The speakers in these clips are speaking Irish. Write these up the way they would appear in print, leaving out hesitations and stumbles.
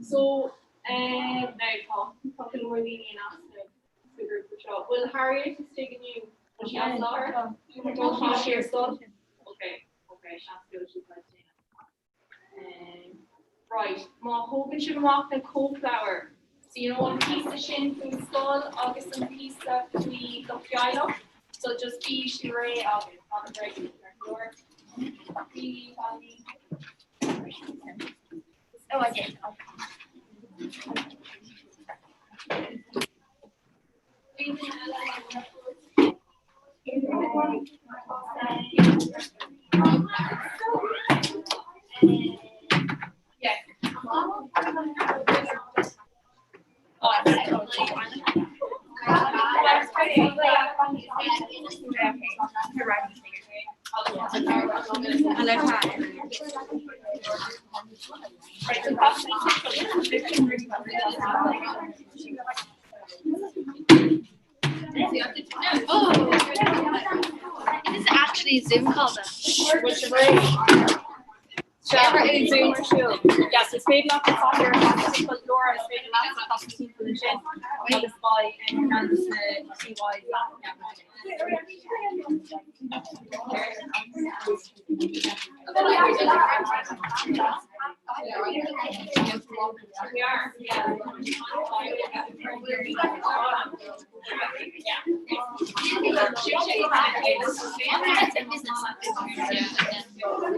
So um, now tá tá go leor daoine in easnamh sa ghrúpa seo. Bhfuil Harriet istigh inniu? Bhfuil sí as láthair? Tá sí ar scoil? Okay, okay, seans go bhfuil sí ag déanamh. Um, right, má thógann sibh amach na cóipleabhair, so you know an píosa sin faoin scoil agus an píosa faoi do theaghlach, so just bí sí réidh agus an réidh ar Bí Oh, I did. Oh, this is actually Zoom call though. Yes, is féidir leat an Laura is féidir leat timpeall ansin agus beidh an TY We are, yeah. Oh,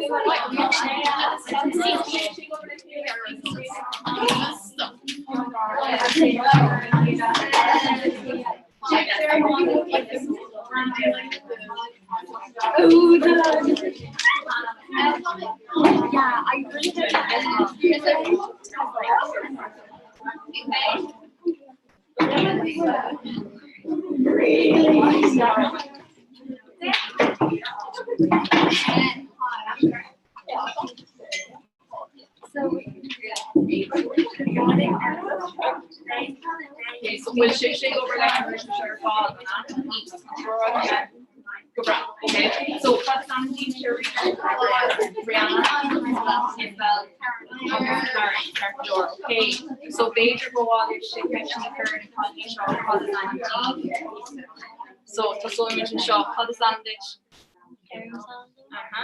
the yeah, I really don't. Okay, so bhfuil sé sé over le ar fáil Go breá. Okay. So cad is ainm daoibh Brianna Isabel agus Karen ceart go leor. Okay. So b'fhéidir go bhfuil sé ceist chur na cailíní seo cad is ainm daoibh. So tosóimid anseo cad is ainm duit? Aha.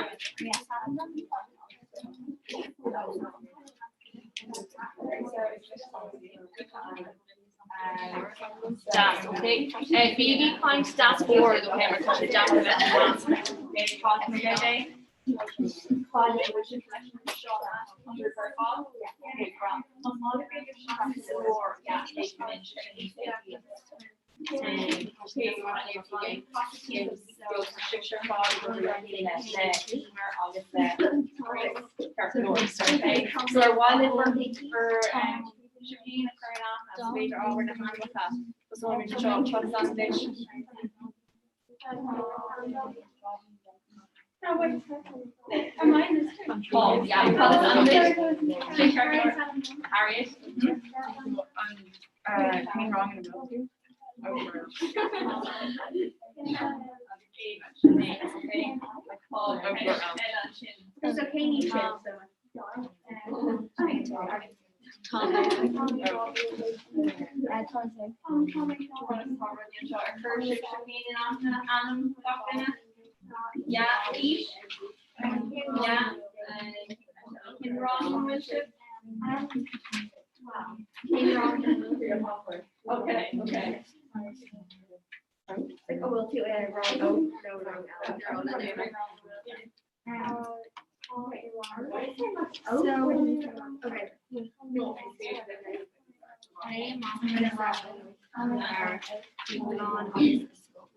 Deas, okay. Bígí ag caint deas ard, okay, mar tá sé deacair a bheith in ann. Okay, tá mé é. So ar mhaith libh sibh a chur in aithne b'fhéidir ábhar na hainmneacha seo cad is ainm duit. Oh, yeah, cad is ainm duit? Harriet. Cén rang ina bhfuil tú? Okay, okay. Oh, bhfuil tú ar rang nó rang eile? So,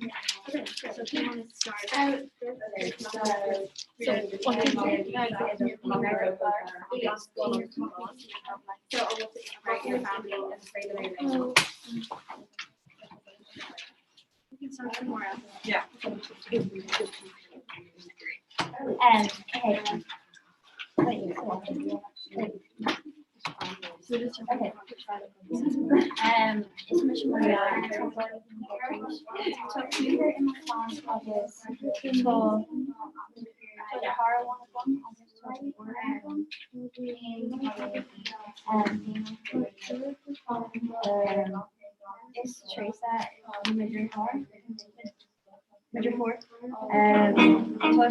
okay. So if you want to start out, so what did you So about your family and can start tomorrow. Yeah. Okay. Wait, wait. Okay. Is mise Maria Tá cúigear i mo chlann agus tá deartháir amháin agam agus tá deirfiúr agam. Is Teresa mo dheartháir. Mo dheirfiúr. Tá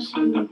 sí 14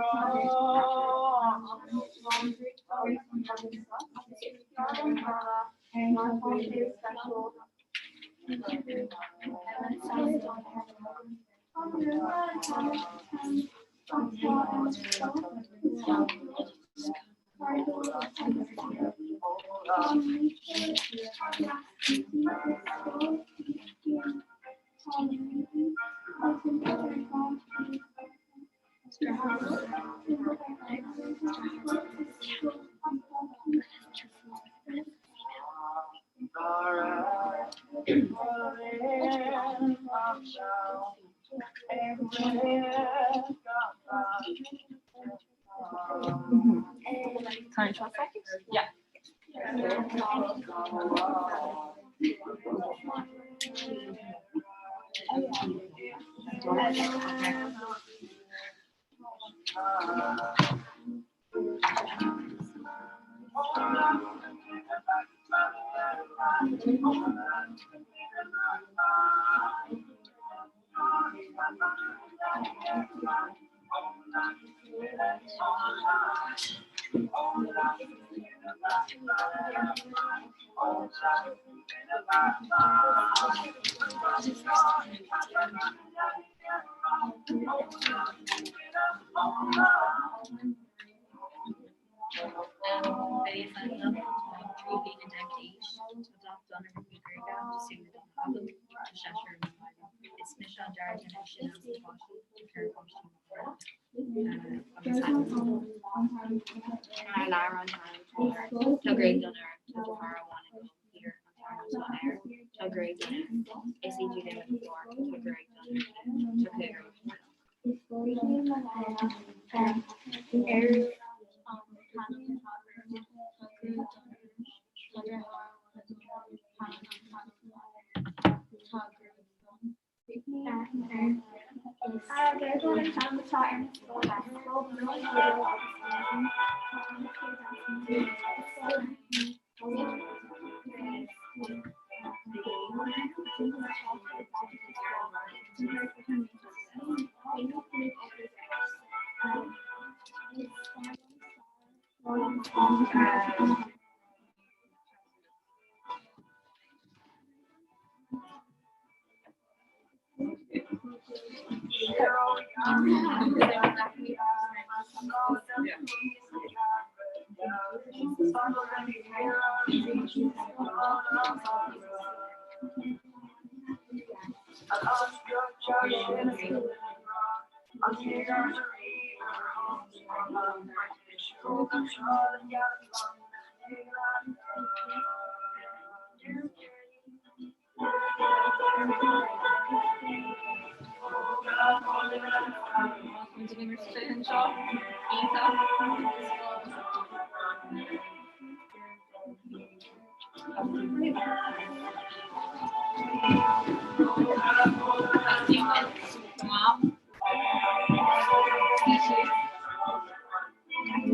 d'aois. Can I try Yeah.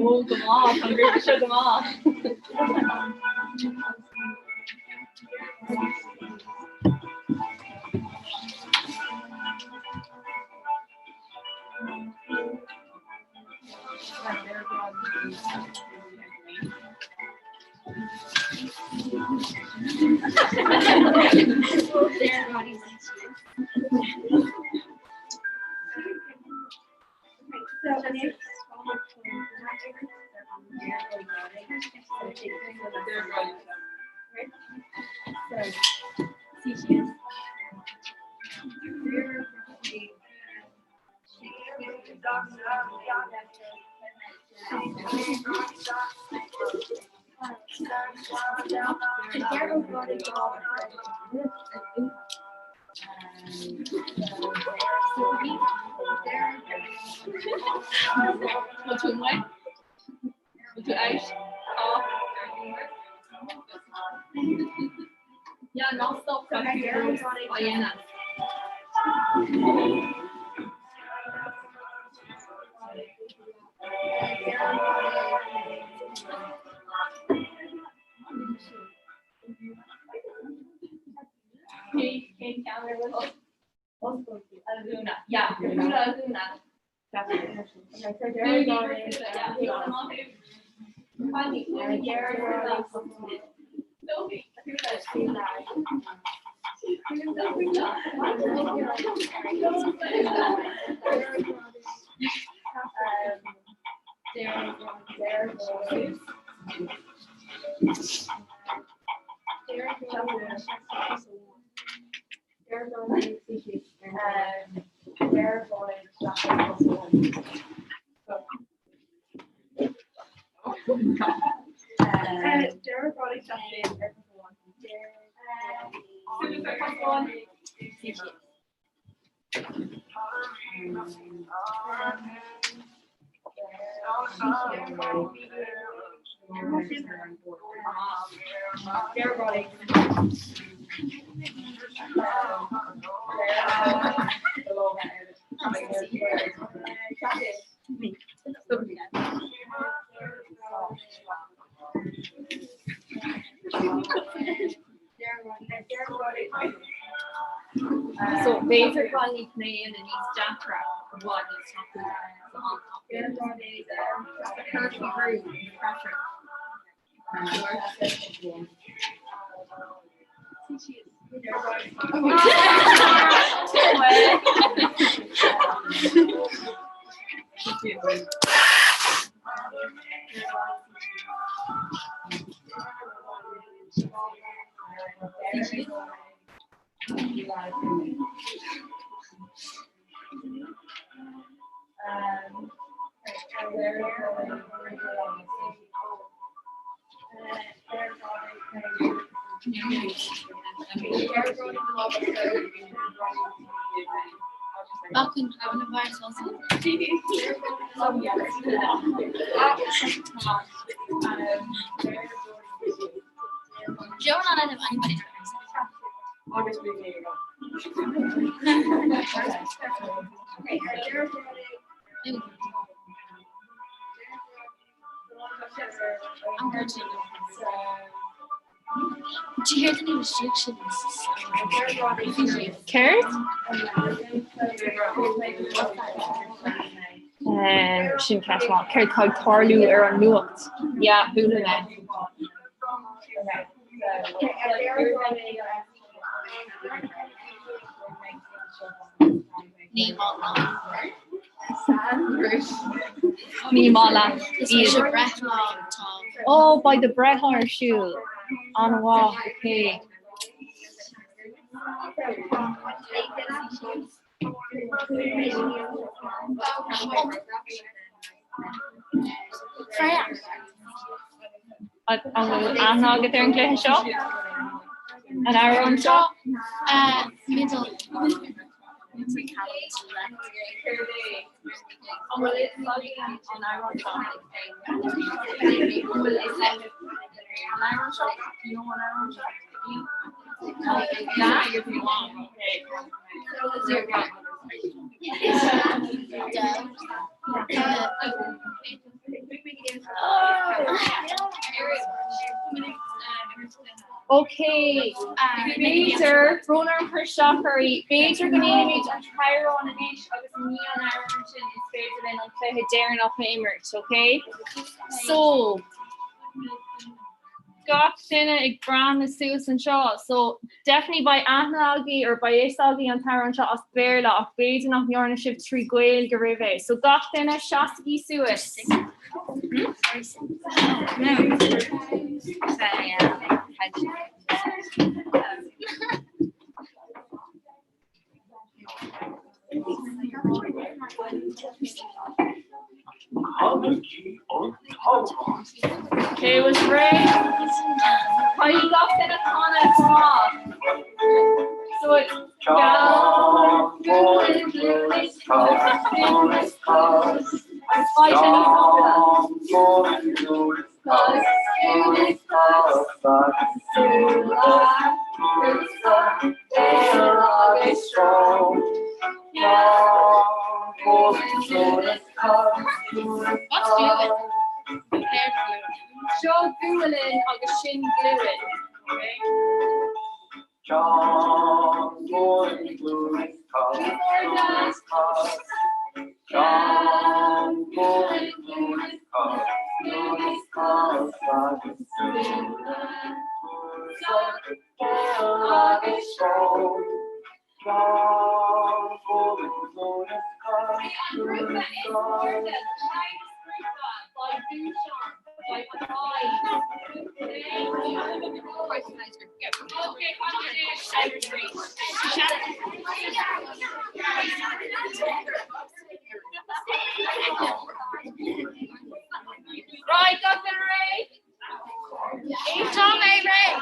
Ó go maith, Tá grúpa seo go maith. So b'fhéidir go bhfuil níos mé ina níos deacra i bhfad níos tapúla. Pressure. Bacann coronavirus also. Do you not have anybody? I'm going to. Did you hear the new restrictions? Céard? Sin ceist mhaith. Céard tá ag tarlú ar an nuacht? Yeah, chuala mé. Ní maith liom. Ní maith leat Is mise breithlá tá. Ó, beidh do breithlá ar siúl. An-mhaith, ok. Freya. An bhfuil aithne agat ar an gcluiche seo? An amhrán seo? Uh, middle. Ok, b'fhéidir, brón orm cur isteach oraibh, b'fhéidir go ndéanfaimid an t-amhrán anois agus i ndiaidh an amhráin sin is féidir linn an cluiche deireanach a imirt, ok? So. gach duine ag breathnú suas anseo, so definitely beidh aithne agaibh or beidh fhios agaibh an t-amhrán seo as Béarla ach b'fhéidir nach ndearna sibh trí Ghaeilge roimhe. So gach duine seasaigí suas. Canaigí an t-amhrán. Okay, was réidh? Caithfidh gach duine canadh chomh maith. So it's Ceann, gualainn, cluas, cos, cluas, cos. Agus beidh sé níos cosúla. Ceann, gualainn, cluas, cos, cluas, cos, agus súile, cluasa, béal agus srón. Ceann, gualainn, cluas, cos, cluas, What's cos. glúin? Céard glúin? Seo gualainn agus sin glúin. Okay? Ceann, gualainn, cluas, cos, cluas, cos. Ceann, gualainn, cluas, cos, cluas, cos, agus súile, cluasa, béal agus srón. Ceann, gualainn, cluas, cos, An grúpa cluas, is cos. airde, the loudest grúpa, beidh duais ann, beidh prize. Okay, Right, gach duine réidh? Tá mé réidh.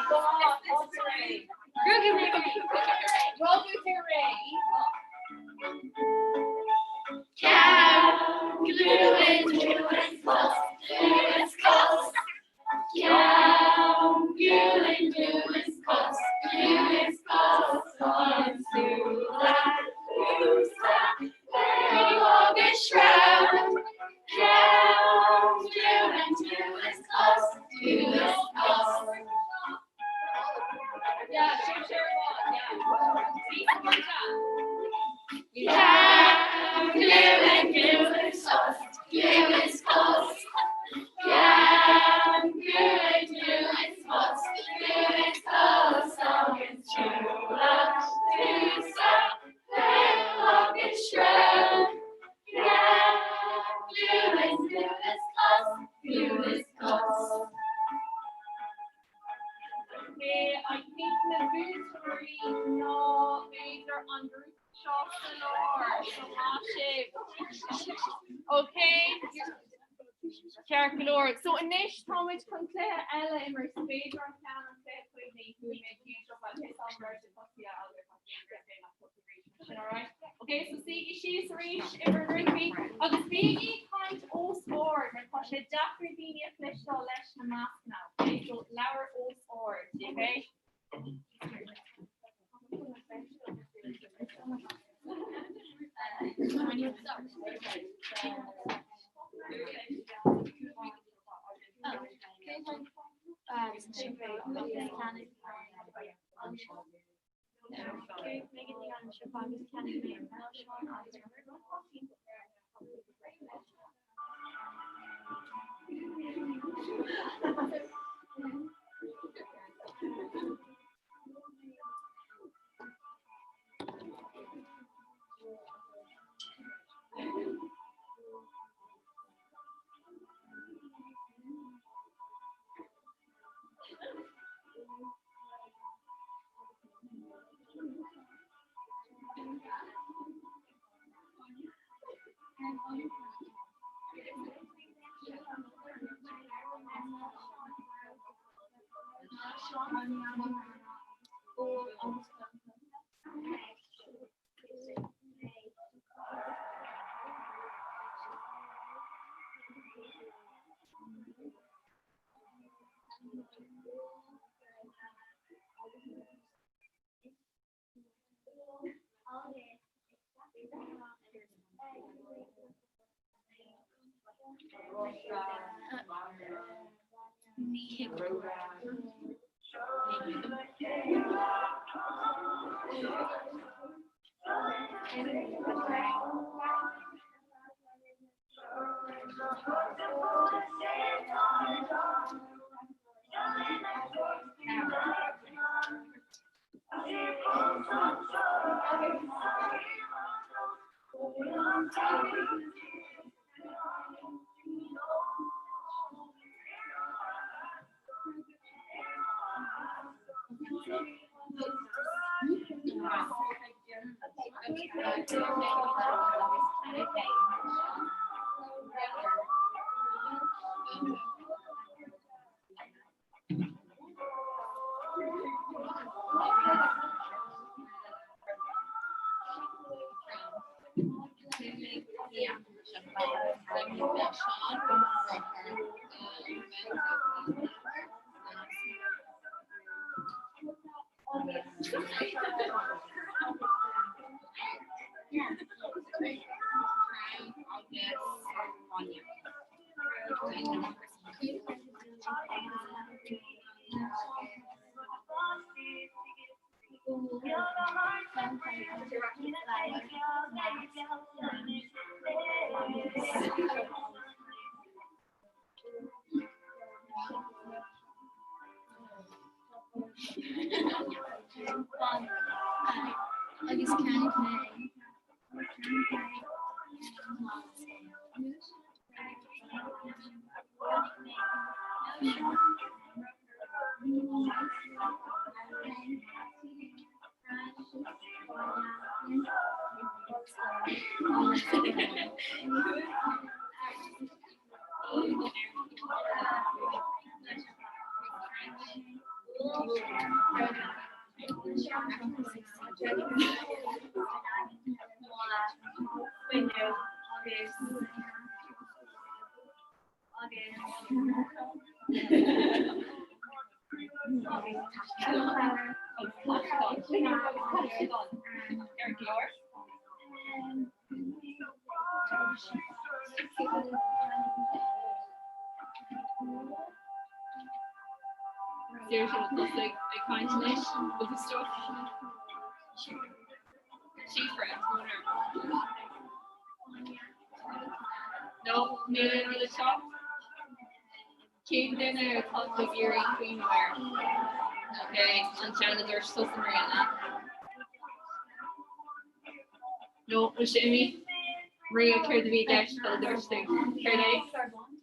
Rugadh tú réidh. Ceann, glúin, cluas, cos, cluas, cos. Ceann, gualainn, cluas, cos, cluas, cos. Agus súile, cluasa, béal agus srón. Ceann, glúin, cluas, cos, cluas, cos. Yeah, sure, yeah. Ceann, glúin, cluas, cos, cluas, cos. Ceann, glúin, cluas, cos, cluas, cos. Agus súile, cluasa, béal agus srón. Ceann, glúin, cluas, cos, cluas, cos. Okay, I think na buaiteoirí ná b'fhéidir an grúpa seo sa lár, so maith sibh. Okay, ceart go leor. So anois táimid chun cluiche eile a imirt, b'fhéidir an ceann an cluiche cuimhní chuaigh mé ag Sin alright. Ok, so suígí síos arís i bhur ngrúpaí agus bígí ag caint os ard mar tá sé deacair daoine a chloisteáil leis na mascanna, ok? So labhair os ard, ok? Agus ceannaigh mé. Tosaigh ag caint anois agus Síofra No níl aon rud anseo? Cén duine atá tú ag iarraidh cuimhneamh air? Ok, an ceann a dúirt tusa Maria. No, bhfuil sé imithe? Maria, céard a bhí i gceist a dúirt tú? Céard é?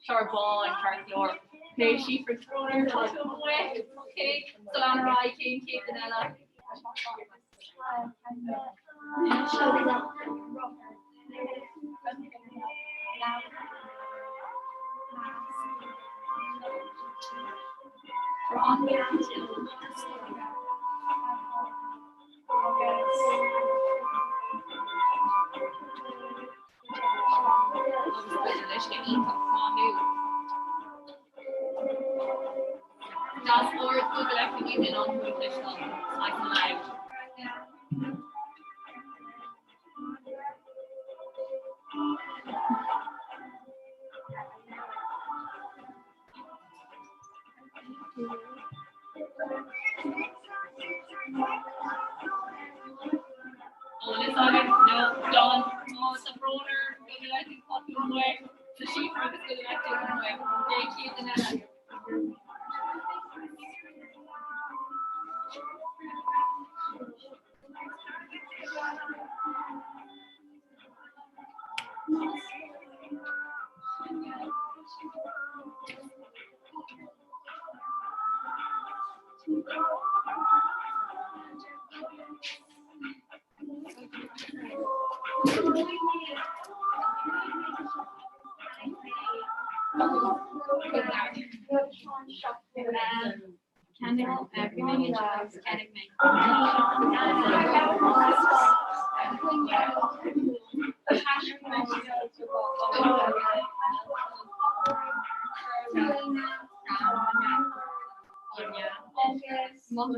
Clár bán, ceart go leor. Ok, Síofra Toner, tá tú amuigh. Ok, so lean ar aghaidh, cén chéad duine eile? Das ord go leicigí in an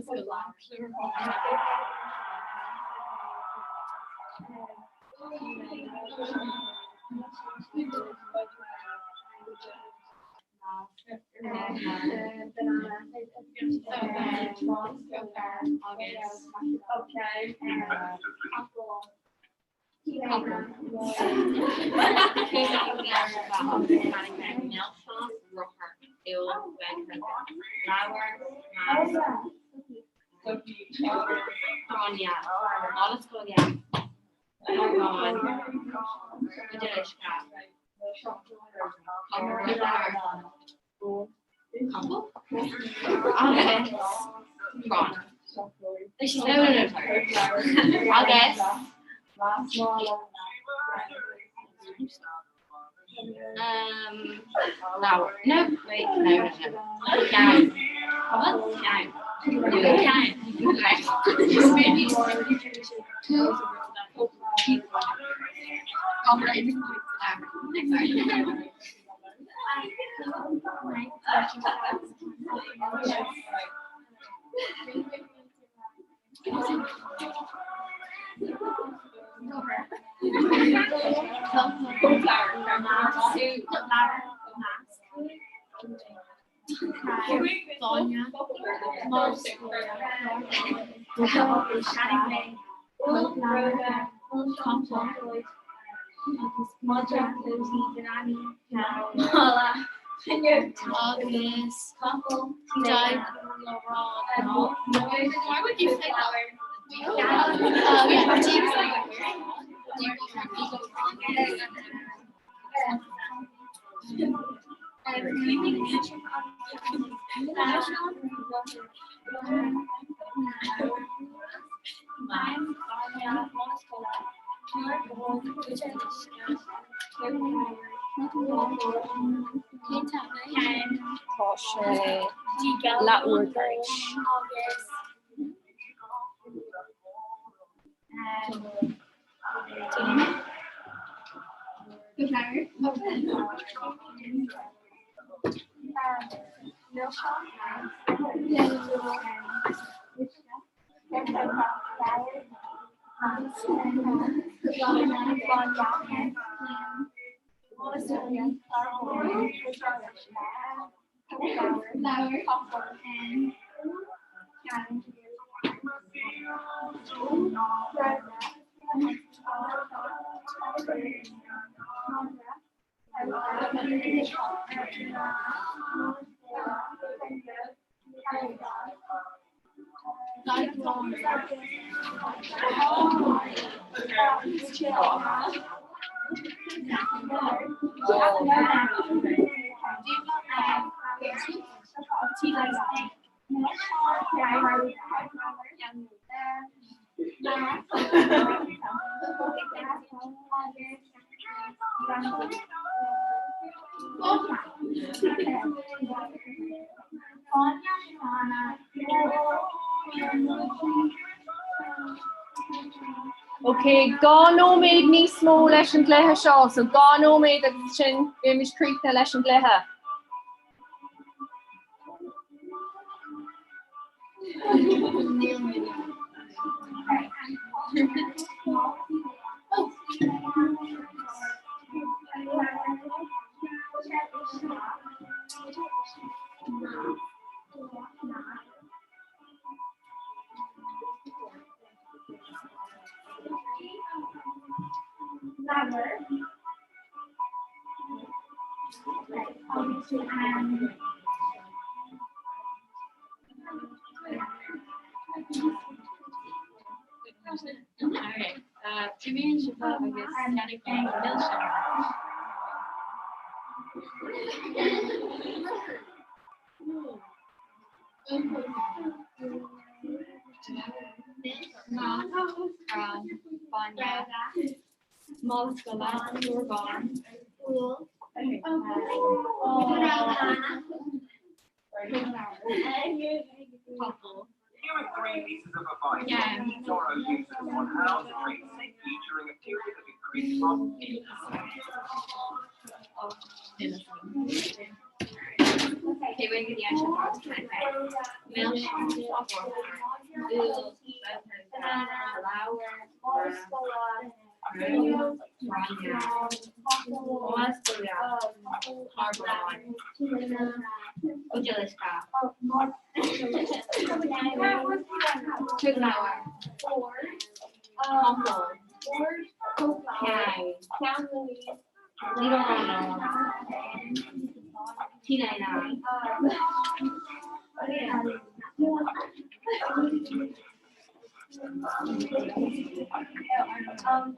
nice and loud. Gráinne. Ollscoile. Orgán. Uileuisce. Capall? Agus. Grán. No, no, no, sorry. Agus. Um, leabhar. No, wait, no, no, no. Ceann. Ceann. Ceann. Agus Why would you say that? Tá sé leathuair tar éis. Ok, 2 nóiméad níos mó leis an gcluiche seo, so 2 nóiméad agus ansin beimid críochnaithe leis an gcluiche. Here are three pieces of advice from eToro users on how to trade safely during a period of increased volatility.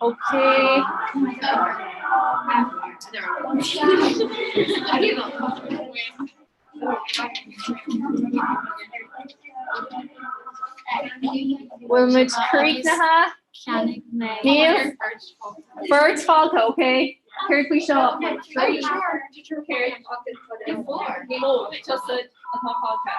Ok. Bhfuil muid críochnaithe? Níl? Beirt fágtha, ok. Céard faoi seo? Tusa atá fágtha.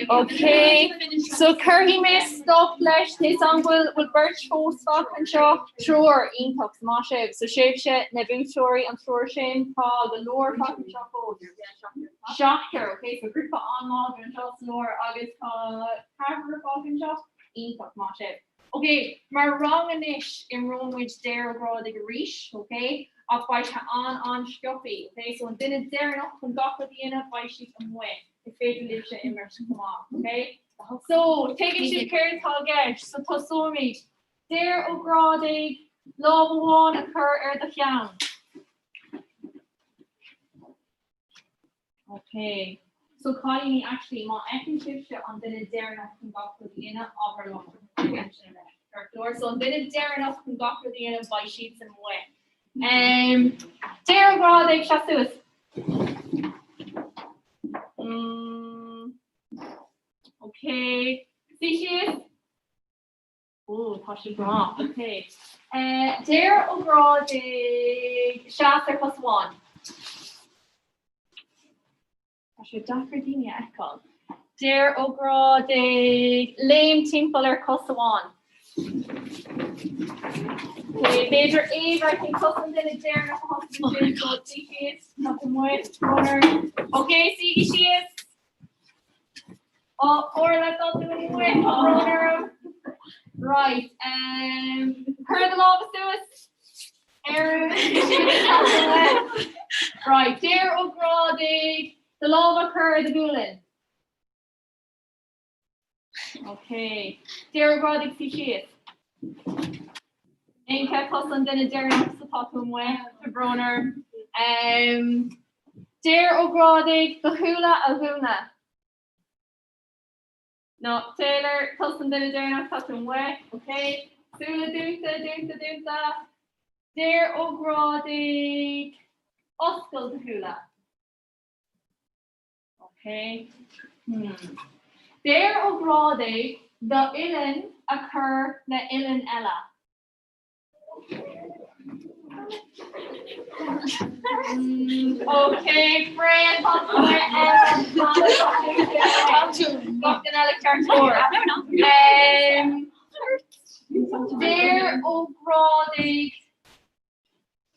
Ok, so cuirfidh mé stop leis tá a fhios agam go bhfuil bhfuil beirt fós fágtha anseo. Triúr, iontach, maith sibh. So sibhse na buaiteoirí an triúr sin, tá go leor fágtha anseo fós. Seachtar, ok, so grúpa an-láidir anseo sa lár agus tá ceathrar fágtha anseo. Iontach, maith sibh. Ok, mar rang anois imreoidh muid Deir Ó Grádaigh arís, ok? Ach beidh sé an-an-sciobthaí, ok? So an duine deireanach chun gach rud a dhéanamh, beidh siad amuigh. Is féidir libhse imirt chomh maith, ok? So, tuigeann sibh céard atá i gceist, so tosóimid. Deir Ó Grádaigh, lámh amháin a chur ar do cheann. Ok. So cailíní actually má fheiceann sibhse an duine deireanach chun gach rud a dhéanamh, abair liom. Ceart go leor. So an duine deireanach chun gach rud a dhéanamh beidh siadsan amuigh. Um, Deir Ó Grádaigh, seas suas. Mm, ok. Suigh síos. Ó, tá sé go maith. Ok. Deir Ó Grádaigh, seas ar chos amháin. Tá sé deacair daoine a fheiceáil. Deir Ó Grádaigh, léim timpeall ar chos amháin. Ok, b'fhéidir Ava, I think tusa an duine deireanach a thosaigh ansin, so suigh síos, tá tú amuigh, runner. Ok, suígí síos. Ó, Orla, tá tú amuigh, tá brón orm. Right, um, cuir do lámha suas. Erin, Right, Deir Ó Grádaigh, do lámha a chur ar do ghualainn. Ok, Deir Ó Grádaigh, suigh síos. Inka, tusa an duine deireanach so tá tú amuigh, tá brón orm. Um, Deir Ó Grádaigh, do shúile a dhúnadh. No, Taylor, tusa an duine deireanach, tá tú amuigh. Ok. Súile dúnta, dúnta, dúnta. Deir Ó Grádaigh, oscail do shúile. Ok. Hmm. Deir Ó Grádaigh, d'uillinn a chur le uillinn eile. Ok, Freya, tá tú amuigh, Gach duine eile ceart go leor. Deir Ó Grádaigh,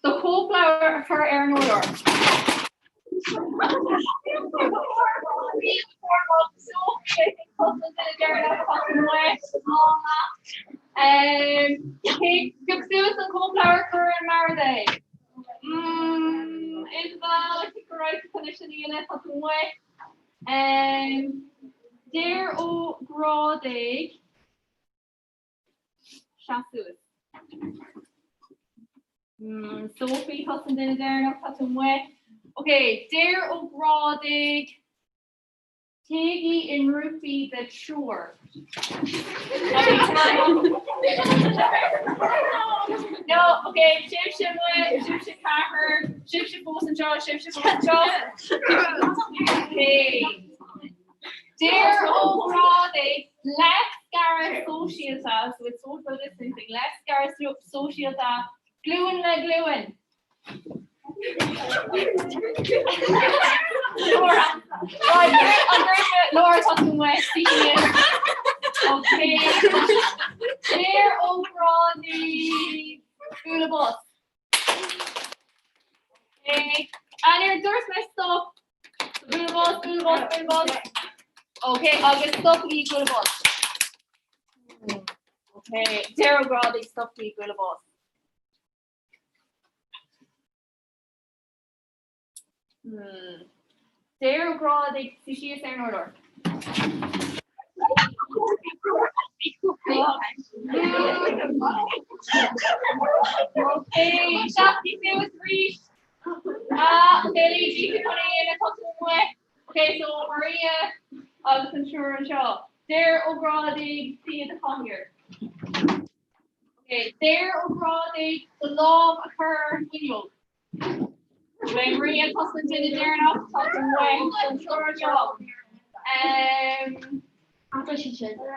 do chóipleabhar a chur ar an urlár. Pioc suas an cóipleabhar cuir ar an mbord é. Isabel, I think go raibh tú chun é sin a dhéanamh, tá tú amuigh. Deir Ó Grádaigh, seas suas. Sophie, tusa an duine deireanach, tá tú amuigh. Ok, Deir Ó Grádaigh, téigí i ngrúpaí de thriúr. No, ok, sibhse amuigh, sibhse ceathrar, sibhse fós anseo, sibhse fós anseo. Ok. Deir Ó Grádaigh, leithscaradh sóisialta, so it's social distancing, leithscaradh sóisialta, glúin le glúin. Laura, right, an grúpa, Laura, tá tú amuigh, suigh síos. Ok. Deir Ó Grádaigh, bualadh bos. Ok. Níor dúirt mé stop. Bualadh bos, bualadh bos, bualadh bos. Ok, agus stopaigí bualadh bos. Ok, Deir Ó Grádaigh stopaigí bualadh bos. Hmm. Deir Ó Grádaigh, suigh síos ar an urlár. Okay, seasaigí suas arís. Ah, okay, Luigi, tú chun é a dhéanamh, tá tú amuigh. Okay, so Maria agus an triúr anseo. Deir Ó Grádaigh, suigh i do chathaoir. Okay, Deir Ó Grádaigh, do lámh a chur ar an bhfuinneog. Beidh Maria tusa an duine deireanach, tá tú amuigh don triúr anseo.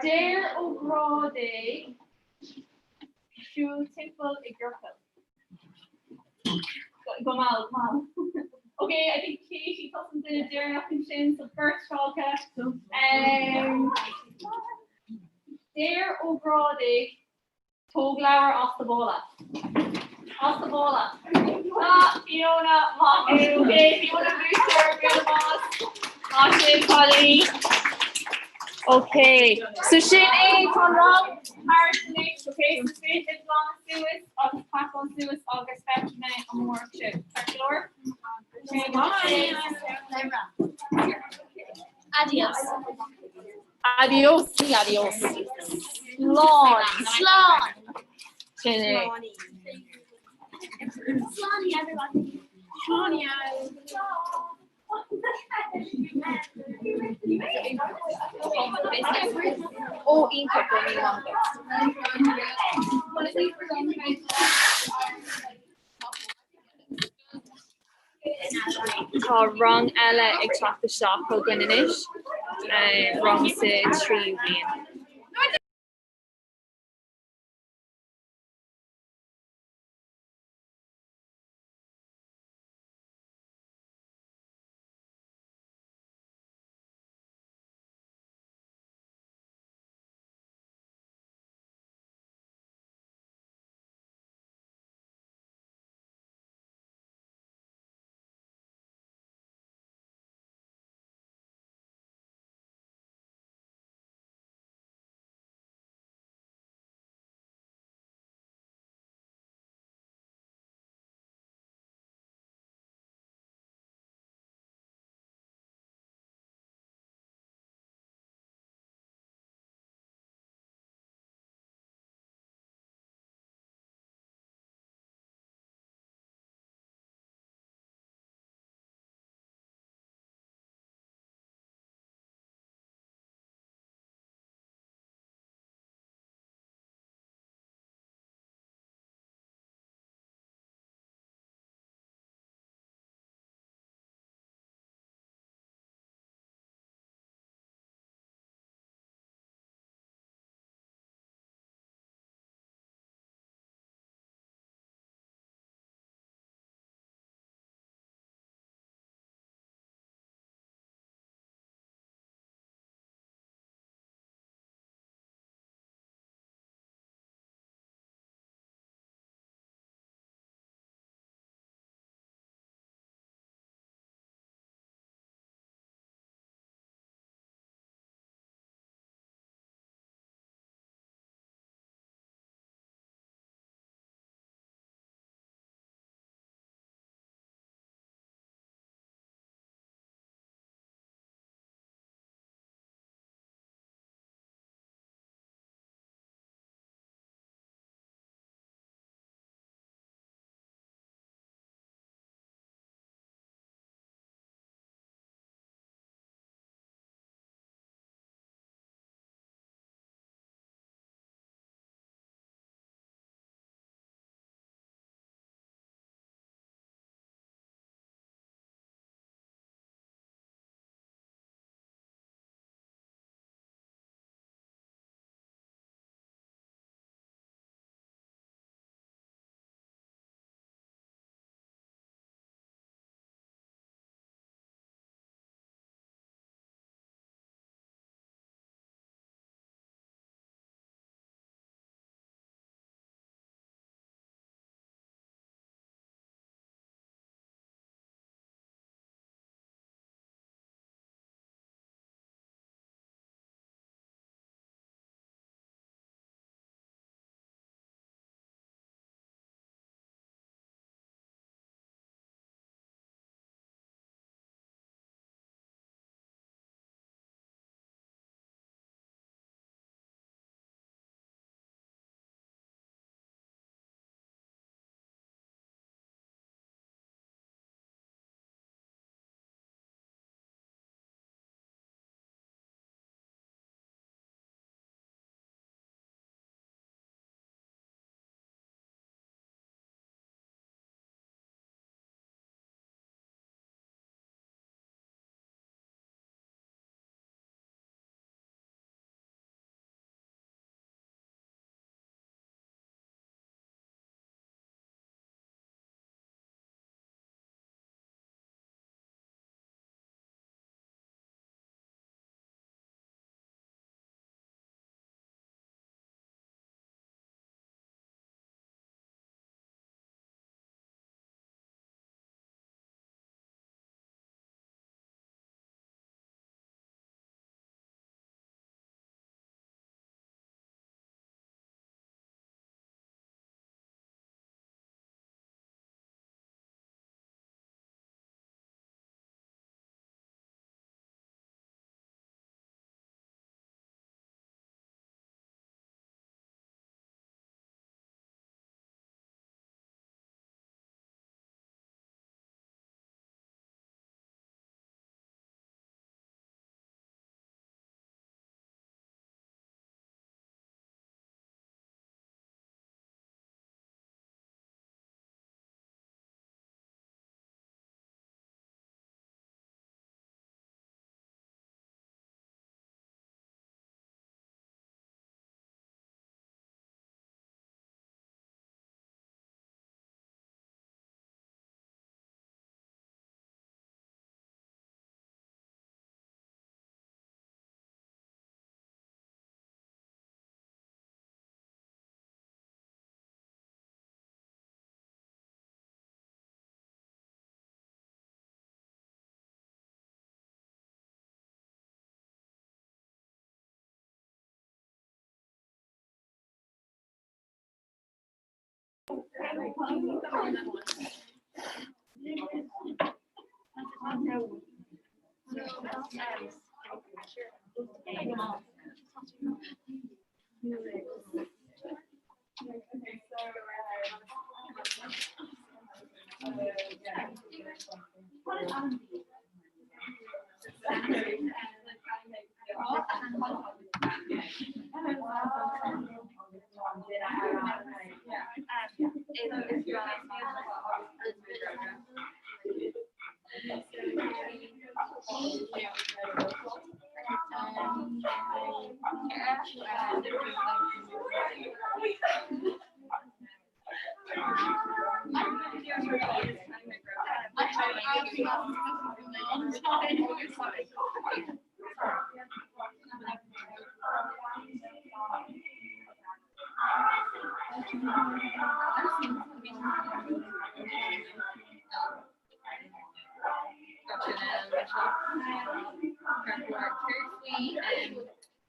Deir Ó Grádaigh, siúl timpeall i gciorcal. Go mall, go mall. Ok, I think Katie tusa an duine deireanach ansin, so beirt fágtha. Deir Ó Grádaigh, Tóg leabhar as do mhála. As do mhála. Ah, Fiona, maith thú. Ok, Fiona buaiteoir, míle maith. Maith sibh, cailíní. Ok, so sin é tá an rang thart anois, ok, so is féidir libh glanadh suas agus pacáil suas agus feicfidh mé amárach sibh. Ceart go leor? Ok, maith sibh. Adios. Adios, ní adios. Slán. Slán. Sin é. Slán, everybody. Slán. Ó iontach go raibh maith agat. Tá rang eile ag teacht isteach chugainn anois, rang sa tríú bliain.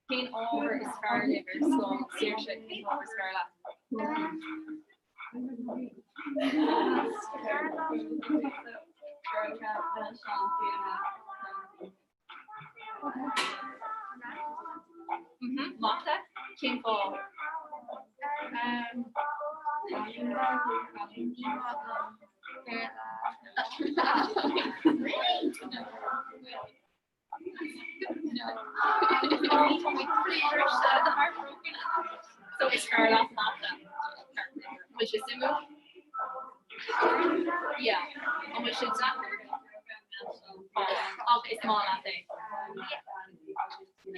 Cén ábhar is fearr libh ar scoil? Saoirse, cén ábhar is fearr leat? Mata? Cén fáth? So is fearr leat mata. Bhfuil sé suimiúil? Yeah. An bhfuil sé deacair? Ach is maith leat é.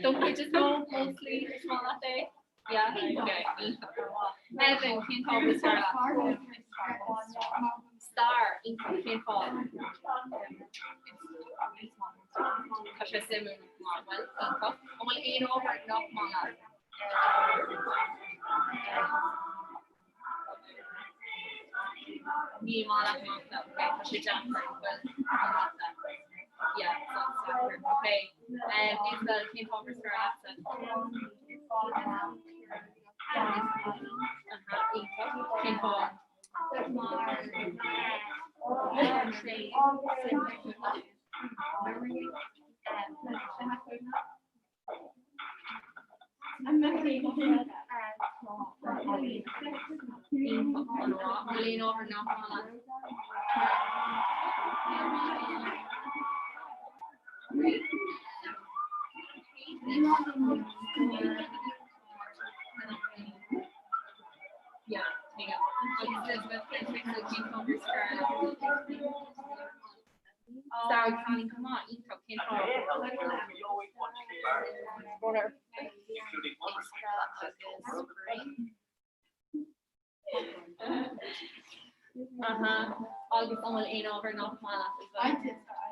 Don chuid is mó, mostly, is maith leat é? Yeah? Okay. Evan, cén t-ábhar is fearr leat? Stair, iontach, cén fáth? Tá sé suimiúil maith, bhuel, iontach. An bhfuil aon ábhar nach maith leat? Ní maith leat mata, okay, tá sé deacair, bhuel, mata. Yeah, so it's deacair. Okay. Isabel, cén t-ábhar is fearr leatsa? Aha, iontach. Cén fáth? Mar sé Agus an bhfuil aon ábhar nach maith leat as well?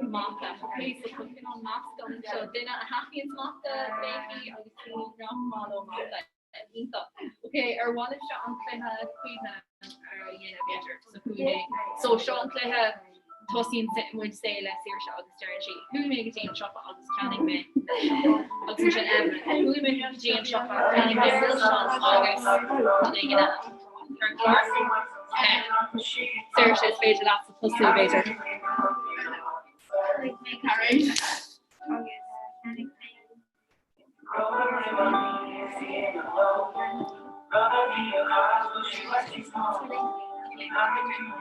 Mata. Okay, so tá cineál meascán anseo. Duine a thaitníonns mata léi agus daoine nach maith leo mata. Iontach. Ok, ar mhaith libhse an cluiche cuimhne a dhéanamh b'fhéidir? So chuaigh mé. So seo an cluiche tosaíonn muid say le Saoirse agus deireann sí chuaigh mé go dtí an siopa agus cheannaigh mé agus ansin Evelyn chuaigh mé go dtí an siopa cheannaigh mé milseáin agus rud éigin eile. Ar an gclár? Saoirse is féidir leatsa tosú b'fhéidir. Chuaigh mé go dtí an siopa agus cheannaigh mé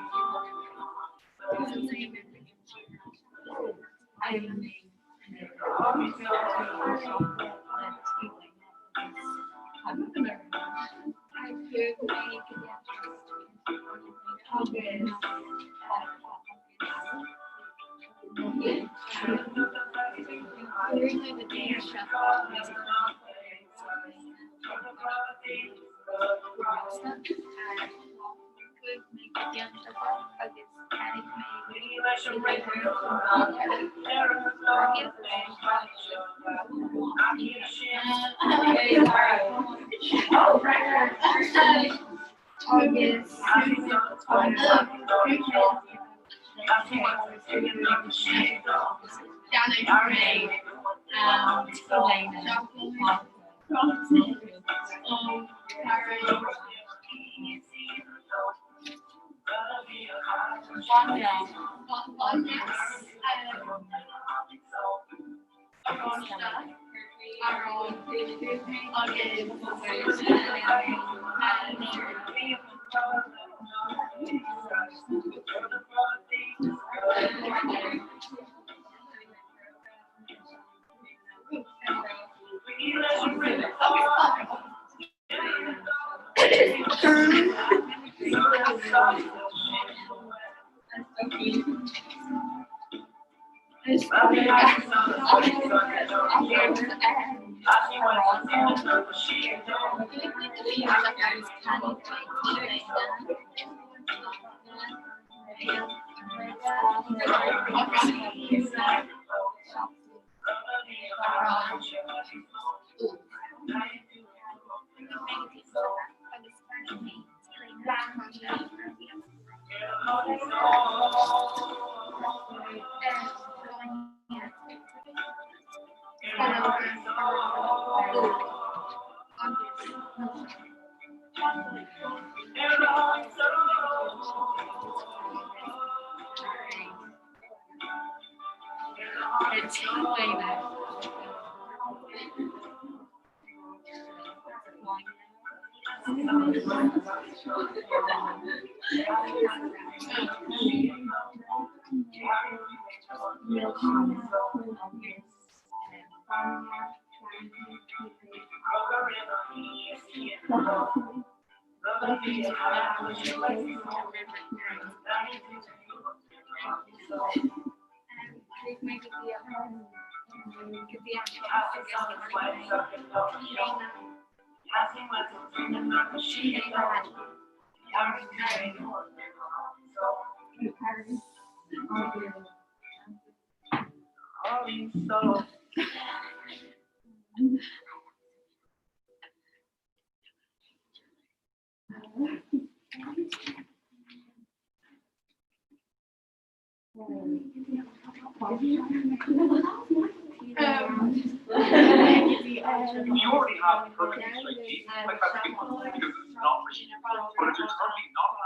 Agus You already have perfectly straight teeth, like that's a good one because it's not risky. But if you're currently not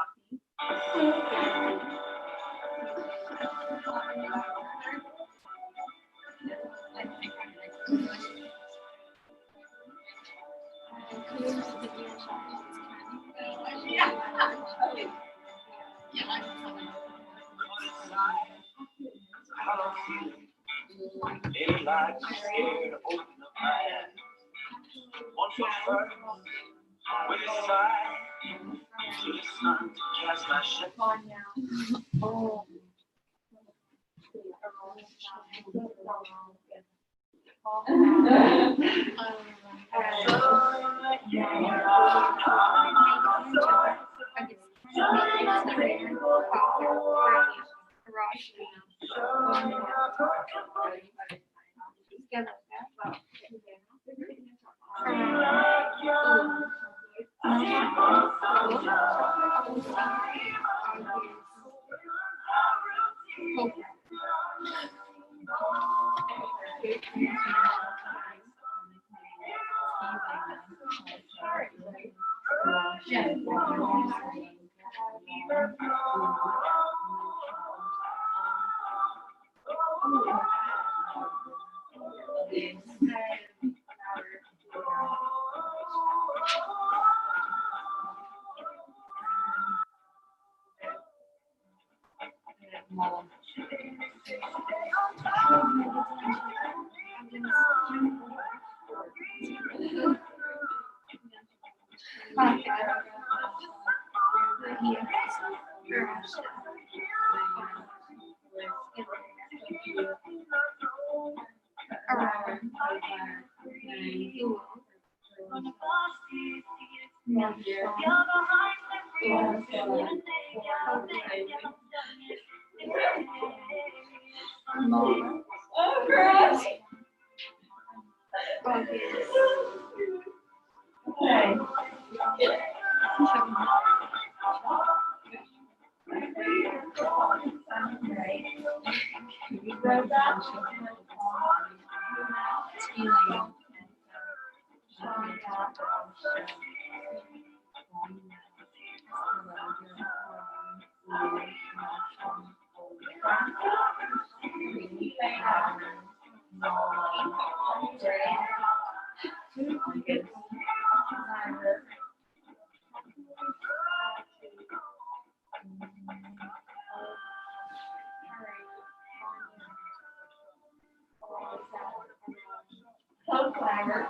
Leabhar.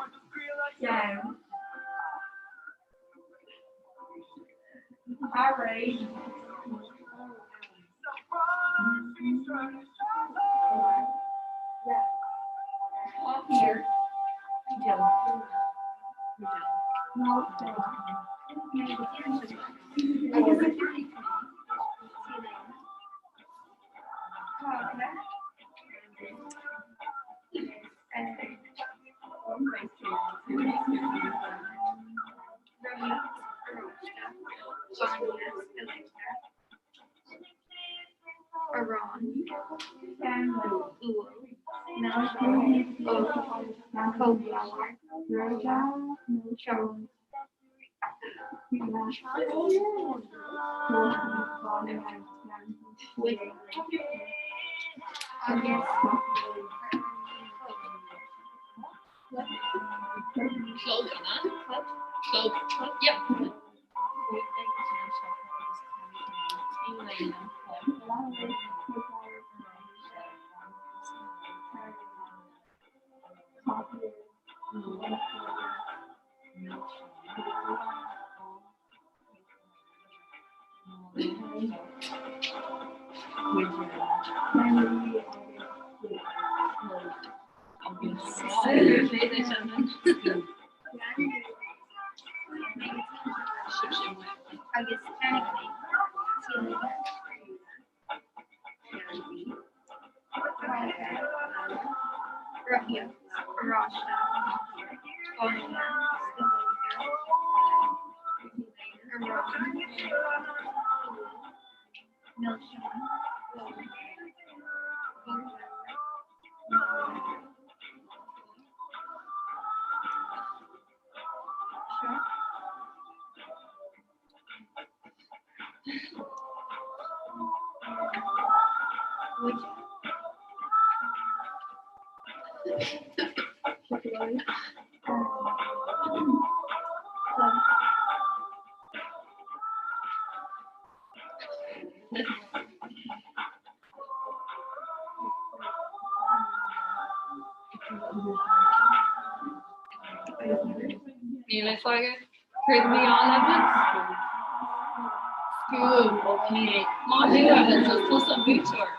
Ceann. Cairéad. Páipéar. Arán, úll, milseáin, ubh, cóipleabhar, seol. Agus. Clog, an ea? Clog. Yep. Agus Rothaíocht, oráiste, fáinne, spileoige, arán, úll, milseáin, ubh, cóipleabhar, mála. Seo. Níl a fhios agat. Céard a bhí ann, Evelyn? School, ok. Maith thú, Evelyn, so tusa an buaiteoir.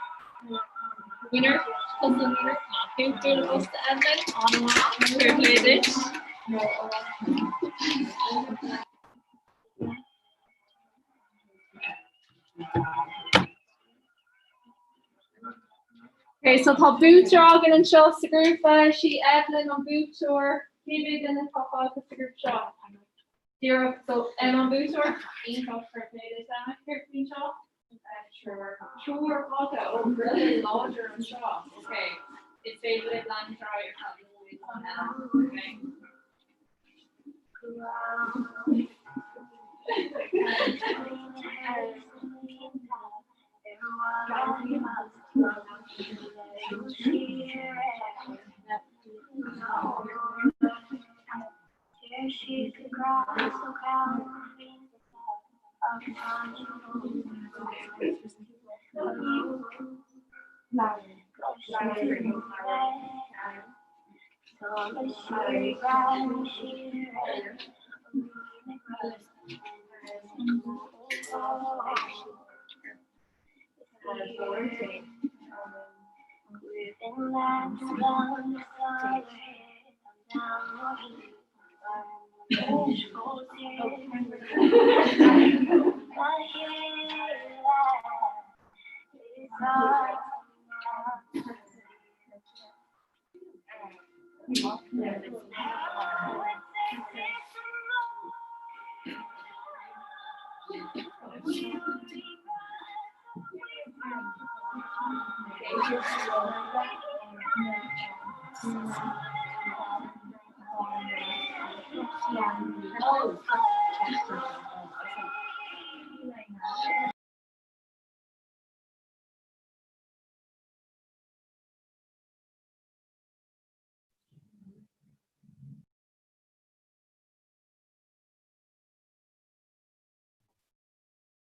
Winner, tusa an winner. Maith thú, bualadh bos do Evelyn. An-mhaith. Fair play duit. Ok, so tá buaiteoir againn anseo sa ghrúpa, sí Evelyn an buaiteoir. Cé mhéad duine atá fágtha sa ghrúpa seo? Díreach, so Emma an buaiteoir? Iontach, fair play duit Emma, céard faoin seo? Triúr. Triúr fágtha, ó grúpa láidir anseo. Ok, is féidir libh leanúint ar aghaidh ar feadh nóiméad amháin eile. Ok.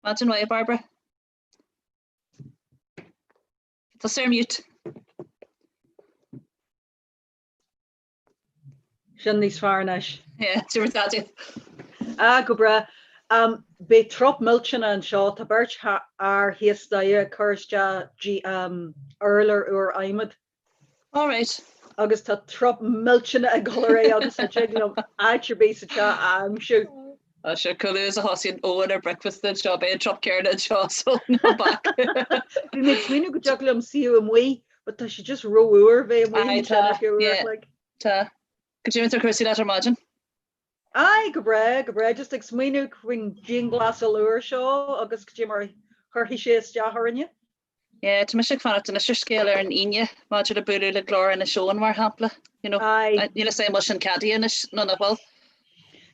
Maidin mhaith, a Barbara. Tá tú ar mute. Sin níos fearr anois. Yeah, cad é mar atá tú. Ah, go breá. Um, beidh trup millteanach anseo, tá beirt fhear thíos staighre ag cur isteach dí, um, urlár úr adhmad. All right. Agus tá trup millteanach ag dul ar aghaidh agus ní thig liom áit ar bith sa teach a aimsiú. Tá sé chomh luath is a thosaíonn Eoin ar breakfast anseo, beidh an trup céanna anseo, so ná bac. Bhí mé ag smaoineamh go dtiocfadh liom suíomh amuigh, but tá sé just ró-fhuar bheith amuigh Aye, ansin ar tá, feadh uair a yeah. chloig. Tá. Cad é mar atá cúrsaí leat ar maidin? Aye, go breá, go breá. Just ag smaoineamh faoin dianghlasáil úr seo agus cad é mar a chuirfidh sé isteach orainne. Yeah, tá mise ag fanacht anois ar scéal ar an Aoine maidir le bualadh le Glór Inis Eoghain mar shampla. You know, Aye. níl a fhios agam an bhfuil sin ceadaithe anois nó nach bhfuil.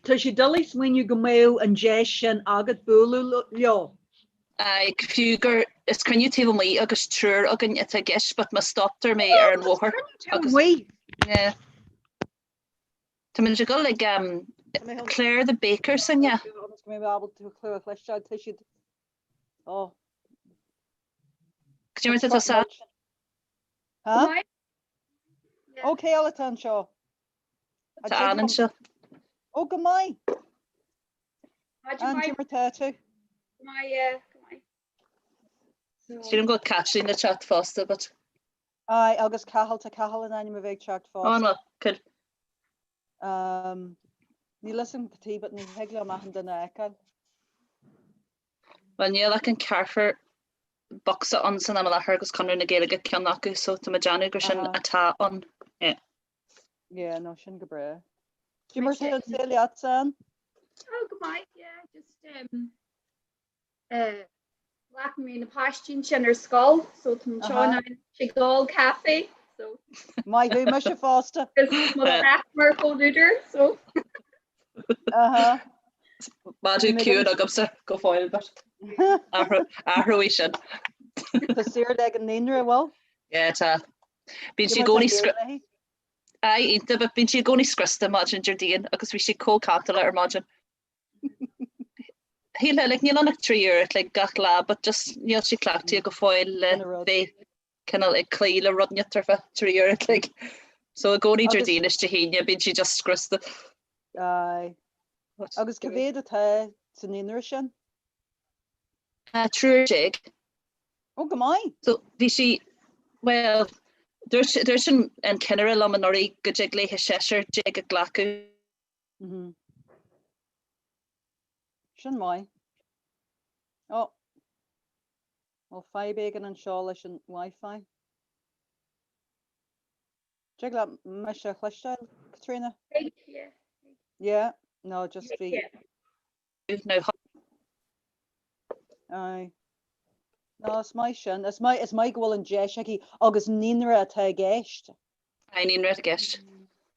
Tá sé doiligh smaoineamh go mbeadh an deis sin agat bualadh leo. Aye, fiú gur is cruinniú taobh amuigh agus triúr againn atá i gceist but má stoptar mé ar an bhóthar Taobh agus amuigh. yeah. Tá muid ag dul ag um, Claire the Baker sin, yeah. Ionas go mbeidh mé ábalta tú a chloisteáil, tá siad Ó. Cad é mar atá tusa? Ha? Ó cé eile atá anseo? Tá Ann anseo. Ó go maith. Ann cad é mar atá tú? Go maith, yeah, go maith. Sílim go bhfuil Caitlín ag teacht fosta, but. Aye, agus Cathal, tá Cathal in ainm a bheith ag teacht fosta. Ó, an bhfuil? Cool. Níl fhios agam cad chuige but ní thig liom achan duine a fheiceáil. Bhuel níl ach an ceathrar bocsa ann san am i láthair agus Conradh na Gaeilge ceann acu so tá mé ag déanamh gur sin atá ann. Yeah. Yeah, no, sin go breá. Cad é mar atá an saol leatsa, Ann? Oh, go maith, yeah, just um, uh, Ghlac mé na páistí ansin ar scoil so tá mé anseo ag ól caife so. Maith thú, mise fosta. Is mo bhreac mar chomhluadar so. Aha. Maidin ciúin agamsa go fóill but athróidh sin. Tá saor ag an naíonra, bhfuil? Yeah, tá. Bíonn sí i gcónaí Aye, iontach, but bíonn sí i gcónaí scriosta maidin Déardaoin agus bhí sí chomh cantalach ar maidin. Shílfeá, like, níl ann ach 3 uair a chloig gach lá, but just níl sí cleachtaithe go fóill le bheith cineál ag cloí le rud inteacht ar feadh 3 uair a chloig. So i gcónaí Déardaoin is Dé hAoine bíonn sí just scriosta. Aye. Agus cá mhéad atá sa naíonra sin? 13. Ó, go maith! So bhí sí, bhuel, dúirt dúirt an an cinnire liom anuraidh go dtig léithe seisear déag a ghlacadh. Mhm. Sin maith. Ó. Bhfuil fadhb éigin anseo leis an Wi-Fi? Dtig leat mise a chloisteáil, Caitríona? Yeah. Yeah, no, just bhí. Now, Aye. No, is maith sin. Is maith, is maith go bhfuil an deis aici agus naíonra atá i gceist. Aye, naíonra atá i gceist.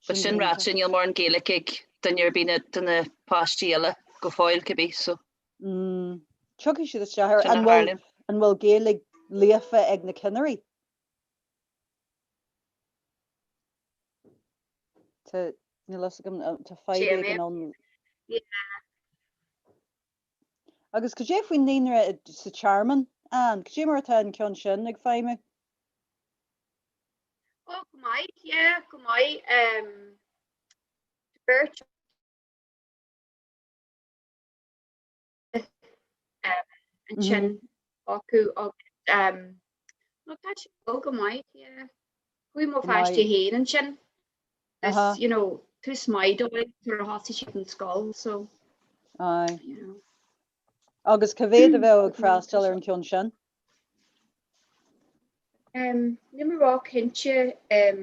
But sin ráite, níl mórán Gaeilge ag duine ar bith de na páistí eile go fóill, cibé, so. Mm. Tiocfaidh siad isteach air. An bhfuil, an bhfuil Gaeilge líofa ag na cinnirí? Tá, níl fhios agam, tá fadhb éigin ann. Agus cad é faoin naíonra sa Tearmann, Ann? Cad é mar atá an ceann sin ag feidhmiú? Ó, go maith, yeah, go maith. Um, beirt um, ansin mm -hmm. acu agus um, no, tá sé go maith, yeah. Chuaigh mo pháiste féin ansin. Is, you know, tús maith dóibh nuair a thosaigh siad an scoil, so. Aye. You know. Agus cá mhéad a bheadh ag freastal ar an ceann sin? Um, níl mé ró-chinnte um,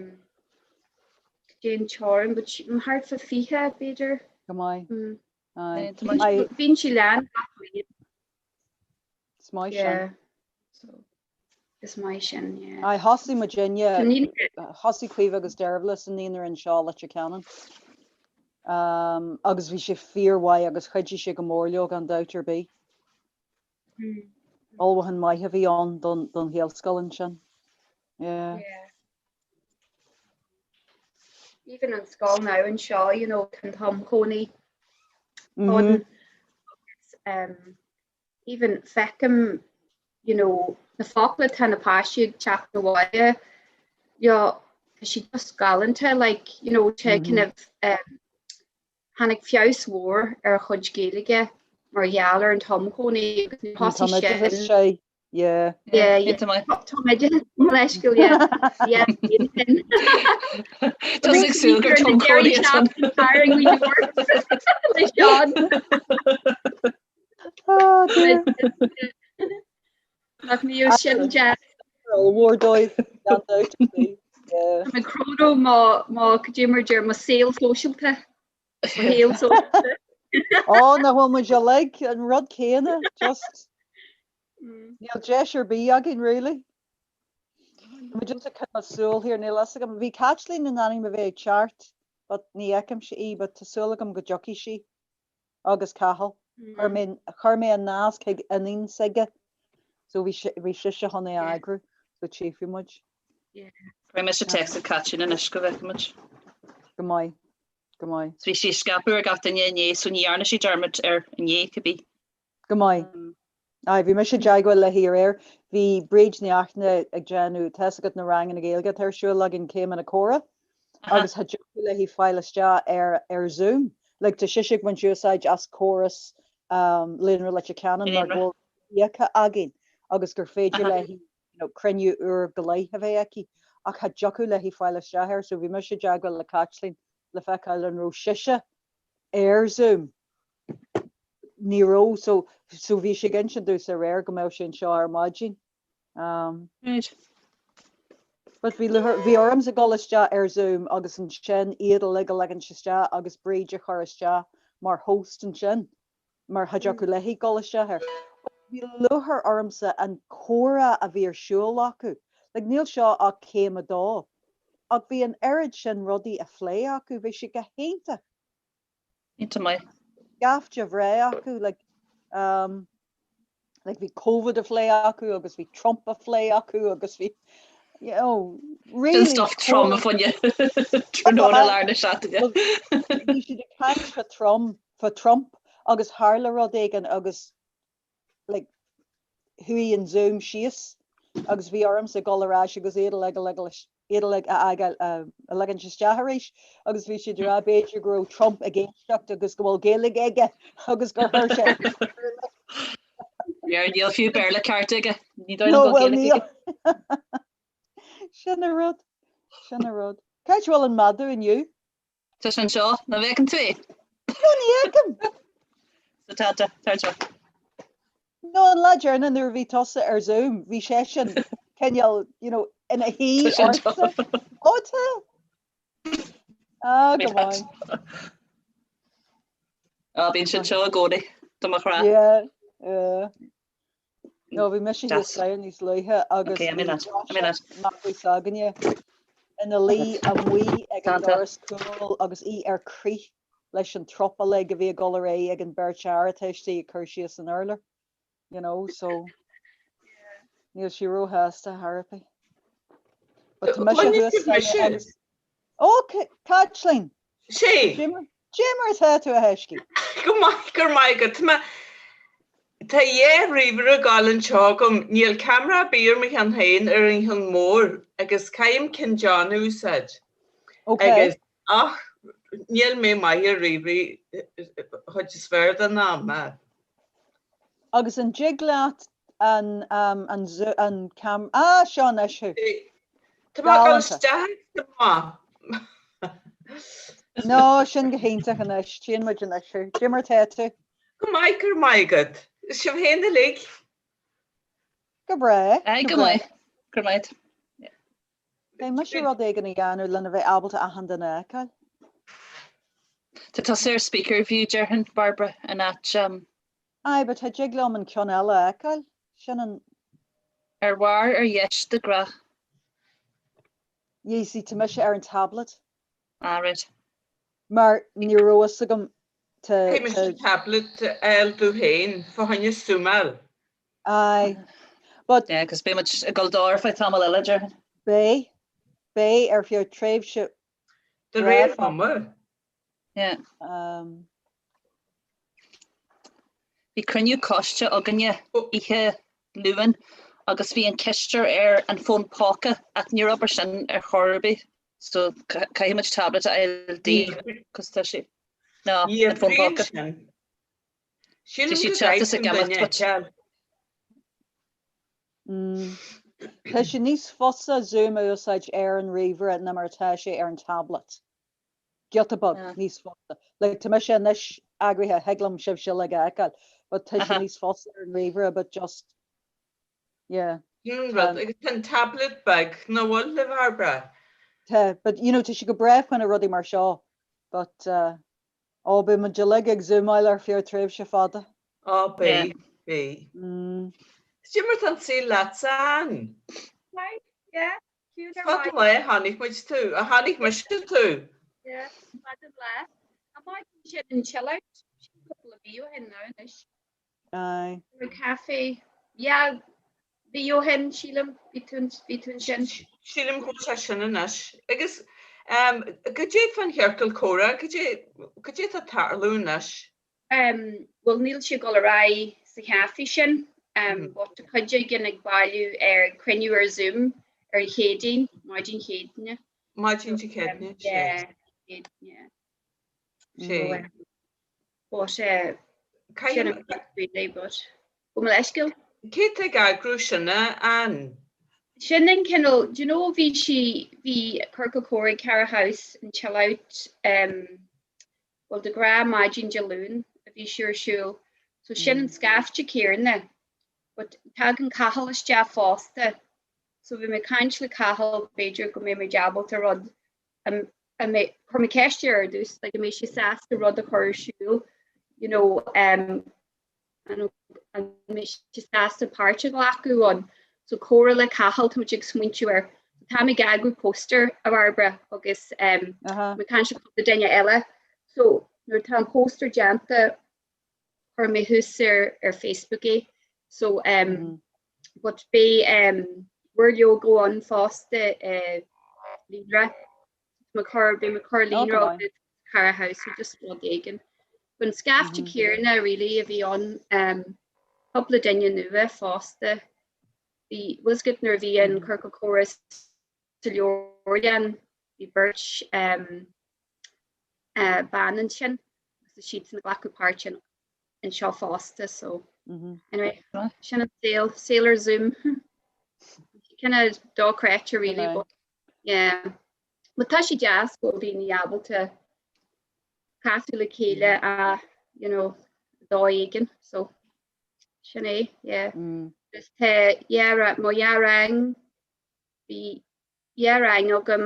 cad é an teorainn, but thart fá 20 b'fhéidir. Go maith. Mm. Aye. Bíonn sí lán gach bliain. Is maith sin. So, is maith sin, yeah. Aye, thosaigh muidinne, thosaigh Caoimhe agus Deirbhile sa naíonra anseo i Leitir Ceanainn. Um, agus bhí sé fíormhaith agus chuidigh sé go mór leo gan dabht ar bith. Mm. Ullmhúchán maith a bhí ann don, don Ghaelscoil ansin. Yeah. Yeah. Even an scoil now anseo, you know, tá an t-am cónaí ann. Um, even feicim, you know, na focla tá na páistí ag teacht abhaile, you know, Tá sí just galánta, like, you know, tá kind of um, tháinig feabhas mhór ar a chuid Gaeilge mar gheall ar an tumchónaí agus nuair a thosaigh sin. sé, yeah. Yeah, yeah. Tá maith. Tá mé mo leithscéal, yeah. Yeah, sin. Tá ag súil gur tumchónaí atá. Le Seán. Oh, dear. Nach mbíodh sin deas. Mhór dóibh, gan dabht ar bith. Yeah. Tá mé ag crónú mo mo cad é mar deir mo saol sóisialta. Mo shaol sóisialta. Ó, nach bhfuil muid uilig an rud céanna, just níl deis ar bith againn really. Tá muid just ag coinneáil súil thiar, níl fhios agam. Bhí Caitlín in ainm a bheith ag teacht, but ní fheicimse í, but tá súil agam go dtiocfaidh sí. agus Cathal. Chuir mé, chuir mé an nasc chuig iníon s'aige so bhí sí, bhí sise chun é a eagrú so tchífidh muid. Cuirfidh mise text ag Caitlín anois go bhfeicfidh muid. Go maith, go maith. So bhí sí ag scaipeadh ar gach duine inné so ní dhearna sí dearmad air inné cibé. Go maith. Aye, bhí mise i dteagmháil léi aréir. Bhí Bríd Ní Fhachtna ag déanamh, tá fhios agat na ranganna Gaeilge atá ar siúl againn, Céimeanna Comhrá, agus cha dtiocfadh léi fáil isteach ar ar Zoom. Like, tá sise ag baint úsáid as córas um, Líonra Leitir Ceanainn mar go bhfuil íoctha againn agus gur féidir léi you know, cruinniú uair go leith a bheith aici, ach cha dtiocfadh léi fáil isteach air, so bhí mise i dteagmháil le Caitlín le feiceáil an raibh sise ar Zoom. Ní raibh, so, so bhí sé ag insint domhsa aréir go mbeadh sé anseo ar maidin. Um, Right. But bhí lúcháir, bhí ormsa dul isteach ar Zoom agus ansin iad uilig a ligint isteach agus Bríd a chur isteach mar host ansin, mar cha dtiocfadh léi dul isteach air. But bhí lúcháir ormsa an comhrá a bhí ar siúl acu. Like níl seo ach céim a dó. Ach bhí an oiread sin rudaí á phlé acu, bhí sé go hiontach. Iontach maith. Scaifte bhreá acu, like, um, like bhí Covid á phlé acu agus bhí Trump á phlé acu agus bhí, you know, really Sin stuff trom a fuinne tráthnóna lár na seachtaine. Bhí siad ag caint fá Trump, fá Trump agus tharla rud éigin agus like, chuaigh an Zoom síos agus bhí ormsa dul ar ais agus iad uilig a iad uilig a fhágáil a ligint isteach arís agus bhí siad ag rá b'fhéidir go raibh Trump ag éisteacht agus go bhfuil Gaeilge aige agus gur chuir sé Yeah, níl fiú Béarla ceart aige. Ní dóigh liom go bhfuil Gaeilge aige. Sin an rud. Sin an rud. Cá háit a bhfuil an madadh inniu? Tá sé anseo, nach bhfeiceann tú é? No, ní fheicim. So tá, tá, tá anseo. No, an lá deireanach nuair a bhí tusa ar Zoom, bhí seisean cineál, you know, ina shuí Tá sé anseo. ortsa. Ó tá. Ah, go maith. Á, bíonn sé anseo i gcónaí, do mo chrá. Yeah, yeah. No, bhí mise thíos staighre níos luaithe agus Okay, I'm in that. I'm in that. Mac s'againne ina luí amuigh ag an doras cúil agus í ar crith leis an trup uilig a bhí ag dul ar aghaidh ag an beirt fhear atá istigh ag cur síos an urláir, you know, so níl sí róshásta thar ar bith. But tá mise thuas staighre agus Ó, Caitlín! Sé. Cé mar atá tú, a thaiscí? Go maith, go raibh maith agat. Tá mé, tá dhá ríomhaire ag gabháil anseo agam. Níl ceamara ar bith ar mo cheann féin, ar an cheann mór, agus caithim ceann John a úsáid. Ok. Agus, ach, níl mé maith ar ríomhairí chuid is fearr den am. Agus an dtig leat an, an, an cam, ah, seo anois thú. Tá mé ag dul isteach agus amach. No, sin go hiontach anois, tchíonn muid anois thú. Cé mar atá tú? Go maith, go raibh maith agat. Sibh féin uilig? Go breá. Aye, go maith. Go raibh maith. Beidh mise rud éigin a dhéanamh lena bheith ábalta achan duine a fheiceáil. Tá tusa ar speaker view, déarfainn, Barbara, in áit. Aye, but cha dtig liom an ceann eile a fheiceáil. Sin an. Ar bharr ar dheis de ghnáth. You see, tá mise ar an tablet. Ah, right. Mar ní raibh fhios agam tá. Caithfidh mise tablet a fháil domh féin, fá choinne zúmáil. Aye. But. Yeah, 'cause beidh muid ag dul dó ar feadh tamall eile, déarfainn. Beidh. Beidh ar feadh tréimhse De réir ama. Yeah. Bhí cruinniú coiste againne oíche Luain agus bhí an cisteoir ar an fón póca ach níor obair sin ar chor ar bith. So caithfidh muid tablet a fháil di cos tá sí ná an fón póca. Sílim Tá sí go teacht is ag gcaithfidh imeacht duine but. fheiceáil. Tá sé níos fusa Zoom a úsáid ar an ríomhaire ná mar atá sé ar an tablet. Giota beag níos fusa. Like tá mise anois eagraithe, thig liom sibhse uilig a fheiceáil, but tá sé níos fusa ar an ríomhaire but just yeah. Sin an rud, agus tá an tablet beag, nach bhfuil, le Bhairbre? Tá, but you know tá sé go breá fá choinne rudaí mar seo but uh, Ó, beidh muid uilig ag zúmáil ar feadh tréimhse fada. Ó, beidh, beidh. Cad é mar tá an saol leatsa, Ann? Maith, yeah. Ciúin ar Fada maidin. an lá a chonaic muid tú, a chonaic mise tú. Yeah, fada an lá. An maidin sin an chill out, sin cúpla mí ó shin now anois. Aye. Ar café. Yeah, mí ó shin, sílim, bhí tú, bhí tú ansin. Sílim go bhfuil sé sin anois. Agus um, cad é fán chiorcal comhrá, cad é, cad é atá ag tarlú anois? Um, bhuel, níl sé ag dul ar aghaidh sa chaife sin, um, but tá cuid againn ag bailiú ar cruinniú ar Zoom ar an Chéadaoin, maidin Chéadaoine. Maidin Dé Céadaoine, sé. Yeah, yeah. Sé. But sin an really but gabh mo leithscéal. Cé atá ag eagrú sin, a Ann? Sin an cineál, do you know bhí sí, bhí Ciorcal Comhrá Cara House an chill out um, well de ghnáth maidin Dé Luain a bhí sí ar siúl. So sin an scaifte céanna but tagann Cathal isteach fosta. So bhí mé ag caint le Cathal b'fhéidir go mbeidh muid ábalta rud an mbeidh, chuir mé ceist air ar dtús, like, an mbeidh sé sásta rud a chur ar siúl, you know, um, an mbeidh sé sásta páirt a ghlacadh ann. So comhrá le Cathal, tá muid ag smaointiú air. Táim ag eagrú póstaer, a Bhairbre, agus um, uh -huh. mé ag caint le cúpla duine eile. So nuair atá an póstaer déanta, chuir mé thuas ar ar Facebook é. So um, mm -hmm. but beidh um, mhuirleog ann fosta uh, líonra Beidh mé ag cur líonra agus Cara House so just rud éigin. An scaifte céanna really a bhí ann um, cúpla duine nua fosta. Bhí bhfuil a fhios agat nuair a bhí an ciorcal comhrá sa leabharlann bhí beirt um, uh, bean ansin agus siadsan ag glacadh páirt in anseo fosta so anyway sin an saol, saol ar Zoom. Kind of dochreidte really but yeah. But tá sé deas go bhfuil daoine ábalta casadh le chéile a you know dóigh éigin so sin é yeah. Just tá yeah mo dhá rang bhí dhá rang agam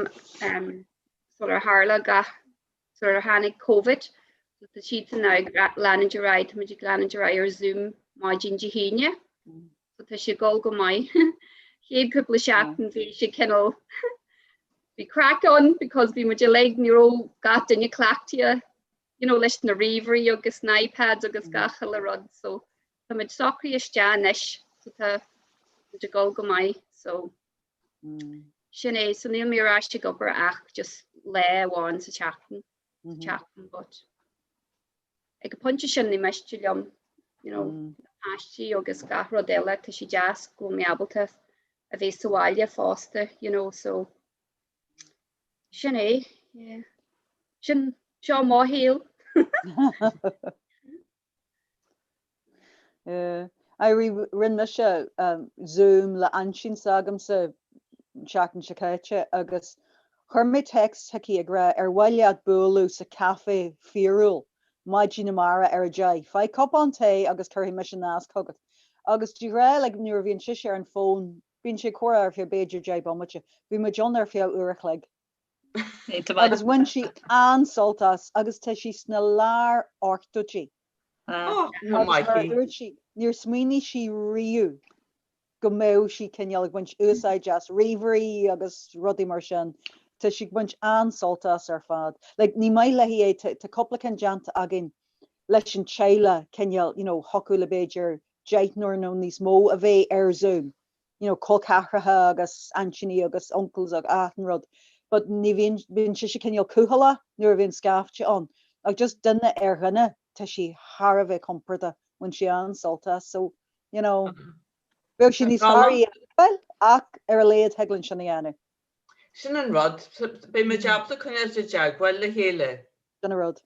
sular tharla gach, sular tháinig Covid. So tá siadsan now ag leanúint ar aghaidh, tá muid ag leanúint ar aghaidh ar Zoom maidin Dé hAoine. So tá sé ag dul go maith. Chéad cúpla seachtain bhí sé cineál, bhí craic ann because bhí muid uilig, ní raibh gach duine cleachtaithe you know, leis na ríomhairí agus na iPads agus gach uile rud. So tá muid socraithe isteach anois, so tá muid ag dul go maith. So Sin é, so níl mé ar ais ag obair ach just lá amháin sa tseachtain, sa tseachtain but ag an pointe sin ní miste liom, you know, na páistí agus gach rud eile, tá sé deas go bhfuil mé ábalta a bheith sa bhaile fosta, you know, so sin é, yeah. Sin, seo mo shaol. Rinne mise Zoom le aintín s'agamsa an tseachtain seo caite agus chuir mé text chuici ag rá ar mhaith leat bualadh sa caife fíorúil maidin amárach ar a 10, faigh cupán tae agus cuirfidh mise nasc chugat. Agus de ghnáth like nuair a bhíonn sise ar an bhfón bíonn sí ag comhrá ar feadh b'fhéidir 10 bomaite, bhí muid ann ar feadh uair a chloig. Agus bhain sí an-sult as agus tá sí sna lár ochtóidí. Agus mar a dúirt sí, níor smaoinigh sí riamh go mbeadh sí cineál ag baint úsáid as ríomhairí agus rudaí mar sin. Tá sí ag baint an-sult as ar fad. Like, ní maith léi é, tá cúpla ceann déanta againn leis an teaghlach cineál, you know, thiocfadh le b'fhéidir deichniúr nó níos mó a bheith ar Zoom. you know, col ceathracha agus aintíní agus uncles agus achan rud but ní bhíonn, bíonn sise cineál cúthaileach nuair a bhíonn scaifte ann ach just duine ar dhuine tá sí thar a bheith compordach, bhain sí an-sult as so, you know, bheadh sé níos fearr í a fheiceáil ach ar a laghad thig linn sin a dhéanamh. Sin an rud. Beidh muid ábalta coinneáil i dteagmháil le chéile. Sin an rud.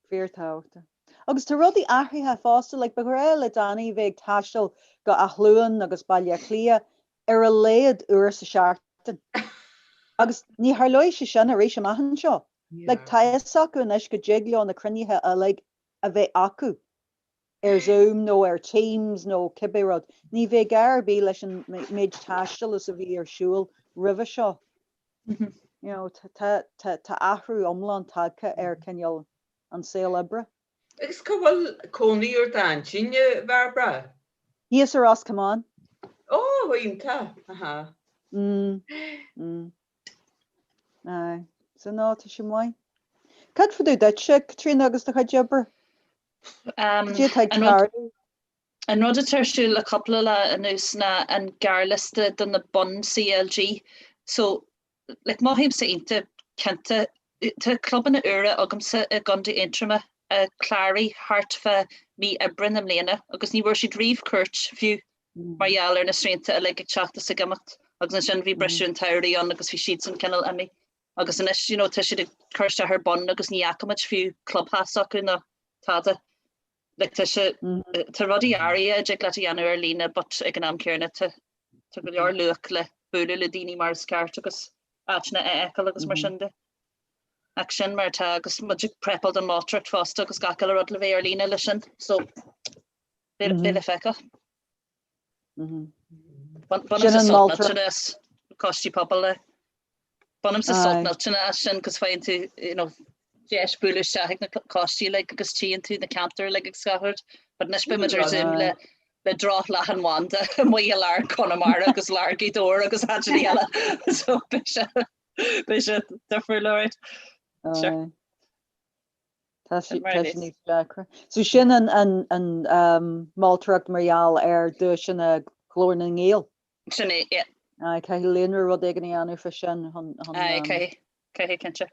Fíorthábhachtach. Agus tá rudaí athraithe fosta, like ba ghnách le Danny bheith ag taisteal go Áth Luain agus Baile Átha Cliath ar a laghad uair sa seachtain. Agus ní tharlóidh sé sin arís amach anseo. Like tá a fhios acu anois go dtig leo na cruinnithe uilig a bheith acu ar Zoom nó ar Teams nó cibé rud. Ní bheidh gá ar bith leis an méid taistil is a bhí ar siúl roimhe seo. You know, tá tá athrú iomlán tagtha ar cineál an saol oibre. Agus cá bhfuil cónaí ar d'aintín, a Bhairbre? Thíos i Ros Comáin. Ó, iontach, aha. Mm, mm. Aye. So no, tá sé maith. Cad fá dtaobh duitse, Caitríona, agus do chuid oibre? Um, Cad é atá ag tarlú? An rud atá ar siúl le cúpla lá anuas ná an gearrliosta do na boinn CLG. So, like, mothaímse iontach cinnte. Tá clubanna úra agamsa i gContae Aontroma a chláraigh thart fá mí Aibreán i mbliana agus ní bhfuair siad riamh cuairt fiú mar gheall ar na srianta uilig ag teacht is ag imeacht agus ansin bhí briseadh an tsamhraidh ann agus bhí siadsan cineál imithe agus anois you know tá siad ag cur isteach ar bonn agus ní fhaca muid fiú clubhouse acu ná tada. Like tá sé tá rudaí áirithe a dtig leat a dhéanamh ar líne but ag an am céanna tá tá go leor luach le bualadh le daoine mar is ceart agus áiteanna a fheiceáil agus mar sin de. Ach sin mar atá agus muid ag prepáil don moltóireacht fosta agus gach uile rud le bheith ar líne leis sin so beidh le feiceáil. Bainimse sult millteanach as coistí pobail le. Bainimse sult millteanach as sin cos faigheann tú you know, deis bualadh isteach ag na coistí uilig agus tchíonn tú na ceantair uilig agus gach rud. But anois beidh muid ar Zoom le le droch-leathanbhanda amuigh i lár Conamara agus lár Gaoth Dobhair agus áiteanna eile. So beidh sé beidh sé difriúil alright. Sure. Tá sé níos deacra. So sin an an moltóireacht mar gheall ar duaiseanna Ghlór na nGael? Sin é, yeah. Aye, caithfidh Líonra rud éigin a dhéanamh fá sin chun. Aye, caithfidh, caithfidh cinnte.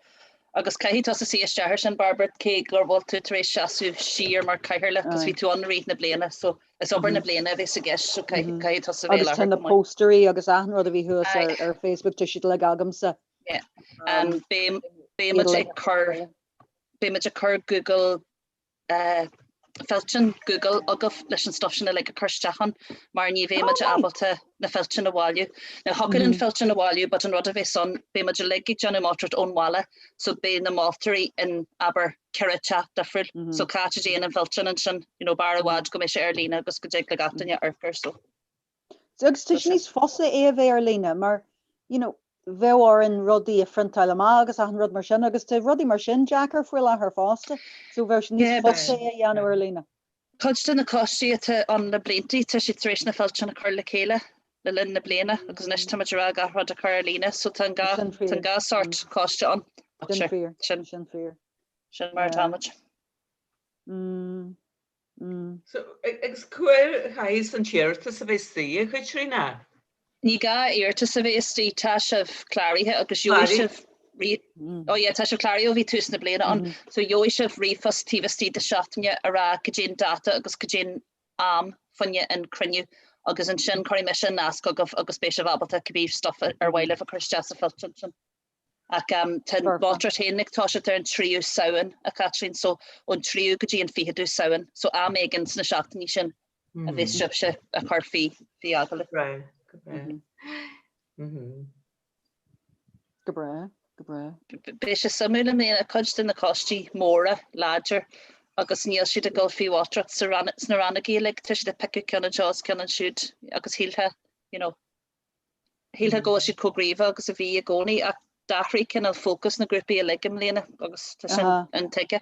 Agus caithfidh tusa suí isteach ar sin, Bairbre, cé go bhfuil tú tar éis seasamh siar mar cathaoirleach, cos bhí tú ann i rith na bliana, so is obair na bliana a bheas i gceist, so caithfidh, caithfidh tusa bheith i láthair. Agus tá na póstairí agus achan rud a bhí thuas ar ar Facebook, tá siad uilig agamsa. Yeah. Beidh, beidh muid ag cur, beidh muid ag cur Google fillteán Google agaibh leis an stuff sin uilig a chur isteach ann mar ní bheidh muid ábalta na fillteáin a bhailiú. Now thiocfadh linn fillteán a bhailiú but an rud a bheas ann beidh muid uilig ag déanamh moltóireacht ón bhaile so beidh na moltóirí in abair ceithre teach difriúil so cá háit a dtéann an fillteán ansin you know b'fhearr i bhfad go mbeidh sé ar líne agus go dtig le gach duine amharc air so. Agus tá sé níos fusa é a bheith ar líne mar, you know, bheadh orainn rudaí a phriontáil amach agus achan rud mar sin agus tá rudaí mar sin deacair faoi láthair fosta, so bheadh sé níos fusa é a dhéanamh ar líne. Cuid de na coistí atá ann le blianta, tá siad tar éis na fillteáin a chur le chéile le linn na bliana agus anois tá muid ag rá gach rud a chur ar líne so tá an dhá tá an dhá sórt coiste ann. Sin fíor. Sin sin fíor. Sin mar atá muid. Mm. So, agus cá huair a chaithfeas an t-iarratas a bheith istigh, a Chaitríona? Ní gá iarratas a bheith istigh, tá sibh cláraithe agus gheobhaidh sibh Oh yeah, tá sibh cláraithe ó bhí tús na bliana ann, so gheobhaidh sibh ríomhphost taobh istigh de seachtaine a rá cad é an dáta agus cad é an am fá choinne an cruinniú agus ansin cuirfidh mise an nasc chugaibh agus beidh sibh ábalta cibé stuff ar mhaith libh a chur isteach sa fillteán sin. Ach tá an mholtóireacht féin ag toiseacht ar an 3ú Samhain, a Chaitlín, so ón 3ú go dtí an 20ú Samhain, so am éigin sna seachtainí sin a bheas sibhse á chur faoi faoi agallamh. Go breá, go breá. Go breá, go breá. Beidh sé suimiúil i mbliana, cuid de na coistí móra, láidir, agus níl siad ag dul faoi mholtóireacht sna rannógaí uilig, tá siad ag piocadh ceann anseo is ceann ansiúd agus shílfeá, you know, Shílfeá go bhfuil siad chomh gníomhach agus a bhí i gcónaí ach d'athraigh cineál fócas na grúpaí uilig i mbliana agus tá sin intuigthe.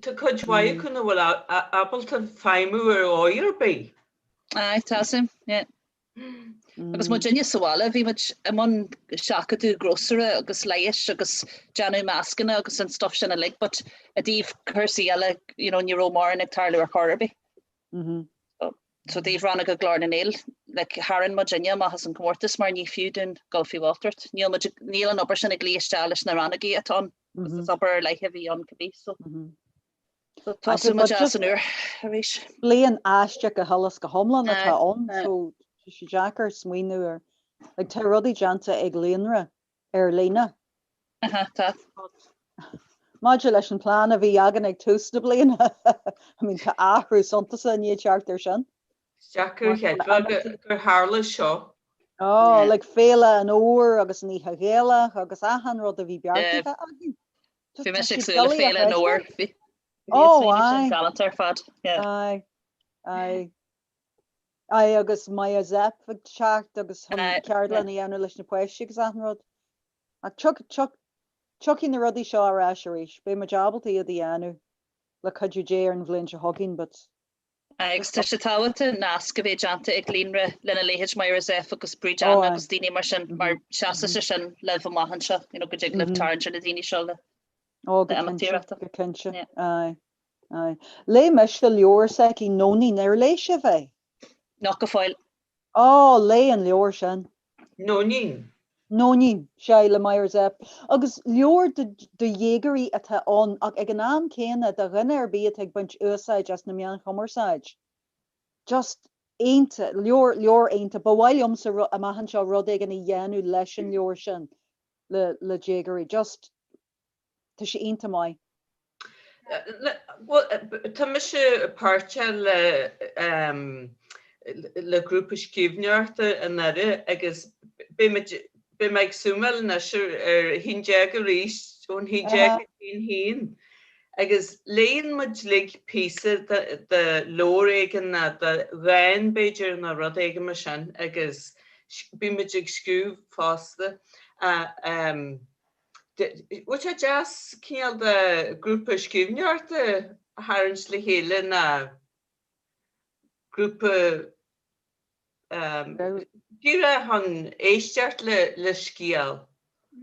Tá cuid mhaith acu nach bhfuil ábalta feidhmiú ar dhóigh ar bith. Aye, tá sin, yeah. Agus muidinne sa bhaile, bhí muid i mbun seachadadh grósaera agus leighis agus déanamh mascanna agus an stuff sin uilig but i dtaobh cúrsaí eile, you know, ní raibh mórán ag tarlú ar chor ar bith. So i dtaobh rannóga Ghlór na nGael, like, tharraing muidinne amach as an comórtas mar ní fiú dúinn dul faoi mholtóireacht. Níl muid, níl an obair sin ag luí isteach leis na rannógaí atá ann agus is obair ar leith a bhí ann cibé. So, so tosóidh muid as an úr arís. Bliain aisteach go huile is go hiomlán atá ann, so Tá sé deacair smaoineamh ar, like tá rudaí déanta ag Líonra ar líne. Aha, tá. Maidir leis an plean a bhí againn ag tús na bliana, I mean tá athrú suntasach i ndiaidh teacht air sin. Is deacair a chreidbheáil gur tharla seo. Oh, like Féile an Fhómhair agus an Oíche Ghaelach agus achan rud a bhí beartaithe againn. Bhí mise ag súil le Féile an Fhómhair. Bhí Oh, aye. Galánta ar fad. Aye, aye. Aye, agus Maya Zepp ag teacht agus chun ceardlann a dhéanamh leis na páistí agus achan rud. Ach tiocfaidh na rudaí seo ar ais arís. Beidh muid ábalta iad a dhéanamh le cuidiú Dé ar an bhliain seo chugainn, but. Aye, agus tá sé tábhachtach nasc a bheith déanta ag Líonra lena leithéid Myra Zepf agus Bríd Anna agus daoine mar sin, mar seasfaidh sé sin libh amach anseo, you know, go dtig libh tarraingt ar na daoine seo le Ó, go cinnte, go cinnte, aye, aye. Léigh mise leabhar s'aici, Nóinín, ar léigh sibh é? Not go fóill. Ó, léigh an leabhar sin. Nóinín. Nóinín, sea, le Myra Zepf. Agus leabhar do dhéagóirí atá ann ach ag an am céanna do dhuine ar bith atá ag baint úsáid as na meáin chumarsáid. Just iontach, leabhar, leabhar iontach. Ba mhaith liomsa amach anseo rud éigin a dhéanamh leis an leabhar sin le le déagóirí. Just, tá sé iontach maith. Bhuel, tá mise páirteach le le grúpa scríbhneoireachta i nDoire agus beidh muid, beidh mé ag zúmáil anois ar ar a haon déag arís, ón haon déag go dtí an haon. Agus léann muid uilig píosa de de leabhar éigin nó de dhán b'fhéidir nó rud éigin mar sin agus bíonn muid ag scríobh fosta. Bheadh sé deas cineál de grúpa scríbhneoireachta a tharraingt le chéile nó grúpa díreach chun éisteacht le scéal.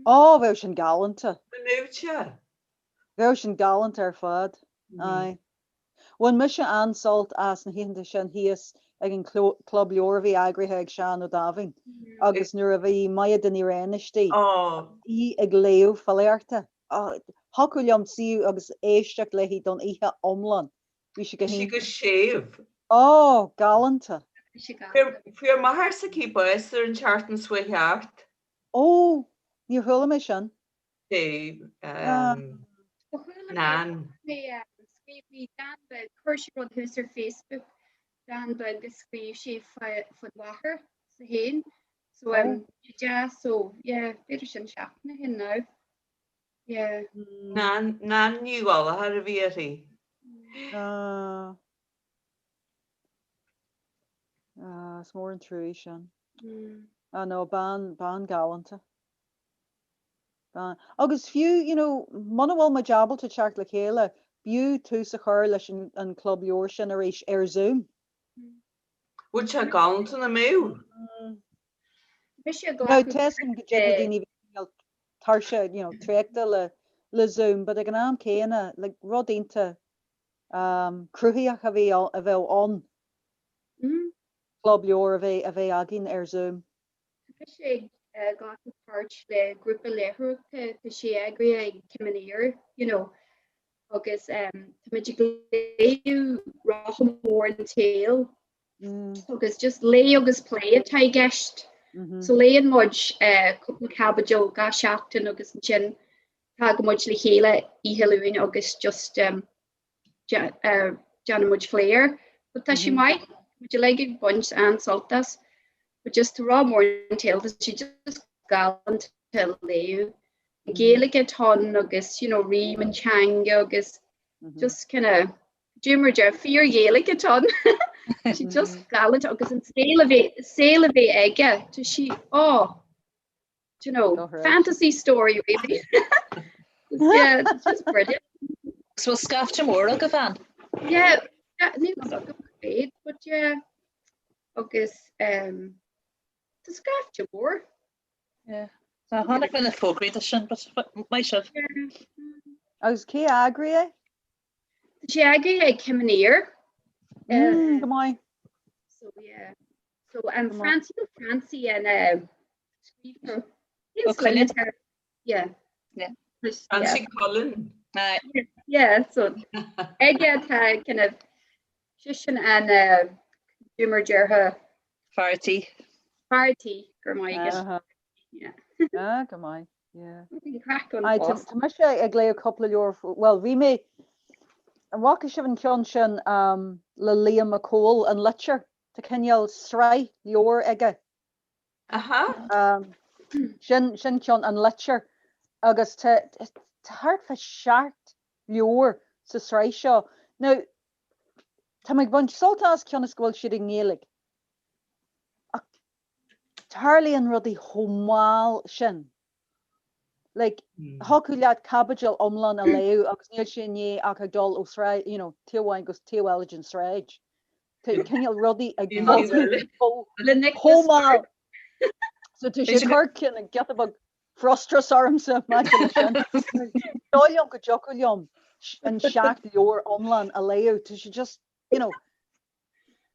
Ó, bheadh sin galánta. An mbeadh sé? Bheadh sin galánta ar fad. Aye. Bhain mise an-sult as na hoícheanta sin thíos ag an Club Leabhar a bhí eagraithe ag Seán Ó Daimhín agus nuair a bhí Maya de Níréin istigh, í ag léamh filíochta. Thiocfadh liom suí agus éisteacht léi don oíche iomlán. Bhí sé go hiontach. Bhí sí go séimh. Ó, galánta. Fuair máthair s'aici bás ar an tseachtain seo chuaigh thart. Ó, níor chuala mé sin. Nan. Scríobh dán beag, chuir sí rud thuas ar Facebook, dán beag a scríobh sí fán mháthair s'aici féin. So um, deas, so yeah, b'fhéidir sin seachtain ó shin now. Yeah. Nan, Nan Ní Ghallchóir a bhí uirthi. Ah. Ah, is mór an truaí sin. Ah no, bean, bean galánta. Agus fiú, you know, muna bhfuil muid ábalta teacht le chéile, b'fhiú tús a chur leis an club leabhar sin arís ar Zoom. Bheadh sé galánta nach mbeadh? Now, tá a fhios agam go dtig le daoine bheith tuirseach, you know, traochta le le Zoom, but ag an am céanna, like, rud iontach um, cruthaitheach a bhí a bheadh ann, club leabhar a bheith a bheith againn ar Zoom. Tá mise ag glacadh páirt le grúpa léitheoireachta, tá sé eagraithe ag Kim Aniar, you know, agus tá muid ag léamh Rotha Mór an tSaoil agus just léigh agus plé atá i gceist. So léann muid cúpla caibidil gach seachtain agus ansin tagann muid le chéile oíche Luain agus just déanann muid plé air. But tá sé maith, muid uilig ag baint an-sult as. But just Rotha Mór an tSaoil, tá sé just galánta a léamh. An Ghaeilge atá ann agus, you know, rím an teanga agus just kind of, dú mar deir fíor-Ghaeilge atá ann. Tá sé just galánta agus an saol a bhí, saol a bhí aige, tá sé, oh, you know, fantasy story really. yeah, it's just brilliant. So bhfuil scaifte mór agaibh ann? Yeah, níl a fhios agam cá mhéad, but yeah. Agus um, tá scaifte mór. Yeah. Tá tháinig mé na fógraí de sin, but maith sibh. Agus cé a eagraigh é? Tá sé eagraithe ag Kim Aniar. Mm, go maith. So yeah. So um, Francie nó Francie an uh, scríbhneoir. Ó Coileáin? Yeah. Yeah. Francie Cullen. Uh, yeah, so aige tá kind of seisean an uh, consumer deartha. Fear a' tí. Fear a' tí, go raibh maith agat. Yeah. Ah, go maith. Yeah. Bhí craic ann Aye, tá fosta. tá mise ag léamh cúpla leabhar, bhuel, bhí mé, an bhfaca sibh an ceann sin um, le Liam Mac Cóil, An Litir? Tá cineál sraith leabhar aige. Aha. Um, sin, sin ceann, An Litir. Agus tá, tá thart fá sheacht leabhar sa sraith seo. Now, tá mé ag baint sult as cionn is go bhfuil siad i nGaeilge. Ach tarlaíonn rudaí chomh mall sin. Like, thiocfadh leat caibidil iomlán a léamh agus níl sé i ndiaidh ach ag dul ó sráid, you know, taobh amháin go taobh eile den sráid. Tá cineál rudaí ag bogadh chomh mall. So tá sé ag cur cineál giota beag frustrachas ormsa maidir leis sin. Ní dóigh liom go dtiocfadh liom an seacht leabhar iomlán a léamh. Tá sé just, you know,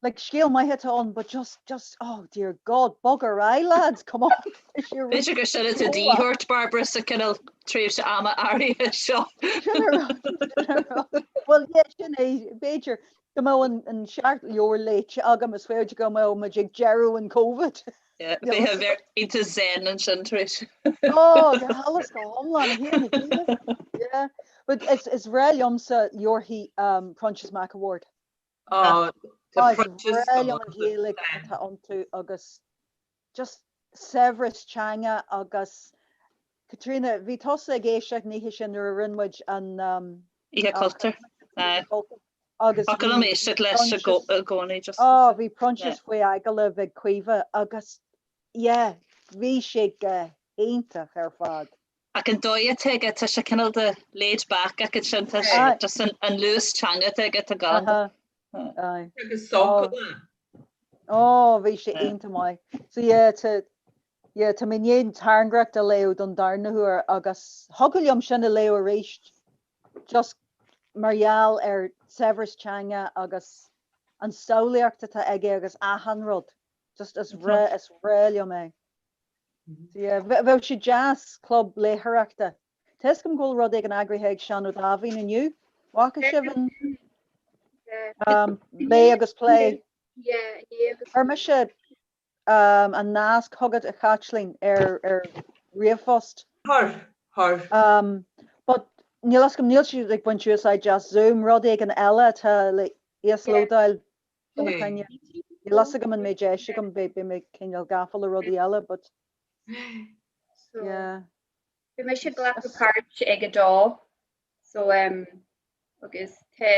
like scéal maith atá ann but just, just, oh dear God, bog ar aghaidh lads, come on. B'fhéidir gur sin atá de dhíth ort, Barbara, sa cineál tréimhse ama áirithe seo. Sin a rud, sin a rud. Well yeah, sin é, b'fhéidir go mbeadh an, an seacht leabhar léite agam is féidir go mbeadh muid ag deireadh an Covid. Yeah, bheifeá bheith iontach zen ansin tar éis. Oh, go huile is go hiomlán, a Thiarna Dia. Yeah. But is, is breá liomsa leabharthaí um, Proinsias Mac a' Bhaird. Oh, tá Is Proinsias breá liom an Ghaeilge atá iontu agus just saibhreas teanga agus Caitríona, bhí tusa ag éisteacht an oíche sin nuair a rinne muid an um, Oíche Cultúir. Oíche Cultúir. Agus Thiocfadh liom éisteacht leis i gcónaí just. Oh, bhí Proinsias faoi agallamh ag Caoimhe agus yeah, bhí sé go hiontach ar fad. Ach an dóigh atá aige, tá sé cineál de laid back ach ansin tá sé just an luas teanga atá aige, tá galánta. Agus sócúil. Ó, bhí sé iontach maith. So yeah, tá, yeah, tá mé i ndiaidh an Tairngreacht a léamh don darna huair agus thiocfadh liom sin a léamh arís just mar gheall ar saibhreas teanga agus an samhlaíocht atá aige agus achan rud. Just is bhreá, is bhreá liom é. So yeah, bheadh sé deas club léitheoireachta. Tá fhios agam go bhfuil rud éigin eagraithe ag Seán Ó Dáimhín inniu. Bhfaca sibh an um, Léigh agus Plé? Chuir mise um, an nasc chugat a Chaitlín ar, ar ríomhphost. Chuir, chuir. Um, but níl fhios agam, níl siad ag baint úsáid as Zoom, rud éigin eile atá le íoslódáil. Ina choinne. Níl fhios agam an mbeidh deis agam, beidh mé cineál gafa le rudaí eile, but So, yeah. Bhí mise ag glacadh páirt ag a dó, so um, agus tá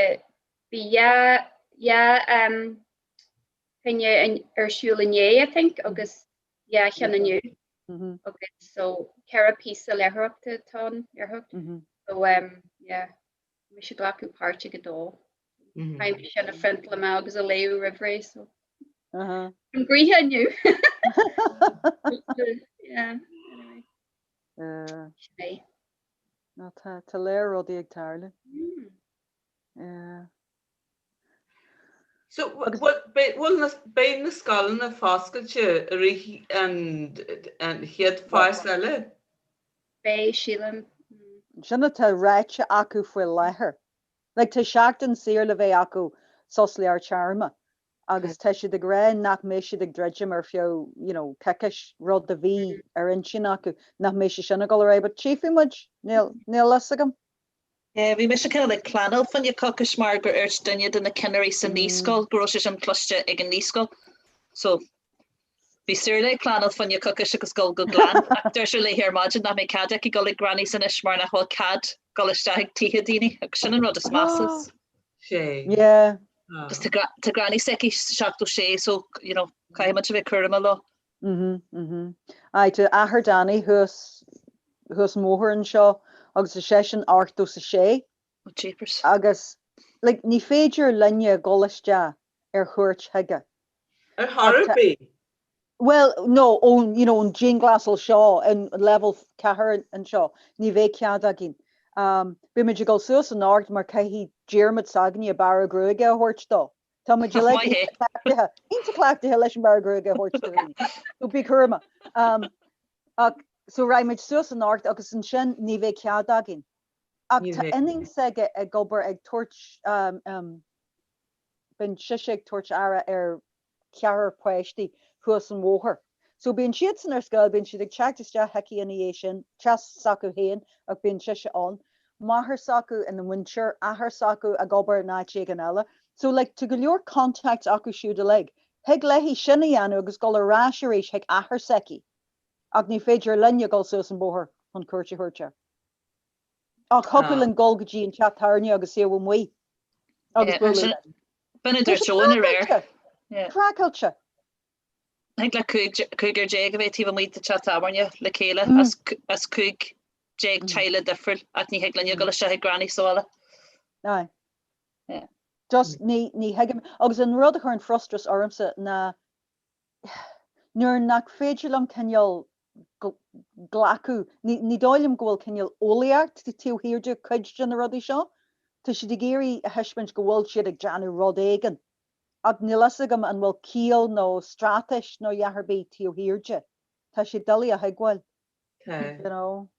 bhí dhá dhá um, choinne in- ar siúl inné, I think, agus dhá cheann inniu. Mhm. Agus so ceithre píosa léitheoireachta atá ann, léitheoireacht. Mhm. So um, yeah. Mise ag glacadh páirt ag a dó. Caithfidh sin a phriontáil amach agus a léamh roimh ré so. An gnoitheach inniu. Yeah, anyway. Sin é. No, tá tá léir rudaí ag tarlú. Yeah. So, bhfuil na, beidh na scoileanna foscailte i rith an an chéad fás eile? Beidh, sílim. Sin atá ráite acu faoi láthair. Like tá seachtain saor le bheith acu sos lár téarma agus tá siad ag rá nach mbeidh siad ag druidim ar feadh, you know, coicís, rud a bhí ar intinn acu, nach mbeidh sé sin ag dul ar aghaidh but tchífidh muid, níl, níl fhios agam. Yeah, bhí mise cineál ag pleanáil fá choinne coicís mar gur dhúirt duine de na cinnirí sa naíscoil go raibh sé sin cloiste ag an naíscoil. So Bhí Saoirse ag pleanáil fá choinne coicís agus dul go Gleann ach deir sé léi ar maidin nach mbeidh cead aici dul ag grannies anois mar nach bhfuil cead dul isteach ag tithe daoine agus sin an rud is measa. Sé. Yeah. Agus tá tá granny s'aici 76 so you know caithfidh muid a bheith cúramach leo. Mhm mhm. Aye tá athair Danny thuas thuas an bhóthar anseo agus tá seisean 86. Oh jeepers. Agus like ní féidir linne dul isteach ar chuairt chuige. Ar chor ar bith? Bhuel, no, ón, you know, ón dianghlasáil seo, an level 4 anseo, ní bheidh cead againn. Um, beidh muid ag dul suas an ard mar caithfidh Diarmuid s'againne bearradh gruaige a thabhairt dó. Tá muid uilig Maith é. cleachtaithe, iontach cleachtaithe leis an bearradh gruaige a thabhairt do dhaoine. So bí cúramach. Um, ach, so raghaidh muid suas an ard agus ansin ní bheidh cead againn. Ach Ní tá bheidh. iníon s'aige ag obair ag tabhairt, um, um, Bíonn sise ag tabhairt aire ar. cheathrar páistí thuas an bhóthar. So bíonn siadsan ar scoil, bíonn siad ag teacht isteach chuici ina dhiaidh sin, teach s'acu féin ach bíonn sise ann. Máthair s'acu ina múinteoir, athair s'acu ag obair in áit éigin eile. So like tá go leor contacts acu siúd uilig. Thig léi sin a dhéanamh agus dul ar ais arís chuig athair s'aici. Ach ní féidir linne dul suas an bóthar chun cuairt a thabhairt air. Ach thiocfadh linn dul go dtí an teach tábhairne agus suí amuigh agus bualadh linn. B'in a dúirt Eoin aréir. Craiceáilte! Thig le cúigear déag a bheith taobh amuigh de teach tábhairne le chéile as 15 teaghlach difriúil ach ní thig linne dul isteach ag Granny sa bhaile. Aye. Just ní thuigim. Agus an rud a chuireann frustrachas ormsa ná nuair nach féidir liom cineál glacadh, ní dóigh liom go bhfuil cineál eolaíocht taobh thiar de cuid de na rudaí seo. Tá siad ag iarraidh a thaispeáint go bhfuil siad ag déanamh rud éigin, ach níl fhios agam an bhfuil ciall nó straitéis nó a dhath ar bith taobh thiar de. Tá sé doiligh a thuigbheáil, you know.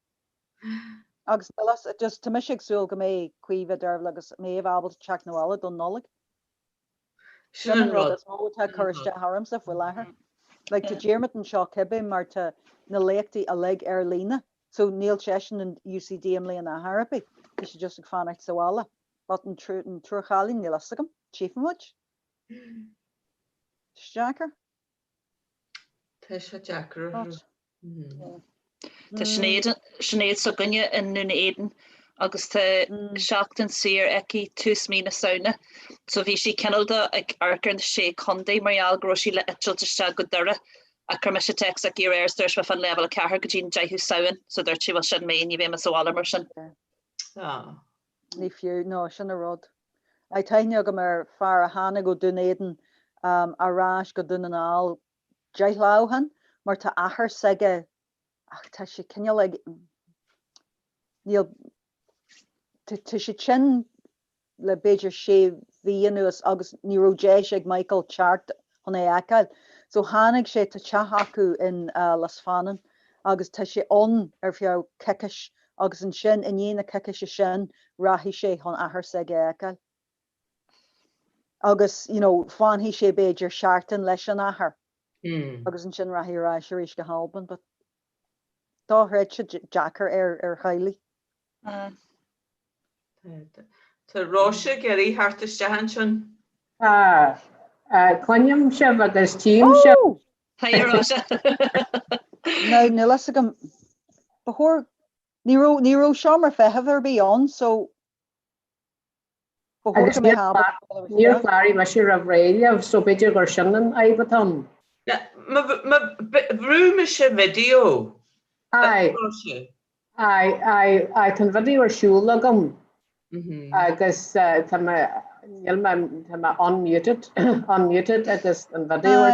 Agus níl fhios, just tá mise ag súil go mbeidh Caoimhe, Dervla agus Méabh ábalta teacht 'na bhaile don Nollaig. Sin an rud is mó atá ag cur isteach ormsa faoi láthair. Like tá Diarmuid anseo cibé mar tá na léachtaí uilig ar líne so níl seisean in UCD i mbliana ar chor ar bith. Tá sé just ag fanacht sa bhaile. But an triúr chailín níl fhios agam. Tchífidh muid. Tá sé deacair. Tá sé deacair. Tá Sinéad, Sinéad s'againne i nDún Éideann agus tá seachtain saor aici tús mí na Samhna so bhí sí cineál de ag amharc ar na sé contae mar gheall go raibh sí le eitilt isteach go Doire ach chuir mise téacs aici aréir is dúirt mé fán leibhéal 4 go dtí an 10ú Samhain so dúirt sí bhuel sin mé ní bheidh mé sa bhaile mar sin. Ní fiú, no, sin an rud. Tá aithne agam ar fear a tháinig ó Dún Éideann ar ais go Dún na nGall 10 lá ó shin mar tá athair s'aige ach tá sé cineál ag níl tá sé tinn le b'fhéidir sé mhí anuas agus ní raibh deis ag Michael teacht chun é a fheiceáil. So tháinig sé tá teach acu in Lios Fanainn agus tá sé ann ar feadh coicís agus ansin i ndiaidh na coicíse sin rachaidh sé chun athair s'aige a fheiceáil. Agus, you know, fanfaidh sé b'fhéidir seachtain leis an athair agus ansin rachaidh ar ais arís go hAlbain. But dochreidte deacair ar ar theaghlaigh. Tá Róise ag iarraidh theacht isteach ansin. Tá. Cluinim sibh agus tchím sibh. Oh! Haigh a Róise. Now, níl fhios agam. Ba chóir, ní raibh, ní raibh seomra feithimh ar bith ann so Agus níor chláraigh mise roimh ré libh, so b'fhéidir gur sin an fhadhb atá ann. Bhrúigh mise video. Aye, aye, aye, aye, tá an video ar siúl agam agus tá mé, níl mé, tá mé unmuted, unmuted agus an video ar,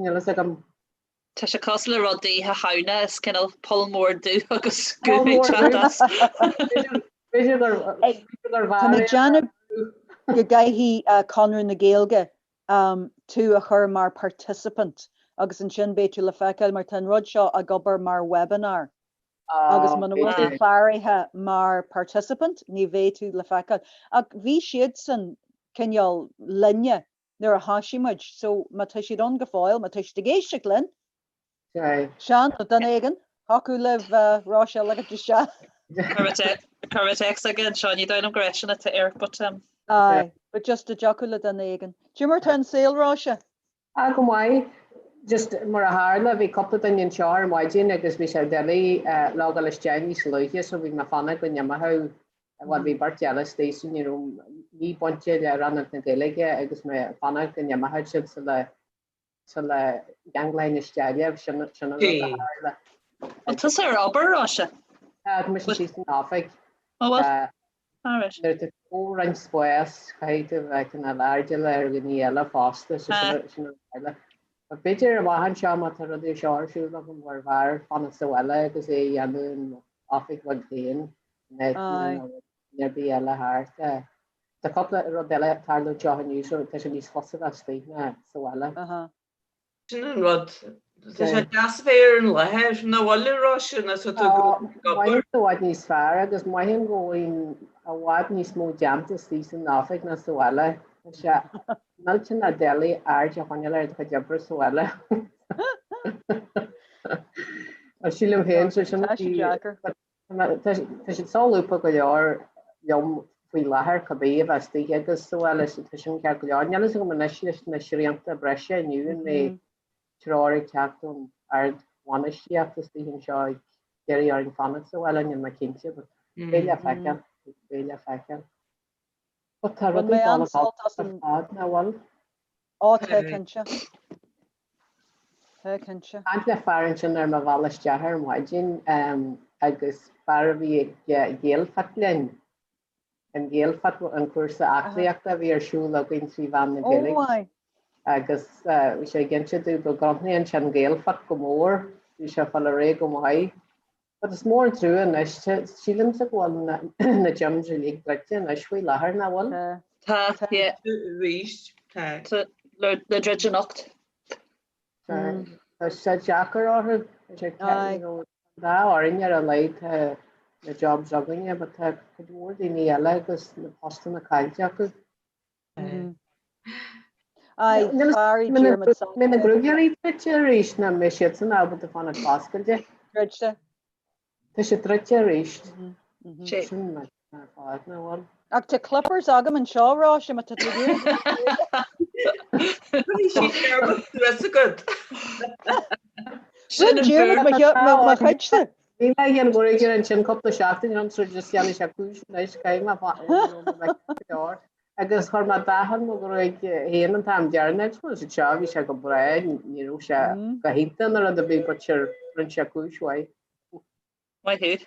níl fhios agam. Tá sé cosúil le rud d'Oíche Shamhna, is cineál poll mór dubh agus guth ag teacht as. B'fhéidir gur Tá mé ag déanamh go gcaithfidh Conradh na Gaeilge tú a chur mar participant agus ansin beidh tú le feiceáil mar tá an rud seo ag obair mar webinar agus muna bhfuil tú cláraithe mar participant ní bheidh tú le feiceáil. Ach bhí siadsan cineál linne nuair a thoisigh muid, so má tá siad ann go fóill, má tá siad ag éisteacht linn, Seán nó duine éigin, thiocfadh libh Róise a ligint isteach. Chuir mé téacs aige anseo, ní dóigh liom gur eisean atá air, but um. Aye, but just an dtiocfadh le duine éigin. Cad é mar tá an saol, Róise? Ah, go maith. Just mar a tharla, bhí cúpla duine anseo ar maidin agus bhí sé doiligh leo dul isteach níos luaithe so bhí mé ag fanacht go n-imeodh Bhuel, bhí beirt eile istigh so ní raibh ní bainte le Rannóg na Gaeilge agus mé ag fanacht go n-imeodh siad sula sula gceanglóinn isteach libh, sin sin an rud a tharla. Bhfuil tusa ar obair, Róise? Tá, tá mise síos san oifig. Ó bhfuil? Alright. Nuair atá tú ag comhroinnt spás, caithfidh tú bheith cineál airdeallach ar dhaoine eile fosta, so sin sin an rud a tharla. But b'fhéidir amach anseo má tá rudaí seo ar siúl agam gurbh fhearr fanacht sa bhaile agus é a dhéanamh in oifig bheag féin. Ar bith eile thart. Tá cúpla rud eile ag tarlú anseo inniu so tá sé níos fusa bheith istigh ná sa bhaile. Sin an rud. Tá sé deas a bheith ar an láthair, nach bhfuil a Róise nó tá tú ag obair. Mothaím i bhfad níos fearr agus mothaím go bhfuil i bhfad níos mó déanta istigh san oifig ná sa bhaile. Tá sé. Millteanach doiligh aird a choinneáil ar do chuid oibre sa bhaile. Sílim féin so sin. Tá sé deacair. Tá siad solúbtha go leor liom faoi láthair cibé a bheith istigh agus sa bhaile so tá sin ceart go leor. Níl fhios agam anois leis na srianta breise inniu an mbeidh treoir ag teacht ón ard-bhainistíocht istigh anseo ag iarraidh orainn fanacht sa bhaile, níl mé cinnte but beidh le feiceáil, beidh le feiceáil. But tá Bhain rudaí mé dul an-sult as ar an. fad, nach bhfuil? Ó tá cinnte. Tá cinnte. Caint le fear ansin ar mo bhealach isteach ar maidin agus fear a bhí ag Gaelfit linn, an Gaelfit, an cúrsa aclaíochta a bhí ar siúl againn trí mheán na Gaeilge agus bhí sé ag inse domh go gcrothnaíonn sin Gaelfit go mór, bhí sé ag fáil ar aghaidh go maith. But is mór an trua anois, sílimse go bhfuil na gyms uilig druidte anois faoi láthair, nach bhfuil? Tá, yeah. Arís, tá. Tá le druid anocht. Tá sé deacair orthu, tá sé you know, an dá orainn ar a laghad tá na jobs againne, but tá cuid mhór daoine eile agus na postanna caillte acu. Aye, fear Diarmuid Sanchez. Mbeidh na gruagairí druidte arís nó mbeidh siadsan ábalta fanacht oscailte. Druidte. Tá siad druidte arís. Sin ar fad nach bhfuil. Ach tá clippers agam anseo, Róise, má tá tú ag iarraidh. Bhí sí Diarmuid suas agat. Sin Diarmuid mo chuidse. Bhí mé ag an ghruagaire ansin cúpla seachtain ó shin so just dhéanfaidh sé cúis anois, caithfidh mé go leor. Agus chuir mé dath ar mo ghruaig féin an t-am deireanach agus bhuel seo bhí sé go breá, ní raibh sé go hiontach nó rud ar bith but sure rinne sé cúis mhaith. Maith thú.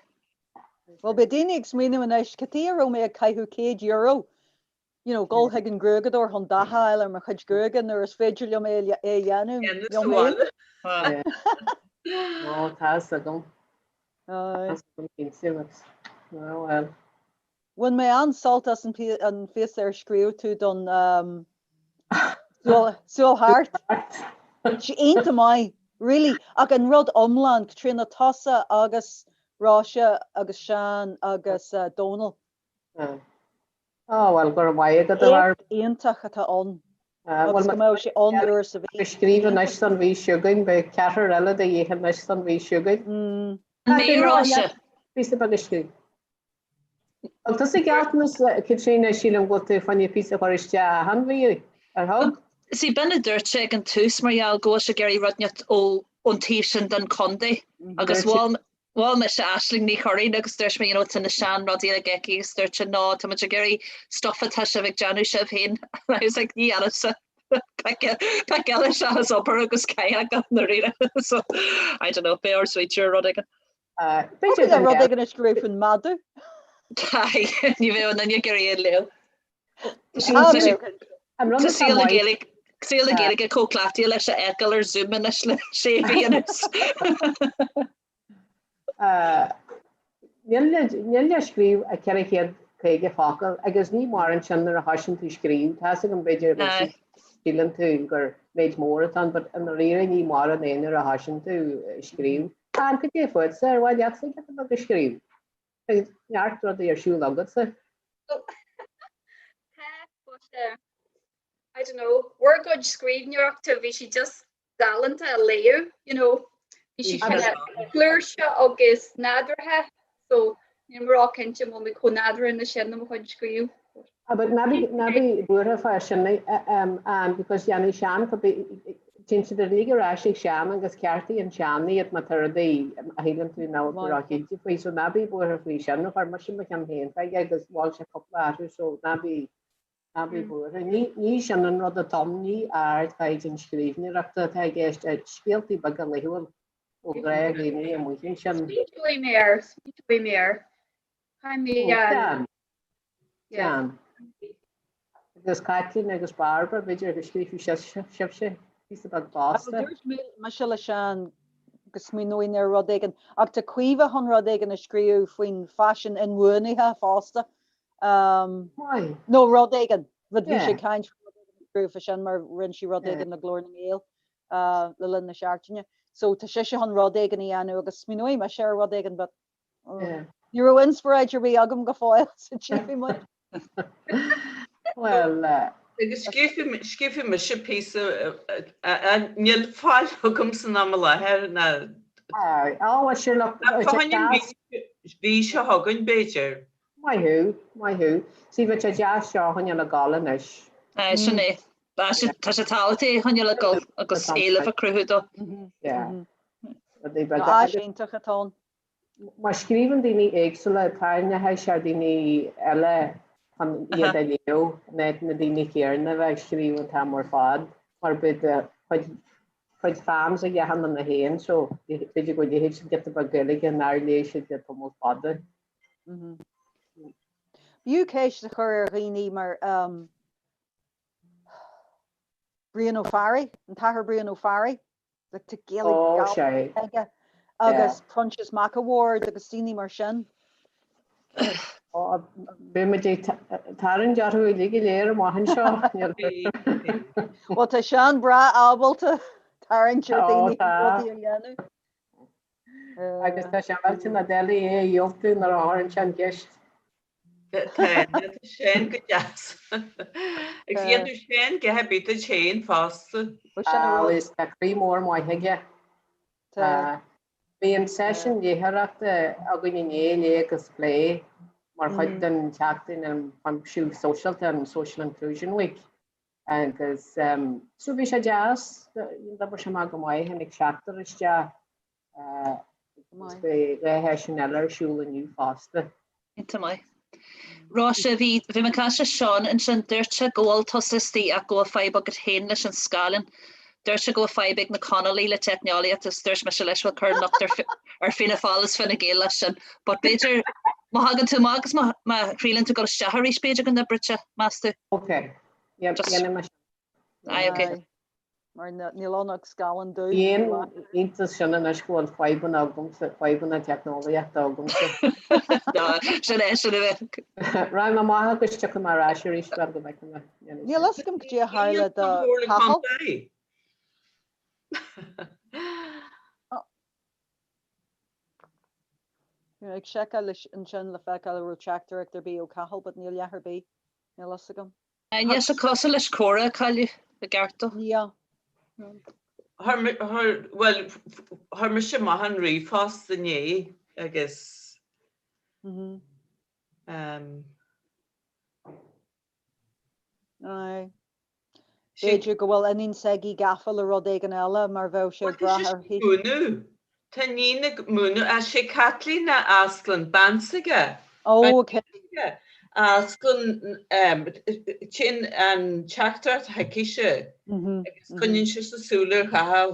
Bhuel beidh daoine ag smaoineamh anois, cad chuige a raibh mé ag caitheamh €100 you know, dul chuig an gruaigeadóir chun dath a fháil ar mo chuid gruaige nuair is féidir liom é a dhéanamh liom féin. Ó, tá fhios agam. Tá fhios agam cinnte, but oh well. Bhain mé an-sult as an phíosa ar scríobh tú don Súil Thart. Sé iontach maith, really. Ach an rud iomlán, Caitríona, tusa agus Róise agus Seán agus Dónal. Ó, bhuel, go raibh maith agat, a Bharb. Éacht iontach atá ann agus go mbeadh sé ann uair sa mhí. Ag scríobh anois don mhí seo chugainn, beidh ceathrar eile de dhíth anois don mhí seo chugainn. An mbeidh, Róise? Píosa beag a scríobh. Thug tusa gealltanas, Caitríona, sílim go bhfuil tú fá choinne píosa a chur isteach achan mhí, ar thug? See, b'in a dúirt sé ag an tús mar gheall go bhfuil sé ag iarraidh rud inteacht ón taobh sin den chontae agus mhol mhol mise Aisling Ní Churraoin agus dúirt mé you know tá na sean rudaí uilig aici agus dúirt sé no tá muid ag iarraidh stuff atá sibh ag déanamh sibh féin and I was like ní dhéanfaimse pic eile seachas obair agus caitheamh i ndáiríre so I don't know beidh ort smaointiú ar rud éigin. B'fhéidir le rud éigin a scríobh faoin madadh. Ní bheadh aon duine ag iarraidh é a léamh. Tá saol na Gaeilge saol na Gaeilge chomh cleachtaithe leis a fheiceáil ar Zoom anois le sé mhí anuas. Níl le scríobh ach 450 focal agus ní mórán sin nuair a thosaíonn tú scríobh. Tá fhios agam b'fhéidir go síleann tú gur méid mór atá ann but i ndáiríre ní mórán é nuair a thosaíonn tú scríobh. Ann, cad é fútsa, ar mhaith leatsa giota beag a scríobh? Tá neart rudaí ar siúl agatsa. Tá, but I don't know, bhur gcuid scríbhneoireachta, bhí sí just galánta a léamh, you know, bhí sí kind of flúirseach agus nádúrtha, so níl mé ró-chinnte an bhfuil mé chomh nádúrtha ná sin i mo chuid scríobh. Ah, but ná bí, ná bí buartha fá sin, Ann, because dhéanfaidh Seán, téann siad uilig ar ais ag Seán agus ceartaíonn Seán iad má tá rudaí a shíleann tú nach bhfuil tú ró-chinnte faoi, so ná bí buartha faoi sin. Chuir mise mo cheann féin chuige agus mhol sé cúpla athrú, so ná bí, ná bí buartha. Ní, ní sin an rud atá ann, ní ardchaighdeán scríbhneoireachta atá i gceist, scéaltaí beaga laethúil ó ghnáthdhaoine amuigh ansin. Smaointeoidh mé air, smaointeoidh mé air. Caithfidh mé Déan. Déan. Agus Caitlín agus Barbara, b'fhéidir go scríobhfaidh sibhse píosa beag fosta. Dúirt mise le Seán go smaoineoinn ar rud éigin, ach tá Caoimhe chun rud éigin a scríobh faoin faisean inbhuanaithe fosta. Nó rud éigin, rud bhí sé ag caint faoi rud éigin a scríobh fá sin mar rinne sí rud éigin le Glór na nGael le linn na seachtaine. So tá sise chun rud éigin a dhéanamh agus smaoineoidh mise ar rud éigin but Ní raibh inspioráid ar bith agam go fóill so tchífidh muid. Well. Agus scríobhfaidh mise píosa, níl fáil agam san am i láthair ná. Á, bhuel sure look, Fá choinne an mhí seo chugainn b'fhéidir. Maith thú, maith thú. See bheadh sé deas seo a choinneáil ag gabháil anois. Aye, sin é. Tá sé tábhachtach é a choinneáil ag gabháil agus éileamh a chruthú dó. Yeah. Rudaí beaga. Áis iontach atá ann. Má scríobhann daoine éagsúla, tarraingeoidh sé daoine eile chun iad a léamh, in áit na daoine céanna a bheith ag scríobh an t-am ar fad, mar beidh do chuid fans ag achan duine féin, so b'fhéidir go léifidh siad giota beag Gaeilge nár léigh siad le tamall fada. B'fhiú ceist a chur ar dhaoine mar Brian Ó Fearraigh, an tAthair Brian Ó Fearraigh. Like tá Gaeilge Ó, sé. aige agus Proinsias Mac a' Bhaird agus daoine mar sin. Ó, beidh muid ag tarraingt orthu uilig go léir amach anseo. Bhuel tá Seán breá ábalta tarraingt ar Ó, daoine tá. rudaí a dhéanamh. Agus tá sé millteanach doiligh é a dhiúltú nuair a chuireann sé an cheist. Tá, tá Seán go deas. Agus dhéanfadh Seán a dhath ar bith duit féin fosta. Bhuel, tá croí mór maith aige. Tá. Bhí an seisiún léitheoireachta againn inné, Léigh agus Pléigh, mar chuid den tseachtain um Chuimsiú Sóisialta, an Social Inclusion Week. Agus so bhí sé deas, d'oibrigh sé amach go maith, tháinig seachtar isteach. Agus beidh 2 sheisiún eile ar siúl inniu fosta. Iontach maith. Róise, bhí, bhí mé ag caint le Seán ansin, dúirt sé go bhfuil tusa istigh ach go bhfuil fadhb agat féin leis an scáileán. Dúirt sé go bhfuil fadhb ag na Conallaigh le teicneolaíocht agus dúirt mise leis bhuel cuir an locht ar, ar Fianna Fáil is Fine Gael leis sin. But b'fhéidir má thagann tú amach agus má, má thriaileann tú dul isteach arís b'fhéidir go n-oibreoidh sé, meas tú? Ok. Yep, Just. dhéanfaidh mé sin. Aye, ok. Aye. Mar níl ann ach scáileán dubh. Ní haon iontas sin anois go bhfuil fadhbanna agamsa, fadhbanna teicneolaíochta agamsa. No, sin é, sin é. Raghaidh mé amach agus tiocfaidh mé ar ais arís bhuel go bhfeicfidh mé. Níl fhios agam cad é a tharla do Cathal. Bhí mé ag seiceáil ansin le feiceáil an raibh teachtaireacht ar bith ó Cathal but níl a dhath ar bith. Níl fhios agam. Níl sé cosúil leis comhrá a cailleadh i gceart dó. Yeah. Chuir, bhuel, chuir mise amach an ríomhphost inné agus ehm. Aye. B'fhéidir go bhfuil iníon s'aige gafa le rud éigin eile mar bheadh sé ag brath uirthi. Múineadh. Tá iníon ag múineadh. Ah, sé Caitlín a osclann, bean s'aige. Oh, ok. A osclann, téann an teachtaireacht chuici-se agus coinníonn sise súil ar Chathal.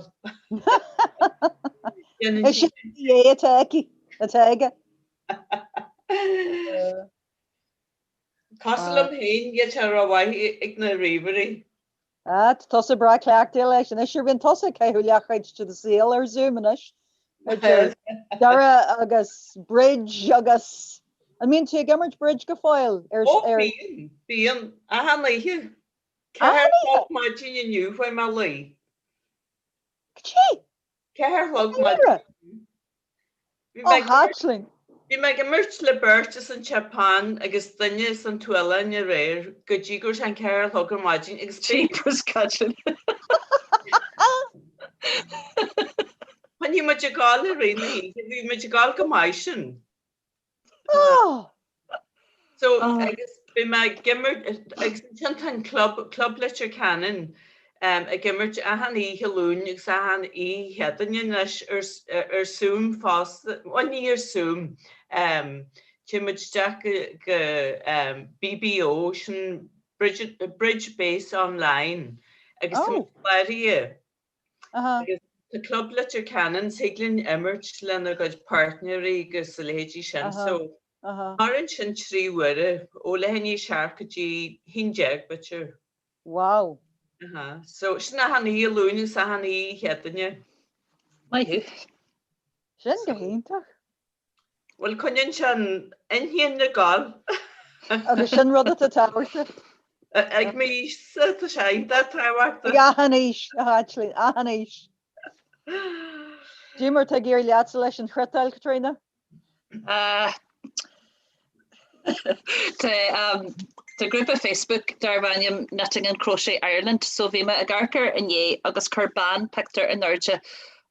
Is sin é atá aici, atá aige. Cosúil liom féin, níl sé rómhaith ag na ríomhairí. Ah, tá tusa breá cleachtaithe leis anois. Sure, bíonn tusa ag caitheamh leathchuid de do saol ar Zoom anois. Idir Doire agus Bridge agus... An mbíonn tú ag imirt Bridge go fóill? Ar, Ó, ar... bíonn, bíonn. Achan oíche. 4 a chlog maidin inniu chuaigh mé a luí. Cad é? 4 a chlog maidin. Bhí mé ag Caitlín. Bhí mé ag imirt le beirt as an tSeapáin agus duine as an tSualainn aréir go dtí go raibh sé an 4 a chlog ar maidin agus Jeepers Caitlín. Choinnigh muid ag gabháil i rith na hoíche, bhí muid ag gabháil go maith sin. Oh! So, agus bhí mé ag imirt, agus ansin tá an club, Club Leitir Ceanainn, ag imirt achan oíche Luain agus achan oíche Chéadaoine anois ar, ar Zoom fosta, bhuel ní ar Zoom, téann muid isteach go, go BBO, sin Bridge, Bridge Base Online, agus tá muid cláraithe. Agus tá Club Leitir Ceanainn, thig linn imirt lenár gcuid páirtnéirí agus a leithéidí sin. So, maireann sin 3 huaire, ó leath i ndiaidh a seacht go dtí 11 b'fhéidir. Wow. So, sin achan oíche Luain agus achan oíche Chéadaoine. Maith thú. Sin go hiontach. Bhuel, coinníonn sé an inchinn ag gabháil. Agus sin rud atá tábhachtach. Ag m'aois-sa, tá sé iontach tábhachtach. Ag achan aois, a Chaitlín, achan aois. Cad é mar atá ag éirí leatsa leis an chriotáil, Caitríona? Tá. Tá grúpa Facebook darb ainm Knitting and Crochet Ireland so bhí mé ag amharc air inné agus chuir bean pictiúr in airde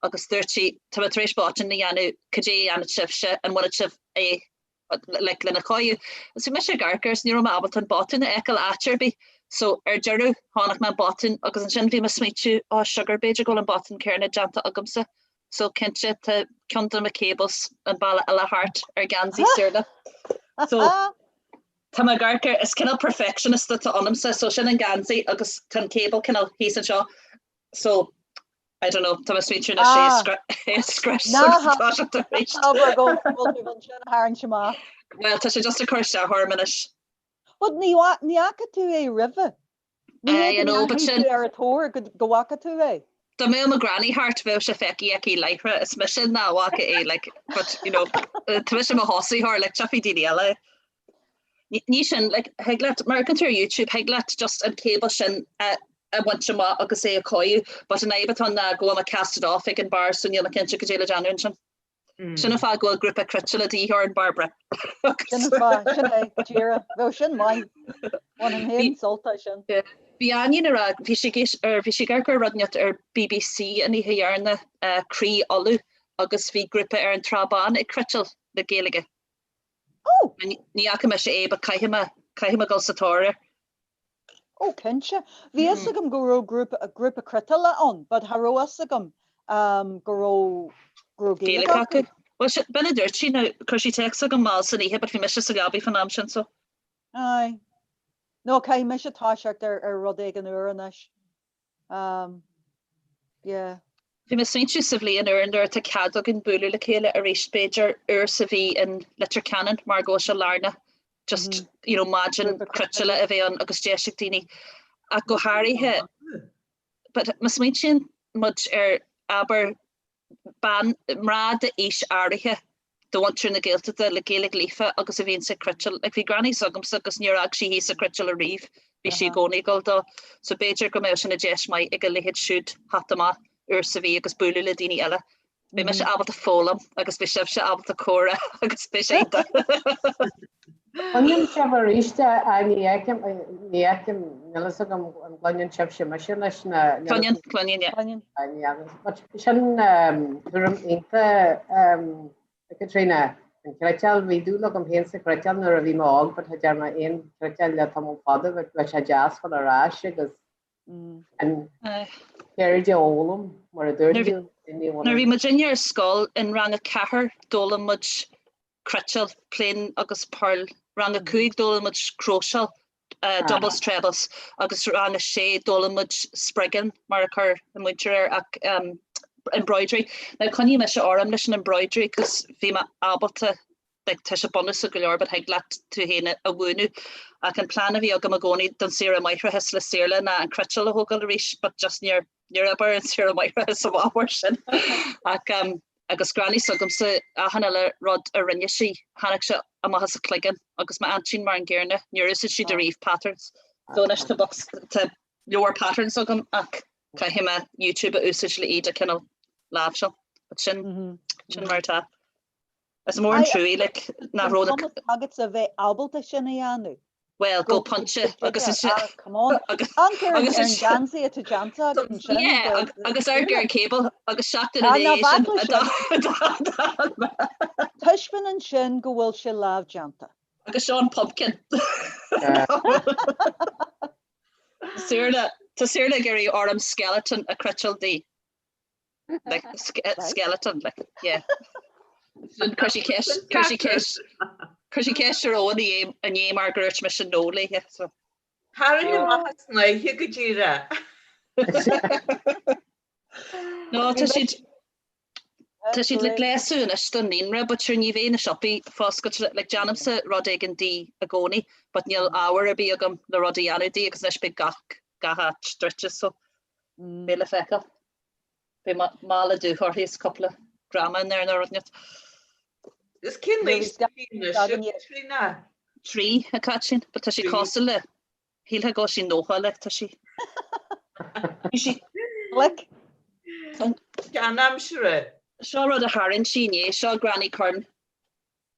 agus dúirt sí tá mé tar éis botún a dhéanamh, cad é a dhéanfaidh sibhse, an bhfuil sibh é like lena chóiriú. Agus bhí mise ag amharc air is ní raibh mé ábalta an botún a fheiceáil áit ar bith so ar deireadh chonaic mé an botún agus ansin bhí mé ag smaointiú oh sugar b'fhéidir go bhfuil an botún céanna déanta agamsa so cinnte tá ceann de na cables an bealach eile thart ar gheansaí Saorla. So Tá mé ag amharc air, is cineál perfectionist atá ionamsa, so sin an geansaí agus tá an cable cineál thíos anseo, so I don't know, tá mé ag smaointiú anois é a scrios agus tá sé tar éis. Abair go bhfuil tú chun sin a tharraingt amach. Bhuel, tá sé just ag cur isteach orm anois. But ní fhaca tú é roimhe. Ní hé go ndeachaigh tú ar a thóir go bhfaca tú é. Dá mbeadh mo granny thart bheadh sé feicthe aici láithreach, is mise nach bhfaca é like but you know tá mise i mo thosaitheoir like tchífidh daoine eile. Ní sin like thig leat mar amharcann tú ar YouTube thig leat just an cable sin a a bhaint amach agus é a chóiriú but an fhadhb atá ann ná go bhfuil mé casted off ag an barr so níl mé cinnte cad é le déanamh ansin. Sin an fáth go bhfuil grúpa cniotála de dhíth orainn, Bairbre. Sin an fáth, sin é, díreach. Bheadh sin maith. Bhainfinn féin sult as sin. Bhí Áinín ag rá, bhí sí ag éis, ar, bhí sí ag amharc ar rud inteacht ar BBC an oíche dheireanach, Croí Uladh, agus bhí grúpa ar an Trá Bhán ag cniotáil le Gaeilge. Ó! Ní fhaca mise é, but caithfidh mé, caithfidh mé dul sa tóir air. Ó cinnte. Bhí fhios agam go raibh grúpa, grúpa cniotála ann but cha raibh fhios agam go raibh, go raibh Gaeilge acu. Bhuel sin, b'in a dúirt sí, now chuir sí téacs chugam mall san oíche but bhí mise sa leabaidh fán am sin so. Aye. No, caithfidh mise toiseacht ar, ar rud éigin úr anois. Um, yeah. Bhí mé ag smaointiú sa bhliain úr nuair atá cead againn bualadh le chéile arís b'fhéidir uair sa mhí in Leitir Ceanainn mar go bhfuil sé lárnach just mm -hmm. you know, maidin cniotála a bheith ann agus deis ag daoine ach go háirithe but má smaointíonn muid ar abair bean, mná d'aois áirithe de mhuintir na Gaeltachta le Gaeilge líofa agus a bhíonns ag cniotáil. Like bhí granny s'agamsa agus níor fhág sí thíos a cniotáil ariamh, bhí sí i gcónaí ag dul dó. So b'fhéidir go mbeadh sé ina deis maith ag a leithéid siúd theacht amach uair sa mhí agus bualadh le daoine eile. Beidh mise ábalta foghlaim agus beidh sibhse ábalta comhrá agus beidh sé iontach. Cluinim sibh arís, ní fheicim, ní fheicim, níl fhios agam an gcluineann sibhse mise leis na... Cluineann, cluineann, yeah. Cluineann. Ní fheadar. But sin tuairim iontach, a Chaitríona, an chniotáil, bhí dúil agam féin sa chniotáil nuair a bhí mé óg but cha dtearn mé aon chniotáil le tamall fada but bheadh sé deas dhul ar ais agus an cheird a fhoghlaim mar a dúirt tú. Nuair a bhí muidinne ar scoil in rang a ceathair d'fhoghlaim muid cniotáil, plain agus purl. Rang a 5 d'fhoghlaim muid cróiseáil, doubles, trebles agus rang a 6 d'fhoghlaim muid spriggan mar a chuir an múinteoir air ach embroidery. Now choinnigh mise orm leis an embroidery cos bhí mé ábalta like tá sé bunúsach go leor but thig leat tú féin a mhúineadh ach an plean a bhí agam i gcónaí don saoire máithreachais le Saorla ná an cniotáil a thógáil arís but just níor níor oibir an saoire máithreachais amach mar sin ach Agus granny s'agamsa, achan uile rud a rinne sí, tháinig sé amach as a cloigeann agus m'aintín mar an gcéanna, níor úsáid siad ariamh patterns. So anois tá box, tá leabhar patterns agam ach caithfidh mé YouTube a úsáid le iad a cineál láimhseáil. But sin, sin mar atá. Is mór an truaí like nach raibh na. Cumas agatsa bheith ábalta sin a dhéanamh. Bhuel, go pointe agus is Ah, come on. Agus Amharc ar an geansaí atá déanta agat ansin. Yeah, agus amharc ar an cable agus seachtain ina dhiaidh sin Taispeánann sin go bhfuil sé lámhdéanta. Agus seo an pumpkin. Saorla, tá Saorla ag iarraidh orm skeleton a chniotáil di. Like, skeleton, like, yeah. Chuir sí ceist, chuir sí ceist, chuir sí ceist ar Eoin inné mar gur dhúirt mise no léithe, so. Tharraing amach as an oíche go díreach. No, tá siad, tá siad le gléasadh anois don naíonra, but sure ní bheidh na siopaí foscailte, like déanaimse rud éigin di i gcónaí, but níl ábhar ar bith agam le rud a dhéanamh di agus anois beidh gach, gach áit druidte, so beidh le feiceáil. Beidh mála dubh uirthi is cúpla greamaithe in air nó rud inteacht. Is cén aois atá sí anois, a Chaitríona? 3, a Chaitlín, but tá sí cosúil le, shílfeá go bhfuil sí 90 like, tá sí, bhí sí, Glic. Seanaimsire. Seo rud a tharraing sí inné, seo Granny Corn.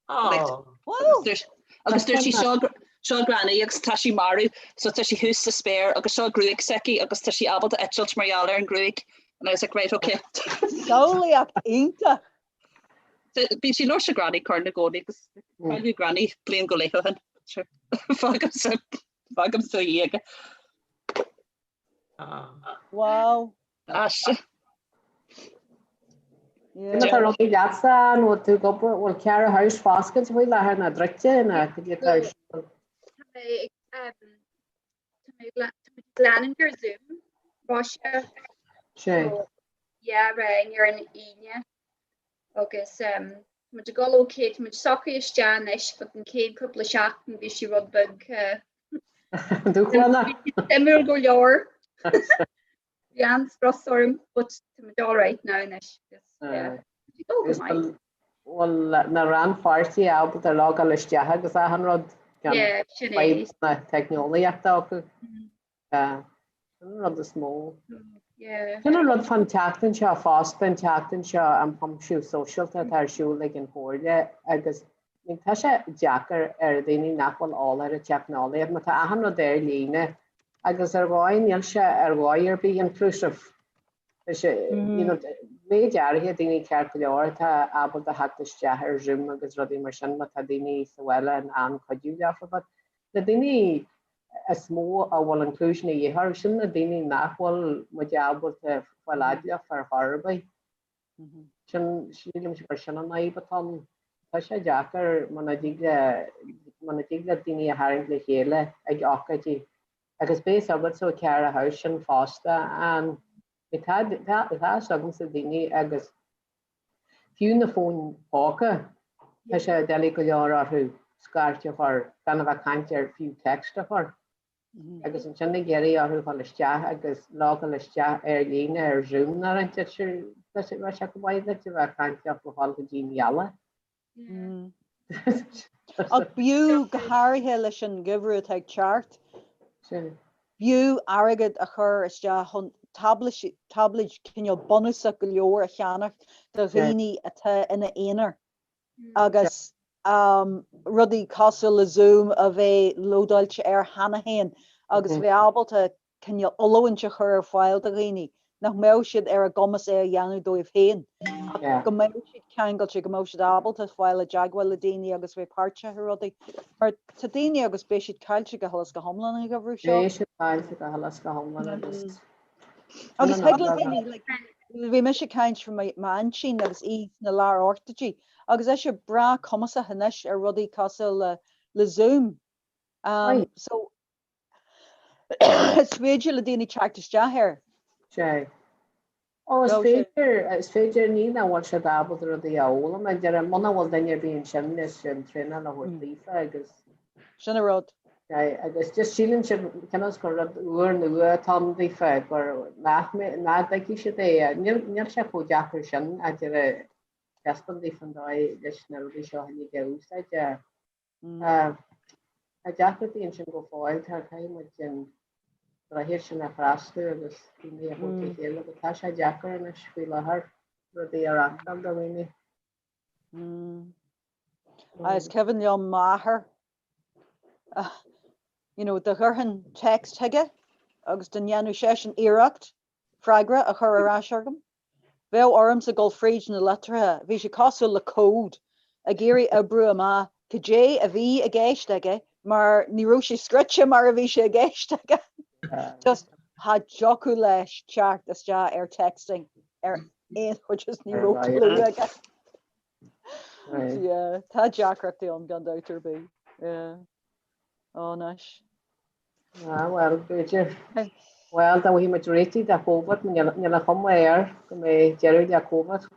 Aww. Agus dúirt sí seo. Seo Granny agus tá sí marbh so tá sí thuas sa spéir agus seo gruaig s'aici agus tá sí ábalta eitilt mar gheall ar an gruaig and I was like right okay. Samhlaíocht iontach! Bíonn sí ag labhairt le Granny Corn i gcónaí agus cailleadh Granny bliain go leith ó shin. Sure. Fágaimse fágaimse í aige. Wow. Aiste. Cén atá rudaí leatsa an bhfuil tú ag obair, bhfuil Cara House foscailte faoi láthair nó druidte nó cad é atá ar siúl? Tá mé ag tá mé ag leanúint ar Zoom, Róise. Sé. Yeah, rang ar an Aoine agus tá muid ag dul okay, tá muid socraithe isteach anois but an chéad cúpla seachtain bhí sé rud beag Dúshlánach. Suimiúil go leor. Bhí an-strus orm but tá muid all right now anois. Yeah. Go go maith. Bhfuil na rannpháirtithe ábalta logáil isteach agus achan rud gan Yeah, sin é. fadhbanna teicneolaíochta acu. Sin an rud is mó. Yeah. Sin an rud fán tseachtain seo fosta, an tseachtain seo an cuimsiú sóisialta atá ar siúl ag an Chomhairle agus tá sé deacair ar dhaoine nach bhfuil eolach ar an teicneolaíocht má tá achan rud ar líne agus ar dhóigh níl sé ar dhóigh ar bith inclusive. Tá sé, you know, méid áirithe daoine ceart go leor atá ábalta theacht isteach ar Zoom agus rudaí mar sin má tá daoine sa bhaile in ann cuidiú leofa but na daoine is mó a bhfuil inclusion a dhíth orthu, sin na daoine nach bhfuil muid ábalta fáil fhad leofa ar chor ar bith. Sin, sílimse gur sin an fhadhb atá ann. Tá sé deacair muna dtig le, muna dtig le daoine a tharraingt le chéile ag ócáidí. Agus beidh fhios agatsa ó Cara House sin fosta, an, tá, tá, tá fhios agamsa daoine agus Fiú na fóin póca, tá sé doiligh go leor orthu scairt a chur, gan a bheith ag caint ar fiú text a chur. Agus ansin ag iarraidh orthu dhul isteach agus logáil isteach ar líne ar Zoom nó rud inteacht, tá sé bheadh sé go maith duit a bheith ag caint leo a dhul go dtí an ghealach. Ach b'fhiú, go háirithe leis an gheimhreadh atá ag teacht, b'fhiú airgead a chur isteach chun táibléid cineál bunúsach go leor a cheannach do dhaoine atá ina aonar agus rudaí cosúil le Zoom a bheith lódáilte air cheana féin agus bheith ábalta cineál oiliúint a chur ar fáil do dhaoine nach mbeadh siad ar a gcumas é a dhéanamh dóibh féin, ach go mbeadh siad ceangailte, go mbeadh siad ábalta fáil i dteagmháil le daoine agus bheith páirteach i rudaí. Mar tá daoine agus beidh siad caillte go huile is go hiomlán an gheimhreadh seo. Beidh siad caillte go huile is go hiomlán agus. Agus thig le daoine, like, bhí mise ag caint faoi m'aintín agus í sna lár ochtóidí agus ise breá cumasach anois ar rudaí cosúil le le Zoom. Um, so Is féidir le daoine teacht isteach air. Sea. Ó, is féidir, is féidir, ní nach bhfuil siad ábalta rudaí a fhoghlaim, a deir, muna bhfuil duine ar bith ansin leis an traenáil a thabhairt daofa agus. Sin an rud. Sea, agus just síleann siad, cionn is gur rud úr nua atá ann daofa, gur nach mbeidh, nach dtuigfidh siad é. Níl, níl sé chomh deacair sin, a deir, taispeáint daofa an dóigh leis na rudaí seo uilig a úsáid. Tá deacrachtaí ansin go fóill, tá caithfidh muid an droichead sin a thrasnú agus daoine a thabhairt le chéile, but tá sé deacair anois faoi láthair rudaí a reáchtáil do dhaoine. Is cuimhin liom m'athair, you know, dá gcuirfinn text chuige agus dá ndéanadh seisean iarracht freagra a chur ar ais orm. Bheadh ormsa dul fríd na litreacha, bhí sé cosúil le cód, ag iarraidh oibriú amach cad é a bhí i gceist aige mar ní raibh sé scríte mar a bhí sé i gceist aige. Just cha dtiocfadh leis teacht isteach ar texting ar aon chor, just ní raibh clue aige. Yeah, tá deacrachtaí ann gan dabht ar bith. Yeah. Ó, anois. Ah, bhuel, b'fhéidir. Bhuel, dá bhfaighidh muid réitigh do Covid, níl an chuma air go mbeidh deireadh le Covid,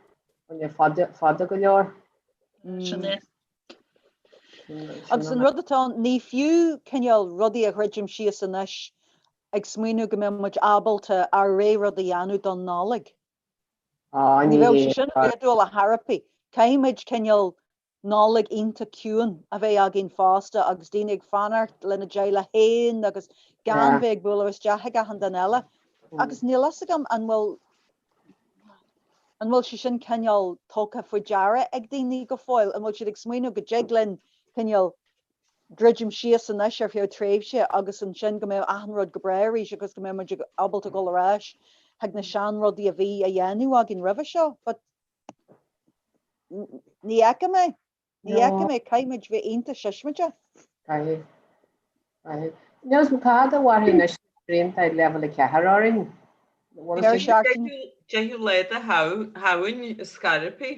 coinne fada, fada go leor. Sin é. Agus an rud atá ann, ní fiú cineál rudaí a dhruidim síos anois ag smaoineamh go mbeidh muid ábalta ár rogha rud a dhéanamh don Nollaig. Ah, Ní ní bheadh hé. sé sin réadúil ar chor ar bith. Caithfidh muid cineál Nollaig iontach ciúin a bheith againn fosta agus daoine ag fanacht lena dteaghlach féin agus gan bheith ag bualadh isteach ag achan duine eile. Agus níl fhios agam an bhfuil an bhfuil sé sin cineál tugtha faoi deara ag daoine go fóill, an bhfuil siad ag smaoineamh go dtig linn cineál. druidim síos anois ar feadh tréimhse agus ansin go mbeadh achan rud go breá arís agus go mbeadh muid ábalta dul ar ais chuig na seanrudaí a bhí á dhéanamh againn roimhe seo. But ní fheicim é. Ní fheicim é. Caithfidh muid bheith iontach siosmaideach. Caithfidh. Caithfidh. Níl 's cad a mhairfidh anois srianta leibhéal 4 orainn. Ceithre seachtaine. Deichiú lá de Shamhain is scairpí.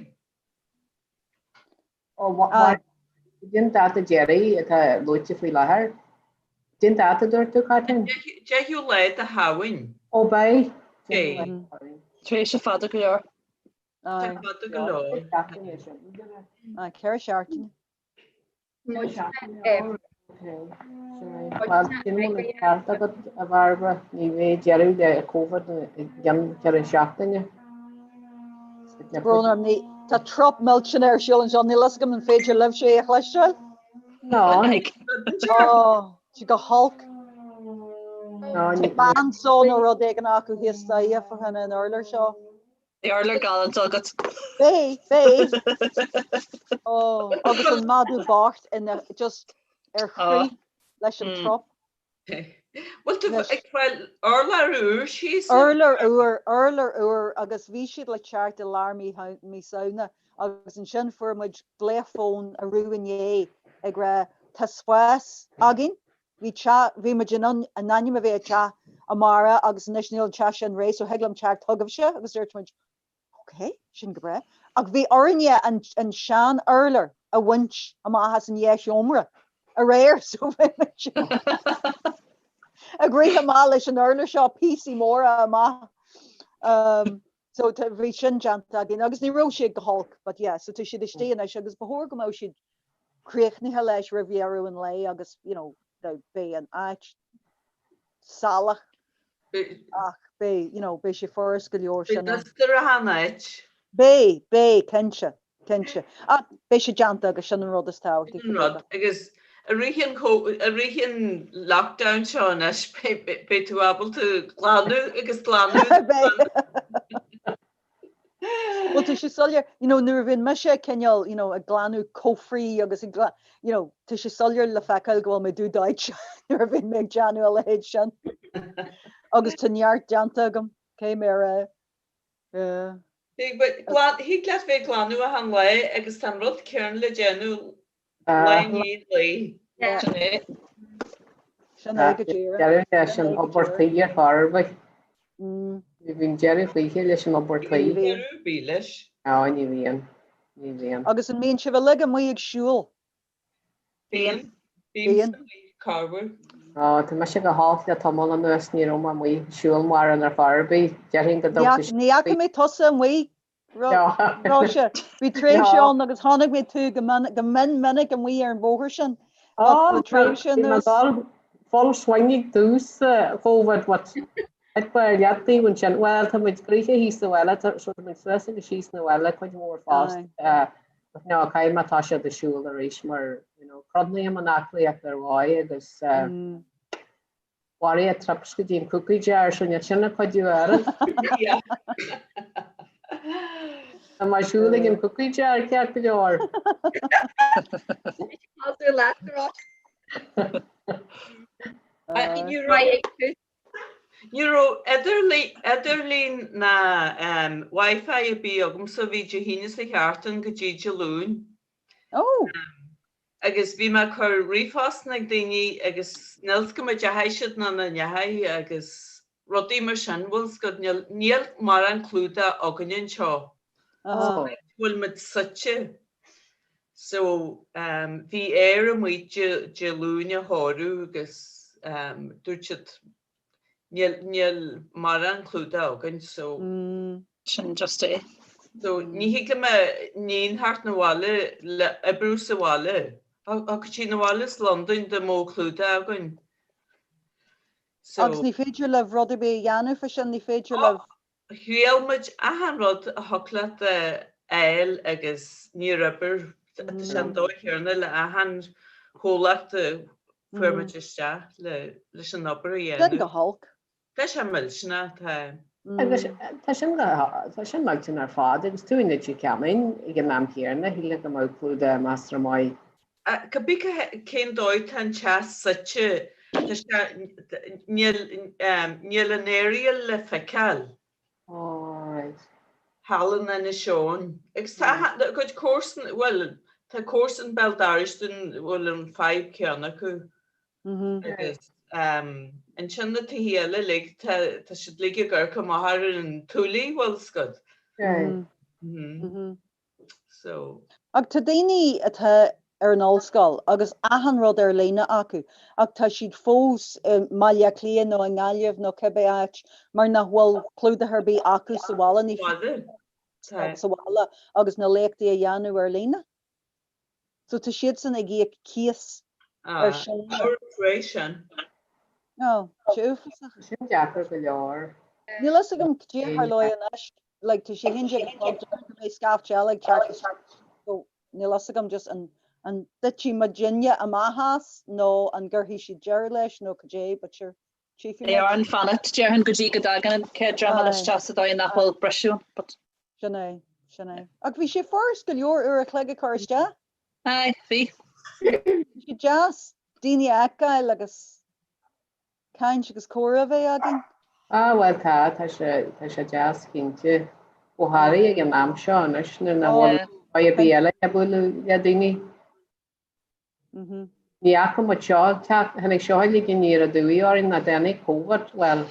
Cén dáta deiridh atá luaite faoi láthair? Cén dáta a dúirt tú, Cáitlín? Deichiú lá de Shamhain. Ó beidh. Tréimhse fada go leor. Tá fada go leor. Ceithre seachtaine. Bhuel, sin an ceart agat, a Bhairbre, ní bheidh deireadh le Covid i gceann ceithre seachtaine. Brón orm, ní, tá trup millteanach ar siúl anseo, níl fhios agam an féidir libhse é a chloisteáil? No. Ó, tá go holc. Tá bandsaw nó rud éigin acu thíos staighre fá choinne an urlár seo. Bhí urlár galánta agat. Bhí, bhí. Ó, agus an madadh bocht ina, just ar crith leis an trup. Bhfuil tú ag fáil urlár úr síos? Urlár úr, urlár úr agus bhí siad le teacht i lár mí mí Samhna agus ansin fuair muid glaoch fóin arú inné ag rá tá spás againn Bhí teach, bhí muid in in ainm a bheith ag teacht amárach agus anois níl an teach sin réidh so thig liom teacht chugaibhse agus dúirt muid ok, sin go breá. Ach bhí orainne an an sean urlár a bhaint amach as an dhá sheomra aréir so bhí muid ag rith amach leis an urlár seo píosaí móra amach. Um, so bhí sin déanta againn agus ní raibh siad go holc but yeah, so tá siad istigh anois agus ba chóir go mbeadh siad críochnaithe leis roimh dheireadh an lae agus you know beidh an áit salach ach beidh you know beidh sé furast go leor sin. Beidh duster achan áit. Beidh, beidh, cinnte, cinnte. Ach beidh sé déanta agus sin an rud is tábhachtaí. Sin an rud agus i rith an i rith an lockdown seo anois beidh tú ábalta glanadh agus glanadh. Beidh. Bhuel tá sé soiléir, you know, nuair a bhíonn mise cineál, you know, ag glanadh cófraí agus ag gla-, you know, tá sé soiléir le feiceáil go bhfuil mé dubh dóite nuair a bhíonn mé ag déanamh a leithéid sin. Agus tá neart déanta agam, cé mé a rá. Yeah. Thig leat bheith ag glanadh achan lá agus tá an rud céanna le déanamh Lá i ndiaidh lae. Sin é. Sin é go díreach. Deireadh leis an obair tí ar chor ar bith. Ní bhíonn deireadh choíche leis an obair tí. Ní bhíonn deireadh ar bith leis. Á, ní bhíonn. Ní bhíonn. Agus an mbíonn sibh uilig amuigh ag siúl? Bíonn. Bíonn. Corruair. Á, tá mise go holc le tamall anuas, ní raibh mé amuigh ag siúl mórán ar chor ar bith. Déarfainn go dtugtar. Ní fhaca mé tusa amuigh Róise, bhí tréimhse ann agus chonaic mé tú go mion minic amuigh ar an bhóthar sin. Ó, tréimhse anuas. Full swing ag tús Covid, but thit mé ar leataobh ansin. Bhuel, tá muid gnoitheach thíos sa bhaile, so tá muid suas agus síos na bhaile cuid mhór fosta. But no, caithfidh mé toiseacht ag siúl arís mar, you know, crothnaím an aclaíocht ar dhóigh agus Mharaigh trips go dtí an cookie jar so níl sin ag cuidiú oiread. Tá mé ag siúl ag an cookie jar ceart go leor. Ní raibh idirlíon ná Wi-Fi ar bith agamsa, bhí Dé hAoine sa cheártan go dtí Dé Luain. Oh! Agus bhí mé ag cur ríomhphostanna ag daoine agus níl 's agam an ndeachaigh siad nó nach ndeachaigh agus rudaí mar sin, bhfuil 's agat, níl, níl mórán clúdach againne anseo. San áit a bhfuil muid suite. So bhí Eir amuigh Dé Luain á chóiriú agus dúirt siad Níl, níl mórán clúdach againn so. Sin just é. So ní thig le m'iníon theacht 'na bhaile le oibriú sa bhaile. Thiocfadh sí 'na bhaile as Londain dá mbeadh clúdach againn. So. Agus ní féidir libh rud ar bith a dhéanamh fá sin, ní féidir libh. Thriail muid achan rud a thiocfadh leat a fháil agus níor oibir. Tá sé an dóigh chéanna le achan chomhlacht a fuair muid isteach leis an obair a dhéanamh. Sin go holc. Tá sé millteanach, tá. Agus tá sin tá sin millteanach ar fad agus tú in Leitir Ceanainn ag an am chéanna, shílfeá go mbeadh clúdach measartha maith. Cibé cén dóigh tá an teach suite, tá sé, níl, níl an aerial le feiceáil. Alright. Thall in Inis Eoghain. Agus tá a gcuid comharsan, bhuel, tá comharsan béal dorais dúinn a bhfuil an fadhb céanna acu. Agus ansin na tithe eile uilig, tá siad uilig ag amharc amach ar an tulaigh, bhfuil 'fhios agat. So. Ach tá daoine atá ar an ollscoil agus achan rud ar líne acu ach tá siad fós i mBaile Átha Cliath nó i nGaillimh nó cibé áit mar nach bhfuil clúdach ar bith acu sa bhaile, ní féidir sa bhaile agus na léachtaí a dhéanamh ar líne. So tá siadsan ag íoc cíos ar seomra. sin. No, sé uafásach. Sin deacair go leor. Níl fhios agam cad é a tharlóidh anois, like tá sé 11 a chlog deir go mbeidh scaifte eile ag teacht isteach so níl fhios agam just an an dtitfidh muidinne amach as nó an gcuirfidh siad deireadh leis nó cad é but sure tchífidh Beidh muid. orainn fanacht, déarfainn, go dtí go dtagann an chéad dream eile isteach sa dóigh nach bhfuil briseadh ann. But. Sin é, sin é. Ach bhí sé furast go leor uair a chloig a chur isteach. Aye, bhí. Bhí sé deas daoine a fheiceáil agus caint agus comhrá a bheith againn. Ah bhuel tá, tá sé, tá sé deas cinnte. Go háirithe ag an am seo anois nuair nach bhfuil dóigh ar bith eile le bualadh le daoine. Ní fhaca muid seo, tháinig seo uilig aniar aduaidh orainn ná dtáinig Covid, bhuel,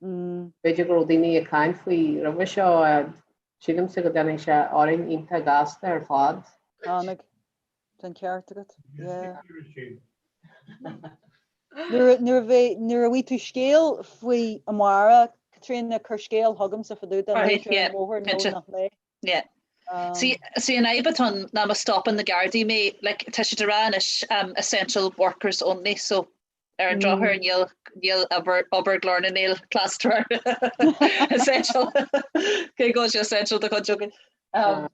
b'fhéidir go raibh daoine ag caint faoi roimhe seo, sílimse go dtáinig sé orainn iontach gasta ar fad. Tháinig. Tá an ceart agat. Yeah. Nuair nuair a bheidh nuair a bhfaighidh tú scéal faoi amárach, Caitríona, cuir scéal chugamsa fá dtaobh de an mbeidh tú ar an mbóthar nó nach mbeidh. Yeah. See, see an fhadhb atá ann ná má stopann na Gardaí mé, like, tá siad ag rá anois um, essential workers only, so ar an drochuair níl níl obair obair Glór na nGael clasta mar essential. Cé go bhfuil sé essential do chuid againn. Um,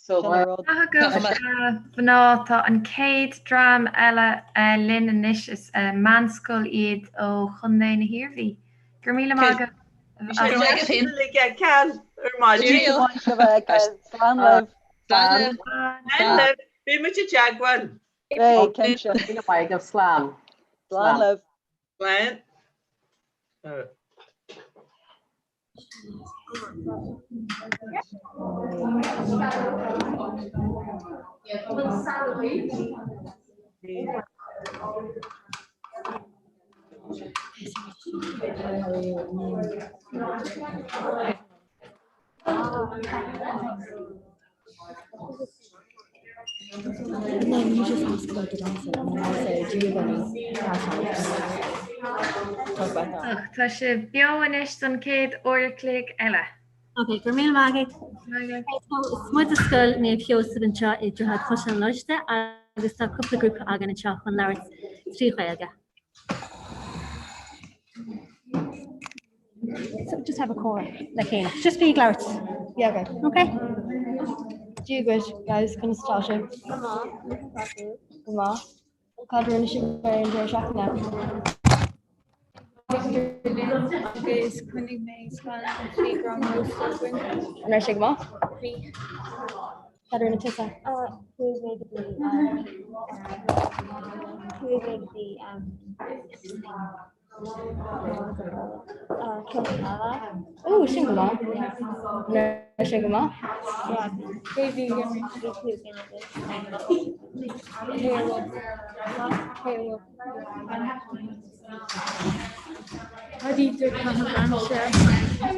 So, Sin an rud. Maith agaibh a mhná, tá an chéad dream eile linn anois, is meánscoil iad ó Chontae na hIarmhí. Go raibh míle maith agaibh. Go raibh maith agat féin. Ar maidin. Slán libh. Slán libh. Slán libh. Beidh muid i dteagmháil. Beidh, cinnte. Míle maith agaibh. Slán. Slán libh. Slán. And then you just ask about the dancing and then I'll say, do you have any hashtags? Talk about that. Ach tá sibh beo anois don chéad uair a chloig eile. Ok, go raibh míle maith agat. So, is muid i Scoil Naomh Sheosamh anseo i Droichead Chaisleán Loiste agus tá cúpla grúpa againn anseo chun labhairt trí Ghaeilge. So just have a comhrá le chéile. Just bí ag labhairt. Yeah, okay. Okay? Dia dhuit, guys, conas atá sibh? Go maith. Go maith. Cad a rinne sibh ar an deireadh seachtaine? Agus choinnigh mé scannán faoi go raibh rósta againn. An raibh sé go maith? Bhí. Cad a rinne tusa? Chuaigh mé go dtí Chuaigh mé go dtí Ó, sin go maith. An raibh sé go maith?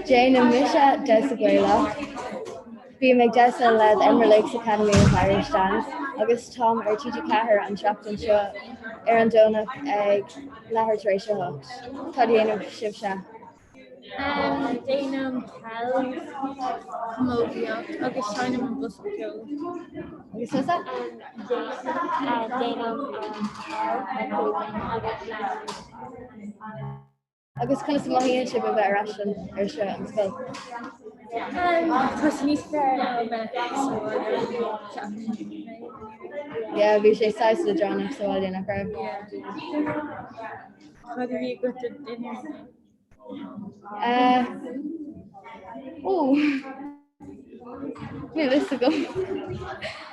Déanaim mise damhsa Gaelach. Bím ag damhsa le The Emerald Lakes Academy of Irish Dance agus táim ar TG4 an tseachtain seo ar an Domhnach ag leathuair tar éis a 8. Cad a dhéanann sibhse? Déanaim peil, camógaíocht agus seinnim an bosca ceoil. Agus tusa? Déanaim peil agus Agus conas a mothaíonn sibh a bheith ar ais ar seo an scoil? Tá sé níos fearr ná a bheith sa bhaile, ceapaim. Yeah, bhí sé saghas leadránach sa bhaile, nach raibh? Yeah. Cad a bhí agat do dinnéar? Uh, ó! Níl fhios agam.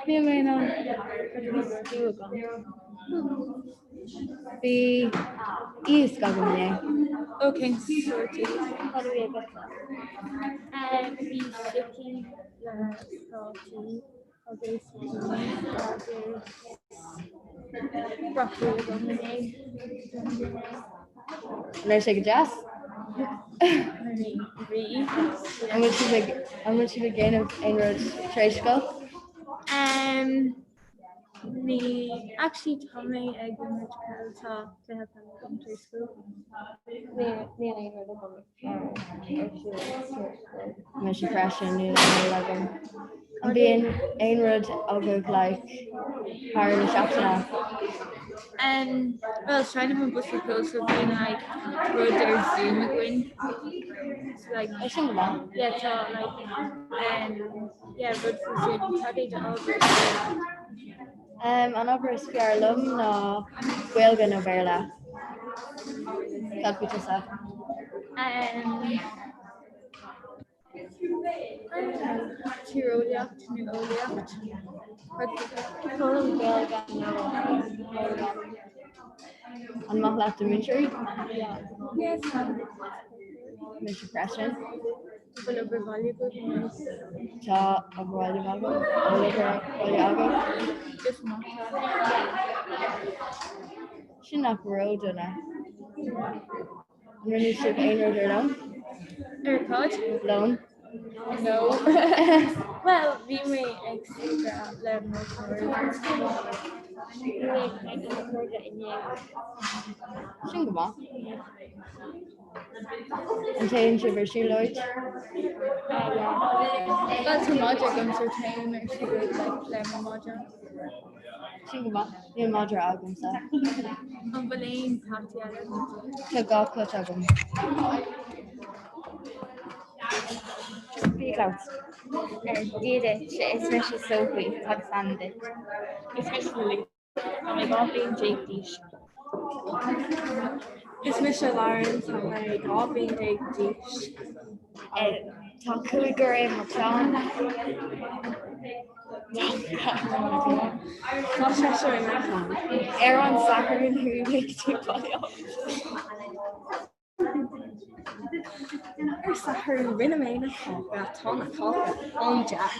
Níl mé in ann. Bhí stew agam. Bhí iasc agam inné. Ó cén sórt iasc? Cad a bhí agatsa? Bhí sicín le prátaí agus agus broccoli agam inné. An raibh sé go deas? Bhí. An bhfuil sibh ag an bhfuil sibh ag déanamh aon rud tar éis scoil? Ní actually tá mé ag imirt peil tá cluiche peile agam tar éis scoil. Níl aon rud agam ar siúl tar éis scoil. Mise freisin níl aon rud agam. An bíonn aon rud agaibh like thar na seachtaine? Well seinnim an bosca ceoil so bíonn like rud ar Zoom againn. So like Tá sin go maith. yeah tá like um, yeah rud faoi sin cad é d'ábhar is fearr leat? Um, an ábhar is fearr liom ná Gaeilge nó Béarla. Cad faoi tusa? Um, Tíreolaíocht nó eolaíocht? Cad faoi tusa? Gaeilge nó Béarla. An maith leat do mhúinteoirí? Yes. Mise freisin. An bhfuil obair bhaile agaibh inniu? Tá obair bhaile agam. An bhfuil obair bhaile agaibh? Just mata. Sin nach ródhona. An rinne sibh aon rud ar lón? Ar cad? Lón. No. Well, bhí mé ag súgradh le mo chairde. Bhí mé ag caint le mo chairde inné. Sin go maith. An dtéann sibh ar siúlóid? Well, tá madra agam so téim ar siúlóid like, le mo madra. Sin go maith. Níl madra agamsa. An bhfuil aon peataí eile agat? Tá 2 chut agam. Bí ag labhairt. Dia duit, is mise Sophie, cad is ainm duit? Is mise Lily. Tá mé 12 bliain d'aois. Is mise Lauren, tá mé 12 bliain d'aois. Tá cúigear i mo chlann. Tá seisear inár gclann. Ar an Satharn chuaigh mé go dtí Baile Átha Cliath. Ar Satharn rinne mé na cáca, tá na cáca an-deas.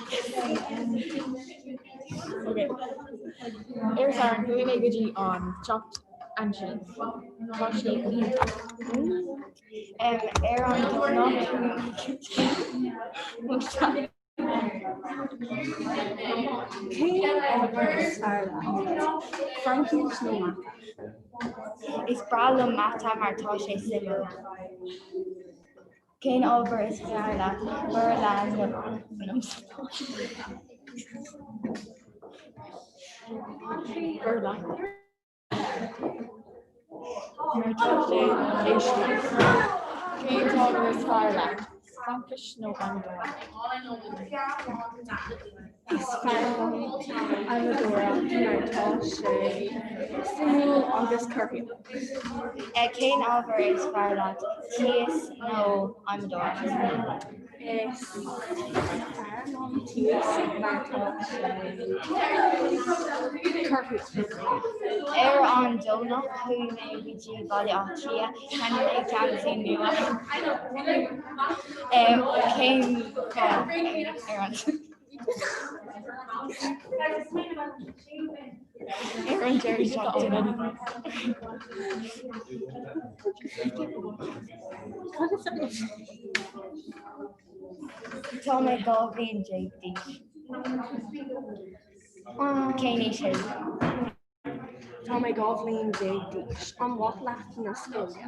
Ar Satharn chuaigh mé go dtí an teach aintín. Tá sé go hiontach. Ar an Domhnach chuaigh mé go dtí mo shean. Cén ábhar is fearr leat? Fraincis nó Mata? Is breá liom Mata mar tá sé suimiúil. Cén ábhar is fearr leat? Béarla nó Béarla. Mar tá sé éisteacht. Cén t-ábhar is fearr leat? Fraincis nó Adhmadóireacht? Is fearr liom adhmadóireacht mar tá sé suimiúil agus corraitheach. Cén ábhar is fearr leat? Tíos nó adhmadóireacht? Is fearr liom tíos mar tá sé corraitheach. Ar an Domhnach chuaigh mé go dtí Baile Átha Cliath, cheannaigh mé geansaí nua. Cén fáth ar an Ar an deireadh seachtaine. Tá mé 12 bhliain d'aois. Cén aois thú? Tá mé 12 bhliain d'aois. An mhaith leat na scoile?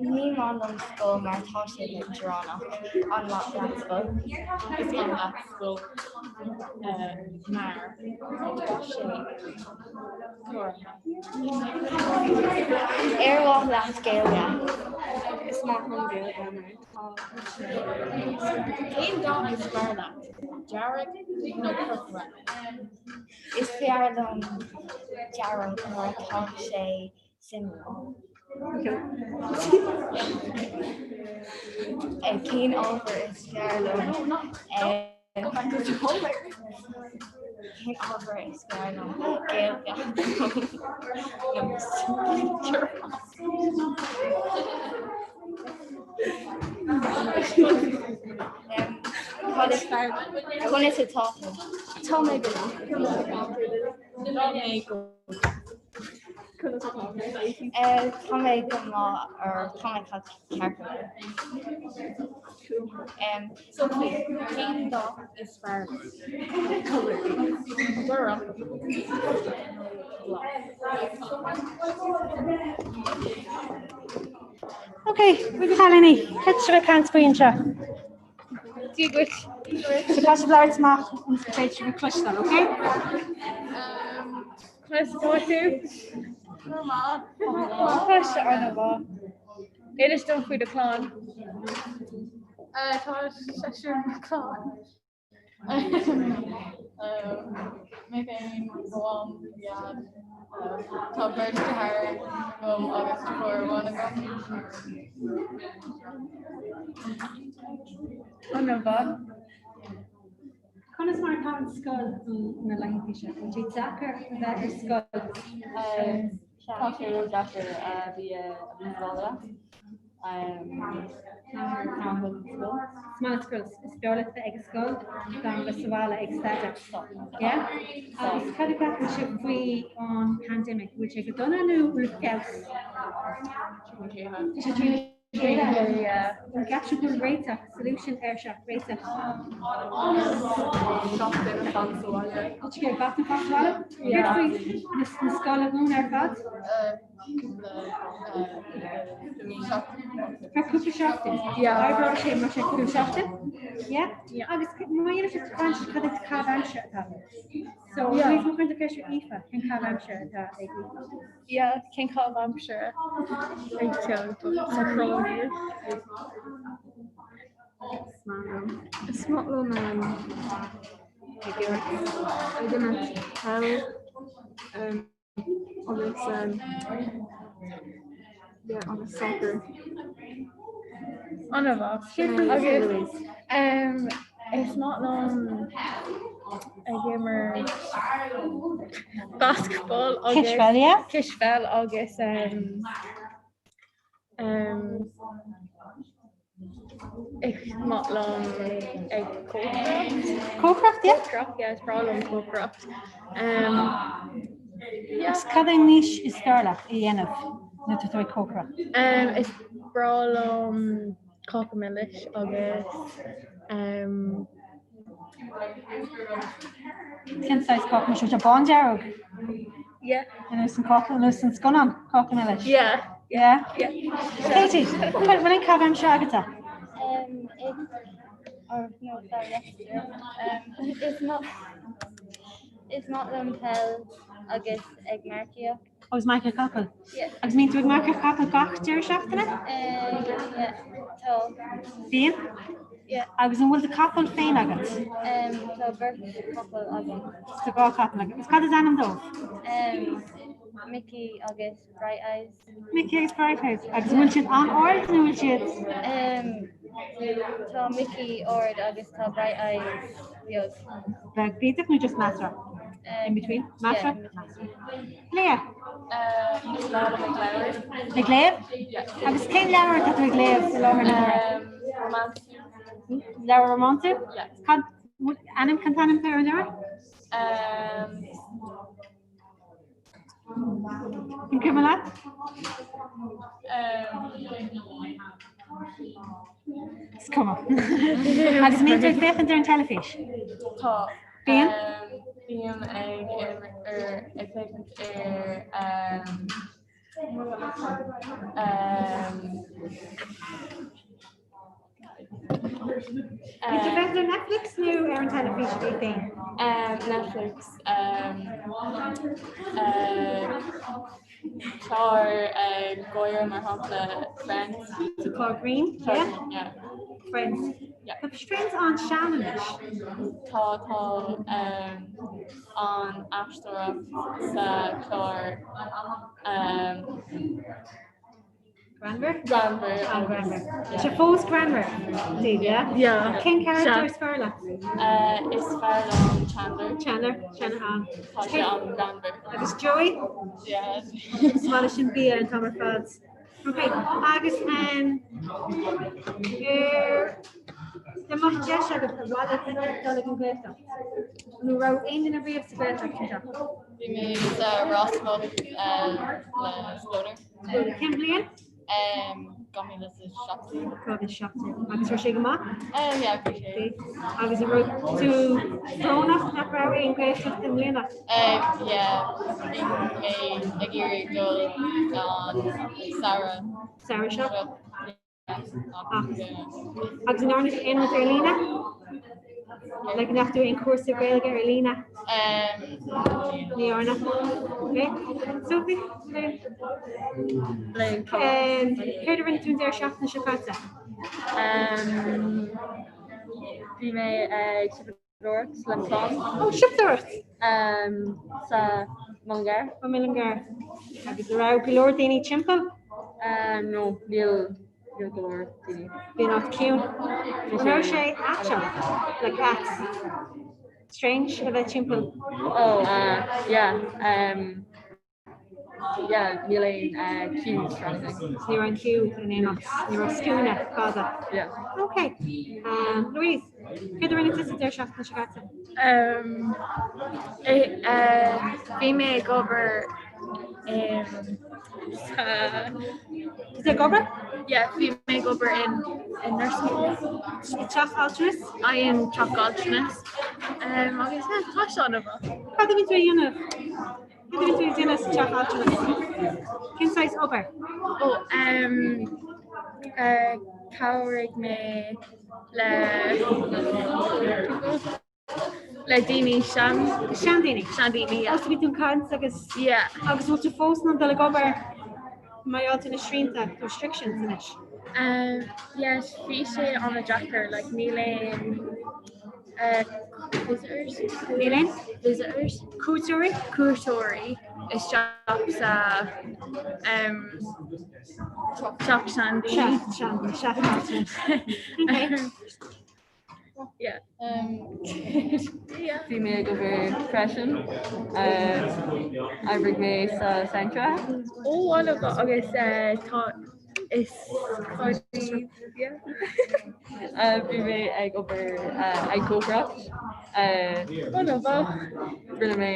Ní maith liom scoil mar tá sé leadránach. An maith leat scoil? Is maith leat scoil mar tá sé corraitheach. Ar mhaith leat Gaeilge? Is maith liom Gaeilge mar tá sé éasca. Cén dath is fearr leat? Dearg nó corcra? Is fearr liom dearg mar tá sé suimiúil. Cén ábhar is fearr liom? Cén ábhar is fearr liom? Gaeilge. Cad is fearr? Conas atá tú? Tá mé go maith. Tá mé go Conas atá tú? Tá mé go maith or tá mé ceart go leor. Sophie, cén dath is fearr leat? Colour. Gorm. Glas. Ok, cailíní, cad sibh ag caint faoi anseo? Dia duit. So tá sibh labhairt amach ionas gur féidir sibh a chloisteáil, ok? Conas atá tú? Go maith. Tá sé an-mhaith. Inis dom faoi do chlann. Tá seisear i mo chlann. Mé féin, mo mham, mo dhaid. Tá beirt deartháir agam agus deirfiúr amháin agam. An-mhaith. Conas mar atá an scoil na laethanta seo? Bhfuil sé deacair a bheith ar scoil? Tá sé ró-deacair a bhí a bhí sa bhaile. Is maith leat scoil, is fearr leat bheith ag an scoil ná a bheith sa bhaile ag staidéar. Yeah? Agus cad a cheapann sibh faoi an pandemic? Bhfuil sé go dona nó bhfuil feabhas? Tá sé trína chéile. An gceapann sibh go bhfuil réiteach, solution air seo, réiteach? Gach duine fan sa bhaile. Tá sé gach duine fan sa bhaile? Céard faoi na scoil a dhúnadh ar fad? Tá cúpla seachtain. Oibreoidh sé mar sin cúpla seachtain. Yeah? Agus má dhéanann sibh caint cad é caitheamh aimsire atá agat? So, Louise, má chuireann tú ceist ar Aoife, cén caitheamh aimsire atá ag Aoife? Yeah, cén caitheamh aimsire ag sa chrónir? Is maith liom ag imirt peil agus yeah, agus soccer. An-mhaith. Agus um, is maith liom ag imirt basketball agus Cispheil, yeah? Cispheil agus um, um, Is maith liom ag cócaireacht. Cócaireacht, yeah? Cócaireacht, yeah, is breá liom cócaireacht. Um, yeah. Agus cad é an mias is fearr leat a dhéanamh nuair atá tú ag cócaireacht? Um, is breá liom cáca milis agus um, Cén saghas cáca milis? Sé bándearg? Yeah. Ar nós an cáca, ar nós an scannán cáca milis? Yeah. Yeah? Yeah. Katie, bhfuil aon chaitheamh aimsire agatsa? Um, it's, or no, sorry, that's um, is maith is maith liom peil agus ag marcaíocht. Agus marcaíocht capall? Yeah. Agus mbíonn tú ag marcaíocht capall gach deireadh seachtaine? Um, yeah, tá. Bíonn? Yeah. Agus an bhfuil do capall féin agat? Um, tá beirt capall agam. Tá dhá chapall agat. Agus cad is ainm dóibh? Um, Mickey agus Bright Eyes. Mickey agus Bright Eyes. Agus an bhfuil siad an-ard nó bhfuil siad? Um, tá Mickey ard agus tá Bright Eyes beag. Beag bídeach nó just measartha? Um, In between? yeah, Measartha? in between. Leah? Is maith liom ag leabhar. Ag léamh? Yeah. Agus cén leabhar atá tú ag léamh i láthair na huaire? Um, romance. Leabhar rómánsúil? Yeah. Cad ainm cén t-ainm ar an leabhar? Um, An cuimhin leat? um, Is cuma. Agus mbíonn tú ag féachaint ar an teilifís? Tá. Bíonn? Bím ag ag féachaint ar Bíonn tú ag féachaint ar Netflix nó ar an teilifís í féin? Netflix. Clár gáire mar shampla Friends. Sa chlár grinn? Yeah. Friends. Yeah. Tá Friends an-sean anois. Tá tá an aisteoireacht sa chlár. Greannmhar? Greannmhar. An-ghreannmhar. Tá sé fós greannmhar, daoibh, yeah? Yeah. Cén charachtar is fearr leat? Is fearr liom Chandler. Chandler, Chandler an. Tá sé an-ghreannmhar. Agus Joey? Yeah. Is maith leis an bia an t-am ar fad. Ok, agus um, ar dá mbeadh deis agat ar mhaith leat dul ag an Ghaeltacht? Nó raibh aon duine riamh sa Ghaeltacht anseo? Bhí mé sa Ros Muc le Spleodar. Cén bhliain? 2017. 2017. Agus raibh sé go maith? Yeah, bhí sé. Agus an raibh tú brónach nach raibh aon Ghaeltacht i mbliana? Yeah, bhí mé ag iarraidh dul an samhradh. Samhradh seo? Agus an ndearna tú aon rud ar líne? Like an ndeachaigh tú aon cúrsa Gaeilge ar líne? Ní dhearna. Okay. Sophie? Céard a rinne tú an deireadh seachtaine seo caite? Bhí mé ag siopadóireacht le mo chlann. Ó, siopadóireacht! Sa Mullingar. Ó Mullingar. Agus an raibh go leor daoine timpeall? No, níl níl go leor daoine. Bhí an áit ciúin. An raibh sé aiteach? Like ait. Strange a bheith timpeall? Oh, uh, yeah. Um, Yeah, níl aon queues or anything. Ní raibh aon queue in aon áit, ní raibh scuaine fada. Yeah. Ok. Um, Louise, céard a rinne tusa deireadh seachtaine seo caite? Um, bhí mé ag obair um, sa... Is ag obair? Yeah, bhí mé ag obair in, in nursing home. I teach altranais? I in teach altranais. Um, agus yeah, tá sé an-mhaith. Cad a bhí tú a dhéanamh? Cad a bhí tú ag déanamh sa teach altranais? Cén saghas obair? Ó, um, uh, chabhraigh mé le le daoine sean. Seandaoine? Seandaoine, yeah. Ó, so bhí tú ag caint agus Yeah. agus bhfuil tú fós in ann dul ag obair mar gheall ar na srianta, restrictions anois? Um, yes, bhí sé an-deacair, like níl aon uh, visitors. Níl aon? Visitors. Cuairteoirí? Cuairteoirí isteach sa um, teach seandaoine. Teach seandaoine, teach altranais. Okay. Yeah. Bhí mé ag obair freisin. Oibrigh mé sa Centra. Ó, an-mhaith agus tá is Bhí mé ag obair ag cócaireacht. An-mhaith. Rinne mé.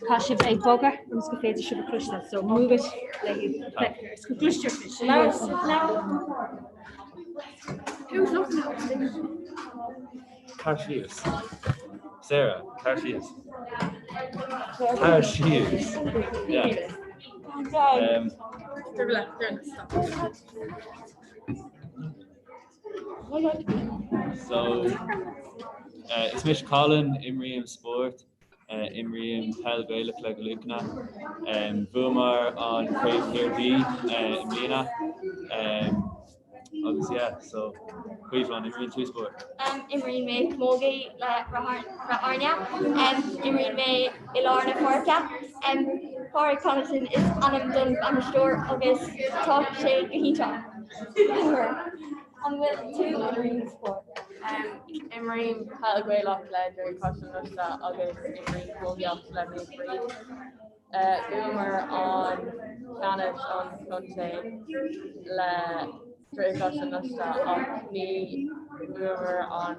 Tá sibh ag bogadh ionas gur féidir sibh a chloisteáil, so move it le is go gcloistear Tar síos. Sarah, tar síos. Tar síos. Yeah. Um, so, uh, is mise Colin, imrím spórt. Imrím peil Gaelach le Lucan. Bhuamar an Craobh Hiarmhí i mbliana agus yeah so Caoimhe an imríonn tú spórt? Imríonn mé camogie le Rath Airne. Imríonn mé i lár na páirce. Pádraig Connaughton is ainm don bhainisteoir agus tá sé go hiontach. An bhfuil tú ag imirt spóirt? Imrím peil Gaelach le Droichead Chaisleán Loiste agus imrím camógaíocht le Naomh Bríd. Bhuamar an ceannais an chontae le Droichead Chaisleán Loiste ach ní bhuamar an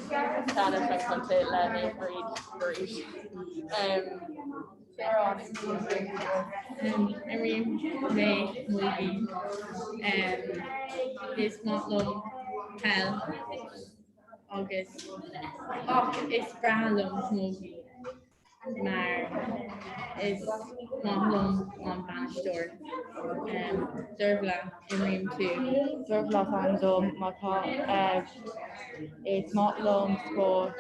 ceannais an chontae le Naomh Bríd arís. Imrím mé camogie. Is maith liom peil agus ach is breá liom camogie mar is maith liom an bainisteoir. Dervla, imrím tú. Dervla is ainm dom má tá is maith liom spórt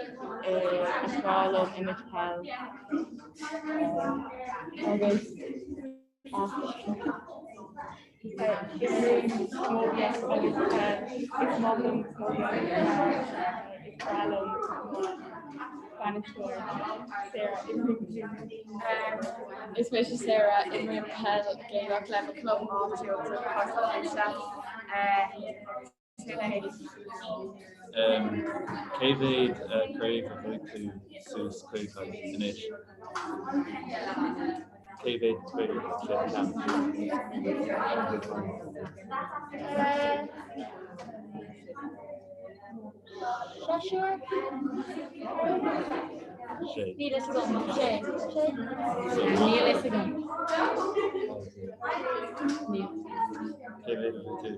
is breá liom imirt peil. Agus imrím camógaíocht agus peil. Is maith liom camógaíocht mar is breá liom. Bainisteoir Sarah Is mise Sarah imrím peil Gaelach le mo club áitiúil Caiseal Cé mhéad craobh a bhuaigh tú suas chuig anois? Cé mhéad craobh cluiche ceannais? Seisear? Sé. Níl fhios agam. Sé. Sé. Níl fhios agam. Níl. Cé mhéad a bhuaigh tú?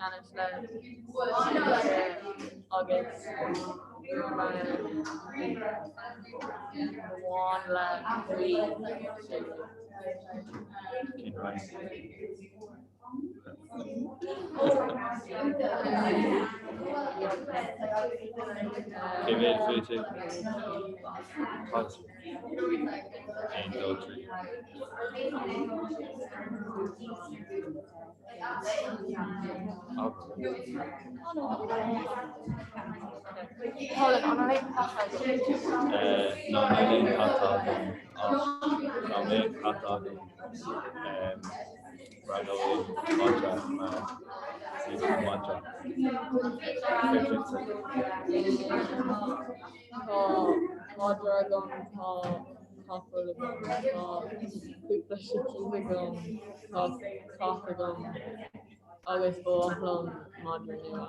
Ceannais le agus amháin le Cén roinn? Cé mhéad a bhuaigh tú? Cad? 1, 2, 3. Ná níl aon cat agam ach dá mbeadh cat agam roghnóinn madra mar is madra. Céard fútsa? Tá madra agam, tá capall agam, tá cúpla sicín agam, tá cat agam agus ba mhaith liom madra nua.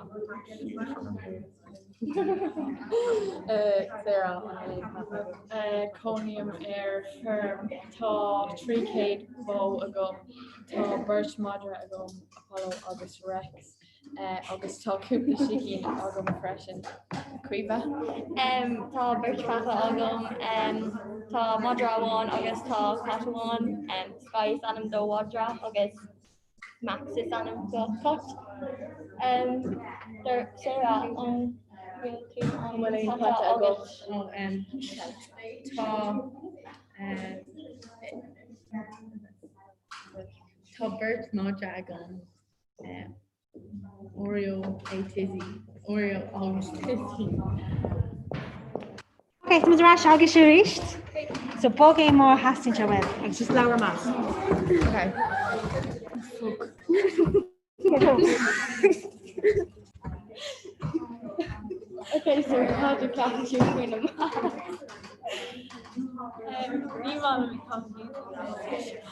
Sarah, an bhfuil aon cat agat? Cónaím ar feirm. Tá 300 bó agam. Tá beirt madra agam, Apollo agus Rex. Agus tá cúpla sicín agam freisin. Caoimhe? Tá beirt pheata agam. Tá madra amháin agus tá cat amháin. Sky is ainm do mhadra agus Max is ainm do chat. Sarah, an bhfuil tú an bhfuil aon peata agat? Tá Tá beirt madra agam. Oreo a Tizzy, Oreo agus Tizzy. Ok, tá muid ar ais agaibhse arís. So bog é má theastaíonn sé uaibh agus just labhair amach. Ok. Fuck. Ok, so cad a cheapann tú faoi na masc? Ní maith liom ag caitheamh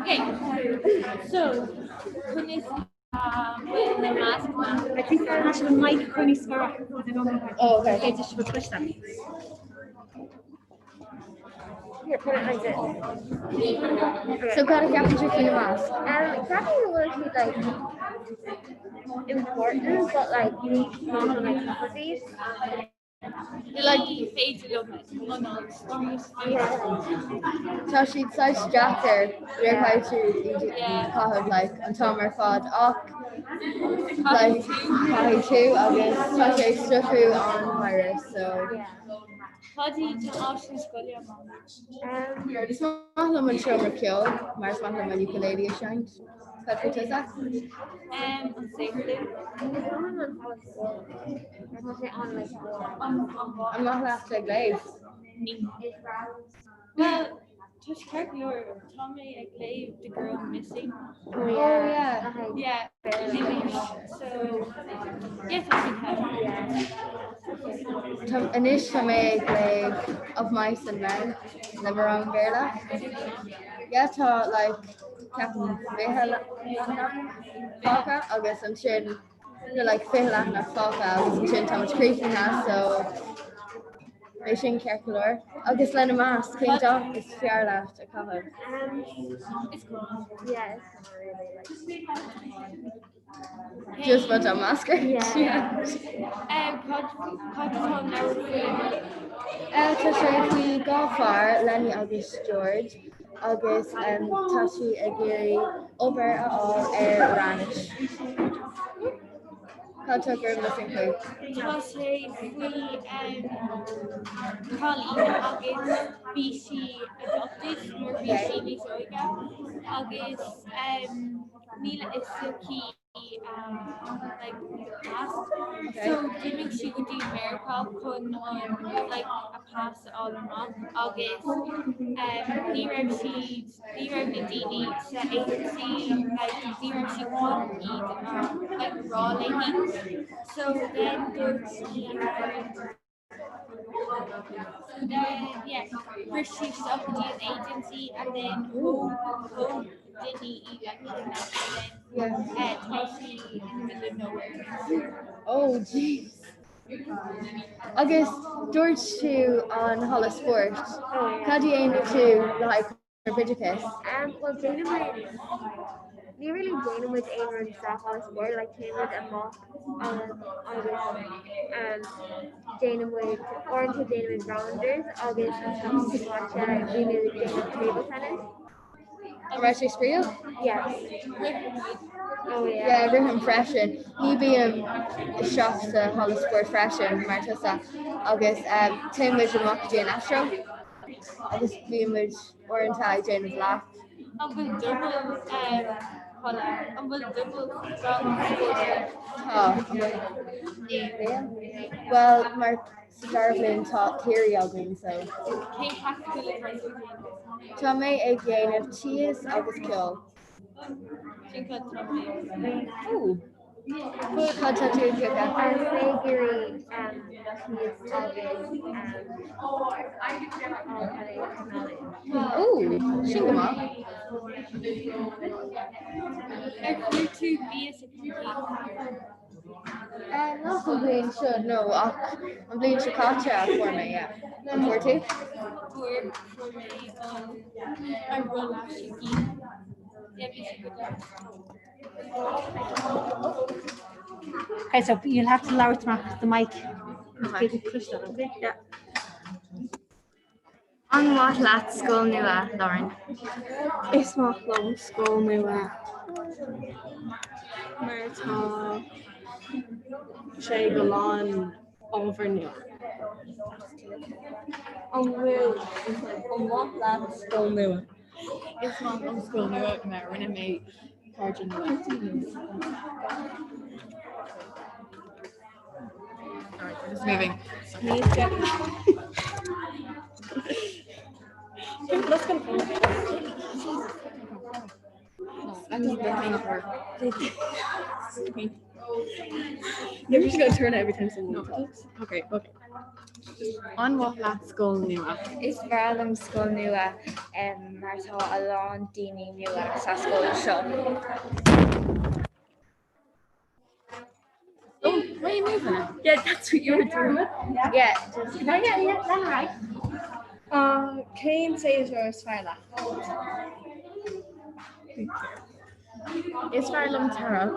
Okay, so conas a bhfuil na mascanna? I think tá sibh an mic a chur níos gaire. Oh, okay. Féidir sibh a chloisteáil. Here, put it like this. So cad a cheapann tú faoi na masc? Um, ceapaim go bhfuil siad like important, but like ní maith liom ag caitheamh iad. Like féidir liom anáil tríd. Tá siad saghas deacair nuair a chaithfidh tú iad a chaitheamh like an t-am ar fad ach like caithfidh tú agus tá sé ag stopadh an virus so Cad iad na áiseanna scoile amach? Is maith liom an seomra ceoil mar is maith liom an ukulele a seinnt. Cad faoi tusa? An saotharlann. An maith leat ag léamh? Well, tá sé ceart go leor, tá mé ag léamh The Girl Missing. Oh yeah. Yeah, so yeah, tá sé ceart. Anois tá mé ag léamh Of Mice and Men le mo rang Béarla. Yeah, tá like ceapaim 20 leathanach fágtha agus ansin nó like 20 leathanach fágtha agus ansin tá muid críochnaithe so beidh sin ceart go leor. Agus le na masc, cén dath is fearr leat a chaitheamh? Is cuma. Yeah, is cuma really. Like. Just má tá masc ort. Yeah. Cad cad atá an leabhar faoi? Tá sé faoi dhá fear, Lenny agus George, agus tá sí ag iarraidh obair a fháil ar ranch. Cad tá Gormless faoi? Tá sé faoi cailín agus bhí sí adopted nuair bhí sí níos óige agus níl a fhios aici like past. So d'imigh sí go dtí Meiriceá chun an like a past a fháil amach agus ní raibh siad ní raibh na daoine sa agency like ní raibh siad chun iad like rá léi. So then dúirt sí So then yeah bhris sí isteach go dtí an agency and then thóg thóg duine í like kidnapped and then uh, tá sí in the middle of nowhere. Oh jeez. Agus dúirt tú an halla spóirt. Cad a dhéanann tú le haghaidh corpoideachais? Bhuel déanaimid ní really déanaimid aon rud sa halla spóirt, like téimid amach agus déanaimid uaireanta déanaimid rounders agus an tseachtain seo caite bhí muid ag déanamh table tennis. An raibh sé spraíúil? Yes. Oh yeah. Yeah, rithim freisin. Ní bím isteach sa halla spóirt freisin mar tusa agus téann muid amach go dtí an Astro agus bíonn muid uaireanta ag déanamh lap. An bhfuil double halla? An bhfuil double rang spóirt? Tá. Bhuel, mar Sa dara bliain tá theory againn so. Cén practical atá tú ag déanamh? Tá mé ag déanamh tíos agus ceol. Sin cad tá mé. Ó! Cad tá tú ag piocadh? Tá mé ag iarraidh tíos agus Ó! Sin go maith. Ar fuair tú bia sa canteen? Nach an bhliain seo, no, ach an bhliain seo caite a fuair mé, yeah. An fuair tú? Fuair, fuair mé an an rolla sicín. Yeah, bhí sé go deas. Okay, so you'll have to labhairt amach the mic. Okay. Yeah. An maith leat scoil nua, Lauren? Is maith liom scoil nua mar tá sé go lán ábhar nua. An bhfuil an maith leat scoil nua? Is maith liom scoil nua mar rinne mé cairde nua. All right, we're just moving. Let's go. You're just gonna turn it every time someone talks. Okay, okay. An mhaith leat scoil nua? Is breá liom scoil nua mar tá a lán daoine nua sa scoil seo. Oh, why are you moving it? Yeah, that's what you were doing. Yeah, just No, yeah, yeah, that's right. Uh, Cén séasúr is fearr leat? Is fearr liom t-earrach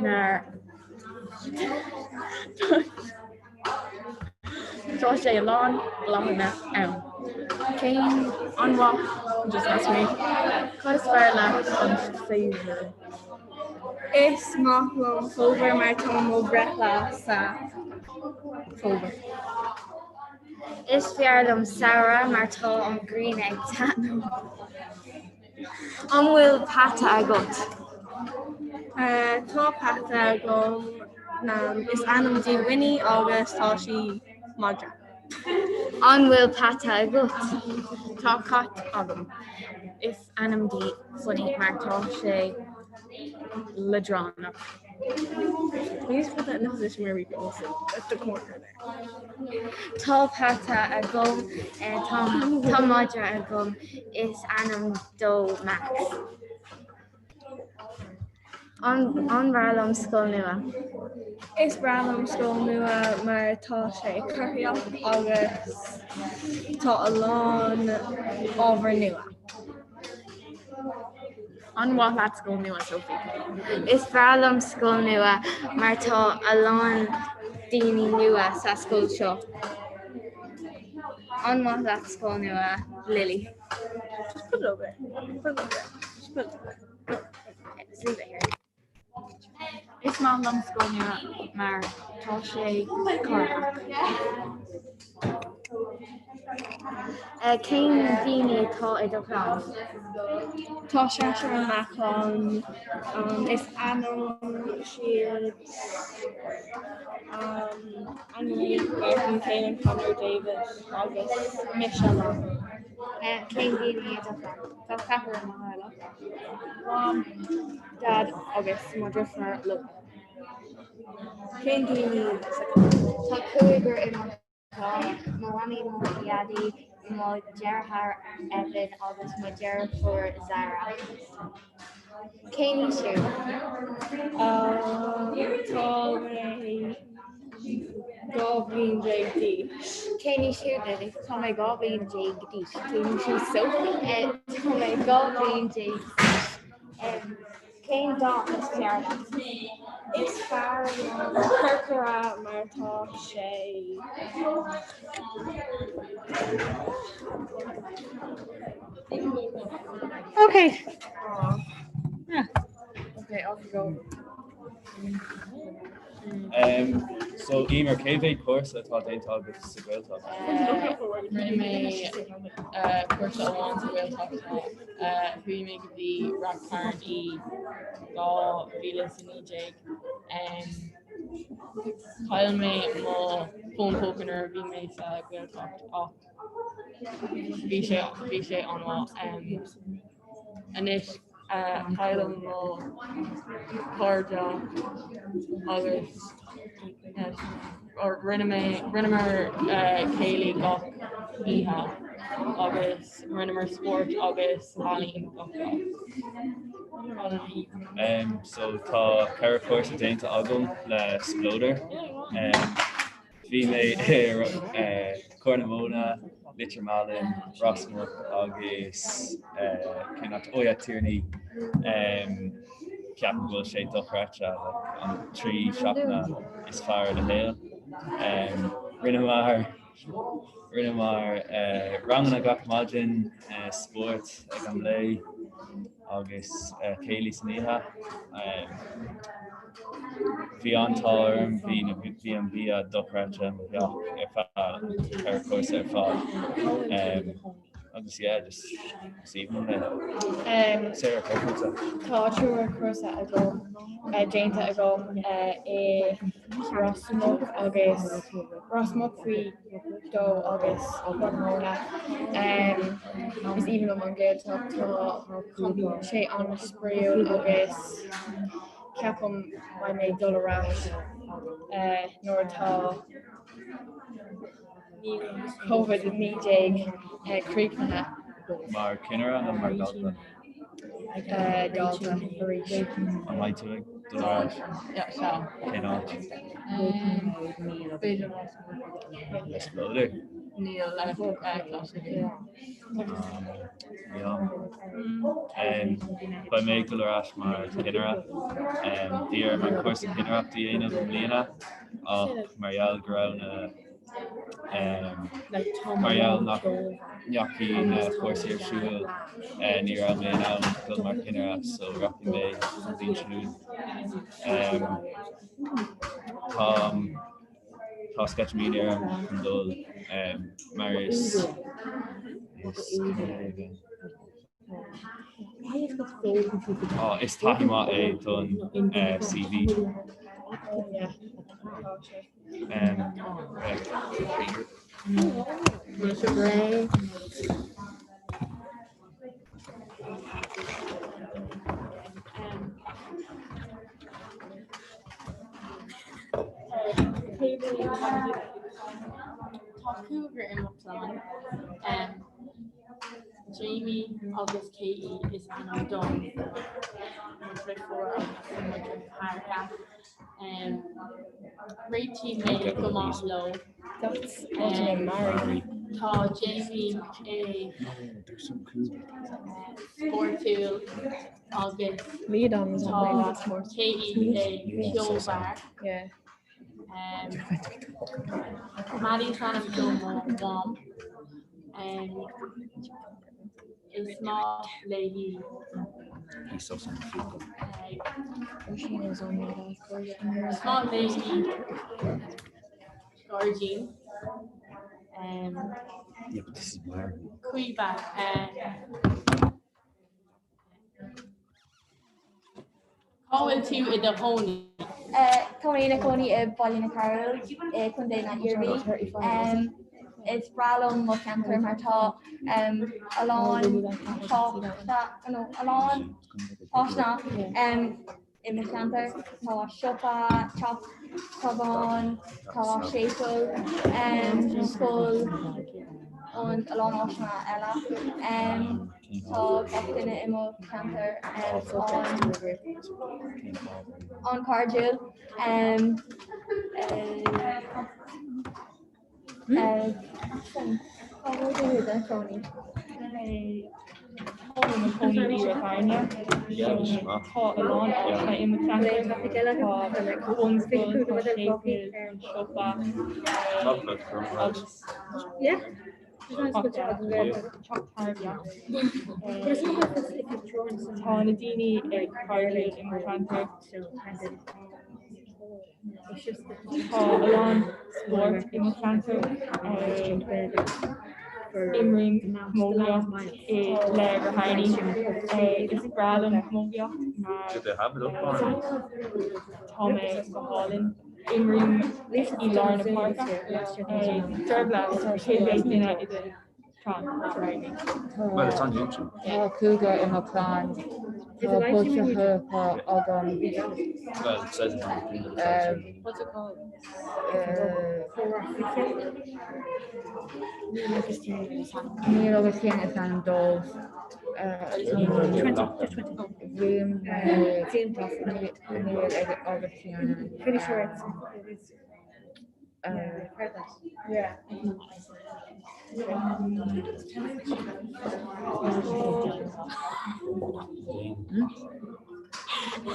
mar tá sé a lán bláthanna ann. Cén an mhaith just ask me. Cad is fearr leat an séasúr? Is maith liom fómhar mar tá mo bhreithlá sa fómhar. Is fearr liom samhradh mar tá an ghrian ag taitneamh. An bhfuil peata agat? Tá peata agam. Is ainm di Winnie agus tá sí madra. An bhfuil peata agat? Tá cat agam. Is ainm di Sunny mar tá sé leadránach. Please put that in a position where we can also at the corner there. Tá peata agam, tá madra agam, is ainm dó Max. An breá liom scoil nua? Is breá liom scoil nua mar tá sé corraitheach agus tá a lán ábhar nua. An mhaith leat scoil nua, Sophie? Is breá liom scoil nua mar tá a lán daoine nua sa scoil seo. An maith leat scoil nua, Lily? Just put it over there. Put it over there. Just put it over there. Just leave it here. Is maith. maith liom scoil nua mar tá sé corraitheach. Cén daoine atá i do chlann? Tá seisear i mo chlann. Is ainm siad Anne-Marie, Martin, Caelan, Conor, David agus mise Lauren. Cén daoine i do chlann? Tá ceathrar i mo theaghlach. Mam, Dad agus mo dheirfiúr Lola. Cén daoine sa chlann? Tá cúigear i mo chlann, mo mhamaí, mo dhaidí, mo dheartháir Evan agus mo dheirfiúr Zara. Cén aois thú? Tá mé 12 bliain d'aois. Cén aois thú, Lily? Tá mé 12 bliain d'aois. Cén aois thú, Sophie? Tá mé 12 bliain d'aois. Cén dath is fearr leat? Is fearr liom corcra mar tá sé. Okay. Okay, off you go. So Emer, cé mhéad cúrsa atá déanta agat sa Ghaeltacht? Rinne mé cúrsa amháin sa Ghaeltacht. Chuaigh mé go dtí Rath Cairn i 2019. Chaill mé mo fón póca nuair a bhí mé sa Ghaeltacht ach bhí sé bhí sé an-mhaith. Anois Caillim mo chairde agus rinne mé rinneamar céilí gach oíche agus rinneamar spórt agus ealaín gach lá. So tá 4 chúrsa déanta agam le Spleodar. Bhí mé i Corr na Móna, Leitir Mealláin, Ros Muc agus cén áit, oh yeah, Tír an Fhia. Ceapaim go bhfuil sé dochreidte, like, an 3 seachtaine is fearr i do shaol. Rinneamar, rinneamar ranganna gach maidin, spórt ag am lae agus céilí san oíche. Bhí an-t-ádh orm, bhí na bhí an bia dochreidte i mo theach ar feadh an ceithre chúrsa ar fad. Agus yeah, just is aoibhinn liom é. Sarah, céard fútsa? Tá triúr cúrsa agam déanta agam i Ros Muc agus Ros Muc faoi dhó agus Corr na Móna. Is aoibhinn liom an Ghaeltacht, tá sé an-spraíúil agus ceapaim beidh mé ag dul ar ais nuair atá Covid-19 críochnaithe. Mar chinnire nó mar dhalta? Dalta arís. An mbeidh tú ag dul ar ais? Yeah, sea. Cén áit? B'fhéidir Ros Muc. Le Spleodar? Níl le Coláiste. Beidh mé ag dul ar ais mar chinnire. Bhí orm an cúrsa cinnireachta a dhéanamh i mbliana ach mar gheall go raibh na mar gheall nach ndeachaigh na cúrsaí ar siúl ní raibh mé in ann dul mar chinnire so rachaidh mé an bhliain seo chugainn. Táim Tá sceitimíní orm chun dul mar is is taithí maith é don CV. Tá cúigear i mo chlann, Jamie agus Katie is ainm dom, mo dhriofúr agus mo dhriotháireacha. Réitíonn mé go maith leo. Tá Jamie spórtúil agus tá Katie ceolmhar. Maddie is ainm do mo mham. Is maith léi. Is maith léi gairdín. Yeah, but this is where. Caoimhe. Cá bhfuil tú i do chónaí? Tá mé ina cónaí i Baile na Ceathrún i Contae na hIarmhí. Is breá liom mo cheantar mar tá a lán a lán áiseanna i mo cheantar. Tá siopa, teach tábhairne, tá séipéal, scoil and a lán áiseanna eile. Tá gach duine i mo cheantar an-chairdiúil. Cá bhfuil tú i do chónaí? Tá mé i mo chónaí i Ráth Airne. Tá a lán áiseanna i mo cheantar. Tá bunscoil, tá séipéal, siopa agus Tá na daoine cairdiúil i mo cheantar. Tá a lán spóirt i mo cheantar. Imrím camógaíocht le Raharney. Is breá liom camógaíocht mar tá mé go hálainn. Imrím i lár na páirce. Dearbhla, cé mhéad duine i do chlann? Well, it's on YouTube. Tá cúigear i mo chlann. Tá deartháireacha agam. Well, it says it on the thing that it's on YouTube. What's it called? Níl agus cén is ainm dóibh. Bhí mé Níl ag agus Tiarna. Pretty sure it's, it is. Yeah, I've heard that. Yeah.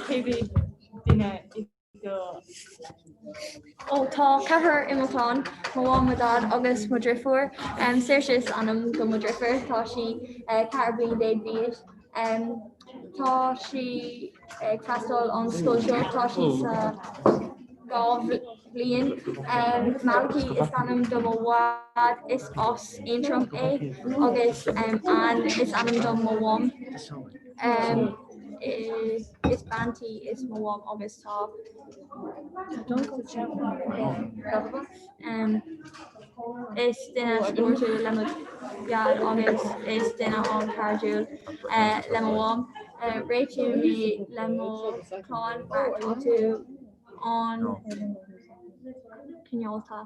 Cé mhéad duine i do Ó tá ceathrar i mo chlann, mo mham, mo dhaid agus mo dhrifiúr. Saoirse is ainm do mo dhrifiúr, tá sí 14 bliain d'aois. Tá sí ag freastal an scoil seo, tá sí sa 2 bhliain. Malachy is ainm do mo dhaid, is as Aontroim é agus Ann is ainm do mo mham. Is bean tí is mo mham agus tá Is duine spórtúil le mo dhaid agus is duine an-chairdiúil le mo mham. Réitíonn mé le mo chlann mar tá tú an-chineálta.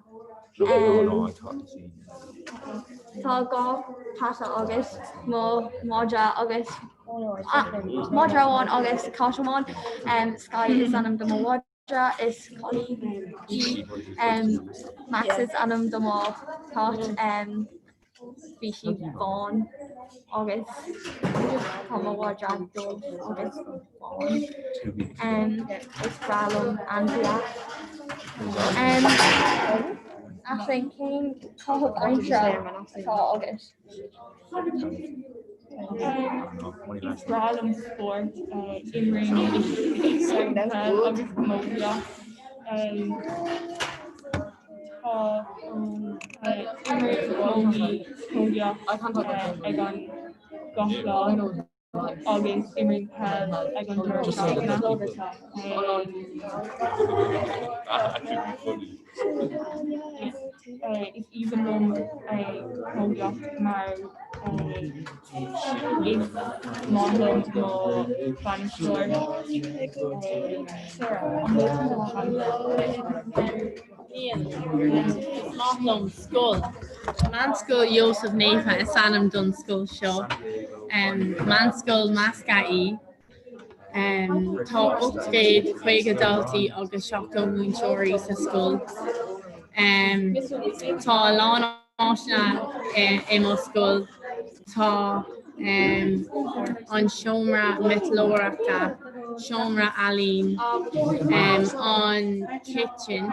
Tá 2 peata agus mo mhadra agus madra amháin agus cat amháin. Sky is ainm do mo mhadra. Is collie í. Max is ainm do mo chat. Bhí sí bán agus tá mo mhadra dubh agus bán. Is breá liom ainmhithe. Aisling, cén caitheamh aimsire atá agat? Is breá liom spórt, imrím peil agus camógaíocht. Tá imrím camógaíocht ag an gach lá agus imrím peil ag an deireadh seachtaine. Is aoibhinn liom camógaíocht mar is maith liom mo bhainisteoir. Níl. Is maith liom scoil. Meánscoil Sheosaimh Naofa is ainm don scoil seo. Meánscoil measctha í. Tá 850 daltaí agus 70 múinteoirí sa scoil. Tá a lán áiseanna i mo scoil. Tá an seomra miotalóireachta, seomra ealaín, an kitchen,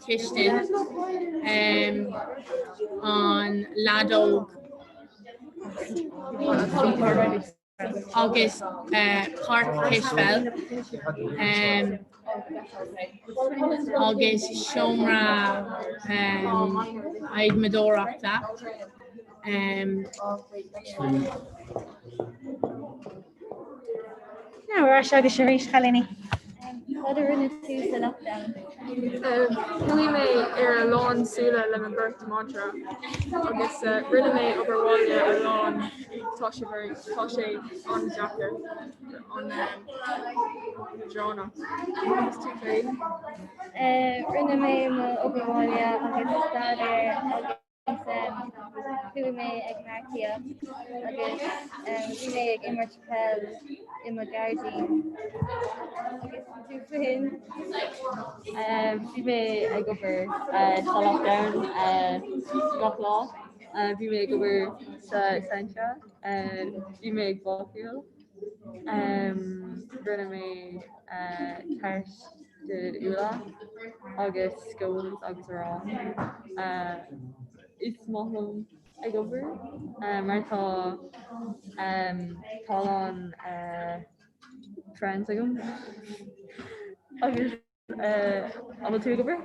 cistin, an leadóg. agus páirc cispheil agus seomra adhmadóireachta. Now ar ais agaibhse arís, a chailíní. Cad a rinne tú sa lockdown? Chuaigh mé ar a lán siúla le mo beirt madra agus rinne mé obair bhaile a lán tá sé very tá sé an-deacair an-leadránach. Agus tú féin? Rinne mé mo obair bhaile agus staidéar agus Chuaigh mé ag marcaíocht agus bhí mé ag imirt peil i mo ghairdín. Agus tú féin? Bhí mé ag obair sa lockdown gach lá. Bhí mé ag obair sa Centra. Bhí mé ag bácáil. Rinne mé tart de úlla agus scones agus arán. Is maith liom ag obair mar tá tá a lán friends agam agus an bhfuil tú ag obair?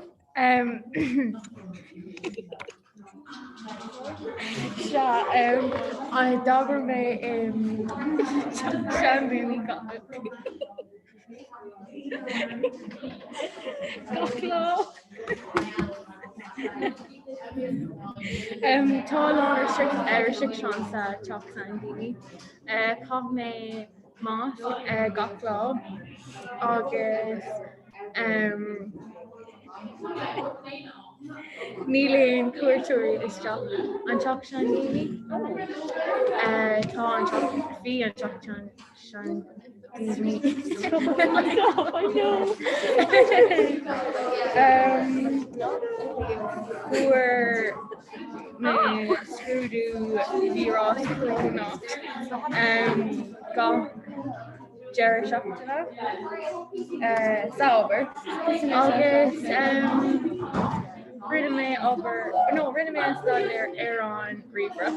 Sea, d'obair mé i seandaoine gach lá. Tá a lán restriction sa teach seandaoine. Chaith mé masc gach lá agus Níl aon cuairteoirí isteach an teach seandaoine. Tá an teach bhí an teach seandaoine. Fuair mé scrúdú víreas corónach gach deireadh seachtaine sa obair agus rinne mé obair no rinne mé an staidéar ar an ríomhaire.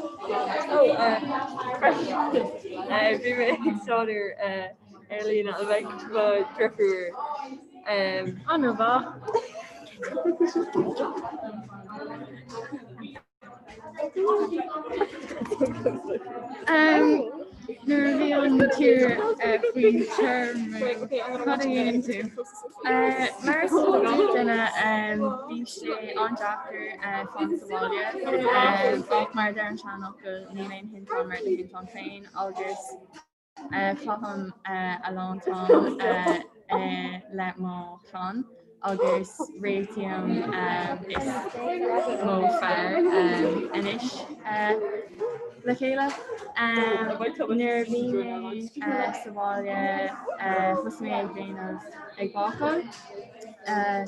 Bhí mé ag staidéar ar líne le mo dheirfiúr. An-mhaith. Nuair a bhí an tír faoin téarma, cad a dhéan tú? Mar is eol do duine bhí sé an-deacair fanacht sa bhaile ach mar a deir an seanfhocal níl aon thinteán mar do thinteán féin agus Caithim a lán t-am le mo chlann agus réitím is mo fear anois le chéile. Nuair a bhí mé sa bhaile thosaigh mé ag déanamh ag bácáil.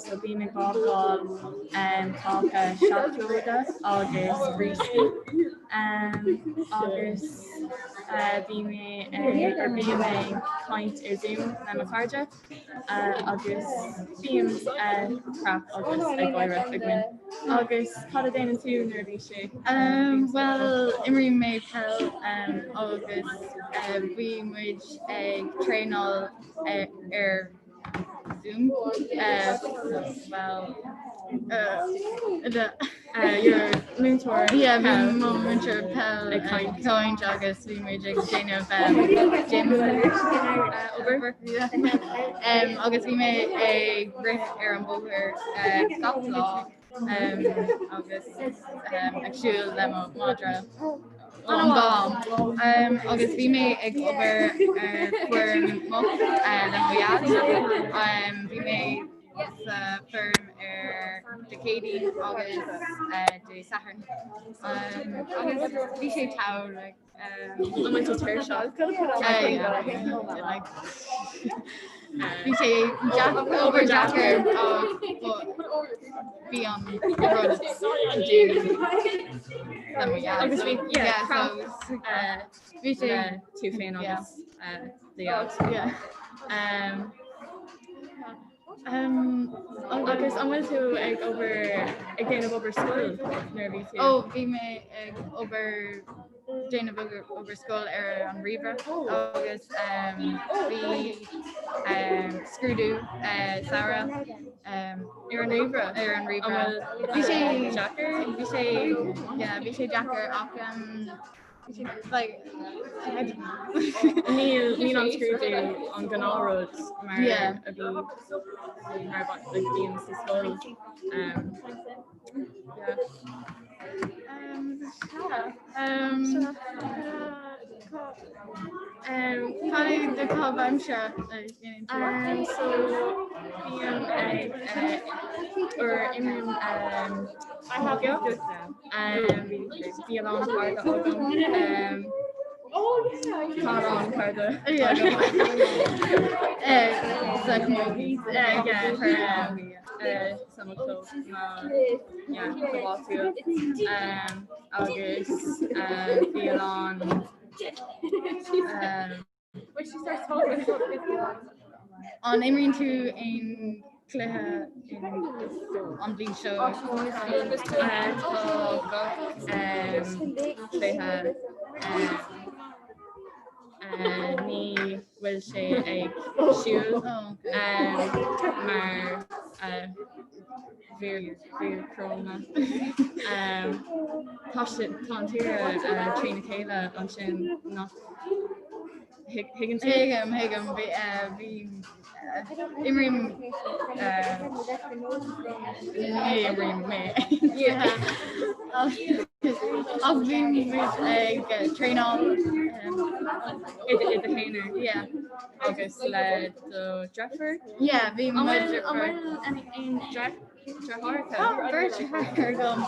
So bím ag bácáil cáca seacláide agus brioscaí agus bhí mé ag or bím ag caint ar Zoom le mo chairde agus bíonn craic agus ag gáire againn. Agus cad a déanann tú nuair a bhí sé? Bhuel imrím mé peil agus bhí muid ag traenáil ar Zoom well the your múinteoir yeah bhí mo múinteoir peil ag caint agus bhí muid ag déanamh gym obair agus bhí mé ag rith ar an bóthar gach lá agus ag siúl le mo madra an-am agus bhí mé ag obair ar feirm muc le mo dhaid. Bhí mé sa feirm ar Dé Céadaoin agus Dé Sathairn agus bhí sé togha like An bhfuil tú tuirseach? Bhí sé obair deacair ach bhí an rud le mo dhaid. Agus bhí yeah, so bhí sé tú féin agus do dhaid. Yeah. Um, agus an bhfuil tú ag obair ag déanamh obair scoil nuair a bhí tú? Ó bhí mé ag obair. déanamh obair scoil ar an ríomhaire agus bhí scrúdú samhradh ar an ríomhaire ar an ríomhaire. Bhí sé deacair bhí sé yeah, bhí sé deacair ach like Níl níl an scrúdú an gnáthrud mar a bhí mar like bíonn sa scoil. Yeah. Cad é do chaitheamh aimsire a dhéanann tú? So bím ag or imrím iománaíocht. Bhí a lán cairde agam. Tá a lán cairde agam. Sa chamógaí? Yeah, sa mo chlub ná yeah, go áitiúil agus bhí a lán An imríonn tú aon cluiche an bhliain seo? Tá gach cluiche Ní bhfuil sé ag siúl mar víreas coróna. Tá sé tá an tír trína chéile ansin nach thuigeann tú? Thuigim, thuigim. Bhí imrím ní imrím mé. Ach bhí muid ag traenáil i do aonar yeah. agus le do dheirfiúr? Yeah, bhí An bhfuil an bhfuil aon deartháireacha? Tá beirt deartháir agam.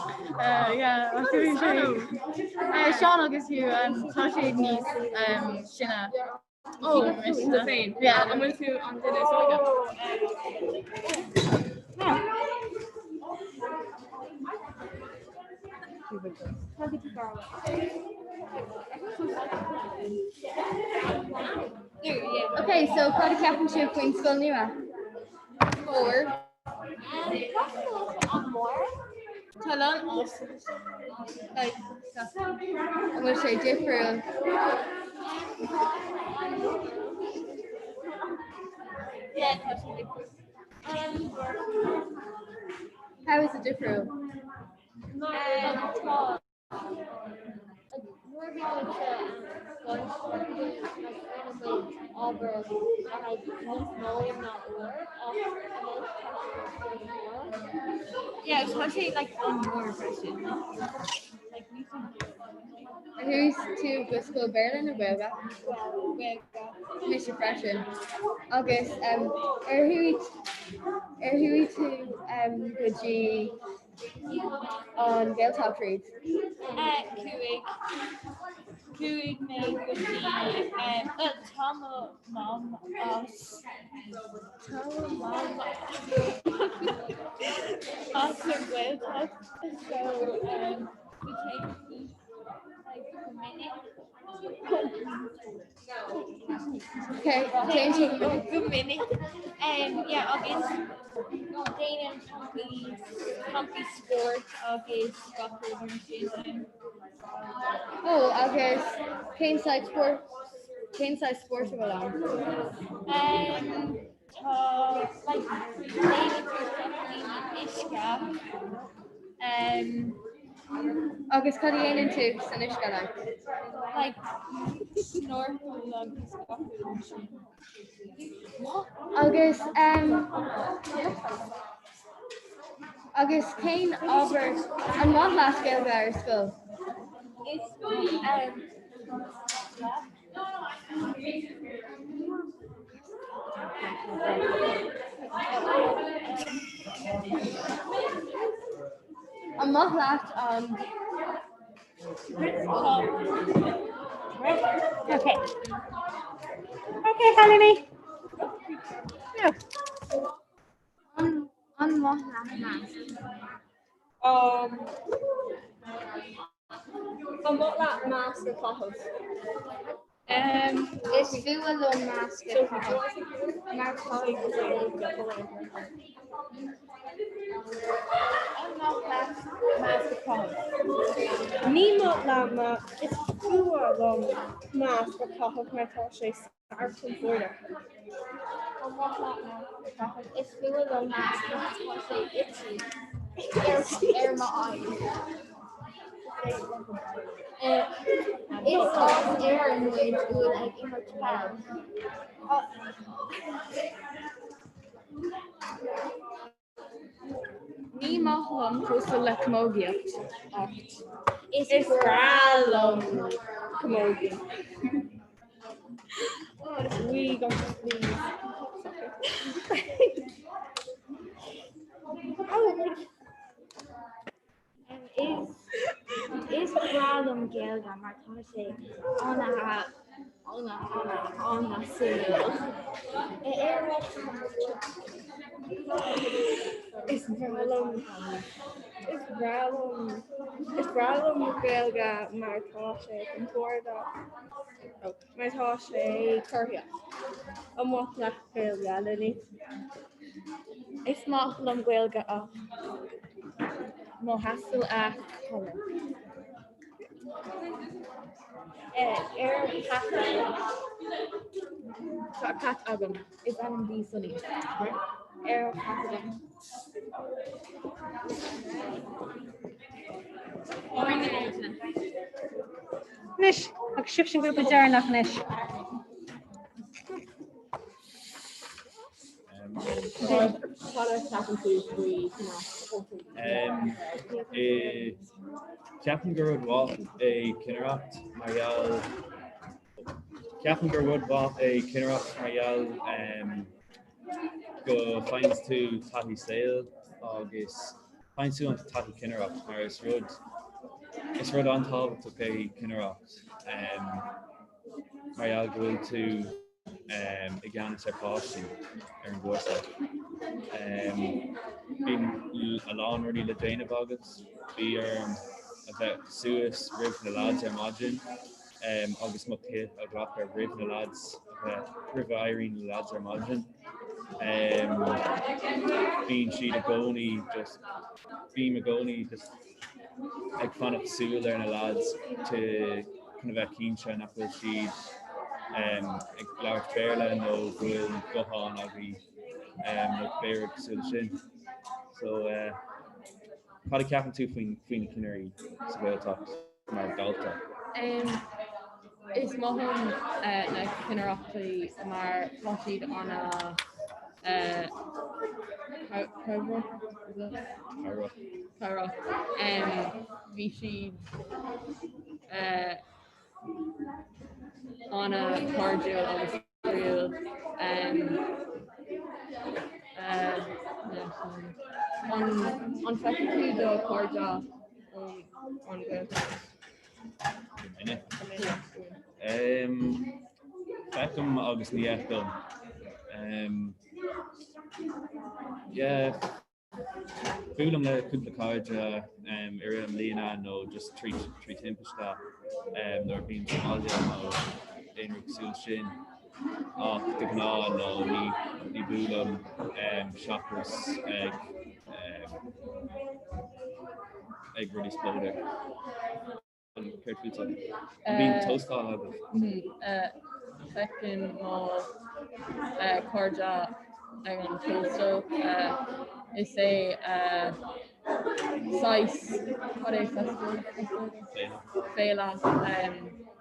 Yeah, ach bhí sé Seán agus Hugh, tá siad níos sine. Ó, mise féin. Yeah. An bhfuil tú an duine is óige? Ok, so cad a cheapann sibh faoin scoil nua? Mór. Tá lán Like, an bhfuil sé difriúil? How is it difriúil? Nuair a bhí muid sa scoil bhí like rinne muid obair le haghaidh níos mó ná uair ach anois tá sé an-mhór. Yeah, tá sé like an-mhór freisin. Like níos mó. Ar chuaigh tú go scoil Béarla nó Gaeilge? Gaeilge. Mise freisin. Agus um, ar chuaigh ar chuaigh tú um, go dtí An Ghaeltacht riamh? Chuaigh. Chuaigh mé go dtí bhuel tá mo mham as tá mo mham as an Ghaeltacht so we take like go minic. Okay, téann tú go minic. Go minic. Yeah, agus déanaim campaí campaí spóirt agus gach rud mar sin. Oh, agus cén saghas spóirt cén saghas spóirt a bhfuil ann? Tá like déanann tú daoine uisce. Agus cad a dhéanann tú san uisce like? Like snorkel agus gach rud mar sin. Agus um, agus cén ábhar an maith leat Gaeilge ar scoil? Is um, An maith leat an Okay. Okay, Cailíní. No. An an maith leat maths? Um, An maith leat masc a chaitheamh? Is fuath liom masc a chaitheamh mar tá. An maith leat masc a chaitheamh? Ní maith liom, is fuath liom masc a chaitheamh mar tá sé sár-chompordach. An maith leat masc a chaitheamh? Is fuath liom masc mar tá sé itchy ar m'aghaidh. Is as Éirinn muid bhfuil ag imirt peil. Ní maith liom cosúil le camógaíocht ach is breá liom camógaíocht. We got to please. Is breá liom Gaeilge mar tá sé ana ana ana ana suimiúil. Is breá liom is breá liom is breá liom Gaeilge mar tá sé compordach mar tá sé corraitheach. An maith leat Gaeilge, Lily? Is maith liom Gaeilge ach mo thaisteal a chailleadh. Ar cat Tá cat agam. Is ainm di Sunny. Ar cat agam. Anois, agus sibhse an grúpa deireanach anois. Ceapaim gur rud mhaith é cinnireacht mar gheall Ceapaim gur rud mhaith é cinnireacht mar gheall go faigheann tú taithí saoil agus faigheann tú an taithí cinnireacht mar is rud is rud an-tábhachtach é cinnireacht mar gheall go bhfuil tú i gceannas ar pháistí ar an gcúrsa. Bíonn a lán rudaí le déanamh agat, bhí orm a bheith suas roimh na lads ar maidin agus mo chith a ghlacadh roimh na lads a bheith roimh a éiríonn na lads ar maidin. Bíonn siad i gcónaí just bím i gcónaí just ag fanacht súil ar na lads to chun a bheith cinnte nach bhfuil siad ag labhairt Béarla nó go bhfuil guthán agaibh nó pé rud cosúil leis sin. So cad a ceapann tú faoin faoi na cinnirí sa Ghaeltacht mar dhalta? Is maith liom na cinnireachtaí mar tá siad ana cabhrach. Cabhrach. Bhí siad ana chairdiúil agus spraíúil. An bhfeiceann tú do chairde ón an Ghaeltacht? Feicim agus ní fheicim. Yeah, buailim le cúpla cairde i rith na mbliana nó just trí trí timpiste nuair a bhím sa mbaile nó aon rud cosúil sin. Ach de ghnáth nó ní ní buailim seachas ag ag rudaí Spleodar. Céard fútsa? An mbíonn tóstáil agat? Feicim mo chairde ag an tóstal. Is é saghas cad é festival? Féile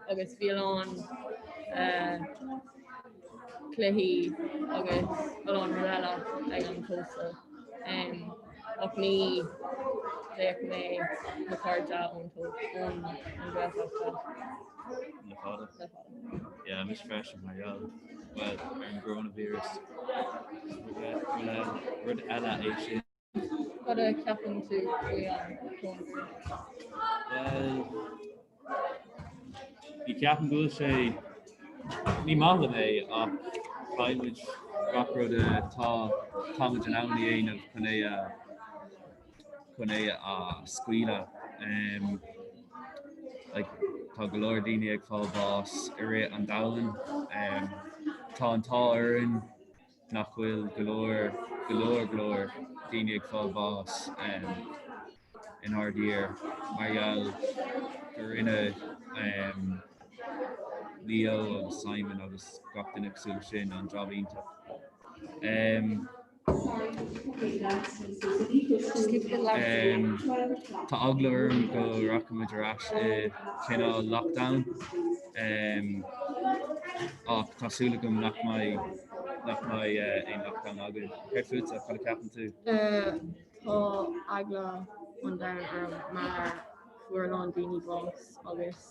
agus bhí a lán cluichí agus a lán rud eile ag an tóstal. Ach ní bheadh mé mo chairde ón ón an Ghaeltacht. Le fada. Le fada. Yeah, mise freisin mar gheall well ar an gcoronavirus. Rud eile é sin. Cad a cheapann tú faoi an coronavirus? Well, ní ceapaim go bhfuil sé ní maith liom é ach caithfidh muid gach rud atá tá muid in ann a dhéanamh chun é a chun é a scaoileadh. Um, like, tá go leor daoine ag fáil bás i rith an domhain. Um, tá an t-ádh orainn nach bhfuil go leor go leor go leor daoine ag fáil bás inár dtír mar gheall go rinne Leo agus Simon agus gach duine cosúil leis sin an job iontach. Tá eagla orm go rachaimid ar ais i cineál lockdown ach tá súil agam nach mbeidh nach mbeidh aon lockdown againn. Céard fútsa, cad a cheapann tú? Tá eagla an domhain orm mar fuair a lán daoine bás agus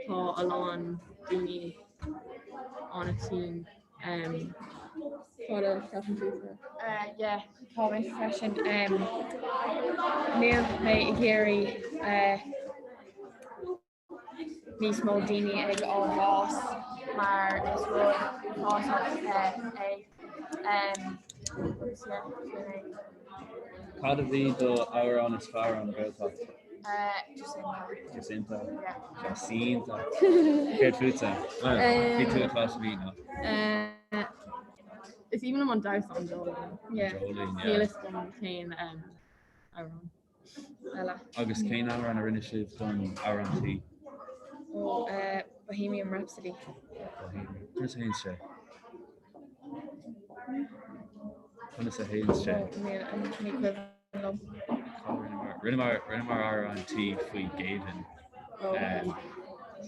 tá a lán daoine an-tinn. Cad a cheapann tú? Yeah, tá mé freisin. Níl mé ag iarraidh níos mó daoine ag fháil bás mar is rud uafásach é. Agus yeah, sin é. Cad a bhí do amhrán is fearr ón Ghaeltacht? Jacinta. Jacinta. Jacinta. Céard fútsa? Bhuel, bhí tú i Coláiste Mhín, ach. Is aoibhinn liom an damhsa an Dreoilín. Yeah. Dreoilín, yeah. Níl fhios agam cén amhrán eile. Agus cén amhrán a rinne sibh don amhrán tí? Ó, Bohemian Rhapsody. Bohemian. Conas a théann sé? Conas a théann sé? Ní cuimhin liom. Rinneamar rinneamar amhrán tí faoi ghéibheann.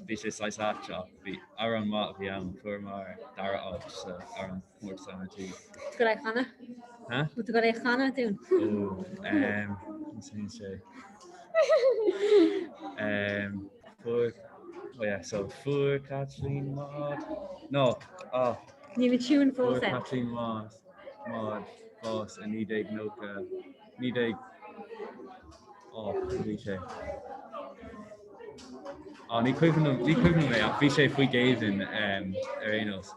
Bhí sé saghas ait ach bhí amhrán maith a bhí ann fuaireamar dara áit sa amhrán comórtas amhrán tí. Tú ag canadh? Huh? Tú ag canadh dúinn? Ó, conas a théann sé? Fuair oh yeah, so fuair Caitlín Maude No, oh. Níl an tiún fós Fuair Caitlín Maude Maude bás i 1990 19 oh, bhí sé. Oh, ní cuimhin liom ní cuimhin liom é ach bhí sé faoi ghéibheann um, ar aon nós.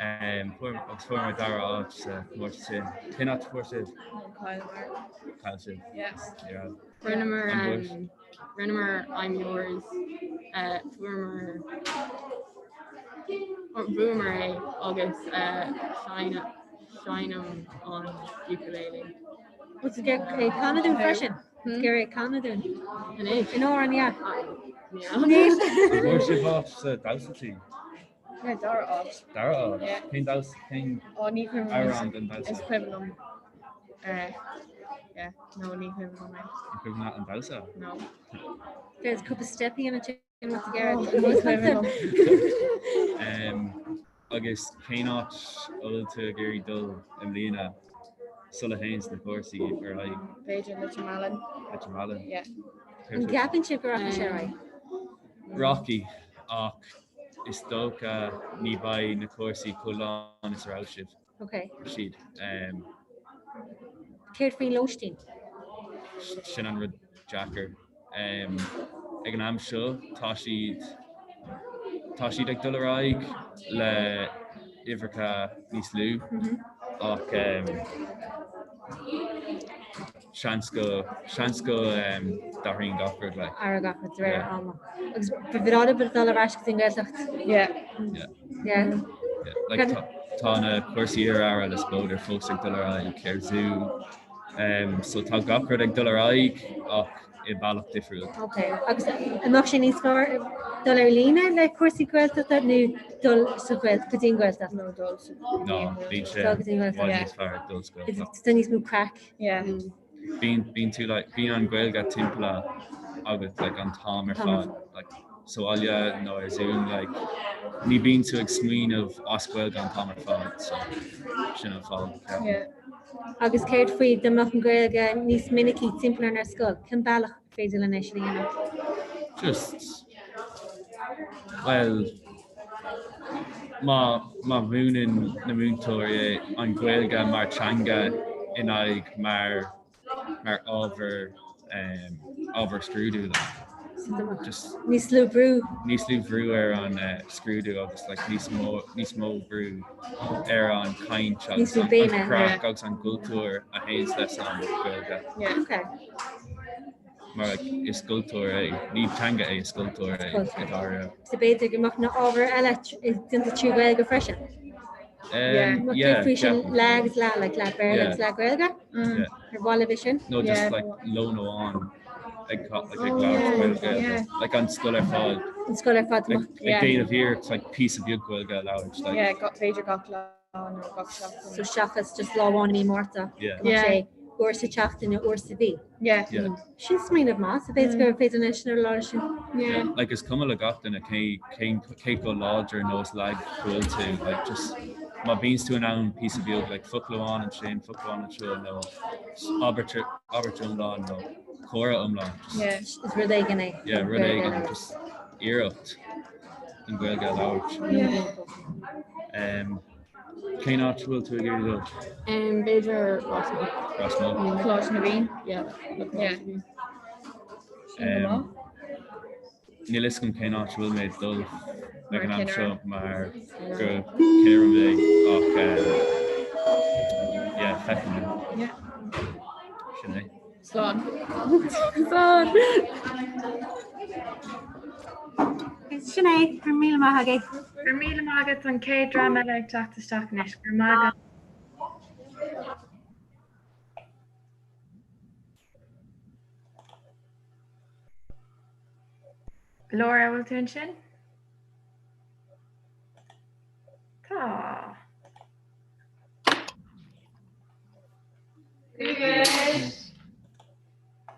Um, fuair agus fuair muid dara áit sa chomórtas sin. Cén áit a fuair sibh? Chailleamar. Chaill sibh. Yes. Yeah. Rinneamar An bhfuair? um, Rinneamar I'm Yours, fuaireamar, bhuamar é agus seinnim an ukulele. Bhfuil tú ag iarraidh canadh dúinn freisin? Ag iarraidh canadh dúinn? Anois? In amhrán, yeah. Níl. Anois. An bhfuair sibh áit sa damhsa tí? Yeah, dara áit. Dara áit? Yeah. Cén damhsa, cén Ó, ní cuimhin liom. amhrán den damhsa? Is cuimhin liom. Eh, yeah, no, ní cuimhin liom é. Ní cuimhin leat an damhsa? No. There's cúpla step in it with the Garrett. Oh, ní cuimhin liom. Um, agus cén áit a bhfuil tú ag iarraidh dul i mbliana sula théann na cúrsaí ar aghaidh? B'fhéidir Leitir Mealláin. Leitir Mealláin? Yeah. An gceapann sibh go rachaidh sé ar aghaidh? Rachaidh, ach is dócha ní bheidh na cúrsaí chomh lán is a raibh sibh. Ok. Siad. Um, Céard faoin lóistín? Sin an rud deacair. Um, ag an am seo tá siad tá siad ag dul ar aghaidh le uimhreacha níos lú mm -hmm. ach um, Seans go, seans go d'athraíonn gach rud like. Athraíonn gach rud de réir ama. Agus ba bhreá libh dul ar ais go dtí an Ghaeltacht? Yeah. Yeah. Yeah. Yeah. Like tá, tá na cúrsaí iar-aire le Spleodar fós ag dul ar aghaidh ar Zoom. Um, so tá gach rud ag dul ar aghaidh ach i bealach difriúil. Ok, agus an mbeadh sé níos fearr dul ar líne le cúrsaí Gaeltachta nó dul sa Ghael go dtí an Ghaeltacht? No, dul sa No, bíonn sé Dul go dtí an i bhfad Ghaeltacht. níos fearr dul sa Ghaeltacht. Tá níos mó craic. Yeah. Bíonn bíonn tú like bíonn an Ghaeilge timpeall agat like an t-am ar fad like sa bhaile nó ar Zoom like ní bíonn tú ag smaoineamh as Gaeilge an t-am ar fad so sin an fáth. Yeah. Agus céard faoi dá mbeadh an Ghaeilge níos minicí timpeall orainn ar scoil? Cén bealach féidir linn é sin a dhéanamh? Just well má má mhúineann na múinteoirí an Ghaeilge mar teanga in aghaidh mar mar ábhar ábhar scrúdú like just Níos lú brú. níos lú brú ar an scrúdú agus like níos mó níos mó brú ar an caint agus Níos mó an béime, yeah. craic agus an gcultúr a théanns leis an Ghaeilge. Yeah. Okay. Mar like is cultúr é, ní teanga é, is cultúr é Cultúr. i dáiríre. So b'fhéidir go mbeadh na ábhair eile déanta trí Ghaeilge freisin. Yeah, faoi sin leath agus leath, like leath Béarla agus leath Gaeilge. Ar mhaith libh é sin? No, just like lón amháin ag like ag labhairt Gaeilge, like an scoil ar fad. An scoil ar fad. Like ag déanamh iarracht like píosa beag Gaeilge a labhairt. Like. Yeah, b'fhéidir gach lá nó gach seachtain. So seachas just lá amháin i mí Márta. Yeah. Go mbeadh sé uair sa tseachtain nó uair sa mhí. Yeah. Yeah. Sin smaoineamh maith, so b'fhéidir gur féidir leis an lá sin. Yeah. Like is cuma le gach duine cé cé cé chomh láidir nó is lag go bhfuil tú, like just má bíonns tú in ann píosa beag like focal amháin ansin, focal amháin anseo nó abairt abairt iomlán nó comhrá iomlán. Just, Yeah. Is rud éigin é. Yeah, rud éigin, just iarracht an Ghaeilge a labhairt. Yeah. Um, Cén áit a bhfuil tú ag iarraidh dul? B'fhéidir Ros Muc. Ros Muc. Coláiste na bhFiann. Yeah. Yeah. Sin go maith. Níl fhios agam cén áit a bhfuil mé ag dul ag an am seo mar go céir mé ach yeah, feicfidh mé. Yeah. Sin é. Slán. Slán. Sin é, go raibh míle maith agaibh. Go raibh míle maith agat an chéad dream eile ag teacht isteach anois. Go raibh maith agat. Laura, bhfuil tú ansin? Tá.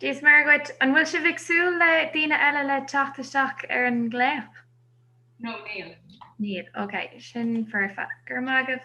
Dia is Muire dhuit. An bhfuil sibh ag súil le daoine eile le teacht isteach ar an nglaoch? No, níl. Níl, ok, sin foirfe. Go raibh maith agaibh.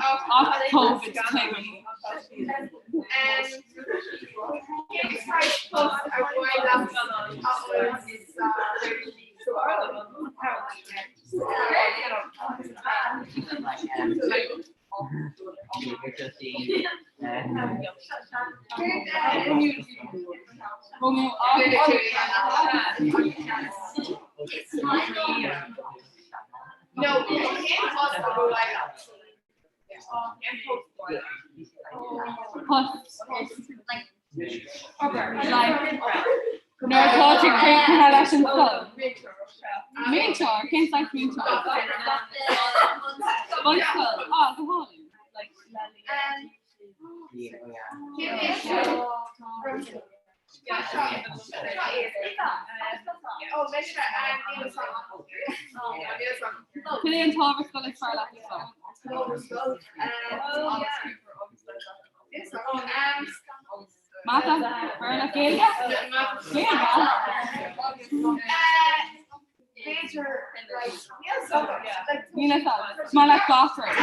Ach Covid tuigim. Post. Like, Nuair atá tú críochnaithe leis an scoil. Múinteoir, cén saghas múinteoir? Bunscoil, ah, go hálainn. Like, Cad é an t-ábhar scoile is fearr leat ar scoil? Mata, Béarla, Gaeilge? Gaeilge? Níl a fhios agam. Is maith leat gach rud.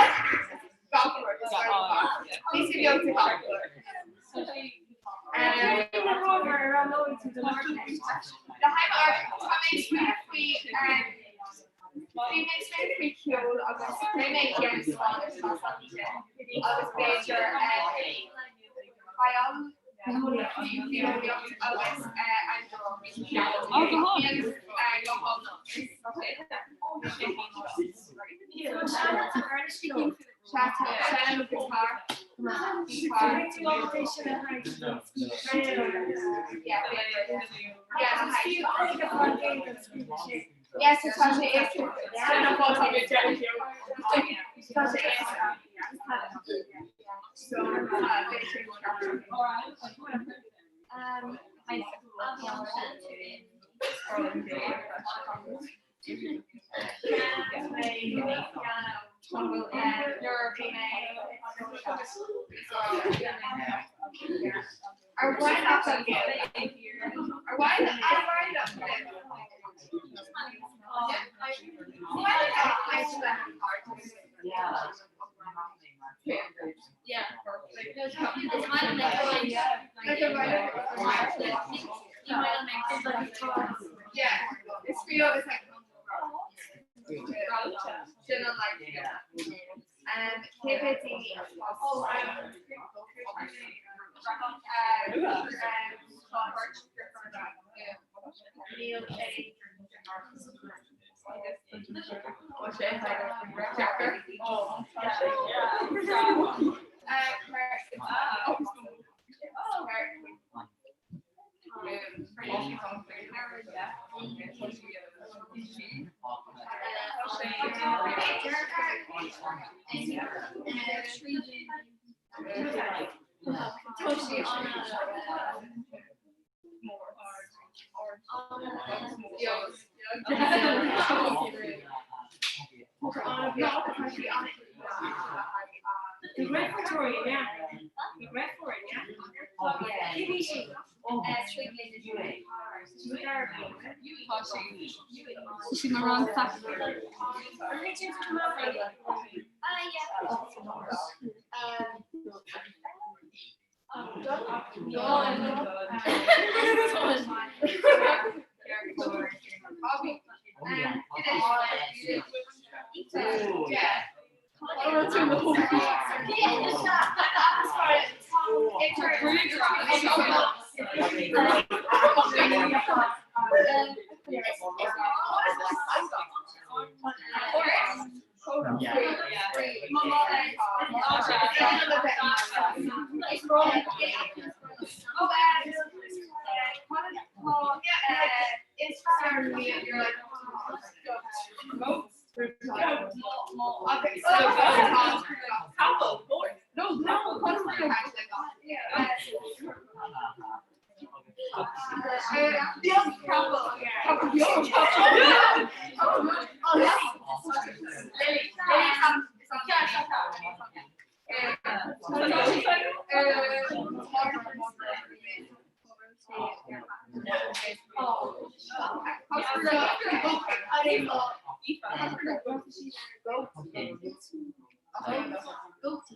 Bhí mé ag smaoineamh faoi cheol agus bhí mé ag déanamh Spáinnis agus b'fhéidir bitheolaíocht agus Seinm guitar. Yes, tá sé éasca. Tá sé éasca. So, Ar mhaith leat an Ghaeilge? Ar mhaith ar mhaith leat an Ghaeilge? Is fíor is like Sin an like Cé mhéad daoine Sí mar an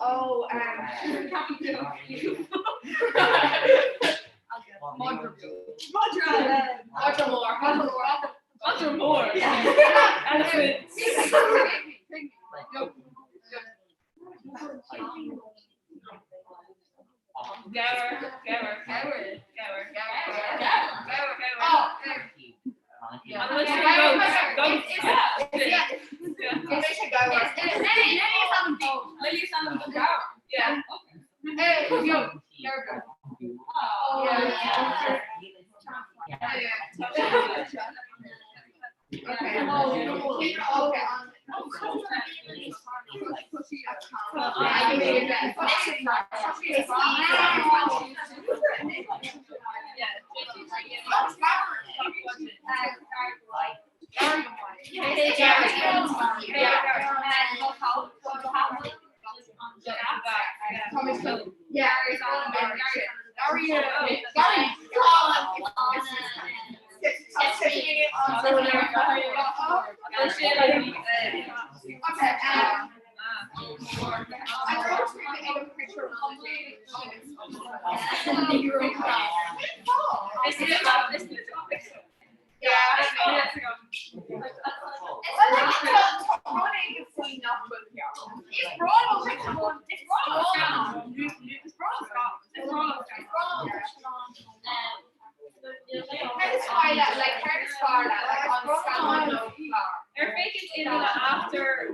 Oh, um, Madra. Madra mór. Madra mór. Elephant. Gabhar, gabhar, gabhar, gabhar, gabhar, gabhar, gabhar. An bhfuil sé goat? Goat. Yeah. Lily is ainm don gabhar. Yeah. Oh. Ar féidir in after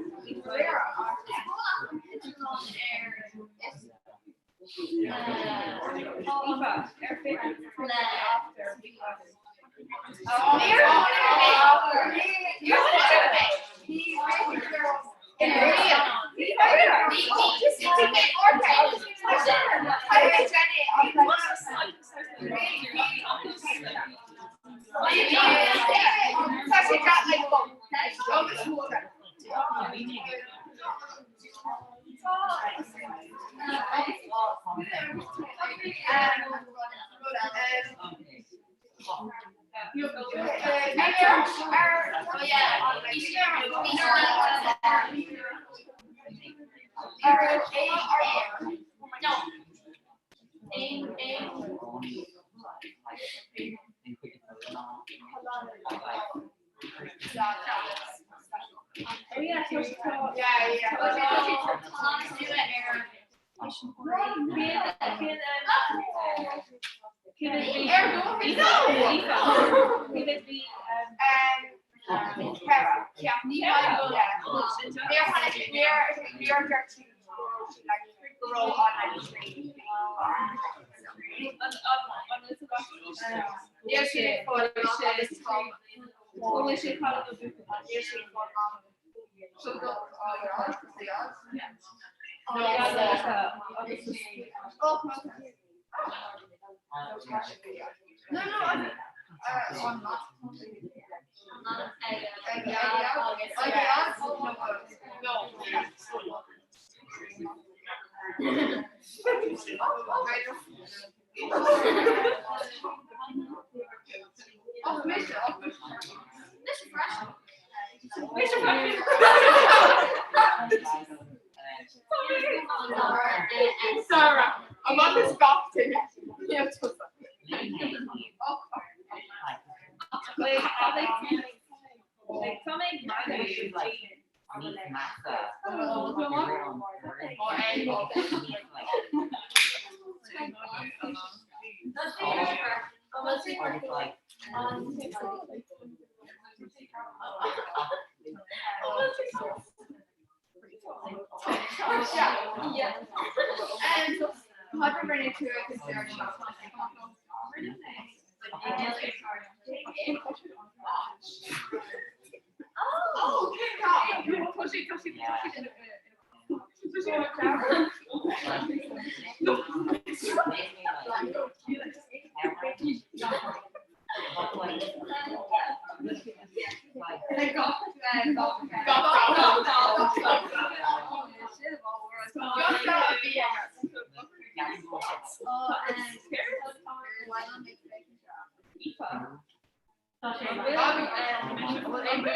Bhí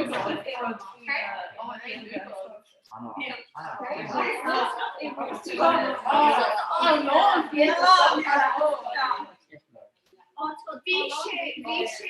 sé bhí sé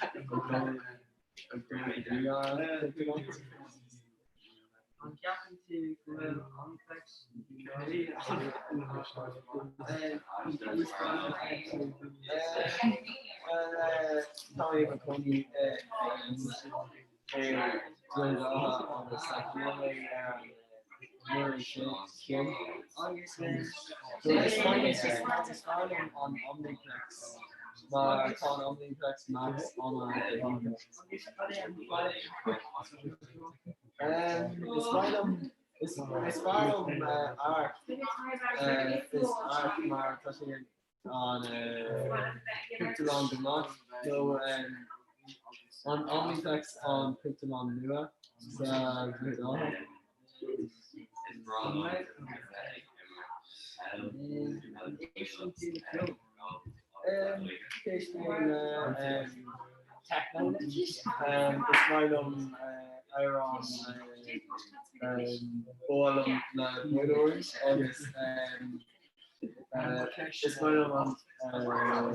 le cúpla Mar tá an Omniplex Max an-iontach. Is maith liom is fearr liom amharc is amharc mar tá sé an pictiúrlann go maith nó an Omniplex an pictiúrlann nua sa Droichead Átha. Éist mé le techno. Is maith liom amhráin ba mhaith liom le muireoirí agus is maith liom an amhránaí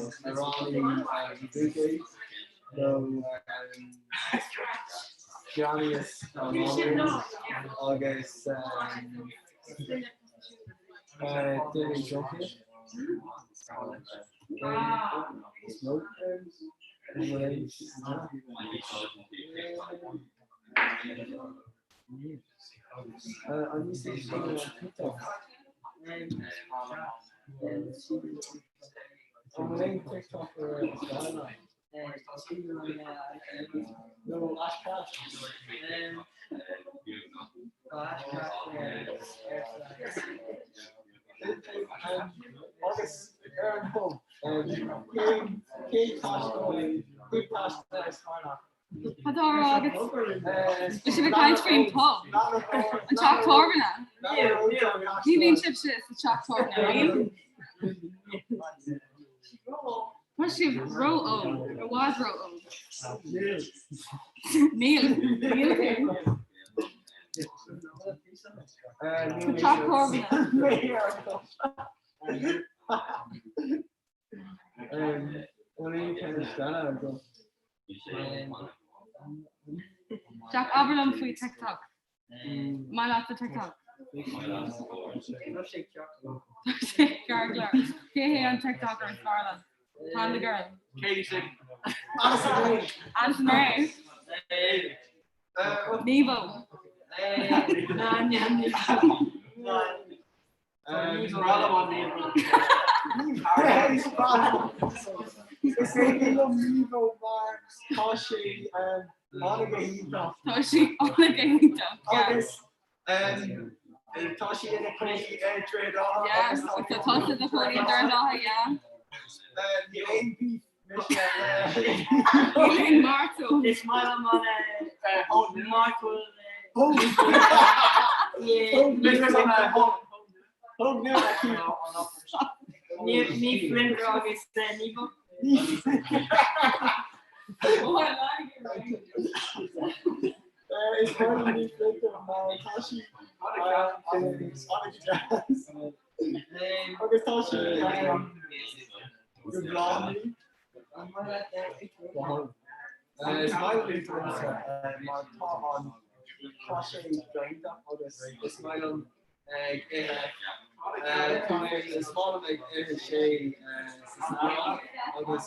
Buké nó Johnny's agus David Junkie. Agus ar an bpub, cén taistil is fearr leat? Cad tá á rá agat? Bhí sibh ag caint faoin pub. An teach tábhairne. Ní bhíonn sibhse sa teach tábhairne, an mbíonn? Tá sibh ró-óg, i bhfad ró-óg. Níl. Níl tú. Sa teach tábhairne. Jack, abair liom faoi TikTok. Maith leatsa TikTok. Tá sé ceart go leor. Cé hé an TikToker is fearr leat? Panda Girl. Alison Rae. Nivo. Is maith liom Nivo mar tá sé an-go hiontach. Tá sé an-go hiontach. Agus tá sí ina cónaí ar Droichead Átha. Yeah, tá tusa i do chónaí i Droichead Átha, yeah. Níl aon beef mise le. Níl aon Marto. Is maith liom an Michael. Ní Flinder agus Nivo. Oh, I like it. Is maith liom Ní Flinder mar tá sí an-deas. Agus tá sí go bláthnaí. Is maith liom Influencer mar tá an tá sé greanta agus is maith liom ag ithe tá mé is maith liom ag ithe sé sa salann agus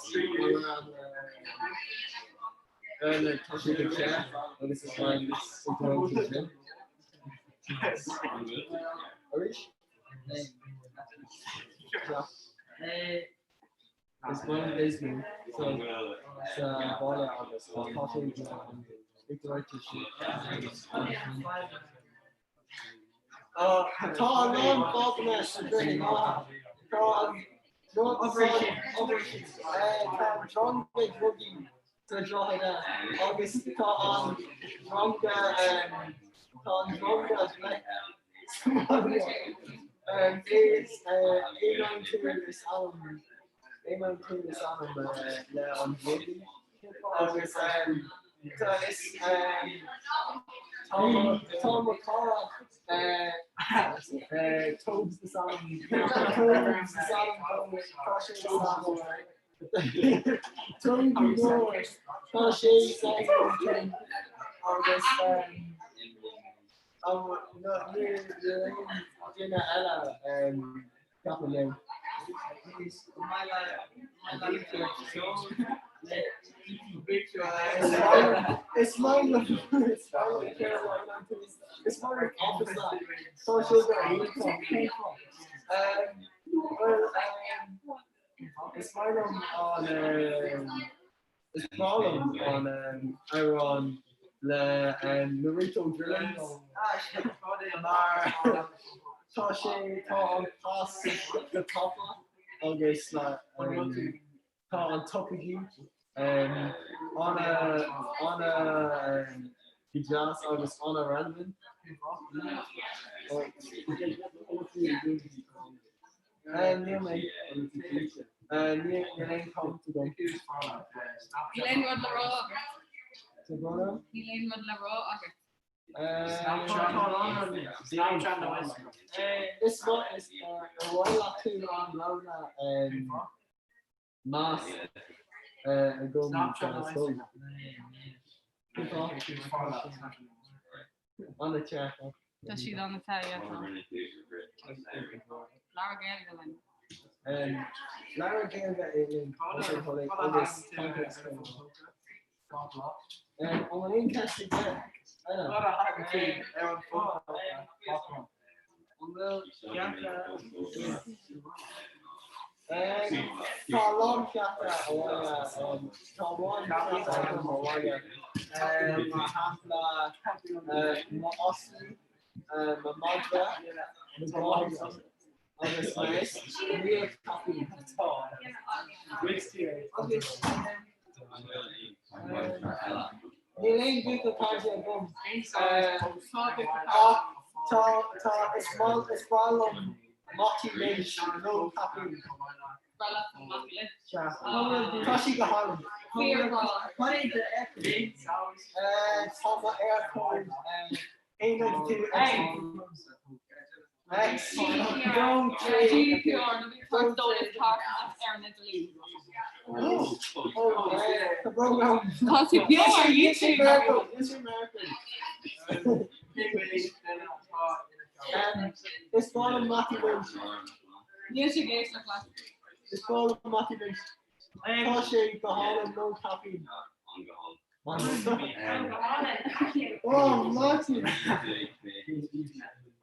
like tá sé go te agus is maith liom ag sin. Arís? Is maith liom Disney sa bhaile agus tá sé Tá a lán fadhbanna sa Droichead Átha. Tá an dronga drugaí sa Droichead Átha agus tá an dronga tá an dronga sa bhaile. Is A92 is ainm A92 is ainm le an drugaí agus tá is tá mo chara Tobes is ainm Tobes is ainm tá sé Toby Mór tá sé agus níl aon duine eile ceapaim mé. Is maith liom is maith liom is maith liom Officer tá sé go hiontach. Well Is maith liom an Is breá liom an amhrán le Marito Drilling mar tá sé tá an pas go tapa agus tá an topaicí ana go deas agus ana relevant. Níl mé. Níl aon comment agam. Níl aon rud le rá agat. Tá brón orm? Níl aon rud le rá agat. Is maith is ar mhaith leat tú an rogha Más agam sa scoil. An-te. Tá siad an-te, yeah, tá. Labhair Gaeilge linn. Labhair Gaeilge linn agus An bhfuil aon ceist aige? An bhfuil peata Tá a lán peata abhaile. Tá a lán peata agam abhaile. Mar shampla, mo Ossie, mo madra, mo dog agus mo níl caipín. Agus níl aon ghrúpa cairde agam ach tá tá is maith is breá liom Mattie Lynch nó caipín. Tá sí go hálainn. Tá mo Eircode 1 2 X 2 3 GDPR nó bhí thart dó is thart ar an idirlíon. Tá tú beo ar YouTube. Is breá liom Mattie Lynch. Níl sé ag éisteacht leat. Is breá liom Mattie Lynch. Tá sé go hálainn nó caipín. Oh, Mattie!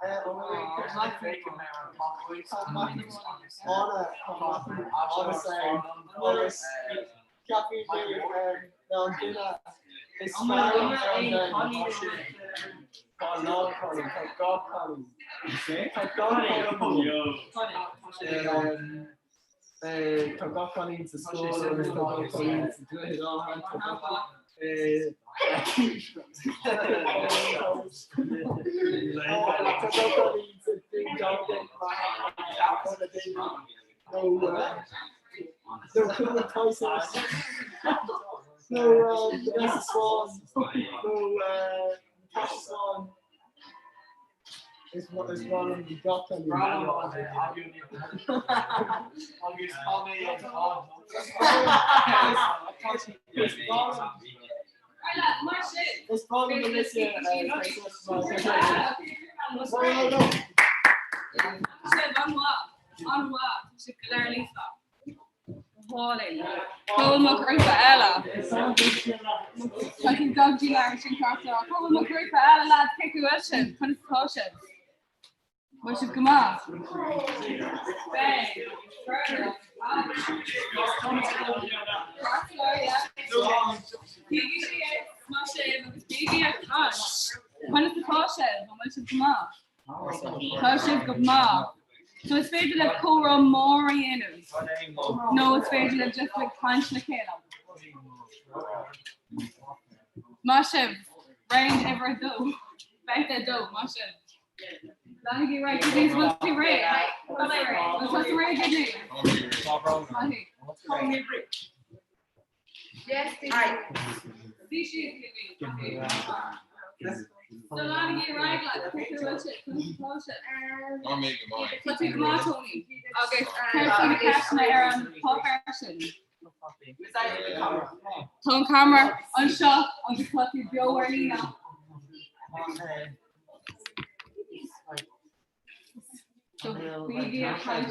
Agus ceapaim mé an duine is fearr ar an domhan. Tá a lán cailín, tá gach cailín. Tá gach cailín. Tá gach cailín sa scoil agus tá gach cailín sa Droichead Átha, tá gach Tá gach cailín sa Dún Dealgan mar na daoine nó nó cúpla Tyson nó Vanessa Swan nó Natasha Swan. Is breá liom gach cailín. Is breá liom Melissa Hálainn. Cá bhfuil mo ghrúpa eile? Tá siad dodgy lear sin ceart go leor. Cá bhfuil mo ghrúpa eile lads? Cén chaoi a bhfuil sibh? Conas atá sibh? Bhfuil sibh go maith? Beidh. Ceart go leor, yeah. Bígí síos, maith sibh agus bígí ag caint. Conas atá sibh? An bhfuil sibh go maith? Tá sibh go maith. So is féidir libh comhrá mór a dhéanamh nó is féidir libh just like caint le chéile. Maith sibh. Round uimhir a dó. Babhta a dó, maith sibh. Leanaigí ar aghaidh, go dtí bhfuil tú réidh. Bhfuil tusa réidh, Gidney? Maith thú. Bhí siad So leanaigí ar aghaidh lads, cén chaoi a bhfuil sibh? Conas atá sibh? Tá mé go maith. Tá tú go maith, Tony. Agus céard faoi na ceisteanna ar an páipéar sin? Tá an camera anseo agus tá tú beo ar líne. So bígí ag caint.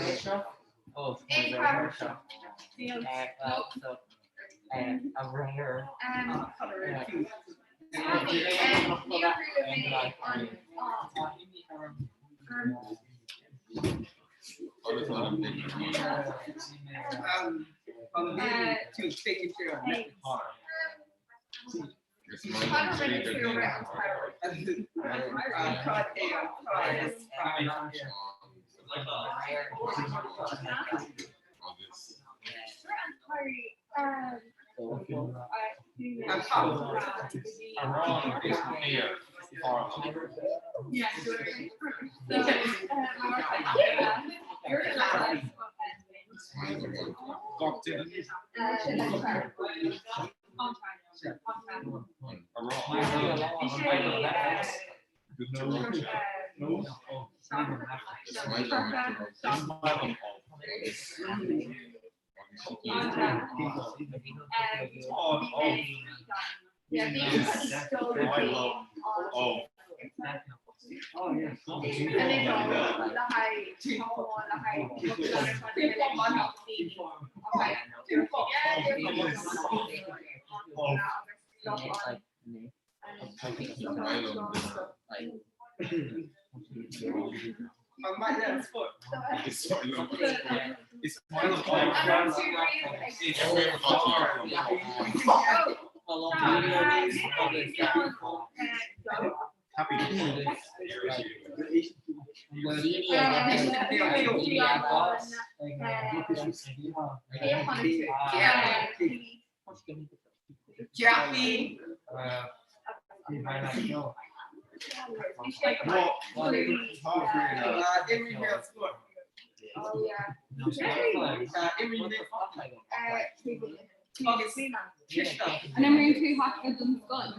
An imríonn tú haca don scoil?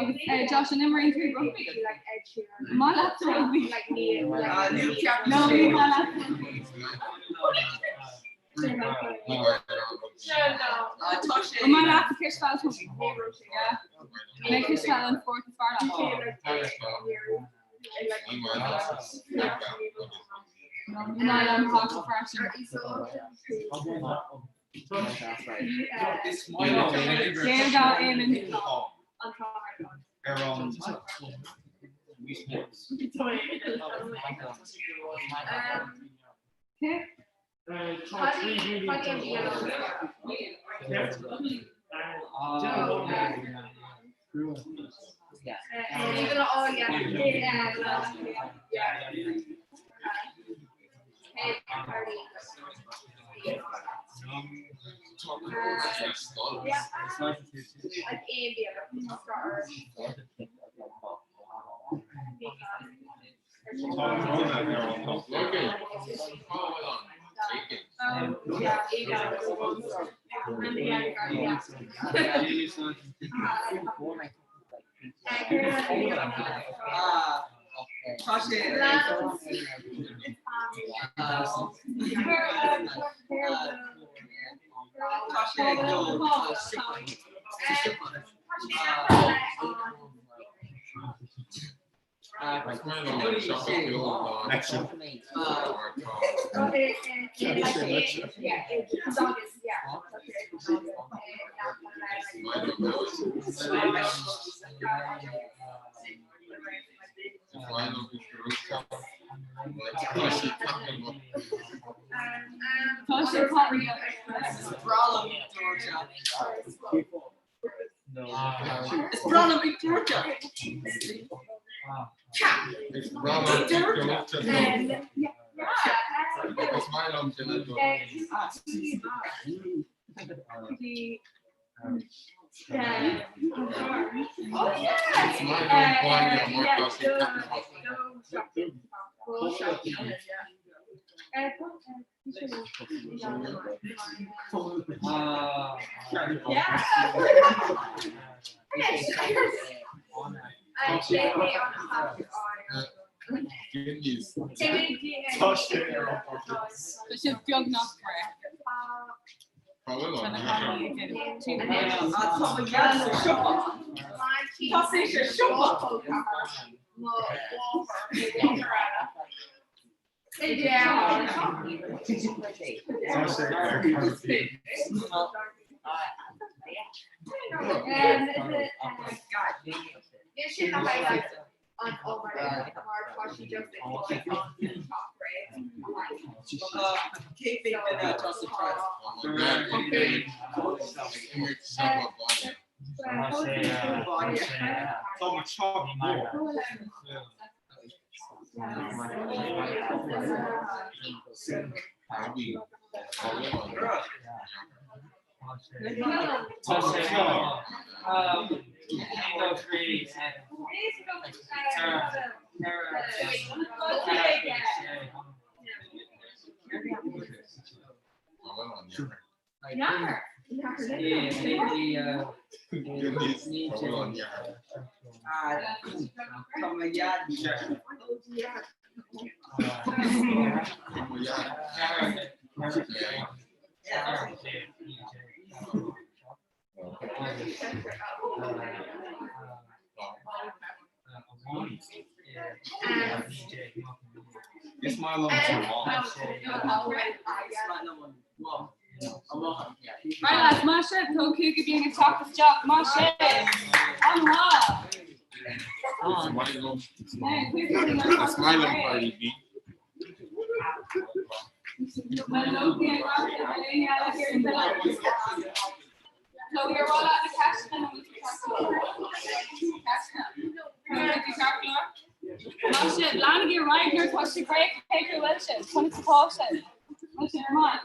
Agus Josh, an imríonn tú rugbaí? Maith leat rugbaí? No, ní maith leat rugbaí. An maith leat cispheil Toby? Yeah. An é cispheil an spórt is fearr leat? An maith liom haca freisin. Gaeilge Éamon. Tá sé Is breá liom ag dúirte. Is breá liom ag dúirte. Is maith liom duine dó. Is maith liom bainne mar tá sé taitneamhach. Tá sé beagnach breá. Tá sé siopa. Is maith liom Right lads, maith sibh, tá cúigear bliain ag teacht isteach, maith sibh! An-mhaith! Is maith liom Cardi B. Leanaigí ar aghaidh nuair atá sibh réidh cé go bhfuil sibh, conas atá sibh? Tá sibh maith.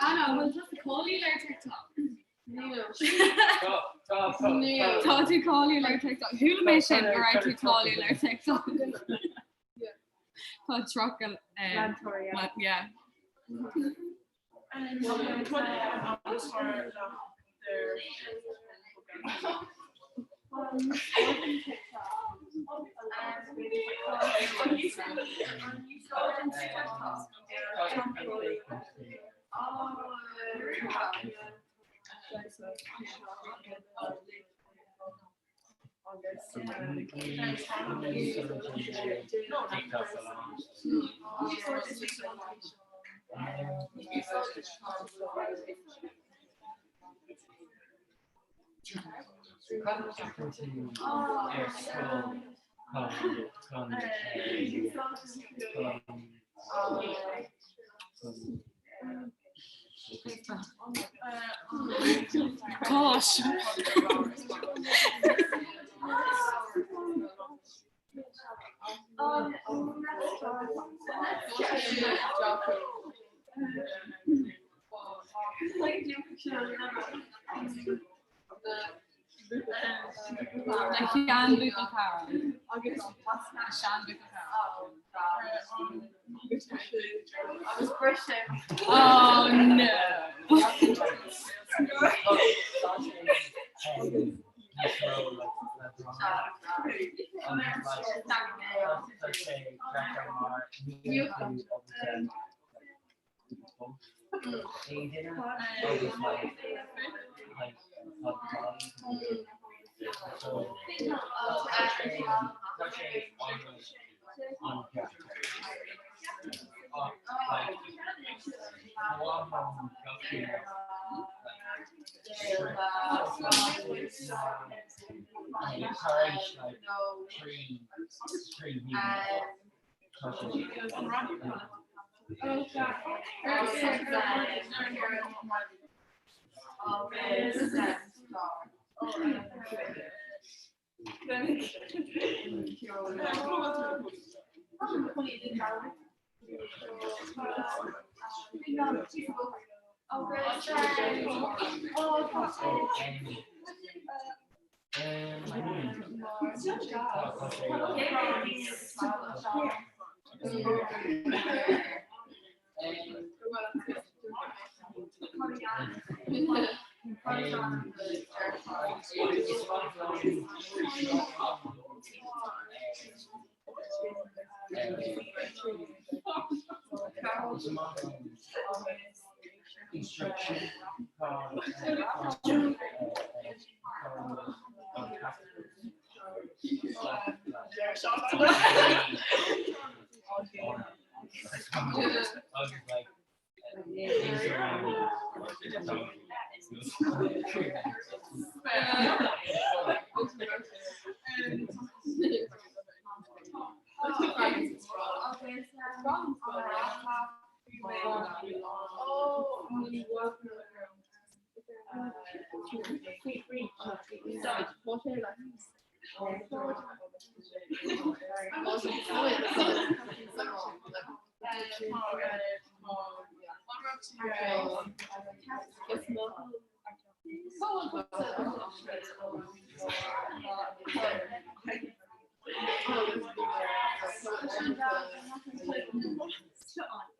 Anna, bhfuil tusa cáilithe ar TikTok? Tá tú cáilithe ar TikTok. Chuala mé sin go raibh tú cáilithe ar TikTok. Tá 30 yeah. Gosh. Na sheanbhuachaill cara. Na seanbhuachaill cara. Oh no. Seo an.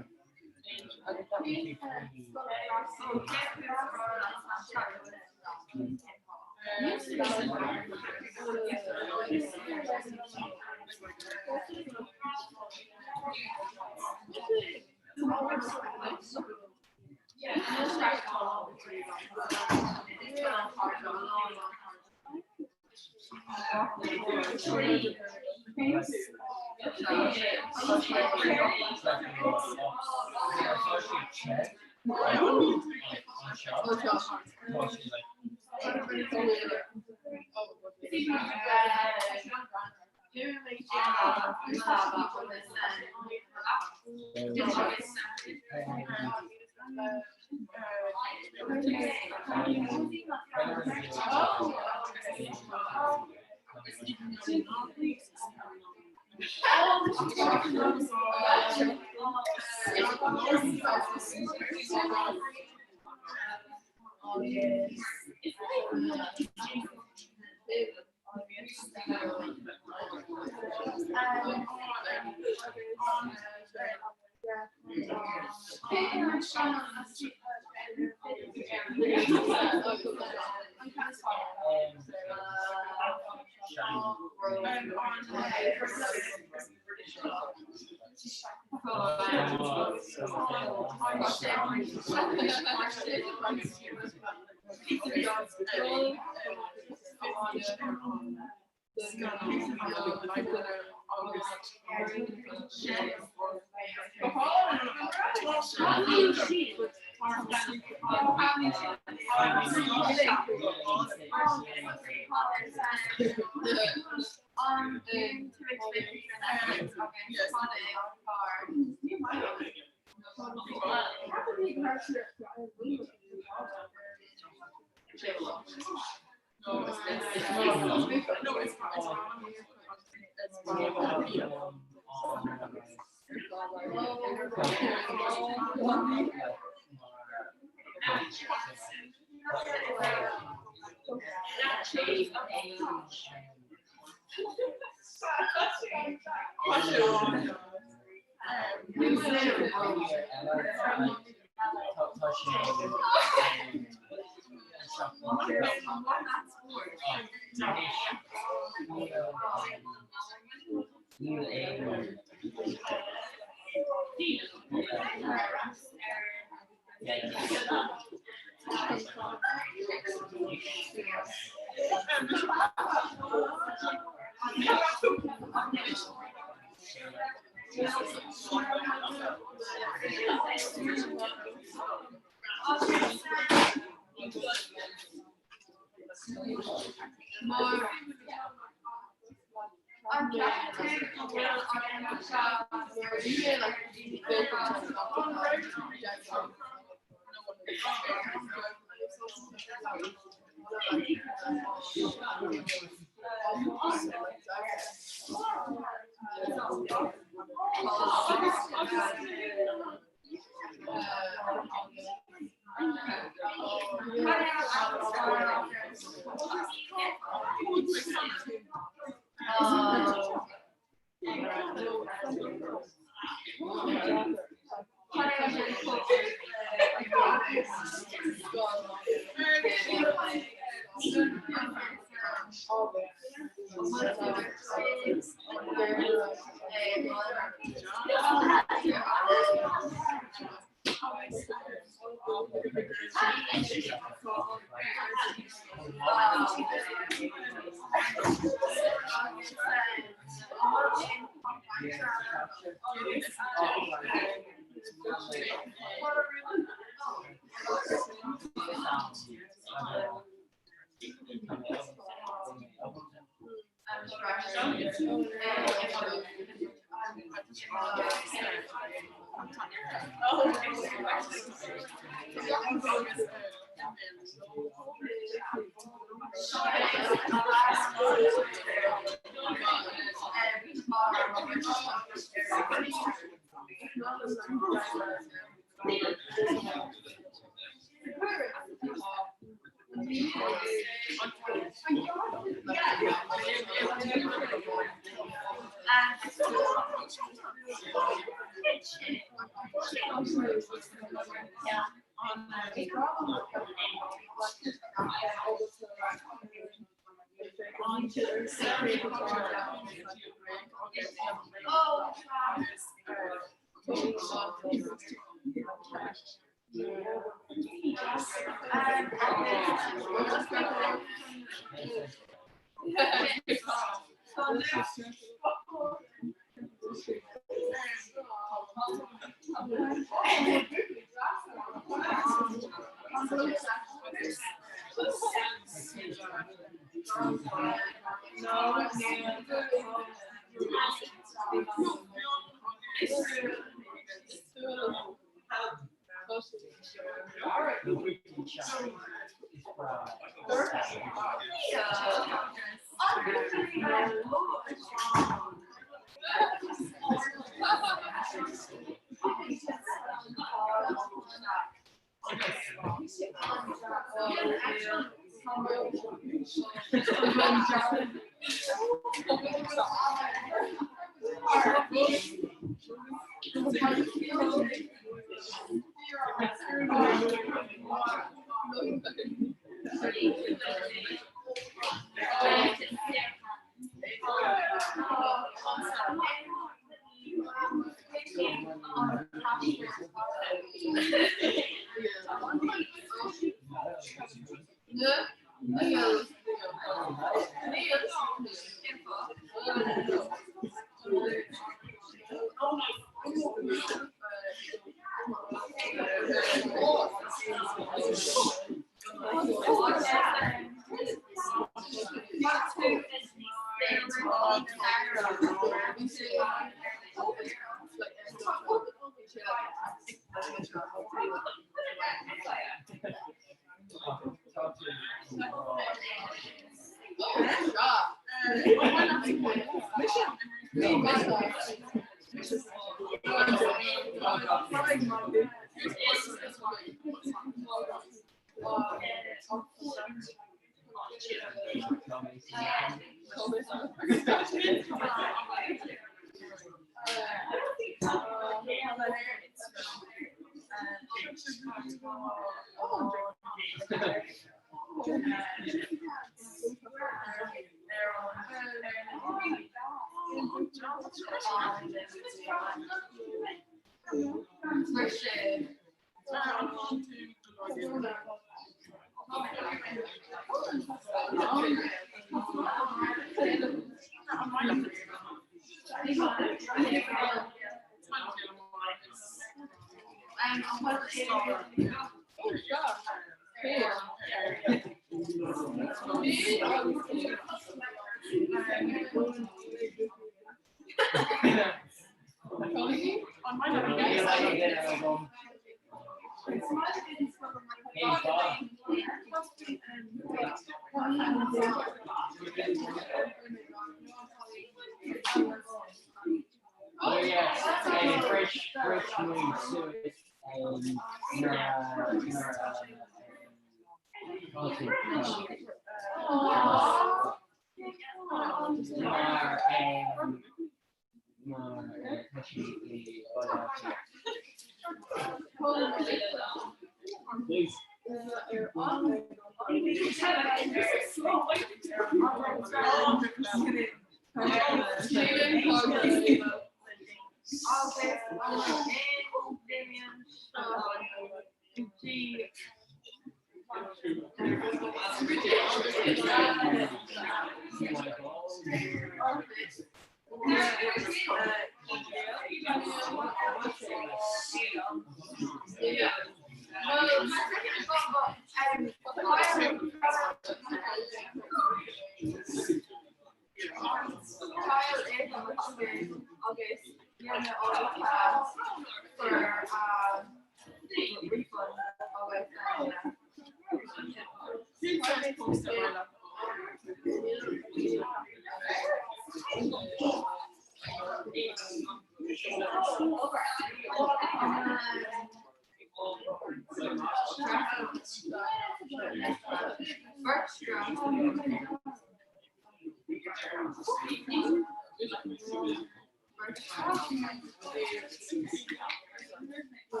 Tá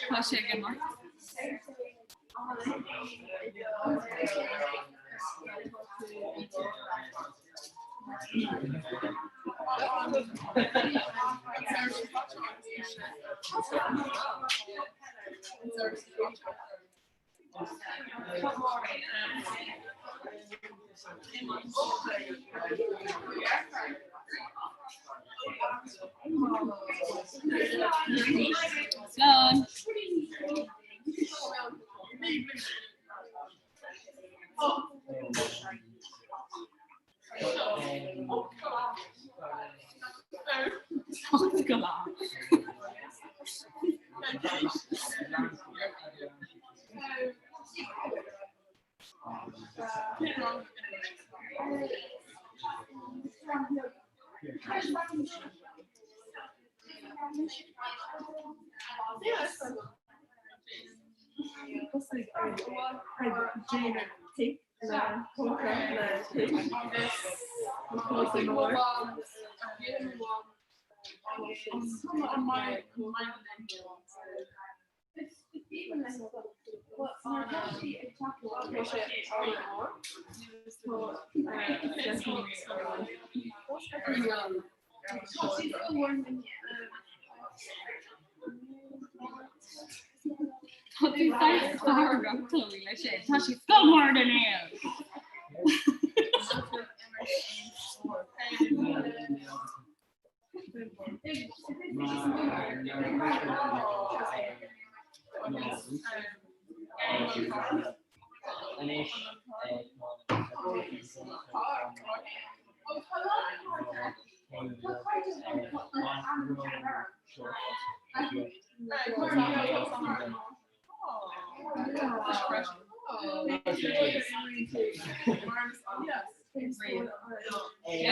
Tá sé go maith. Slán. Go lá. Tá tú saghas feargach Chloe leis sin. Tá sí go mór den éal.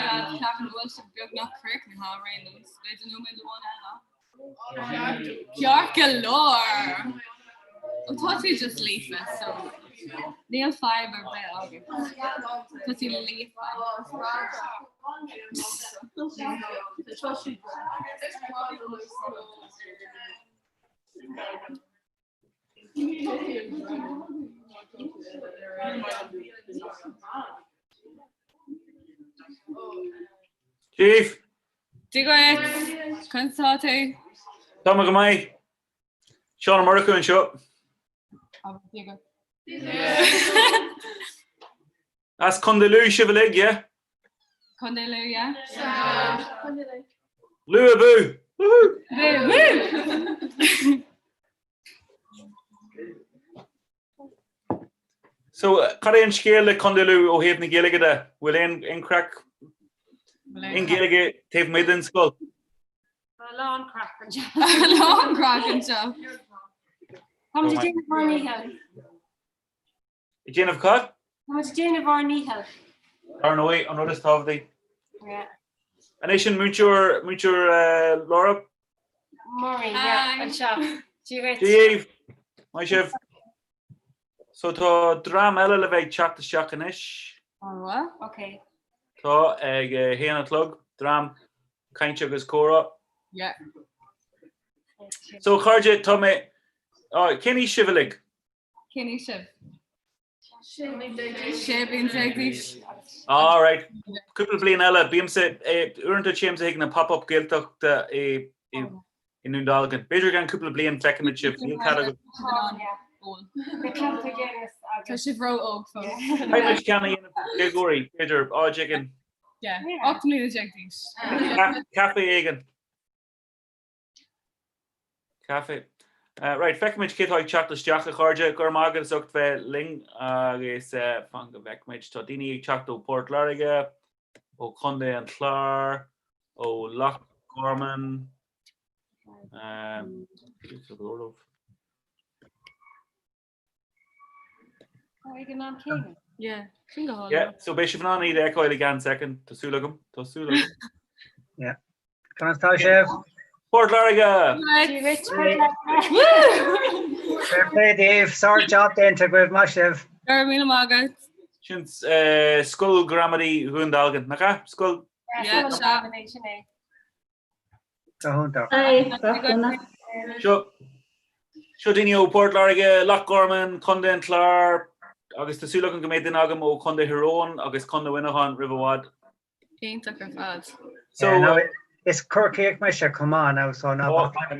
Ceapaim go bhfuil sibh beagnach críochnaithe ar aon nós, b'fhéidir nóiméad amháin eile. Ceart go leor! Ó tá tú just líofa so níl fadhb ar bith agat. Tá tú líofa. Chief! Dia dhuit, conas tá tú? Tá mé go maith. Seán Ó Murchú anseo. As Contae Lú sibh uilig, yeah? Contae Lú, yeah? Lú abú! Woohoo! Woo! So, cad é an scéal le Contae Lú ó thaobh na Gaeilge de? Bhfuil aon aon craic aon Ghaeilge taobh amuigh den scoil? Tá a lán craic anseo. A lán craic anseo. Táimid ag déanamh ár ndícheall. Ag déanamh cad? Táimid ag déanamh ár ndícheall. Dar ndóigh, an rud is tábhachtaí. Yeah. An é sin múinteoir múinteoir Laura? Maureen, yeah, anseo. Dia dhuit. Dia dhaoibh. Maith sibh. So tá dream eile le bheith ag teacht isteach anois. An bhfuil? Ok. Tá ag a haon a chlog, dream cainte agus comhrá. Yeah. So a chairde, tá mé, cén aois sibh uilig? Cén aois sibh? 16 bliain d'aois. All right. Cúpla bliain eile, bímse, uaireanta téimse chuig na pop-up Gaeltachta i i nDún Dealgan. B'fhéidir i gceann cúpla bliain feicfimid sibh, níl cead agat. Tá sibh ró-óg fós. Caithfidh muid ceann a dhéanamh do dhéagóirí, b'fhéidir, áit éigin. Yeah, 18 mbliana d'aois. Caife éigin. Caife. Right, feicfimid cé atá ag teacht isteach, a chairde. Go raibh maith agat as ucht bheith linn agus fan go bhfeicfimid. Tá daoine ag teacht ó Port Láirge, ó Chontae an Chláir, ó Loch Garman. Ag an am céanna? Yeah, sin go hálainn. Yeah, so beidh sibh in ann iad a fheiceáil i gceann soicind, tá súil agam, tá súil agam. Yeah. Conas tá sibh? Port Láirge! Fair play daoibh, sár job déanta agaibh, maith sibh. Go raibh míle maith agat. Sin Scoil Ghramadaí Dhún Dealgan, nach ea? Scoil? Yeah, sin é. Go hiontach. Seo Seo daoine ó Port Láirge, Loch Garman, Contae an Chláir agus tá súil agam go mbeidh duine agam ó Chontae Thír Eoghain agus Contae Mhuineacháin roimh i bhfad. Iontach ar fad. So, Yeah, no, is Corcaíoch mise chomh maith now, so ná oh, bac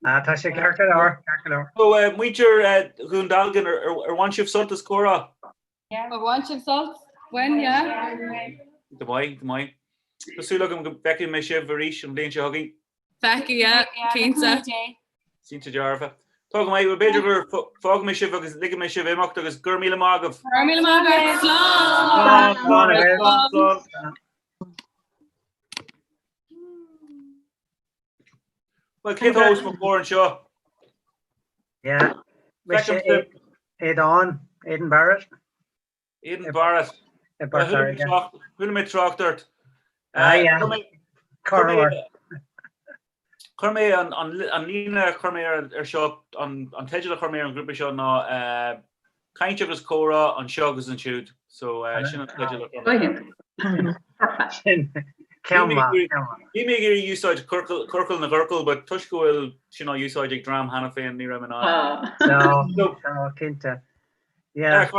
Ah, tá sé ceart go leor, ceart go leor. So, uh, muintir uh, Dhún Dealgan, ar, ar, ar bhain sibh sult as comhrá? Ar bhain sibh sult? Bhain, yeah. Go maith, go maith. Tá súil agam go bhfeicfidh mé sibh arís an bhliain seo chugainn. Feicfidh, yeah, cinnte. Cinnte dearfa. Tá go maith, well b'fhéidir gur fágfaidh mé sibh agus ligfidh mé sibh imeacht agus go raibh míle maith agaibh. Go raibh míle maith agat. Slán! Slán, slán, slán, slán. Bhuel, cé atá os mo chomhair anseo? Yeah. Mise Aodán, Aidan Barrett. Aidan Barrett. I bPort Láirge. Chuala mé trácht ort. Ah, yeah. Chuir mé an líne a chuir mé ar seo, an teideal a chuir mé ar an ghrúpa seo ná Caint agus Comhrá anseo agus ansiúd. So sin an teideal a chuir mé. Sin ceann maith, ceann maith. Bhí mé ag iarraidh úsáid Corcal na gCorcal, but toisc go bhfuil sin á úsáid ag dream cheana féin, ní raibh mé in ann. No, no, cinnte. Yeah.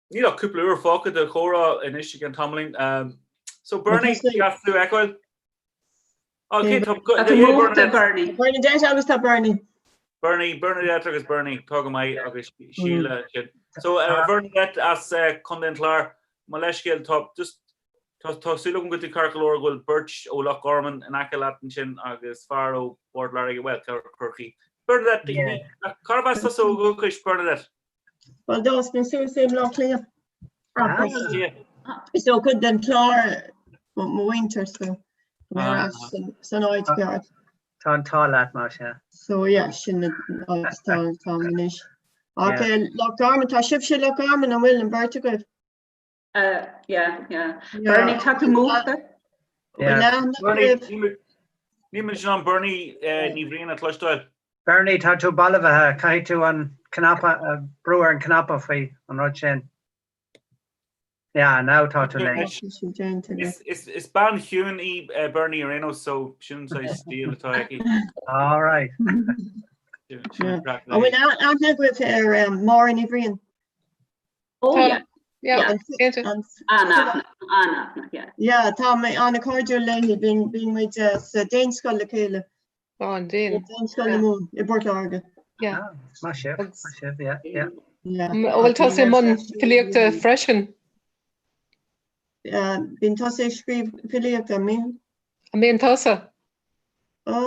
Níl ach cúpla uair fágtha de chomhrá anois i gceann tamaillín. So Bernie, deas tú a fheiceáil. Tá Bernie. Bernadette agus tá Bernie. Bernie, Bernadette agus Bernie, tá go maith agus Síle ansin. So Bernadette as Contae an Chláir, mo leithscéal, tá just tá tá súil agam go bhfuil tú ceart go leor go bhfuil beirt ó Loch Garman in aice leat ansin agus fear ó Phort Láirge, bhuel, Corcaigh. Bernadette, cárb as tusa ó dhúchas, Bernadette? Bhuel, d'fhás mé suas i mBleá Cliath. Is ó Chontae an Chláir mo mhuintir so mé ar ais san áit cheart. Tá an t-ádh leat más ea. So yeah, sin an áit tá táim anois. Ach Loch Garman, tá sibhse i Loch Garman an bhfuil an bheirt agaibh? Uh, yeah, yeah. Bernie, tá tú múchta? Níl muid in ann Bernie Ní Bhriain a chloisteáil. Bernie, tá tú balbhaithe, caithfidh tú an cnaipe a brú ar an cnaipe faoi an rud sin. Yeah, now tá tú linn. Is bean chiúin í Bernie ar aon nós, so sin saghas stíl atá aici. All right. An bhfuil aithne agaibh ar Máire Ní Bhriain? Oh, yeah. Yeah, cinnte. An-aithne, an-aithne, yeah. Yeah, tá mé an-chairdiúil léi, bíonn bíonn muid sa Daonscoil le chéile. Ó, an Daon. Daonscoil na Mumhan i bPort Láirge. Yeah. Maith sibh, maith sibh, yeah, yeah. Yeah. An bhfuil tusa i mbun filíochta freisin? Bíonn tusa ag scríobh filíochta, an mbíonn? An mbíonn tusa? Ó,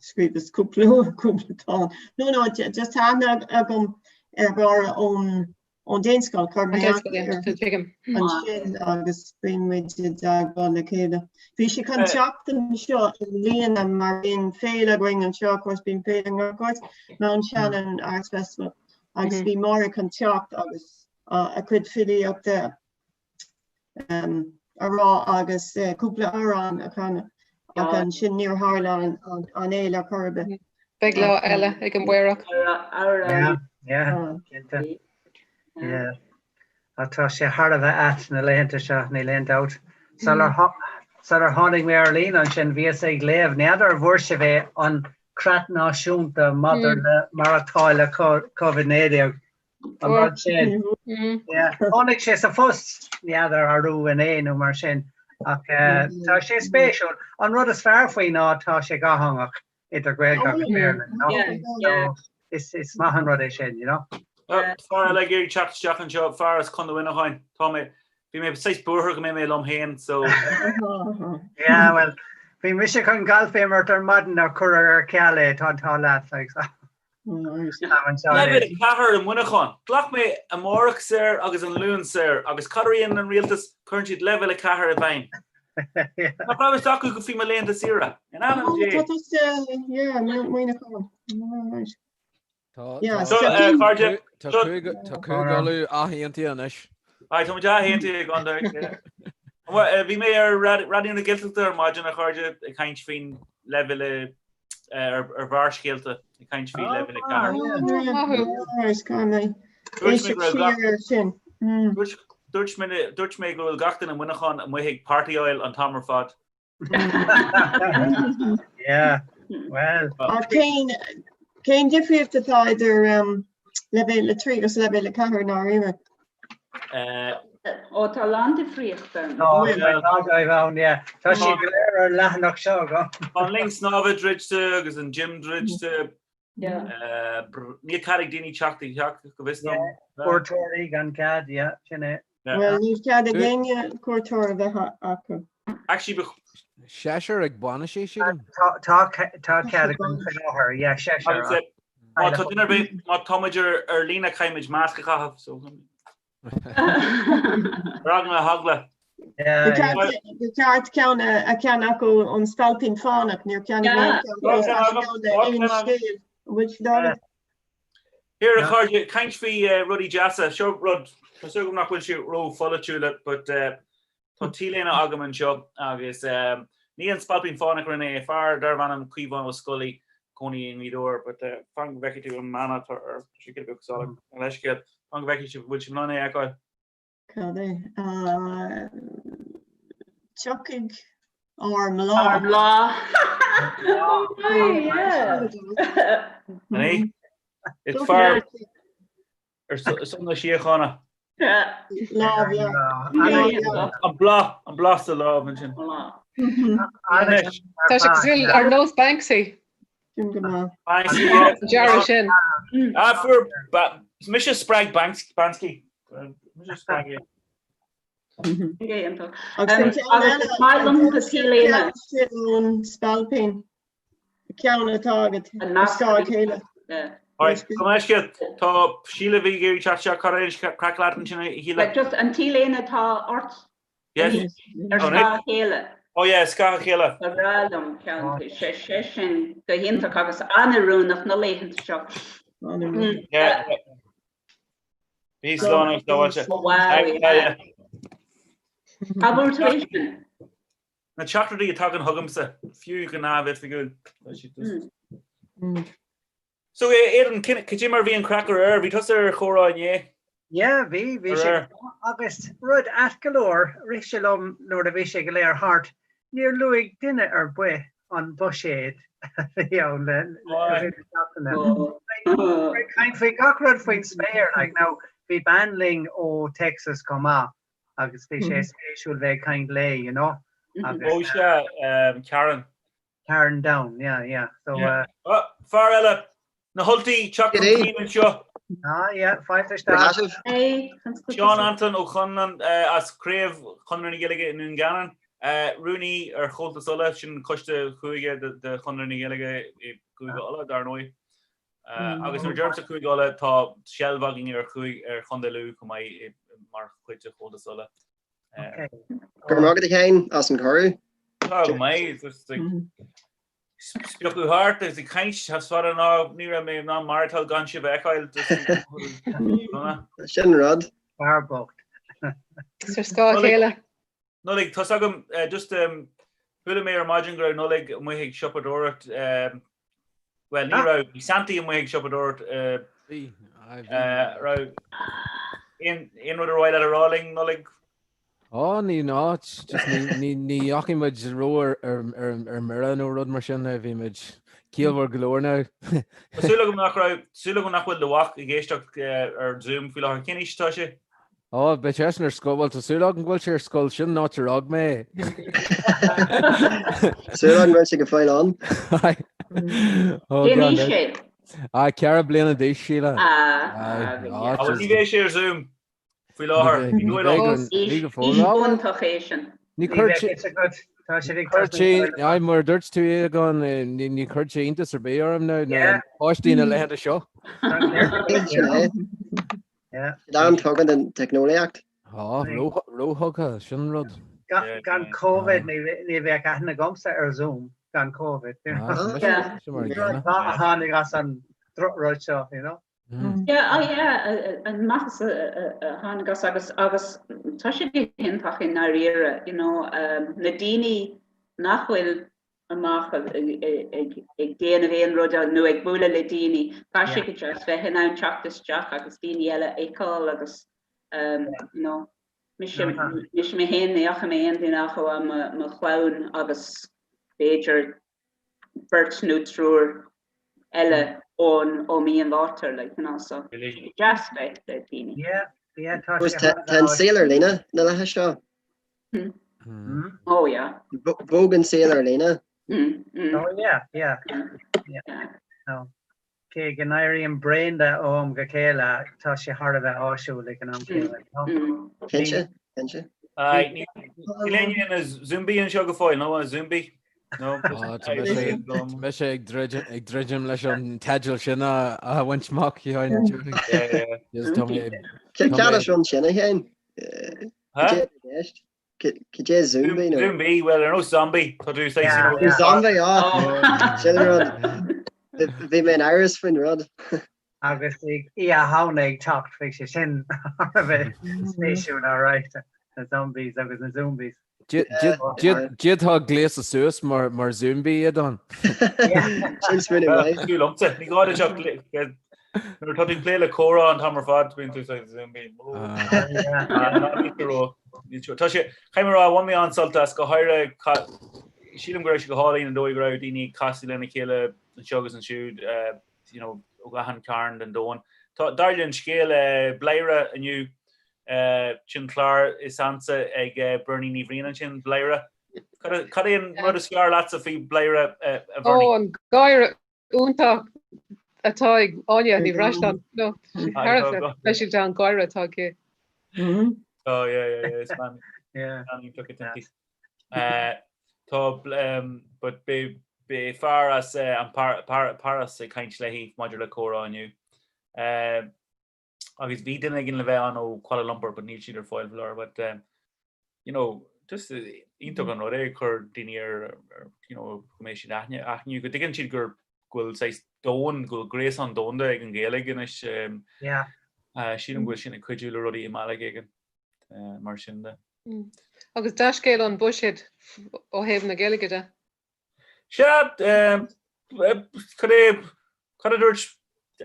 scríobhas cúpla cúpla dán. No, no, just tá aithne agam ar Mháire ón ón Daonscoil, chuir mé aithne uirthi ansin agus bíonn muid i dteagmháil le chéile. Bhí sí chun teacht anseo i mbliana mar bíonn féile againn anseo, of course bíonn féile i ngach áit, Mount Shannon Arts Festival, agus bhí Máire chun teacht agus a cuid filíochta a rá agus cúpla amhrán a chanadh ach ansin níor tharla an fhéile ar chor ar bith. Beidh lá eile ag an bPaorach. Yeah, yeah, cinnte. Yeah. Tá sé thar a bheith ait na laethanta seo, níl aon dabht. Sular sular tháinig mé ar líne ansin bhíos ag léamh, n'fheadar an bhfuair sibh é, an Creat Náisiúnta maidir le maireachtáil le Covid-19. An rud sin. Tháinig sé sa phost, n'fheadar arú inné nó mar sin, ach tá sé spéisiúil. An rud is fearr faoi ná tá sé dhátheangach, idir Gaeilge agus Béarla, you know. So is maith an rud é sin, you know. Fear eile ag iarraidh teacht isteach anseo, fear as Contae Mhuineacháin. Tá mé, bhí mé saghas buartha go mbeidh mé liom féin, so. Yeah, well, bhí mise chun galf a imirt ar maidin ach cuireadh ar ceal é, tá an t-ádh leat, like, so. Leibhéal 4 i Muineachán. Ghlac mé amárach saor agus an Luan saor agus cad a dhéanann an rialtas? Cuireann siad leibhéal 4 i bhfeidhm. Nach raibh fhios acu go faoi mo laethanta saoire. In ainm Dé. Tá tusa, yeah, Muineachán. Right. Tá Yeah, So, eh, cairde, Tá so- Cúige tá Cúige Uladh athaontaithe anois. Aye, tá muid athaontaithe gan dabht, yeah. Well, eh, bhí mé ar Rad- Raidió na Gaeltachta ar maidin a chairde ag caint faoin leibhéal ar Bharrscéalta ag caint faoi leibhéal 4. Dúirt mé go bhfuil gach duine i Muineachán amuigh ag partyáil an t-am ar fad. Yeah, well. Cén difríocht atá idir leibhéal 3 agus leibhéal 4 i ndáiríre? Ó tá a lán difríochta ann. Tá, tá ann, yeah. Tá siad go léir ar an leathanach seo agam. Tá an linn snámha druidte agus an gym druidte. Níl cead ag daoine teacht isteach go bhfios dom. Cuairteoirí gan cead, yeah, sin é. Bhuel, níl cead ag éinne cuairteoir a bheith acu. Actually, Seisear ag bainis, sílim. Tá cead againn faoi láthair, yeah, seisear. Má tá duine ar bith, má tá muid ar líne caithfimid masc a chaitheamh, so. Ar eagla na heagla. Ba cheart ceann a cheannach ón Spailpín Fánach, níor cheannaigh mé aon cheann le aon scéal. An bhfuil siad ann? Here a chairde, caint faoi rudaí deasa. Seo rud, tá súil agam nach bhfuil sé ró-pholaitiúil, but tá t-léine agam anseo agus ní an Spailpín Fánach a rinne é, fear darbh ainm Caomhán Ó Scolaí, cónaí i nGaoth Dobhair, but fan go bhfeicfidh tú an mana atá air, tá sé giota beag cosúil le leithscéal. Fan go bhfeicfidh sibh, bhfuil sibh in ann é a fheiceáil? Cad é? Tiocfaidh ár mBláth. Ár mBláth! An é? It's fear ar son na síochána. Lámh, yeah. An bláth, an bláth sa lámh ansin. Tá sé cosúil ar nós Banksy. Sin go maith. Banksy, Dearadh sin. Ah, fuair mise a spreag Banksy. Mise a spreag é. Agus an ceann eile, sin ón Spailpín. Ceann atá agat ar scáth a chéile. Alright, go maith scéal. Tá Síle bhí ag iarraidh teacht isteach, cad é an craic leat ansin a Shíle? Just an t-léine atá ort Yes. ar scáth a chéile. Oh yeah, scáth a chéile. Ba bhreá liom ceann sé sé sin go hiontach agus an-oiriúnach na laethanta seo. Yeah. Bí slán agus sábháilte. Wow, yeah. Cá bhfuair tú é sin? Na teachtaireachtaí a tagann chugamsa, fiú go neamhoifigiúil. Tá siad just. So Aidan, cad é mar bhí an craic aréir? Bhí tusa ar chomhrá inné? Yeah, bhí, bhí sé go maith agus rud ait go leor, rith sé liom nuair a bhí sé go léir thart, níor luaigh duine ar bith an buiséad a bhí ann le i rith na seachtaine. Like, caint faoi gach rud faoin spéir, like, now, Bhí bean linn ó Texas chomh maith agus bhí sé spéisiúil bheith ag caint léi, you know. Agus. Ó sea, Karen. Karen Down, yeah, yeah. So, uh. Oh, fear eile, na hUltaigh, teacht chun cinn anseo. Ah, yeah, fáilte isteach. Seán Anton Ó Conláin as Craobh Chonradh na Gaeilge i nDún Geanainn, rúnaí ar Chomhaltas Uladh, sin coiste chúige de Chonradh na Gaeilge i gCúige Uladh, dar ndóigh. Agus nuair a deirimse Cúige Uladh, tá seilbh againn ar ar Chontae Lú chomh maith mar chuid de Chomhaltas Uladh. Go raibh maith agat a Sheáin as an cuireadh. Tá go maith, just ag spiocadh thart agus ag caint as fada ná ní raibh mé in ann maireachtáil gan sibh a fheiceáil. Sin rud. Fear bocht. Is ar scáth a chéile. Nollaig, tá's agam, just chuala mé ar maidin go raibh Nollaig amuigh ag siopadóireacht, bhuel ní raibh, bhí Santaí amuigh ag siopadóireacht, Bhí, aye bhí. Raibh aon rud ar mhaith leat a rá linn, Nollaig? Ó, ní ná, just ní ní dheachaigh muid ró ar ar mire nó rud mar sin, bhí muid ciallmhar go leor now. Tá súil agam nach raibh, súil agam nach bhfuil do mhac ag éisteacht ar Zoom faoi láthair. Cén aois atá sé? Ó, beidh seisean ar scoil, bhuel tá súil agam go bhfuil sé ar scoil, sin an áit ar fhág mé é. Súil agam go bhfuil sé go fóill ann. Ó, Cén gan aois dabht. é? Ah, 4 bliana d'aois, Síle. Ah, Aye, ah, bhí, ah, yeah. Agus ní bheidh sé ar Zoom faoi láthair. Ní Ní bheidh, dóigh ní liom. bheidh go, ní Aois, go aois fóill. Ah, bhuel, iontach é sin. ní Ní chuir bheidh sé, fhios agat, tá siad ag chuir tosnú sé, ag aye, mar a dúirt tú Aodhagán, ní, ní chuir sé iontas ar bith orm now, na Yeah. páistí na laethanta seo. Sin é. An-tugtha don teicneolaíocht. Tá, róthugtha, sin an rud. Gan Covid ní bheadh aithne agamsa ar Zoom gan Covid. Rud maith a tháinig as an drochrud seo, you know. Yeah, oh yeah, an maitheas a tháinig as agus agus tá sé go hiontach i ndáiríre, you know, na daoine nach bhfuil amach ag déanamh aon rud nó ag bualadh le daoine. Tá sé go deas bheith in ann teacht isteach agus daoine eile a fheiceáil agus you know, mise mise mé féin ní fhaca mé aon duine ach amháin mo chlann agus b'fhéidir beirt nó triúr eile ón ó mí an Mhárta like, you know, so deas bheith le daoine. Yeah, yeah, tá sé Tá an saol ar líne na laetha seo. Oh yeah. Bhog an saol ar líne. Oh yeah, yeah. Yeah. No. Cé go n-éirím bréan de ó am go chéile, tá sé thar a bheith áisiúil ag an am céanna. Cinnte, cinnte. Níl éinne ina zombies anseo go fóill, nó zombie? No. Tá mise ag druidim leis an teideal sin a bhaint amach. Cad as rud sin a Sheáin? Cad é zombie nó? Zombie, well ar nós zombie, tá tú saghas Zombie, á! Sin an rud. Bhí mé in amhras faoin rud. Agus Oíche Shamhna ag teacht, bheadh sé sin thar a bheith spéisiúil, alright, na zombies agus na zombies. D'fhéadfá gléasadh suas mar zombie iad ann. Sin smaoineamh maith. Cosúil liomsa, ní gá duit ach nuair atá tú ag plé le comhrá an t-am ar fad, bíonn tú saghas zombie. Tá sé, caithfidh mé a rá, bhain mé an-sult as, go háirithe, sílim go raibh sé go hálainn an dóigh go raibh daoine ag casadh lena chéile anseo agus ansiúd, you know, ó achan cearn den domhan. Tá, dar linn scéal Bladhaire inniu, sin clár is ansa ag Bernie Ní Bhriain ansin, Bladhaire. Cad é an rud is fearr leatsa faoi Bladhaire, a Bhernie? Ó, an gáire iontach atá ag Áine Ní Bhreisleáin. No, thar a bheith speisialta an gáire atá aici. Oh, yeah, yeah, yeah, is bean iontach í. Tá, but beidh fear as an Páras ag caint léi maidir le comhrá inniu. Agus bhí duine éigin le bheith ann ó Kuala Lumpur but níl siad ar fáil faoi láthair but you know, just iontach an rud é cur daoine ar, you know, go mbeidh siad aithne, aithniú, go dtuigeann siad gur go bhfuil saghas domhan, go bhfuil gréasán domhanda ag an Ghaeilge anois. Yeah. Sílim go bhfuil sin ag cuidiú le rudaí i mbealach éigin mar sin de. Agus dea-scéal an buiséad ó thaobh na Gaeilge de? Sea, cad é, cad a dúirt,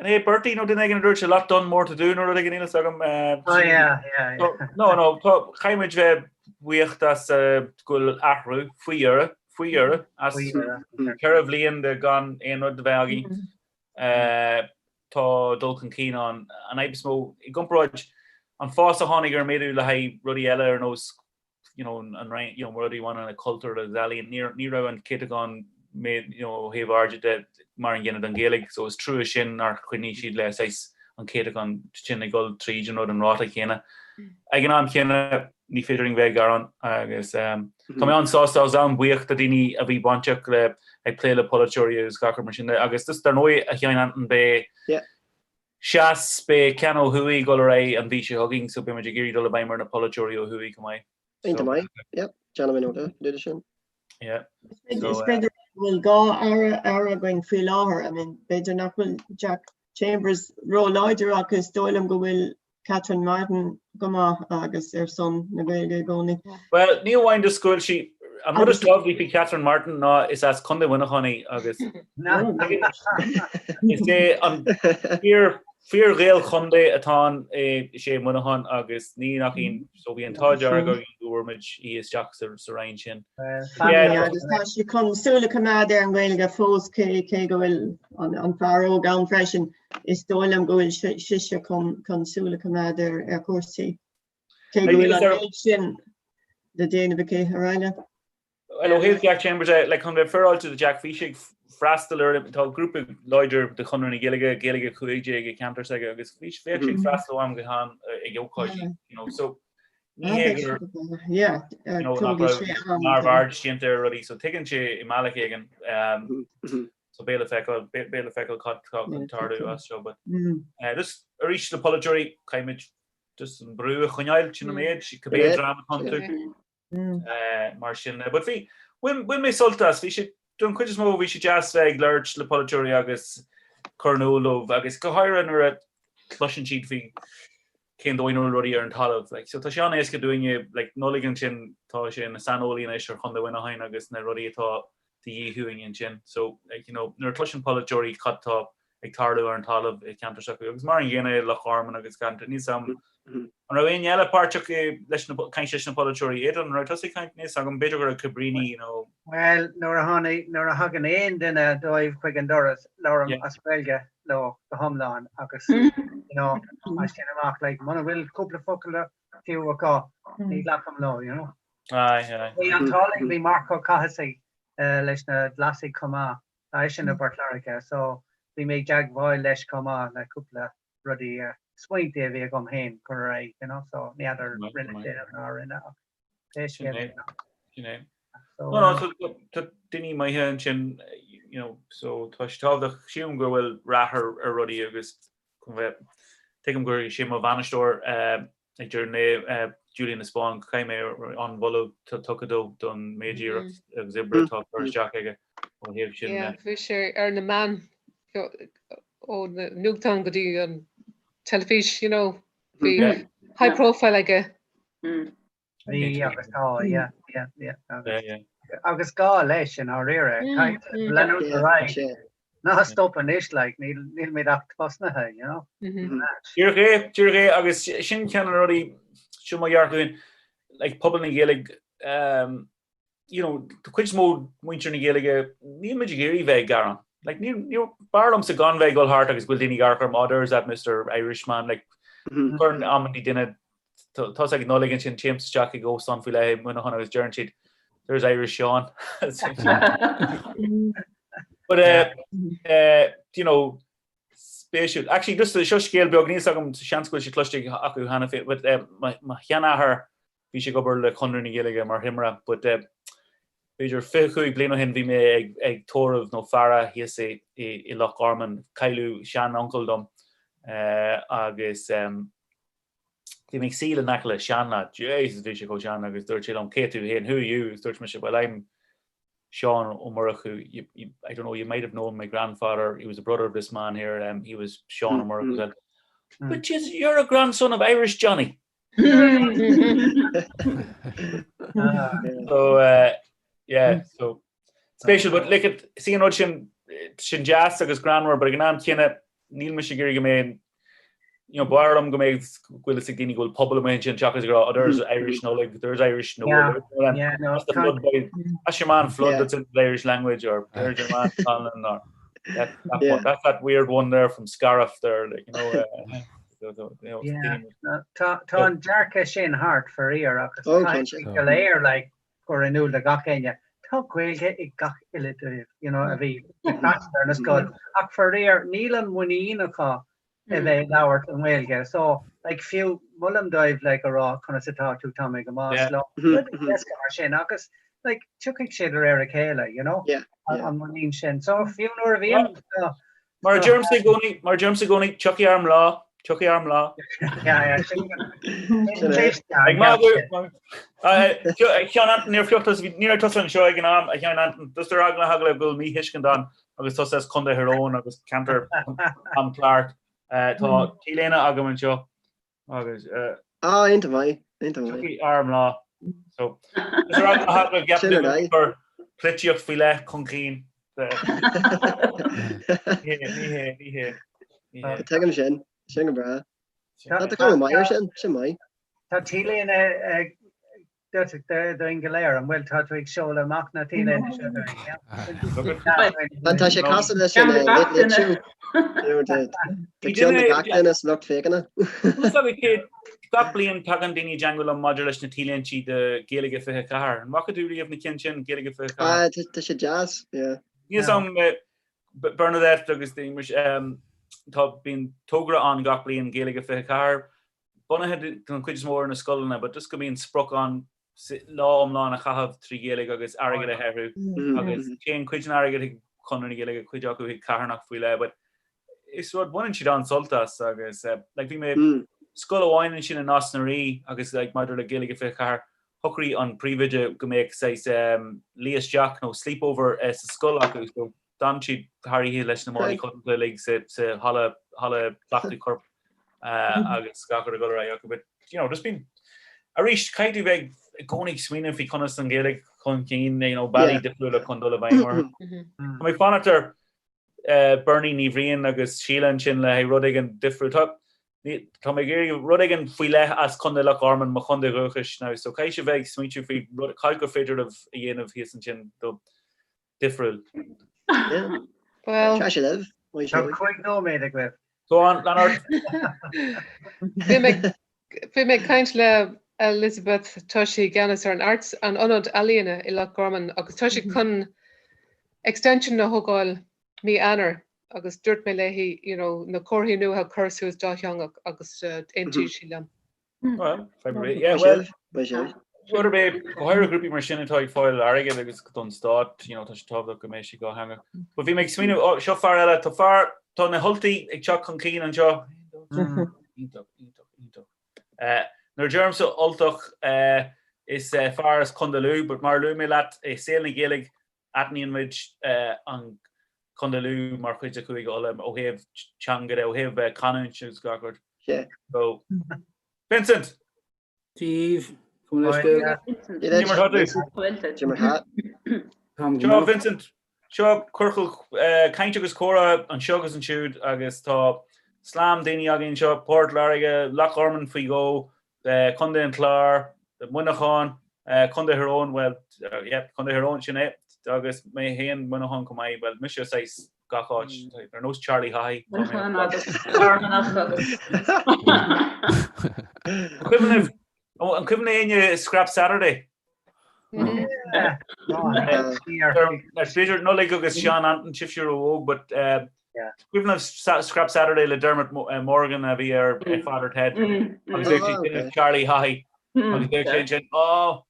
an é Bertie nó duine éigin a dúirt a lot done more to do nó rud éigin, níl a fhios agam. Oh yeah, yeah, yeah. No, no, tá, caithfidh muid bheith buíoch as go bhfuil athrú faoi dheireadh, faoi dheireadh, as 4 bhliain de gan aon rud a bheith againn. Tá dul chun cinn ann. An fhadhb is mó, i gcomparáid, an fás a tháinig ar an méadú le haghaidh rudaí eile ar nós you know, an roinn, you know, rudaí a bhaineann le cultúr agus ealaíon, ní, ní raibh an céatadán méid, you know, ó thaobh airde de mar an gcéanna don Ghaeilge, so is trua sin nár choinnigh siad le saghas an céatadán sin ag dul tríd an rud an ráta chéanna. Ag an am chéanna, ní féidir linn bheith ag gearán agus tá mé an-sásta agus an-bhuíoch do daoine a bhí bainteach le ag plé le polaiteoirí agus gach rud mar sin de agus just dar ndóigh a Sheáin Antain beidh Seas, beidh ceann ó thuaidh ag dul ar aghaidh an mhí seo chugainn so beidh muid ag iarraidh dul i bhfeidhm ar na polaiteoirí ó thuaidh chomh maith. Iontach maith, yep, déanfaidh mé nóta de sin. Yeah. Is féidir go bhfuil gá aire aire againn faoi láthair, I mean, b'fhéidir nach bhfuil Jack Chambers ró-láidir ach is dóigh liom go bhfuil Catherine Martin go maith agus ar son na Gaeilge i gcónaí. Bhuel, ní amháin just go bhfuil sí, an rud is tábhachtaí faoi Catherine Martin ná is as Contae Mhuineacháin í agus is é an fíor fíor-Ghaelchontae atá ann is é Muineachán agus ní nach ionadh so bhí an t-ádh dearg againn go bhfuair muid í isteach sa roinn sin. Yeah, agus tá sí chun súil a choimeád ar an nGaeilge fós cé cé go bhfuil an fear óg ann freisin. Is dóigh liom go bhfuil sise chun súil a choimeád ar chúrsaí. Cé go bhfuil an méid sin le déanamh aici araile. Well, ó thaobh Jack Chambers de, like, chun bheith féaráilte do Jack, bhí sé ag freastal ar, tá grúpa láidir de Chonradh na Gaeilge, Gaeilge 15 i gceantar s'aige agus bhí sé ag freastal ó am go ham ag ócáidí, you know, so ní hé gur, you know, nach raibh neamhaird déanta ar rudaí, so tuigeann sé i mbealach éigin. So beidh le feiceáil, beidh le feiceáil cad tá chun tarlú as seo, but just arís na polaiteoirí, caithfimid just an brú a choinneáil, sin an méid, cibé dream atá iontu. Mar sin, but bhí, bhain, bhain mé sult as, bhí sé, don chuid is mó bhí sé deas bheith ag labhairt le polaiteoirí agus cur in iúl dóibh agus go háirithe nuair a chloiseann siad faoi cén dóigh a bhfuil rudaí ar an talamh. Like, so tá sé an-éasca dúinne, like, Nollaig ansin, tá sé ina saineolaí anois ar Chontae Mhuineacháin agus na rudaí atá de dhíth uainn ansin. So, like, you know, nuair a chloiseann polaiteoirí cad tá ag tarlú ar an talamh i gceantar s'acu, agus mar an gcéanna i Loch Garman agus ceantar, níl 's a'm, an raibh éinne eile páirteach i leis na, caint leis na polaiteoirí? Aidan, an raibh tusa ag caint? Níl 's agam, b'fhéidir go raibh Cabríní nó. Bhuel, nuair a tháinig, nuair a thagann aon duine dóibh chuig an doras, labhraím as Gaeilge leo go hiomlán agus, you know, as sin amach, like, muna bhfuil cúpla focal fiú acu, ní ghlacaim leo, you know. Aye, aye. Bhí an t-ádh linn, bhí Marc Ó Cathasaigh leis na Glasaigh chomh maith, tá eisean i bPort Láirge, so bhí mé ag teagmháil leis chomh maith le cúpla rudaí, smaointe a bhí agam féin cur ar aghaidh, you know, so ní fheadar rinne sé nó nár rinne ach pé scéal é. Sin é. So, no, no, so, tá daoine maithe ansin, you know, so tá sé tábhachtach, sílim go bhfuil rath ar, ar rudaí agus tuigim gur sé mo bhainisteoir ag deireadh an lae, Julian de Spáinn, caithfidh mé an-mholadh tugtha dó don méid iarracht agus oibre atá curtha isteach aige ó thaobh sin de. Bhí sé ar na meáin ó na nuachtáin go dtí an teilifís, you know, bhí high profile aige. Bhí agus tá, yeah, yeah, yeah. Agus gá leis i ndáiríre, caithfidh leanúint ar aghaidh. Ná stop anois, like, níl nílimid ach tosnaithe, you know. Díreach é, díreach é, agus sin ceann de na rudaí, sin mo dhearcadh féin, like, pobal na Gaeilge, um, you know, the cuid is mó muintir na Gaeilge, níl muid ag iarraidh bheith ag gearán. Like, ní, ní, b'fhearr liomsa gan bheith ag dul thart agus go bhfuil daoine ag amharc orm, oh, there's that Mr Irishman, like, cuireann amantaí duine Tá ag Nollaig ansin téim isteach ag óstán faoi leith i Muineachán agus deireann siad there's Irish Seán. But uh, uh, you know, spéisiúil. Actually, just seo scéal beag níl 's agam seans go bhfuil sé cloiste acu cheana féin, but uh, mo sheanathair bhí sé ag obair le Conradh na Gaeilge mar thimire, but uh, b'fhéidir 25 bliain ó shin bhí mé ag, ag tórramh nó faire thíos i, i, i Loch Garman, cailleadh sean-uncail dom uh, agus um, Bhí mé ag suí in aice le seanleaid, Jesus bhí sé chomh sean agus dúirt sé liom cé tú féin, who are you? Agus dúirt mise well I'm Seán Ó Murchú, I don't know, you might have known my grandfather, he was a brother of this man here, um, he was Seán Ó Murchú. Mm -hmm. But Jesus, you're a grandson of Irish Johnny. so uh, yeah, so Spéisiúil, but like it, see an rud sin, sin deas agus greannmhar, but ag an am céanna, níl mise ag iarraidh go mbeidh, you know, b'fhearr liom go mbeidh, go bhfuil fhios ag daoine go bhfuil pobal amuigh ansin seachas ag rá, oh, there's Irish Nollaig, there's Irish Noel, yeah, yeah, no, that's the flood by, that's your man Flood yeah. that's in the Irish language, or there's your man Conlon, or that, that, yeah. one, that's that weird one there from Scariff there, like, you know. Uh, Tá an dearcadh sin thart faraor agus caithfidh go léir like cur in iúl do gach éinne. Tá Gaeilge ag gach uile díobh, you know, a bhí ag freastal ar na scoil. Ach faraor níl an muinín acu a bheith ag labhairt i nGaeilge. So, like, fiú molaim dóibh like a rá conas atá tú, tá mé go maith, slán, rudaí éasca mar sin agus like tiocfaidh sé de réir a chéile, you know, an muinín sin. So fiú nuair a bhíonn Mar a deirimse i gcónaí, mar a deirimse i gcónaí, tiocfaidh ár lá, tiocfaidh ár lá. Ag magadh, a Sheáin Antain, níor phioc tusa, ní raibh tusa anseo ag an am, a Sheáin Antain, just ar eagla na heagla go bhfuil míthuiscint ann agus tusa as Contae Thír Eoghain agus ceantar Tom Clarke. Tá T-léine agam anseo agus. Ah, iontach maith, iontach maith. Tiocfaidh ár lá. So, is ar eagla na heagla go gceapann tú gur polaitíocht faoi leith chun cinn. Ní hé, ní hé, ní hé. Tuigim sin, sin go breá. Tá go maith ar sin, sin maith. Tá T-léine duit dúinn go léir, an bhfuil? Tá tú ag seoladh amach na T-léine seo dúinn. Tá sé cosúil leis an Late Late Show. Tá ceann do gach duine sa lucht féachana. Gach bliain tagann daoine i dteagmháil liom maidir leis na T-léintí de Gaeilge 24. An bhfaca tú riamh na cinn sin, Gaeilge 24? Ah, tá sé deas, yeah. Níl 'fhios a'm Bernadette agus tá bíonn togra ann gach bliain Gaeilge 24. bunaithe den chuid is mó ar na scoileanna, but just go mbíonn sprioc ann lá iomlán a chaitheamh trí Ghaeilge agus airgead a shaothrú agus téann cuid den airgead chuig Conradh na Gaeilge, cuid acu chuig carthanacht faoi leith, but is rud, baineann siad an-sult as agus like bhí mé scoil amháin ansin i Nás na Rí agus like maidir le Gaeilge 24, shocraigh an príomhoide go mbeadh saghas luí isteach nó sleepover sa scoil acu so D'fhan siad thar oíche leis na málaí cosanta uilig sa halla halla cleachtadh coirp agus gach rud ag dul ar aghaidh acu. But, you know, just bíonn, arís, caithfidh tú bheith i gcónaí ag smaoineamh faoi conas an Ghaeilge chun cinn, you know, bealaí difriúla chun dul i bhfeidhm orthu. Tá mé ag fanacht ar Bernie Ní Bhriain agus Síle ansin le haghaidh rud éigin difriúil. Tá, tá mé ag iarraidh rud éigin faoi leith as Contae Loch Garman, mo chontae dhúchais now, so caithfidh sibh bheith ag smaointiú faoi rud, cad gur féidir libh a dhéanamh thíos ansin do difriúil. Well. Tá sé libh. Tá 5 nóiméad agaibh. Go on, lean ort. Bhí mé bhí mé ag caint le Elizabeth, tá sí i gceannas ar an Arts, an Ionad Ealaíona i Loch Garman agus tá sí chun extension a thógáil mí Eanáir agus dúirt mé léi, you know, na comharthaí nua a chur suas dátheangach agus d'aontaigh sí liom. Well, yeah, well, rud ar bith, go háirithe grúpaí mar sin atá ag fáil airgead agus don stát, you know, tá sé tábhachtach go mbeidh sé dátheangach. But bhí mé ag smaoineamh, oh, seo fear eile, tá fear, tá na hUltaigh ag teacht chun cinn anseo. Iontach, iontach, iontach. Eh, nuair a deirimse Ultach, eh, is eh, fear as Contae Lú, but mar a luaigh mé leat, i saol na Gaeilge, aithníonn muid an Contae Lú mar chuid de Chúige Uladh ó thaobh teanga de, ó thaobh canúint agus gach rud. So, Vincent! Díobh, go bhfuil Cé mar tá tú? Seo Vincent, seo ciorcal caint agus comhrá anseo agus ansiúd agus tá slám daoine againn anseo, Port Láirge, Loch Garman faoi dhó, Contae an Chláir, Muineachán, Contae Thír Eoghain, bhuel, yeah, Contae Thír Eoghain, sin é, agus mé féin, Muineachán chomh maith, bhuel, mise saghas gach áit, ar nós Charlie Haughey. Muineachán agus Fearmanach agus. An cuimhin le éinne Scrap Saturday? B'fhéidir Nollaig agus Seán Antain sibhse ró-óg, but cuimhin libh Scrap Saturday le Dermot Morgan a bhí ar Father Ted agus bheadh sé sin Charlie Haughey agus bheadh sé ansin oh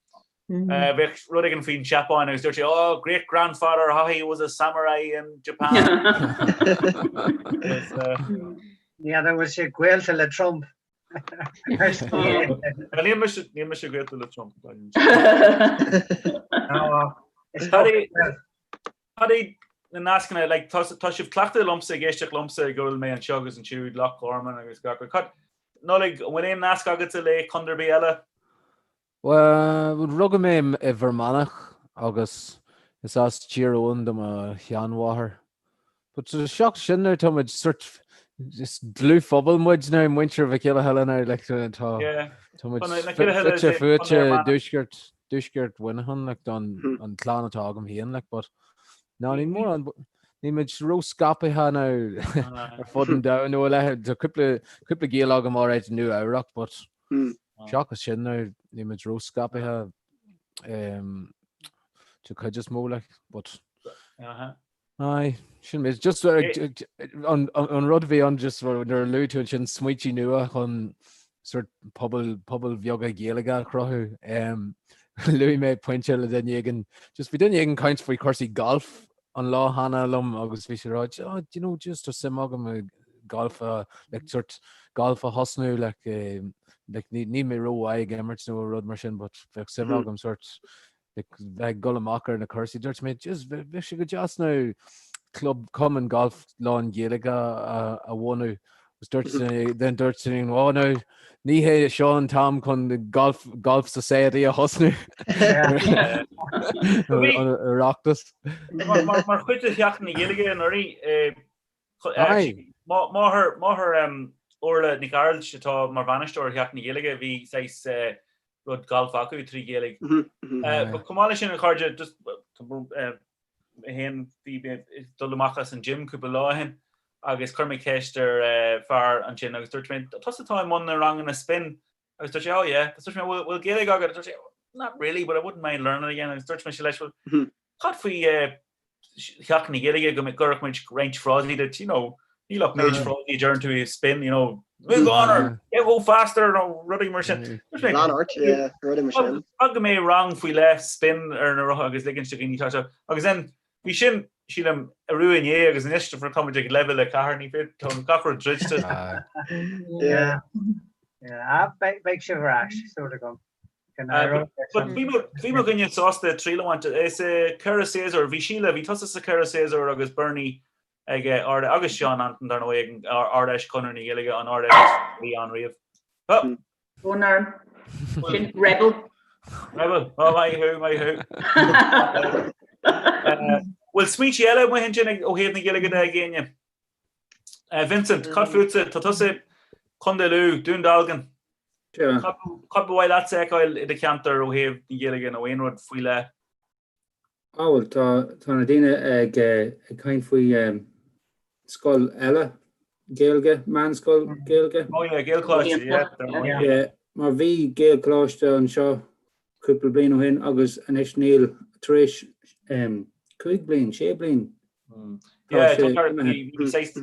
bheadh rud éigin faoin Seapáin agus dúirt sé oh great grandfather Haughey was a samurai in Japan. Ní fheadar an bhfuil sé gaolta le Trump. Níl mise níl mise gaolta le Trump. Cad é na nascanna like tá tá sibh cleachtaithe liomsa ag éisteacht liomsa go bhfuil mé anseo agus ansiúd Loch Garman agus gach rud. Cad Nollaig an bhfuil aon nasc agatsa le contae ar bith eile? Bhuel, rugadh mé i bhFear Manach agus is as Tír Eoghain do mo sheanmháthair. But seachas sin now tá muid sort is dlúthphobal muid now, muintir Mhic Giolla Thuile now, like tá tá muid fite fuaite i dtuaisceart dtuaisceart Mhuineacháin like don an clann atá agam féin like but no níl mórán níl Níl muid ró-scaipthe now ar fud an domhain nó a leithéid. Tá cúpla cúpla Gael agam alright i Nua Eabhrac but seachas sin now níl muid ró-scaipthe um, de chuid is mó like but Aye, sin mé. Just uh, an, an, an rud a bhí ann just nuair a luaigh tú ansin smaointe nua chun sort pobal pobal bheaga Gaeilge a chruthú. Um, luaigh mé pointe le duine éigin, just bhí duine éigin caint faoi chúrsaí golf an lá cheana liom agus bhí sé ag rá, oh, do you know, just tá suim agam i golf a, like, sort golf a thosnú, like, eh, like, ní, níl mé rómhaith ag imirt nó rud mar sin, but bheadh suim agam sort like, bheith ag dul amach ar na cúrsaí. Dúirt mé, just, bheadh sé go deas now club cumann golf lán-Ghaeilge a, a bhunú. Agus dúirt then dúirt sí, oh no, ní hé seo an t-am chun golf, golf society a thosnú. Oireachtas. Mar mar chuid de Sheachtain na Gaeilge anuraidh, eh, Aye. Máthair máthair Orla Nic Gearailt atá mar bhainisteoir Sheachtain na Gaeilge, bhí saghas eh, rud galf acu trí Ghaeilge. But chomh maith leis sin a chairde, just mé féin bhí mé ag dul amach as an gym cúpla lá ó shin agus chuir mé ceist ar fear ansin agus dúirt mé tusa atá i mbun na ranganna spin agus dúirt sé oh yeah agus dúirt mé bhfuil bhfuil Gaeilge agat? Dúirt sé not really but I wouldn't mind learning again agus dúirt mise leis well cad faoi Sheachtain na Gaeilge go gcuirfeadh muid roinnt frásaí duit, you know, níl ach méid frásaí a deireann tú i spin, you know, move on or yeah, go faster nó rudaí mar sin. Lean ort, yeah, rudaí mar sin. Cad go mbeidh rang faoi leith spin ar na rotha agus ligint do dhaoine tá agus then bhí sin sílim arú inné agus anois tá muid ag leibhéal 4 ní féidir tá gach rud druidte. Yeah. Yeah, beidh sibh ar ais, súil agam. Bhí mo dhuine sásta triail a bhaint. Is i 4 séasúr, bhí Síle, bhí tusa sa 4 séasúr agus Bernie ag Ard agus Seán Anton dar ndóigh ag Ard-Fheis Chonradh na Gaeilge, an Ard-Fheis is fearr a bhí ann riamh. Brón orm. Sin rebel. Rebel. Oh, maith thú, maith thú. Bhfuil smaointe eile amuigh ansin ó thaobh na Gaeilge de ag éinne? Vincent, cad fútsa? Tá tusa Contae Lú, Dún Dealgan. Cad ba mhaith leatsa a fheiceáil i do cheantar ó thaobh na Gaeilge nó aon rud faoi leith? Á bhuel, tá tá na daoine ag ag caint faoi scoil eile Gaeilge, meánscoil Gaeilge. Oh yeah, Gaelcholáiste, yeah. Yeah, mar bhí Gaelcholáiste anseo cúpla bliain ó shin agus anois níl tar éis 5 bliain, 6 bliain. Yeah, bhí saghas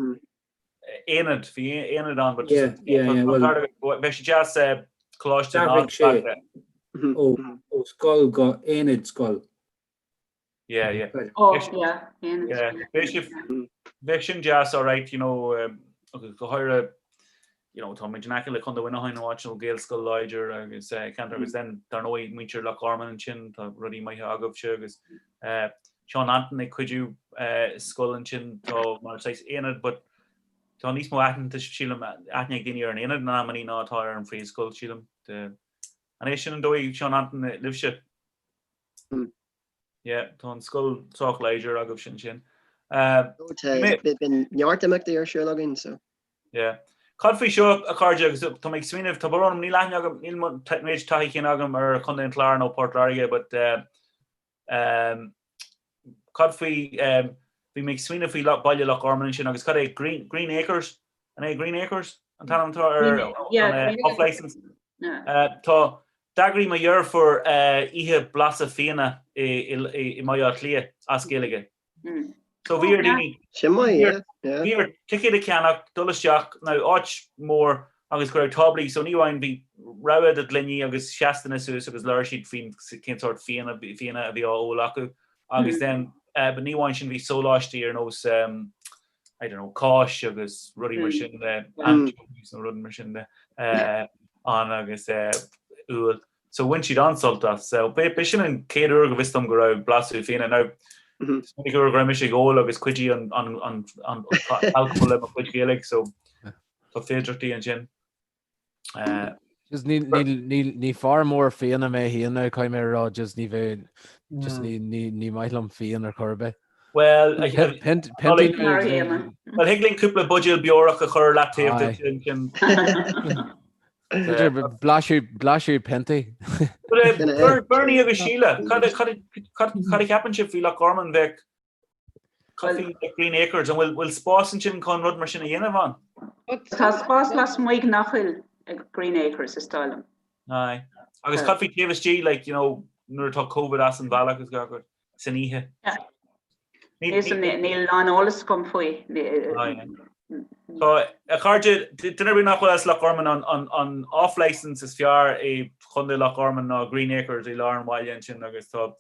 aonad, bhí aonad ann, but yeah, yeah, yeah, well, bheadh sé deas coláiste D'athraigh sé ó scoil go aonad scoil. Yeah, yeah. Oh, yeah, aonad. Yeah, bheadh sin deas, all right, you know, go háirithe, you know, tá muid in aice le Contae Mhuineacháin nó áit nó Gaelscoil láidir agus ceantar agus then dar ndóigh muintir Loch Garman ansin, tá rudaí maithe agaibhse agus Seán Anton ag cuidiú scoil ansin tá mar saghas aonad but tá níos mó aithne sílim aithne ag daoine ar an aonad in amannaí ná atá ar an phríomhscoil sílim. An é sin an dóigh Seán Anton libhse? Yeah, tá an scoil sách láidir agaibh sin sin. Bíonn neart imeachtaí ar siúl againn so. Yeah. Cad faoi seo, a chairde, agus tá mé ag smaoineamh, tá brón orm, níl aithne agam, níl méid taithí chéanna agam ar Chontae an Chláir nó Port Láirge, but um, cad faoi, um, bhí mé ag smaoineamh faoi baile Loch Garman ansin agus cad é Green, Green Acres? An é Green Acres an t-ainm atá ar an off license? Tá D'eagraigh mo dheirfiúr oíche blaiseadh fíona i mBaile Átha Cliath as Gaeilge. So bhí ar daoine Sin maith, yeah, yeah. bhí orthu ticéad a cheannach, dul isteach, now áit mór agus go raibh táblaí, so ní amháin bhí rogha de ghloiní agus sheas duine suas agus labhair siad faoin cén sórt fíona fíona a bhí á ól acu agus then but ní amháin sin bhí sóláistí ar nós I don't know, cáis agus rudaí mar sin de, anchovies nó rudaí mar sin de ann agus úll. So bhain siad an-sult as. So b'é sin an chéad uair go bhfios dom go raibh blaiseadh fíona. Now, is minic uair go raibh mise ag ól agus chuidigh an alcohol le mo chuid Gaeilge, so tá féidearthachtaí ansin. Just ní, ní, ní, ní fear mór fíona mé féin now, caithfidh mé a rá, just ní bheidh, just ní, ní, ní maith liom fíon ar chor ar bith. Well, Pint, pint, well, thig linn cúpla buidéal beorach a chur leataobh duit ansin. Blaiseadh, blaiseadh piontaí. Bernie agus Síle, cad a cad a cad a ceapann sibh faoi Loch Garman bheadh? Cad faoi Green Acres, an bhfuil bhfuil spás ansin chun rud mar sin a dhéanamh ann? Tá spás lasmuigh nach bhfuil ag Green Acres is dóigh liom. Aye. Agus cad faoi taobh istigh, like, you know, nuair atá Covid as an bhealach agus gach rud, san oíche? Níl an-eolas agam faoi. Tá, a chairde, duine ar bith nach bhfuil as Loch Garman, an, an off licence is fearr i Chontae Loch Garman ná Green Acres i lár an bhaile ansin agus tá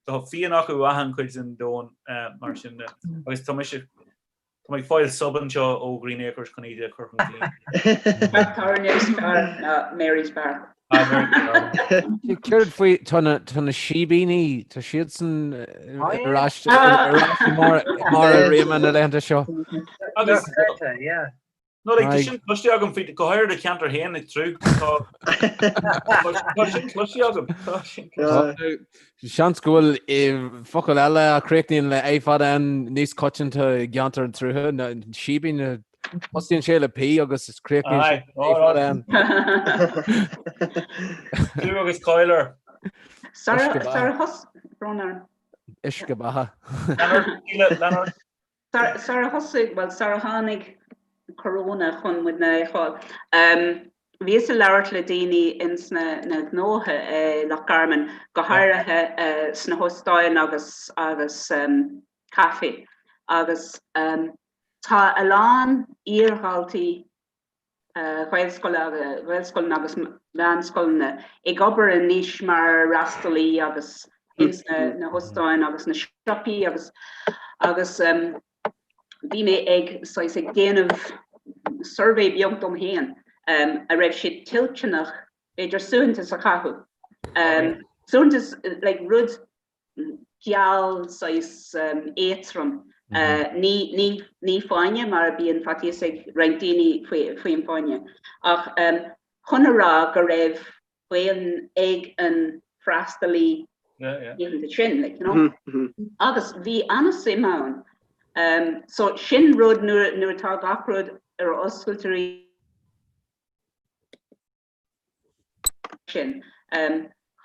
tá fíon acu achan chuid den domhan mar sin de. Agus tá mise, tá mé ag fáil sub anseo ó Green Acres chun iad a chur chun cinn. Tábhairne is fearr ná Mary's Bar. Céard faoi, tá na tá na síbíní, tá siadsan ar ais ar ais i mbarr i mbarr a réime na laethanta seo. Agus No, like, tá sin cloiste agam faoi, go háirithe ceantar féin ag trú. Tá sin cloiste agam. Tá sin cloiste. Seans go bhfuil focal eile a chríochnaíonn le A fada N níos coitianta i gceantar an tSrutha ná síbín. Tosaíonn sé le P agus is críochnaíonn sé le A fada N. Clú agus cáil air. Sara thos, brón orm. Uisce beatha. Lean ort. Sara thosaigh, bhuel, sara tháinig Corona chun muidne a fheiceáil, bhíos ag labhairt le daoine ins na gnótha i Loch Garman, go háirithe sna hóstáin agus agus caifé, agus tá a lán iardhaltaí Ghaelscoileanna agus meánscoileanna ag obair anois mar fhreastalaí agus ins na hóstáin agus na siopaí agus agus bhí mé ag saghas ag déanamh suirbhé beag dom féin a raibh siad toilteanach b'fhéidir suaitheantas a chaitheamh. Suaitheantas like rud geal saghas éadtrom. Ní fáinne mar bíonn faitíos ag roinnt daoine faoin fáinne. Ach chun a rá go raibh Gaelainn ag an freastalaí laethanta sin, like, you know. Agus bhí an-suim ann. So sin rud nuair atá gach rud ar oscailt arís, sin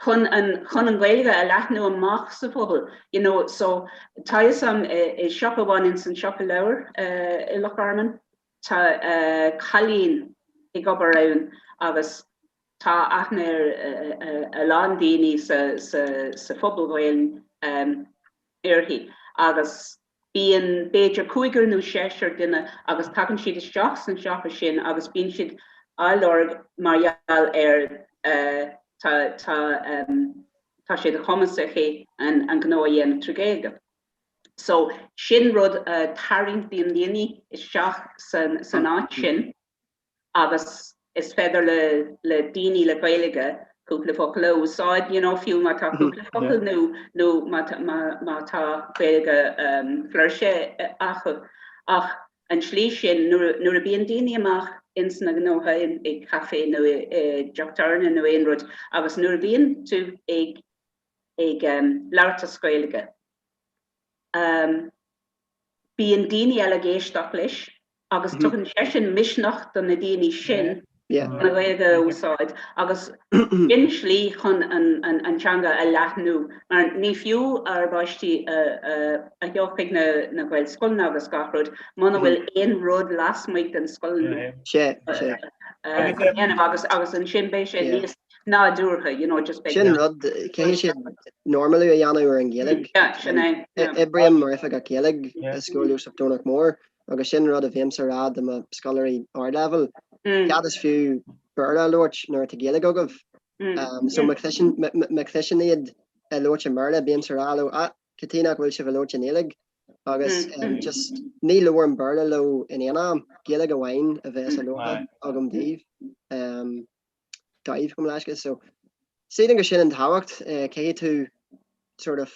chun an chun an Ghaeilge a leathnú amach sa phobal you know so tá fhios a'm i siopa amháin ins an siopa leabhar i Loch Garman tá cailín ag obair ann agus tá aithne ar a lán daoine sa sa sa phobal Ghaeilge uirthi agus Bíonn b'fhéidir cúigear nó seisear duine agus tagann siad isteach san siopa sin agus bíonn siad á lorg mar gheall ar tá tá tá sé de chumas aici an an gnó a dhéanamh trí Ghaeilge. So sin rud a tarraingíonn daoine isteach san san áit sin. agus is féidir le le daoine le Gaeilge cúpla focal a úsáid, you know, fiú má tá cúpla focal nó nó má má má tá Gaeilge um, flúirse acu. Ach an tslí sin nuair nuair a bíonn daoine amach ins na gnótha i gcaifé nó i i dteach tábhairne nó aon rud agus nuair a bhíonn tú ag ag um, labhairt as Gaeilge, um, bíonn daoine eile ag éisteacht leis agus tugann sé sin misneach do na daoine sin an Ghaeilge a úsáid agus sin slí chun an teanga a leathnú mar ní fiú ár bpáistí a theacht chuig na Gaelscoileanna agus gach rud muna bhfuil aon rud lasmuigh den scoil a dhéanamh agus agus ansin beidh sé níos nádúrtha, you know, just beidh. Sin rud, caithfidh siad normalú a dhéanamh ar an Ghaeilge. Sin é. Oibrím mar oifigeach Gaeilge i Scoil Iósaf Domhnach Mór Agus sin rud a bhímse a rá do mo scoláirí ardleibhéil, cad is fiú Béarla a labhairt nuair atá Gaeilge agaibh? So má chloiseann iad ag labhairt i mBéarla, bímse a rá leo, ah, cad chuige nach bhfuil sibh ag labhairt i nGaeilge? Agus just ní labhraím Béarla leo in aon am, Gaeilge amháin a bheas á labhairt agam daoibh, daoibh, gabh mo leithscéal. So sílim gur sin an tábhacht, caithfidh tú sort of,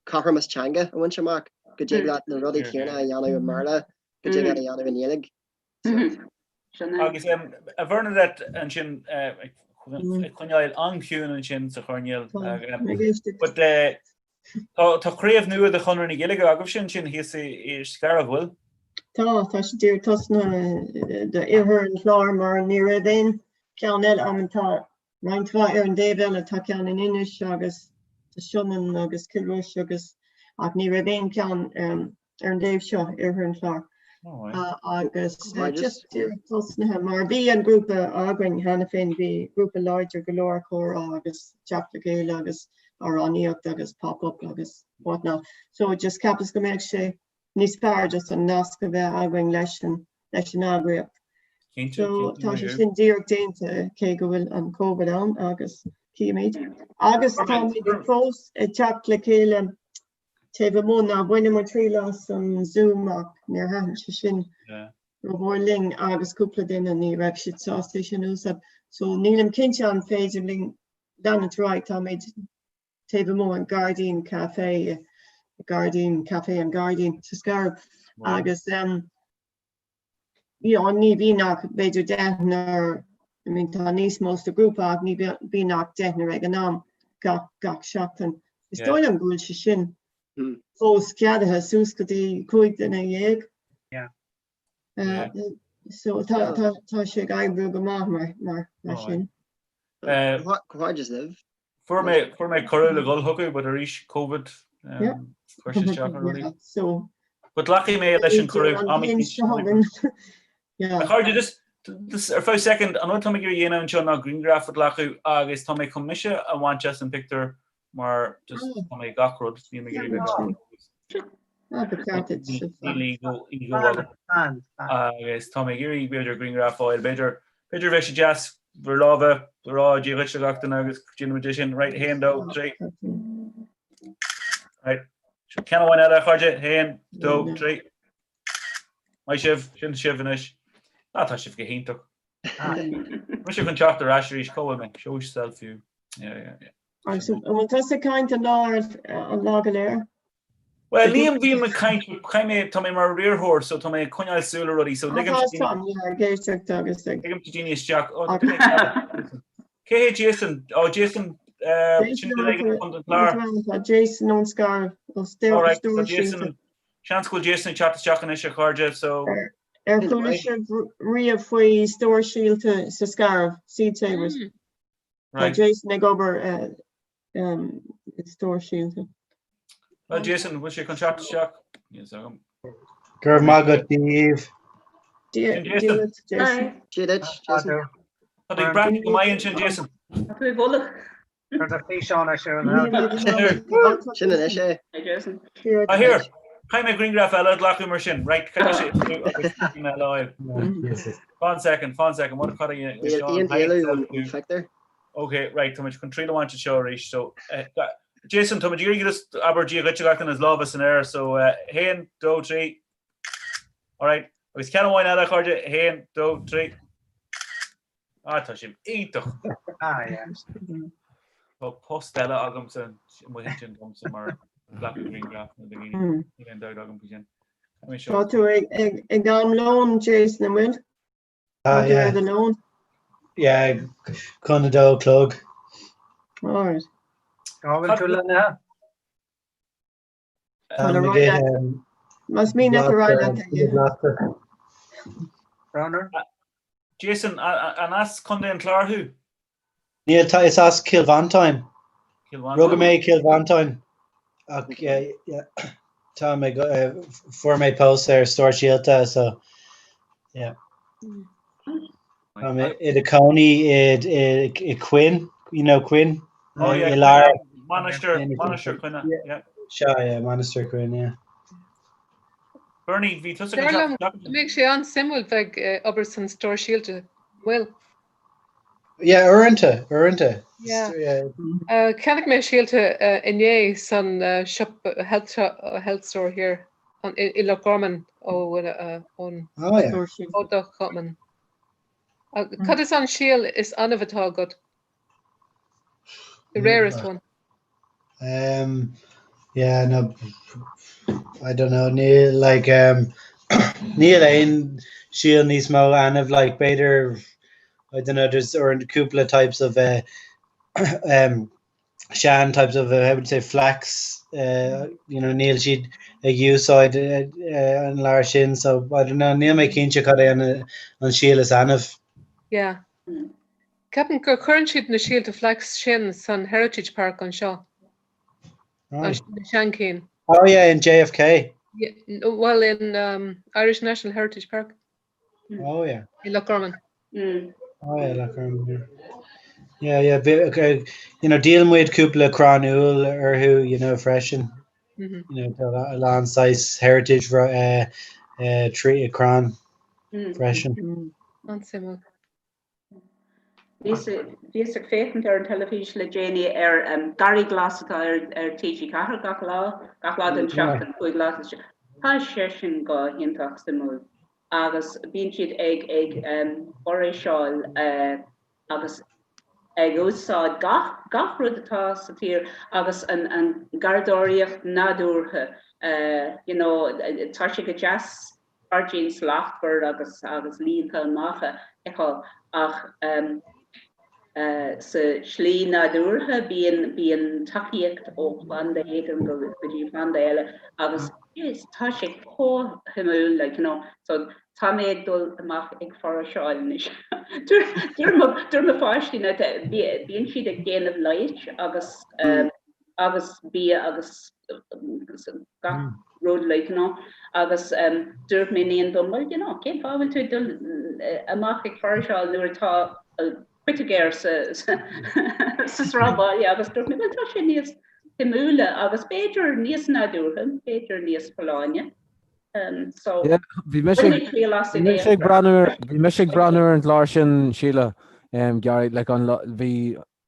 cothromas teanga a bhaint amach, go dtig leat na rudaí céanna a dhéanamh i mBéarla, go dtig leat a dhéanamh i nGaeilge. Agus a Bhernadette ansin ag coinneáil an-chiúin ansin sa choirnéal. But tá craobh nua de Chonradh na Gaeilge agaibhse ansin thíos i Scariff, bhfuil? Tá, tá sé díreach tosnaithe d'Iarthar an Chláir mar ní raibh aon cheann eile ann. Tá Roinnt mhaith ar an dtaobh eile, tá ceann in Inis agus sa Sionainn agus Cill Rois agus. ach ní raibh aon cheann ar an dtaobh seo, Iarthar an Chláir. Agus just tosnaithe mar bhí an grúpa againn cheana féin, bhí grúpa láidir go leor comhrá agus teacht le chéile agus amhránaíocht agus pop-up agus what not. So just cheapas go mbeadh sé níos fearr just an nasc a bheith againn leis an leis an eagraíocht. So tá sé sin díreach déanta cé go bhfuil an Covid ann agus címid. Agus táimid fós ag teacht le chéile taobh amuigh ná bhaineamar triail as an Zoom ach níor thaitin sé sin rómhór linn agus cúpla duine ní raibh siad sásta é sin a úsáid. So nílim cinnte an féidir linn leanúint ar aghaidh, táimid taobh amuigh an Gairdín Café, Gairdín Café an Gairdín sa Scairbh agus you know, ní bhíonn ach b'fhéidir deichniúr, I mean tá níos mó sa ghrúpa ach ní bhíonn ach deichniúr ag an am gach, gach seachtain. Is dóigh liom go bhfuil sé sin fós ceadaithe suas go dtí 15 duine. Yeah. Uh, so tá, tá, tá sé ag oibriú go maith mar, mar, mar sin. Comhghairdeas libh. Fuair mé fuair mé cuireadh le dhul chucu but arís Covid chuir sé isteach ar rudaí. So But glacfaidh mé leis an cuireadh am A chairde just just ar feadh second an rud tá mé ag iarraidh a dhéanamh anseo ná grianghraf a ghlacadh agus tá mé chun mise a bhaint as an pictiúr mar just tá mé gach rud níl mé ag iarraidh bheith Níl ego ego agam agus tá mé ag iarraidh b'fhéidir grianghraf a fháil b'fhéidir b'fhéidir bheadh sé deas bhur lámha a rá Dia dhuit le gach duine agus déanfaimid é sin right 1 2 3 Right ceann amháin eile a chairde 1 2 3 Maith sibh sin sibh anois Ah tá sibh go hiontach. Mise chun teacht ar ais arís cá bhfuil mé show selfie yeah yeah yeah. Agus an bhfuil tusa ag caint an lá an lá go léir? Well Liam bím ag caint caithfidh mé tá mé mar riarthóir so tá mé ag coinneáil súil ar rudaí so ligim ag éisteacht agus ag ligim daoine isteach oh, Cé hé Jason? Oh Jason sin Tá Jason ón Scairbh ó Jason Seans go bhfuil Jason ag teacht isteach anois a chairde so Ar chuala sibh riamh faoi Stór Síolta sa Scairbh, Seed Savers? Tá Jason ag obair i Stór Síolta. Well Jason, bhfuil sé chun teacht isteach? Níl a fhios agam. Go raibh maith agat Dave. Dia duit Jason. Dia duit Jason. Tá tú ag breathnú go maith ansin Jason. Tá tú i bhfolach. Tá do físeán ar siúl. Sin anois é. Hi Jason. Ah here, caithfidh mé grianghraf eile a ghlacadh mar sin. Right, caithfidh sé mé live. Fan second, fan second, what cad a Níl aon éalú ón phictiúr. Ok, right, tá muid chun triail a bhaint anseo arís. So, eh, Jason, tá muid ag iarraidh just abair Dia dhuit gach duine is lámha san aer, so eh, 1, 2, 3. All right, agus ceann amháin eile, chairde, 1, 2, 3. Ah, tá sibh iontach. Ah, yeah. Tá post eile agamsa amuigh ansin domsa mar glacadh grianghraf na daoine. Níl aon dabht agam faoi sin. Tá tú ag ag am lón, Jason, an bhfuil? Ah, Tá tú yeah. ar do lón? Yeah, chun a dó a chlog. All right. Cá bhfuil tú lonnaithe? Más mian leat a rá leat. Browner? Jason, an as Contae an Chláir thú? Níl, tá, is as Cill Mhantáin. Cill Mhantáin. Rugadh mé i Cill Mhantáin ach tá mé, fuair mé post ar Stór Síolta so yeah. Tá mé i do cónaí i Quin, you know Quin? Oh yeah, I lár. Mainistir, Mainistir Coinne, yeah. Sea, yeah, Mainistir Coinne, yeah. Bernie, bhí tusa Dar liom go mbeadh sé an-suimiúil bheith ag obair san Stór Síolta, bhfuil? Yeah, uaireanta, uaireanta. Yeah. Uh, Cheannaigh mé síolta uh, inné san uh, shop health, health store here an, i, i Loch Garman ó uh, ón Oh, yeah. ó do chumann. Cad is an síol is annamh atá agat? The rarest one. Um, yeah, no, I don't know, níl like um, níl aon síol níos mó annamh like b'fhéidir I don't know, there's or cúpla types of uh, um, sean types of uh, how would you say flax uh, you know níl siad ag úsáid uh, uh, an lá sin so I don't know níl mé cinnte cad é an, an síol is annamh. Yeah. Ceapaim gur cuireann siad na síolta flax sin san Heritage Park anseo. Right. Na seanchinn. Oh yeah, in JFK. Yeah, well in um, Irish National Heritage Park. Oh yeah. I Loch Garman. Mm. Oh yeah, Loch Garman. Yeah. Yeah, yeah, bit, okay. You know, díolann muid cúpla crann úll orthu, you know, freisin. Mm -hmm. You know, tá a lán saghas heritage uh, uh, tree crann mm. freisin. Mm. An-suimiúil. Bhíos ag féachaint ar an teilifís le déanaí ar Garraí Glas atá ar TG4 gach lá, gach lá den tseachtain, 5 lá sa tseachtain. Tá sé sin go hiontach suimiúil agus bíonn siad ag ag foraoiseáil agus ag úsáid gach gach rud atá sa tír agus an an garraíodóireacht nádúrtha you know tá sé go deas gairdín slachtmhar agus agus líonta amach a fheiceáil ach sa slí nádúrtha bíonn bíonn tacaíocht ó phlanda éigin go dtí planda eile agus is tá sé chomh shuimiúil like you know so tá mé ag dul amach ag foraoiseáil anois. Dúirt mo dúirt mo pháistí na bíonn siad ag déanamh leighis agus agus bia agus gach rud like you know agus dúirt m'iníon dom well you know cén fáth a bhfuil tú ag dul amach ag foraoiseáil nuair atá poitigéir sa sa sráidbhaile agus dúirt mé well tá sé níos suimiúla agus b'fhéidir níos nádúrtha, b'fhéidir níos folláine. Um, so Yeah, bhí mise ag bhí mise ag breathnú ar bhí mise ag breathnú ar an gclár sin Síle um, Gary like an bhí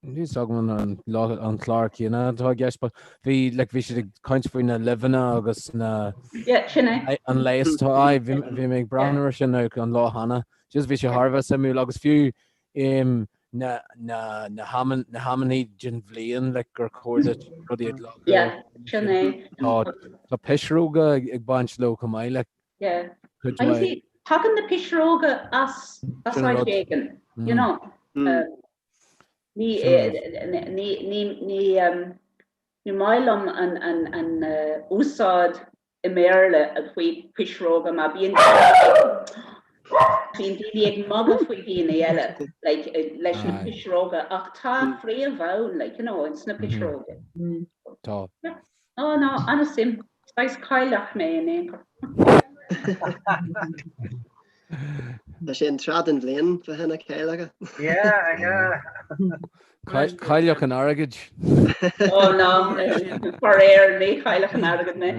Níl 's agam an an clár céanna atá i gceist but bhí like bhí siad ag caint faoi na luibheanna agus na Yeah, sin é. an leigheas atá aye bhí bhí mé ag breathnú ar sin an lá cheana. Just bhí sé thar a bheith suimiúil agus fiú um, na na na hamann na hamannaí den bhliain like gur chóir duit rudaí a ghlacadh. Yeah, sin é. Tá tá pisreoga ag ag baint leo chomh maith like Yeah. cuid And you mhaith. see, tagann na pisreoga as as Sin an áit rud. éigin, you Mm. know. Uh, Ní ní maith liom an úsáid i mBéarla faoi pisreoga mar bíonn bíonn daoine ag magadh faoi dhaoine eile like leis na pisreoga ach tá fréamh ann like you know ins na pisreoga. Tá. Ó ná an-suim. Saghas cailleach mé in aon chor. Tá sé an tráth den bhliain bheith ina cailleach. Yeah, yeah. Cailleach an airgid. Ó ná, faraor ní cailleach an airgid mé.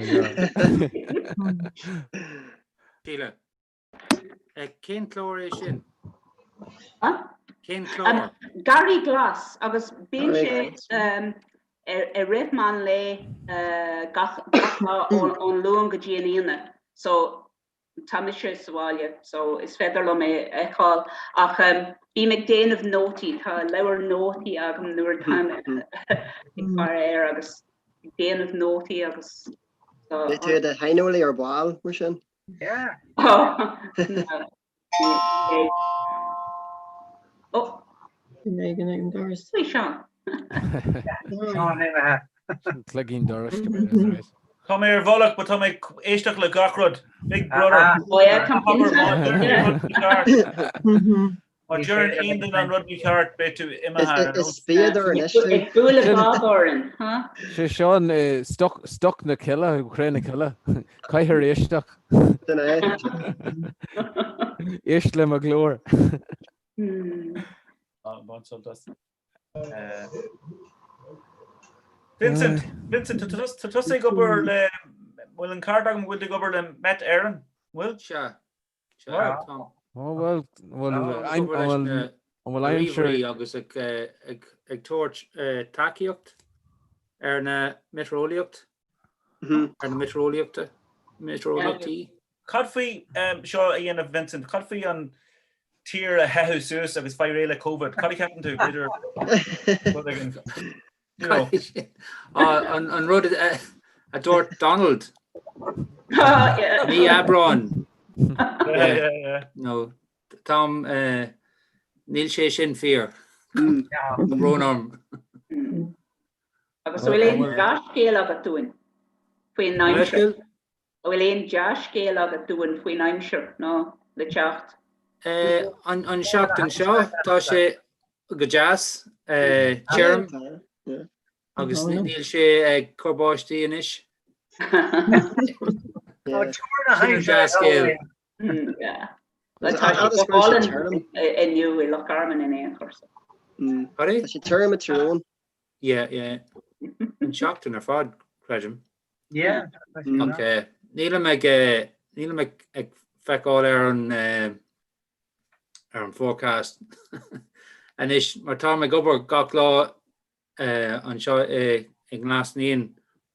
Síle. Cén clár é sin? Cén clár? Garraí Glas agus bíonn sé i rith meán lae gach lá ón Luan go dtí an Aoine. So tá mise sa bhaile so is féidir liom é a fheiceáil ach bím ag déanamh nótaí, tá leabhar nótaí agam nuair atáim ag faire air agus ag déanamh nótaí agus. Beidh tú i do shaineolaí ar ball mar sin? Yeah. Oh. Ag an doras. Hey Seán. Seán imithe. Cloigín dorais. Tá mé ar bhealach, but tá mé ag éisteacht le gach rud. Big brother. Oh yeah, tá Má deireann aon duine an rud mícheart, beidh tú imithe. Is spiadóir anois tú. Ag bualadh bob orainn, huh? Sé seo an stoc, stoc na cille, cré na cille. Caithfear éisteacht. Sin é. Éist le mo ghlór. Bain sult as. Vincent, Vincent, tá tusa ag obair le, bhfuil an ceart agam go bhfuil tú ag obair le Met Éireann, bhfuil? Sea. Tá. Ó bhuel, bhuel, an bhfuil aimsir... agus ag tabhairt tacaíocht ar na meteoreolaíocht, ar na meteoreolaíochta, meteoreolaíochtaí. Cad faoi seo a dhéanamh Vincent, cad faoi an tír a theitheadh suas agus fail réidh le Covid? Cad a cheapann tú? B'fhéidir rud éigin. An rud a dúirt Donald mí Aibreáin. No, táim, níl sé sin fíor. Tá brón orm. Agus an bhfuil aon dea-scéal agat dúinn faoin aimsir? An bhfuil aon dea-scéal agat dúinn faoin aimsir ná le teacht? An seachtain seo, tá sé go deas, tirim, agus níl sé ag cur báistí anois. Sin an dea-scéal. Tá sé go hálainn inniu i Loch Garman in aon chor. Tá sé tirim i Tír Eoghain. Yeah, yeah. An seachtain ar fad, creidim. Yeah. Ach nílim ag nílim ag ag feiceáil ar an ar an forecast anois mar táim ag obair gach lá anseo i i nGlas Naíon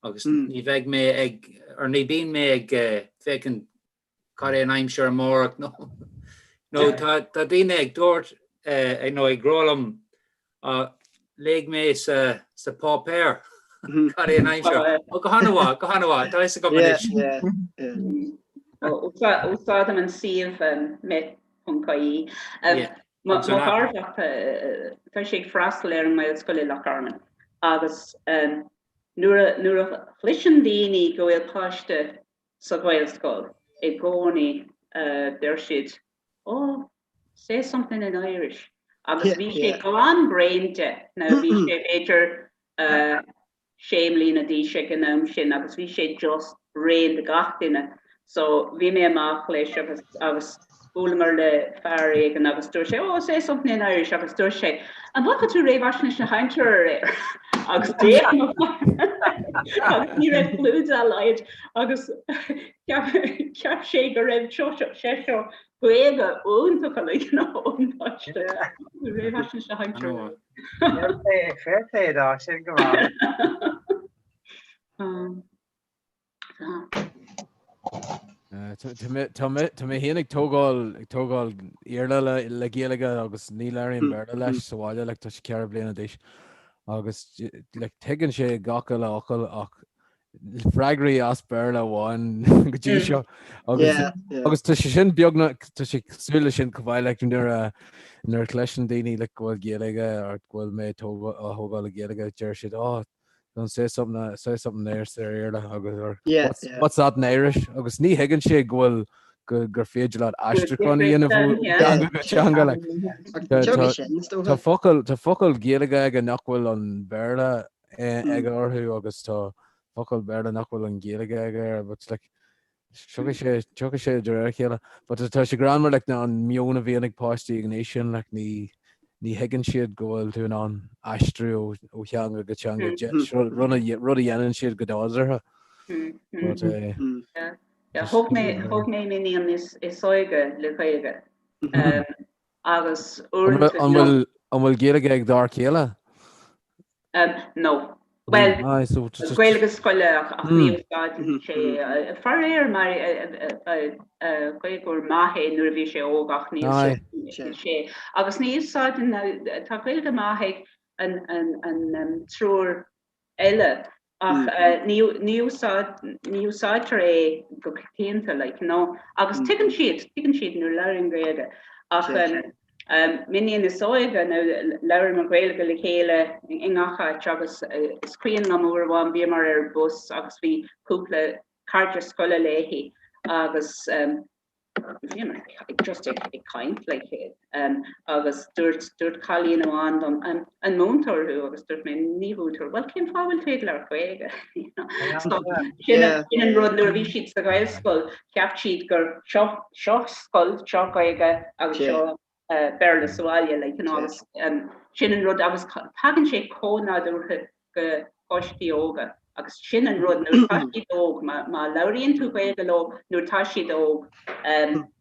agus ní bheidh mé ag or ní bíonn mé ag féachaint cad é an aimsir amárach nó nó tá tá daoine ag dúirt ag nó ag rá liom léigh mé sa sa páipéar cad é an aimsir. Ó go han-mhaith, go han-mhaith, tá fhios agam anois. Úsáidim an suíomh met.ie. Mo gharmhac tá sé ag freastal ar an nGaelscoil i Loch Garman agus nuair a chloiseann daoine go bhfuil páiste sa Ghaelscoil i gcónaí deir siad oh say something in Irish agus bhí sé glan bréan de now bhí sé b'fhéidir sé mbliana d'aois ag an am sin agus bhí sé just bréan de gach duine so bhí mé amach leis agus agus Bhuaileamar le fear éigin agus dúirt sé, Oh, say something in Irish agus dúirt sé, An bhfaca tú réamhaisnéis na haimsire aréir? Agus d'fhéach mo agus ní raibh clue dá laghad agus cheap sé go raibh sé seo Gaeilge iontach like, you know, ón bpáiste. Réamhaisnéis na haimsire. Fair play dó, sin go maith. Tá mé féin ag tógáil ag tógáil Iarla le le Gaeilge agus ní labhraím Béarla leis sa bhaile like tá sé 4 bliana d'aois agus like tuigeann sé gach uile fhocal ach freagraí as Béarla amháin go dtí seo agus agus tá sé sin beagnach tá sé cosúil le sin chomh maith like nuair a nuair a chloiseann daoine like go bhfuil Gaeilge or go bhfuil mé á thógáil le Gaeilge deir siad oh Don't say something, say something there sa Iarla agus or Yeah, what's, yeah. what's that in Irish? Agus ní thuigeann sé go bhfuil go, gur féidir leat aistriúchán a dhéanamh ó Yeah. teanga go teanga like. Ach Tá- tiocfaidh tá- sin, is dócha. Tá focal tá focal Gaeilge aige nach bhfuil an Béarla eh, Mm. aige orthu agus tá focal Béarla nach bhfuil an Ghaeilge aige air, but like Tiocfaidh sé, tiocfaidh sé de réir a chéile. But tá sé greannmhar like na an meon a bhíonn ag páistí ag an aois sin like ní, ní thuigeann siad go bhfuil tú in ann aistriú ó, ó theanga go teanga, mm. rud a, rud a dhéanann siad go nádúrtha. But, eh, Yeah, thóg mé, thóg mé m'iníon is, is óige le Gaeilge. Um, agus uaireanta An bhfuil, an bhfuil Gaeilge ag d'fhear céile? Um, no. Well, Gaeilge scoile ach ach ní úsáideann sé. Faraor mar Gaeilgeoir maith é nuair a bhí sé óg ach ní úsáideann sé. Agus ní úsáideann, tá Gaeilge maith ag an an triúr eile ach ní ní úsáid ní úsáidtear é go coitianta like, you know. Agus tuigeann siad, tuigeann siad nuair a labhraím Gaeilge ach M'iníon is óige now labhraíomar Gaeilge le chéile i ngach áit agus is cuimhin liom uair amháin bhíomar ar bus agus bhí cúpla cairde scoile léi agus bhíomar just ag caint like agus dúirt dúirt cailín amháin dom an múinteoir thú agus dúirt mé ní mhúinteoir well cén fáth bhfuil tú ag labhairt Gaeilge? So sin an rud nuair a bhí siad sa Ghaelscoil cheap siad gur seo seo scoil, seo Gaeilge agus seo Béarla sa bhaile like you know agus sin an rud agus tagann sé chomh nádúrtha go páistí óga agus sin an rud nuair atá siad óg má má labhraíonn tú Gaeilge leo nuair atá siad óg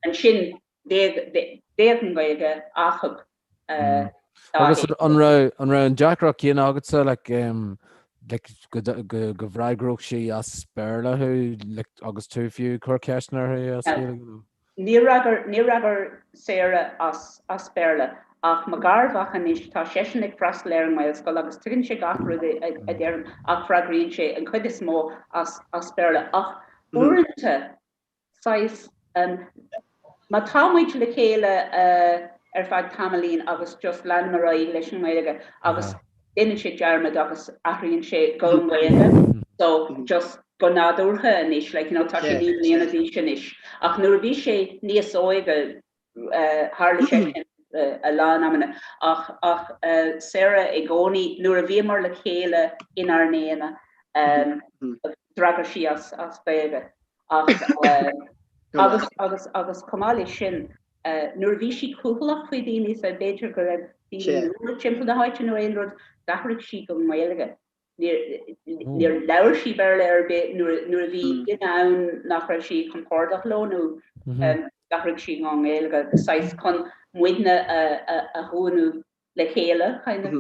ansin bheadh an Ghaeilge acu Agus an raibh an raibh an deacracht céanna agatsa like um, like go go go bhfreagródh sí as Béarla thú like agus tú fiú ag cur ceisteanna uirthi as Gaeilge? Níor fhreagair níor fhreagair Sarah as as Béarla ach mo gharmhac anois tá seisean ag freastal ar an nGaelscoil agus tuigeann sé gach rud a a deirim ach freagraíonn sé an chuid is mó as as Béarla ach uaireanta saghas, má tá muid le chéile ar feadh tamaillín agus just leanaim ar aghaidh leis an nGaeilge agus déanann sé dearmad agus athraíonn sé go an Ghaeilge so just go nádúrtha anois like you know tá sé 9 mbliana d'aois anois ach nuair a bhí sé níos óige tharla sé sin a lán amanna ach ach Sarah i gcónaí nuair a bhíomar le chéile inár n-aonar. D'fhreagair sí as as Gaeilge ach agus agus agus chomh maith leis sin nuair a bhí sí cúthaileach faoi daoine so b'fhéidir go raibh daoine nua timpeall na háite nó aon rud, d'athraigh sí go nGaeilge. Níor labhair sí Béarla ar bith nuair nuair a bhí duine ann nach raibh sí compordach leo nó d'athraigh sí go nGaeilge saghas chun muidne a a dhúnadh le chéile kind of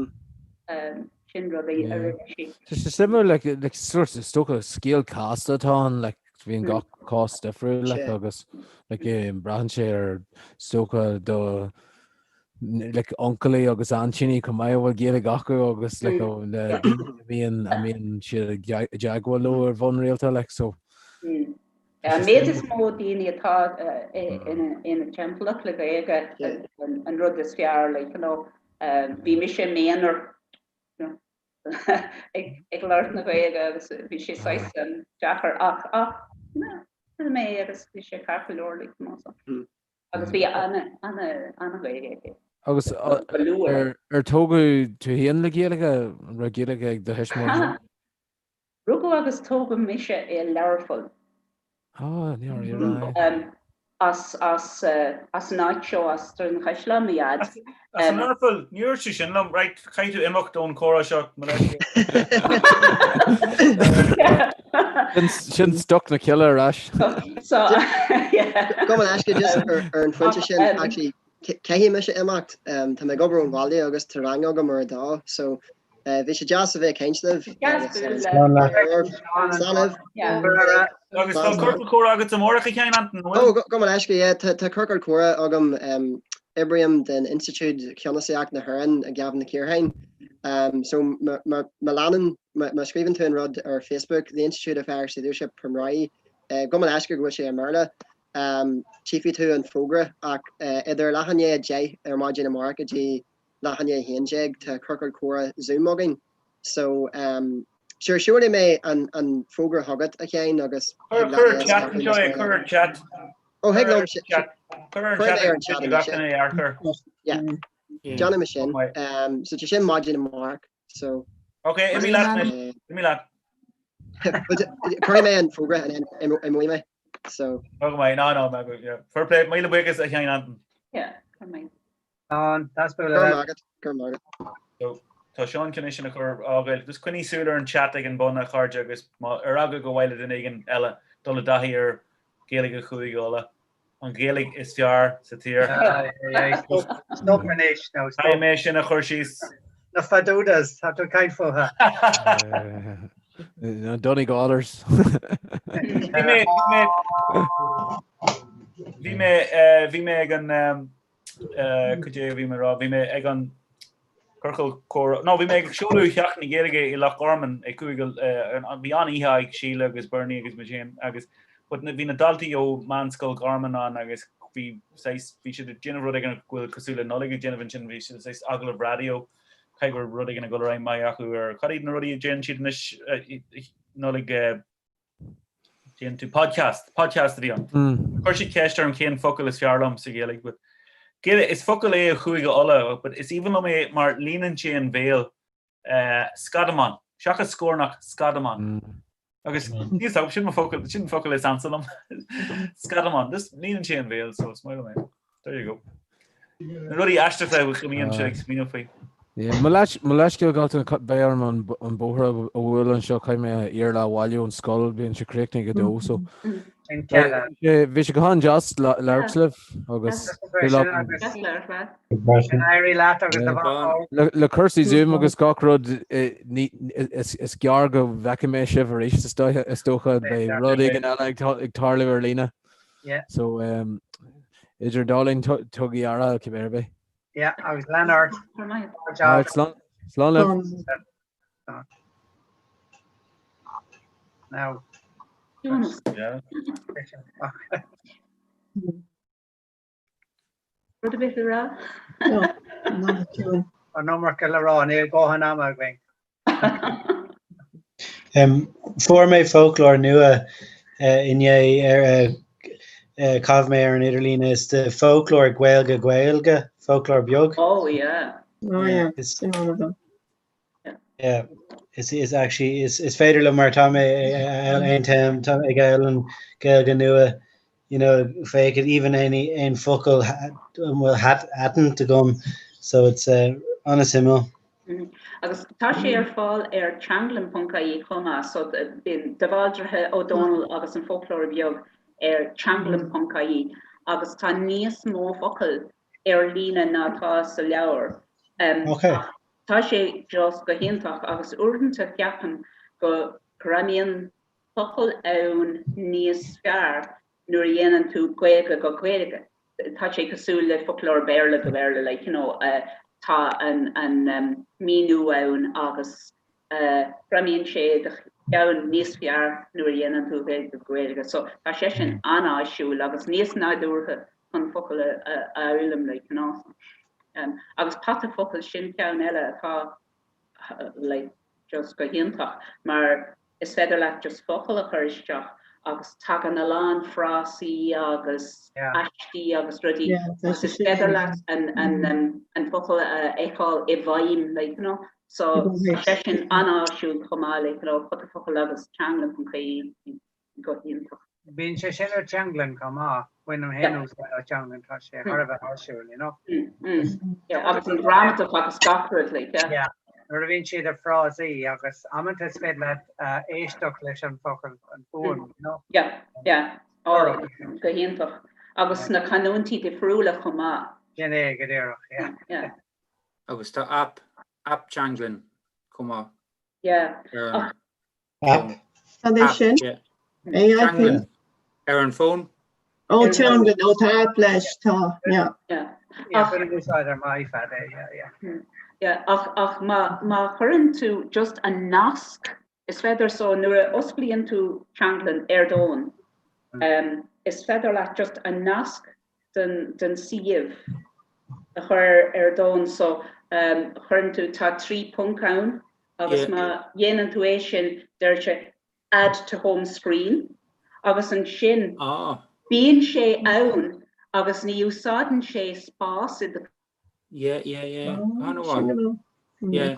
sin rud a rinne sí. Tá sé suimiúil like like sort is dócha scéal casta atá ann like bíonn gach cás difriúil like agus like braitheann sé ar is dócha do like uncailí agus aintíní chomh maith a bhfuil Gaeilge acu agus like ó na daoine a mbíonn a mbíonn siad i dteagmháil leo ar bhonn rialta like so. An méid is mó daoine atá ina dtimpeallacht le Gaeilge an rud is fearr, like, you know, bhí mise i m'aonar ag labhairt na Gaeilge agus bhí sé saghas deacair ach ach rinne mé é agus bhí sé ceart go leor, like, you know, so. Agus bhí an-Ghaeilge aici. Agus ar tógadh tú féin le Gaeilge? An raibh Gaeilge ag do thuismitheoirí? Rugadh agus tógadh mise i Learpholl. Ah, ní raibh. As as as an áit seo, as Droim Chaisleáin, mo dhaid. As an Learpholl, ní dúirt tú sin liom. Right, caithfidh tú imeacht ón chomhrá seo, mo leithscéal. Sin stoc na cille ar ais. So, yeah. Gabh mo leithscéal just ar an phointe sin, actually, caithfidh mise imeacht. Tá mé ag obair ón bhaile agus tá rang agam ar a dó, so Bhí sé deas a bheith ag caint libh. Slán leat. Slán libh. Agus tá ciorcal comhrá agat amárach a Sheáin Antain, an bhfuil? Ó, gabh mo leithscéal, yeah, tá ciorcal comhrá agam. Oibrím don Institiúid Cheannasaíocht na hÉireann i gCeann na Cíortháin. So má leanann, má scríobhann tú an rud ar Facebook, The Institute of Irish Leadership Pomeroy, gabh mo leithscéal go bhfuil sé i mBéarla, tchífidh tú an fógra ach idir leath i ndiaidh 10 ar maidin amárach go dtí leath i ndiaidh 11 tá ciorcal comhrá Zoom againn so um sure seolfaidh mé an an fógra chugat a Sheáin agus Cuir cuir ar chat anseo é cuir ar chat. Ó thig liom Cuir ar chat ar chat gach duine é a chur. Yeah. Déanfaidh mé sin. Um so tá sin maidin amárach so Ok, imigh leat anois. Imigh leat. Cuirfidh mé an fógra and then imeoidh mé. So. Go maith, ná ná yeah. Fair play, míle buíochas a Sheáin Antain. Yeah, go maith. Seán, that's Go raibh maith agat, go raibh maith agat. So, tá Seán chun é sin a chur á Ghaeilge. Just coinnigh súil ar an chat ag an bun, a chairde, agus má ar eagla gur mhaith le duine éigin eile dul i dtaithí ar Ghaeilge Chúige Uladh, an Ghaeilge is fearr sa tír. Stop anois now, stop. Caithfidh mé sin a chur síos. Na Fadudas, tá tú ag caint fúthu. Na Donegalers. Bhí mé, bhí mé, bhí mé, bhí mé ag an, Cad é a bhí mé a rá? Bhí mé ag an Ciorcal Comhrá, no, bhí mé ag seoladh Sheachtain na Gaeilge i Loch Garman ag Cúige, bhí an-oíche ag Síle agus Bernie agus mé féin agus but bhí na daltaí ó Meánscoil Gharman ann agus bhí saghas, bhí siad ag déanamh rud éigin go bhfuil cosúil le Nollaig ag déanamh ansin, bhí siad saghas agallamh raidió, caithfidh go raibh rud éigin ag dul ar aghaidh maith acu ar, cad iad na rudaí a déanann siad anois, Nollaig, Déanann tú podcast, podcast a bhí ann. Chuir siad ceist orm cén focal is fearr liom sa Ghaeilge, but Gaeilge, is focal é ó Chúige Uladh, but is aoibhinn liom é mar líonann sé an bhéal. Scadamán. Seachas scornach, scadamán. Agus níl 's agam, sin mo focal, sin an focal is ansa liom. Scadamán. Just líonann sé an bhéal, so is maith liom é. There you go. Na rudaí aisteacha a bhíonn sé ag smaoineamh faoi. Mo leithscéal gach duine, beidh orm an bóthar a bhualadh anseo, caithfidh mé Iarla a bhailiú ón scoil, bíonn sé críochnaithe ag a dó, so bhí sé go han-deas labhairt libh agus le cúrsaí Zoom agus gach rud is gearr go bhfeicfidh mé sibh arís is dócha, beidh rud éigin eile ag tarlú ar líne. Yeah. So um, idir an dá linn tugaigí aire cibé ar bith. Yeah, agus lean ort. Alright, slán. Slán libh. Now. Yeah. Rud ar bith le rá? An iomarca le rá, níl dóthain ama againn. Fuair mé foclóir nua inné ar chaith mé ar an idirlíon is de foclóir Gaeilge Gaeilge, foclóir beag. Oh yeah. Oh yeah, sin one of them. Yeah. Is is actually is is féidir liom mar tá mé aon t-am tá ag foghlaim Gaeilge nua you know féach even aon aon focal an bhfuil aithint agam so it's uh, an-suimiúil. Mm. Agus tá sé ar fáil ar teanglann ponc ie chomh maith so bíonn De Bhaldraithe Ó Dónaill agus an Foclóir Beag ar teanglann ponc ie agus tá níos mó focal ar líne ná tá sa leabhar. Um, okay. Tá sé just go hiontach agus uaireanta ceapaim go ngreamaíonn focal ann níos fearr nuair a dhéanann tú Gaeilge go Gaeilge. Tá sé cosúil le foclóir Béarla go Béarla like you know tá an an míniú ann agus greamaíonn sé i do cheann níos fearr nuair a dhéanann tú Gaeilge go Gaeilge. So tá sé sin an-áisiúil agus níos nádúrtha chun focail a fhoghlaim like you know. Um, agus pota focal sin ceann eile atá like just go hiontach mar is féidir leat just focal a chur isteach agus tagann a lán frásaí agus aistí agus rudaí agus is féidir leat an, an, um, an focal a fheiceáil i bhfeidhm like, you know. So sé sin an-áisiúil chomh maith like, you know, pota focal agus teanglann ponc ie go hiontach. Bíonn sé sin ar Teanglann chomh maith, bainim féin úsáid as Teanglann, tá sé thar a bheith áisiúil, you know. Yeah, agus an ghramadach agus gach rud, like, yeah. Yeah, nuair a bhíonn siad ar frásaí agus amanta is féidir leat éisteacht leis an focal, an fuaim, you know. Yeah, yeah, oh, go hiontach. Agus na canúintí difriúla chomh maith. Sin é go díreach, yeah. Yeah. Agus tá app, app Teanglann chomh maith. Yeah. Ar an App. Cad é sin? AIP? Ar an bhfón? Ó teanglann, ó tá app leis, tá, yeah. Yeah. Yeah, bainim úsáid ar m'iPad é, yeah, yeah. Hmm. Yeah, ach, ach má, má chuireann tú just an nasc, is féidir so nuair a osclaíonn tú teanglann ar d'fhón, um, is féidir leat just an nasc den, den suíomh a chur ar d'fhón so um, chuireann tú, tá 3 ponc ann Agus má dhéanann tú é sin, deir sé add to home screen agus ansin bíonn sé ann agus ní úsáideann sé spás i do. Yeah, yeah, yeah. An-mhaith. Yeah.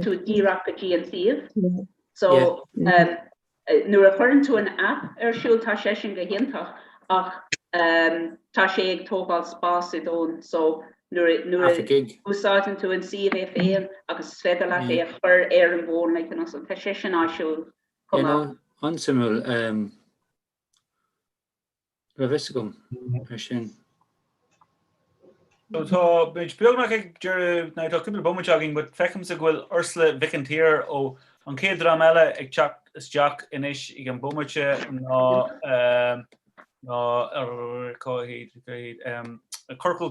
tú díreach go dtí an suíomh. So Nuair a chuireann tú an app ar siúl tá sé sin go hiontach ach tá sé ag tógáil spás i d'fhón so nuair nuair a úsáideann tú an suíomh é féin agus is féidir leat é a chur ar an bhfón like you know so tá sé sin áisiúil chomh maith. An-suimiúil. Raibh fhios agam ar sin. So tá muid beagnach ag deireadh, now tá cúpla bomaite againn, but feicimse go bhfuil Ursula Mhic an tSaoir ó an chéad dream eile ag teacht isteach anois ag an bomaite ná ná cá hiad, cá hiad, Ciorcal,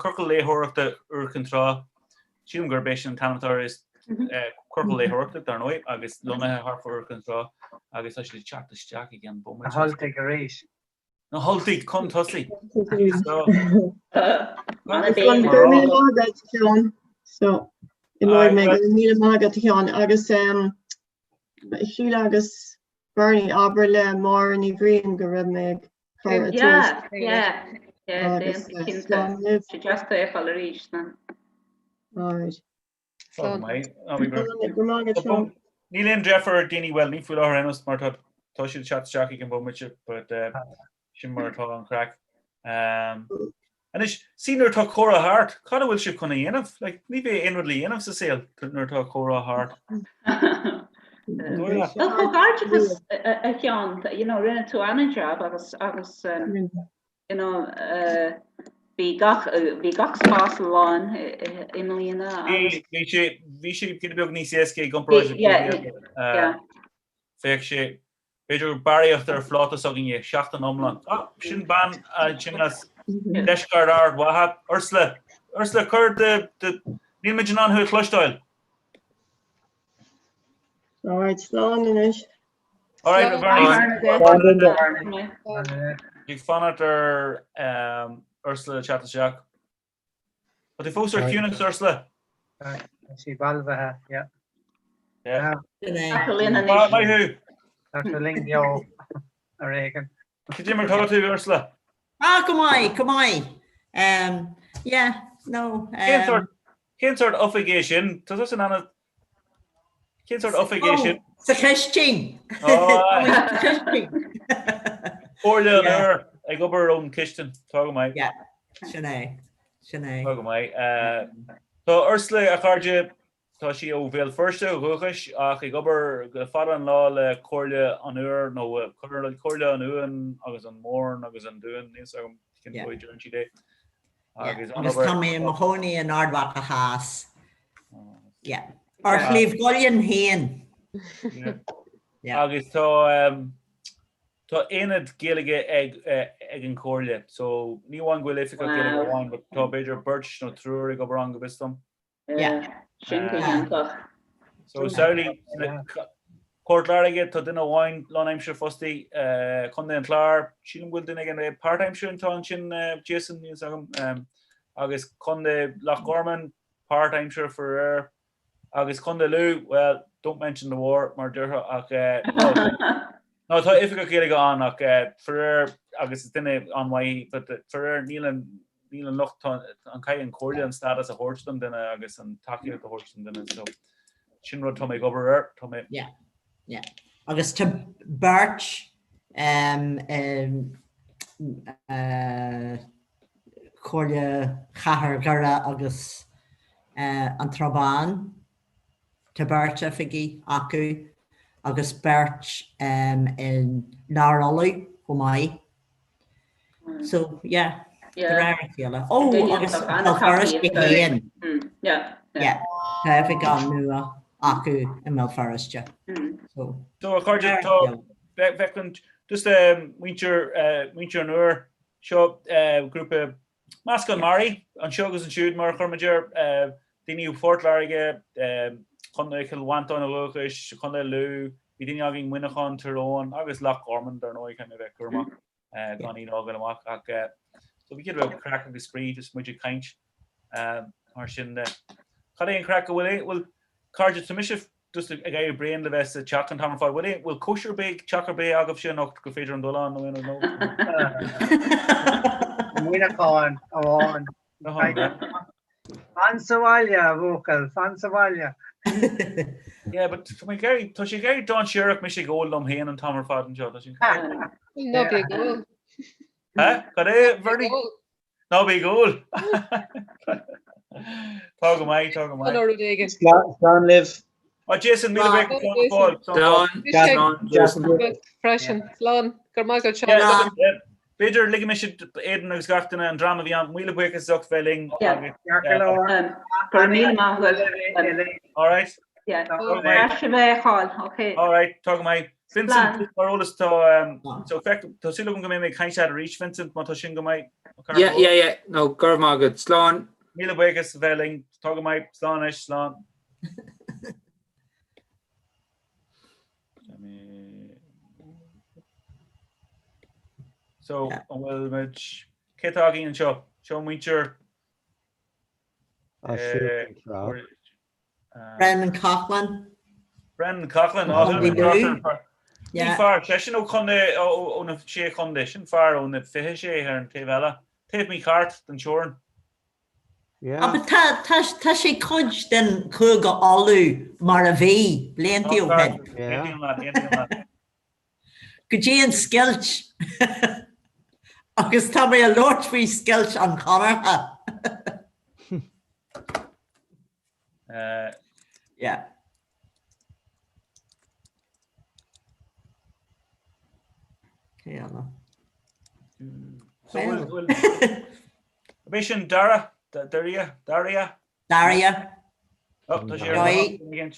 Ciorcal Léitheoireachta Iúr Chinn Trá. Sílim gurb é sin an t-ainm atá air, is Ciorcal Léitheoireachta, dar ndóigh, agus lonnaithe thart fá Iúr Chinn Trá agus tá siad ag teacht isteach ag an bomaite. Na hUltaigh arís. Na hUltaigh chun tosaigh. Go raibh míle maith agat, a Sheáin. So, imreoidh mé go raibh míle maith agat, a Sheáin. Agus Síle agus Bernie, abair le Máire Ní Bhriain go raibh mé ag cur a Yeah, yeah, yeah, Agus déan, slán cinnte. libh. Sé deas tú a fheiceáil arís, ná. Alright. Slán go maith. Á, bhí Go raibh maith agat, Seán. Níl aon deifir ar daoine, bhuel, ní faoi láthair ar aon nós mar tá tá siad ag teacht isteach ag an bhomaite, but uh, sin mar atá an chraic. Um, anois, see nuair atá comhrá thart, cad a bhfuil sibh chun a dhéanamh? Like, ní bheidh aon rud le dhéanamh sa saol nuair atá comhrá thart. Dóigh leat? Well, comhghairdeachas a a Sheáin, you know, rinne tú an-jab agus agus um, you know, uh, bhí gach bhí gach spás lán i i- i mbliana agus Bhí bhí sé bhí sé giota beag níos éasca i gcomparáid le Yeah, bliain yeah. uh, Bheadh sé B'fhéidir gur barraíocht ar phláta s'againne, seachtain iomlán. Ah, sin bean ansin as deisceart Ard Mhacha. Ursula, Ursula, cuir do, do, níl muid in ann thú a chloisteáil. All right, slán anois. All right, Bernie. Ag fanacht ar um, Ursula teacht isteach. Tá tú fós ar ciúnas, Ursula? Tá sí balbhaithe, yeah. Yeah. Tá tú linn anois. Maith thú. Tá tú linn beo ar éigean. Cad é mar tá tú, Ursula? Ah, go maith, go maith. Um, yeah, no. Cén Um, sórt, cén sórt oifig é sin? Tá tusa in ann. Cén sórt oifig é sin? Sa chistin! Comhairle an Iúir ag obair ón chistin. Tá go maith. Yeah, sin é. Sin é. Tá go maith. Tá Ursula, a chairde, tá sí ó Bhéal Feirste ó dhúchais ach ag obair le fada an lá le Comhairle an Iúir nó Comhairle an Uain agus an Mhóirn agus an Dúin, níl 's agam cén dóigh a deireann siad é. Agus tá mé i mo chónaí in Ard Mhacha Theas. Yeah. Ar Shliabh gCuillinn féin. Agus tá tá aonad Gaeilge ag ag an Chomhairle, so ní amháin go bhfuil oifigeach Gaeilge amháin, but tá b'fhéidir beirt nó triúr ag obair ann go bhfios dom. Yeah, sin go hiontach. So samhlaigh, Port Láirge, tá duine amháin lánaimseartha fostaí, Contae an Chláir, sílim go bhfuil duine éigin páirtaimseartha atá ansin, Jason, níl 's agam, agus Contae Loch Garman, páirtaimseartha faraor, agus Contae Lú, well, don't mention the war mar déarfá ach no, tá oifigeach Gaeilge ann ach faraor agus is duine an-mhaith but faraor níl an níl an lucht, an caithfidh an Chomhairle an stádas a thabhairt don duine agus an tacaíocht a thabhairt don duine so sin rud tá mé ag obair air, tá mé. Yeah, yeah. Agus tá beirt um, um, uh, Comhairle Chathair Dhoire agus uh, an Srath Bán, tá beirt oifigigh acu agus beirt um, in Lár Uladh chomh maith. So, yeah, de réir a chéile. Ó, agus Béal Feirste féin. Yeah, tá oifigeach nua acu i mBéal Feirste. So, So, a chairde, tá, bheadh an, just muintir, muintir an Iúir, seo grúpa meascán mearaí, anseo agus ansiúd mar a chuir muid air, daoine ó Phort Láirge, Contae Chill Mhantáin ó dhúchais, Contae Lú, bhí daoine againn Muineachán, Tír Eoghain agus Loch Garman dar ndóigh, caithfidh mé bheith cúramach gan iad a fhágáil amach ach so bhí giota beag craic agus spraoi just muid ag caint mar sin de. Cad é an craic go bhfuil, bhfuil cairde, tá mise just ag éirí bréan le bheith sa teach an t-am ar fad. Bhfuil bhfuil cóisir ar bith, teach ar bith agaibhse anocht gur féidir liom dul ann nó aon rud nó? Muineachán amháin. Fan sa bhaile, a bhuachaill, fan sa bhaile. Yeah, but tá mé ag éirí, tá sé ag éirí dainséarach mise ag ól liom féin an t-am ar fad anseo, tá sé. Ná bí ag ól. Ha? Cad é, Bernie? Ná bí ag ól. Tá go maith, tá go maith. An rud éigin. Slán libh. Oh, Jason, míle buíochas fáil. Slán, slán, Jason. Freisin, slán, go raibh maith agat Seán. B'fhéidir, ligfidh mise Aidan agus gach duine an dream a bhí ann, míle buíochas as ucht bheith linn. Go raibh míle maith agat. All right. Yeah. Ar ais a bheith a okay. All right, tá go maith. Vincent, mar eolas tá so feic tá súil agam go mbeidh mé ag caint leat arís Vincent má tá sin go maith. Yeah, yeah, yeah. No, go raibh maith agat. Slán. Míle buíochas a bheith linn. Tá go maith. Slán anois, slán. So, an bhfuil muid cé tá againn anseo? Seo muintir Brendan Coughlan. Brendan Coughlan, Ní fear seisean ó chontae ó na sé chontae, sin fear ó na 26 ar an taobh eile, taobh mícheart den teorainn. Ah, but tá tá tá sé cuid den Chúige Uladh mar a bhí blianta ó shin. Go dtí an scoilt. Agus tá mé ag labhairt faoi scoilt an Chonartha. Yeah. Cé eile? So bhfuil B'é sin Dara, Daria, Daria? Daria. Oh, tá sé ar an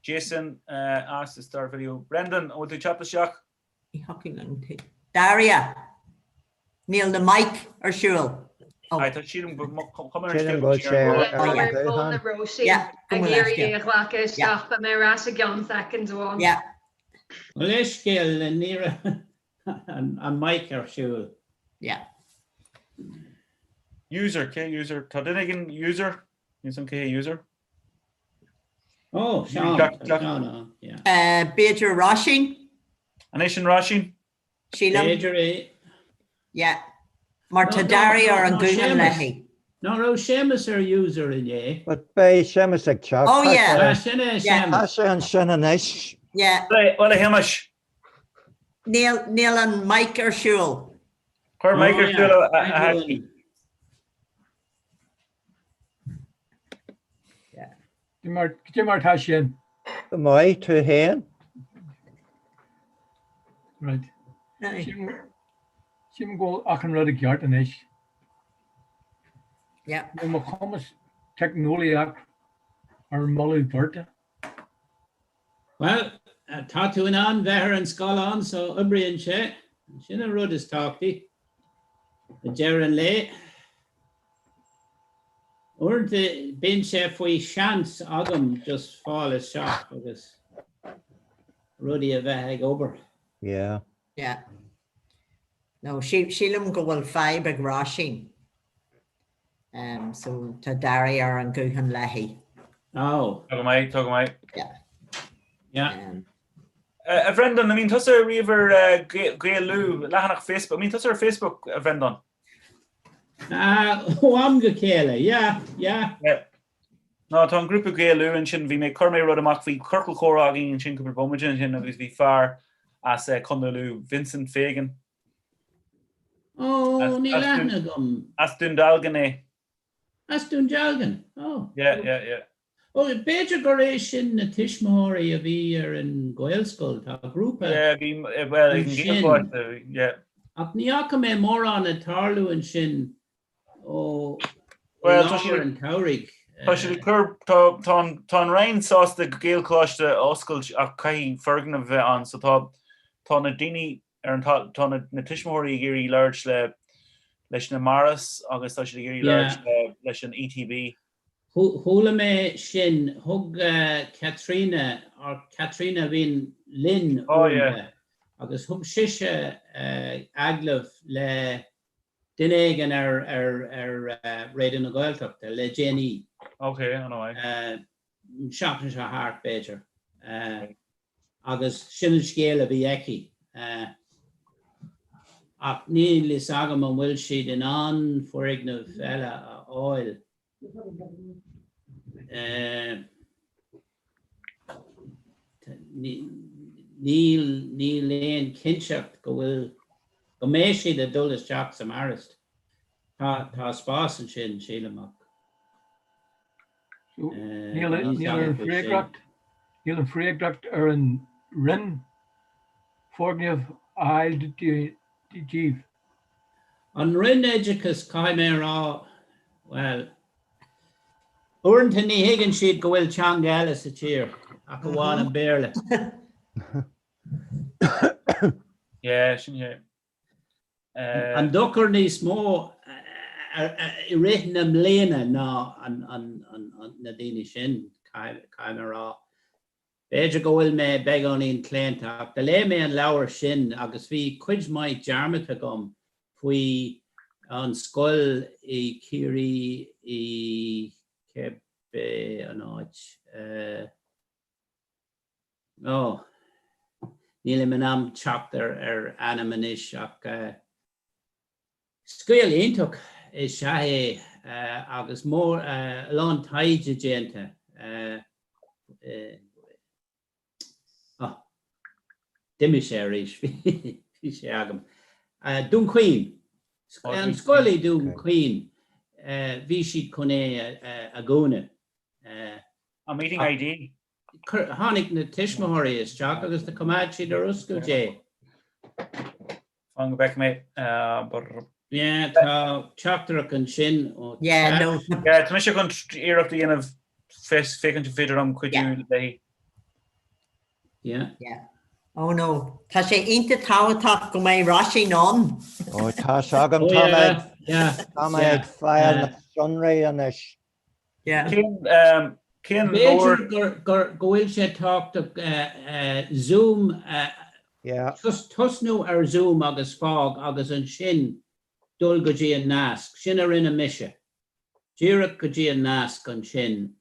Jason uh, asked to start video. Brendan, an bhfuil tú ag teacht isteach? Ní thiocfaidh linn tú. Daria! Níl na mic ar siúl. Aye, tá sílim go Sílim go bhfuil sé ar Tá ar fón le Róisín ag iarraidh é a ghlacadh isteach, beidh mé ar ais i gceann soicind amháin. Mo leithscéal, ní raibh an mic ar siúl. Yeah. User, cé user? Tá duine éigin user? Níl 's agam cé hé user? Ó, Seán, tá Seán ann, yeah. B'fhéidir Róisín? An é sin Róisín? Sílim. B'fhéidir é. Yeah. Mar tá Daria ar an guthán léi. Ná raibh Séamus ar user inné? But beidh Séamus ag teacht. Oh yeah. Ah, sin é Séamus. Tá sé ansin anois. Yeah. Bhuel a Shéamais. Níl, níl an mic ar siúl. Cuir mic ar siúl a Thaidhg. Cad é mar tá sin? Go maith, tú féin? Right. Sílim go bhfuil achan rud i gceart anois. Yeah. Níl mo chumas teicneolaíoch ar mholadh beirte. Bhuel, tá tú in ann bheith ar an scáileán so oibríonn sé. Sin an rud is tábhachtaí ag deireadh an lae. Uaireanta bíonn sé faoi sheans agam just fáil isteach agus rudaí a bheith ag obair. Yeah. Yeah. No, sílim go bhfuil fadhb ag Róisín. Um, so tá Darí ar an guthán léi. Oh. Tá go maith, tá go maith. Yeah. Yeah. Um, A Bhrendan, an mbíonn tusa riamh ar uh, Gael Lú, leathanach Facebook, an mbíonn tusa ar Facebook, a Bhrendan? Uh, ó am go chéile, yeah, yeah. Yeah. Ná tá an grúpa Gael Lú ansin, bhí mé chuir mé rud amach bhí ciorcal comhrá againn ansin cúpla bomaite ansin agus bhí fear as uh, Contae Lú, Vincent Fagan. Ó, níl aithne agam. As Dún Dealgan é. As Dún Dealgan? Ó. Yeah, yeah, yeah. Ó, b'fhéidir gur é sin na tuismitheoirí a bhí ar an Ghaelscoil, tá grúpa Yeah, bhí, well, ag an Ghaelcholáiste, yeah. Ach ní fhaca mé mórán ag tarlú ansin ó Well, tá lár an tsamhraidh. Tá siad ag cur, tá, tá an, tá an Roinn sásta Gaelcholáiste a oscailt ach caithfidh foirgneamh a bheith ann, so tá, tá na daoine ar an, tá na, na tuismitheoirí ag iarraidh labhairt le, leis na Marist agus tá siad ag iarraidh labhairt le, leis an ETB. Chuala mé sin, thug Caitríona, or Caitríona a bhíonn linn uaireanta, agus thug sise agallamh le duine éigin ar Raidió na Gaeltachta le déanaí. Ok, an-mhaith. An seachtain seo thart, b'fhéidir. Agus sin an scéal a bhí aici. Ach níl fhios agam an bhfuil siad in ann foirgneamh eile a fháil. Níl, níl aon chinnteacht go bhfuil, go mbeidh siad ag dul isteach sa Marist. Tá, tá spás ansin, sílim, ach Níl an freagracht, níl an freagracht ar an Roinn foirgneamh a fháil díobh. An Roinn Oideachais, caithfidh mé a rá, bhuel, uaireanta ní thuigeann siad go bhfuil teanga eile sa tír ach amháin an Béarla. Yeah, sin é. An dochar níos mó i rith na mbliana ná na daoine sin, caithfidh mé a rá. B'fhéidir go bhfuil mé beagáinín claonta ach do léigh mé an leabhar sin agus bhí cuid mhaith dearmadta agam faoi an scoil i Ciarraí i cébé an áit ó nílim in ann teacht ar ar ainm anois ach Scéal iontach is ea é agus mór a lán taighde déanta. Oh, d'imigh sé arís, bhí sé agam. Dún Chaoin. An scoil i Dún Chaoin, bhí siad chun é a dhúnadh. A meeting ID. Tháinig na tuismitheoirí isteach agus do choimeád siad ar oscailt é. Fan go bhfeicfidh mé. Yeah, tá teachtaireacht ansin ó Yeah, no. Yeah, tá mise chun iarracht a dhéanamh féachaint an féidir liom cuidiú léi. Yeah. Yeah. Oh no, tá sé iontach tábhachtach go mbeidh Róisín ann. Ó tá sé agam, tá mé tá mé ag fáil na sonraí anois. Cén cén leabhar? B'fhéidir gur go bhfuil sé tábhachtach Zoom tosnú ar Zoom agus fág agus ansin dul go dtí an nasc. Sin a rinne mise. Díreach go dtí an nasc ansin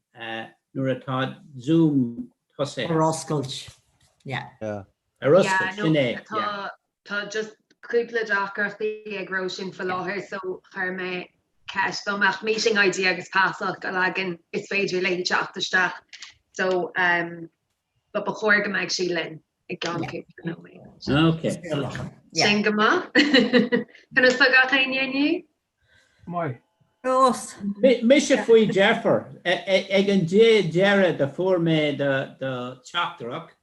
nuair atá Zoom tosaithe. Ar oscailt. Yeah. Ar oscailt, sin é. Tá tá just cúpla deacrachtaí ag Róisín faoi láthair so chuir mé. ceist dá mbeadh meeting ID agus pascód againn is féidir léi teacht isteach so um, ba ba chóir go mbeidh sí linn i gceann cúpla nóiméad. Ok. Sin go maith. Conas tá gach éinne inniu? Maith. Rós. Mise faoi deifir. Ag an deireadh do fuair mé do teachtaireacht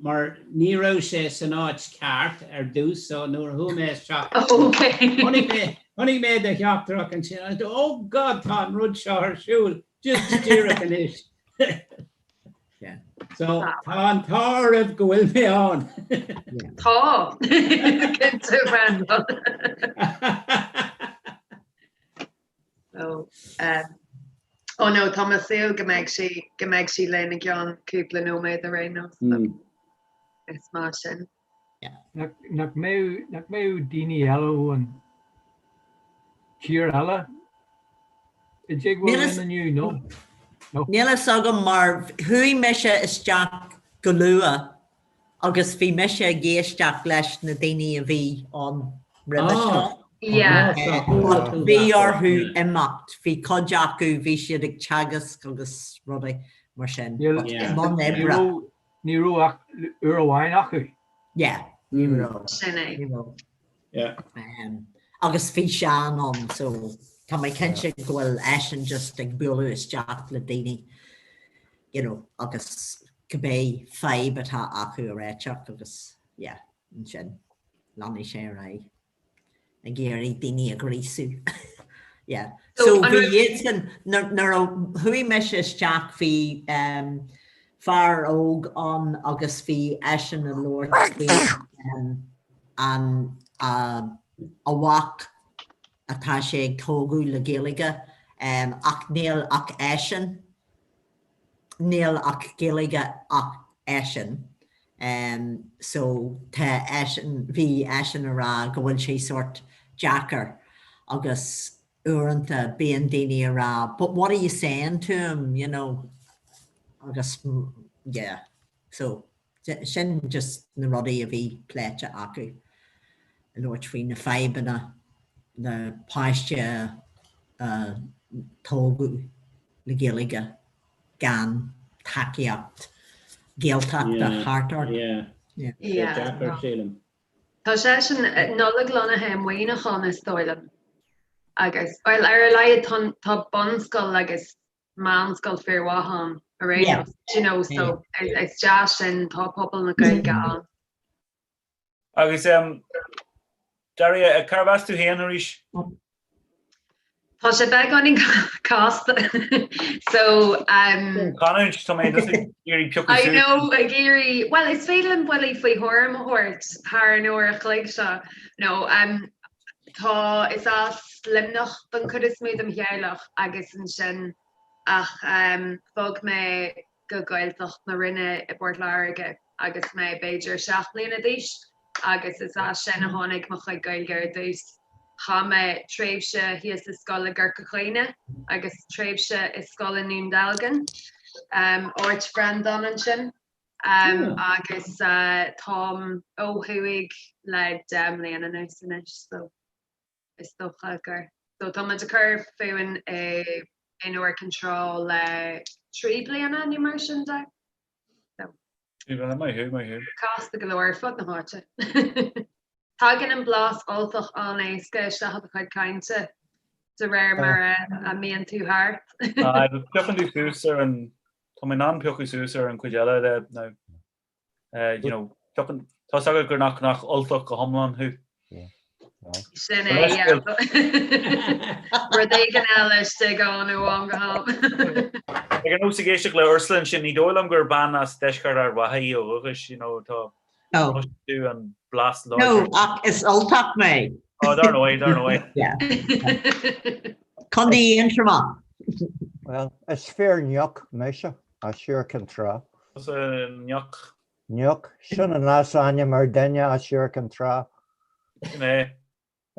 mar ní raibh sé san áit ceart ar dtús so nuair a chuaigh mé isteach chonaic mé do theachtaireacht ansin agus oh God tá an rud seo ar siúl just díreach anois. So tá an t-ádh oraibh go bhfuil mé ann. Tá cinnte Brendan. So um, oh no tá mé ag súil go mbeidh sí go mbeidh sí linn i gceann cúpla nóiméad ar aon nós. So is maith sin. Nach nach mbeadh nach mbeadh daoine eile ón tír eile i dteagmháil linn inniu, nó? No. Níl a fhios agam mar chuaigh mise isteach go luath agus bhí mise ag éisteacht leis na daoine a bhí ann roimhe seo. Yeah. But bhí orthu imeacht, bhí cuid acu, bhí siad ag teagasc agus rudaí mar sin. Níl But i mbun ní oibre. raibh Ní raibh ach uair amháin acu. Yeah, ní raibh. Sin é. Ní raibh. Yeah. Um, agus bhí Seán ann, so tá mé cinnte go bhfuil eisean just ag bualadh isteach le daoine, you know, agus cibé fadhb atá acu a réiteach agus, yeah, ansin leanfaidh sé ar aghaidh. ag iarraidh daoine a ghríosú. Yeah. So bhí iadsan, nuair a chuaigh mise isteach bhí fear óg ann agus bhí eisean ag labhairt faoi an a mhac atá sé ag tógadh le Gaeilge ach níl ach eisean. Níl ach Gaeilge ach eisean so tá eisean, bhí eisean a rá go bhfuil sé sórt deacair agus uaireanta bíonn daoine a rá but what are you saying to him, you know agus yeah so sin just na rudaí a bhí pléite acu, ag labhairt faoi na fadhbanna le páiste a tógadh le Gaeilge gan tacaíocht Gaeltachta thart ort. Yeah, yeah. Deacair, sílim. Tá sé sin Nollaig lonnaithe i Muineachán is dóigh liom. Agus, well, ar a laghad tá bunscoil agus meánscoil fíormhaith ann ar aon nós, you know, so is deas sin, tá pobal na Gaeilge ann. Agus um, Daria, cárb as tú féin arís? Tá sé beagáinín casta. So um, Canúint tá mé just ag iarraidh piocadh I suas. know ag iarraidh, well is féidir liom buillí faoi thuairim a thabhairt thar an uair a chloig seo. No, um, tá is as Luimneach don chuid is mó dem theaghlach agus ansin ach um, bhog mé go Gaeltacht na Rinne i bPort Láirge agus mé b'fhéidir 7 mbliana d'aois agus is as sin a tháinig mo chuid Gaeilge ar dtús. Chaith mé tréimhse thíos i scoil i gCorca Dhuibhne agus tréimhse i scoil i nDún Dealgan, um, áit Bhreandáin ansin. Um, agus uh, táim ó thuaidh le 10 mbliana anuas anois so. is dócha gur. So tá muid ag cur fúinn i in Iúr Cinn Trá le 3 bliana nó mar sin de. So. Maith thú, maith thú. Casta go leor ar fud na háite. Tagann an blas Ultach an-éasca isteach i do chuid cainte de réir mar a mbíonn tú thart. Aye, but piocann tú suas ar an, tá mé in ann piocadh suas ar an chuid eile de now. You know, piocann, tá 's agat gur nach nach Ultach go hiomlán thú. Sin é, yeah. Rud éigin eile istigh ann ó am go ham. Ag an nós ag éisteacht le Ursula ansin, ní dóigh liom gur bean as deisceart Ard Mhacha í ó dhúchas, you know, tá No. tú an blas No, láidir. ach is Ultach mé. Oh, dar ndóigh, dar ndóigh. Yeah. Contae Aontroma. Well, is fear Nioc mise as Iúr Cinn Trá. Tusa Nioc. Nioc, sin an leasainm ar duine as Iúr Cinn Trá. Sin é.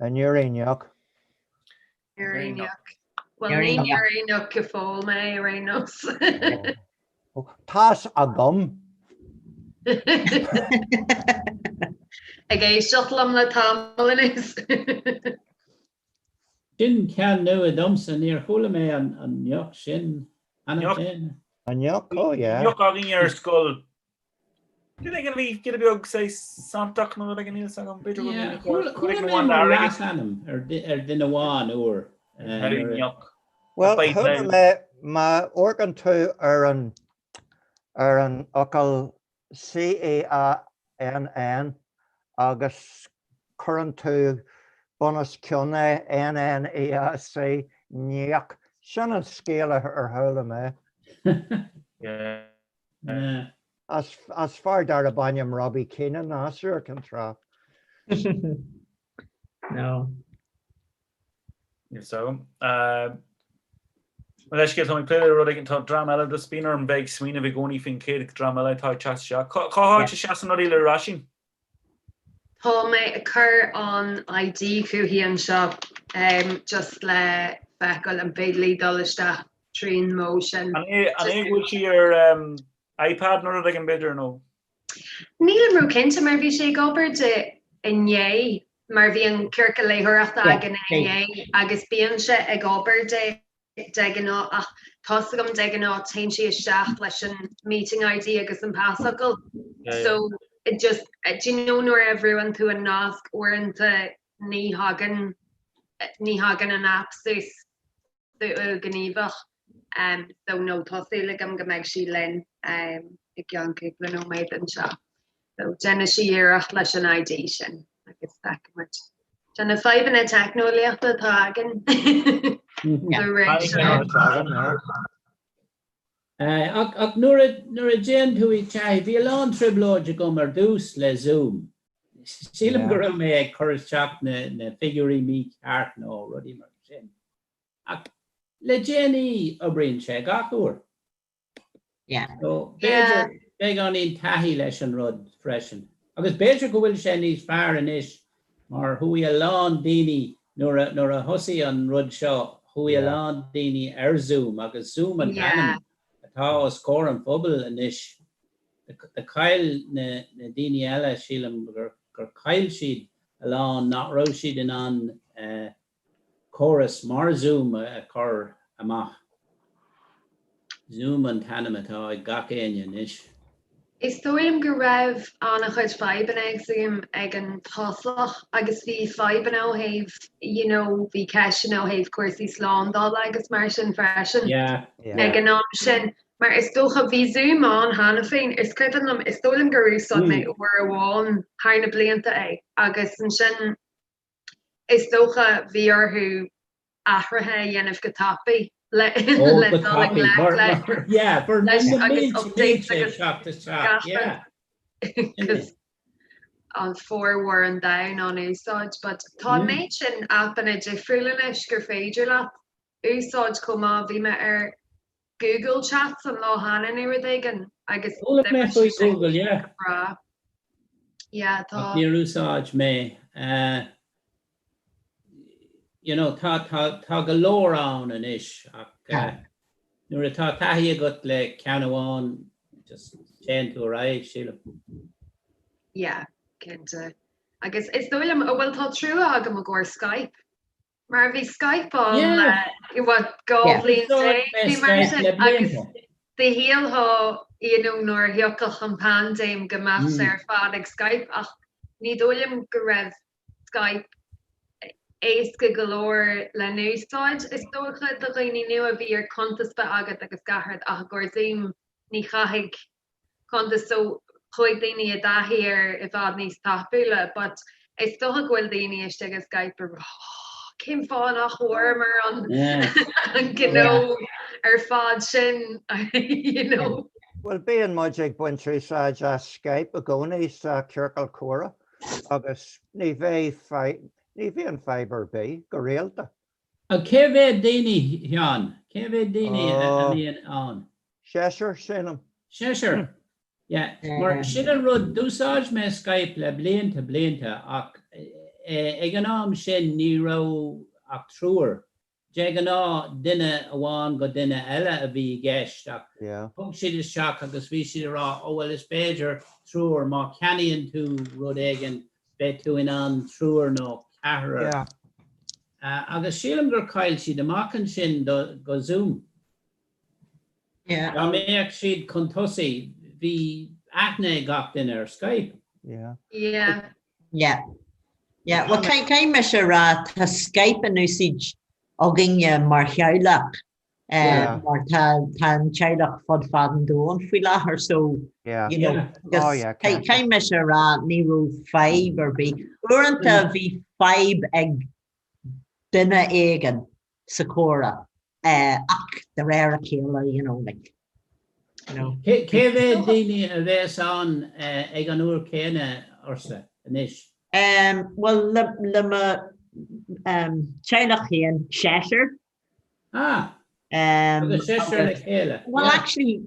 An Iúirín Nioc. Iúirín Nioc. Well, ní Iúirín Nioc go fóill mé ar aon nós. Tá's agam. Ag éisteacht liom le tamall anuas. Sin ceann nua domsa, níor chuala mé an neoch sin cheana féin. An neoch? Oh yeah. Neoch againn ar scoil. Duine éigin a bhí giota beag saghas santach nó rud éigin níl 'fhios agam, b'fhéidir go Yeah, chuala chuala mé mar leasainm ar ar duine amháin uair. Neoch. Well, chuala mé má amharcann tú ar an ar an fhocal C-E-A-N-N agus cuireann tú bun os cionn é, N-N-E-A-C, neach. Sin an scéal ar chuala mé. As fear darb ainm Robbie Keenan as Iúr Cinn Trá. No. Níl 'fhios agam. Mo leithscéal, tá mé ag plé le rud éigin, tá dream eile, just bíonn orm bheith ag smaoineamh i gcónaí faoin chéad dream eile atá ag teacht isteach. Cá háit a seasann rudaí le Róisín? Tá mé ag cur an ID chuici anseo just le feiceáil an féidir léi dul isteach trín modh sin. An é go bhfuil sí ar iPad nó rud éigin b'fhéidir nó? Nílim ró-chinnte mar bhí sé ag obair di inné mar bhí an ciorcal léitheoireachta againn inné agus bíonn sé ag obair di de ghnáth ach tá's agam de ghnáth téann sí isteach leis an meeting ID agus an pasfhocal so it just do you know nuair a bhrúann tú an nasc uaireanta ní thagann ní thagann an app suas. gníomhach so no tá súil agam go mbeidh sí linn i gceann cúpla nóiméad anseo. So déanfaidh sí iarracht leis an ID sin agus feicfimid. Tá na fadhbanna teicneolaíochta atá againn sa ré seo. Ach nuair a dtéann tú i dtaithí, bhí a lán trioblóid agam ar dtús le Zoom. Sílim go raibh mé ag cur isteach na figiúirí mícheart nó rudaí mar sin. Ach le déanaí oibríonn sé gach uair. So b'fhéidir beagáinín taithí leis an rud freisin. Agus b'fhéidir go bhfuil sé níos fearr anois mar chuaigh a lán daoine nuair a nuair a thosaigh an rud seo chuaigh a lán daoine ar Zoom agus Zoom an t-ainm atá os comhair an phobail anois. Do chaill na daoine eile sílim gur chaill siad a lán nach raibh siad in ann córas mar Zoom a chur amach. Zoom an t-ainm atá ag gach éinne anois. Is dóigh liom go raibh an-chuid fadhbanna ag Zoom ag an tosach agus bhí fadhbanna ó thaobh you know bhí ceisteanna ó thaobh cúrsaí slándála agus mar sin freisin ag an am sin. Mar is dócha bhí Zoom ann cheana féin, is cuimhin liom, is dóigh liom gur úsáid mé uair amháin thar na blianta é agus ansin Is dócha bhí orthu athruithe a dhéanamh go tapaidh le le dul i ngleic leis agus updates agus gach rud an formhór an domhain á n-úsáid. But tá an méid sin aipeanna difriúla anois gur féidir leat úsáid chomh maith. Bhí mé ar Google Chats an lá cheana nó rud éigin agus Chuala mé faoi Google, yeah. go breá. Yeah, tá. Ach níor úsáid mé. You know, tá, tá, tá go leor ann anois ach nuair atá taithí agat le ceann amháin, just téann tú ar aghaidh, sílim. Yeah, cinnte. Agus is dóigh liom, bhuel tá trua agam i gcomhair Skype. Mar bhí Skype ann le what 12 bhliain nó mar sin agus do shílfeá you know nuair a thiocfadh an paindéim go mbeadh sé ar fad ag Skype ach ní dóigh liom go raibh Skype éasca go leor le n-úsáid is dócha do dhaoine nua bhí ar cuntas bheith agat agus gach rud ach i gcomhair Zoom ní chaithfidh cuntas so chuaigh daoine i dtaithí air i bhfad níos tapúla but is dócha go bhfuil daoine istigh i Skype ag rá oh cén fáth nach bhfuaireamar an an gnó ar fad sin you know. Bhuel bíonn muid ag baint úsáid as Skype i gcónaí sa ciorcal comhrá agus ní bheidh ní bhíonn fadhb ar bith go rialta. Cé mhéad daoine, Sheáin? Cé mhéad daoine a bhíonn ann? Seisear, sílim. Seisear. Yeah. Mar sin an rud, d'úsáid mé Skype le blianta, blianta ach ag an am sin ní raibh ach triúr. De ghnáth duine amháin go duine eile a bhí i gceist ach thug siad isteach agus bhí siad ag rá oh well is féidir triúr má cheannaíonn tú rud éigin beidh tú in ann triúr nó ceathrar. Agus sílim gur chaill siad amach ansin do go Zoom. Yeah. Dá mbeadh siad chun tosaigh, bhí aithne ag gach duine ar Skype. Yeah. Yeah. Yeah. Yeah, well caithfidh mise a rá tá Skype in úsáid againne mar theaghlach mar tá tá an teaghlach fud fad an domhain faoi láthair so Yeah. you know Yeah. agus Oh yeah, caithfidh cinnte. mise a rá ní raibh fadhb ar bith. Uaireanta bhí fadhb ag duine éigin sa chomhrá ach de réir a chéile you know like you know. Cé mhéad daoine a bheas ann ag an uair chéanna Ursula anois? Bhuel le le mo teaghlach féin seisear. Ah! Agus seisear le chéile. Well actually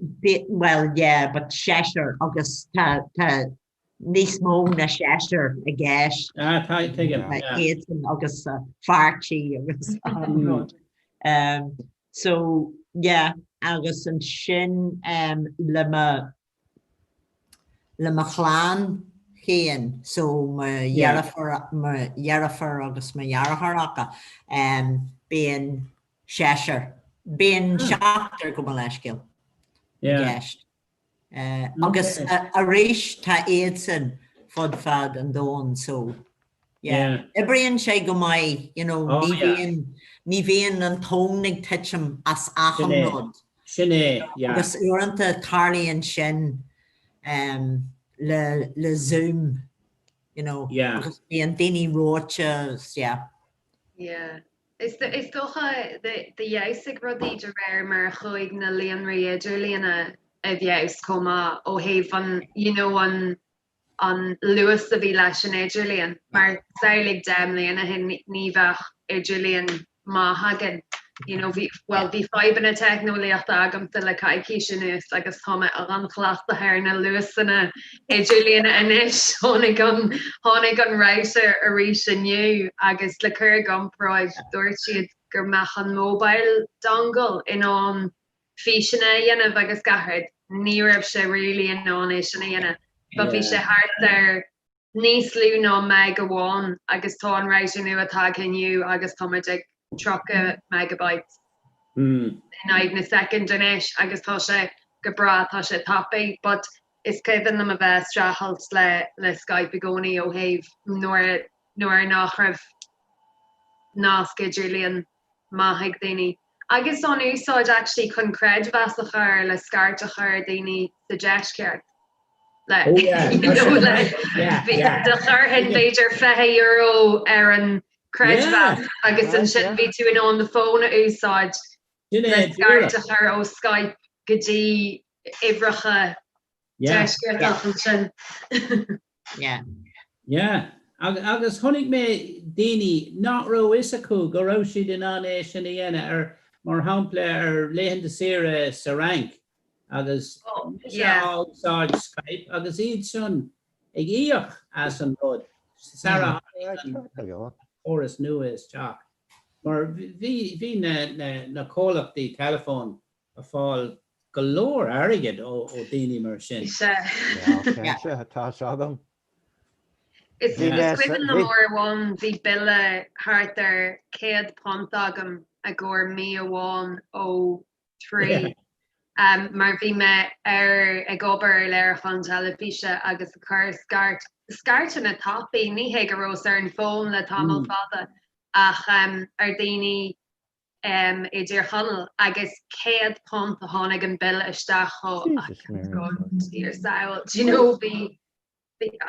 well yeah but seisear agus tá tá níos mó ná seisear i gceist. Ah, tá, tuigim, yeah. Iadsan agus fear tí agus an rud. So, yeah, agus ansin le mo, le mo chlann féin, so mo dheirfiúr, mo dheirfiúr agus mo dheartháireacha, bíonn seisear, bíonn seachtar gabh mo leithscéal i gceist. Agus arís tá iadsan fud fad an domhain so yeah oibríonn sé go maith you know ní bhíonn ní bhíonn an tóin ag titim as achan rud. Sin é, yeah. Agus uaireanta tarlaíonn sin le le Zoom you know agus bíonn daoine reoite agus yeah. Yeah. Is dócha d'fheabhsaigh rudaí de réir mar a chuaigh na líonraí idirlíne i bhfeabhas chomh maith ó thaobh an you know an an luas a bhí leis an idirlíon. Mar samhlaigh 10 mbliana ó shin ní bheadh idirlíon maith againn. You know bhí bhuel bhí fadhbanna teicneolaíochta agamsa le coicís anuas agus tá mé an-chleachtaithe ar na luasanna idirlíne anois. Tháinig an tháinig an router arís inniu agus le cur i gcomparáid dúirt siad go mbeadh an mobile dongle in ann físeanna a dhéanamh agus gach rud. Ní raibh sé really in ann é sin a dhéanamh. But bhí sé thart ar níos lú ná meg amháin agus tá an router nua tagtha inniu agus tá muid ag 30 megabytes in aghaidh na soicind anois agus tá sé go breá, tá sé tapaidh but is cuimhin liom a bheith ag streachailt le le Skype i gcónaí ó thaobh nuair nuair nach raibh nasc idirlíon maith ag daoine. Agus an úsáid actually chun creidmheas a chur le scairt a chur ar daoine sa deisceart. Le Oh yeah, you know, le do chuirfinn b'fhéidir €20 ar an creidmheas agus ansin bhí tú in ann do fón a úsáid le scairt a chur ó Skype go dtí uimhreacha deisceartach ansin. Yeah. Yeah. Agus chonaic mé daoine nach raibh fhios acu go raibh siad in ann é sin a dhéanamh ar, mar shampla, ar laethanta saoire sa Fhrainc agus mise á úsáid Skype agus iad san ag íoc as an rud sara tháinig an córas nua isteach. Mar bhí bhí na na na comhlachtaí teileafóin ag fáil go leor airgid ó daoine mar sin. Sea. Cinnte, tá fhios agam. Is cuimhin liom uair amháin bhí bille thart ar £100 agam i gcomhair mí amháin ó Three mar bhí mé ar ag obair ar léiriúchán teilifíse agus ag cur scairt, scairteanna tapaidh, ní hé go rabhas ar an bhfón le tamall fada ach ar daoine i dTír Chonaill agus £100 a tháinig an bille isteach ó Dia ár sábháil. Do you know bhí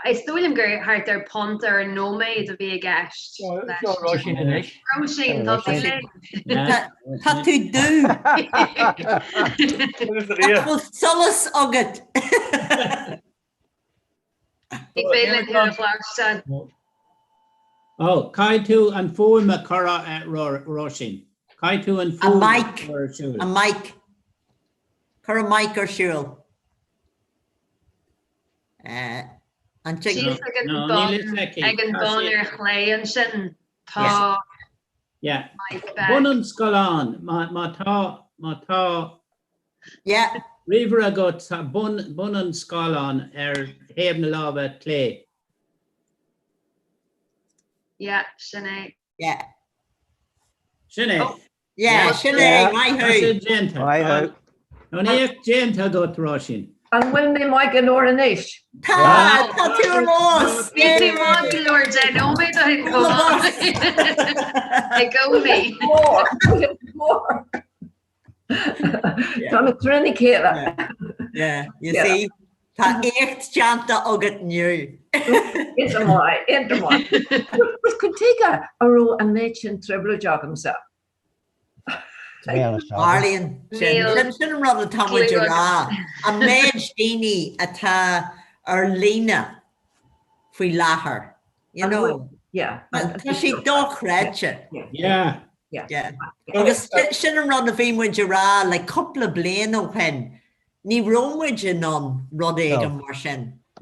is dóigh liom gur thart ar punt ar an nóiméad a bhí i gceist. Seo Róisín anois. Róisín, tá tú linn. Tá tú dubh. Ach bhfuil solas agat. Ní féidir linn tú a chloisteáil. Ó, caithfidh tú an fuaim a chur ar Róisín. Caithfidh tú an fuaim a chur ar siúl. A mic. Cuir an mic ar siúl. An tig? Síos ag an bun, ag an bun ar chlé ansin, tá Yeah. mic beag. Bun an scáileáin, má tá, má tá Yeah. ríomhaire agat, tá bun, bun an scáileáin ar thaobh na láimhe clé. Yeah, sin é. Yeah. Sin é. Yeah, sin é, maith thú. Tá sé déanta. Maith thú. Tá an éacht déanta agat, Róisín. An bhfuil mé maith go leor anois? Tá, tá tú ar fheabhas. Bhí tú maith go leor 10 nóiméad ó shin chomh maith. I gcónaí. Tá mé trína chéile. Yeah, you see, tá éacht déanta agat inniu. Iontach maith, iontach maith. But cad tuige a raibh an méid sin trioblóid agamsa? Tarlaíonn sin. Sin an rud atá muid a rá. An méid daoine atá ar líne faoi láthair, you know. Tá sé dochreidte. Yeah. Yeah. Agus sin an rud a bhí muid a rá le cúpla bliain ó shin, ní raibh muid in ann rud éigin mar sin a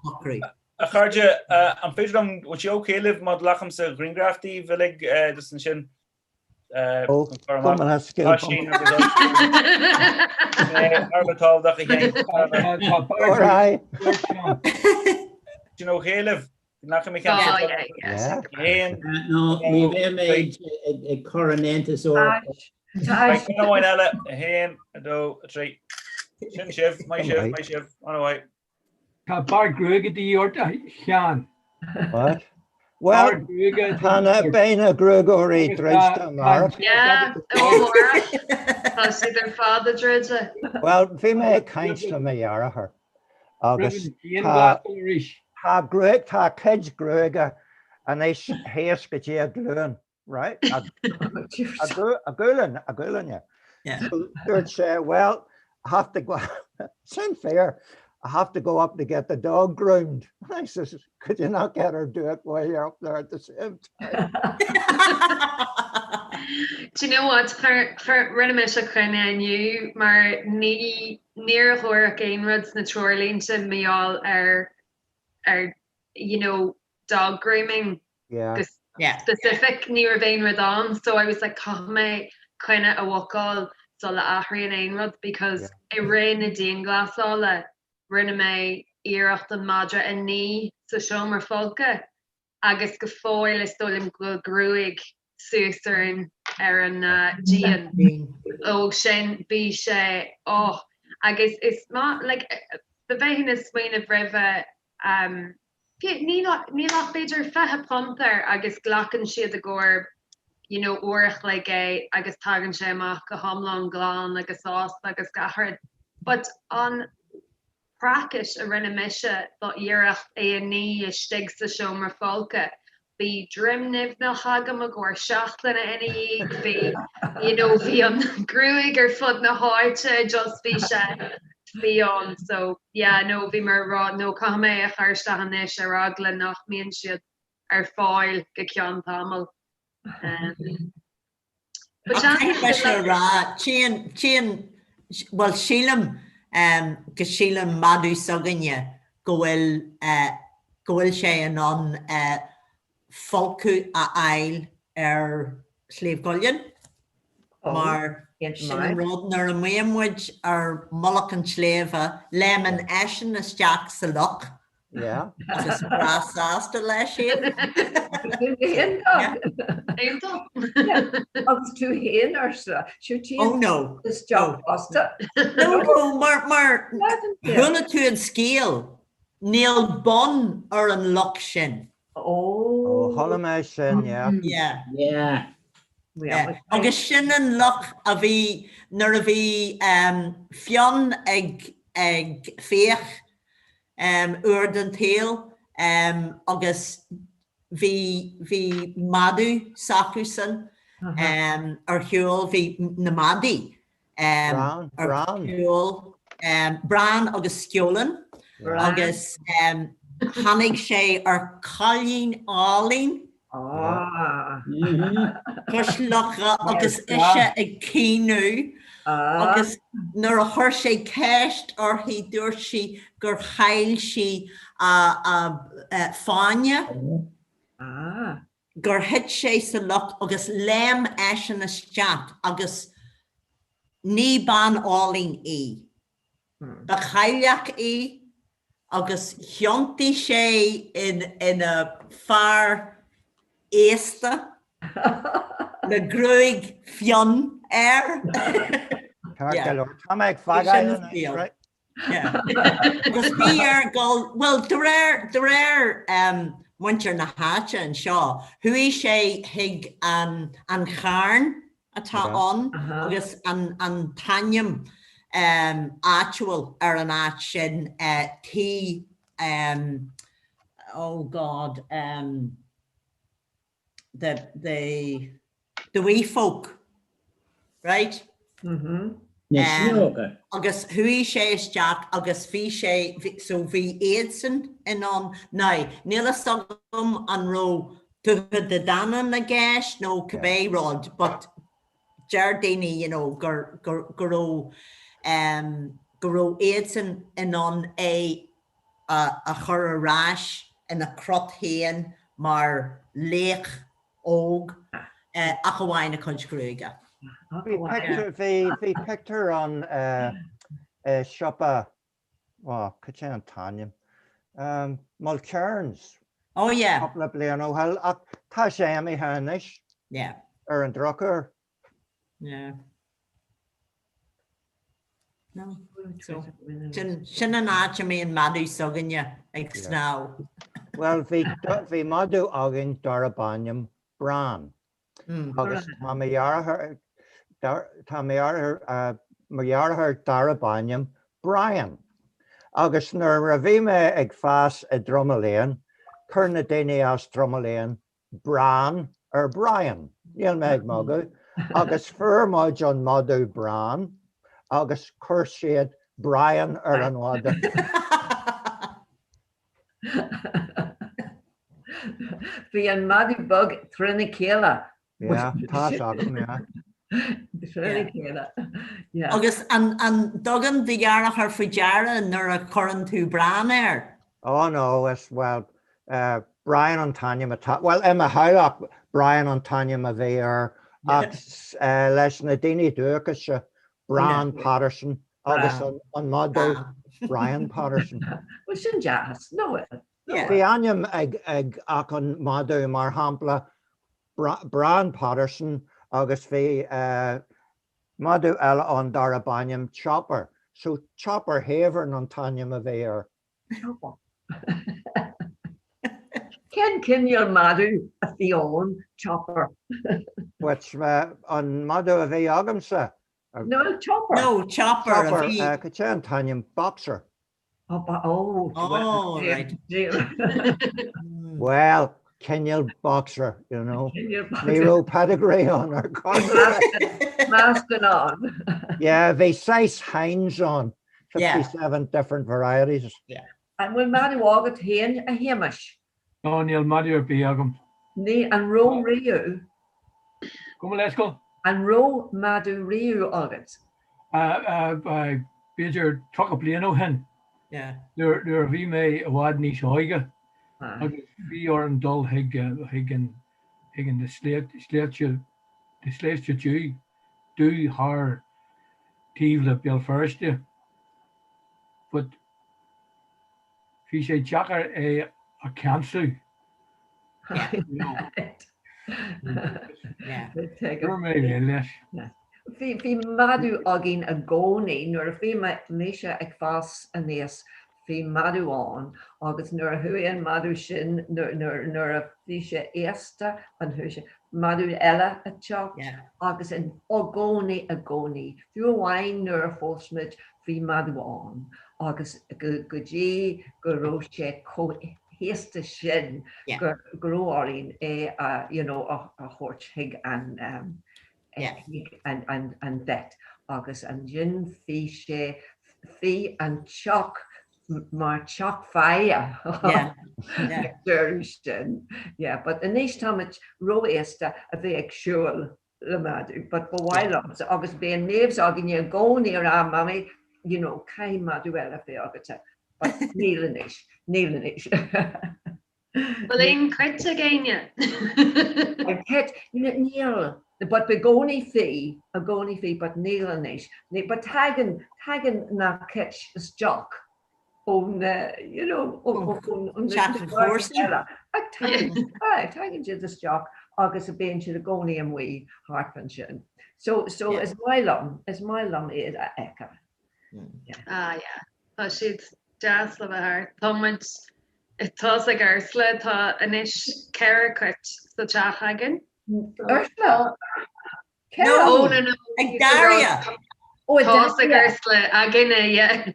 shocrú. A chairde, an féidir liom, bhfuil sé ok libh má ghlacaimse grianghraf daoibh uilig just ansin? Ó, go mba scéal Sin ok libh? Nach mé ceann. No, ní bheidh mé ag cur an Aontas Eorpach. Beidh ceann amháin eile, 1, 2, 3. Sin sibh, maith sibh, maith sibh, an-mhaith. Tá beard gruaige de dhíth ort, a Sheáin. What? Well, tá na beidh na gruagóirí druidte amárach. Yeah, ó amárach. Tá siad ar fad ag druid. Well, bhí mé ag caint le mo dheartháir agus tá tá gruaig tá a cuid gruaige anois thíos go dtí a glúin. right? A gualainn, a gualainne. So dúirt sé, well, I have to go, sin fíor, I have to go up to get the dog groomed. I says, could you not get her do it while you're up there at the same time? Do you know what? Rinne mise coinne inniu mar ní níor dhúradh aon rud sna treoirlínte mar gheall ar ar you know, dog grooming. Yeah. Go specific ní raibh aon rud ann so I was like caithfidh mé coinne a bhookáil sula athraíonn aon rud because i rith na dianghlasála rinne mé iarracht an madra a ní sa seomra folctha agus go fóill is dóigh liom go bhfuil gruaig suas ar an ar an díon ó sin bhí sé oh agus is maith like dá mbeinn ag smaoineamh roimhe um Níl ach b'fhéidir £20 air agus glacann siad i gcomhair you know uair a chloig é agus tagann sé amach go hiomlán glan agus sásta agus gach rud. But an praiceas a rinne mise do iarracht é a ní istigh sa seomra folctha, bhí droim nimhneach agam i gcomhair seachtaine ina dhiaidh, bhí you know bhí an gruaig ar fud na háite just bhí sé fiáin so yeah no bhí mé ag rá no caithfidh mé a chur isteach anois ar eagla nach mbíonn siad ar fáil go ceann tamaill. Um, but Caithfidh mise a rá téann téann bhuel sílim um, go síleann madadh s'againne go bhfuil uh, go bhfuil sé in ann uh, folcadh a fháil ar Shliabh gCuillinn mar sin an rud, nuair a mbíonn muid ar mhullach an tsléibhe, léimeann eisean isteach sa loch agus is breá sásta leis é. Agus tú féin arsa, Oh no. Isteach fosta. No, no, mar mar chuala tú an scéal, níl bun ar an loch sin. Ó, chuala mé sin, yeah. Yeah. Yeah. Yeah. Agus sin an loch a bhí nuair a bhí Fionn ag ag fiach uair den tsaol agus bhí bhí madadh s'acusan ar shiúl, bhí na madaí Bran, ar Bran. shiúl, Bran agus Sceolang agus tháinig sé ar chailín álainn cois locha agus ise ag caoineadh agus nuair a chuir sé ceist uirthi dúirt sí gur chaill sí a fáinne. gur thit sé sa loch agus léim eisean isteach agus ní bean álainn í. Ba chailleach í agus thiontaigh sé ina fear aosta. Le gruaig fionn air. Ceart go leor. Tá mé ag fágáil anois, right? Agus bhí air dul, bhuel, de réir, de réir muintir na háite anseo, chuaigh sé chuig an, an charn atá ann agus an, an t-ainm áitiúil ar an áit sin, Tí, oh God, the, the, the wee folk, right? Na síóga. Agus chuaigh sé isteach agus bhí sé, so bhí iadsan in ann, now níl fhios agam an raibh Tuatha Dé Danann i gceist nó cibé rud but deir daoine you know gur, gur, go raibh, go raibh iadsan in ann é a chur ar ais ina chrot féin mar laoch óg, ach amháin a chuid gruaige. Bhí pictiúr ann i siopa, ó, cad é an t-ainm? Mulkerns. Oh yeah. Cúpla bliain ó shin, ach tá sé imithe anois. Yeah. Ar an drochuair. Yeah. No. So, sin, sin an áit a mbíonn madadh s'againne ag snámh. Bhuel, bhí, bhí madadh againn darb ainm Bran. Mm. Agus tá mo dheartháir, tá mo dheartháir, mo dheartháir darb ainm Brian. Agus nuair a bhí mé ag fás i Dromaléan, chuir na daoine as Dromaléan Bran ar Brian, níl mé ag magadh, agus fuair muid an madadh Bran agus chuir siad Brian ar an mhadadh. Bhí an madadh beag trína chéile. Yeah, tá sé agam, yeah. Trína chéile, yeah. Agus an dtugann do dheartháir faoi deara nuair a chuireann tú Bran air? Oh no, is, well, Brian an t-ainm atá, bhuel, i mo theaghlach, Brian an t-ainm a bhí air ach leis na daoine dúchais, Bran Patterson agus an madadh Brian Patterson. Bhuel, sin deas, nó bhfuil? Bhí ainm ag achan madadh, mar shampla, Bran Patterson agus bhí madadh eile ann darb ainm Chopper. So Chopper Haven an t-ainm a bhí air. Chopper. Cén cineál madadh a bhí ann, Chopper? Which, an madadh a bhí agamsa? No, Chopper. No, Chopper a bhí. Cad é an t-ainm? Boxer. Oh, oh, right. Well, cineál boxer, you know. Ní raibh pedigree ann ar chor. Meascán ann. Yeah, bhí saghas Heinz ann, 57 different varieties. Yeah. An bhfuil madadh agat féin, a Shéamais? No, níl madadh ar bith agam. Ní, an raibh riamh? Gabh mo leithscéal? An raibh madadh riamh agat? B'fhéidir 30 bliain ó shin, nuair a bhí mé i bhfad níos óige agus bhí orainn dul chuig chuig an chuig na sléibhte na sléibhte dubh thar taobh le Béal Feirste. But bhí sé deacair é a cheansú. Dúirt mé leis. Bhí madadh againn i gcónaí nuair a bhí mise ag fás aníos bhí madadh ann agus nuair a chuaigh an madadh sin nuair a bhí sé aosta an chuaigh sé madadh eile ag teacht agus i gcónaí i gcónaí fiú amháin nuair a phós muid bhí madadh ann agus go dtí go raibh sé chomh haosta sin go raibh orainn é a you know a thabhairt chuig an chuig an vet agus ansin bhí sé bhí an teach mar teach faire deireadh sin yeah but anois táimid ró-aosta a bheith ag siúl le madadh but ba mhaith liomsa agus bíonn Méabh s'againne i gcónaí ag rá Mummy you know caithfidh madadh eile a bheith agatsa but níl anois, níl anois. Bhfuil aon chit ag éinne? An cit? Níl, but i gcónaí bhí, i gcónaí bhí but níl anois. But tagann, tagann na cit isteach ón you know ón Teach an chomharsan? eile. Tagann siad isteach agus bíonn siad i gcónaí amuigh thart ansin. So so is maith liom, is maith liom iad a fheiceáil. Ah yeah, tá siad deas le bheith thart. Tá muid, tá's ag Ursula, tá anois 4 chait sa teach againn. Ursula? No, no, no. Ag Daria. Tá's ag Ursula againne, yeah.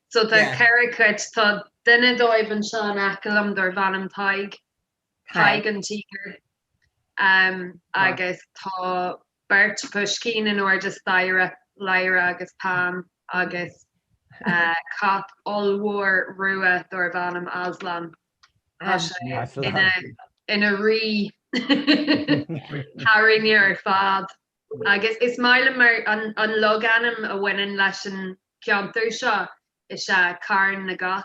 So tá 4 chait, tá duine dóibh anseo in aice liom darb ainm Tadhg, Tadhg an Tíogar. Um, agus tá beirt puiscín in airde staighre, Lyra agus Pam, agus uh, cat ollmhór rua darb ainm Aslan. Tá sé ina, ina rí tharainne ar fad. Agus is maith liom mar an, an logainm a bhaineann leis an ceantar seo is ea Carn na gCat.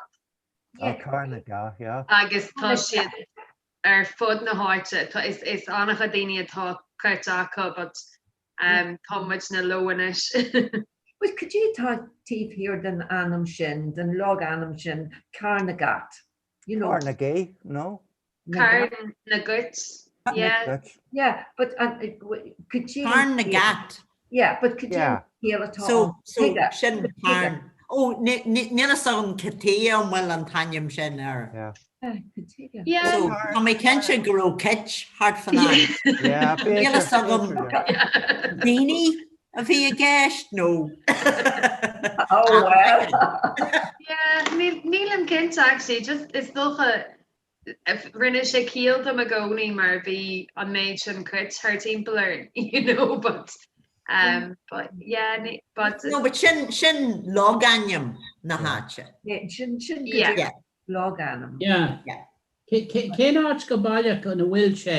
Oh, Carn na gCat, yeah. Agus tá siad ar fud na háite. Tá, is, is an-chuid daoine atá cait acu but um, tá muidne leo anois. But cad é atá taobh thiar den ainm sin, den logainm sin, Carn na gCat? You know. Carn na gCat, no? Carn na gCait, yeah. Yeah, but cad é. Carn na gCat. Yeah, but cad é an chiall atá So, so sin Carn. Ó, níl a fhios agam cad chuige an bhfuil an t-ainm sin air. Yeah. Yeah. So, tá mé cinnte go raibh cait thart fan áit. Yeah, Níl a fhios agam daoine a bhí i gceist nó. Oh well. Yeah, nílim cinnte actually, just is dócha rinne sé ciall dom i gcónaí mar bhí an méid sin cait thar timpeall orainn, you know, but um, but yeah, but No, but sin sin logainm na háite. Yeah, sin sin Yeah. Yeah. logainm. Yeah. Yeah. Cén áit go baileach ina bhfuil sé?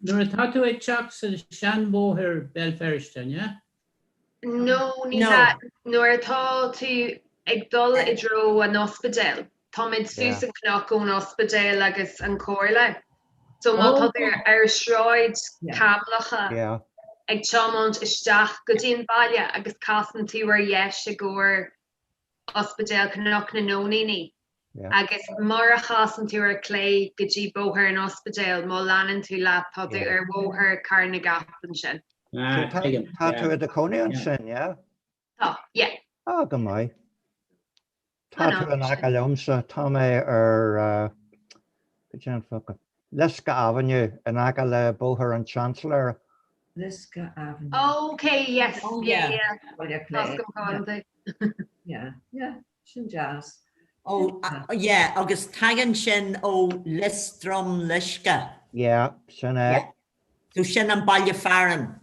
Nuair atá tú ag teacht sa seanbhóthar Béal Feirste, an ea? No, ní No. hea. Nuair atá tú ag dul i dtreo an ospidéil, táimid suas an cnoc ón ospidéal agus an comhairle. So má tá tú ar Sráid Camlacha Yeah. ag tiomáint isteach go dtí an baile agus casann tú ar dheis i gcomhair Ospidéal Cnoc na Nóiníní agus mar a chasann tú ar clé go dtí Bóthar an Ospidéil, má leanann tú leat tá tú ar Bhóthar Carn na gCat ansin. So tá tú i do chónaí ansin, yeah? Tá, yeah. Ah, go maith. Tá tú in aice liomsa, tá mé ar, cad é an focal? Lisca Avenue in aice le Bóthar an Chancellor. Lisca Avenue. Ok, yes, Oh, yeah, yeah. yeah. Baile Tá Clé. go maith. Yeah, yeah, sin deas. Oh, yeah, agus tagann sin ó Lios Droim Loisce. Yeah, sin é. Yeah. So sin an baile fearainn.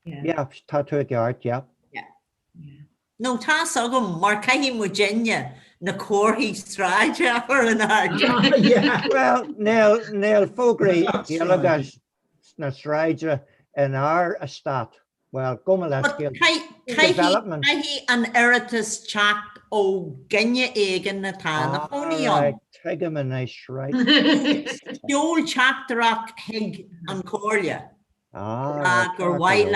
Yeah. Yeah, tá tú i gceart, yeah. Yeah. No, tá's agam, mar caithfidh muidinne na comharthaí sráide a chur in airde. Bhuel, níl, níl fógraí Gaeilge sna sráide inár eastát. Bhuel, gabh mo leithscéal. Caithfidh, caithfidh an iarratas teacht ó dhuine éigin atá ina chónaí ann. Right, tuigim anois, right. Seol teachtaireacht chuig an chomhairle Ah, rá right, gur ceart go mhaith leor.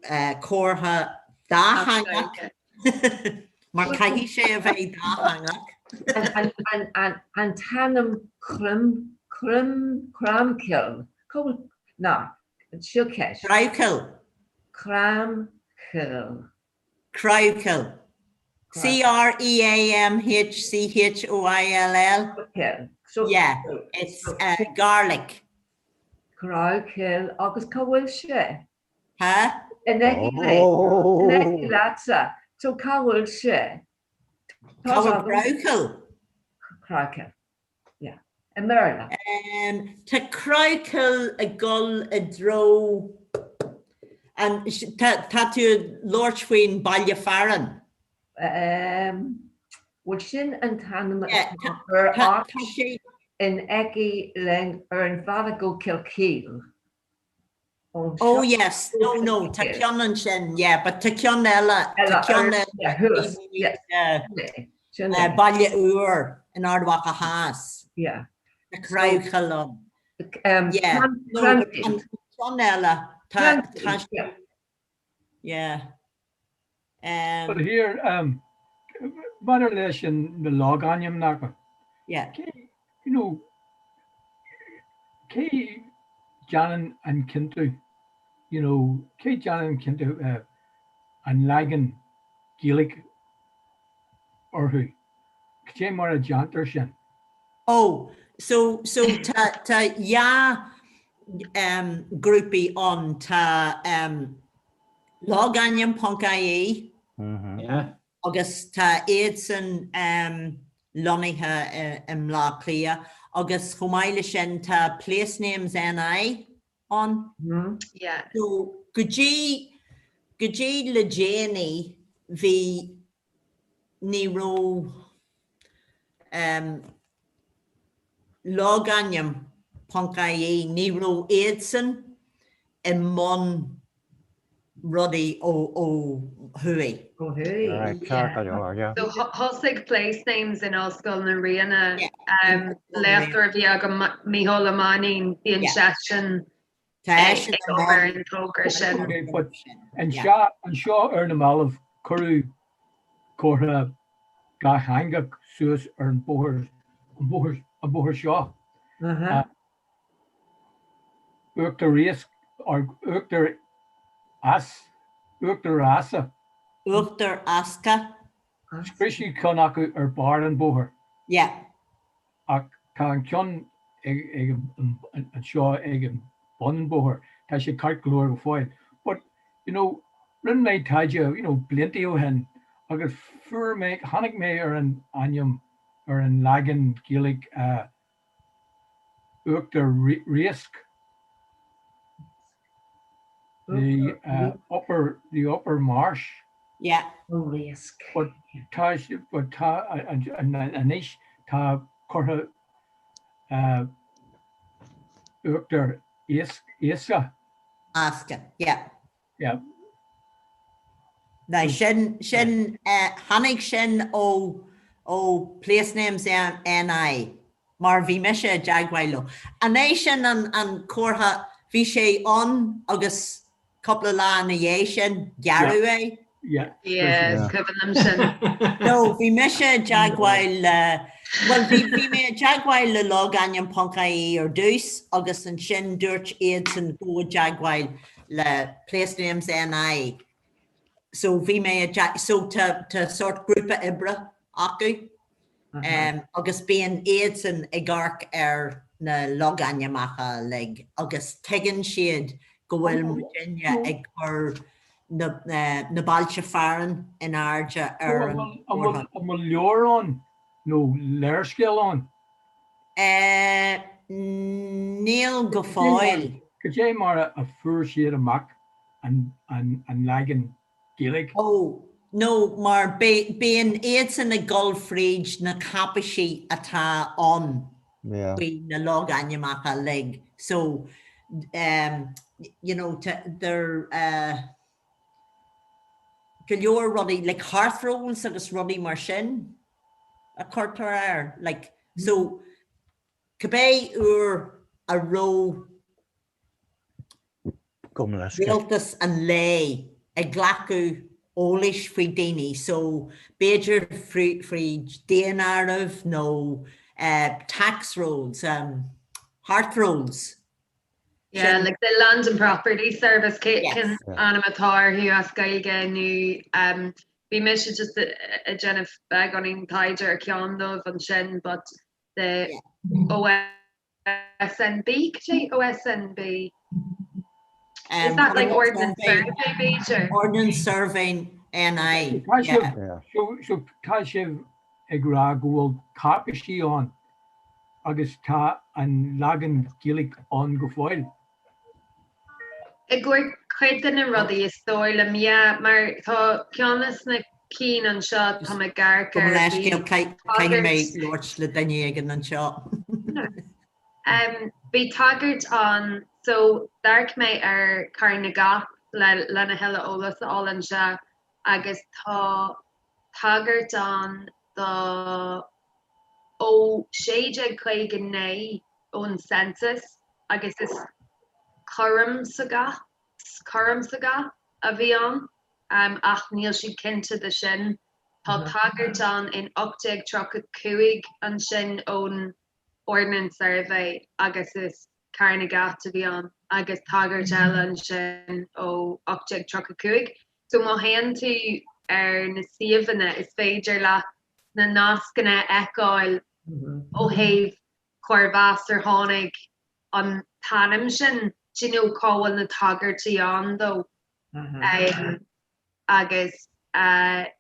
leat comhartha dátheangach mar caithfidh sé a bheith dátheangach. An t-ainm Croim, Croim, Cromkill, cá bhfuil, ná, seo ceist. Cromhchill. Cromchill. Cromhchill. C-R-E-A-M-H-C-H-O-I-L-L. Yeah, it's garlic. Cromhchill agus cá bhfuil sé? Ha? In aice in aice leatsa. So cá bhfuil sé? Cá bhfuil Cromhchill? Cromhchill. Yeah. I mBéarla. Tá Cromhchill ag dul i dtreo an, tá tú ag labhairt faoin baile fearainn. Bhuel sin an t-ainm atá ar áit in aice linn ar an bhealach go Kilkeel. Oh yes, no no, tá ceann ansin, yeah, but tá ceann eile, tá ceann eile Baile Úr in Ard Mhacha Theas. Yeah. Tá Cromhchill ann. Yeah, no, an ceann eile, tá, tá, yeah. But here, um, maidir leis an na logainmneacha. Yeah. You know, Cé déanann an cinntiú, you know, cé déanann an cinntiú an leagan Gaeilge orthu? Cé mar a déantar sin? Oh, so, so tá, tá dhá um, grúpaí ann, tá um, logainm ponc ie Yeah. agus tá iadsan um, lonnaithe i, i mBleá Cliath agus chomh maith le sin tá Place Names NI ann. Yeah. So go dtí, go dtí le déanaí bhí, ní raibh um, logainm ponc ie, ní raibh iadsan i mbun rudaí ó thuaidh. Ó thuaidh. Right, ceart go leor, yeah. So thosaigh Place Names in Ollscoil na Ríona, léachtóir a bhí agam, Mícheál Ó Mainnín, bíonn seisean Tá eisean ag obair ar an togra sin. Okay, but anseo, anseo ar na mallaibh cuireadh comhartha dátheangach suas ar an bóthar, an bóthar, an bóthar seo. Uachtar Riasc, or Uachtar Eas, Uachtar Easa. Uachtar Easca. Scriosadh ceann acu ar barr an bhóthair. Yeah. Ach tá an ceann ag anseo ag an bun an bóthair, tá sé ceart go leor go fóill. But, you know, rinne mé taighde, you know, blianta ó shin agus fuair mé, tháinig mé ar an ainm, ar an leagan Gaeilge Uachtar Riasc, the upper, the upper marsh. Yeah. Riasc. But tá, but tá, anois tá curtha Uachtar Easca. Easca, yeah. Yeah. Now sin, sin, tháinig sin ó, ó Place Names NI mar bhí mise i dteagmháil leo. An é sin an, an comhartha, bhí sé ann agus cúpla lá ina dhiaidh sin, gearradh é? Yeah. Yeah, is cuimhin liom sin. No, bhí mise i dteagmháil le, bhuel bhí, bhí mé i dteagmháil le logainm ponc ie ar dtús agus ansin dúirt iadsan go i dteagmháil le Place Names NI. So bhí mé i dteag, so tá, tá sórt grúpa oibre acu agus bíonn iadsan ag amharc ar na logainmneacha uilig agus tuigeann siad go bhfuil muidinne ag cur na, na bailte fearainn in airde ar an An bhfuil leabhar ann nó léarscáil ann? Níl go fóill. Cad é mar a fuair siad amach an leagan Gaeilge? Ó, no, mar bíonn iadsan ag dul fríd na cáipeisí atá ann faoi na logainmneacha uilig. So, you know, there, go leor rudaí, like hearth rolls agus rudaí mar sin a chuirtear air, like, so cibé uair a raibh rialtas an lae ag glacadh eolais faoi daoine, so b'fhéidir fríd daonáireamh nó tax rolls, hearth rolls. Yeah, like the Land and Property Service, cén ainm atá orthu as Gaeilge nó bhí mise just ag déanamh beagáinín taighde ar ceann dóibh ansin but the OSNB, cad é OSNB? Is that like Ordnance Survey b'fhéidir? Ordnance Survey NI, yeah. So tá sibh ag rá go bhfuil cáipeisí ann agus tá an leagan Gaeilge ann go fóill? I gcomhair cuid de na rudaí is dóigh liom, yeah, mar tá ceann de na cinn anseo, tá mé ag amharc air, bhí tagairt. Caithfidh mé labhairt le duine éigin anseo. Bhí tagairt ann, so d'amharc mé ar Carn na gCat le lena thuilleadh eolas a fháil anseo agus tá tagairt ann do ó 1659 ón census agus is Cormsagath, Cormsagath a bhí ann ach níl siad cinnte de sin. Tá tagairt ann in 1835 ansin ón Ordnance Survey agus is. Carnagat a bhí ann agus tagairt eile ansin ó 1835. So má théann tú ar na suíomhanna is féidir leat na nascanna a fheiceáil ó thaobh cárbh as ar tháinig an t-ainm sin, do you know, cá bhfuil na tagairtí ann dó. Agus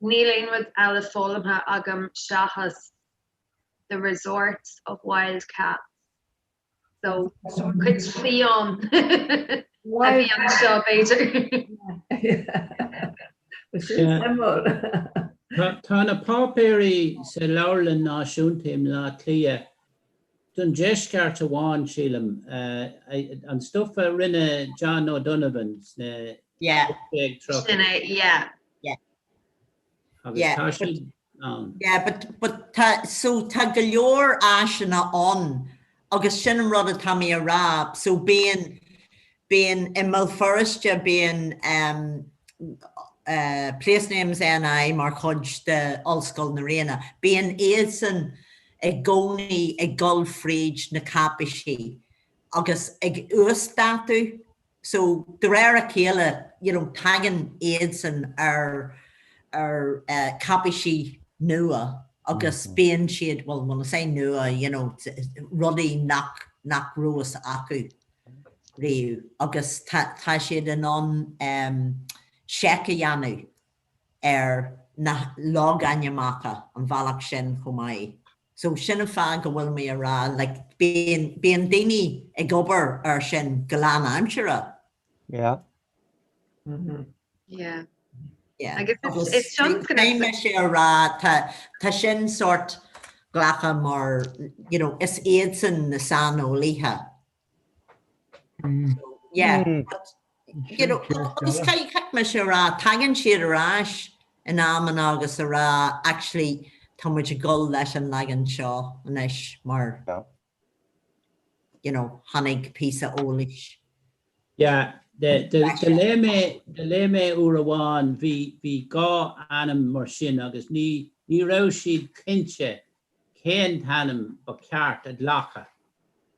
níl aon rud eile foghlamtha agam seachas the resorts of wild cats. So cuid fiáin a bhí anseo b'fhéidir. Tá na páipéirí sa Leabharlann Náisiúnta i mBleá Cliath don deisceart amháin, sílim. An stuif a rinne John O'Donovan sna 1830. Sin é, yeah. Agus tá siad ann. Yeah, but, but tá, so tá go leor áiseanna ann agus sin an rud atá mé a rá, so bíonn, bíonn i mBéal Feirste bíonn um, uh, Place Names NI mar chuid de Ollscoil na Ríona, bíonn iadsan i gcónaí ag dul fríd na cáipéisí agus ag uasdátú So, de réir a chéile, you know, tagann iadsan ar, ar cáipéisí nua agus bíonn siad, well, when I say nua, you know, rudaí nach, nach raibh fhios acu riamh agus tá, tá siad in ann em seic a dhéanamh ar na logainmneacha an bhealach sin chomh maith. So sin an fáth go bhfuil mé a rá, like, bíonn, bíonn daoine ag obair ar sin go lánaimseartha. Yeah. Yeah. Yeah. Agus is, is tionscnamh. Caithfidh mise a rá, tá, tá sin sort glactha mar, you know, is iadsan na saineolaithe. So, yeah. But, you know, agus caithfidh mise a rá, tagann siad ar ais in amanna agus a rá, actually, tá muid ag dul leis an leagan seo anois mar, you know, tháinig píosa eolais. Yeah, do léigh mé, do léigh mé uair amháin, bhí, bhí dhá ainm mar sin agus ní, ní raibh siad cinnte cén t-ainm ba cheart a ghlacadh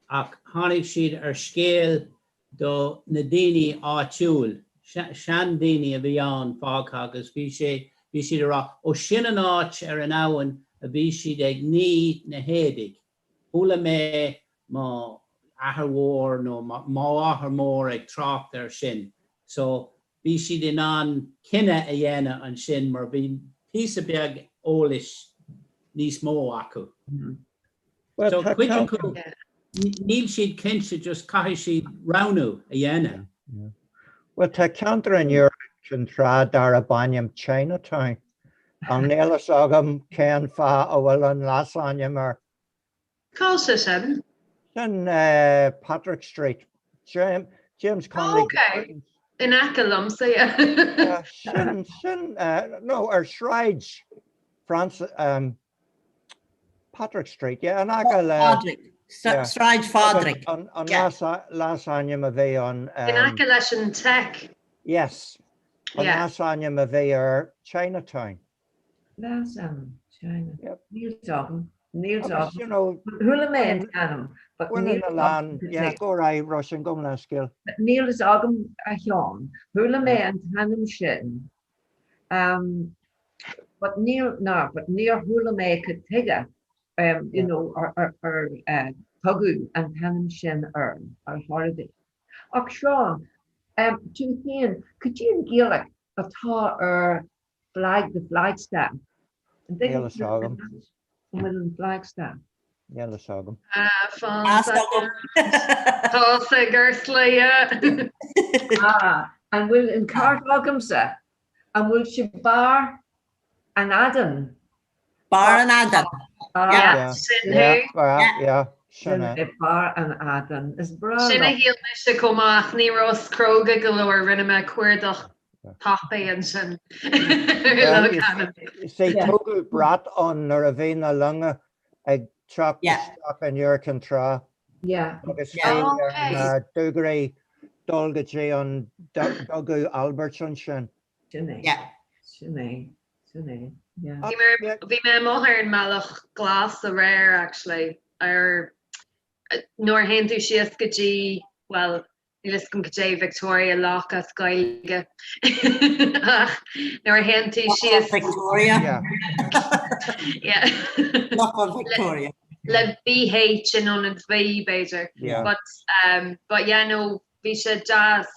ach tháinig siad ar scéal do na daoine áitiúil, seandaoine a bhí ann fágtha agus bhí sé, bhí siad ag rá, ó sin an áit ar an abhainn a bhí siad ag ní na héadaigh. Chuala mé mo athair mhór nó mo mháthair mhór ag trácht air sin. So bhí siad in ann cinneadh a dhéanamh ansin mar bhí píosa beag eolais níos mó acu. So cuid acu, níl siad cinnte just caithfidh siad roghnú a dhéanamh. Bhuel tá ceantar in Iúr Cinn Trá darb ainm Chinatown. Ach níl fhios agam cén fáth a bhfuil an leasainm air. Cá bhfuil sé sin? Sin Patrick Street. James Connolly Gardens. In aice liomsa, yeah. Sin, sin, no, ar Sráid Francis, Patrick Street, yeah, in aice le. Phádraig, Sráid Phádraig. An leasainm a bhí an. In aice leis an Tech. Yes, an leasainm a bhí ar Chinatown. Leasainm, China. Níl fhios agam. Níl fhios agam. Chuala mé an t-ainm, but níl fhios agam. Yeah, go raibh Róisín, gabh mo leithscéal. Níl fhios agam a Sheáin. Chuala mé an t-ainm sin. Um, but níl, ná, but níor chuala mé cad tuige, um, you know, ar, ar, ar uh, tugadh an t-ainm sin air, ar chor ar bith. Ach Seán, um, tú féin, cad é an Ghaeilge atá ar Flag, the flagstaff. Níl fhios agam. An bhfuil an flagstaff? Níl fhios agam. Tá ag Ursula, yeah. Ah, an bhfuil an ceart agamsa? An bhfuil sé Barr an Eadain? Barr an Eadain. Yeah, sin é. Yeah, sin é. Barr an Eadain. Is breá Sin a shíl mise chomh maith ach ní rabhas cróga go leor, rinne mé cuardach tapaidh ansin. See, tugadh brat ann nuair a bhí na longa ag teacht isteach in Iúr Cinn Trá. Agus bhí ar na dugairí dul go dtí an duga Albert ansin. Sin é. Sin é. Sin é, yeah. Bhí mé amuigh ar an mbealach glas aréir actually ar. Nuair a théann tú síos go dtí, bhuel, níl fhios agam cad é Victoria Lock as Gaeilge ach nuair a théann tú síos. Victoria. Yeah. Loch Victoria. Le BH in ionad V b'fhéidir. Yeah. But um, but yeah, no, bhí sé deas.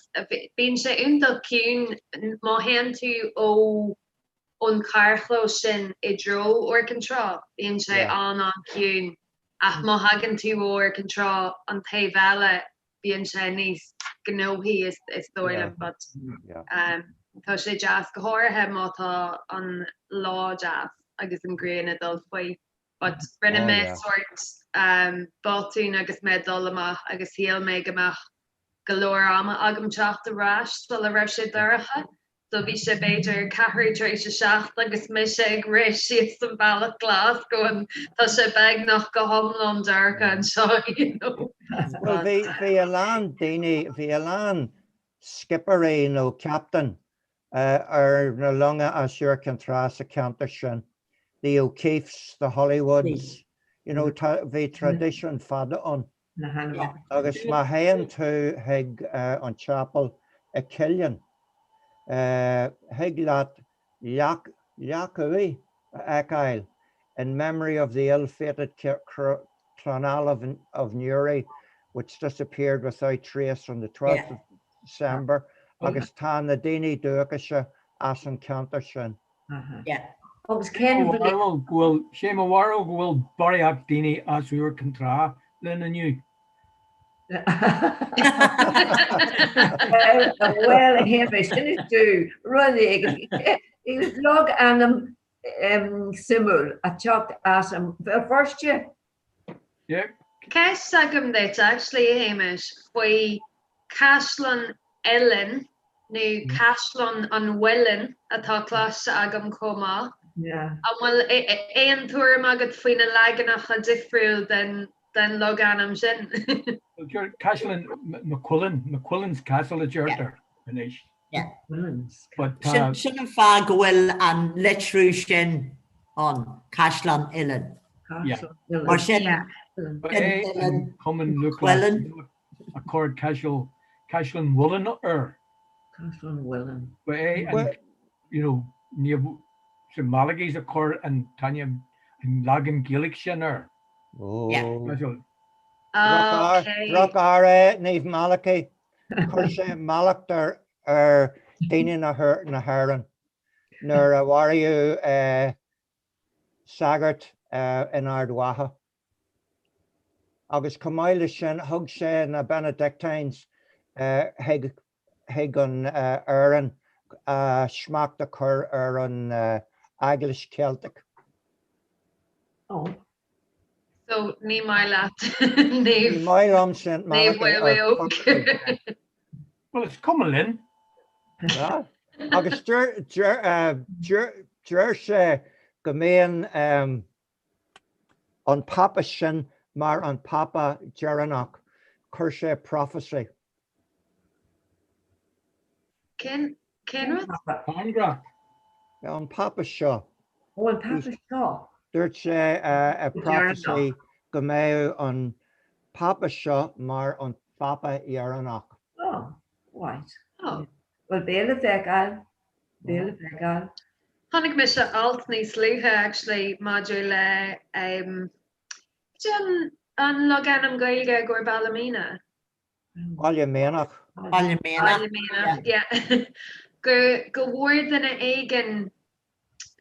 Bíonn sé iontach ciúin má théann tú ó ón charrchlós sin i dtreo Iúr Cinn Trá, bíonn sé an-an-chiúin. Ach má thagann tú ó Iúr Cinn Trá an taobh eile, bíonn sé níos gnóthaí is dóigh liom but tá sé deas go háirithe má tá an lá deas agus an ghrian ag dul faoi. But rinne mé sórt botún agus mé ag dul amach agus shíl mé go mbeadh go leor ama agam teacht ar ais sula raibh sé dorcha. So bhí sé b'fhéidir ceathrú tar éis a 7 agus mise ag rith síos an bealach glas going tá sé beagnach go hiomlán dorcha anseo, you know. Bhuel bhí bhí a lán daoine, bhí a lán skipperaí nó captain ar na longa as Iúr Cinn Trá sa cheantar sin. The O'Keeffes, the Hollywoods, you know, tá, bhí traidisiún fada ann. Agus má théann tú chuig an chapel i gCill Fhinn, thig leat leac uaighe a fheiceáil in memory of the ill-fated Clonallon of Newry which disappeared without trace on the 12th of December agus tá na daoine dúchais as an cheantar sin. Agus cén bhliain? Go bhfuil, sé mo bharúil go bhfuil barraíocht daoine as Iúr Cinn Trá linn inniu. Bhuel, a Shéamais, inis dúinn rud éigin. Is logainm suimiúil ag teacht as an Bhéal Feirste. Ceist agam duit, actually, a Shéamais, faoi Caisleán Uidhilin nó Caisleán an Mhuilinn atá cloiste agam chomh maith. An bhfuil aon tuairim agat faoi na leaganacha difriúil den den logainm sin? Caisleán McQuillan, McQuillan's Castle a deirtear anois. Sin an fáth go bhfuil an litriú sin ann, Caisleán Uidhilin. Mar sin, Ba é an Cumann Lúthchleas Gael a chuir Caiseal, Caisleán Mhuilinn air. Caisleán Mhuilinn. Ba é an, you know, Naomh St Malachy's a chuir an t-ainm, an leagan Gaeilge sin air. Caiseal. Drochfhear é Naomh Malachy. Chuir sé mallacht ar daoine na hÉireann nuair a mharaíodh sagart in Ard Mhacha. Agus chomh maith leis sin, thug sé na Benedictines chuig chuig an Éirinn smacht a chur ar an Eaglais Cheilteach. So ní maith leat Naomh Ní maith liom Saint Naomh Malachy ar Mhaolmhaodhóg. chor ar bith. Well, is cuma linn. Yeah. Agus deir deir deir deir sé go mbíonn an Pápa sin mar an Pápa deireanach. Chuir sé prophecy. Cén cén rud? Tairngreacht. An Pápa seo. Ó, an Pápa seo. Dúirt sé i prophecy go mbeadh an Pápa seo mar an Phápa dheireanach. Oh, right. Oh. Well, beidh le feiceáil. Beidh le feiceáil. Chonaic mise alt níos luaithe actually maidir le um, an, an logainm Gaeilge i gcomhair Ballymena. Baile Méanach. Baile Méanach. Baile Méanach, yeah. Go, go bhfuair duine éigin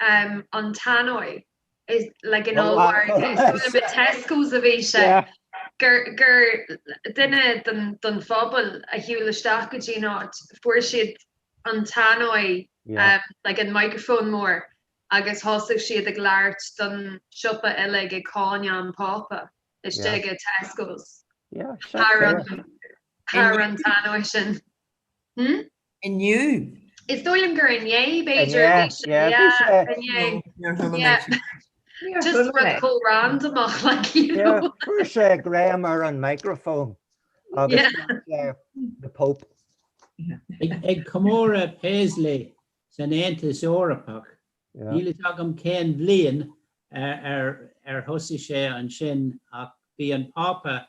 um, an tannoy is like in ollmhargadh is Tesco's a bhí sé gur gur duine den, den phobal a shiúil isteach go dtí an áit fuair siad an tannoy um, like an microphone mór agus thosaigh siad ag labhairt don siopa uilig ag cáineadh an Phápa. istigh i Tesco's. Thar an thar an tannoy sin. Hmm? Inniu. Is dóigh liom gur inné b'fhéidir a bhí sé. Yeah, inné. Yeah. Just rud chomh randomach like you know. Chuir sé greim ar an microphone agus the Pope. Ag comóradh Paisley san Aontas Eorpach, Níl fhios agam cén bhliain ar thosaigh sé ansin ach bhí an Pápa.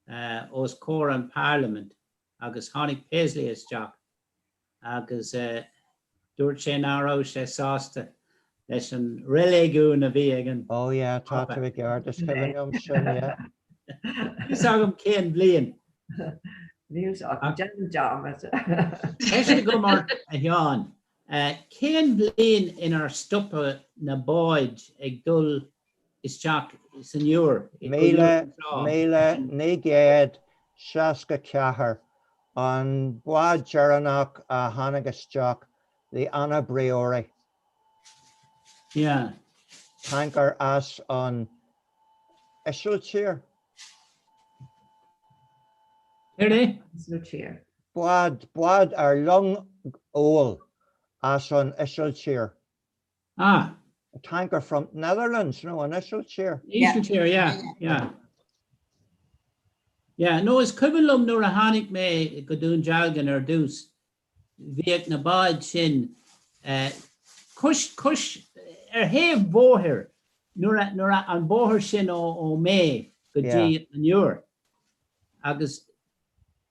os comhair an Parliament agus tháinig Paisley isteach agus dúirt sé ná raibh sé sásta leis an reiligiún a bhí ag an Oh yeah, tá tú i gceart, is cuimhin liom sin, yeah. Níl fhios agam cén bhliain. Níl fhios agam, déanaim dearmad. Ceist agam ort, a Sheáin. Cén bhliain inar stopadh na báid ag dul isteach san Iúr? 1964, an bád deireanach a tháinig isteach, the Anna Briori. Yeah. Tanker as an Ísiltír. Céard é? Ísiltír. Bád, bád ar long fheoil as an Ísiltír. Ah. A tanker from Netherlands, no, an Ísiltír. Ísiltír, yeah, yeah. Yeah, no, is cuimhin liom nuair a tháinig mé go Dún Dealgan ar dtús, bhíodh na báid sin cois, cois, ar thaobh bhóthair, nuair a, nuair a, an bóthar sin ó, ó Mé go dtí an Iúr. Agus,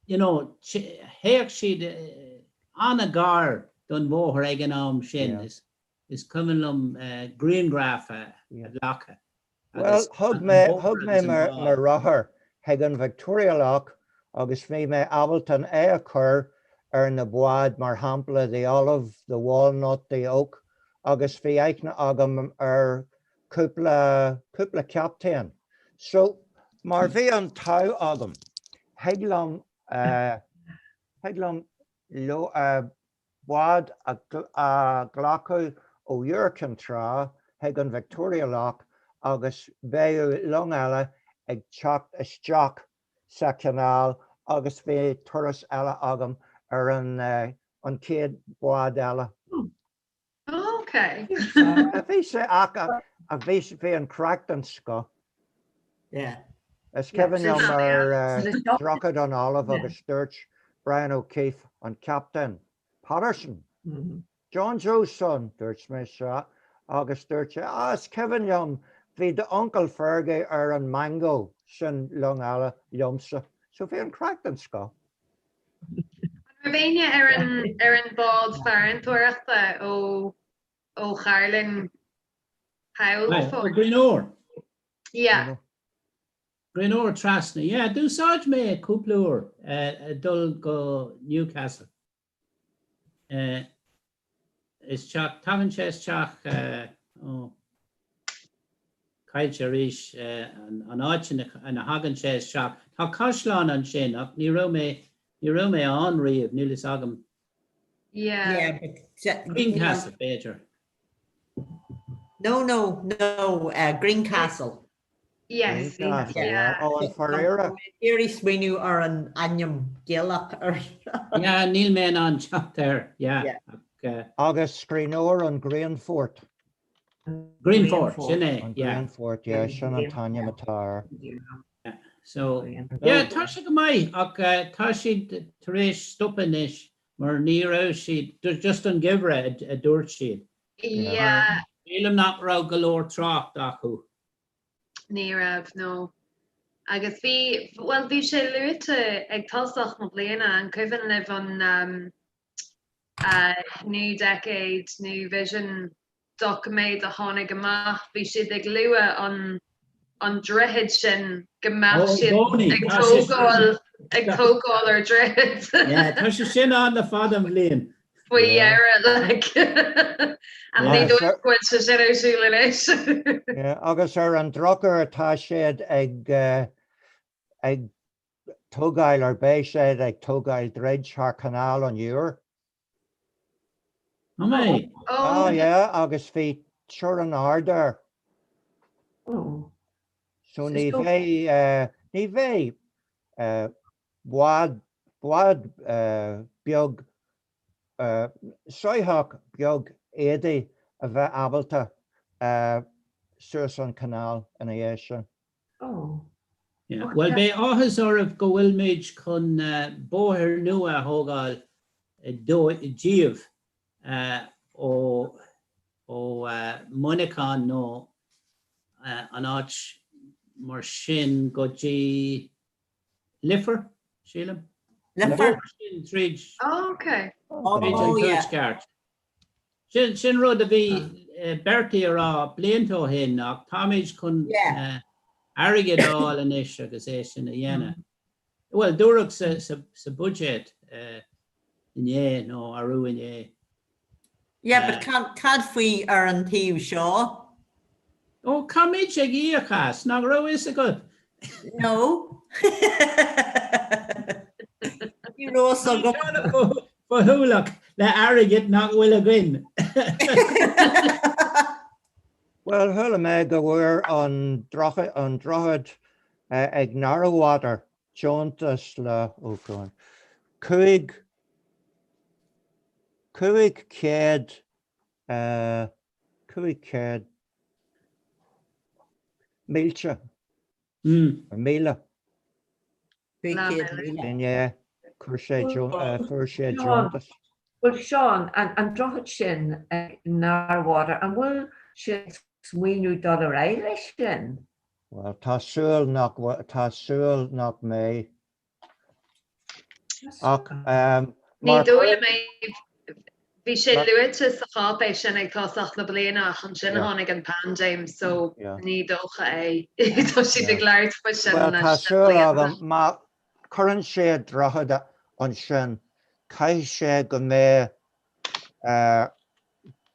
you know, théadh siad an-ghar don bhóthar ag an am sin. Is, is cuimhin liom grianghraf a ghlacadh. Bhuel, thug mé, thug mé mo rothar chuig an Victoria Lock agus bhí mé ábalta an é a chur ar na báid, mar shampla the Olive, the Walnut, the Oak agus bhí aithne agam ar cúpla, cúpla captaen. So, mar bhí an t-ádh agam, thig liom, thig liom bád a ghlacadh ó Iúr Cinn Trá chuig an Victoria Lock agus bheadh long eile ag teacht isteach sa chanáil agus bhí turas eile agam ar an an chéad bhád eile. Ok. Bhí sé ach bhí bhí an craic den scoth. Yeah. Is cuimhin liom ar Droichead an Olive agus dúirt Brian O'Keefe, an captaen, Patterson, John Joe's son, dúirt mé sea, agus dúirt sé, ah is cuimhin liom bhí d'uncail Fergie ar an Mango, sin long eile liomsa. So bhí an craic den scoth. An raibh éinne ar an ar an bád farantóireachta ó ó Chairlinn thall before? Greenore. Yeah. Greenore trasna. Yeah, d'úsáid mé é cúpla uair ag dul go Newcastle. Isteach, tagann sé isteach ó caillte arís an áit ina thagann sé isteach. Tá caisleán ansin ach ní raibh mé, ní raibh mé ann riamh, níl fhios agam. Yeah. Greencastle, b'fhéidir. No, no, no, Greencastle. Yes. Yeah. Ó, an Ferreira. Iarraidh smaoineamh ar an ainm Gaelach ar. Yeah, níl mé in ann teacht air. Yeah. Agus scríbhneoir an Grianfort. Grianfort, sin é. An Grianfort, yeah, sin an t-ainm atá air. So, yeah, tá sé go maith ach tá siad tar éis stopadh anois mar ní raibh siad, just an geimhreadh a dúirt siad. Yeah. Sílim nach raibh go leor trácht acu. Ní raibh, no. Agus bhí, bhuel bhí sé luaite ag tosach na bliana, an cuimhin libh an um, uh, New Decade, New Vision doiciméad a tháinig amach, bhí siad ag lua an an droichead sin go mbeadh siad ag tógáil ag tógáil ar droichead. Yeah, tá sé sin ann le fada an bhliain. Faoi dheireadh, like. Ach ní dóigh go bhfuil sé sin ar siúl anois. Yeah, agus ar an drochuair tá siad ag ag tógáil ar beidh siad ag tógáil droichead thar Chanáil an Iúir. An mbeidh? Oh yeah, agus bhí teorainn ard air. Oh. So ní bheidh, ní bheidh bád, bád beag, soitheach beag éadaí a bheith ábalta suas an canáil ina dhiaidh sin. Oh. Yeah. Bhuel, beidh áthas oraibh go bhfuilimid chun bóthar nua a thógáil díobh ó ó Muineachán nó an áit mar sin go dtí. Lifear, sílim. Lifear? Sin tríd. Oh, okay. Tríd an tuaisceart. Sin, sin rud a bhí Bertie a rá blianta ó shin ach táimid chun airgead a fháil anois agus é sin a dhéanamh. Bhuel, dúradh sa, sa, sa budget inné nó arú inné. Yeah, but cad, cad faoi ar an taobh seo? Ó, táimid ag íoc as, nach raibh fhios agat? No. Ní raibh fhios agam. Fothualach le airgead nach bhfuil againn. Bhuel, chuala mé go bhfuair an droichead, an droichead ag Narrow Water deontas le, oh God, 5, 500, 500 mílte, míle. Inné, chuir sé, fuair sé deontas. Bhuel Seán, an droichead sin ag Narrow Water, an bhfuil siad ag smaoineamh dul ar aghaidh leis sin? Bhuel, tá súil nach, tá súil nach mbeidh. Ach Ní dóigh liom é. Bhí sé luaite sa cháipéis sin ag tosach na bliana ach ansin tháinig an paindéim so ní dócha é. Tá siad ag labhairt faoi sin Bhuel, tá leis na súil blianta. agam má chuireann sé droichead ansin, caithfidh sé go mbeidh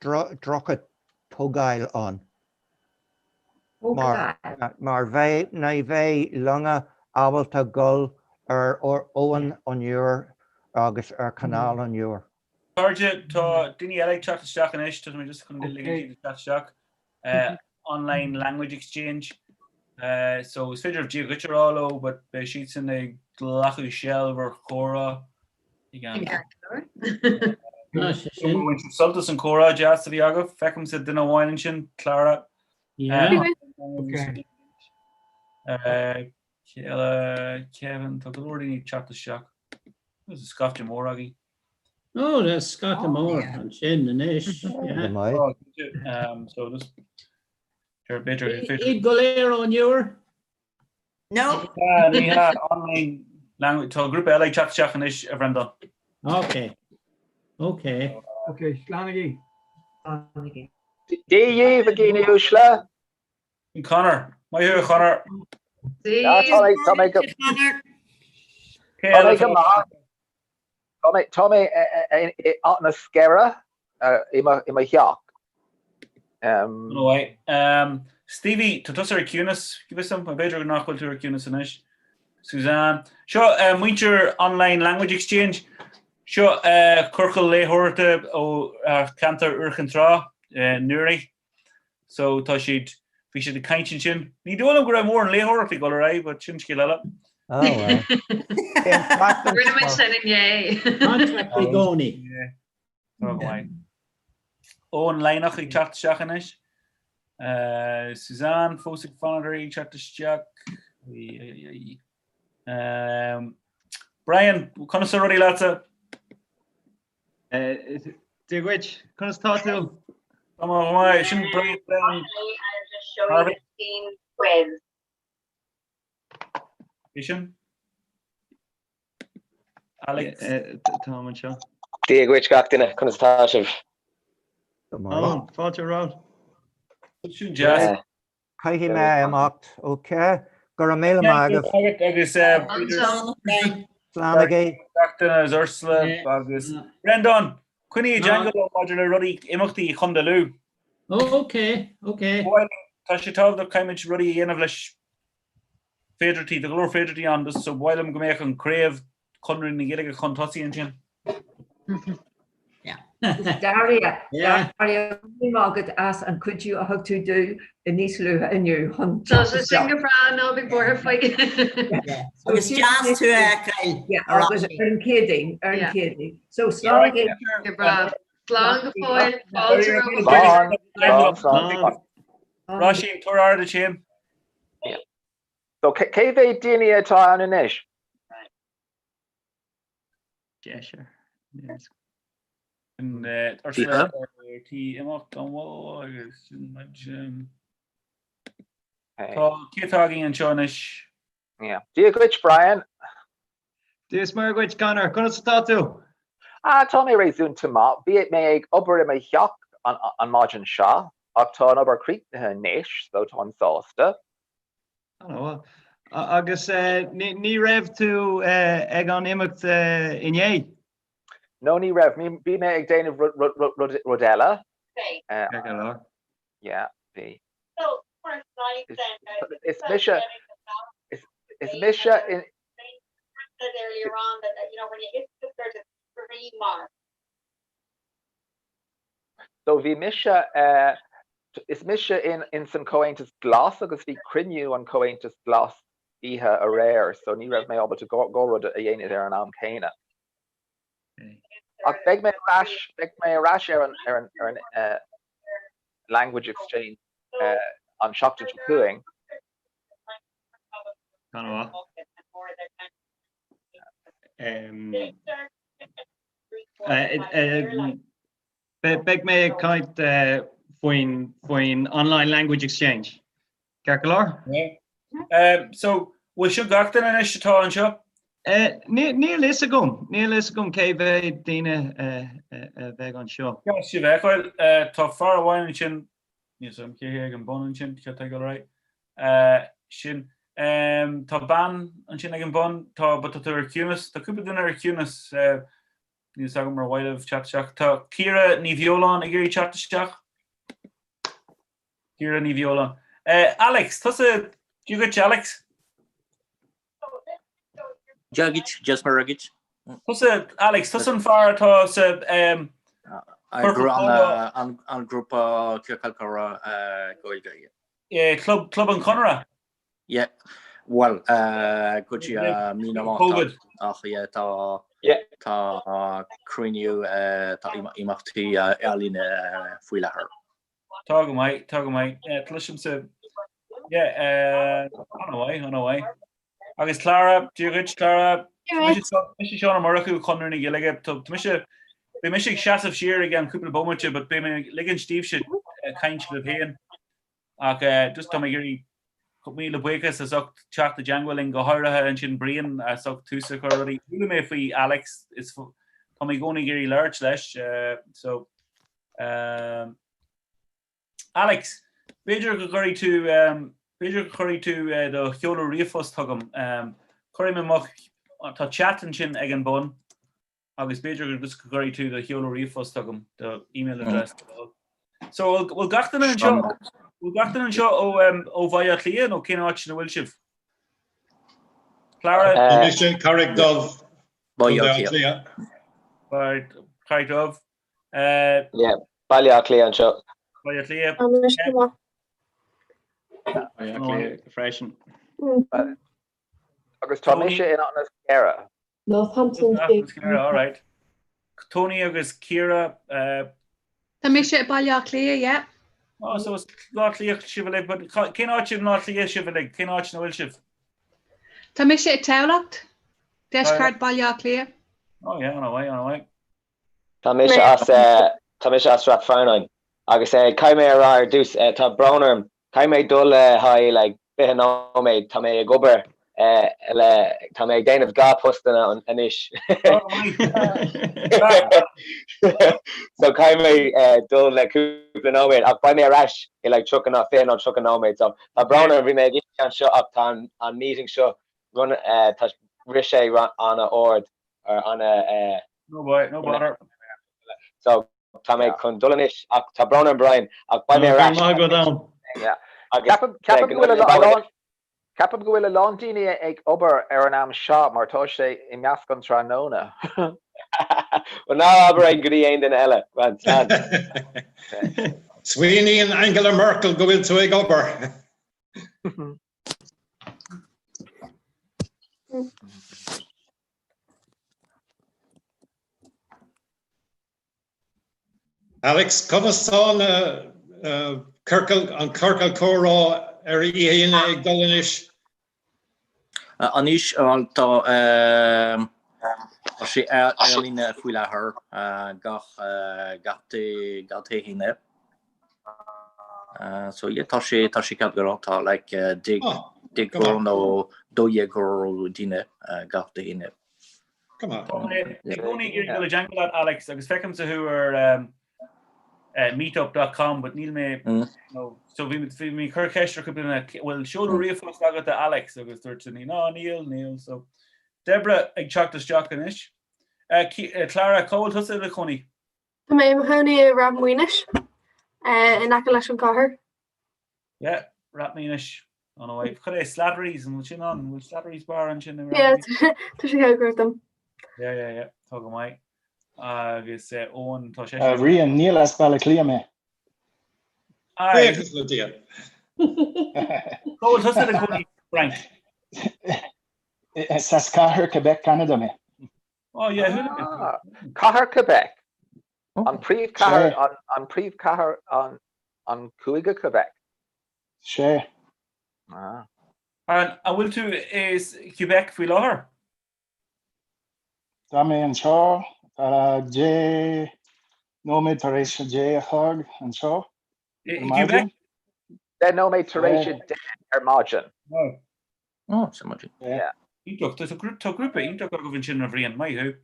droichead tógáil ann. Mar mar bheidh, ní bheidh longa ábalta dul ar abhainn an Iúir agus ar Chanáil an Iúir. Cairde, tá daoine eile ag teacht isteach anois, tá mé just chun ligean iad teacht isteach. Online Language Exchange. So is féidir Dia dhuit a rá leo, but beidh siadsan ag glacadh seilbh ar chomhrá. Bhain sibh sult as an chomhrá deas a bhí agaibh. Feicimse duine amháin ansin, Clara. Kevin, tá go leor daoine ag teacht isteach. There's a scaifte mór againn. Ó, tá scata mór ansin anois. So just b'fhéidir Iad go léir ón Iúr? No. Ní hea, online language. Tá grúpa eile ag teacht isteach anois, a Bhreandáin. Ok. Ok. Ok, slánaigí. Dia dhaoibh, a dhaoine uaisle. Conor. Maith thú, a Chonor. Tá mé, tá mé go, tá mé go maith. Tá mé, tá mé i Áth na Sceire i mo, i mo theach. No way. Stevie, tá tusa ar ciúnas, go bhfios dom, b'fhéidir nach bhfuil tú ar ciúnas anois. Suzanne. Seo muintir Online Language Exchange. Seo ciorcal léitheoireachta ó cheantar Iúr Chinn Trá, Newry. So tá siad, bhí siad ag caint ansin. Ní dóigh liom go raibh mórán léitheoireachta ag dul ar aghaidh, but sin scéal eile. Oh well. Cén seachtain Rinne muid sin inné. Contract i gcónaí. Tá go maith. Eoin Laighneach ag teacht isteach anois. Suzanne fós ag fanacht ar ag teacht isteach. Brian, conas tá rudaí leatsa? Dia dhuit, conas tá tú? Tá mé go maith, sin Brian Brown. Harvey. É sin? Alex. Táim anseo. Dia dhuit gach duine, conas atá sibh? Ó, fáilte romhat. Sin deas. Caithfidh mé imeacht, ok? Go raibh míle maith agaibh. Agus Slánaigí. Gach duine is Ursula agus Breandán, coinnigh i dteagmháil leo maidir le rudaí imeachtaí Chontae Lú. Ok, ok. Tá sé tábhachtach caithfimid rudaí a dhéanamh leis féidearthachtaí, tá go leor féidearthachtaí ann so ba mhaith liom go mbeadh an craobh Chonradh na Gaeilge chun tosaigh ansin. Daria, Daria, maith agat as an cuidiú a thug tú domh níos luaithe inniu chun Tá sé sin go breá ná bí buartha faoi. Agus deas tú a fheiceáil. Agus ar an Chéadaoin, ar an Chéadaoin. So slán agaibh. Go breá. Slán go fóill, fáilte romhat. Slán, slán, slán. Róisín, tabhair aire duit féin. So cé mhéad daoine atá ann anois? Deisear. Ursula ar tí imeacht an bhfuil agus sin muid. Tá cé atá againn anseo anois? Dia dhuit Brian. Dia is Muire dhuit, Conor. Conas atá tú? Ah, tá mé réasúnta maith. Bhí mé ag obair i mo theach an maidin seo, ach tá an obair críochnaithe anois, so táim sásta. An-mhaith. Agus ní raibh tú ag an imeacht inné? No, ní raibh. Bhí mé ag déanamh rud eile. Ceart go leor. Yeah, bhí. Is mise, is mise in. So bhí mise, is mise in in san Comhaontas Glas agus bhí cruinniú an Comhaontas Glas oíche aréir so ní raibh mé ábalta dhá rud a dhéanamh ar an am céanna. Ach beidh mé ar ais, beidh mé ar ais ar an ar an ar an language exchange an seachtain seo chugainn. An-mhaith. Beidh mé ag caint faoin faoin online language exchange. Ceart go leor? So, bhfuil seo gach duine anois atá anseo? Níl fhios agam. Níl fhios agam cé mhéad daoine a bheidh anseo. Deas sibh a fheiceáil. Tá fear amháin ansin, níl 's agam cé hé ag an bun ansin, cad tá ag dul ar aghaidh? Sin. Tá bean ansin ag an bun, tá, but tá tú ar ciúnas, tá cúpla duine ar ciúnas, níl 's agam ar mhaith libh teacht isteach. Tá Ciara Ní Bheoláin ag iarraidh teacht isteach. Ciara Ní Bheoláin. Alex, tusa, Dia dhuit Alex. Dia dhuit, Dia is Muire dhuit. Tusa, Alex, tusa an fear atá sa An grúpa Ciorcal Comhrá Gaeilge. Club, Club an Chonartha? Yeah, bhuel, go dtí mí na Márta ach yeah, tá tá cruinniú, tá imeachtaí ar líne faoi láthair. Tá go maith, tá go maith. Cloisimse, yeah, an-mhaith, an-mhaith. Agus Clara, Dia dhuit, Clara. Mise Seán Ó Murchú, Conradh na Gaeilge. Tá mise, beidh mise ag seasamh siar i gceann cúpla bomaite, but beidh mé ag ligint daoibhse caint libh féin. Ach just tá mé ag iarraidh míle buíochas as ucht teacht i dteangmháil linn, go háirithe ansin Brian as ucht tús a chur rudaí. Chuala mé faoi Alex, is tá mé i gcónaí ag iarraidh labhairt leis, so Alex, b'fhéidir go gcuirfidh tú, b'fhéidir go gcuirfidh tú do sheoladh ríomhphost chugam. Cuirfidh mé mo, tá chat ansin ag an bun. agus b'fhéidir go just go gcuirfidh tú do sheoladh ríomhphost chugam, do email address. So bhfuil gach duine anseo bhfuil gach duine anseo ó ó Bhaile Átha Cliath nó cén áit ina bhfuil sibh? Clara? Tá mise Carraig Dubh, Baile Átha Cliath. Right, Carraig Dubh. Yeah, Baile Átha Cliath anseo. Baile Átha Cliath. Tá mise go maith. Baile Átha Cliath freisin. Agus tá mise in Áth na Scéire. Northampton. All right. Tony agus Ciara. Tá mise i Baile Átha Cliath, yeah. Oh, so is Átha Cliath sibh uilig, but cén áit i mBaile Átha Cliath sibh uilig? Cén áit ina bhfuil sibh? Tá mise i Tamhlacht, deisceart Baile Átha Cliath. Oh yeah, an-mhaith, an-mhaith. Tá mise as, tá mise as Rath Fearnáin. Agus caithfidh mé a rá ar dtús, tá brón orm, caithfidh mé dul le haghaidh like 20 nóiméad, tá mé ag obair le, tá mé ag déanamh 2 postanna anois. So caithfidh mé dul le cúpla nóiméad ach beidh mé ar ais i like 30 nó 20 nó 30 nóiméad. So tá brón orm, bhí mé ag iarraidh anseo ach tá an meeting seo, tá, rith sé an-ard ar ana. No boy, no bother. So tá mé chun dul anois ach tá brón orm Brian ach beidh mé ar ais. Maith agat am. Yeah. Ceapaim ceapaim go bhfuil a lán ceapaim go bhfuil a lán daoine ag obair ar an am seo mar tá sé i measc an tráthnóna. Well ná abair é go dtí aon duine eile. Well, slán. Smaoiníonn Angela Merkel go bhfuil tú ag obair. Alex, conas tá na ciorcal, an ciorcal comhrá ar oíche Aoine ag dul anois? Anois tá tá sé ar líne faoi láthair gach gach Dé gach Dé hAoine. So yeah tá sé tá sé ceart go leor tá like deich deich nó 12 daoine gach Dé hAoine. Come on. Tá mé i gcónaí ag iarraidh dul i dteagmháil leat Alex agus feicimse thú ar meetup dot com but níl mé no so bhí bhí mé ag cur ceist ar cúpla duine bhfuil seoladh ríomhphost agat a Alex agus dúirt daoine ná níl níl so Deborah ag teacht isteach anois. Clara cá bhfuil tusa i do chónaí? Tá mé i mo chónaí i Rath Maoinis, in aice leis an gcathair. Yeah, Rath Maoinis. An-mhaith. Cad é Slattery's, an bhfuil sin ann? An bhfuil Slattery's Bar ansin i Rath Yeah, Maoinis? tá sé cóngarach dom. Yeah, yeah, yeah. Tá go maith. Agus eh, Eoin, tá sé Uh, Rian, níl as Baile Átha Cliath mé. Aye. Buíochas le Dia. Cá bhfuil tusa i do chónaí, Frank? Is as cathair Quebec, Canada mé. Oh yeah, who Ah, Cathair Quebec. An príomhcathair Sé. an príomhcathair an an cúige Quebec. Sé. Ah. An an bhfuil tú i Quebec faoi láthair? Tá mé anseo, tá 10 nóiméad tar éis a 10 a chlog anseo. I Quebec? 10 nóiméad tar éis a 10 ar maidin. Oh, sa maidin. Yeah. Iontach. Tá tá grúpa iontach agaibh ansin a Bhriain, maith thú.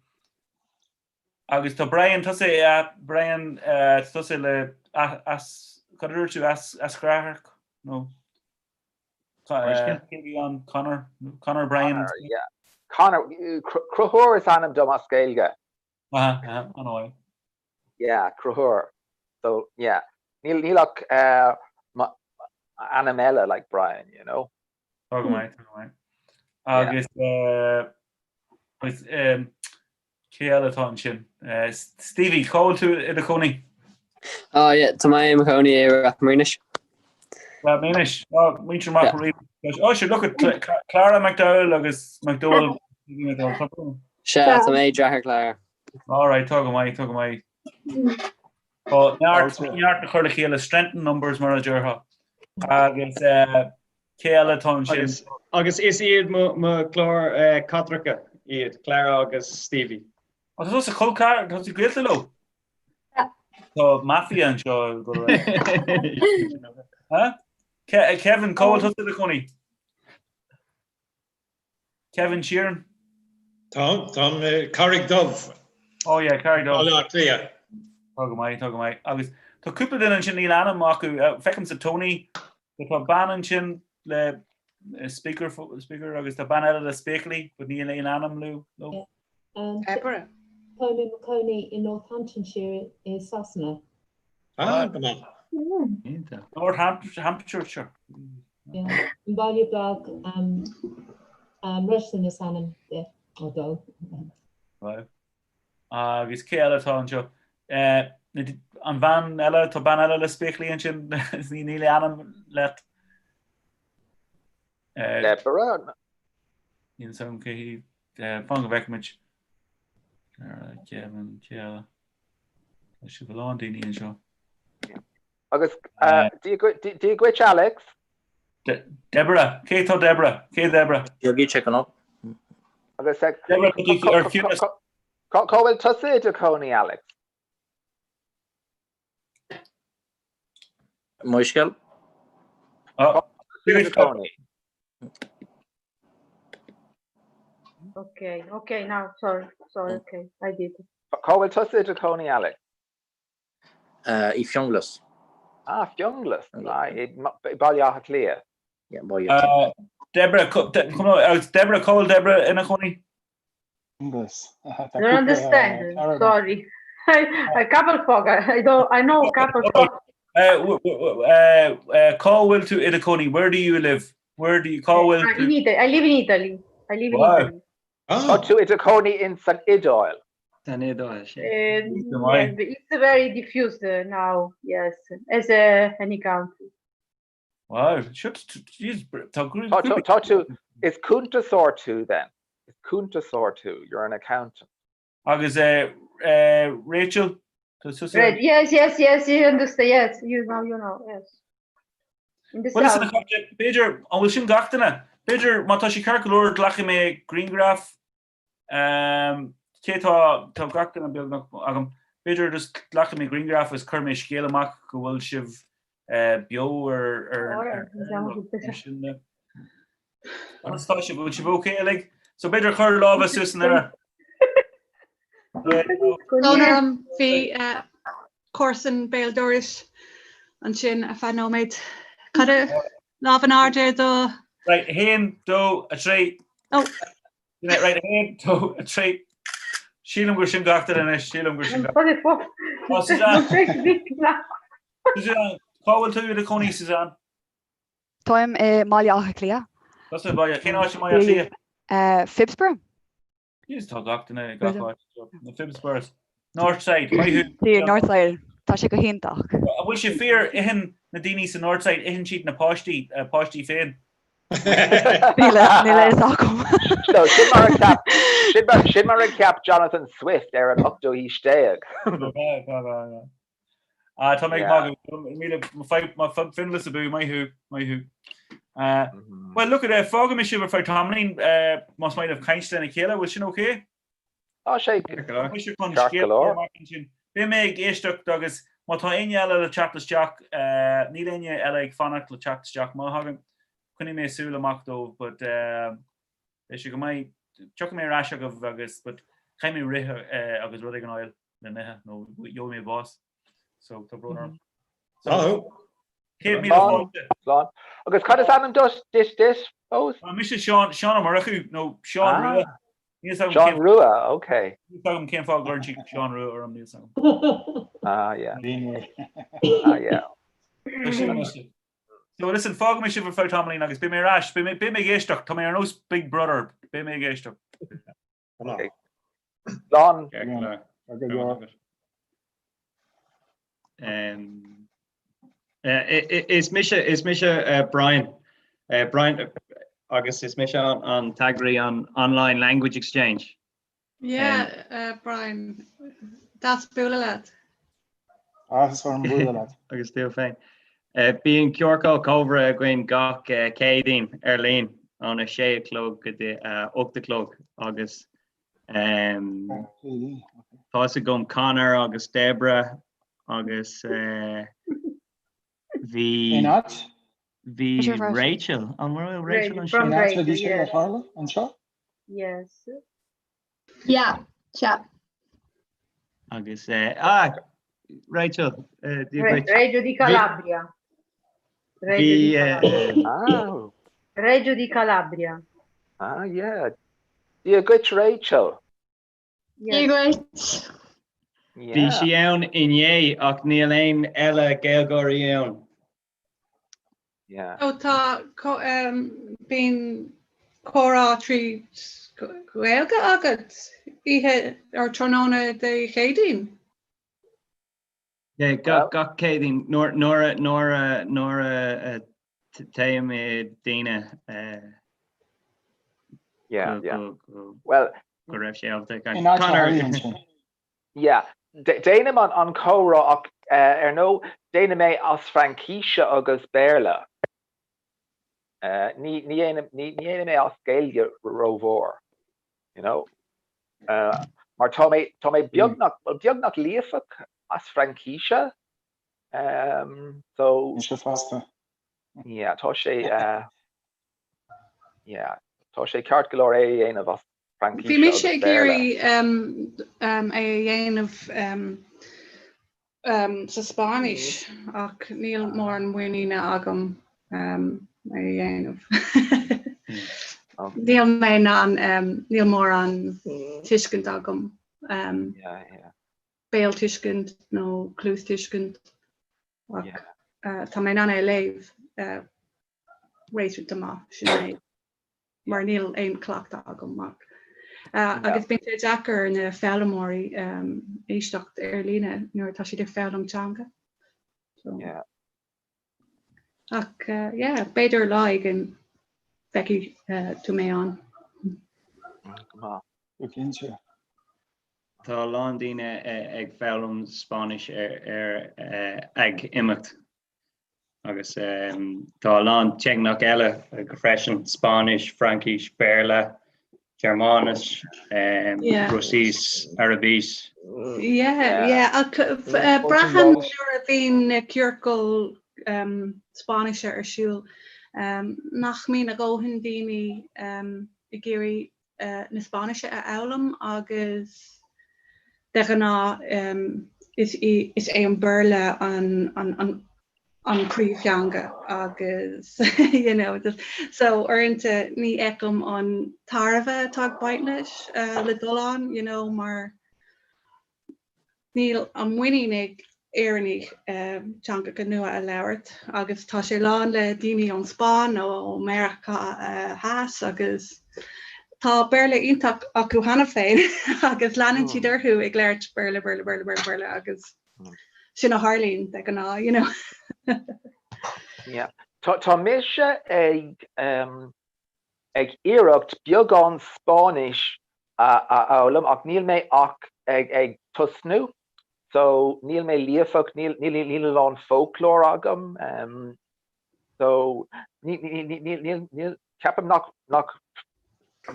Agus tá Brian, tusa eh, Brian, eh, tusa le as, cad a dúirt tú, as, as Creatharch? No. Cé bhí an Conor, Conor Brian. Conor, yeah. Conor, Conchúr is ainm dom as Gaeilge. Aha, aha, an-mhaith. Yeah, Conchúr. So, yeah. Níl, níl ach uh, ainm eile like Brian, you know. Tá go maith, tá go maith. Agus eh, agus um, cé eile atá ansin? Eh, Stevie, cá bhfuil tú i do chónaí? Oh yeah, tá mé i mo chónaí i Rath Maoinis. Rath Maoinis. Oh, muintir Mac yeah. Oh, sure, look at Clara McDowell agus McDowell. Sea, tá mé deartháir Clara. All right, tá go maith, tá go maith. Tá neart neart a chur le chéile strength in numbers mar a déarfá. Agus eh, cé eile atá ansin? Agus, agus is iad mo, mo chlár eh, cathracha iad, Clara agus Stevie. Tá tusa col ceathar, tá tú gaolta leo? Tá mafia anseo go raibh. Kevin, cá bhfuil tusa i do chónaí? Kevin Sheeran? Tá, tá mé Carraig Dubh. Oh yeah, Carraig Dubh. Baile Átha Cliath. Tá go maith, tá go maith. Agus tá cúpla duine ansin níl ainm acu. Feicimse Tony, tá bean ansin le speaker, speaker agus tá bean eile le spéaclaí, but níl aon ainm leo. Deborah. Tá mé i mo chónaí i Northamptonshire i Sasana. Ah, go maith. Northamptonshire. Yeah. An baile beag um, um, Rushden is ainm de ó dó. Wow. Agus cé eile atá anseo? Eh, an bhean eile, tá bean eile le spéaclaí ansin, níl ainm leat. Eh, Deborah? Níl a fhios agam cé hí. Fan go bhfeicfimid. Kevin, cé eile? Tá sibh a lán daoine anseo. Agus Dia dhuit Alex? Deborah, cé tá Deborah? Cé Deborah? Yogi chicken up. Agus Deborah, ar ciúnas. Cá bhfuil tusa i do chónaí, Alex? Mo scéal. Okay, okay, now, sorry, sorry, okay, I did. Cá bhfuil tusa i do chónaí, Alex? I Fionnghlas. Ah, Fionnghlas, i Baile Átha Cliath. Yeah, Baile Átha Cliath. Deborah, Deborah, cá bhfuil Deborah ina chónaí? I don't understand. Sorry. I couple fog. I don't. I know couple fog. Cá bhfuil tú i do chónaí? Where do you live? Where do you cá bhfuil tú? In Italy. I live in Italy. I live in Wow. Italy. Tá tú i do chónaí in san Iodáil. San Iodáil, sin. And it's very diffused now. Yes, as a, any country. Wow, sure, jeez, tá Tá tú, is cuntasóir tú then. Is cuntasóir tú, you're an accountant. Agus eh, eh, Rachel, tá tusa? Right. Yes, yes, yes. You understand. Yes, you know, you know. Yes. In the Well, south. B'fhéidir, an bhfuil sin gach duine? B'fhéidir, má tá sé ceart go leor, glacfaidh mé grianghraf Cé tá, tá gach duine beagnach agam. B'fhéidir just glacfaidh mé grianghraf agus cuirfidh mé scéal amach go bhfuil sibh beo ar ar sin. Conas tá sibh, bhfuil sibh ok uilig? So b'fhéidir cuir lámha suas in aer. Brón orm bhí comharsan béal dorais ansin ar feadh nóiméad. Cad é lámh in airde do. Right, 1, 2, 3. Oh. Right, 1, 2, 3. Sílim gur sin gach duine anois, sílim gur sin gach duine. Suzanne. Suzanne, cá bhfuil tú i do chónaí, Suzanne? Táim i mBaile Átha Cliath. Tá tú i mBaile, cén áit i mBaile Átha Cliath? Phibsborough. Jeez, tá gach duine i gach áit. Na Phibsboroughs. Northside, maith thú. Sí, Northside. Tá sé go hiontach. An bhfuil sé fíor, itheann na daoine sa Northside, itheann siad na páistí, a páistí féin? Níl a fhios agam. So, sin mar a cheap, sin mar, sin mar a cheap Jonathan Swift ar an ochtú haois déag. Ah, tá mé ag magadh. Míle, mo Fionlainnis abú, maith thú, maith thú. Well, look at it, fágfaidh mé sibh ar feadh tamaillín, más maith libh caint lena chéile, bhfuil sin okay? Tá sé ceart go leor. Beidh mé ag éisteacht agus má tá éinne eile le teacht isteach, níl éinne eile ag fanacht le teacht isteach, má thagann, coinneoidh mé súil amach dóibh, but beidh sé go maith, tiocfaidh mé ar ais agaibh agus, but caithfidh mé rith agus rud éigin a fháil. le n-ithe nó gheobhaidh mé bás. So tá brón orm. So, 100,000 fáilte. Slán. Agus cad is ainm duit duit duit fós? Tá mise Seán Seán Ó Murchú nó Seán ah. Rua. Seán Rua, ok. Níl a fhios agam cén fáth a gcuireann siad Seán Rua orm níl a fhios agam. Ah, yeah. Ah, yeah. So listen, fágfaidh mé sibh ar feadh tamaillín agus beidh mé ar ais, beidh mé ag éisteacht, tá mé ar nós Big Brother, beidh mé ag éisteacht. Slán. Is mise is mise Brian Brian agus is mise an t-eagraí an Online Language Exchange. Yeah, Brian, deas bualadh leat. Áthas orm bualadh leat. Agus tú féin. Bíonn ciorcal cómhra againn gach Céadaoin ar líne óna sé a chlog go dtí a 8 a chlog agus tá fhios agam Conor agus Deborah agus bhí bhí Rachel an bhfuil Rachel ansin? Cén áit a bhí sé ag tarlú anseo? Yes. Yeah, sea. Agus ah, Rachel, Dia duit. Reggio di Calabria. Reggio di Calabria. Reggio di Calabria. Ah, yeah. Dia duit, Rachel. Dia duit. Bhí sí ann inné ach níl aon eile Gaeilgeoirí ann. Yeah. Ó tá bíonn comhrá trí Ghaeilge agat oíche or tráthnóna Dé Céadaoin? Yeah, gach gach Céadaoin nuair nuair nuair nuair a téimid daoine Yeah, yeah. Well, go raibh sé ábalta Conor Yeah. Déanaim an comhrá ach ar ndóigh déanaim é as Fraincise agus Béarla. Ní dhéanaim é as Gaeilge rómhór, you know. Mar tá mé tá mé beagnach well beagnach líofa as Fraincise. So. Mise fosta. Yeah, tá sé yeah, tá sé ceart go leor é a dhéanamh as Fraincise Bhí mise ag iarraidh é a dhéanamh sa Spáinnis ach níl mórán muiníne agam é a dhéanamh. Níl mé in ann, níl mórán tuiscint agam, béaltuiscint nó cluastuiscint ach tá mé in ann é a léamh réasúnta maith, sin é. mar níl aon cleachtadh agam ach agus bíonn sé deacair ar na foghlaimeoirí éisteacht ar líne nuair atá siad ag foghlaim teanga. So. Yeah. Ach uh, yeah, b'fhéidir lá éigin feicfidh uh, tú mé ann. Go cinnte. Tá a lán daoine ag foghlaim Spáinnis ar, ar ag imeacht Agus tá a lán teangacha eile go freisin, Spáinnis, Fraincis, Béarla, Gearmáinis, Rúisis, Araibis. Yeah, yeah. Ach braithim nuair a bhíonn na ciorcail Spáinnise ar siúl nach mbíonn a dhóthain daoine ag iarraidh na Spáinnise a fhoghlaim agus. De ghnáth is is é an Béarla an an an príomhtheanga agus you know just so uaireanta ní fheicim an tairbhe atá ag baint leis le dul ann you know mar Níl an muinín ag Éireannaigh teangacha nua a labhairt agus tá sé lán le daoine ón Spáinn nó ó Meiriceá Theas agus tá Béarla iontach acu cheana féin agus leanann siad orthu ag labhairt Béarla, Béarla, Béarla, Béarla, Béarla agus sin a tharlaíonn de ghnáth, you know. Yeah. Tá tá mise ag um, ag iarracht beagán Spáinnis a fhoghlaim ach níl mé ach ag tosnú so níl mé líofa, níl níl a lán foclóir agam so níl níl níl ceapaim nach nach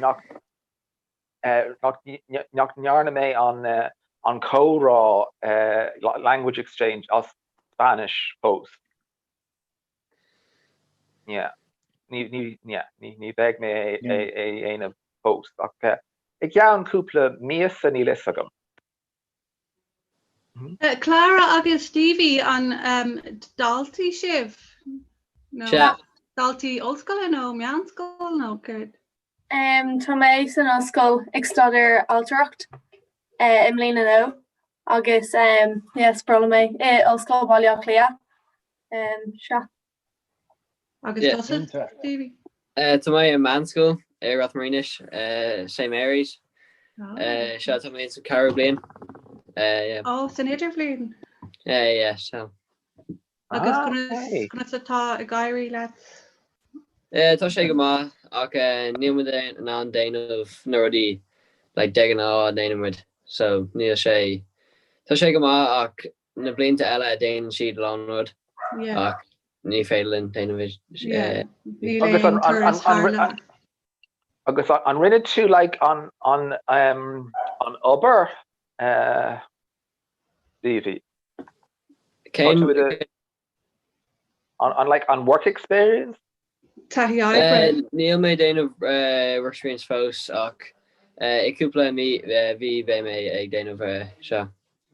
nach nach nach ndearna mé an an comhrá language exchange as Spanish fós. Yeah. Ní, ní, yeah, ní, ní bheidh mé é, é, é dhéanamh fós ach eh, i gceann cúpla míosa níl fhios agam. Eh, Clara agus Stevie an um, daltaí sibh? Nó Sea. daltaí ollscoile nó meánscoil nó céard? Um, tá mé san ollscoil ag staidéar ailtireacht uh, i mbliain a dó agus um, yeah, is breá liom é i Ollscoil Bhaile Átha Cliath. Um, sea. Agus Yeah. tusa, Stevie? Uh, tá mé i meánscoil i Rath Mhuirnis, uh, St Mary's. Ah. Uh, sea tá mé sa ceathrú bliain. Uh, yeah. Ó, san idirbhliain. Uh, yeah, sea. Agus Ah, conas okay. conas atá ag éirí leat? Uh, tá sé go maith ach uh, níl muid in ann déanamh na rudaí like, de ghnáth a déanann muid. So níl sé Tá sé go maith ach na blianta eile déanann siad a lán rud Yeah. ach ní féidir linn déanamh Yeah. uh, Níl Agus aon an, an, turas an, thar an, lear. agus an, an rinne tú like an, an, um, an obair uh, Stevie? Tá Cén tú i do- an, an like an work experience? Taithí oibre. Uh, níl mé déanamh uh, work experience fós ach uh, i cúpla mí uh, mhí beidh mé ag déanamh uh, seo.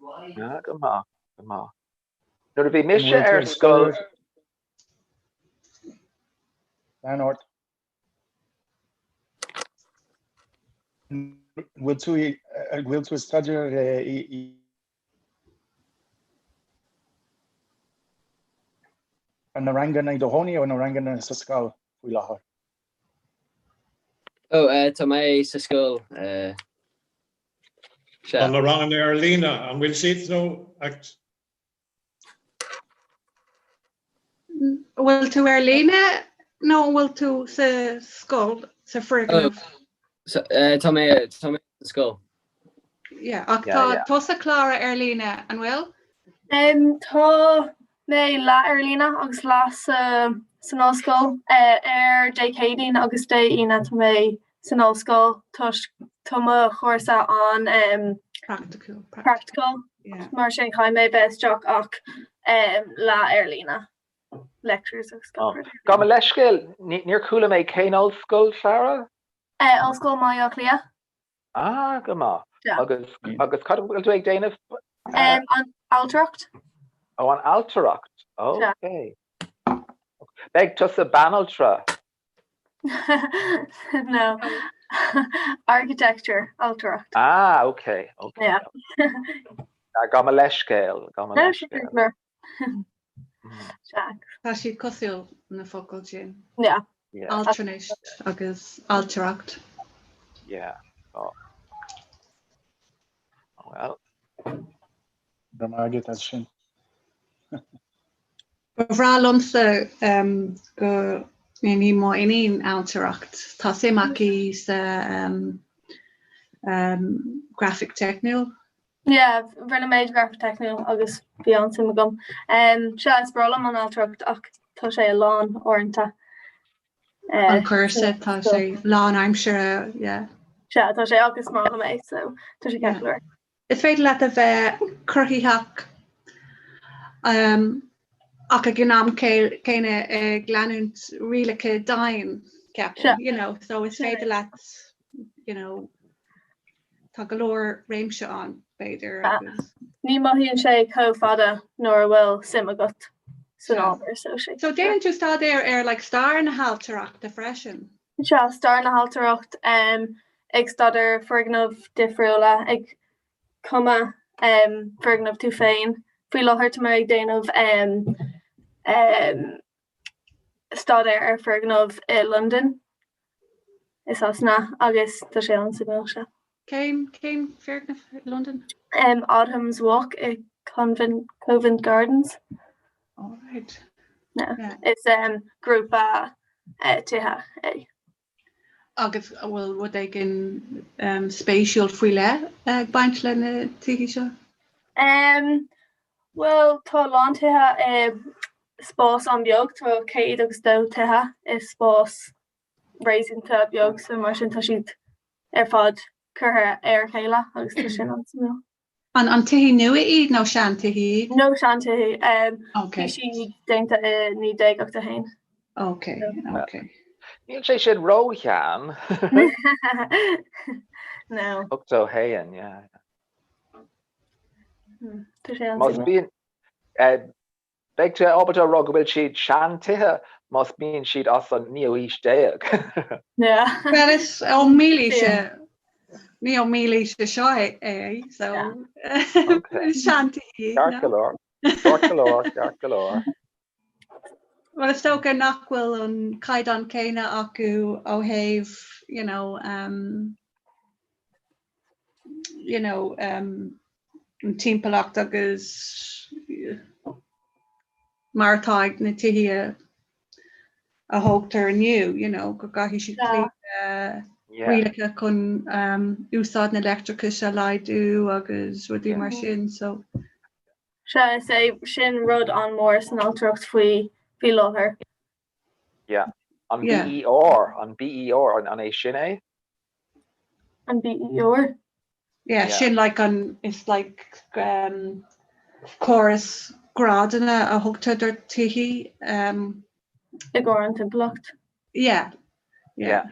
Ah, go maith, go maith. Nuair a bhí mise An bhfuil tú ar ag scoil, staidéar? Lean ort. An bhfuil tú an bhfuil tú ag staidéar i i na ranganna i do chónaí nó na ranganna sa scoil faoi láthair? Ó, uh, tá mé sa scoil. Uh, sea. Tá na ranganna ar líne, an bhfuil siad nó ag An bhfuil tú ar líne nó an bhfuil tú sa scoil, sa foirgneamh? So, uh, tá mé tá mé sa scoil. Yeah, ach Yeah, tá yeah. tusa Clara ar líne, an bhfuil? Um, tá mé leath ar líne agus leath sa, san ollscoil uh, ar Dé Céadaoin agus Dé Aoine tá mé san ollscoil toisc tá mo chúrsa an um, Practical. practical Yeah. mar sin caithfidh mé bheith isteach ach um, leath ar líne lectures agus Oh. gach rud. Gabh mo leithscéal, ní- níor chuala mé cén ollscoil, Clara? Uh, Ollscoil Bhaile Átha Cliath. Ah, go maith. Yeah. Agus, agus cad a bhfuil tú ag déanamh? Um, an ailtireacht. Ó, an ailtireacht. Yeah. Okay. Beidh tusa banaltra. No. Architecture, ailtireacht. Ah, okay, okay. Yeah. Ah, Gabh mo leithscéal, gabh mo No, sin leithscéal. mar. Sea. Tá siad cosúil na focail sin. Yeah. Yeah, Altranais agus ailtireacht. yeah. Oh. Well, Go maith agat as sin. Ba bhreá liomsa go ndéanfaidh mo iníon ailtireacht. Tá suim aici sa grafaic teicniúil. Yeah, rinne mé grafaic teicniúil agus bhí an-suim agam. Sea, is breá liom an ailtireacht ach tá sé a lán uaireanta. An cúrsa, tá sé lánaimseartha, yeah. Sea, tá sé agus is maith liom é, so tá sé ceart go leor. Is féidir leat a bheith cruthaitheach ach ag an am céanna ag leanúint rialacha dian, ceapaim, you know, so is féidir leat, you know, tá go leor réimse ann. b'fhéidir agus. Ní mothaíonn sé chomh fada nuair a bhfuil suim agat san ábhar so sé. So déanann tú staidéar ar like stair na hailtireachta freisin? Sea, stair na hailtireacht, ag staidéar foirgneamh difriúla, ag cumadh foirgneamh tú féin. Faoi láthair tá mé ag déanamh staidéar ar foirgneamh i Londain i Sasana agus tá sé an-suimiúil, sea. Cén cén foirgneamh i Londain? Odham's Walk i Convent Covent Gardens. All right. Yeah. Is grúpa tithe é. Agus an bhfuil rud éigin spéisiúil faoi leith ag baint le na tithe seo? Bhuel, tá a lán tithe i spás an-bheag, tá 102 tithe i spás réasúnta beag, so mar sin tá siad ar fad curtha ar a chéile agus tá sin an-suimiúil. An tithe nua iad nó seantithe iad? No seantithe. Bhí siad déanta i 1981. Ok, ok. Níl sé sin ró-shean. No. 81, yeah. Tá sé Más bíonn Beidh tú ábalta a rá go bhfuil siad seantithe más bíonn siad as an naoú haois déag. Well is ón mílaoise, ní ón mílaoise seo é, so seantithe. Ceart go leor, ceart go leor, ceart go leor. Well is dócha nach bhfuil an caighdeán céanna acu ó thaobh, you know, um, you know, um, an timpeallacht agus mar atá ag na tithe a thógtar inniu, you know, go gcaithfidh siad cloí le rialacha chun um, úsáid na leictreachais a laghdú agus rudaí mar sin, so. Sea, is é sin rud an-mhór san ailtireacht faoi faoi láthair. Yeah. An BER, an BER, an é sin é? An BER? Yeah, sin like an, is like um, córas grádanna a thugtar do tithe. Um, I gcomhair an timpeallacht. Yeah. Yeah. yeah.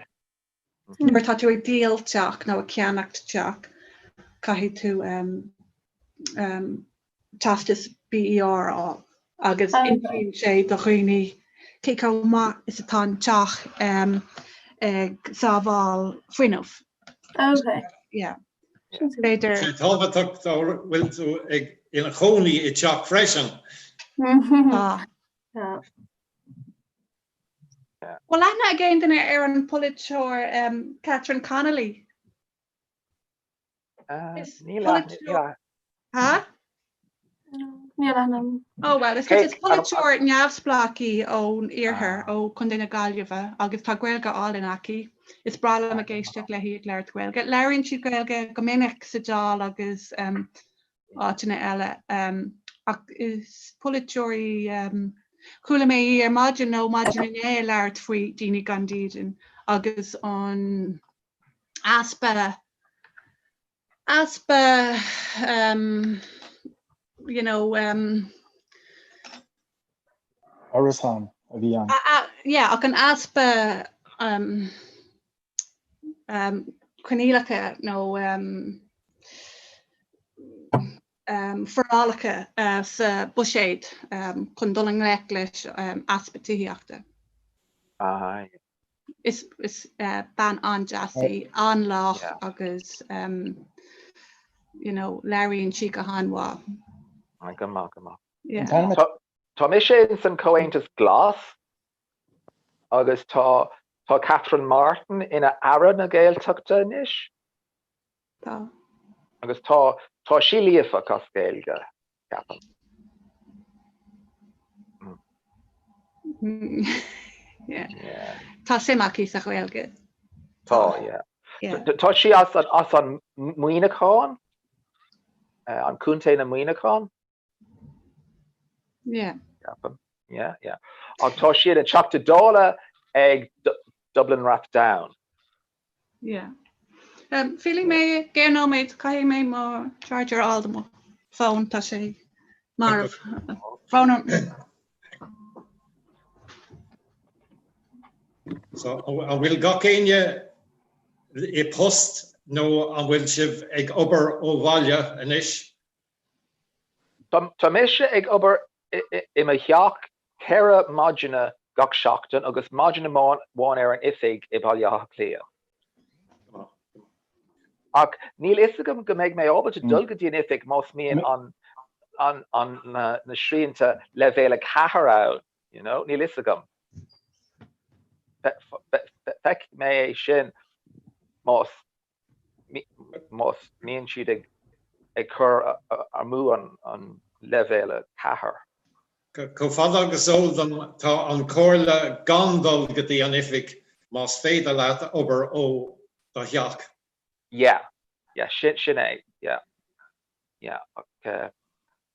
Nuair atá tú ag díol teach nó ag ceannacht teach, caithfidh tú teastas BER a fháil agus insíonn sé do dhaoine cé chomh maith is atá an teach ag sábháil fuinnimh. Ok. Yeah. B'fhéidir. Sé tábhachtach dá bhfuil tú ag ina chónaí i dteach freisin. Tá. Bhfuil aithne ag aon duine ar an polaiteoir Catherine Connolly? Níl aithne. Ha? Níl aithne. Oh well, is is polaiteoir neamhspleách í ón iarthar ó Chontae na Gaillimhe agus tá Gaeilge álainn aici. Is breá liom ag éisteacht léi ag labhairt Gaeilge. Labhraíonn sí Gaeilge go minic sa Dáil agus áiteanna eile. Ach is polaiteoir í, chuala mé í ar maidin nó maidin inné ag labhairt faoi daoine gan dídean agus an easpa, easpa you know. Árasán a bhí ann. Yeah, ach an easpa coinníollacha nó forálacha sa buiséad chun dul i ngleic leis easpa tithíochta. Is bean an-deas í, an-lách agus you know labhraíonn sí go han-mhaith. Go maith, go maith. Tá mise ins an Comhaontas Glas agus tá tá Catherine Martin ina Aire na Gaeltachta anois. Tá. Agus tá tá sí líofa as Gaeilge, ceapaim. Yeah. Tá suim aici sa Ghaeilge. Tá, yeah. Tá sí as an as an Muineachán, an Contae na Muineachán. Yeah. Ceapaim. Yeah, yeah. Ach tá sí ina Teachta Dála ag Dublin Rathdown. Yeah. Um, Fillfidh mé i gceann nóiméad caithfidh mé mo charger a fháil do mo fón tá sé marbh. Fón So, an bhfuil gach éinne i post? nó an bhfuil sibh ag obair ó bhaile anois? Tá mise ag obair i mo theach 4 maidine gach seachtain agus maidin amháin ar an oifig i Baile Átha Cliath. Ach níl fhios agam go mbeidh mé ábalta dul go dtí an oifig más mbíonn an an na srianta leibhéal 4 ann, you know, níl fhios agam. Feicfidh mé é sin más más mbíonn siad ag ag cur amú an an leibhéal 4. Chomh fada agus is eol dom tá an chomhairle gan dul go dtí an oifig más féidir leat obair ó do theach. Yeah, yeah, sin sin é, yeah, yeah, ach eh,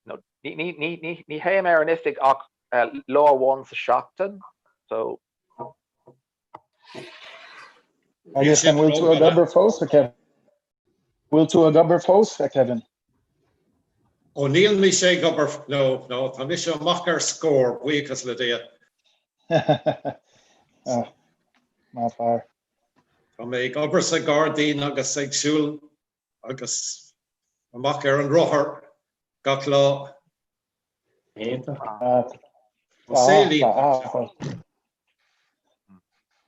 no, ní ní ní ní ní théim ar an oifig ach eh, lá amháin sa seachtain, so. Agus an bhfuil tú ag obair fós, a Kevin? Bhfuil tú ag obair fós, a Kevin? Ó níl mise ag obair, no, no, tá mise amach ar scor, buíochas le Dia. Ah, maith fear. Tá mé ag obair sa ghairdín agus ag siúl agus amach ar an rothar gach lá. Iontach.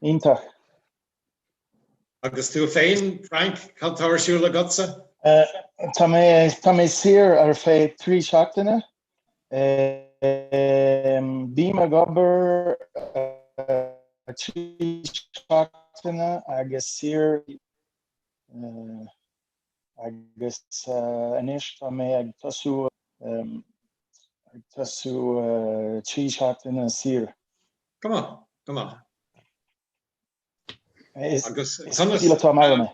Iontach. Agus tú féin, Frank, cad tá ar siúl agatsa? Tá mé tá mé saor ar feadh 3 seachtaine. Bím ag obair 3 seachtaine agus saor Agus anois tá mé ag tosú ag tosú 3 seachtaine saor. Go maith, go maith. Is píolóta mór mé.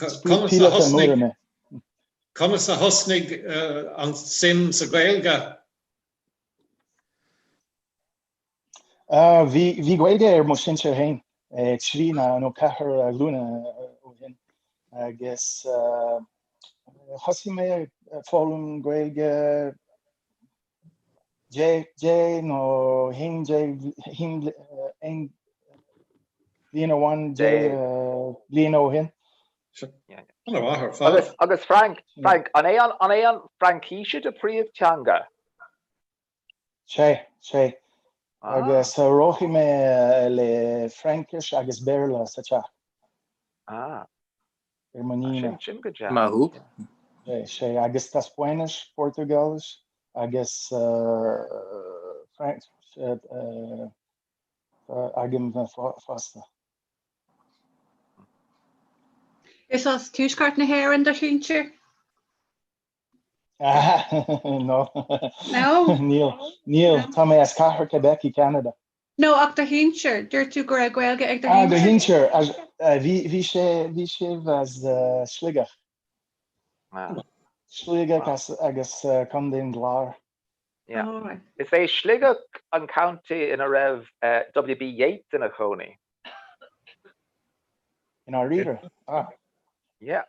Píolóta mór mé. Conas a thosnaigh an suim sa Ghaeilge? Bhí bhí Gaeilge ar mo shinsir féin trí nó ceathair glúine ó shin agus thosaigh mé ag foghlaim Gaeilge 10 nó 11 aon bliain amháin 10 bliain ó shin. Agus agus Frank, Frank, an é an an é an Fraincis do phríomhteanga? Sé, sé. Agus labhraím mé le Fraincis agus Béarla sa teach. Ah. Ar mo níne. Sin go deas. Maith thú. Sé, sé. Agus tá Spáinnis, Portaingéilis agus Fraincis agam fosta. Is as tuaisceart na hÉireann do shinsir? No. No? Níl. Níl. Tá mé as cathair Quebec i Canada. No, ach do shinsir. Dúirt tú go raibh Gaeilge ag do Ah, do shinsir. Bhí, bhí sé, bhí sibh as Sligeach. Sligeach as, agus Contae an Chláir. Yeah. Is é Sligeach an county ina raibh W.B. Yeats ina chónaí. I ndáiríre? Ah. Yeah.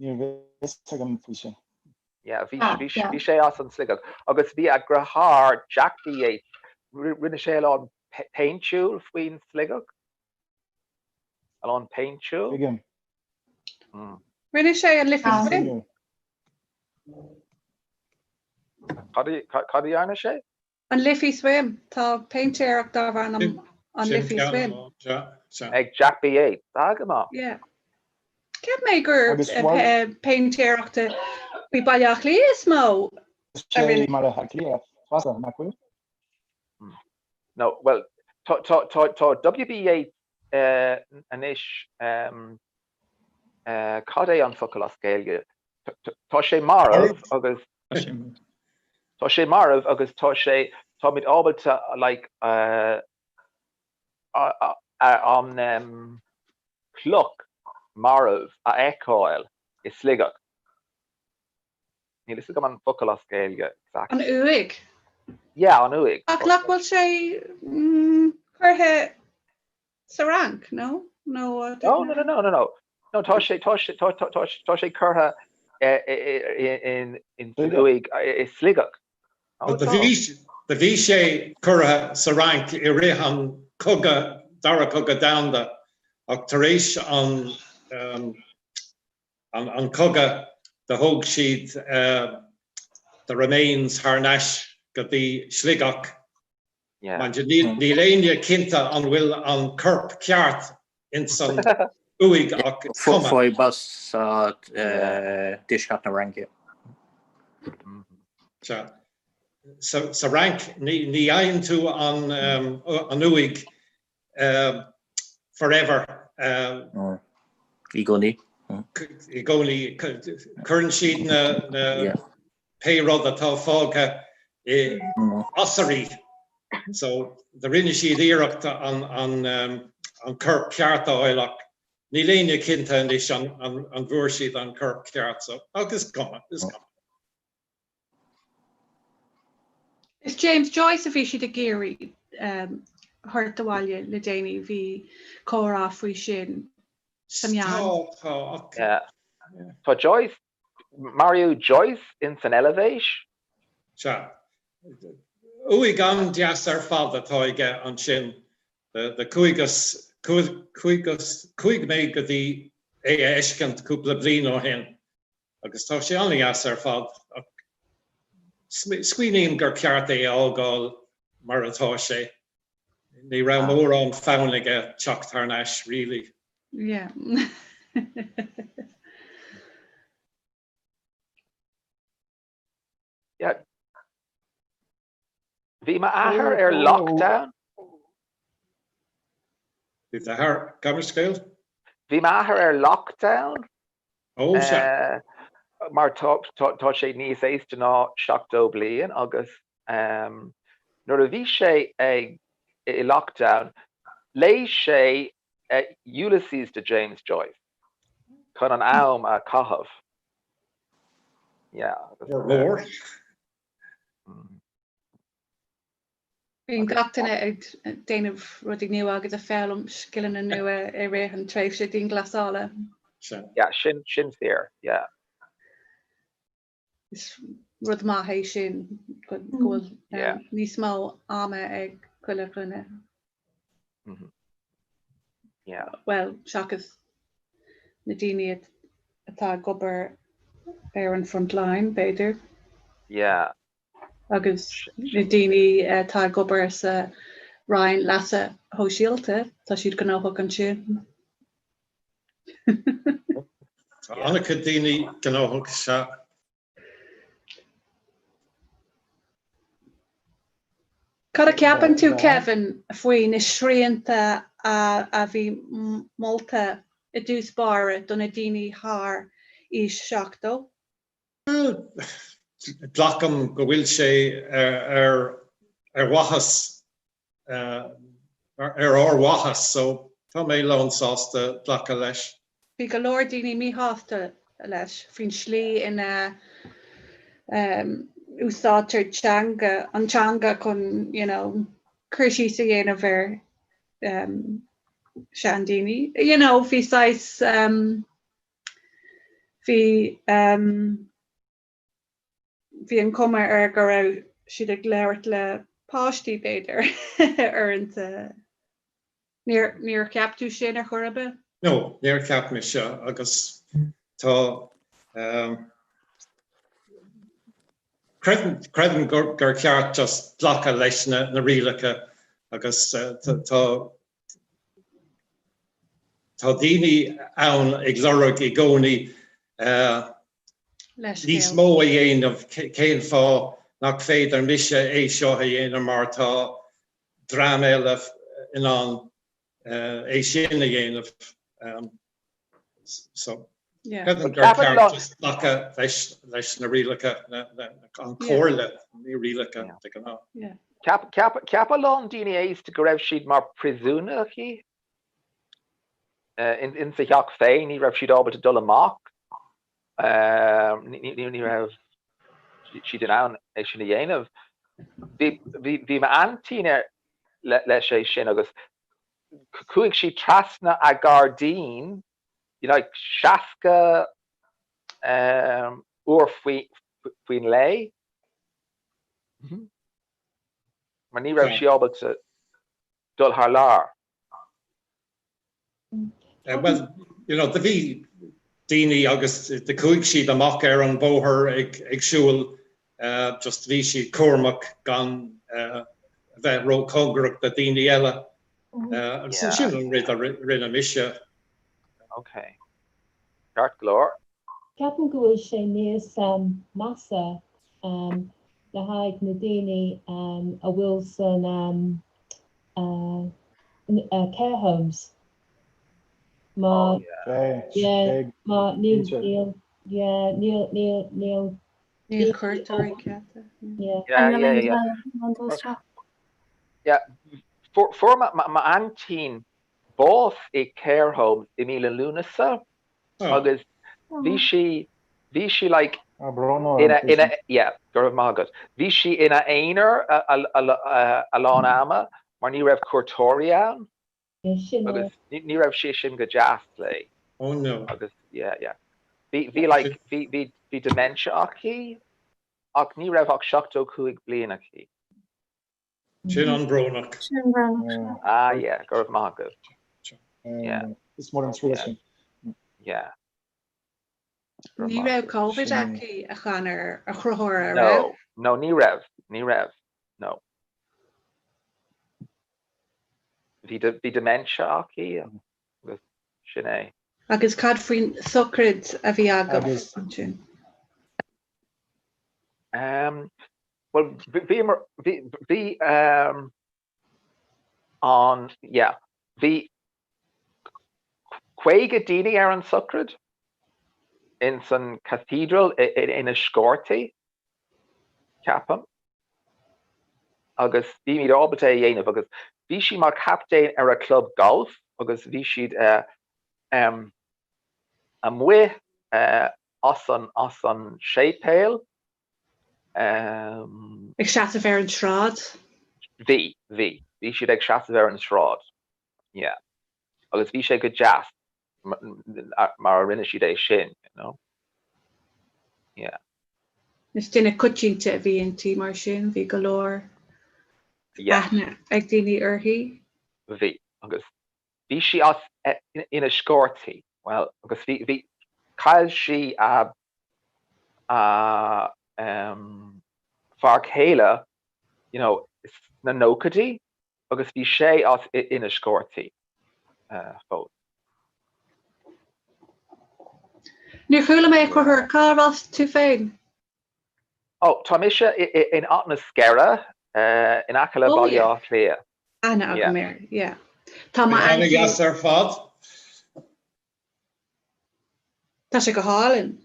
Ní raibh fhios agam faoi sin. Yeah, bhí bhí bhí sé as an Sligeach agus bhí a dheartháir Jack B. Yeats, rinne sé a lán péintiúil faoin Sligeach. A lán péintiúil. Tuigim. Rinne sé an Liffey Swim. Cad a dhearna sé? An Liffey Swim. Tá péintéireacht darb ainm an Liffey Swim. Ag Jack B. Yeats. Ah, go maith. Yeah. Cheap mé gur péintéireacht faoi Baile Átha Cliath is mó a rinne. Baile Átha Cliath fosta, nach bhfuil? No, well, tá tá tá tá W.B. Yeats anois cad é an focal as Gaeilge? Tá sé marbh agus Tá sé marbh agus tá sé táimid ábalta like an cloch marbh a fheiceáil i Sligeach. Níl fhios agam an focal as Gaeilge exactly. An uaigh? Yeah, an uaigh. Ach nach bhfuil sé curtha sa Fhrainc, no? No, no, no, no, no, no. No, tá sé, tá sé, tá, tá, tá, tá sé curtha in, in, san uaigh i Sligeach. Do bhí, do bhí sé curtha sa Fhrainc i rith an cogadh, dara cogadh domhanda, ach tar éis an, um, An cogadh do thóg siad the remains thar n-ais go dtí Sligeach. Mind you, níl éinne cinnte an bhfuil an corp ceart ins an uaigh ach is cuma. Fuair bás sa deisceart na Fhraince. Sea. Sa Fhrainc ní fhaigheann tú an uaigh forever. I gcónaí. I gcónaí. Cuireann siad na pé rud atá fágtha i ossuary. So do rinne siad iarracht an corp ceart a fháil ach níl éinne cinnte anois an bhfuair siad an corp ceart. So ach is cuma, is cuma. Is James Joyce a bhí siad ag iarraidh thabhairt abhaile le déanaí, bhí comhrá faoi sin sa meán. Tá, tá. Tá Joyce, maraíodh Joyce ins an Eilvéis? Sea. Uaigh an-deas ar fad atá aige ansin. Do chuaigh, chuaigh mé go dtí é a fheiscint cúpla bliain ó shin. Agus tá sé an-dheas ar fad, ach smaoiním gur ceart é a fhágáil mar atá sé. Ní raibh mórán fonn aige teacht thar n-ais really. Yeah. Yeah. Bhí m'athair ar lockdown. Bhí d'athair, gabh mo leithscéal? Bhí m'athair ar lockdown. Ó, sea. Mar tá sé níos aosta ná 70 bliain agus nuair a bhí sé ag i lockdown, léigh sé Ulysses de James Joyce chun an am a chaitheamh. Yeah. Mór. Bíonn gach duine ag déanamh rudaí nua agus ag foghlaim scileanna nua i rith an tréimhse dianghlasála. Yeah, sin sin fíor, yeah. Is rud maith é sin go bhfuil níos mó ama ag chuile dhuine. Yeah. Bhuel, seachas na daoine atá ag obair ar an front line, b'fhéidir. Yeah. Agus na daoine atá ag obair sa Roinn Leasa Shóisialta, tá siad gnóthach ansin. Tá an-chuid daoine gnóthach, sea. Cad a cheapann tú, Kevin, faoi na srianta a bhí molta i dtús báire do na daoine thar aois 70? Bhuel, glacaim go bhfuil sé ar mhaitheas ar ár mhaitheas so tá mé lán sásta glacadh leis. Bhí go leor daoine míshásta leis faoin slí ina úsáidtear teanga, an teanga chun you know cur síos a dhéanamh ar seandaoine. You know bhí saghas bhí bhí an chuma air go raibh siad ag labhairt le páistí, b'fhéidir, uaireanta. Níor, níor cheap tú sin ar chor ar bith? No, níor cheap mise agus tá, creidim, creidim gur ceart just glacadh leis na, na rialacha agus tá, tá daoine ann ag lorg i gcónaí níos mó a dhéanamh, cén fáth nach féidir mise é seo a dhéanamh mar tá dream eile in ann é sin a dhéanamh. So, creidim gur ceart just glacadh leis na rialacha, an chomhairle, ní rialacha de ghnáth. Cheap a lán daoine aosta go raibh siad mar príosúnachaí in sa theach féin, ní raibh siad ábalta dul amach, ní raibh siad in ann é sin a dhéanamh. Bhí m'aintín leis é sin agus chuaigh sí trasna a gairdín like 60 uair faoin lae mar ní raibh sí ábalta dul thar lear. Well, you know, do bhí. daoine agus do chuaigh siad amach ar an bhóthar ag ag siúl just bhí siad cúramach gan a bheith róchóngarach do daoine eile agus sin an rud a rinne mise. Ok. Ceart go leor. Ceapaim go bhfuil sé níos measa le haghaidh na daoine a bhfuil san care homes. Má yeah má níl níl yeah níl níl níl Níl cuairteoirí ceadaithe. Yeah. Yeah, yeah, yeah. Yeah, fuair m'aintín bás i care home i mí na Lúnasa agus bhí sí bhí sí like ina ina yeah go raibh maith agat bhí sí ina aonar a lán ama mar ní raibh cuairteoirí ann agus ní raibh sé sin go deas léi. Oh no. Agus yeah yeah bhí bhí like bhí bhí bhí dementia aici ach ní raibh ach 75 bliain aici. Sin an-bhrónach. Sin brónach. Ah yeah, go raibh maith agat. Yeah. Is mór an trua sin. Yeah. Ní raibh Covid aici a Chonor, a Chonchúir, a raibh? No, no, ní raibh, ní raibh, no. Bhí bhí dementia aici agus sin é. Agus cad faoin sochraid a bhí agaibh ansin? Um, well, bhí bhí bhí um, an yeah, bhí 50 daoine ar an sochraid in san Cathedral in Enniscorthy, ceapaim, agus bhímid ábalta é a dhéanamh agus bhí sí mar captaen ar a club golf agus bhí siad amuigh as an as an séipéal. Ag seasamh ar an sráid? Bhí, bhí. Bhí siad ag seasamh ar an sráid. Yeah. Agus bhí sé go deas mar a rinne siad é sin, you know. Yeah. Is duine coitianta a bhí inti mar sin, bhí go leor aithne ag daoine uirthi. Bhí, agus bhí sí as Enniscorthy, well, agus bhí, bhí, chaill sí a, a um, fear céile, you know, sna nóchaidí agus bhí sé as Enniscorthy fós. Níor chuala mé a Chonchúir, cá as tú féin? Ó, tá mise in Áth na Sceire, in aice le Baile Átha Cliath. Aithne agam air, yeah. Tá m'aintín. Ana-dheas ar fad. Tá sé go hálainn.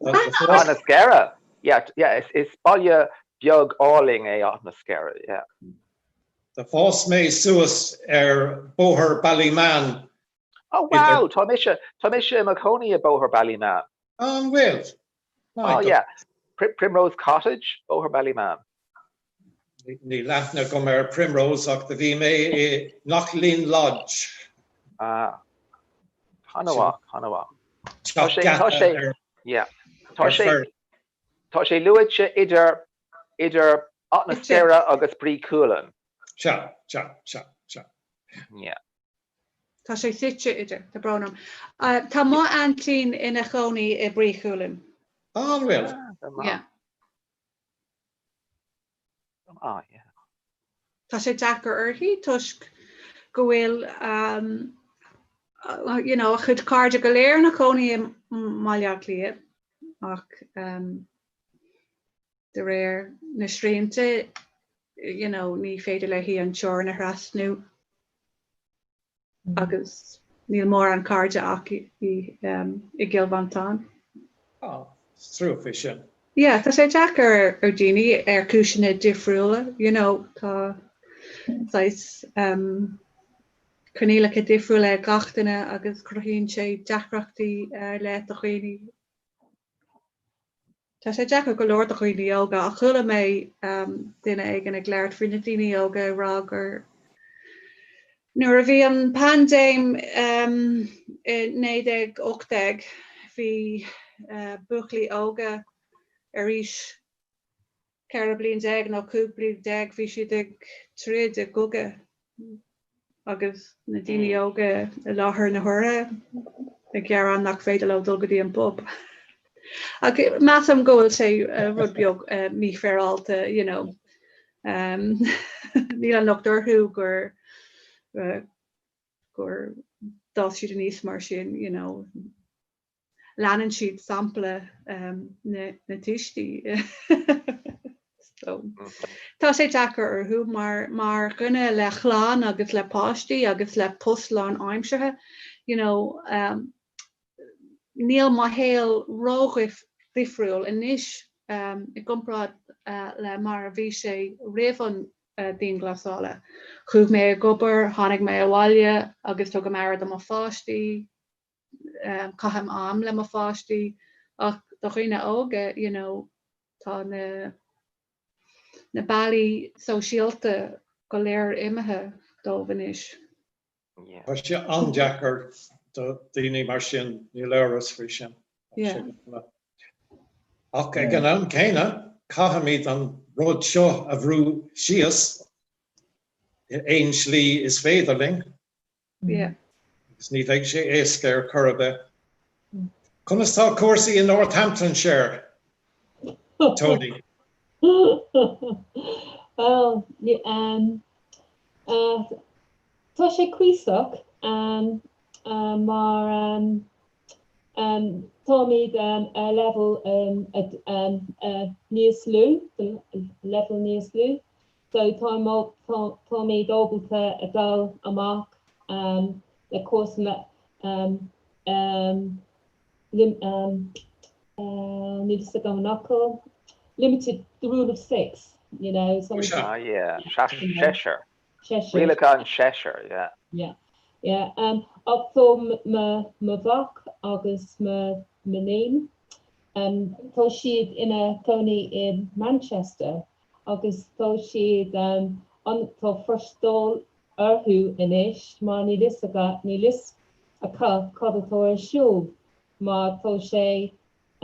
Áth na Sceire? Yeah, yeah, is baile beag álainn é Áth na Sceire, yeah. D'fhás mé suas ar Bóthar Ballymahon. Oh wow, tá mise, tá mise i mo chónaí i Bóthar Ballymahon. An bhfuil? Oh yeah, Primrose Cottage, Bóthar Ballymahon. Níl aithne agam ar Primrose ach do bhí mé i Knocklyn Lodge. Ah, an-mhaith, an-mhaith. Tá sé, tá sé, yeah, tá sé, tá sé luaite idir, idir Áth na Sceire agus Brí Cualann. Sea, sea, sea, sea. Yeah. Tá sé suite idir, tá brón orm. Tá mo aintín ina chónaí i Brí Chualann. An bhfuil? Yeah. Ah, yeah. Tá sé deacair uirthi toisc go bhfuil you know, a chuid cairde go léir ina cónaí i mBaile Átha Cliath ach um, de réir na srianta you know, ní féidir léi an teorainn a thrasnú. agus níl mórán cairde aici i gCill Mhantáin. Ah, is trua faoi sin. Yeah, tá sé deacair ar daoine ar cúiseanna difriúla, you know, tá saghas um, coinníollacha difriúla ag gach duine agus cruthaíonn sé deacrachtaí ar leith do dhaoine. Tá sé deacair go leor do dhaoine óga ach chuala mé duine éigin ag labhairt faoi na daoine óga ag rá gur nuair a bhí an paindéim i 1918 bhí buachaillí óga ar aois 14 bliain nó 15 bliain bhí siad ag troid i gcogadh. Agus na daoine óga i láthair na huaire ag gearán nach féidir leo dul go dtí an bpub. Ach measaim go bhfuil sé rud beag mífhéaráilte, you know. Níl an locht orthu gur gur d'fhás siad aníos mar sin, you know. Leanann siad sampla na tuistí. So, tá sé deacair orthu mar mar dhuine le chlann agus le páistí agus le post lánaimseartha, you know, níl mo shaol ró-dhifriúil anois i gcomparáid le mar a bhí sé roimh an dianghlasála. Chuaigh mé ag obair, tháinig mé abhaile agus tugaim aire do mo pháistí, caithim am le mo pháistí ach do dhaoine óga, you know, tá na na bealaí sóisialta go léir imithe dóibh anois. Tá sé an-deacair do daoine mar sin, níl amhras faoi sin. Ach ag an am céanna, caithfimid an rud seo a bhrú síos i aon slí is féidir linn. Agus ní bheidh sé éasca ar chor ar bith. Conas tá cúrsaí i Northamptonshire, Tony? Well, tá sé cuíosach mar táimid ar leibhéal níos lú, leibhéal níos lú. So táimid ábalta a dul amach le cúrsa níl fhios agam an fhocal, limited, the rule of six, you know. Ah yeah, seisear. Seisear. Rialacha an seisear, yeah. Yeah, yeah. Ach tá mo mhac agus mo m'iníon, tá siad ina gcónaí i Manchester agus tá siad, tá frustáil orthu anois mar níl fhios acu, níl fhios acu cad atá ar siúl mar tá sé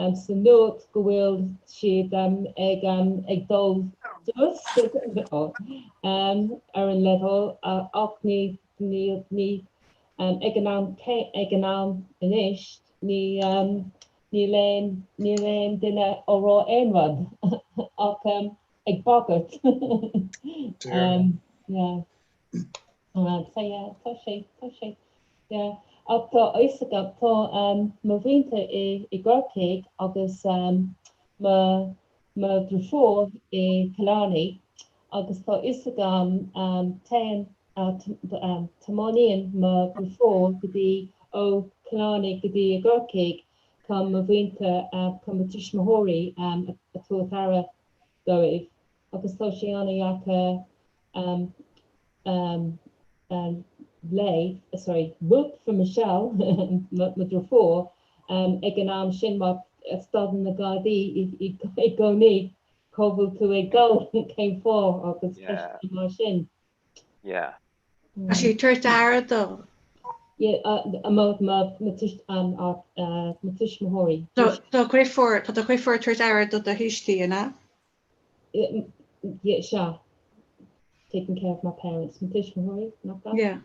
sa nuacht go bhfuil siad ag ag dul suas ar an leibhéal ach ní ní ní ag an am ag an am anois ní níl aon níl aon duine á rá aon rud ach ag bagairt. Yeah. So yeah, tá sé, tá sé, yeah. Ach tá a fhios agam, tá mo mhuintir i i gCorcaigh agus mo mo dheirfiúr i Killarney agus tá a fhios agam téann tiomáiníonn mo dheirfiúr go dtí ó Killarney go dtí i gCorcaigh chun mo mhuintir, chun mo tuismitheoirí a tabhairt aire dóibh agus tá sé an-dheacair léi, sorry, whoop for Michelle, mo dheirfiúr, ag an am sin mar stadann na Gardaí i gcónaí cá bhfuil tú ag dul, cén fáth agus ceisteanna mar sin. Yeah. Tá sí ag tabhairt aire dó. Yeah, mo tuismitheoirí. Do dheirfiúr, tá do dheirfiúr ag tabhairt aire do do thuistí, an ea? Yeah, sea. Taking care of my parents, mo tuismitheoirí, nach ea?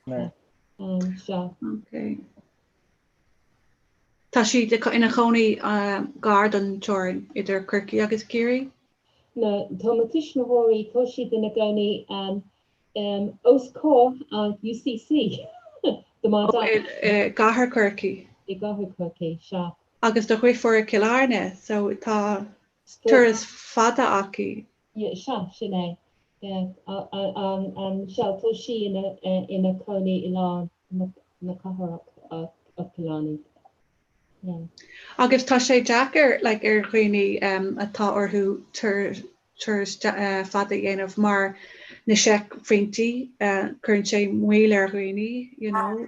Yeah. Sea. Okay. Tá siad ina chónaí gar don teorainn idir Corcaigh agus Ciarraí? No, tá mo tuismitheoirí, tá siad ina gcónaí os comhair an UCC do my dad. I gcathair Chorcaí? I gcathair Chorcaí, sea. Agus do dheirfiúr i gCill Airne, so tá turas fada acu. Yeah, sea, sin é. Yeah, Michelle, tá sí ina ina cónaí i lár na cathrach of Killarney. Yeah. Agus tá sé deacair like ar dhaoine atá orthu turas fada a dhéanamh mar na seicphointí, cuireann sé moill ar dhaoine, you know.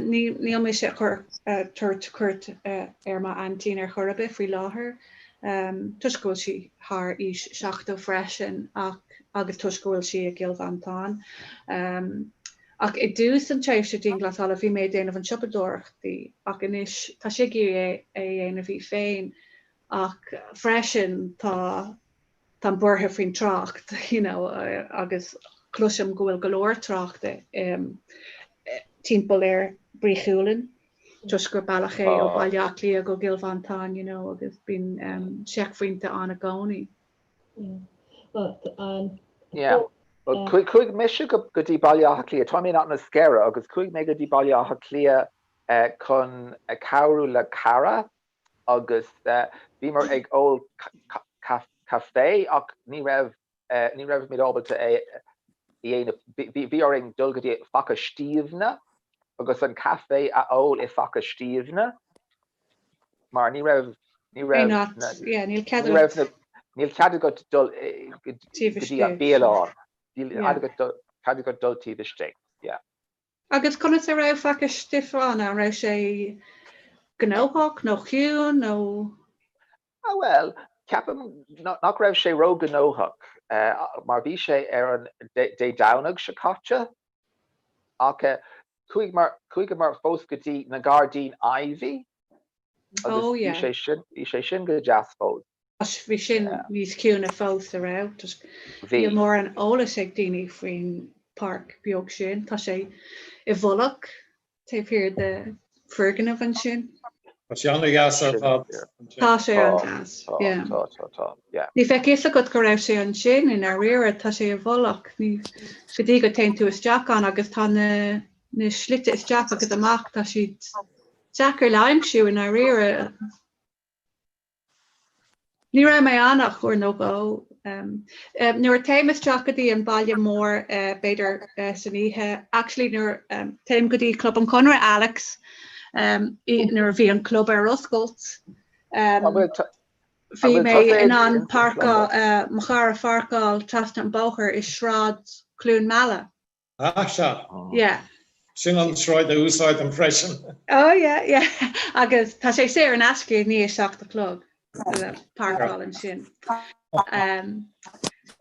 Níl mise ag tabhairt cuairt ar m'aintín ar chor ar bith faoi láthair, toisc go bhfuil sí thar aois 70 freisin ach agus toisc go bhfuil sí i gCill Mhantáin. Ach i dtús an tréimhse dianghlasála bhí mé ag déanamh an siopadóireacht di ach anois tá sí ag iarraidh é a dhéanamh í féin ach freisin tá. Táim buartha faoin trácht, you know, agus cloisim go bhfuil go leor tráchta timpeall ar Brí Chualann toisc gur bealach é ó Bhaile Átha Cliath go gCill Mhantáin, you know, agus bíonn seicphointe ann i gcónaí. Yeah. Chuaigh mise go dtí Baile Átha Cliath, tá mé in Áth na Sceire agus chuaigh mé go dtí Baile Átha Cliath chun cabhrú le cara agus bhíomar ag ól caife ach ní raibh ní raibh muid ábalta é a dhéanamh. Bhí orainn dul go dtí Faiche Stiabhna agus an caife a ól i Faiche Stiabhna mar ní raibh ní raibh níl cead agat níl cead agat dul go dtí an bialann. Níl cead agat dul taobh istigh. Yeah. Agus conas a raibh Faiche Stiabhna? An raibh sé gnóthach nó ciúin nó? Ah bhuel, ceapaim nach raibh sé ró-ghnóthach mar bhí sé ar an Dé Domhnaigh seo caite ach chuaigheamar fós go dtí na Gairdíní Iveagh agus bhí sé sin, bhí sé sin go deas fós. Bhí sin níos ciúine fós, a raibh? Toisc níl mórán eolais ag daoine faoin páirc beag sin. Tá sé i bhfolach taobh thiar de foirgneamh ansin. Tá sé an-deas ar fad. Tá sé an-deas, yeah. Tá, tá, tá, yeah. Ní bheadh fhios agat go raibh sé ansin i ndáiríre, tá sé i bhfolach. Ní, go dtí go dtéann tú isteach ann agus tá na, na slite isteach agus amach, tá siad deacair le aimsiú i ndáiríre. Ní raibh mé ann ach uair nó dhó. Nuair a téim isteach go dtí an baile mór, b'fhéidir san oíche, actually nuair téim go dtí Club an Chonradh, Alex, nuair a bhí an club ar oscailt, bhí mé in ann páirceáil, mo charr a pháirceáil trasna an bóthar i Sráid Chluain Meala. Ah, sea. Yeah. Sin an sráid a úsáidim freisin. Oh yeah, yeah. Agus tá sé saor in aisce i ndiaidh 7 a chlog le páirceáil ansin. Um,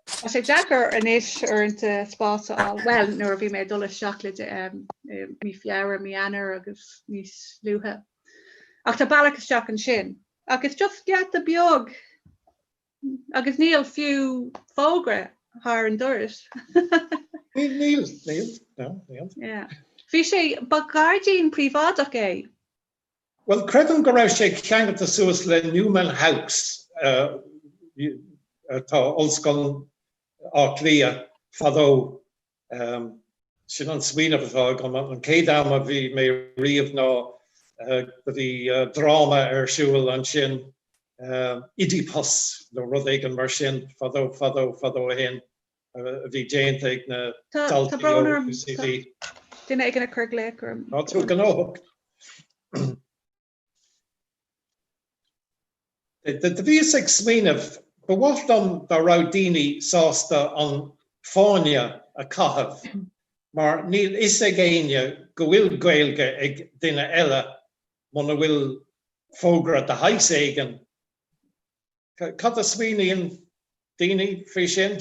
tá sé deacair anois uaireanta spás a fháil, well, nuair a bhí mé ag dul isteach le um, mí Feabhra, mí Eanáir agus níos luaithe. Ach tá bealach isteach ansin. Ach it's just geata beag. Agus níl fiú fógra thar an doras. Níl, níl, níl, no, níl. Yeah. Bhí sé, ba ghairdín príobháideach é. Bhuel, creidim go raibh sé ceangailte suas le Newman House, atá Ollscoil Átha Cliath fadó. Sin an smaoineamh atá agam. An chéad am a bhí mé riamh ná do bhí dráma ar siúl ansin, Oidiopus nó rud éigin mar sin, fadó, fadó, fadó ó shin, a bhí déanta ag na daltaí ó UCD. Tá duine éigin ag cur glaoch orm. Tá tú gnóthach. Do bhíos ag smaoineamh, ba mhaith liom dá raibh daoine sásta an fáinne a chaitheamh mar níl fhios ag éinne go bhfuil Gaeilge ag duine eile muna bhfuil fógra de shaghas éigin. Cad a smaoiníonn daoine faoi sin?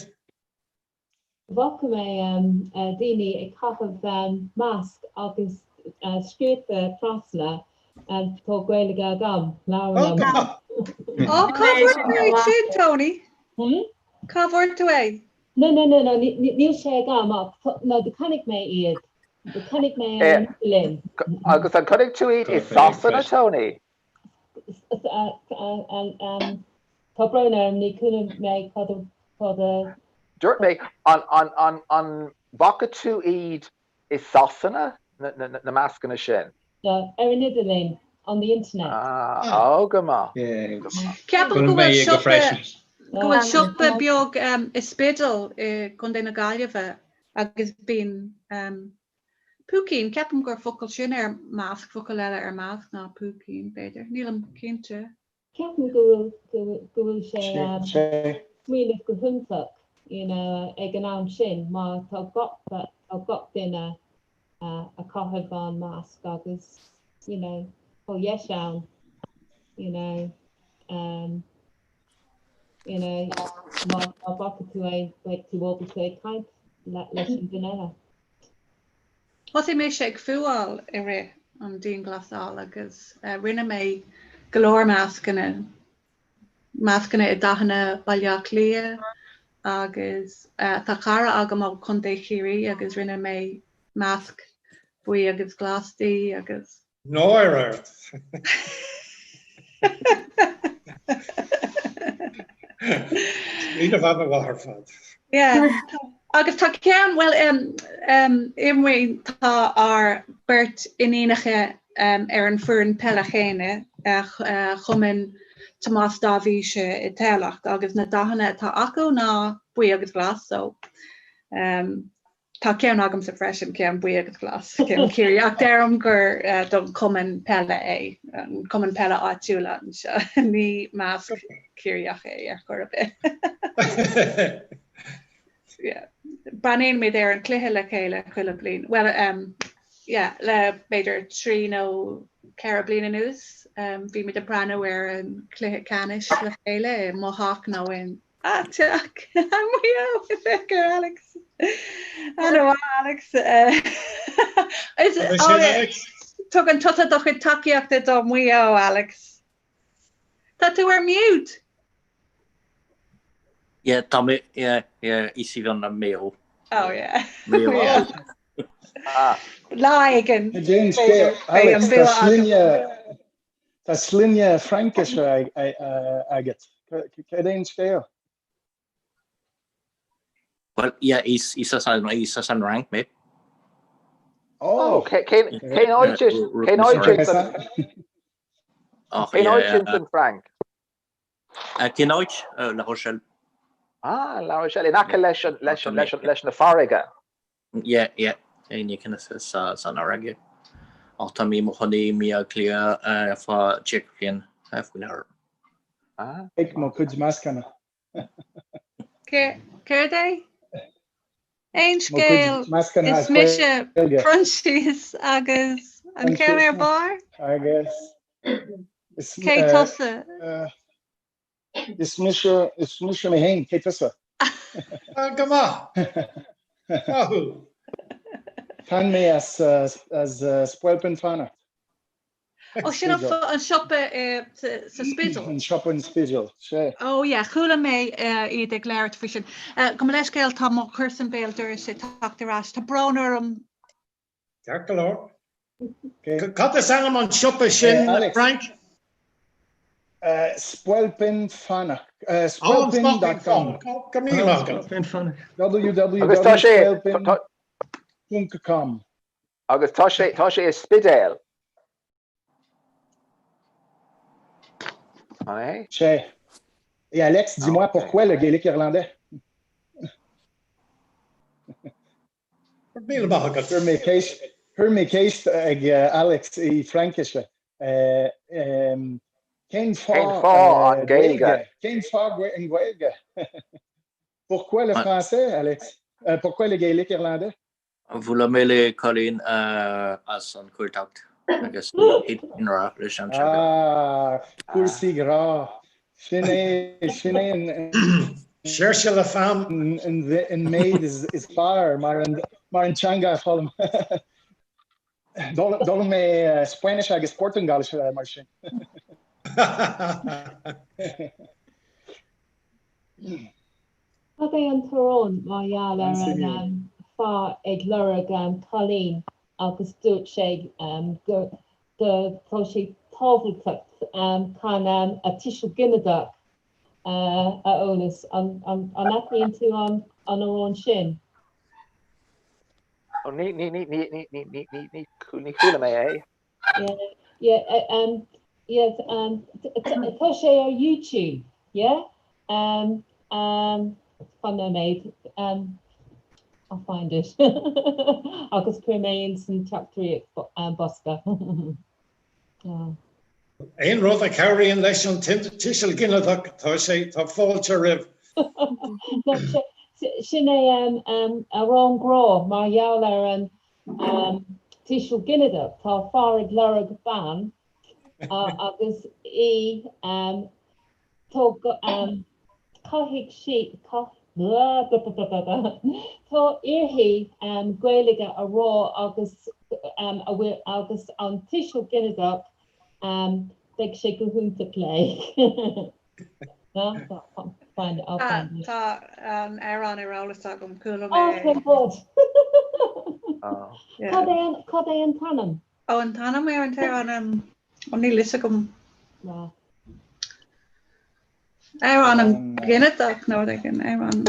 Bhfaca mé daoine ag caitheamh masc agus scríofa trasna tá Gaeilge agam, labhair liom. Ó, cá bhfuair tú é sin, Tony? Cá bhfuair tú é? No, no, no, no, níl sé agam ach no, do chonaic mé iad. Do chonaic mé ar an idirlíon. Agus an chonaic tú iad i Sasana, Tony? Tá brón orm, ní chuala mé cad a. Dúirt mé, an bhfaca tú iad i Sasana, na mascanna sin? No, ar an idirlíon, on the internet. Ah, ó go maith. Ceapaim go bhfuil siopa, go bhfuil siopa beag i Spiddal i gContae na Gaillimhe agus bíonn Púicín, ceapaim gur focal sin ar masc, focal eile ar masc ná púicín, b'fhéidir. Nílim cinnte. Ceapaim go bhfuil, go bhfuil sé smaoineamh go hiontach, you know, ag an am sin mar tá gach, tá gach duine a caitheamh an masc agus, you know, tá dheis ann, you know, um, you know, má bhfaca tú é, beidh tú ábalta ag caint leis an duine eile. Thosaigh mise ag fuáil i rith an dianghlasáil agus rinne mé go leor mascanna. Mascanna i dathanna Baile Átha Cliath agus tá cara agam ó Chontae Chiarraí agus rinne mé masc buí agus glas di agus. Náire ort! Smaoineamh an-mhaith ar fad. Yeah. Agus tá ceann, bhuel, Imríonn, tá ár beirt iníonacha ar an foireann peile chéanna, Chumann Tomás Dáibhís i dTamhlacht agus na dathanna atá acu ná buí agus glas so tá ceann agamsa freisin, ceann buí agus glas, ceann Chiarraí ach deirim gur don chumann peile é, an cumann peile áitiúil anseo, ní masc Ciarraíoch é ar chor ar bith. Yeah. Breathnaíonn muid ar an cluiche le chéile chuile bliain. Well, um, yeah, le b'fhéidir 3 nó 4 bliain anuas, um, bhí muid ag breathnú ar an cluiche ceannais le chéile i mo theach nó in a teach. Maigh Eo, féach ar Alex. An-mhaith, Alex. Uh, is, Tá oh, sin, yeah. Alex. Tugann tusa do chuid tacaíochta do Mhaigh Eo, Alex. Tá tú ar mute! Yeah, tá mé, yeah, yeah, is í an Mayo. Oh yeah. Mayo. Ah. Lá éigin. Cén scéal, Alex, tá sloinne, tá sloinne Fraincise agat. Cad é an scéal? Well, yeah, is is as an is as an Fhrainc mé. Oh, cén áit cén áit Cén áit sin san Fhrainc? Cén áit? La Rochelle. Ah, La Rochelle, in aice leis an leis an leis an leis na farraige. Yeah, yeah, in aice sa san fharraige. Ach tá mé i mo chónaí i mBaile Átha Cliath ar feadh 30 bliain faoi láthair. Ah. Ag mo chuid mascanna. Céard é? Aon scéal is mise Proinsias agus an ceann ar barr? Agus Cé tusa? Is mise is mise mé féin, cé tusa? Go maith! Maith thú! Tá mé as as Spailpín Fánach. Ó sin an siopa sa Spidéal. An siopa in Spidéal, sea. Ó yeah, chuala mé iad ag labhairt faoi sin. Gabh mo leithscéal, tá mo chomharsan béal dorais ag teacht ar ais. Tá brón orm. Ceart go leor. Cad is ainm an siopa sin, Frank? Spailpín Fánach. Spailpín dot com. Go míle maith agat. Agus tá sé www.spailpin.com. Agus tá sé, tá sé i Spidéal. An é? Sé. Et Alex, dis-moi pourquoi le gaélique irlandais? Míle maith agat. Chuir mé ceist, chuir mé ceist ag Alex i Fraincise. Cén Cén fáth an Gaeilge? Cén fáth an Ghaeilge? Pourquoi le français, Alex? Pourquoi le gaélique irlandais? Bhuail mé le cailín as an Ghaeltacht agus thit i ngrá leis an teanga. Ah, cúrsaí grá. Sin é, sin é an. Cherchez la femme. An méid is fearr mar an teanga a foghlaim. D'fhoghlaim mé Spáinnis agus Portaingéilis mar sin. Cad é an t-amhrán mar gheall ar an fear ag lorg cailín agus dúirt sé go tá sé tábhachtach chun a tuiseal ginideach a eolas. An aithníonn tú an amhrán sin? Ní chuala mé é. Yeah, yeah, um, yeah, um, tá sé ar YouTube, yeah? Um, um, fan nóiméad, um, I'll find it. Agus cuir mé in san teachtaireacht um, bosca. oh. Aon rud a chabhraíonn leis an tuiseal ginideach tá sé tá fáilte roimh. Sin é um, um, amhrán grá mar gheall ar an Tuiseal ginideach, tá fear ag lorg bean agus í tá caithfidh sí tá uirthi Gaeilge a rá agus a bhfuil agus an tuiseal ginideach beidh sé go hiontach léi. No, find it, I'll find it. Tá an amhrán ar eolas agam, chuala Oh, mé. thank God. Yeah. Cad é an, cad é an t-ainm? Ó, an t-ainm ar an t-amhrán, um, ó níl fhios agam. No. Amhrán an ginideach nó rud éigin, amhrán.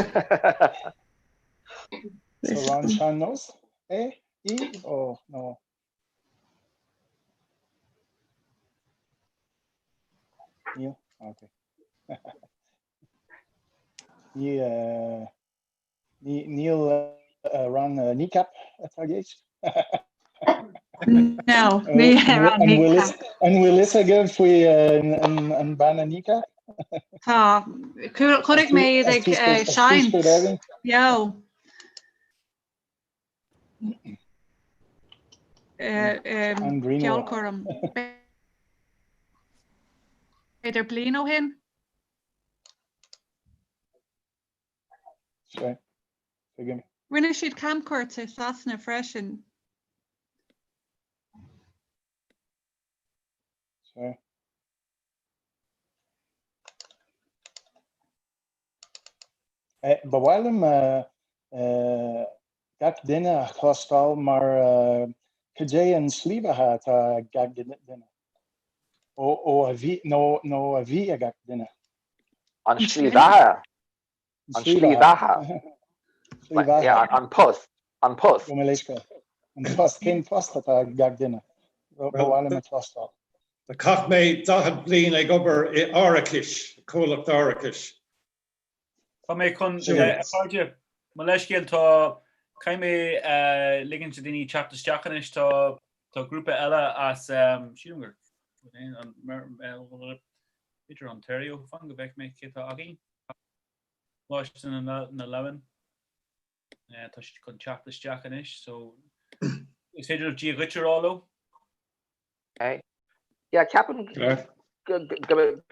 So an sean-nós é í ó nó Níl? Ok. Ní ní níl amhrán Kneecap atá i gceist? No, ní amhrán Kneecap. An bhfuil fhios agaibh faoi an banna Kneecap? Tá. Chonaic mé iad ag seinnt. Beo. Ceolchoirm. B'fhéidir bliain ó shin? Rinne siad camchuairt i Sasana freisin. Ba mhaith liom gach duine a chloisteáil mar cad é an slí bheatha atá ag gach duine? Ó a bhí nó a bhí ag gach duine. An slí bheatha. An slí bheatha. An post. An post. An post. Cén post atá ag gach duine? Ba mhaith liom a chloisteáil. Chaith mé 40 bliain ag obair i árachais, comhlacht árachais. Tá mé chun, a chairde, mo leithscéal, tá, caithfidh mé ligint do daoine teacht isteach anois, tá, tá grúpa eile as, sílim gur, b'fhéidir Ontario, fan go bhfeicfidh mé cé tá againn. Coláiste na Leamhan, tá siad chun teacht isteach anois, so is féidir libh Dia dhuit a rá leo. Okay. Yeah, ceapaim go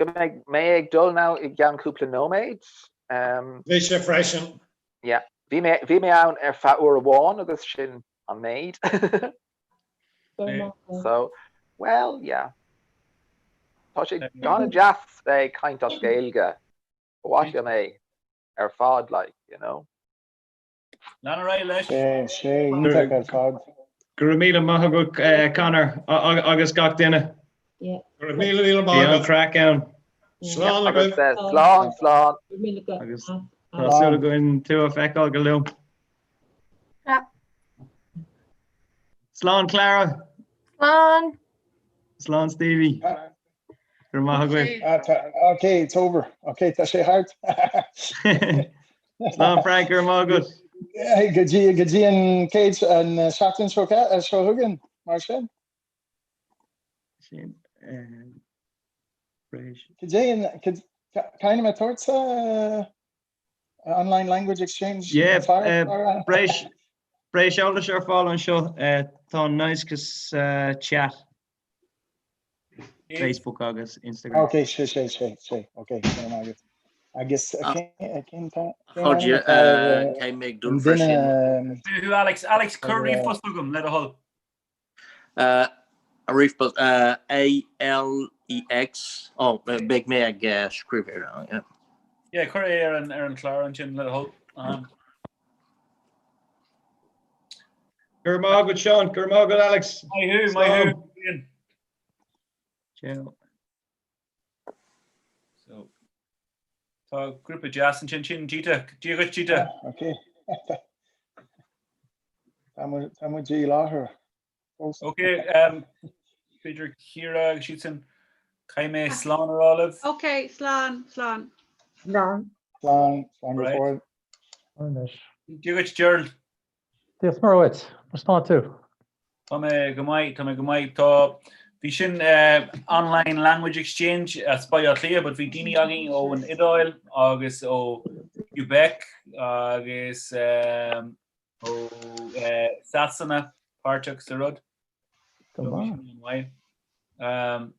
mbeidh mé ag dul now i gceann cúpla nóiméad. Um, Mise freisin. Yeah, bhí mé bhí mé ann ar feadh uair amháin agus sin an méid. So, well, yeah. Tá sé an-deas bheith ag caint as Gaeilge. Ba mhaith liom é ar fad, like, you know. Lean ar aghaidh leis. Sé, sé, iontach ar fad. Go raibh míle maith agat Conor agus gach duine. Go raibh míle míle maith agat. Bhí an-chraic ann. Slán agaibh. Slán, slán. Agus tá súil againn tú a feiceáil go luath. Slán Clara. Slán. Slán Stevie. Go raibh maith agaibh. Ok, it's over. Ok, tá sé thart. Slán Frank, go raibh maith agat. Go dtí go dtí an chéad an seachtain seo seo chugainn mar sin. Sin Cad é an cén ainm atá ort Online Language Exchange? Yeah, breis breis eolais ar fáil anseo tá nasc sa chat. Facebook agus Instagram. Ok, sé sé sé sé ok agat. Agus cén Caithfidh mé dul freisin. Tú Alex, Alex cuir ríomhphost chugam le do thoil. Ríomhphost A-L-E-X ó beidh mé ag scríobh ar. Yeah, cuir é ar an ar an chlár ansin le do thoil. Go raibh maith agat Seán, go raibh maith agat Alex. Maith thú, maith thú. Ciao. So, tá grúpa deas ansin sin Gita, Dia dhuit Gita. Ok. Tá muid i láthair. Ok, um, b'fhéidir Ciara agus siad sin caithfidh mé slán a rá libh. Ok, slán, slán. Slán. Slán, slán go fóill. Anois. Dia dhuit Gerald. Dia is Muire dhuit, mar atá tú? Tá mé go maith, tá mé go maith. Tá, bhí sin uh, online language exchange as Baile Átha Cliath, but bhí daoine againn ó an Iodáil agus ó Quebec agus um, ó uh, Sasana páirteach sa rud. Go maith. Um,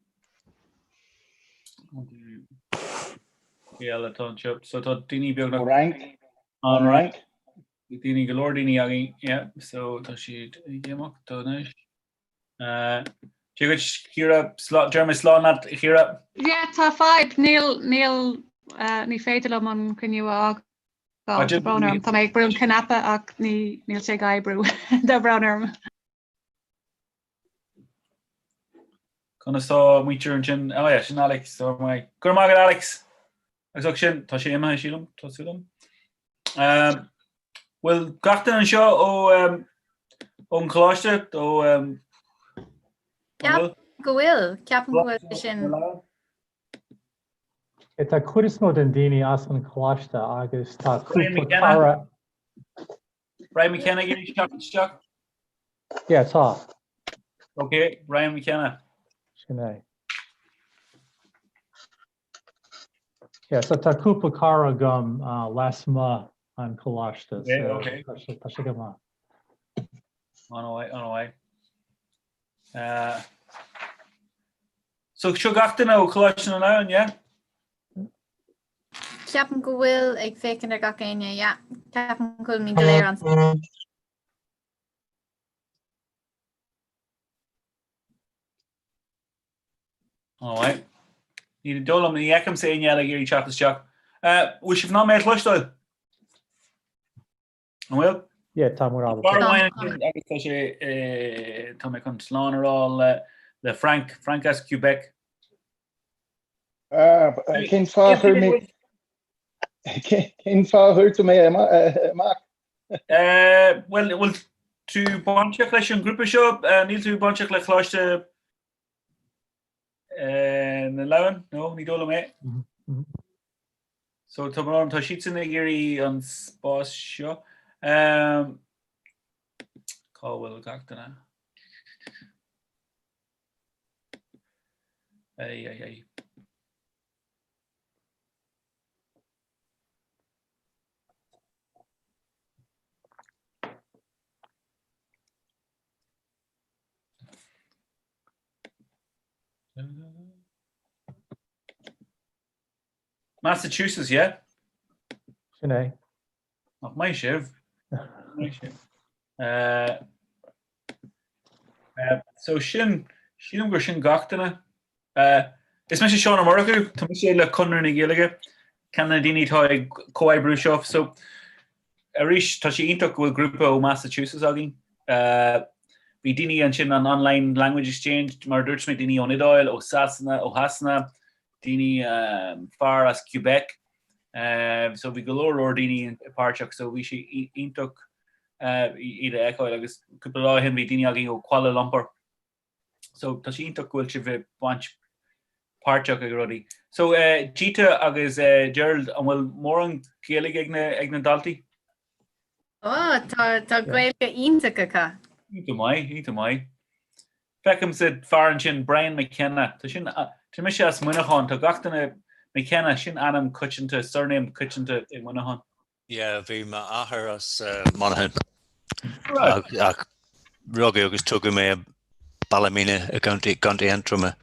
Cé eile atá anseo? So tá daoine beagnach... An Fhrainc. An Fhrainc. Daoine go leor daoine againn, yeah, so tá siad ag imeacht anois. Uh, Dia dhuit Ciara, deir mé slán leat Ciara. Yeah, tá fadhb, níl, níl. Ní féidir liom an cruinniú a fhágáil. Tá brón orm. Tá mé ag brú an cnaipe ach níl sé ag oibriú. Tá brón orm. Conas tá muintir ansin? Oh yeah, sin Alex. Go raibh maith agat Alex! Agus ach sin, tá sé imithe sílim, tá súil agam. Bhfuil gach duine anseo ó ón choláiste ó Ceapaim go bhfuil, ceapaim go bhfuil sin. Tá cuid is mó den daoine as an choláiste agus tá cúpla cara. Brian McKenna ag iarraidh teacht isteach? Yeah, tá. Ok, Brian McKenna. Sin é. Yeah, so tá cúpla cara agam lasmuigh an choláiste, so tá sé go maith. An-mhaith, an-mhaith. So seo gach duine ó Choláiste na Leamhan, yeah? Ceapaim go bhfuil ag féachaint ar gach éinne, yeah. Ceapaim go bhfuil muid go léir ann. Alright. Ní dóigh liom, ní fheicimse éinne eile ag iarraidh teacht isteach. Bhfuil sibh in ann mé a chloisteáil? An bhfuil? Yeah, tá muid ábalta. Fear amháin ansin agus tá sé, tá mé chun slán a rá le le Frank, Frank as Quebec. Cén fáth a chuir mé Cén fáth a chuir tú mé amach? Bhuel, bhfuil tú bainteach leis an ghrúpa seo? Níl tú bainteach le Coláiste na Leamhan? No, ní dóigh liom é. So tá brón orm, tá siadsan ag iarraidh an spás seo. Cá bhfuil gach duine? Ei, ei, ei. Massachusetts, yeah? Sin é. Nach maith sibh. Maith sibh. Uh, uh, so sin, sílim gur sin gach duine. Uh, is mise Seán Ó Murchú, tá mise le Conradh na Gaeilge, ceann de na daoine atá ag comhoibriú seo. So, arís, tá sé iontach go bhfuil grúpa ó Massachusetts againn. Uh, bhí daoine ansin an online language exchange, mar a dúirt mé daoine ón Iodáil, ó Sasana, ó Shasana, daoine um, fear as Quebec. Uh, so bhí go leor leor daoine páirteach, so bhí sé iontach uh, iad a fheiceáil agus cúpla lá ó shin bhí daoine againn ó Kuala Lumpur. So tá sé iontach go bhfuil sibh ag baint páirteach ag rudaí. So uh, Gita agus uh, Gerald, an bhfuil mórán Gaeilge ag na, ag na daltaí? Ó, tá tá Gaeilge iontach acu. Iontach maith, iontach maith. Feicimse fear ansin, Brian McKenna. Tá sin, tá mise as Muineachán, tá gach duine McKenna, sin ainm coitianta, surname coitianta i Muineachán. Yeah, bhí m'athair as Monaghan ach rugadh agus tógadh mé i Ballymena i gContae Aontroma.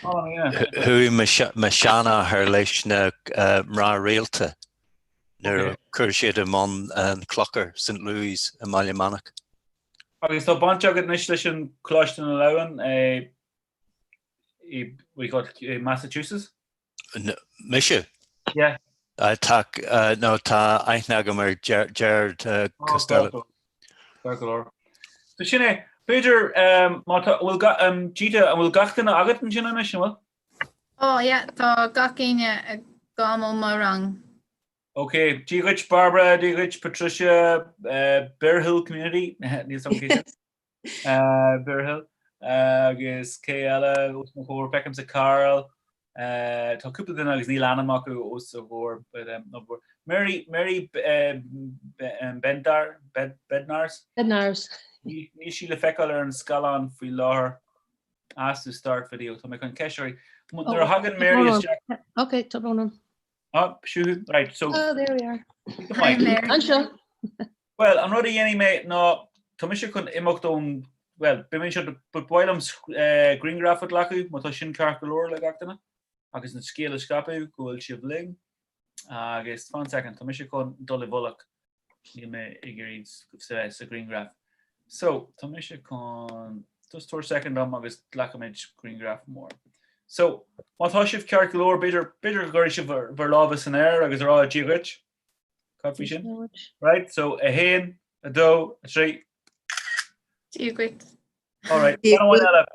Chuaigh mo sheanathair leis na mná rialta nuair a chuir siad i mbun an clochar St Louis i mBaile Manach. Agus tá baint agat anois leis an Coláiste na Leamhan i Massachusetts? Mise? Yeah. Tá, no, tá aithne agam ar Gerard Costello. Ceart go leor. So sin é, b'fhéidir má tá, bhfuil, Gita, an bhfuil gach duine agat ansin anois, an bhfuil? Oh yeah, tá gach éinne agam ó mo rang. Ok, Dia dhuit Barbara, Dia dhuit Patricia, Bear Hill Community, níl 's agam cé sin. Bear Hill. Agus cé eile os mo chomhair, feicimse Carl, tá cúpla duine agus níl ainm acu os a gcomhair, but no bhur. Mary, Mary Bendar, Bednars? Bednars. Níl sí le feiceáil ar an scáileán faoi láthair. Ask to start video. Tá mé chun ceist uirthi. Nuair a thagann Mary isteach. Ok, tá brón orm. Ah, sure, right, so... Oh, there we are. Hi, Mary. Anseo. Well, an rud a dhéanfaidh mé ná, tá mise chun imeacht ón, well, beidh mé anseo, but ba mhaith liom eh, grianghraf a ghlacadh, má tá sin ceart go leor le gach duine, agus an scéal a scaipeadh go bhfuil sibh linn. Agus fan second, tá mise chun dul i bhfolach, níl mé ag iarraidh bheith sa ghrianghraf. So, tá mise chun, just tabhair second dom agus glacfaimid grianghraf mór. So, má tá sibh ceart go leor, b'fhéidir, b'fhéidir go gcuirfidh sibh bhur lámha san aer agus a rá Dia dhuit. Cad faoi sin? Right, so 1, 2, 3. Dia dhuit. All right, Dia duine amháin eile.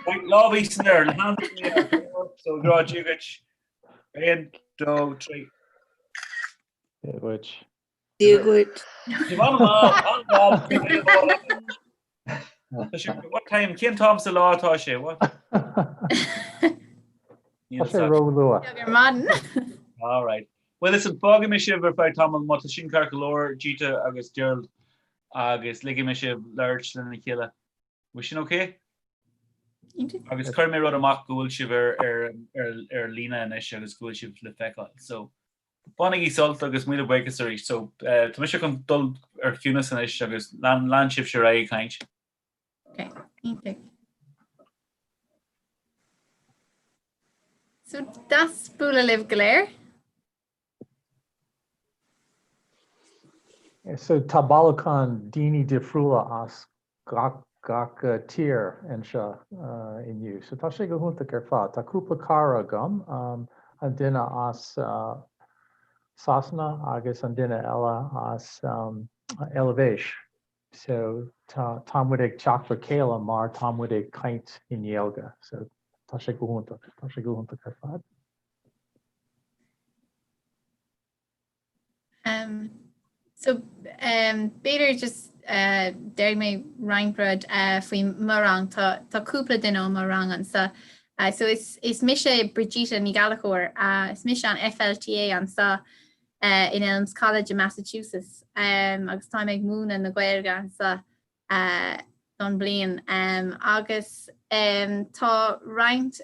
Right, lámha san aer, hands in the air. So ag rá Dia dhuit. 1, 2, 3. Dia dhuit. Dia dhuit. What time, cén t-am sa lá atá sé? What? Tá sé ró-luath. Beag ar maidin. All right. Well, listen, fágfaidh mé sibh ar feadh tamaill má tá sin ceart go leor, Gita agus Gerald, agus ligfidh mé sibh labhairt lena chéile. Bhfuil sin okay? Agus cuirfidh mé rud amach go bhfuil sibh ar, ar, ar, ar líne anois agus go bhfuil sibh le feiceáil. So, Bainigí sult agus míle buíochas arís. So, tá mise chun dul ar ciúnas anois agus lean, lean sibhse ar aghaidh ag caint. Ok, iontach. So, deas bualadh libh go léir. So tá bailiúchán daoine difriúla as gach gach tír anseo inniu. So tá sé go hiontach ar fad. Tá cúpla cara agam, an duine as Sasana agus an duine eile as Eilvéis. So tá tá muid ag teacht le chéile mar tá muid ag caint i nGaeilge. So tá sé go hiontach, tá sé go hiontach ar fad. Um, so um, b'fhéidir just uh, déarfaidh mé roinnt rud uh, faoi mo rang tá, tá cúpla duine ó mo rang anseo. Uh, so is, is mise Brigitte Ní Ghallchóir, uh, is mise an FLTA anseo uh, in Elms College in Massachusetts um, agus táim ag múineadh na Gaeilge anseo uh, don bliain um, agus um, tá roinnt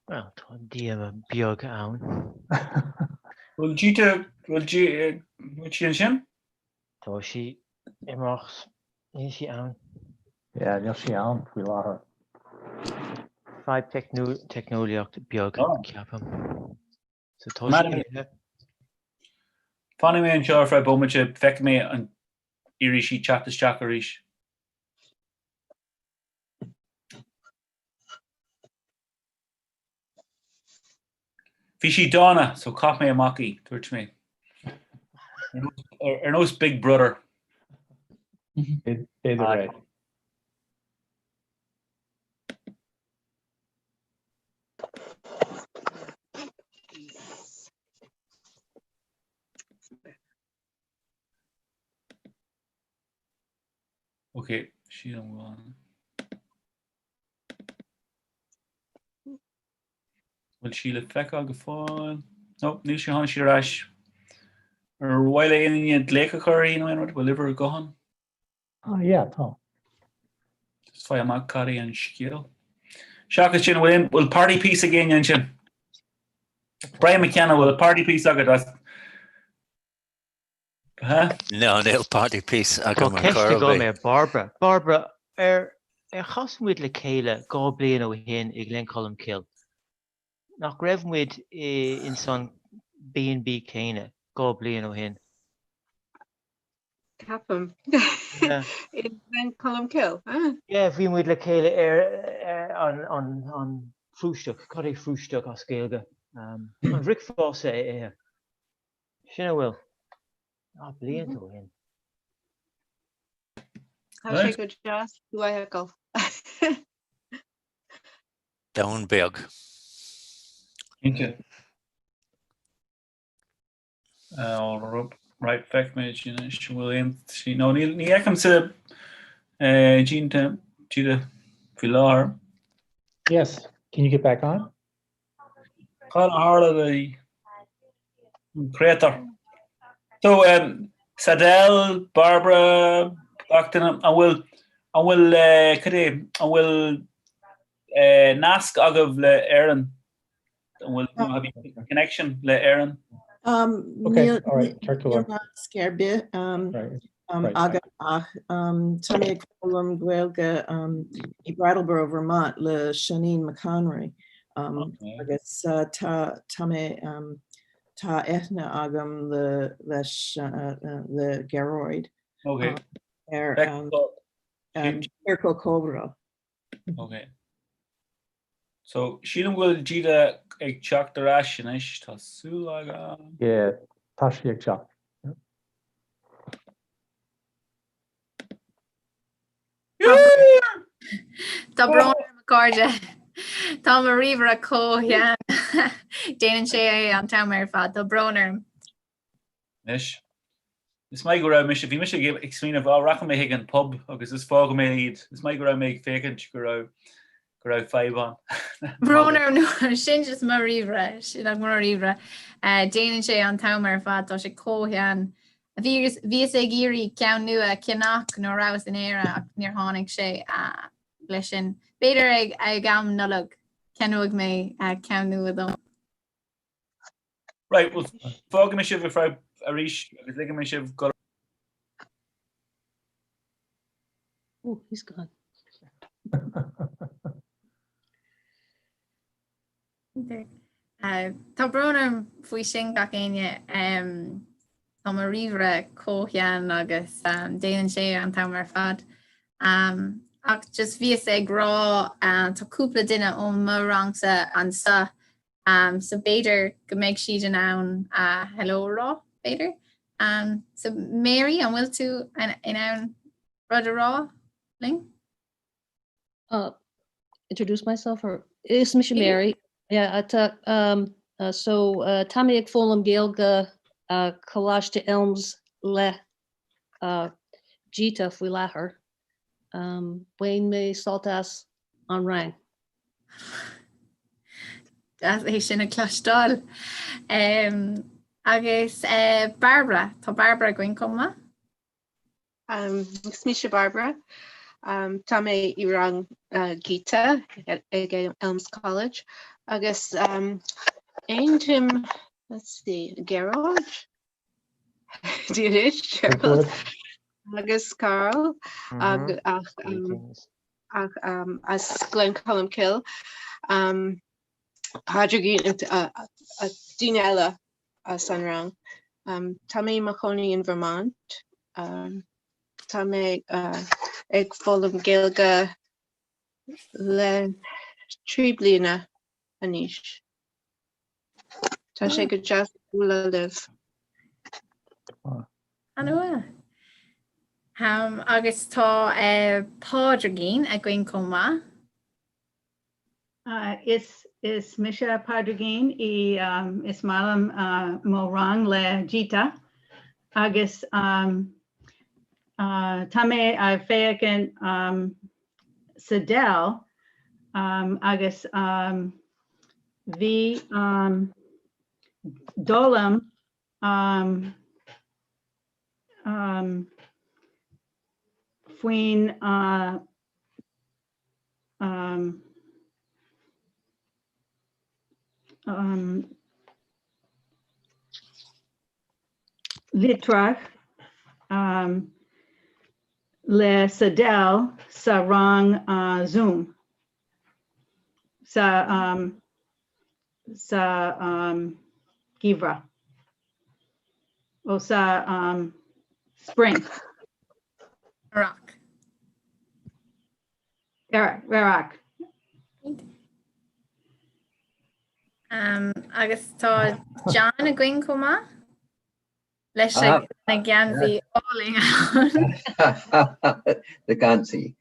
Bhuel, tá díoma beag ann. Bhfuil Gita, bhfuil G, bhfuil sí ansin? Tá sí imithe, níl sí ann. Yeah, níl sí ann faoi láthair. Fadhb teicneolaíocht beag, ceapaim. So tá sí imithe. Fanfaidh mé anseo ar feadh bomaite, feicfidh mé an iarrfaidh sí teacht isteach arís. Bhí sí dána, so chaith mé amach í, dúirt mé. Ar nós Big Brother. B'fhéidir é. Ok, sílim go bhfuil. Bhfuil sí le feiceáil go fóill? No, níl sí tháinig sí ar ais. Ar mhaith le aon duine glaoch a chur uirthi nó aon rud? Bhfuil uimhir gutháin? Ah, yeah, tá. Just faigh amach cad é an scéal. Seachas sin, bhfuil bhfuil party piece ag éinne ansin? Brian McKenna, bhfuil party piece agat as? Huh? No, níl party piece agam ar chor ar bith. Ar Barbara. Barbara, ar ar chas muid le chéile 2 bliain ó shin i Glencolmcille? Nach raibh muid i insan B&B céanna 2 bliain ó shin? Ceapaim. I nGlencolmcille. Yeah, bhí muid le chéile ar an an phrúisteach, cad é phrúisteach as Gaeilge? An bhricfeasta a ithe. Sin a bhfuil. Ah, blianta ó shin. Tá sé go deas thú a fheiceáil. Domhan beag. Cinnte. Right, feicfidh mé sin anois. An bhfuil aon sí no ní ní fheicimse Gita Gita faoi láthair. Yes, can you get back on? Cad a tharla le an créatúr? So um, Sadel, Barbara, gach duine, an bhfuil an bhfuil cad é an bhfuil nasc agaibh le Éirinn? An bhfuil no, have you connection le Éirinn? Um, Okay, níl all right, ceart go níl leor. nasc ar bith um, Right, um, right. agam ach um, tá mé ag foghlaim Gaeilge um, i Brattleboro, Vermont le Shaneen McConry um, Okay. agus uh, tá tá mé um, Tá aithne agam le leis le Gearóid ar an Ciorcal Cómhrá. Ok. So, sílim go bhfuil Gita ag teacht ar ais anois, tá súil agam. Yeah, tá sí ag teacht. Tá brón orm a chairde. Tá mo ríomhaire chomh shean. Déanann sé é an t-am ar fad. Tá brón orm. Anois, is maith go raibh mise, bhí mise ag smaoineamh, á, rachaidh mé chuig an pub agus is fágfaidh mé iad. Is maith go raibh mé ag féachaint go raibh, go raibh fadhb ann. Brón orm, no, sin just mo ríomhaire, sin ach mo ríomhaire. Déanann sé an t-am ar fad, tá sé chomh shean. Bhíos ag iarraidh ceann nua a cheannach nuair a rabhas in Éire ach níor tháinig sé leis sin. B'fhéidir ag am Nollag ceannóidh mé ceann nua dom. Right, well, fágfaidh mé sibh ar feadh arís agus ligfidh mé sibh go. Oh, he's gone. Tá brón orm faoi sin gach éinne. Tá mo ríomhaire chomh shean agus déanann sé an t-am ar fad. Ach just bhíos ag rá tá cúpla duine ó mo rangsa anseo so b'fhéidir go mbeidh siad in ann hello a rá, b'fhéidir. So Mary, an bhfuil tú in ann rud a rá linn? Uh, introduce myself or is mise Mary. Yeah, tá um, uh, so uh, tá mé ag foghlaim Gaeilge uh, Coláiste Elms le uh, Gita faoi láthair. Um, bain mé sult as an rang. Deas é sin a chloisteáil. Um, agus uh, Barbara, tá Barbara againn chomh maith? Um, is mise Barbara. Um, tá mé i rang uh, Gita ag Elms College agus um, aontaím let's see, Gearóid Dia duit agus Carl mm -hmm. ach, um, ach um, as Glencolmcille. Um, Pádraigín uh, uh, daoine eile as an rang. Tá mé i mo chónaí in Vermont. Tá mé ag foghlaim Gaeilge le 3 bliana anois. Tá sé go deas bualadh libh. An-mhaith. Agus tá Pádraigín againn chomh maith. Is is mise Pádraigín í is maith liom mo rang le Gita agus tá mé ag féachaint sa Dell agus bhí d'fhoghlaim faoin um, um, litreach um, le sa Dell sa rang uh, Zoom sa um, sa um, geimhreadh ó sa um, spring. Earrach. Earrach. Um, agus tá John againn chomh maith leis ah. na geansaí álainn ann. Na geansaí.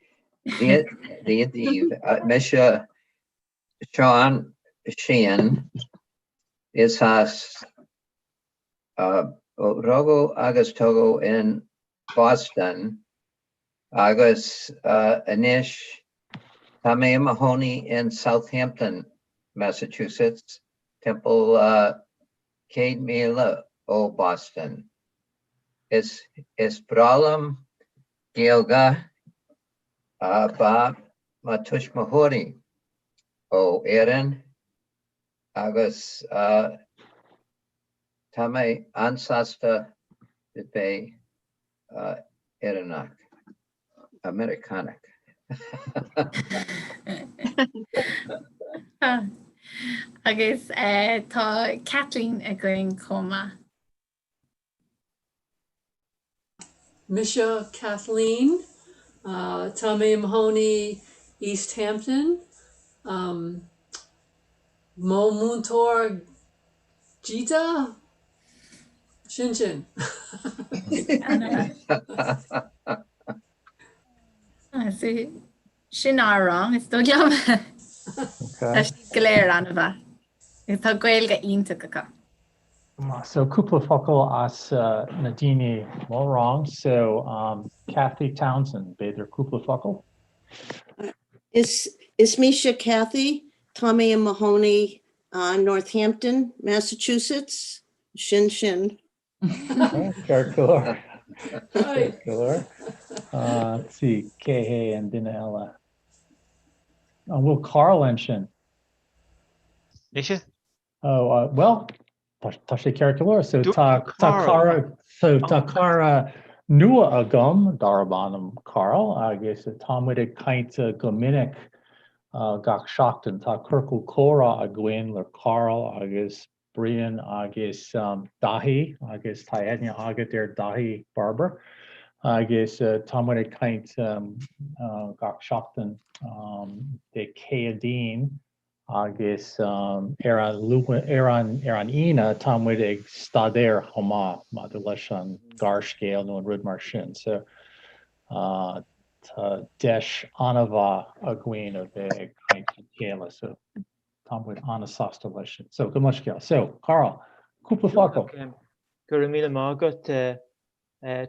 Dia daoibh. Mise Seán Sheehan is as rugadh agus tógadh in Boston agus anois tá mé i mo chónaí in Southampton, Massachusetts, timpeall 100 míle ó Boston. Is is breá liom Gaeilge Ba mo tuismitheoirí ó Éirinn agus tá mé an-sásta bheith Éireannach, Meiriceánach. Agus tá Kathleen againn chomh maith. Mise Kathleen. Tá mé i mo chónaí Easthampton. Mo mhúinteoir Gita. Sin sin. Sin ár rang, is dóigh liom. Tá siad go léir an-mhaith. Agus tá Gaeilge iontach acu. So cúpla focal as na daoine mo rang. So um, Kathy Townsend, b'fhéidir cúpla focal? Is, is mise Kathy, tá mé i mo chónaí uh, Northampton, Massachusetts, sin sin. Ceart go leor. Ceart go leor. Uh, let's see, cé hé an duine eile? An bhfuil Carl ansin? Mise? Oh, uh, well, tá sé ceart go leor. So tá tá cara so tá cara nua agam darb ainm Carl agus tá muid ag caint go minic uh, gach seachtain. Tá ciorcal comhrá againn le Carl agus Brian agus Daithí agus tá aithne agat ar Daithí Barbara agus tá muid ag caint gach seachtain Dé Céadaoin agus ar an ar an ar an Aoine tá muid ag staidéar chomh maith maidir leis an gearrscéal nó an rud mar sin so tá deis an-mhaith againn a bheith ag caint le chéile so Tá muid an-sásta leis sin. So, gabh mo leithscéal. So, Carl, cúpla focal. Go raibh míle maith agat.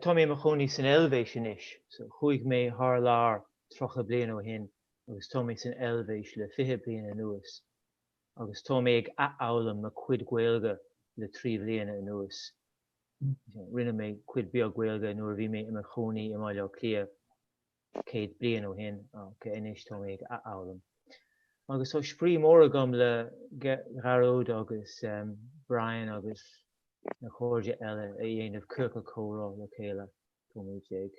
Tá mé i mo chónaí san Eilvéis anois. So, chuaigh mé thar lear 30 bliain ó shin agus tá mé san Eilvéis le 20 bliain anuas. Agus tá mé ag athfhoghlaim mo chuid Gaeilge le 3 bhliana anuas. Rinne mé cuid beag Gaeilge nuair a bhí mé i mo chónaí i mBaile Átha Cliath. 100 bliain ó shin ach anois tá mé ag athfhoghlaim. Agus tá spraoi mór agam le Gearóid agus Brian agus na cairde eile a dhéanamh ciorcal comhrá le chéile. Táimid ag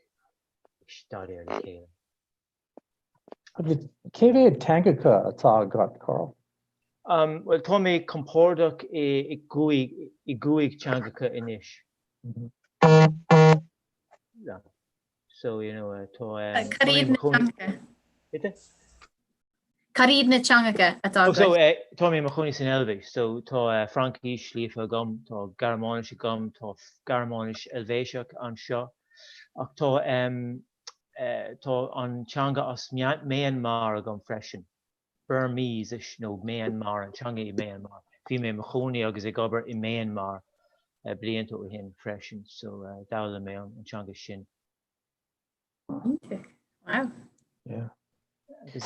staidéar le chéile. Agus cé mhéad teangacha atá agat, Carl? Bhuel, tá mé compordach i gcúig teangacha anois. So, you know, tá... Cad iad na teangacha? Cad iad na teangacha atá agat? So, tá mé i mo chónaí san Eilvéis, so tá Fraincis líofa agam, tá Gearmáinis agam, tá Gearmáinis Eilvéiseach anseo, ach tá tá an teanga as Myanmar agam freisin. Burmese nó Myanmar, an teanga i Myanmar. Bhí mé i mo chónaí agus ag obair i Myanmar blianta ó shin freisin, so d'fhoghlaim mé an teanga sin. Iontach. Wow. Yeah. Is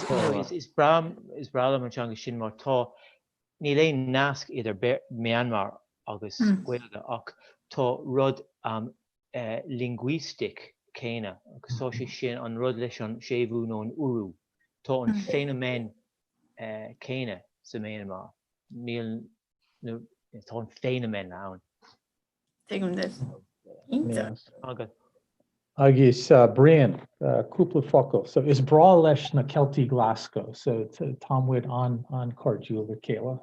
is breá is breá liom an teanga sin mar tá níl aon nasc idir Myanmar agus Gaeilge ach tá rud linguistic céanna agus tá sé sin an rud leis an séimhiú nó an urú. Tá an feiniméan céanna sa Myanmar. Níl tá an feiniméan ann. Tuigim duit. Iontach. Agus Brian, cúpla focal. So is breá leis na Ceiltigh Glasgow, so tá muid an-chairdiúil le chéile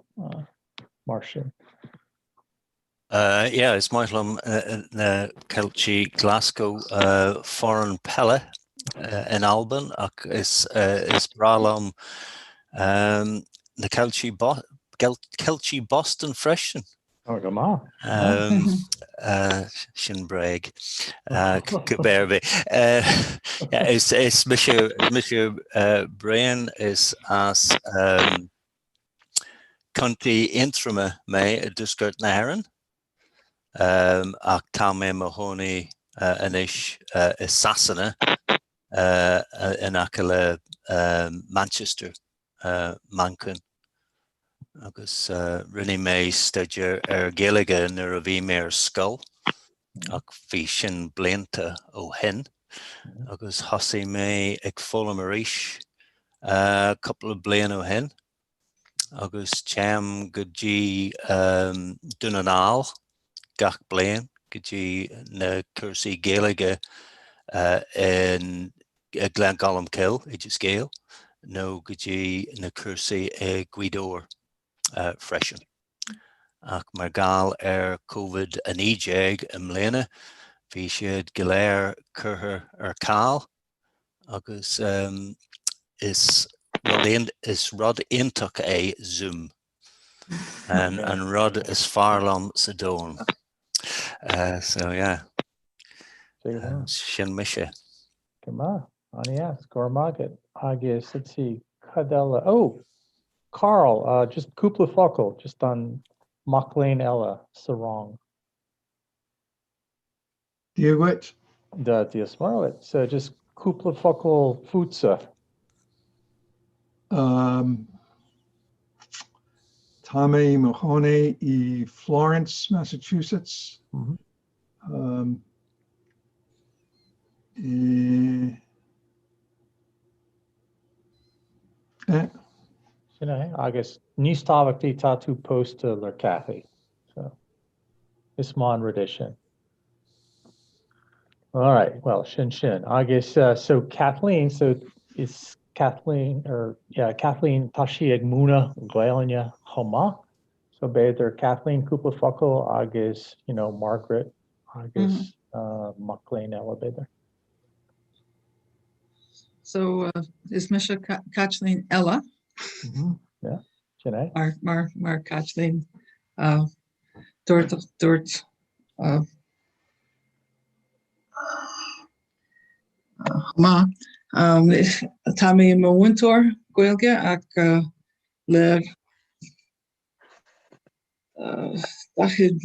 mar sin. Yeah, is maith liom na Ceiltigh Glasgow foireann peile in Albain ach is is breá liom na Ceiltigh Ceiltigh Boston freisin. Tá go maith. Sin bréag. Cibé ar bith. Is is mise mise Brian is as Contae Aontroma mé i dtuaisceart na hÉireann, ach tá mé i mo chónaí anois i Sasana, in aice le Manchester, Manchain. Agus rinne mé staidéar ar Ghaeilge nuair a bhí mé ar scoil, ach bhí sin blianta ó shin, agus thosaigh mé ag foghlaim arís cúpla bliain ó shin. agus téim go dtí Dún na nGall gach bliain go dtí na cúrsaí Gaeilge in Gleann Cholm Cille, Oideas Gael, nó go dtí na cúrsaí i Gaoth Dobhair. freisin. Ach mar gheall ar Covid-19 i mbliana, bhí siad go léir curtha ar ceal agus is is rud iontach é Zoom. An rud is fearr liom sa domhan. So yeah. Sin mise. Go maith. An-dheas. Go raibh maith agat. Agus let's see, cad eile? Oh! Carl, just cúpla focal, just don mac léinn eile sa rang. Dia dhuit. Dia is Muire dhuit. So just cúpla focal fútsa. Um, tá mé i mo chónaí i Florence, Massachusetts. Mm -hmm. Um, e, eh. Sin é, agus níos tábhachtaí tá tú pósta le Cathy. So is maith an rud é sin. All right, well, sin sin. Agus uh, so Kathleen, so is Kathleen, or yeah, Kathleen, tá sí ag múineadh Gaelainne chomh maith. So b'fhéidir Kathleen cúpla focal agus, you know, Margaret agus mm -hmm. uh, mac léinn eile b'fhéidir. So uh, is mise Caitlín eile. Mm -hmm. Yeah, sin é. Mar, mar, mar Caitlín uh, dúirt dúirt uh, maith. Um, tá mé i mo mhúinteoir Gaeilge ach uh, le 40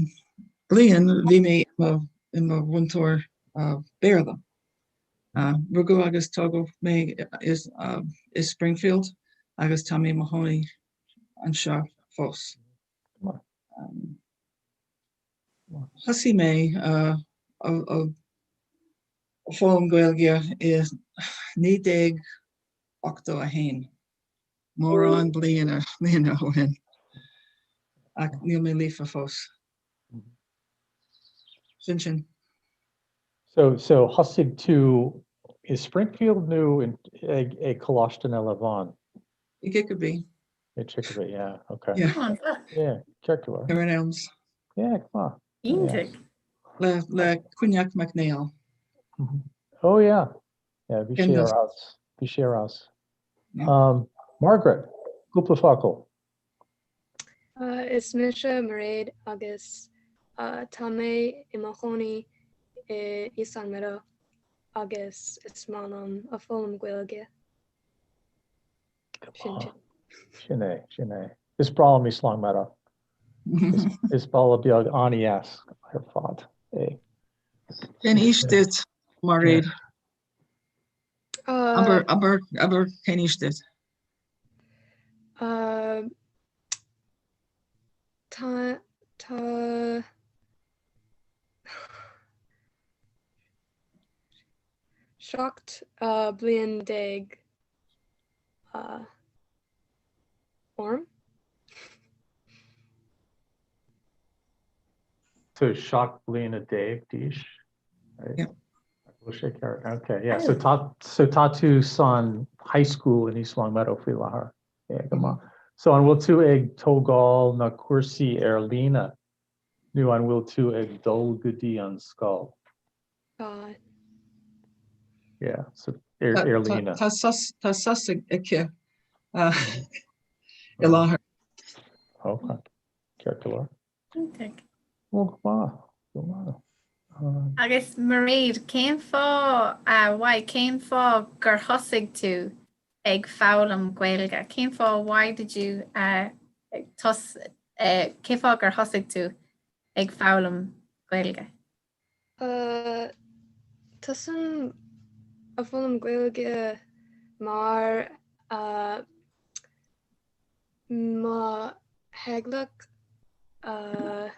bliain bhí mé i mo mhúinteoir Béarla. Rugadh agus tógadh mé i Springfield agus tá mé i mo chónaí anseo fós. Thosaigh mé ag foghlaim Gaeilge i 1981. Mórán bliana ó shin. Ach níl mé líofa fós. Sin sin. So, so thosaigh tú i Springfield nó ag ag Coláiste na Leamhán? I Chicopee. I Chicopee, yeah, okay. Yeah. Yeah, ceart go leor. Ar an Elms. Yeah, come on. Iontach. Le le Coinneach Mac Néill. Oh yeah. Yeah, bhí sé ar fheabhas. Bhí sé ar fheabhas. Um, Margaret, cúpla focal. Uh, is mise Mairéad agus uh, tá mé i mo chónaí i East Longmeadow agus is maith liom a foghlaim Gaeilge. Sin sin. Sin é, sin é. Is breá liom East Longmeadow. Is, is baile beag an-dheas ar fad é. Cén aois duit, Mairéad? Abair, abair, abair cén aois duit? Tá, tá 17 bliain orm. So 17 bliana d'aois? Right? Bhfuil sé ceart? Okay, yeah. So tá so tá tú san high school in East Longmeadow faoi láthair. Yeah, go maith. So an bhfuil tú ag tógáil na cúrsaí ar líne nó an bhfuil tú ag dul go dtí an scoil? Uh, Yeah, so ar ar líne. Tá sos tá sos aici uh, i láthair. Okay. Ceart go leor. Iontach. Ó, go maith, go maith. Um, Agus Mairéad, cén fáth, uh, why, cén fáth gur thosaigh tú ag foghlaim Gaeilge? Cén fáth, why did you, uh, tos, uh, cén fáth gur thosaigh tú ag foghlaim Gaeilge? Uh, Tosaím a foghlaim Gaeilge mar uh, mo theaghlach uh,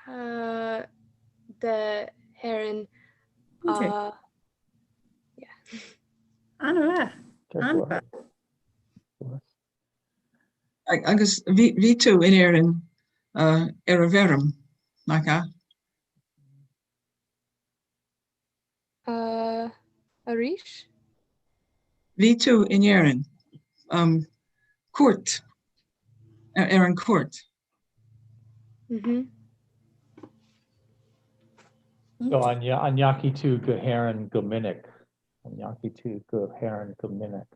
uh, de hÉireann. Uh, yeah. An-mhaith. An-mhaith. Agus bhí tú in Éirinn ar an bhfeirm, nach ea? Arís? Bhí tú in Éirinn Cuairt ar an cuairt. So an ndeachaigh tú go hÉirinn go minic? An ndeachaigh tú go hÉirinn go minic?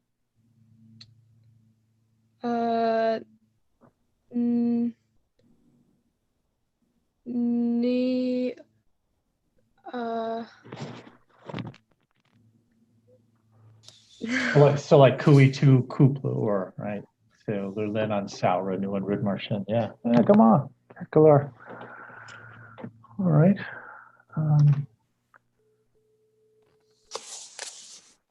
Uh, ní uh, Like, so like chuaigh tú cúpla uair, right? So le linn an samhradh nó an rud mar sin. Yeah, yeah go maith. Ceart go leor. All right. Um,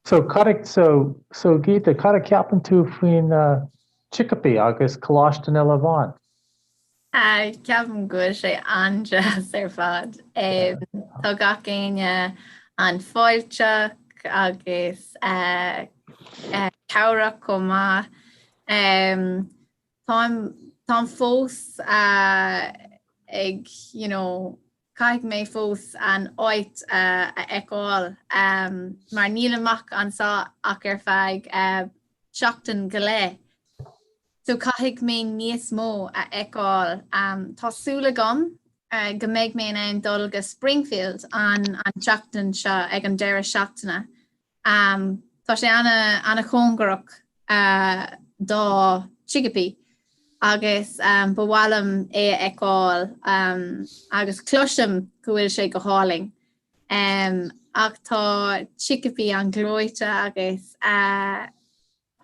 so cad so so Gita, cad a ceapann tú faoin uh, Chicopee agus Coláiste na Levant? Ceapaim go bhfuil sé an-deas ar fad. Tá gach éinne an-fháilteach agus cabhrach chomh maith. Táim táim fós ag you know caithfidh mé fós an áit a fheiceáil mar nílim ach anseo ach ar feadh seachtain go leith. So caithfidh mé níos mó a fheiceáil. Tá súil agam go mbeidh mé in ann dul go Springfield an tseachtain seo ag an deireadh seachtaine. Tá sé ana-chóngarach do Chicopee agus ba mhaith liom é a fheiceáil agus cloisim go bhfuil sé go hálainn. Ach tá Chicopee an-ghleoite agus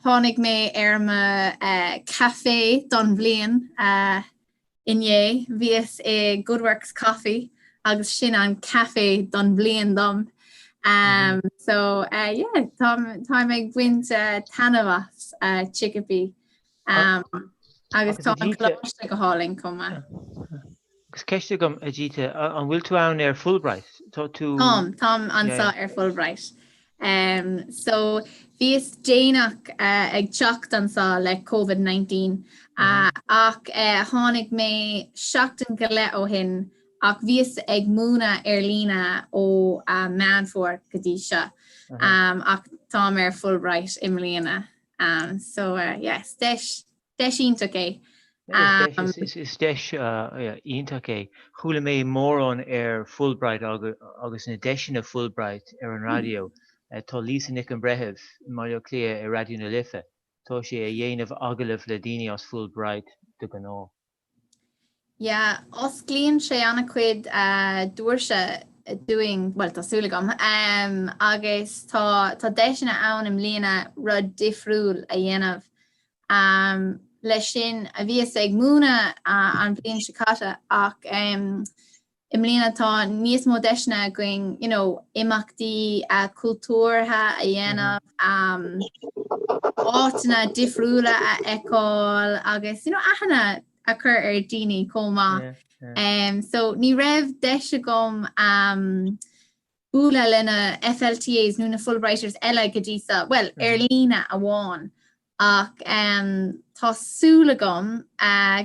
Tháinig mé ar mo caife don bhliain inné. Bhíos i Good Works Coffee agus sin an caife don bhliain dom. So yeah, táim ag baint taitneamh as Chicopee. Agus tá an coláiste go hálainn chomh maith. Agus ceist agam, a Gita, an bhfuil tú ann ar Fulbright? Tá tú. Táim, táim anseo ar Fulbright. So, bhíos déanach ag teacht anseo le Covid-19 ach tháinig mé seachtain go leith ó shin ach bhíos ag múineadh ar líne ó Meán Fómhair go dtí seo ach táim ar Fulbright i mbliana. So, yes, deis Deis iontach é. Is deis iontach é. Chuala mé mórán ar Fulbright agus na deiseanna Fulbright ar an raidió. Tá Lisa Nic an Bhreithimh i mBaile Átha Cliath ar Raidió na Life. Tá sí ag dhéanamh agallamh le daoine as Fulbright de ghnáth. Yeah, osclaíonn sé an-chuid doirse dúinn, bhuel tá súil agam, agus tá tá deiseanna ann i mbliana rud difriúil a dhéanamh. Leis sin, a bhíos ag múineadh an bhliain seo caite ach I mbliana tá níos mó deiseanna againn you know imeachtaí cultúrtha a dhéanamh, áiteanna difriúla a fheiceáil agus you know aithne a chur ar daoine chomh maith. So ní raibh deis agam bualadh le na FLTAs nó na Fulbrighters eile go dtí seo, bhuel ar líne amháin. Ach tá súil agam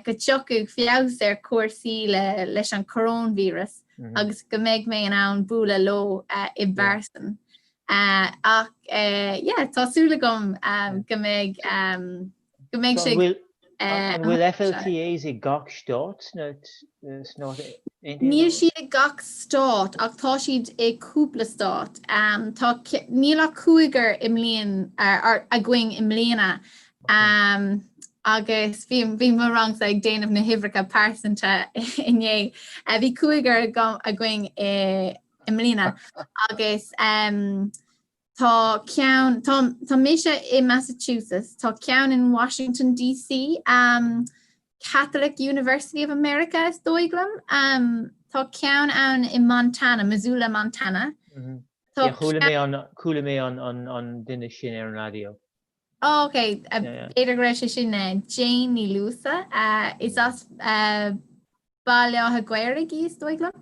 go dtiocfaidh feabhas ar chúrsaí leis an choróinvíreas agus go mbeidh mé in ann bualadh leo i bpearsan. Ach yeah, tá súil agam go mbeidh go mbeidh sé. An bhfuil FLTAs i gach stát sna Stáit Aontaithe? Níl siad i gach stát ach tá siad i cúpla stát. Tá, níl ach cúigear i mbliain, againn i mbliana agus bhí, bhí mo rangsa ag déanamh na huimhreacha pearsanta inné. Bhí cúigear againn i mbliana agus Tá ceann, tá, tá mise i Massachusetts, tá ceann in Washington DC, um, Catholic University of America is dóigh liom. Um, tá ceann ann i Montana, Missoula, Montana. Mm -hmm. Tá yeah, chuala mé an, chuala mé an, an, an duine sin ar an raidió. Oh, okay. Uh, yeah, yeah. B'fhéidir go raibh sé sin uh, Jane Ní Luasa. Uh, is as uh, Baile Átha Ghaorthaidh í, is dóigh liom,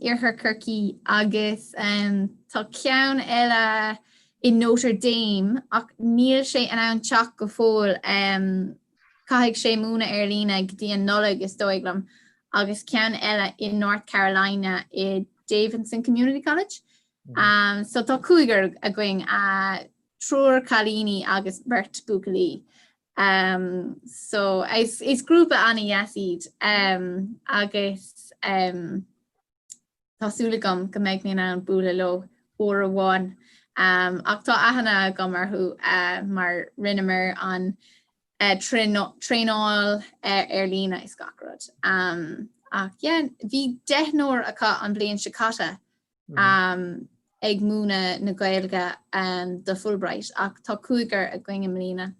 Iarthar Chorcaí, agus tá ceann eile i Notre Dame ach níl sé in ann teacht go fóill, caithfidh sé múineadh ar líne go dtí an Nollaig, is dóigh liom, agus ceann eile i North Carolina i Davidson Community College. So tá cúigear againn. Triúr cailíní agus beirt buachaillí. So is is grúpa an-dheas iad agus tá súil agam go mbeidh mé in ann bualadh leo uair amháin. Ach tá aithne agam orthu mar rinneamar an traenáil ar líne is gach rud. Ach yeah, bhí deichniúr acu an bhliain seo caite ag múineadh na Gaeilge do Fulbright ach tá cúigear againn i mbliana.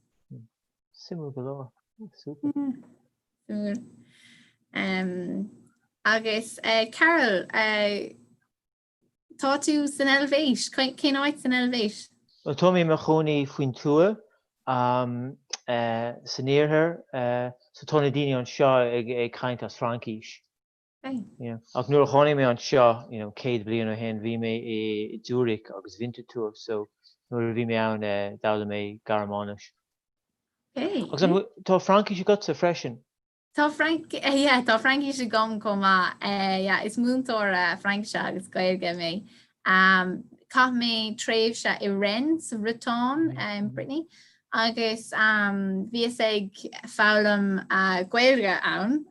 Suimiúil go leor. Super. Suimiúil. Agus Carol, tá tú san Eilvéis, cén áit san Eilvéis? Bhuel, tá mé i mo chónaí faoin tuath san iarthar, so tá na daoine anseo ag caint as Fraincis. Yeah. Ach nuair a tháinig mé anseo, you know, 100 bliain ó shin, bhí mé i Zurich agus Winterthur, so nuair a bhí mé ann, d'fhoghlaim mé Gearmáinis. Okay. Agus an, tá Fraincis agatsa freisin? Tá Frainc, yeah, tá Fraincis agam chomh maith. Yeah, is múinteoir Fraincise agus Gaeilge mé. Chaith mé tréimhse i Rennes sa Bhriotáin, Brittany, agus bhíos ag foghlaim Gaeilge ann,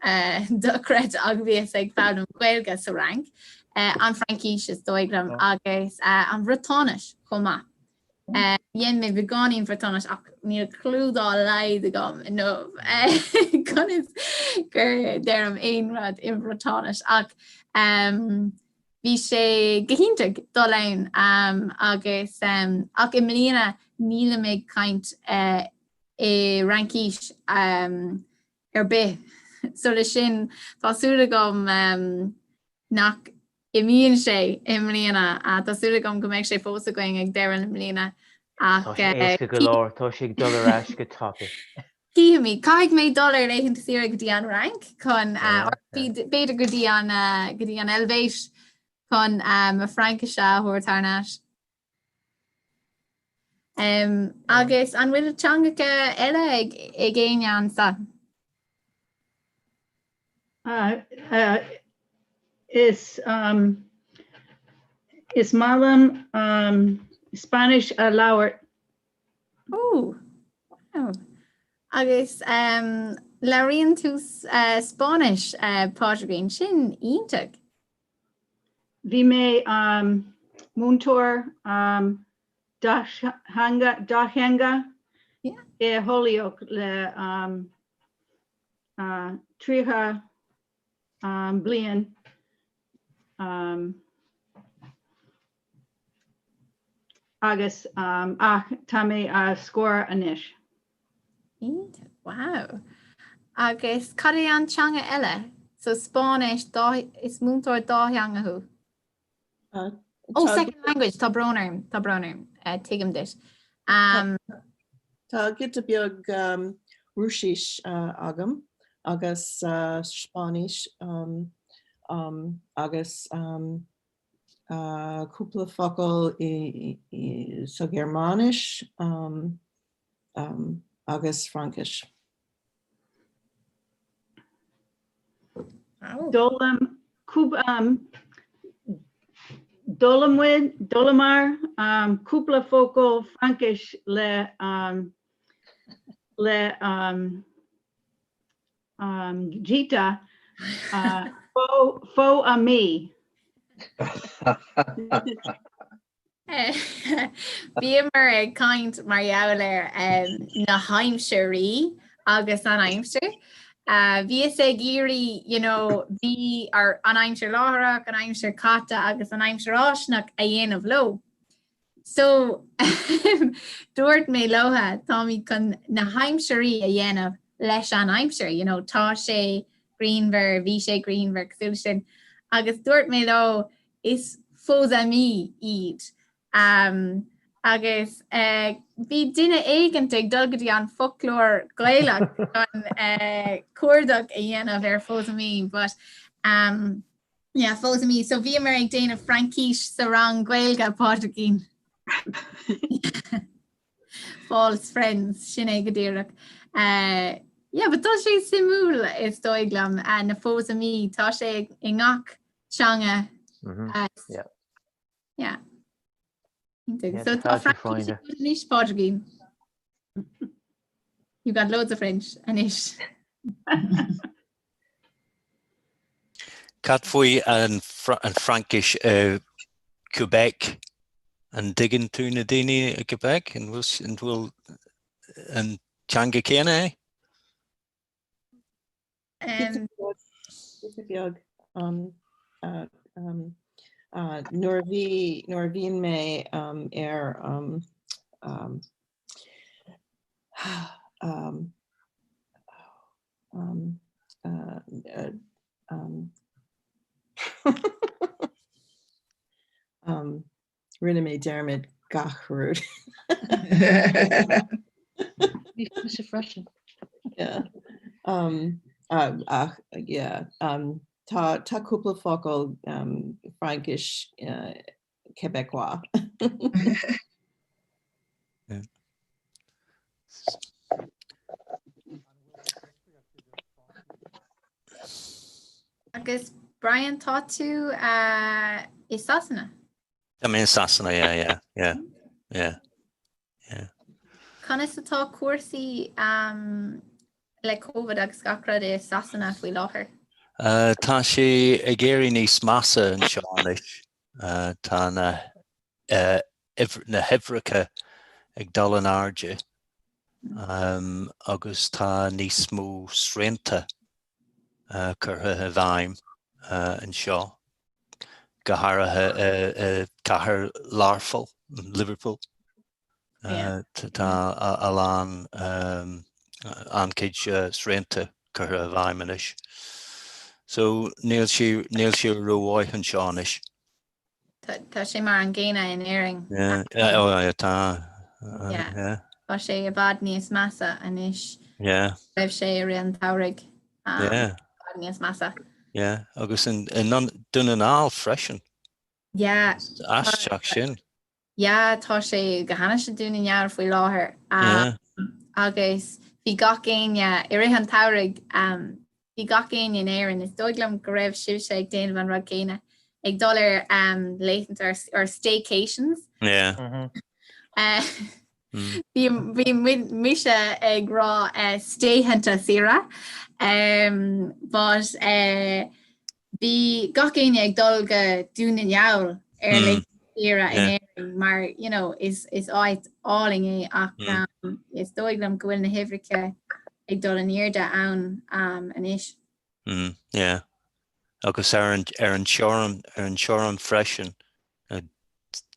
dochreidte ach bhíos ag foghlaim Gaeilge sa Fhrainc, an Fraincis is dóigh liom agus an Bhriotáinis chomh maith. Dhein mé beagáinín Briotáinis ach níl clue dá laghad agam inniu conas gur deirim aon rud i mBriotáinis ach Bhí sé go hiontach dul ann agus ach i mbliana nílim ag caint i bhFraincis ar bith so le sin tá súil agam nach imíonn sé i mbliana. Tá súil agam go mbeidh sé fós againn ag deireadh na bliana ach. Tá sé éasca go leor, tá sé ag dul ar ais go tapaidh. Cífimid. Caithfidh mé dul ar laethanta saoire go dtí an Fhrainc chun, b'fhéidir go dtí an, go dtí an Eilvéis chun mo Fhraincise a thabhairt thar n-ais. Agus an bhfuil teangacha eile ag ag éinne anso? Is is maith liom Spáinnis a labhairt. Ó, wow. Agus labhraíonn tú Spáinnis, Pádraigín, sin iontach. Bhí mé múinteoir dátheanga i Holyoke le 30 bliain. Agus ach tá mé ar scor anois. Iontach, wow. Agus cad é an teanga eile? So Spáinnis, dá, is múinteoir dátheanga thú? Oh, second language, tá brón orm, tá brón orm, tuigim duit. Tá giota beag Rúisis agam agus Spáinnis agus cúpla focal sa Ghearmáinis agus Fraincis. D'fhoghlaim d'fhoghlaim d'fhoghlaimear cúpla focal Fraincis le le Gita faux ami. Bhíomar ag caint mar gheall ar na haimsirí agus an aimsir. Bhíos ag iarraidh, you know, bhí an aimsir láithreach, an aimsir caite agus an aimsir fháistineach a dhéanamh leo. So, dúirt mé leo, táimid chun na haimsirí a dhéanamh leis an aimsir, you know, tá sé grianmhar, bhí sé grianmhar, cosúil sin. Agus dúirt mé leo, is faux amis iad. Agus bhí duine éigint ag dul go dtí an foclóir Gaelach chun cuardach a dhéanamh ar faux amis, but yeah, faux amis. So bhíomar ag déanamh Fraincis sa rang Gaeilge, Pádraigín. False friends, sin é go díreach. Yeah, but tá sé suimiúil is dóigh liom, na faux amis, tá sé i ngach teanga. Yeah. Iontach. So tá Fraincis agat anois, Pádraigín. You've got loads of French anois. Cad faoi an Fraincis i Quebec? An dtuigeann tú na daoine i Quebec? An bhfuil an teanga céanna é? Píosa beag. Nuair a bhí, nuair a bhíonn mé ar Rinne mé dearmad gach rud. Mise freisin. Yeah. Um, uh, ach, yeah. Um, tá, tá cúpla focal um, Fraincis uh, Québécois. Yeah. Agus Brian tá tú uh, i Sasana? Tá mé i Sasana, yeah, yeah, yeah, yeah, yeah. Conas atá cúrsaí um, le Covid agus gach rud i Sasana faoi láthair? Uh, tá sé ag éirí níos measa anseo anois. Uh, tá na, uh, na huimhreacha ag dul in airde um, agus tá níos mó srianta uh, curtha i bhfeidhm uh, anseo. go háirithe i gcathair Learpholl, Liverpool. Tá a lán an-chuid srianta curtha i bhfeidhm anois. So níl sé níl sé rómhaith anseo anois. Tá sé mar an gcéanna in Éirinn. Yeah, oh yeah, tá. Yeah. Tá sé i bhfad níos measa anois. Yeah. Raibh sé i rith an tsamhraidh. Yeah. Níos measa. Yeah, agus i nDún na nGall freisin. Yeah. Aisteach sin. Yeah, tá sé go hainnis i Dún na nGall faoi láthair. Yeah. Agus bhí gach éinne i rith an tsamhraidh, bhí gach éinne in Éirinn, is dóigh liom go raibh sibhse ag déanamh an rud céanna, ag dul ar laethanta or staycations. Yeah. Bhí mise ag rá staythanta saoire but bhí gach éinne ag dul go Dún na nGall ar laethanta saoire in Éirinn mar you know is áit álainn é ach is dóigh liom go bhfuil na huimhreacha ag dul in airde ann anois. Yeah. Agus ar an teorainn ar an teorainn freisin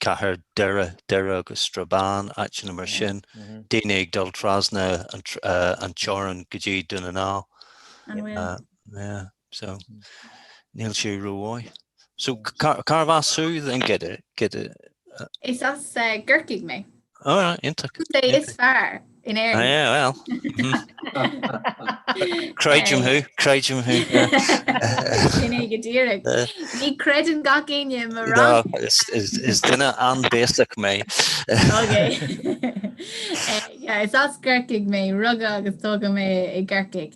cathair Doire, Doire agus Strabane, áiteanna mar sin, daoine ag dul trasna an teorainn go dtí Dún na nGall. An bhfuil? Yeah, so níl sé rómhaith. So cárbh as thú then get it, get it? Is as gCorcaigh mé. Alright, iontach. Contae is fearr in Éirinn. Ah, yeah, well. Creidim thú, creidim thú. Sin é go díreach. Ní chreideann gach éinne mo rang. No, is duine an-bhéasach mé. Okay. Yeah, is as gCorcaigh mé, rugadh agus tógadh mé i gCorcaigh.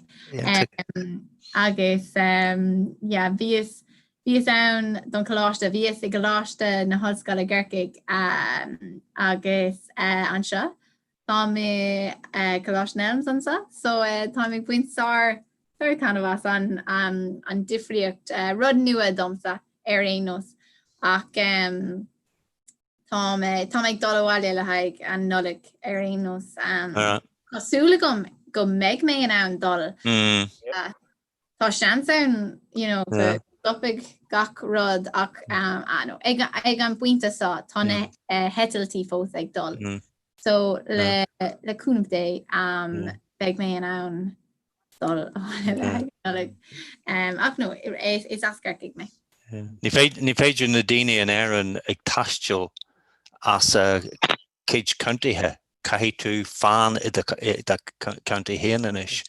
Agus yeah, bhíos Bhíos ann don choláiste, bhíos i gColáiste na hOllscoile i gCorcaigh agus anseo táim i Coláiste na Elms anseo so táim ag baint sár sár taitneamh as an an difríocht, rud nua domsa ar aon nós ach táim táim ag dul abhaile le haghaidh an Nollaig ar aon nós. Tá súil agam go mbeidh mé in ann dul. Tá seans ann you know, go stopfaidh gach rud ach um, ah, no, ag, ag an bpointe seo tá na mm. heitiltí fós ag dul. Mm. So le, le cúnamh Dé um, beidh mé in ann dul um, ach no, is, is as Corcaigh mé. Ní féidir na daoine in Éirinn ag taisteal as a gcuid contaetha Caithfidh tú fan i do county féin anois.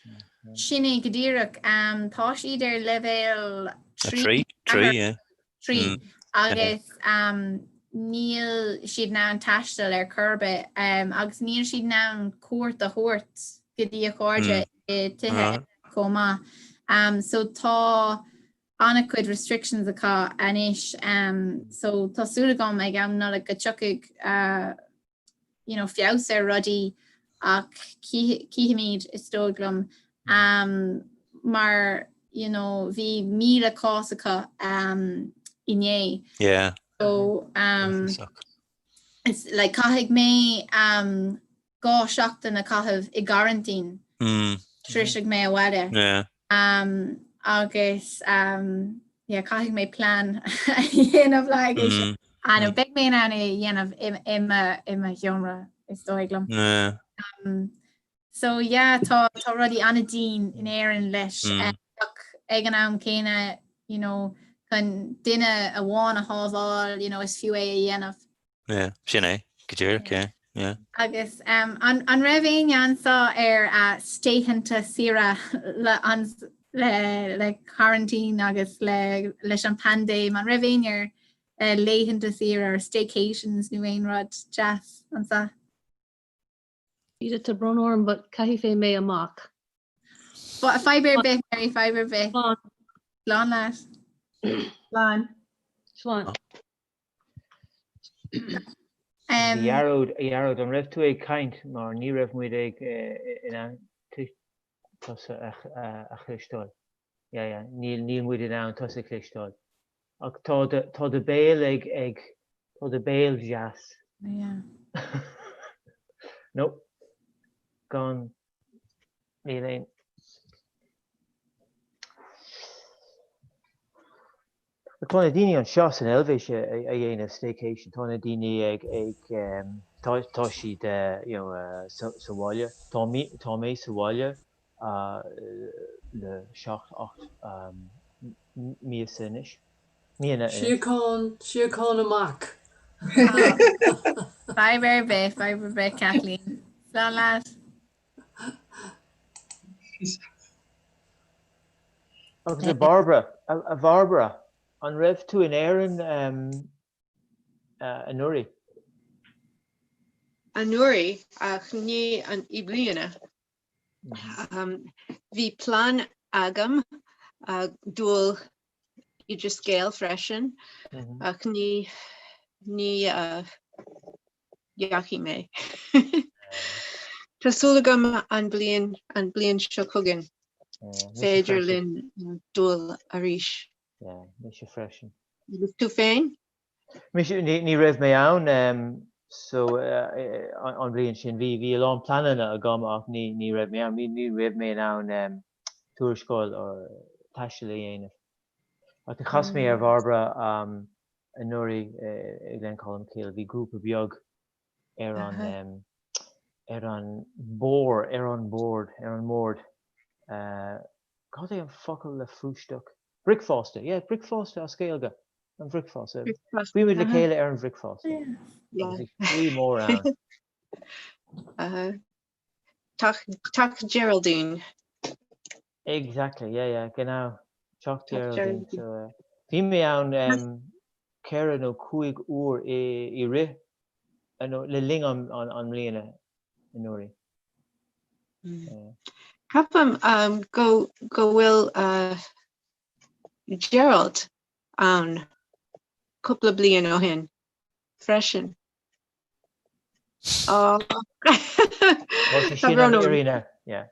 Sin é go díreach. Tá siad ar leibhéal 3. 3, yeah. 3 agus níl siad in ann taisteal ar chor ar bith agus níl siad in ann cuairt a thabhairt go dtí a chairde i dtithe chomh maith. So tá. An-chuid restrictions acu anois so tá súil agam ag am Nollag go dtiocfaidh you know feabhas ar rudaí ach cífimid is dóigh liom mar you know bhí 1,000 cás acu inné. Yeah. So um, it's like caithfidh mé um, 2 seachtain a chaitheamh i gcoraintín tar éis mé abhaile. Agus yeah caithfidh mé plean a dhéanamh le haghaidh é sin. Ah no beidh mé in ann é a dhéanamh i mo sheomra is dóigh liom. So yeah tá tá rudaí an-dian in Éirinn leis ach ag an am céanna you know chun duine amháin a shábháil you know is fiú é a dhéanamh. Yeah, sin é, go díreach, yeah, yeah. Agus um, an, an raibh éinne anso ar uh, laethanta saoire le, an, le, le quarantine agus le, leis an paindéim, an raibh éinne ar uh, laethanta saoire or staycations nó aon rud deas anso? Ida tá brón orm but caithfidh mé amach. Fadhb ar bith Mary, fadhb ar bith. Slán. Slán leat. Slán. Slán. A Ghearóid, a Ghearóid, an raibh tú ag caint mar ní raibh muid ag in ann tusa a chloisteáil. Yeah, yeah, níl, níl muid in ann tusa a chloisteáil. Ach tá do, tá do béal ag, ag, tá do béal deas. Yeah. No. Gan, níl aon. Tá na daoine anseo san Eilvéis a dhéanamh staycation, tá na daoine ag, ag, tá, tá siad you know sa, sa bhaile. Tá mé, tá mé sa bhaile le 7, 8 míosa anois, míonna anois. Síocháin, síocháin amach. Fadhb ar bith, fadhb ar bith, Kathleen. Slán leat. Agus a Bharbara, a Bharbara, an raibh tú in Éirinn anuraidh? Anuraidh, ach ní i mbliana. Bhí plean agam dul Oideas Gael freisin, ach ní ní dheachaigh mé. Tá súil agam an bliain an bliain seo chugainn féidir linn dul arís. Mise freisin. Agus tú féin? Mise, ní raibh mé ann so an bhliain sin. Bhí bhí a lán pleananna agam ach ní ní raibh mé ann. Ní raibh mé in ann tuarascáil or taisteal a dhéanamh. Ach chas mé ar Bharbara anuraidh i Glencolmcille. Bhí grúpa beag ar an ar an bord, ar an bord, ar an mbord. Cad é an focal le Frühstück? Bricfeasta, yeah, bricfeasta as Gaeilge. An bhricfeasta. Bhí muid le chéile ar an bhricfeasta. Agus bhí slí mór ann. Teach Geraldine. Exactly, yeah, yeah, genau. Teach Geraldine. So, bhí mé ann 4 nó 5 uair i rith, nó le linn an mbliana anuraidh. Ceapaim go go bhfuil Gerald ann cúpla bliain ó shin freisin. Tá sé sin an Irina, yeah.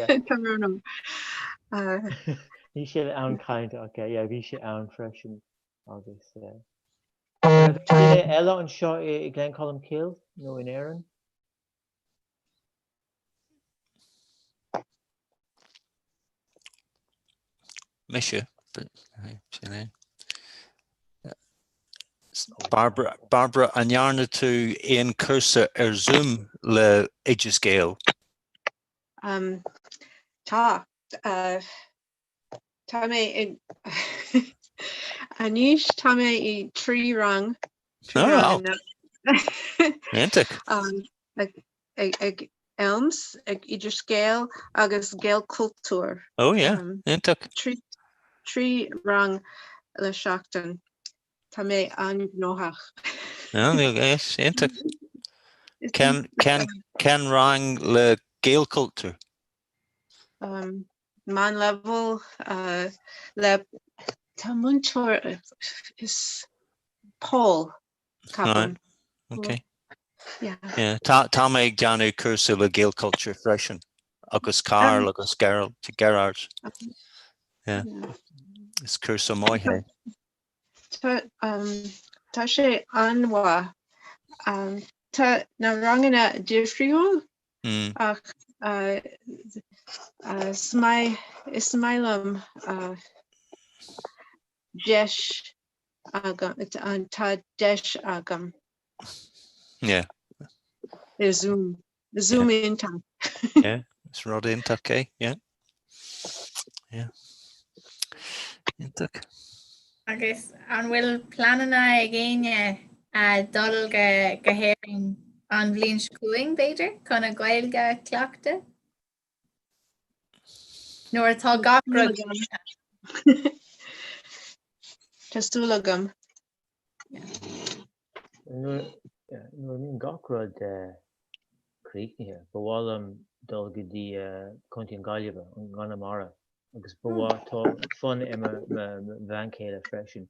Tá brón orm. Níl sé ann caint ach yeah, bhí sé ann freisin agus duine eile anseo i Glencolmcille nó in Éirinn? Mise, sin é. Barbara, Barbara, an ndearna tú aon cúrsa ar Zoom le Oideas Gael? Um, tá. Uh, tá mé in anois tá mé i 3 rang. Oh, Iontach. Um, ag, ag, ag Elms, ag Oideas Gael agus Gaelchultúr. Oh yeah, um, iontach. 3 rang le seachtain. Tá mé an-ghnóthach. Yes, iontach. Cén, cén, cén rang le Gaelchultúr? Um, meánleibhéal uh, le Tá múinteoir is Paul ceapaim. Okay. Yeah. Yeah. Tá tá mé ag déanamh cúrsa le Gaelculture freisin agus Carl agus Gerald Gerard. Yeah. Is cúrsa maith é. Tá um, tá sé an-mhaith. Um, tá na ranganna difriúil Mm. ach uh, uh, is maith is maith liom uh, deis agam tá deis agam. Yeah. Ar Zoom. Zoom iontach. Yeah, is rud iontach é, yeah. Yeah. Iontach. Agus an bhfuil pleananna ag éinne dul go go hÉirinn an bhliain seo chugainn, b'fhéidir, chun an Ghaeilge a chleachtadh? Nuair atá gach rud Tá súil agam. Nuair a bhíonn gach rud críochnaithe, ba mhaith liom dul go dtí Contae na Gaillimhe, i gConamara, agus ba mhaith, tá fonn ar mo bhean chéile freisin.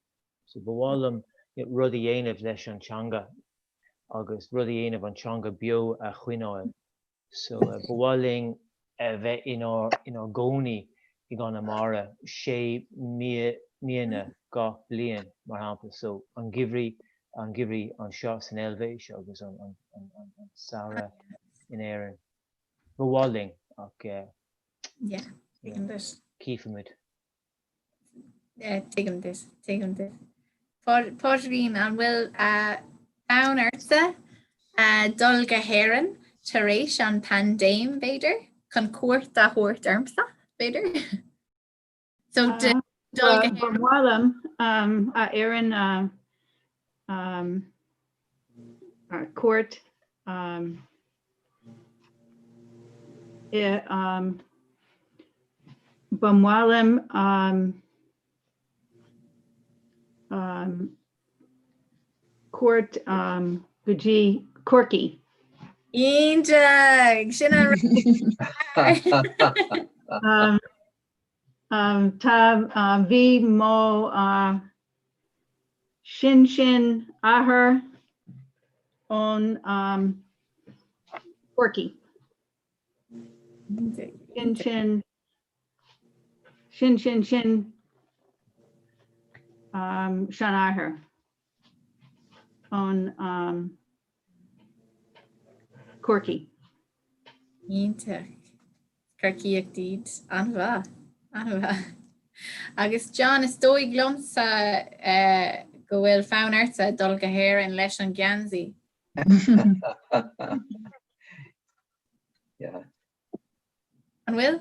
So ba mhaith liom rud a dhéanamh leis an teanga agus rud a dhéanamh an teanga beo a choinneáil. So ba mhaith linn a bheith inár inár gcónaí i gConamara sé míonna gach bliain, mar shampla. So an geimhreadh an geimhreadh anseo san Eilvéis agus an an an an samhradh in Éirinn. Ba mhaith linn ach Yeah, tuigim duit. Cífimid. Tuigim duit, tuigim duit. Pádraigín, an bhfuil fonn ortsa dul go hÉirinn tar éis an paindéim, b'fhéidir, chun cuairt a thabhairt ormsa, b'fhéidir? So dul go Ba mhaith liom a Éirinn cuairt i Ba mhaith liom cuairt go dtí Corcaigh. Iontach! Sin an Tá bhí mo shin-sin-athair ón Corcaigh. Sin sin sin sin sin seanathair ón Corcaigh. Iontach. Corcaíoch iad. An-mhaith. An-mhaith. Agus John, is dóigh liomsa go bhfuil fonn ortsa dul go hÉirinn leis an geansaí. Yeah. An bhfuil?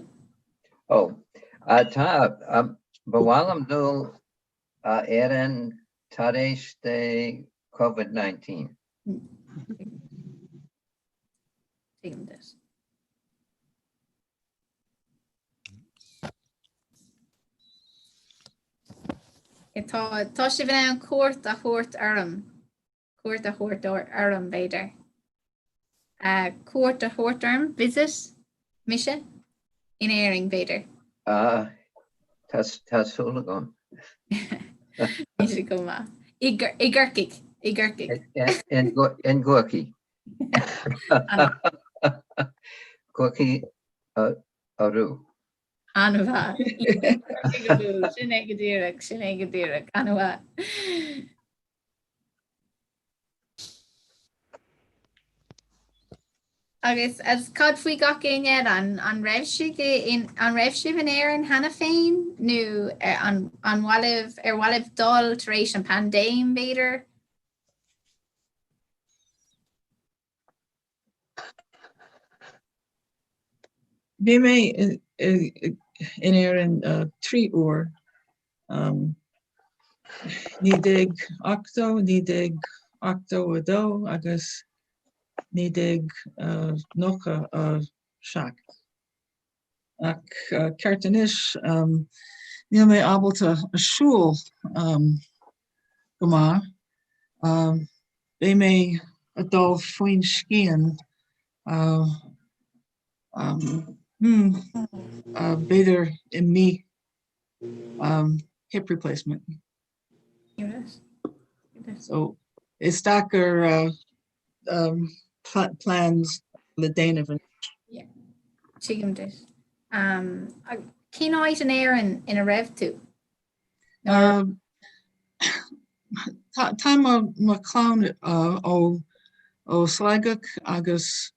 Ó, tá. Ba mhaith liom dul a Éirinn tar éis de Covid-19. Tuigim duit. Tá tá sibh in ann cuairt a thabhairt orm. Cuairt a thabhairt orm, b'fhéidir. Cuairt a thabhairt orm, visit, mise, in Éirinn, b'fhéidir. Ah, tá súil agam. Bhí go maith. I gCorcaigh, i gCorcaigh. In gCorcaigh. Corcaigh arú. An-mhaith. Sin é go díreach, sin é go díreach. An-mhaith. Agus as cad faoi gach éinne eile, an an raibh sibh in an raibh sibh in Éirinn cheana féin nó an an mhaith libh ar mhaith libh dul tar éis an paindéim b'fhéidir? Bhí mé in Éirinn 3 uair, 1980, 1982 agus 1997. Ach ceart anois, níl mé ábalta a siúl go maith. Beidh mé ag dul faoin scian b'fhéidir i mí. hip replacement. So is deacair um, plans le déanamh anois. Yeah. Tuigim duit. Um, cén áit in Éirinn ina raibh tú? Um, tá tá mo mo chlann uh, ó ó Sligeach agus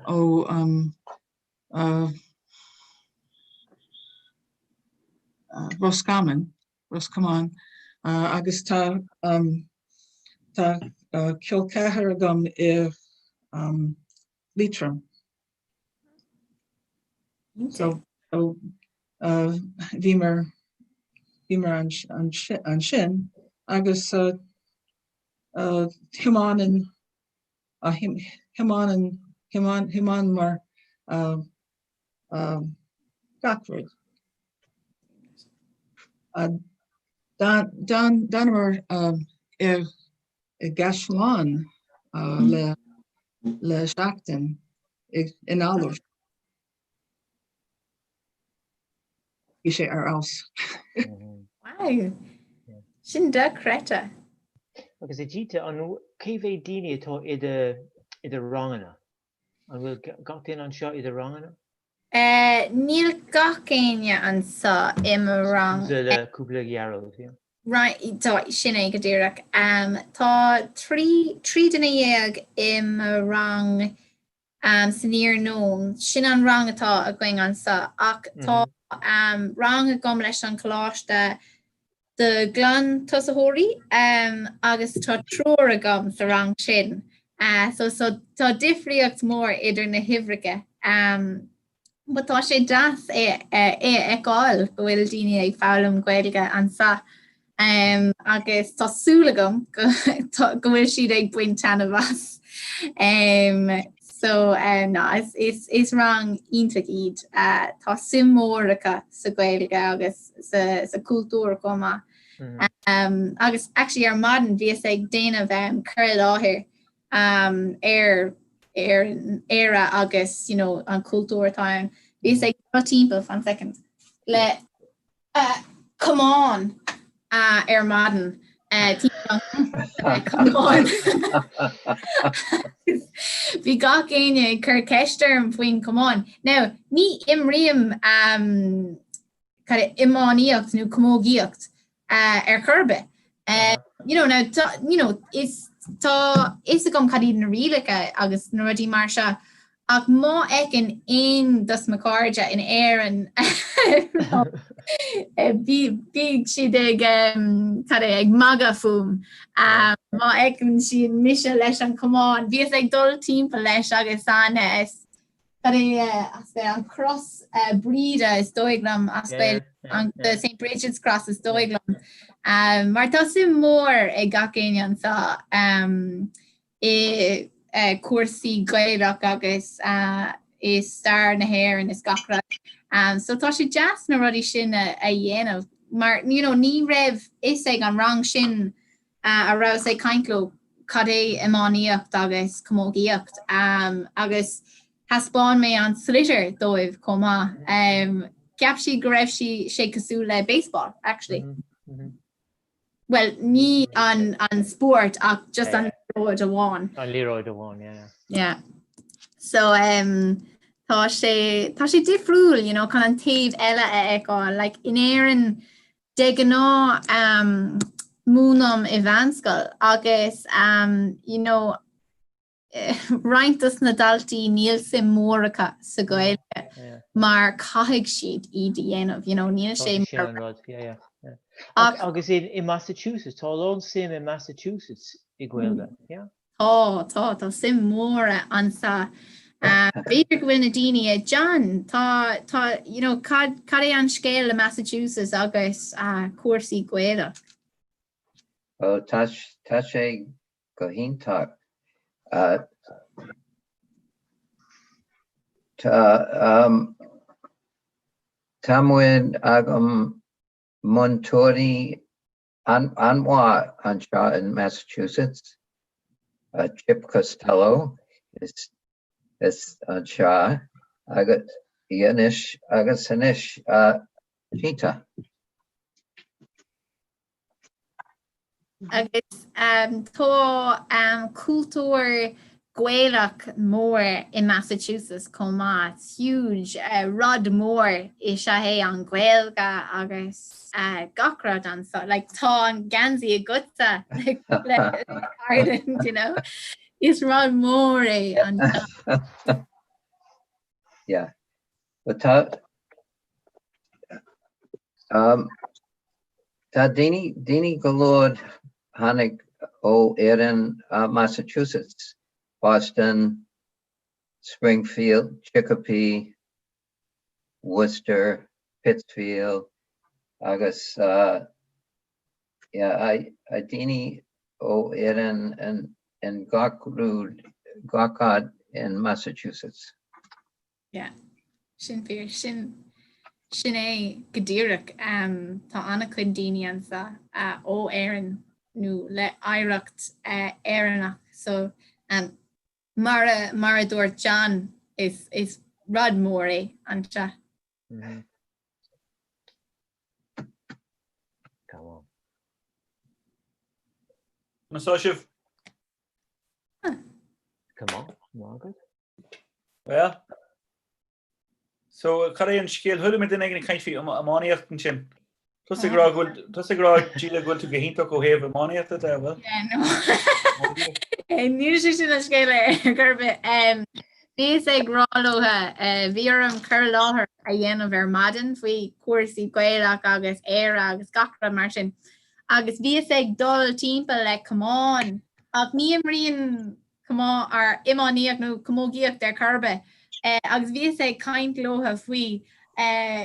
ó um, uh, uh, Roscommon, Ros Comáin, uh, agus tá um, tá uh, col ceathar agam i um, Liatroim. So, so uh, bhíomar bhíomar ansin agus uh, uh, thiomáin uh, thiomáin thiomáin thiomáineamar uh, uh, gach rud. Uh, D'fhanamar um, i i gcaisleán uh, le le seachtain i i nGaillimh. Bhí sé ar fheabhas. Wow! Sin dochreidte. Agus a Gita, an cé mhéad daoine atá i do i do ranganna? An bhfuil gach duine anseo i do ranganna? Níl gach éinne anseo i mo rang. Cúpla cúpla Gearóid, yeah. Right, tá, sin é go díreach. Tá 13 duine i mo rang san iarnóin. Sin an rang atá againn anseo ach tá rang agam leis an choláiste do ghlantosaitheoirí agus tá triúr agam sa rang sin. So so tá difríocht mór idir na huimhreacha. But tá sé deas é a fheiceáil go bhfuil daoine ag foghlaim Gaeilge anseo agus tá súil agam go bhfuil siad ag baint taitneamh as. So no, is is rang iontach iad. Tá suim mhór acu sa Ghaeilge agus sa sa cultúr chomh maith. Agus actually ar maidin bhíos ag déanamh cur i láthair ar ar Éire agus you know an cultúr atá ann. Bhíos ag dul timpeall fan second le camán ar maidin camán. Bhí gach éinne ag cur ceist orm faoin camán. Now ní imrím um, cad é, iománaíocht nó camógaíocht ar chor ar bith. You know, now, tá, you know, is, tá fhios agam cad iad na rialacha agus na rudaí mar seo, ach má fheiceann aon dos mo chairde in Éirinn bíonn siad ag, cad é, ag magadh fúm. Má fheiceann siad mise leis an chamán, bhíos ag dul timpeall leis agus an, Cad é as Gaeilge? An Cros Bríde is dóigh liom as Gaeilge, an the St Brigid's Cross is dóigh liom. Mar tá suim mhór ag gach éinne anseo i cúrsaí Gaelach agus i stair na hÉireann is gach rud. So tá sé deas na rudaí sin a dhéanamh mar you know ní raibh fhios ag an rang sin a rabhas ag caint leo cad é iománaíocht agus camógaíocht agus thaispeáin mé an sliotar dóibh chomh maith. Cheap siad go raibh sé cosúil le baseball, actually. Bhuel, ní an an spórt ach just an liathróid amháin. An liathróid amháin, yeah. Yeah. So um, tá sé tá sé difriúil, you know, chun an taobh eile a fheiceáil. Like, in Éirinn, De ghnáth múinim i mheánscoil agus you know roinnt dos na daltaí níl suim mhór acu sa Ghaeilge mar caithfidh siad iad a dhéanamh, you know níl sé mar. Sin an rud, yeah, yeah, yeah. Agus in Massachusetts, tá a lán suim i Massachusetts i Gaeilge, yeah? Tá, tá, tá suim mhór ansa. B'fhéidir go bhfuil na daoine ag John, tá, tá, you know, cad, cad é an scéal le Massachusetts agus cúrsaí Gaeilge? Ó, tá, tá sé go hiontach. Tá, tá muid agam múinteoirí An-mhaith anseo in Massachusetts. Chip Costello is is anseo agus anois agus anois Gita. Agus tá cultúr Gaelach mór i Massachusetts chomh maith. It's huge. Rud mór is ea é an Ghaeilge agus gach rud anso. Like tá an geansaí agatsa le Ireland, you know. Is rud mór é an Yeah. But tá um, tá daoine daoine go leor tháinig ó Éirinn uh, Massachusetts, Boston, Springfield, Chicopee, Worcester, Pittsfield agus uh, yeah, I, I daoine ó Éirinn in, in gach rud gach áit in Massachusetts. Yeah. Sin fíor. Sin sin é go díreach. Tá an-chuid daoine anso ó Éirinn nó le hoidhreacht Éireannach so mar a mar a dúirt John is is rud mór é anseo. Come on. Conas tá sibh? Come on, maith agat. Well, so cad é an scéal? Chuala mé duine éigin ag caint faoi iománaíocht ansin. Tusa ag rá go bhfuil tusa ag rá Gilla go bhfuil tú go hiontach ó thaobh iománaíochta de, bhfuil? Yeah, no. Níl sé sin an scéal ar chor ar bith. Bhíos ag rá leo, bhí orm cur i láthair a dhéanamh ar maidin faoi chúrsaí Gaelach agus Éire agus gach rud mar sin. Agus bhíos ag dul timpeall le camán ach ní imrím camán or iománaíocht nó camógaíocht ar chor ar bith agus bhíos ag caint leo faoi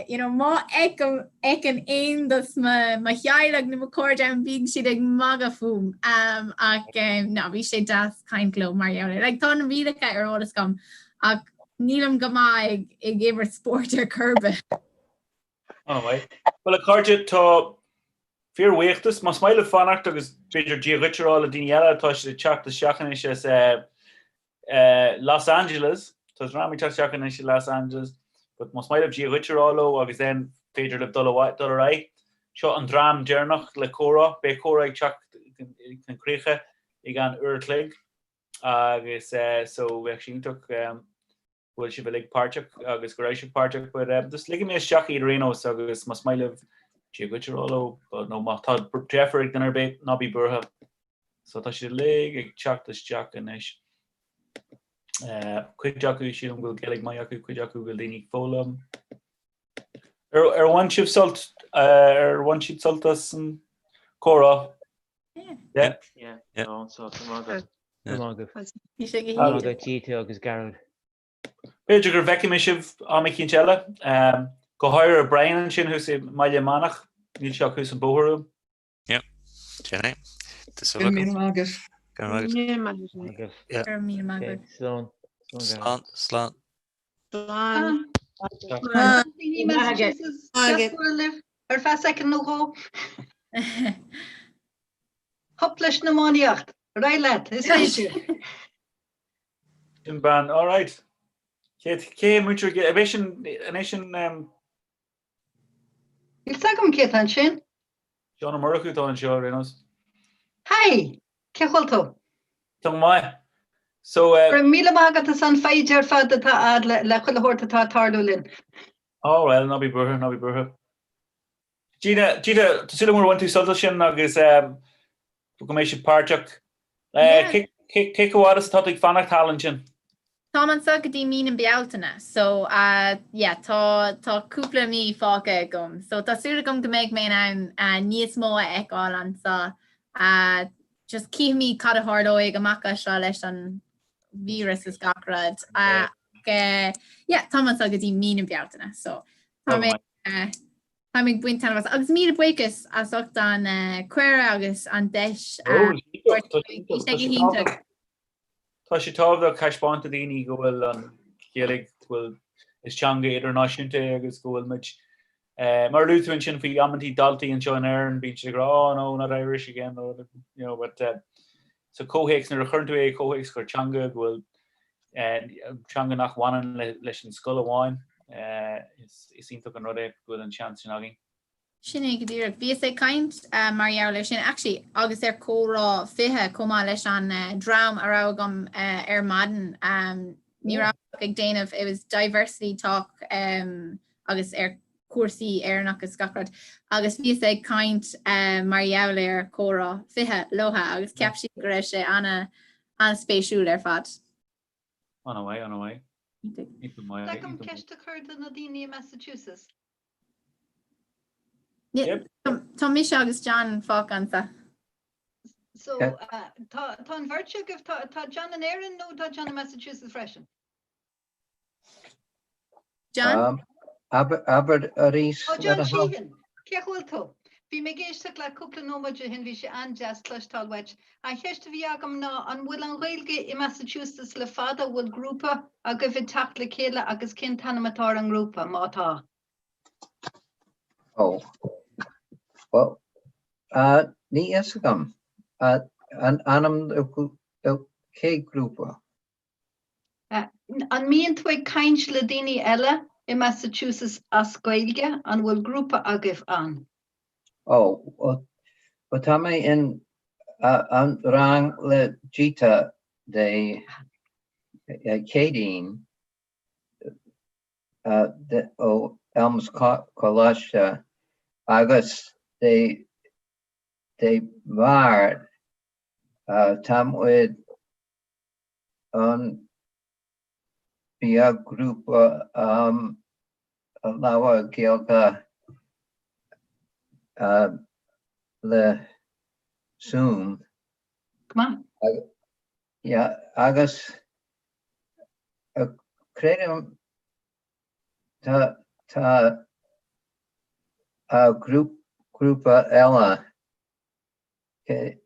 you know má fheicim fheiceann aon dos mo mo theaghlach nó mo chairde um bíonn siad ag magadh fúm um, ach um, no bhí sé deas caint leo mar gheall air. Like tá na rialacha ar eolas agam ach nílim go maith ag ag imirt spóirt ar chor ar bith. An-mhaith. Bhuel, a chairde, tá fíorbhuíochas. Más maith libh fanacht agus b'fhéidir Dia dhuit a rá le daoine eile, tá siad ag teacht isteach anois as Los Angeles. Tá dream ag teacht isteach anois i Los Angeles. But más maith libh Dia dhuit a rá leo agus then féidir libh dul dul ar aghaidh. Seo an dream deireanach le comhrá. Beidh comhrá ag teacht chun críche i gceann uair a chloig agus so bheadh sé iontach bhfuil sibh uilig páirteach agus go raibh sibh páirteach but um, just ligfidh mé isteach iad ar aon nós agus más maith libh Dia dhuit a rá leo but nó má tá deifir ag duine ar bith ná bí buartha. So tá siad uilig ag teacht isteach anois. Uh, cuid acu sílim go bhfuil Gaeilge maith acu, cuid acu go bhfuil daoine ag foghlaim. Ar, ar bhain sibh sult uh, ar bhain siad sult as an comhrá? Yeah. Yeah. Yeah. No, so go maith agat. Go maith agat. Bhí sé go Go maith agat Gita agus Gearóid. B'fhéidir go bhfeicfidh mé sibh am eicínt eile. Go háirithe Brian ansin thuas i mBaile Meánach. Níl sé ach thuas an bóthar uaim. Yeah. Sin é. Tá súil agam. Go raibh míle maith agat. Go raibh maith agat. Go raibh míle maith agat. Slán. Slán. Slán. Slán. Ar feadh soicind nó dhó. Hup leis an iománaíocht. Ar aghaidh leat, is féidir. Sin bean, all right. Cé cé múinteoir ab é sin an é sin um... Níl 's agam cé atá ansin. Seán Ó Murchú atá anseo ar aon nós. Hi! Cén chaoi a bhfuil tú? Tá go maith. So uh... Go raibh míle maith agat as an foighid ar fad atá a'd le le chuile shórt atá ag tarlú linn. Oh well, ná bí buartha, ná bí buartha. Gina, Gita, tá súil agam gur bhain tú sult as sin agus um, go mbeidh sibh páirteach. Uh, cé cé cé chomh fhada is atá tú ag fanacht thall ansin? Táim anseo go dtí mí na Bealtaine so yeah tá tá cúpla mí fágtha agam so tá súil agam go mbeidh mé in ann níos mó a fheiceáil anseo. Just cífimid cad a tharlóidh amach as seo leis an víreas is gach rud. Ach yeah táim anseo go dtí mí na Bealtaine so tá mé tá mé ag baint taitneamh as. Agus míle buíochas as ucht an cuireadh agus an deis a thabhairt. Bhí sé go hiontach. Tá sé tábhachtach taispeáint do dhaoine go bhfuil an Ghaeilge, go bhfuil, is teanga idirnáisiúnta é agus go bhfuil muid, mar a luaigh tú ansin faoi amantaí daltaí anseo in Éirinn, bíonn siad ag rá oh no, not Irish again or you know, but sa chomhthéacs, nuair a chuireann tú é i gcomhthéacs gur teanga go bhfuil teanga nach bhaineann leis an scoil amháin, is iontach an rud é go bhfuil an seans sin againn. Sin é go díreach. Bhíos ag caint mar gheall air sin actually agus ar Comhrá 20 chomh maith leis an dream a raibh agam ar maidin. Ní raibh ach ag déanamh, it was diversity talk agus ar chúrsaí Éireannach agus gach rud agus bhíos ag caint mar gheall ar Comhrá 20 leotha agus cheap siad go raibh sé ana an-spéisiúil ar fad. An-mhaith, an-mhaith. Tá agam ceist a chur do na daoine i Massachusetts. Tá mise agus John fágtha anso. So tá an bheirt agaibh, tá John in Éirinn nó tá John i Massachusetts freisin? John? Abair arís. Oh John Sheehan, cén chaoi a bhfuil tú? Bhí mé ag éisteacht leat cúpla nóiméad ó shin, bhí sé an-deas cloisteáil uait. An cheist a bhí agam ná an bhfuil an Ghaeilge i Massachusetts le fada, bhfuil grúpa agaibh ag teacht le chéile agus cén t-ainm atá ar an ngrúpa, má tá? Ó, bhuel, níl a fhios agam. An ainm do cé grúpa? An mbíonn tú ag caint le daoine eile i Massachusetts as Gaeilge? An bhfuil grúpa agaibh ann? Ó, bhuel tá mé in an rang le Gita Dé Céadaoin ó Elms Coláiste agus Dé Dé Máirt tá muid an beag grúpa a labhair Gaeilge le Zoom. Go maith. Yeah, agus creidim tá tá grúpa eile cé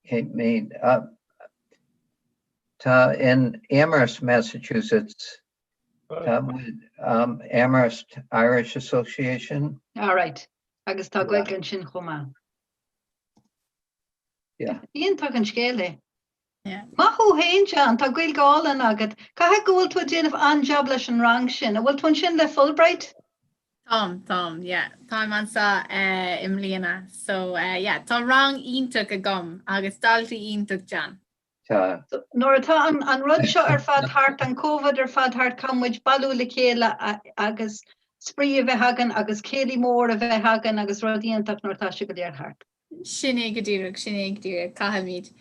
mhéad tá in Amherst, Massachusetts tá muid Amherst Irish Association. All right. Agus tá Gaeilge ansin chomh maith. Yeah. Iontach an scéal é. Maith thú féin, John, tá Gaeilge álainn agat. Caithfidh go bhfuil tú ag déanamh an-jab leis an rang sin. An bhfuil tú ansin le Fulbright? Táim, táim, yeah. Táim anseo i mbliana. So, yeah, tá rang iontach agam agus daltaí iontach, John. Tá. Nuair atá an rud seo ar fad thart, an Covid ar fad thart, caithfidh muid bailiú le chéile agus spraoi a bheith againn agus céilí mór a bheith againn agus rud iontach nuair atá sé go léir thart. Sin é go díreach, sin é go díreach, caithfimid.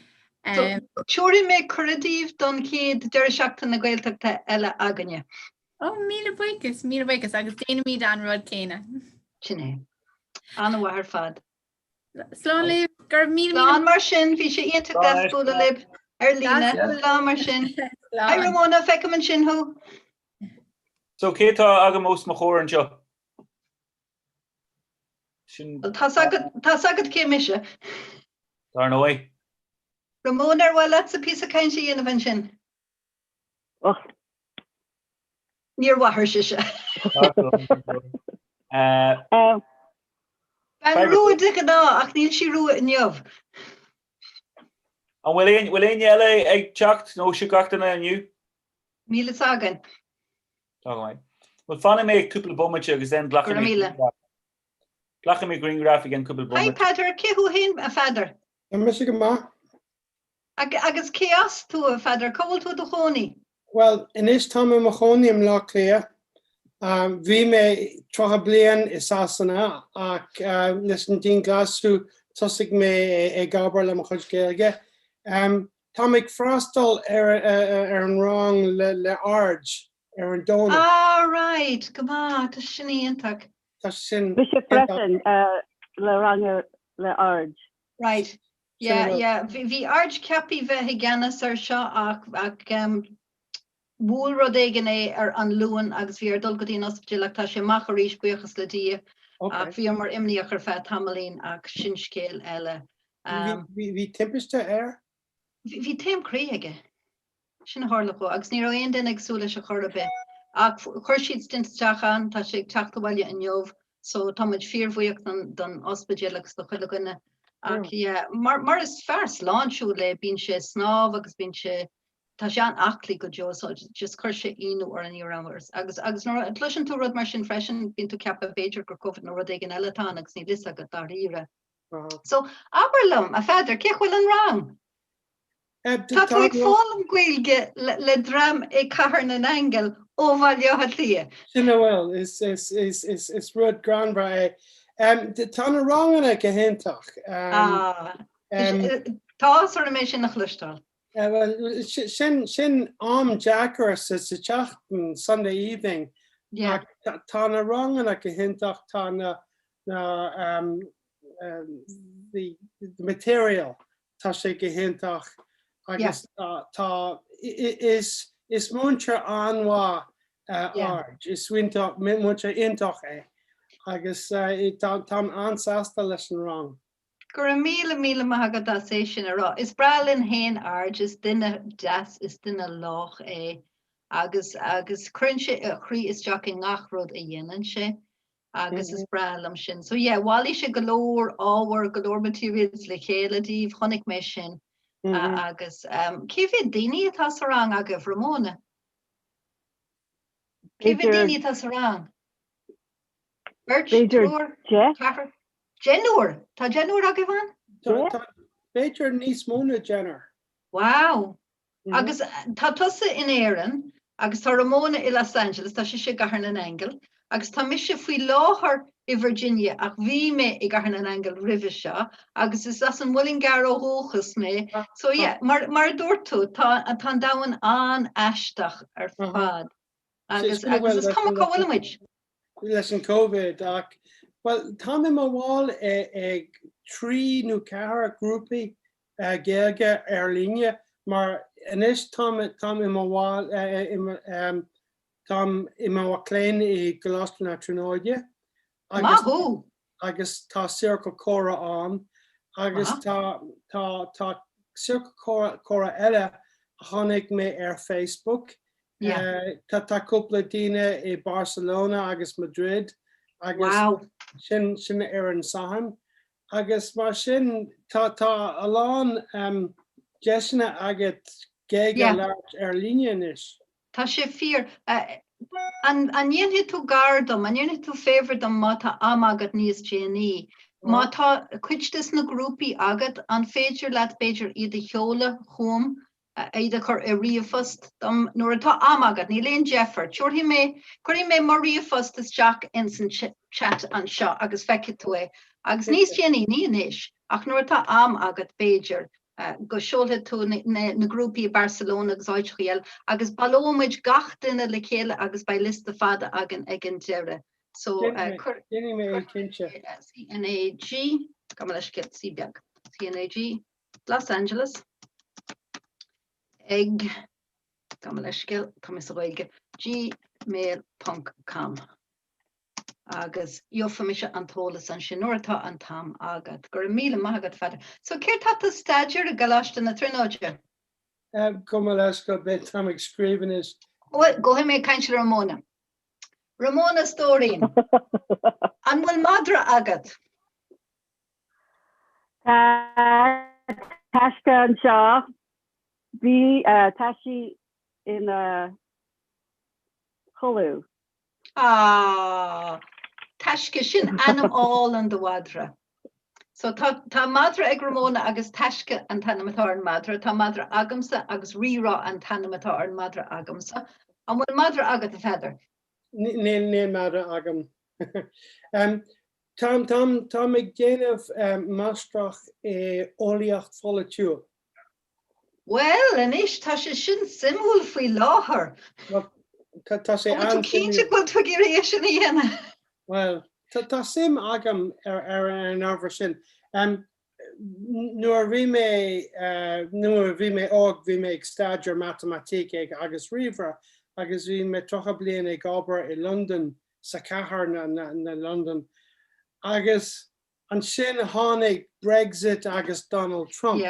Tabharfaidh mé cuireadh daoibh don chéad deireadh seachtaine na Gaeltachta eile againne. Ó, míle buíochas, míle buíochas agus déanfaimid an rud céanna. Sin é. An-mhaith ar fad. Slán libh, go raibh míle míle. Slán mar sin, bhí sé iontach deas bualadh libh ar líne. Slán mar sin. Hi Ramona, feicim ansin thú. So cé tá agam os mo chomhair anseo? Sin. Tá's agat cé mise. Dar ndóigh. Ramona, ar mhaith leatsa píosa cainte a dhéanamh ansin? Och. Níor mhaith, ar sise. Bean rua de ghnáth ach níl sí rua inniu. An bhfuil éinne eile ag teacht nó seo gach duine inniu? Níl fhios againn. Tá go maith. Bhuel, fanfaidh mé cúpla bomaite agus then glacfaidh mé grianghraf. Glacfaidh mé grianghraf i gceann cúpla Hi bomaite. Peadar, cé thú féin a Pheadair? Tá mise go maith. Agus cé as tú a Pheadair? Cá bhfuil tú i do chónaí? Bhuel, anois táim i mo chónaí i mBleá Cliath. Bhí mé 30 bliain i Sasana ach leis an dianghlasáil thosaigh mé ag obair le mo chuid Gaeilge. Táim ag freastal ar an rang le Arj ar an Domhnach. Ah right, go maith, tá sin iontach. Tá sin Mise freisin le rang le Arj. Right, yeah, yeah. Bhí Arj ceaptha bheith i gceannas ar seo ach ach bhuail rud éigin é ar an Luan agus bhí air dul go dtí an ospidéal ach tá sé amach arís, buíochas le Dia. Ach bhíomar imníoch ar feadh tamaillín ach sin scéal eile. Bhí timpiste air? Bhí taom croí aige. Sin a tharla dhó agus ní raibh aon duine ag súil leis ar chor ar bith. Ach chuir siad stint isteach ann, tá sé ag teacht abhaile inniu so tá muid fíorbhuíoch don ospidéal agus do chuile dhuine. Ach yeah, mar is fear sláintiúil é, bíonn sé ag snámh agus bíonn sé. Tá sé an-aclaí go deo so just chuir sé ionadh orainn ní raibh agus agus nuair a chloiseann tú rud mar sin freisin bíonn tú ag ceapadh b'fhéidir gur Covid nó rud éigin eile atá ann agus níl fhios agat dáiríre. So abair liom, a Pheadair, cén chaoi a bhfuil an rang? Tá tú ag foghlaim Gaeilge le dream i Cathair na nAingeal ó Bhaile Átha Cliath. Sin a bhfuil, is is is is is rud greannmhar é. Tá na ranganna go hiontach. Ah, tá áthas orm é sin a chloisteáil. Bhuel, sin sin am deacair sa tseachtain, Sunday evening. Yeah. Ach tá na ranganna go hiontach, tá na na um, um, the, the material, tá sé go hiontach agus tá tá is is múinteoir an-mhaith uh, Yeah. Ard, is múinteoir iontach é agus uh, tá táim an-sásta leis an rang. Go raibh míle míle maith agat as é sin a rá. Is breá linn féin Ard, is duine deas, is duine lách é agus agus cuireann sé a chroí isteach i ngach rud a dhéanann sé agus is breá liom sin. So yeah, bhailigh sé go leor ábhar, go leor materials le chéile daoibh, chonaic mé sin. Agus cé mhéad daoine atá sa rang agaibh, Ramona? Cé mhéad daoine atá sa rang? Beirt, triúr, ceathrar? Deichniúr! Tá deichniúr agaibh ann? Tá, b'fhéidir níos mó ná deichniúr. Wow! Agus tá tusa in Éirinn agus tá Ramona i Los Angeles, tá sise i gCathair na nAingeal, agus tá mise faoi láthair i Virginia ach bhí mé i gCathair na nAingeal roimhe seo agus is as an Muileann gCearr ó dhúchas mé. So yeah, mar, mar a dúirt tú, tá, tá an domhan an-aisteach ar fad. Agus, agus is cuma cá bhfuil muid. leis an Covid ach, bhuel, táim i mo bhall ag 3 nó 4 grúpaí Gaeilge ar líne mar anois táim táim i mo bhall táim i mo mhac léinn i gColáiste na Tríonóide agus Maith thú! agus tá ciorcal comhrá ann agus tá tá tá ciorcal comhrá eile a chonaic mé ar Facebook Tá tá cúpla daoine i Barcelona agus Madrid agus sin sin ar an Satharn agus mar sin tá tá a lán deiseanna agat Gaeilge a labhairt ar líne anois. Tá sé fíor. An ndéanfaidh tú gar dom, an ndéanfaidh tú favour dom má tá am agat níos déanaí? Má tá cuid des na grúpaí agat, an féidir leat b'fhéidir iad a sheoladh chugam iad a chur i ríomhphost dom nuair atá am agat, níl aon deifir. Tabharfaidh mé, cuirfidh mé mo ríomhphost isteach ins an chat anseo agus feicfidh tú é. Agus níos déanaí, ní anois, ach nuair atá am agat, b'fhéidir, go seolfaidh tú na grúpaí i Barcelona agus áiteachaí eile agus baileoidh muid gach duine le chéile agus beidh liosta fada againn ag an deireadh. So, cuir. Déanfaidh mé é cinnte. CNAG, gabh mo leithscéal, C beag, CNAG. Los Angeles ag, gabh mo leithscéal, tá mé sa Ghaeilge, gmail ponc com agus gheobhaidh mise an t-eolas ansin nuair atá an t-am agat. Go raibh míle maith agat, a Pheadair. So céard tá tú ag staidéar i gColáiste na Tríonóide? Gabh mo leithscéal, beidh, táim ag scríobh anois. Bhuel, gabhfaidh mé ag caint le Ramona. Ramona stóirín, an bhfuil madra agat? Tá Taisce anseo. Bhí, tá sí ina codladh. Ah! Taisce, sin ainm álainn do mhadra. So tá, tá madra ag Ramona agus Taisce an t-ainm atá ar an madra. Tá madra agamsa agus Rírá an t-ainm atá ar an madra agamsa. An bhfuil madra agat, a Pheadair? Níl, níl madra agam. Táim, táim, táim ag déanamh máistreacht i eolaíocht pholaitiúil. Bhuel, anois, tá sé sin suimiúil faoi láthair. Bhuel, tá, tá sé An bhfuil tú cinnte go bhfuil tú ag iarraidh é sin a dhéanamh? Bhuel, tá, tá suim agam ar, ar an ábhar sin. Nuair a bhí mé, nuair a bhí mé óg, bhí mé ag staidéar matamaitic agus ríomhaire agus bhí mé 30 bliain ag obair i Londain, sa chathair na Londain. Agus ansin tháinig Brexit agus Donald Trump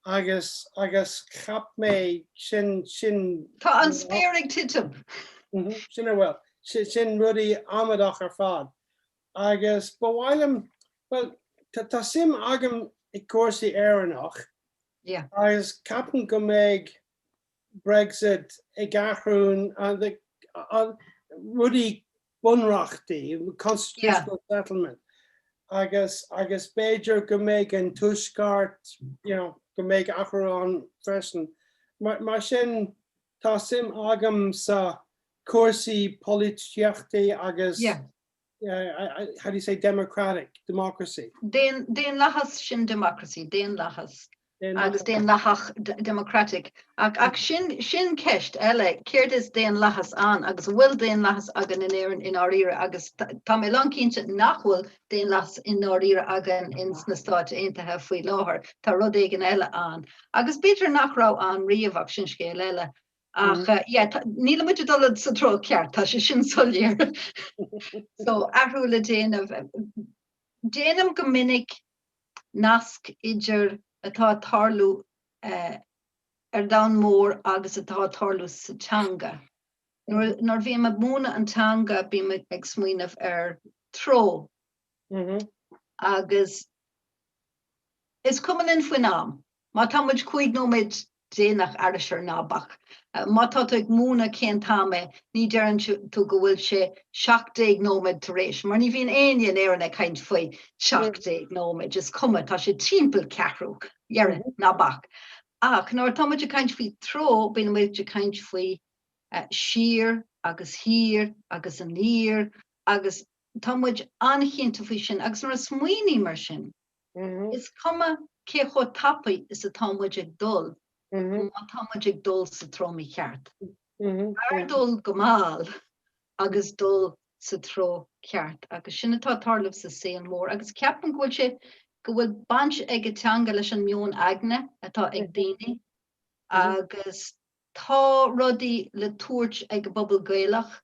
agus agus cheap mé sin sin. Tá an spéir ag titim. Sin a bhfuil. Sin rudaí amaideach ar fad. Agus ba mhaith liom, bhuel, tá suim agam i gcúrsaí Éireannach agus ceapaim go mbeidh. Brexit ag athrú an rudaí bunreachtaí, constitutional settlement, agus agus b'fhéidir go mbeidh an tuaisceart, you know, go mbeidh athrú ann freisin. Mar, mar sin tá suim agam sa cúrsaí polaitíochtaí agus Yeah. how do you say democratic, democracy? Daonlathas sin democracy, daonlathas agus daonlathach democratic. Ach ach sin sin ceist eile, céard is daonlathas ann agus an bhfuil daonlathas againn in Éirinn i ndáiríre agus tá mé lánchinnte nach bhfuil daonlathas i ndáiríre againn in sna Stáit Aontaithe faoi láthair, tá rud éigin eile ann. Agus b'fhéidir nach raibh ann riamh ach sin scéal eile. Ach yeah, níl muid ag dul sa treo ceart, tá sé sin soiléir. So athrú le déanamh. Déanaim go minic nasc idir atá ag tarlú ar domhan mór agus atá ag tarlú sa teanga. Nuair a bhím ag múineadh an teanga bím ag smaoineamh ar treo agus is cuma linn faoin am. Má tá muid 5 nóiméad déanach ara sure ná bac. Má tá tú ag múineadh cén t-am é, ní deireann tú go bhfuil sé 17 nóiméad tar éis, mar ní bhíonn éinne in Éirinn ag caint faoi 17 nóiméad, is cuma, tá sé timpeall ceathrú, dheireadh, ná bac. Ach nuair atá muid ag caint faoi treo, bíonn muid ag caint faoi siar agus thiar agus aniar agus tá muid an-chinnte faoi sin agus nuair a smaoiním ar sin, Is cuma cé chomh tapaidh is atá muid ag dul, má tá muid ag dul sa treo mícheart. B'fhearr dul go mall agus dul sa treo ceart. Agus sin atá ag tarlú sa saol mór. Agus ceapaim go bhfuil sé, go bhfuil baint ag an teanga leis an meon aigne atá ag daoine. Agus tá rudaí le tabhairt ag an bpobal Gaelach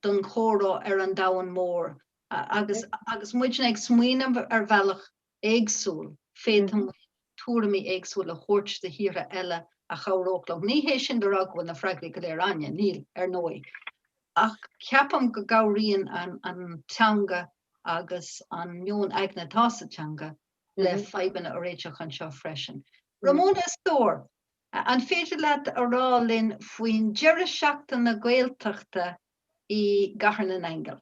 don chomhrá ar an domhan mór. Agus agus muidne ag smaoineamh ar bhealach éagsúil, féadfaidh muid tuairimí éagsúla a thabhairt do thíortha eile a chabhródh leo. Ní hé sin le rá go bhfuil na freagraí go léir againne, níl, ar ndóigh. Ach ceapaim go gcabhraíonn an an teanga agus an meon aigne atá sa teanga le fadhbanna a réiteach anseo freisin. Ramona a stór, an féidir leat a rá linn faoin deireadh seachtaine Gaeltachta i gCathair na nAingeal?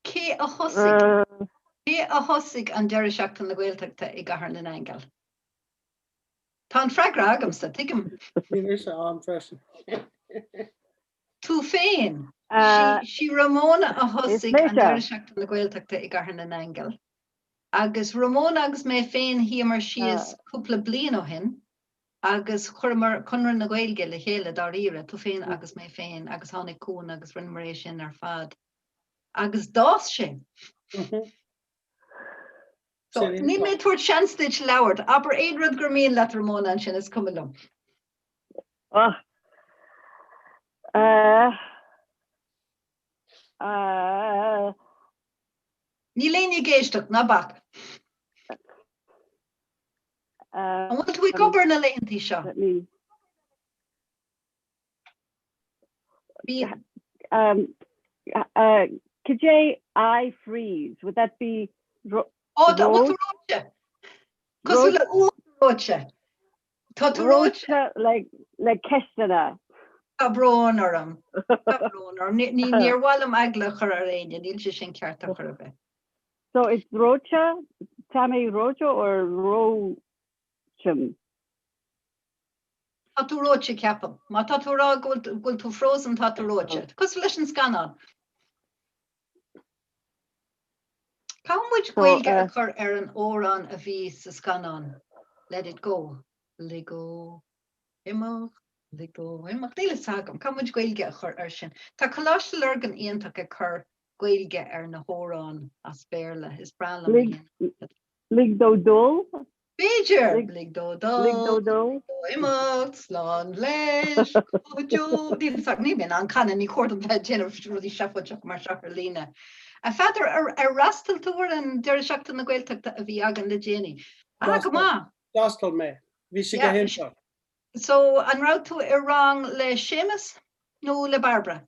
Cé a thosaigh Cé a thosaigh an deireadh seachtaine Gaeltachta i gCathair na nAingeal? Tá an freagra agamsa, tuigim. Bhí mise ann freisin. Tú féin! Sí Ramona a thosaigh an deireadh seachtaine Gaeltachta i gCathair na nAingeal. Agus Ramona agus mé féin shuíomar síos cúpla bliain ó shin Agus chuireamar Conradh na Gaeilge le chéile dáiríre, tú féin agus mé féin, agus tháinig Cuan agus rinneamar é sin ar fad. Agus d'fhás sé. So, níl mé ag tabhairt seans duit labhairt. Abair aon rud gur mian leat, Ramona, ansin, is cuma liom. Oh. Uh, uh, Níl éinne ag éisteacht, ná bac. An bhfuil tú ag obair na laethantaí seo? Cad é I freeze? Would that be Ó, tá tú reoite. Cosúil le uachtar reoite. Tá tú reoite. Le ceisteanna. Tá brón orm. Tá brón orm. Níor mhaith liom eagla a chur ar éinne, níl sé sin ceart ar chor ar bith. So it's reoite, tá mé reoite or reoite? Tá tú reoite, ceapaim. Má tá tú ag rá go bhfuil tú frozen, tá tú reoite. Cosúil leis an scannán. Caithfidh muid Gaeilge a chur ar an amhrán a bhí sa scannán Let it go. Lig dó imeacht, lig dó imeacht. Níl a fhios agam. Caithfidh muid Gaeilge a chur air sin. Tá Coláiste Lurgan iontach ag cur Gaeilge ar na hamhráin as Béarla. Is breá liom a dhéanamh. Lig dó dul? B'fhéidir! Lig dó dul. Lig dó dul. Lig dó imeacht, slán leis, go deo. Níl fhios agam, níl mé in ann canadh, ní cóir dom bheith ag déanamh rudaí seafóideacha mar seo ar líne. A Pheadair, ar fhreastail tú ar an deireadh seachtaine Gaeltachta a bhí againn le déanaí? Ah, go maith! D'fhreastail mé. Bhí sé go hiontach. So, an raibh tú i rang le Séamus nó le Bairbre?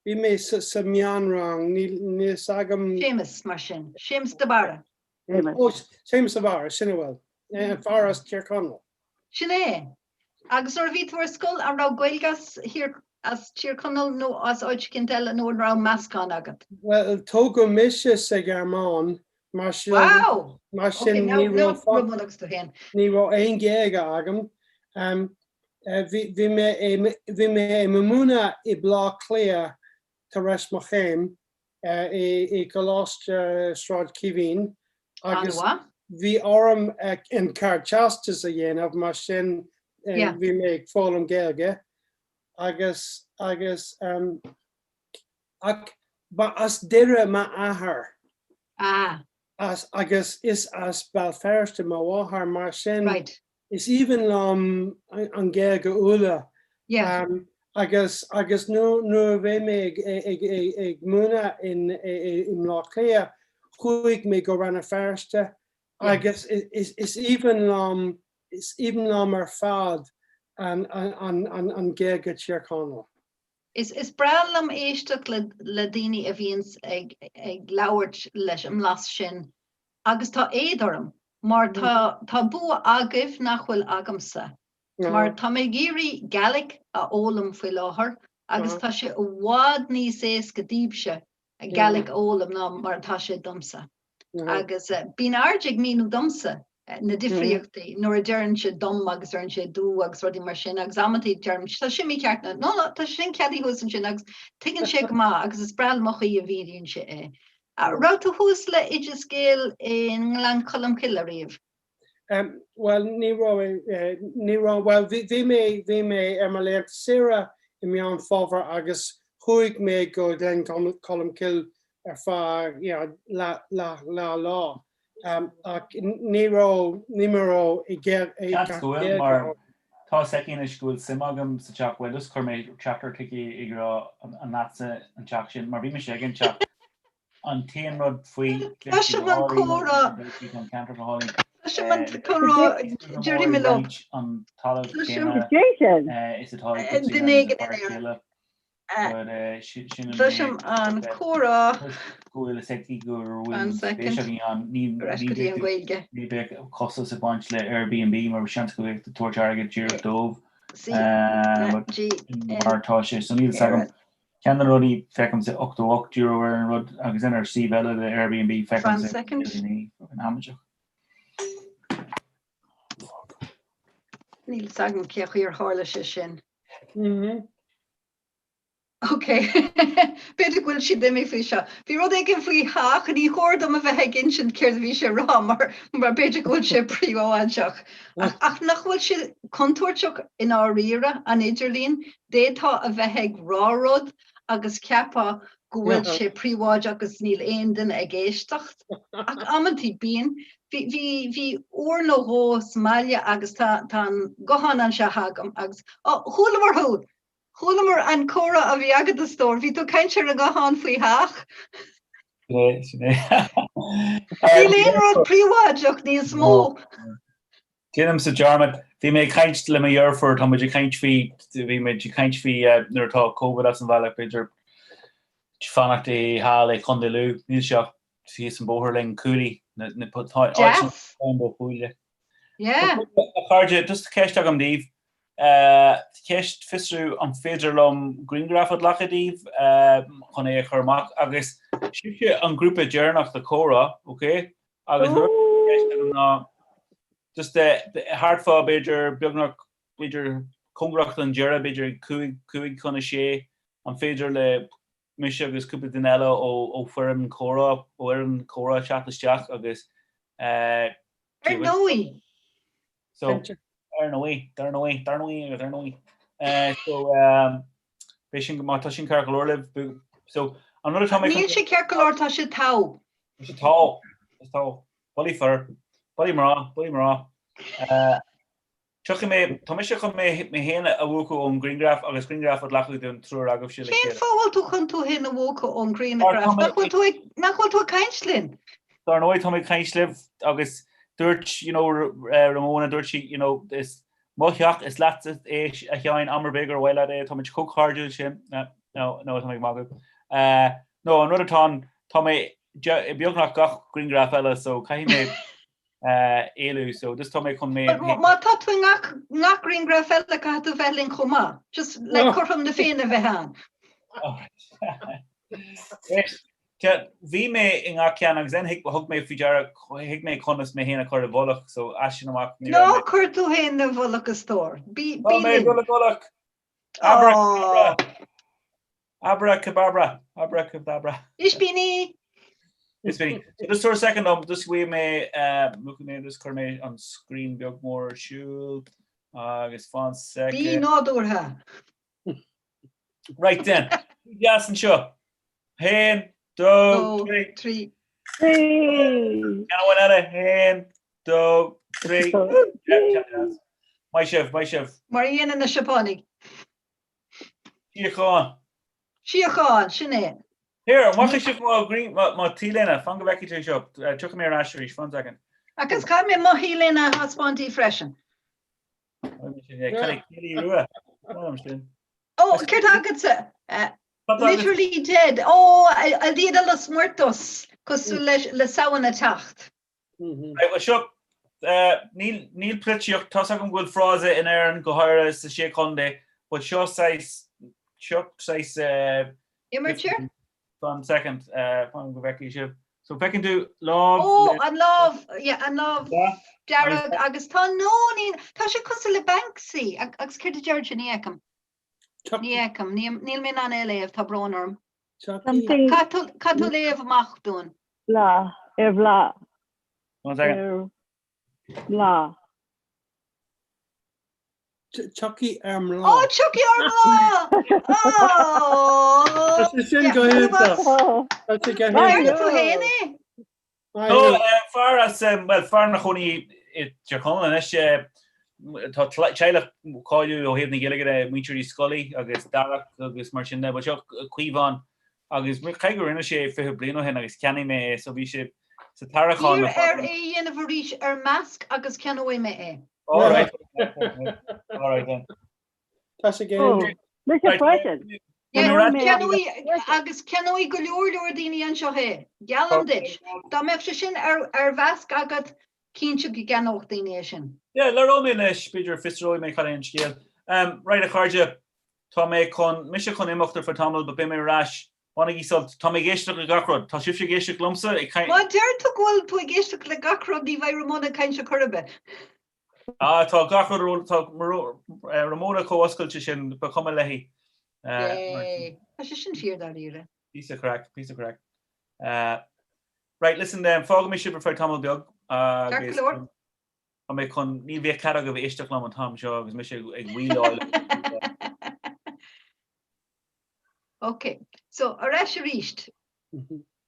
Bhí mé sa meánrang, níl fhios agam. Séamus, mar sin. Séamus de Barra. Ó, Séamus de Barra, sin a bhfuil. An fear as Tír Chonaill. Sin é. Agus nuair a bhí tú ar scoil, an raibh Gaeilge as thír, as Tír Chonaill nó as áit eicínt eile nó an raibh meascán agat? Bhuel, tógadh mise sa Ghearmáin, mar sin, Wow! mar Okay, sin now, ní now raibh, Ramon agus tú féin. ní raibh aon Ghaeilge agam. Um, eh, bhí, bhí mé i, bhí mé i mo mhúineadh i Bleá Cliath tar éis mo chéim i gColáiste Sráid Chaoimhín agus bhí orm an Ardteastas a dhéanamh mar sin bhí mé ag foghlaim Gaeilge agus agus ach ba as Doire m'athair as agus is as Béal Feirste mo mháthair mar sin Is aoibhinn liom an Ghaeilge Uladh agus agus nuair a bhí mé ag múineadh i mBleá Cliath chuaigh mé go Rann na Feirste agus is aoibhinn liom is aoibhinn liom ar fad an Ghaeilge Tír Chonaill. Is breá liom éisteacht le daoine a bhíonns ag labhairt leis an mblas sin agus tá éad orm mar tá tá bua agaibh nach bhfuil agamsa mar tá mé ag iarraidh Gaelic a fhoghlaim faoi láthair agus tá sé i bhfad níos éasca daoibhse Gaelic a fhoghlaim ná mar atá sé domsa. Agus bíonn RJ ag míniú domsa na difríochtaí nuair a deireann sé dom agus deireann sé dú agus rudaí mar sin agus amantaí deirim tá sin mícheart no no tá sin ceadaithe thuas ansin agus tuigeann sé go maith agus is breá liom an chaoi a mhíníonn sé é. Raibh tú thuas le Oideas Gael i nGleann Cholm Cille ariamh? Bhuel ní raibh, ní raibh, bhuel bhí mé, bhí mé ar mo laethanta saoire i Meán Fómhair agus chuaigh mé go Gleann Cholm Cille ar feadh you know leath, leath, leath lá. Ach ní raibh, ní raibh i Seans go bhfuil mar tá 's aici anois go bhfuil suim agam sa teach, bhuel just chuir mé teachtaireacht chuici ag rá an leatsa an teach sin mar bhí mise ag an teach an t-aon rud faoi Cloisim an comhrá an ceantar go hálainn Cloisim an comhrá déarfaidh mé leo. an talamh Cloisim céanna is atá ag duine éigin in Éirinn. Cloisim an comhrá. go bhfuil fhios aici go bhfuil One second. spéis againn ann. Ní Ar ais go dtí an Ghaeilge. ní bheadh costas ag baint le Airbnb mar seans go bhféadfadh tú tabhairt airgead díreach dóibh C N G N mar atá sé. So níl fhios agam. Ceann de na rudaí feicimse €88 ar an rud agus then ar suíomh eile le Airbnb One feicimse second. fucking amaideach. Níl fhios agam cé chaoi ar tharla sé sin. Ok. B'fhéidir go bhfuil siad imithe faoi seo. Bhí rud éigin faoi theach, ní chóir dom a bheith ag insint céard a bhí sé a rá mar mar b'fhéidir go bhfuil sé príobháideach. Ach ach nach bhfuil sé contúirteach i ndáiríre, an idirlíon? D'fhéadfá a bheith ag rá rud agus ceapfá go bhfuil sé príobháideach agus níl aon duine ag éisteacht. Ach amantaí bíonn. Bhí bhí bhí uair nó dhó sa mbaile agus tá tá an guthán anseo agam agus, Ó, chualamar thú! Chualamar an comhrá a bhí agat, a stór. Bhí tú ag caint ar an nguthán faoi theach. Sin é, sin é. Níl aon rud príobháideach níos mó. Déanaimse dearmad. Bhí mé ag caint le mo dheirfiúr, tá muid ag caint faoi, bhí muid ag caint faoi nuair atá Covid as an bhealach, b'fhéidir fanacht i thall i Contae Lú. Níl sé ach thíos an bóthar linn, Cooley, na, na, tá áit Deas. an bó Chúile. Yeah. A chairde, just ceist agam daoibh. Ceist fiosrú an féidir liom grianghraf a ghlacadh díbh chun é a chur amach agus sibhse an grúpa deireanach de chomhrá, ok? Agus an rud ceist agam ná just thart fá b'fhéidir beagnach b'fhéidir cóngarach don deireadh, b'fhéidir ag 5:55, an féidir le mise agus cúpla duine eile ó foireann comhrá, ó fhoireann comhrá teacht isteach agus Ar ndóigh! So, ar ndóigh, dar ndóigh, dar ndóigh agus ar ndóigh. So, beidh sin, má tá sin ceart go leor libh, so, an rud atá mé Níl sé ceart go leor, tá sé togha. Tá sé togha, tá sé togha. Bulaí fir, bulaí mná, bulaí mná. Tiocfaidh mé, tá mise chun mé féin a mhúchadh ón ngrianghraf agus grianghraf a ghlacadh den triúr agaibhse le chéile. Cén fáth a bhfuil tú chun tú féin a mhúchadh ón ngrianghraf? Nach bhfuil tú ag, nach bhfuil tú ag caint linn? Dar ndóigh tá mé ag caint libh agus dúirt, you know, Ramona, dúirt sí, you know, is mo theach, is leatsa é a Sheáin, am ar bith gur mhaith leat é, tá muid chomh cairdiúil sin. No, no, tá mé ag magadh. No, an rud atá ann, tá mé i beagnach gach grianghraf eile so caithfidh mé. Éalú so just tá mé chun mé. Má tá tú i ngach ngach grianghraf eile caithfidh tú bheith linn chomh maith. Just le cothrom na Féinne a bheith ann. Bhí mé i ngach ceann agus then thug mé faoi deara thuig mé conas mé féin a chur i bhfolach so as sin amach ní raibh mé. Ná cuir tú féin i bhfolach a stór. Bí Tá mé ag dul i bhfolach! Abracadabra! Abracababra! Abracadabra! Ispíní! Ispíní. So just tabhair second dom, just bhí mé, múchfaidh mé, just cuirfidh mé an screen beag mór ar siúl agus fan second. Bí nádúrtha! Right then, deas anseo. Haon, dó, trí. 3. Ceann amháin eile, haon, dó, trí. Maith sibh, maith sibh. Mar a dhéanann na Seapánaigh. Síocháin. Síocháin, sin é. Here, an bhfaca sibh mo ghrian, mo T-léine, fan go bhfeicfidh tú seo, tiocfaidh mé ar ais arís, fan second. Agus caithfidh mé mo T-léine a thaispeáint di freisin. Rua. Ó, céard agatsa? Literally dead. Ó, El Día de los Muertos, cosúil le Samhain ag teacht. Right, well seo, níl, níl polaitíocht, tá's agam go bhfuil frása in Éirinn, go háirithe sa Sé Chontae, but seo saghas, seo saghas, Imirtear? Fan second, fan go bhfeicfidh sibh. So feiceann tú lámh Ó, an lámh, yeah, an lámh dearg agus tá nóinín, tá sé cosúil le Banksy agus céard a deir sé, ní fheicim. Ní fheicim, níl mé in ann é a léamh, tá brón orm. Caithfidh tú léamh amach dúinn. Bláth, ar bhláth. One second. Ar bhláth. Tiocfaidh ar Ó, mbláth. tiocfaidh ar mbláth! Ó! Tá sé sin go hiontach. Tá sé go Dearna hiontach. tú féin é? No, fear as, bhuel, fear ina chónaí i dTír Chonaill anois, tá teaghlach cáiliúil ó thaobh na Gaeilge de, muintir Uí Scolaí agus Darach agus mar sin de, but seo Caomhán agus caithfidh gur rinne sé é 20 bliain ó shin agus cheannaigh mé é so bhí sé sa tarraiceán Iarr air é a dhéanamh arís ar measc agus ceannóidh mé é. All right. All right then. Tá sé go Oh, mise freisin. Ceannóidh agus ceannóidh go leor leor daoine anseo é. Geallaim duit. Dá mbeadh sé sin ar ar mheasc agat, cinnte go gceannódh daoine é sin. Yeah, labhróidh mé leis, b'fhéidir fiosróidh mé cad é an scéal. Um, right a chairde, tá mé chun, mise chun imeacht ar feadh tamaill, but beidh mé ar ais. Bainigí sult. Tá mé ag éisteacht le gach rud. Tá sibhse ag éisteacht liomsa ag caint. Má deir tú go bhfuil tú ag éisteacht le gach rud ní bheidh Ramona ag caint ar chor ar bith. Ah, tá gach rud ar tá Ramona chomh oscailte sin, ba chuma léi. Yay. Tá sé sin fíor dáiríre. Píosa craic, píosa craic. Right, listen, fágfaidh mé sibh ar feadh tamall beag agus. Ceart go leor. Tá mé chun, ní bheadh cead agaibh éisteacht liom an t-am seo agus mise ag wheeláil. Ok, so ar ais arís.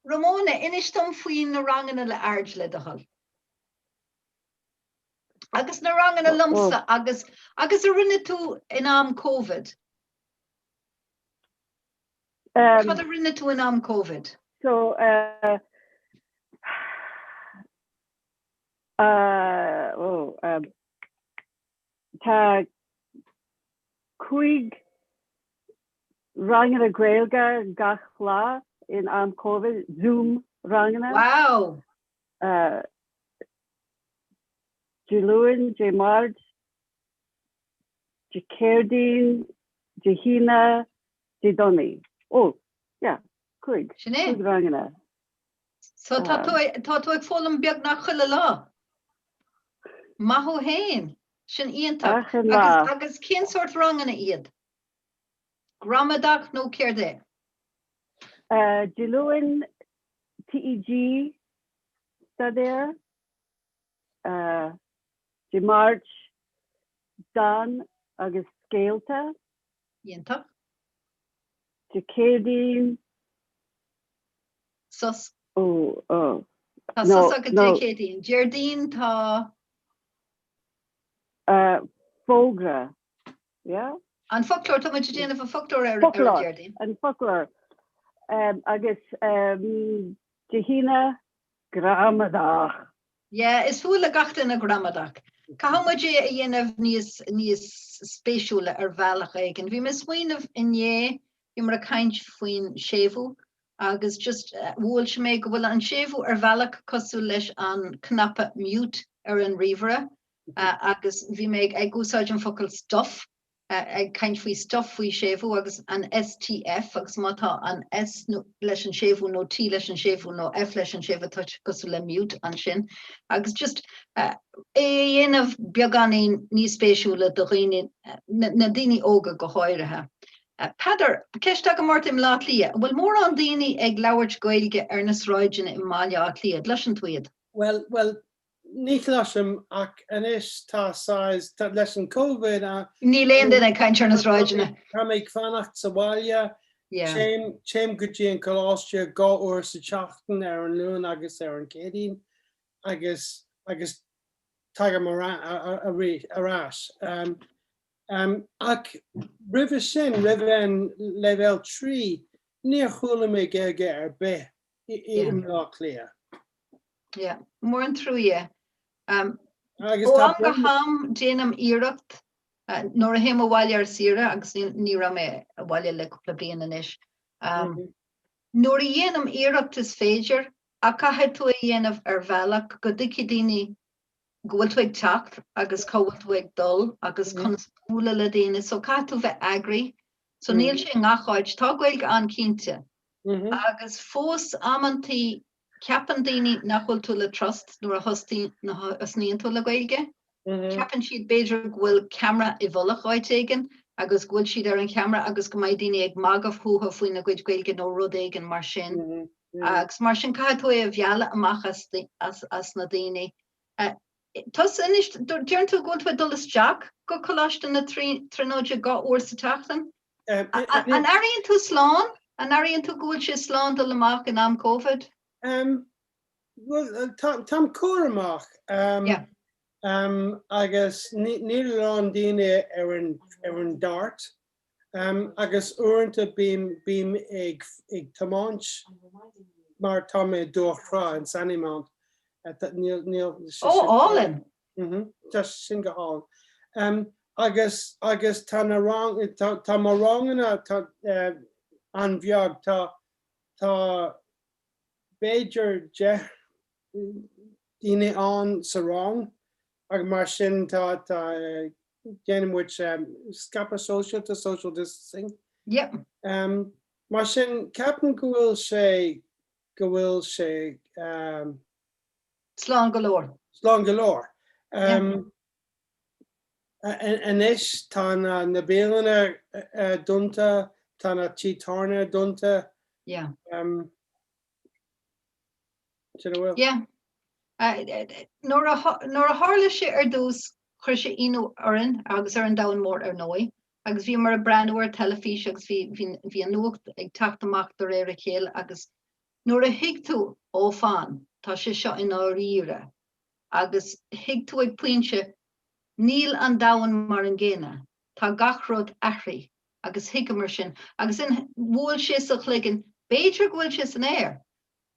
Ramona, inis dom faoi na ranganna le Aird le do thoil. Agus na ranganna liomsa agus agus a rinne tú in am Covid. Cad a rinne tú in am Covid? So, uh, uh, oh, um, tá 5 ranganna Gaeilge gach lá in am Covid, Zoom ranganna. Wow! Uh, Dé Luain, Dé Máirt, Dé Céadaoin, Dé hAoine, Dé Domhnaigh. Oh, yeah, 5. Sin é. 5 ranganna. So tá tú tá tú ag foghlaim beagnach chuile lá. Maith thú féin. Sin iontach. Achan lá. Agus agus cén sórt ranganna iad? Gramadach nó céard é? Uh, Dé Luain, TEG, staidéar. Uh, Dé Máirt, dán agus scéalta. Iontach. Dé Céadaoin. Sos. Ó, ó. Tá sos agat Dé Céadaoin. Déardaoin tá. Fógra. Yeah? An foclóir, tá muid ag déanamh an foclóir ar an Déardaoin. An foclóir. Agus Dé hAoine, gramadach. Yeah, is fuath le gach duine gramadach. Caithfidh muid é a dhéanamh níos, níos spéisiúla ar bhealach éigin. Bhí mé ag smaoineamh inné, bhíomar ag caint faoin séimhiú. Agus just bhuail sé mé go bhfuil an séimhiú ar bhealach cosúil leis an cnaipe mute ar an ríomhaire agus bhí mé ag úsáid an focal stuff ag caint faoi stuff faoi séimhiú agus an STF agus má tá an S leis an séimhiú nó T leis an séimhiú nó F leis an séimhiú tá sé cosúil le mute ansin agus just é a dhéanamh beagáinín níos spéisiúla do dhaoine, na daoine óga go háirithe. Peadar, ceist agam ort i mBleá Cliath, an bhfuil mórán daoine ag labhairt Gaeilge ar na sráideanna i mBaile Átha Cliath, an gcloiseann tú iad? Bhuel, bhuel, Ní chloisim ach anois tá saghas, tá, leis an Covid a. Níl aon duine ag caint ar na sráideanna. Tá mé ag fanacht sa bhaile. Téim, téim go dtí an coláiste 2 uair sa tseachtain ar an Luan agus ar an Chéadaoin agus, agus tagaim ar, ar ais. Ach roimhe sin, roimh an leibhéal 3, níor chuala mé Gaeilge ar bith i mBleá Cliath. Yeah, mór an trua é. Ó am go ham déanaim iarracht nuair a théim abhaile ar saoire agus ní raibh mé abhaile le cúpla bliain anois. Nuair a dhéanaim iarracht is féidir ach caithfidh tú é a dhéanamh ar bhealach go dtuigfidh daoine go bhfuil tú ag teacht agus cá bhfuil tú ag dul agus conas bualadh le daoine so caithfidh tú bheith eagraithe. So níl sé i ngach áit. Tá Gaeilge ann cinnte. Agus fós amantaí ceapann daoine nach bhfuil tú le trust nuair a thosnaíonn tú le Gaeilge. Ceapann siad b'fhéidir go bhfuil ceamara i bhfolach áit éigin agus go bhfuil siad ar an cheamara agus go mbeidh daoine ag magadh fúthu faoina gcuid Gaeilge nó rud éigin mar sin. Agus mar sin caithfidh tú é a mhealladh amach as na daoine. Tusa anois, deireann tú go bhfuil tú ag dul isteach go Coláiste na Tríonóide 2 uair sa tseachtain? An airíonn tú slán? An airíonn tú go bhfuil sé slán dul amach in am Covid? Bhuel, táim cúramach agus níl a lán daoine ar an DART agus uaireanta bím ag tiomáint mar tá mé i Dumhach Trá in Sandymount. Ó, álainn! Tá sin go hálainn. Agus agus tá na rang, tá mo ranganna an-bheag, tá tá b'fhéidir 10 daoine ann sa rang agus mar sin tá tá déanann muid scaipeadh sóisialta, social distancing. Yep. Mar sin ceapaim go bhfuil sé go bhfuil sé. Slán go leor. Slán go leor. Anois tá na bialanna dúnta, tá na tithe tábhairne dúnta. Yeah. Sin a bhfuil. Yeah. Nuair a tharla sé ar dtús, chuir sé ionadh orainn agus ar an domhan mór ar ndóigh, agus bhíomar ag breathnú ar teilifís agus bhí an nuacht ag teacht amach de réir a chéile agus Nuair a thuig tú, ó fan, tá sé seo i ndáiríre, agus thuig tú ag pointe, níl an domhan mar an gcéanna, tá gach rud athraithe, agus thuigeamar sin, agus ansin bhuail sé sa chloigeann, b'fhéidir go bhfuil sé san aer,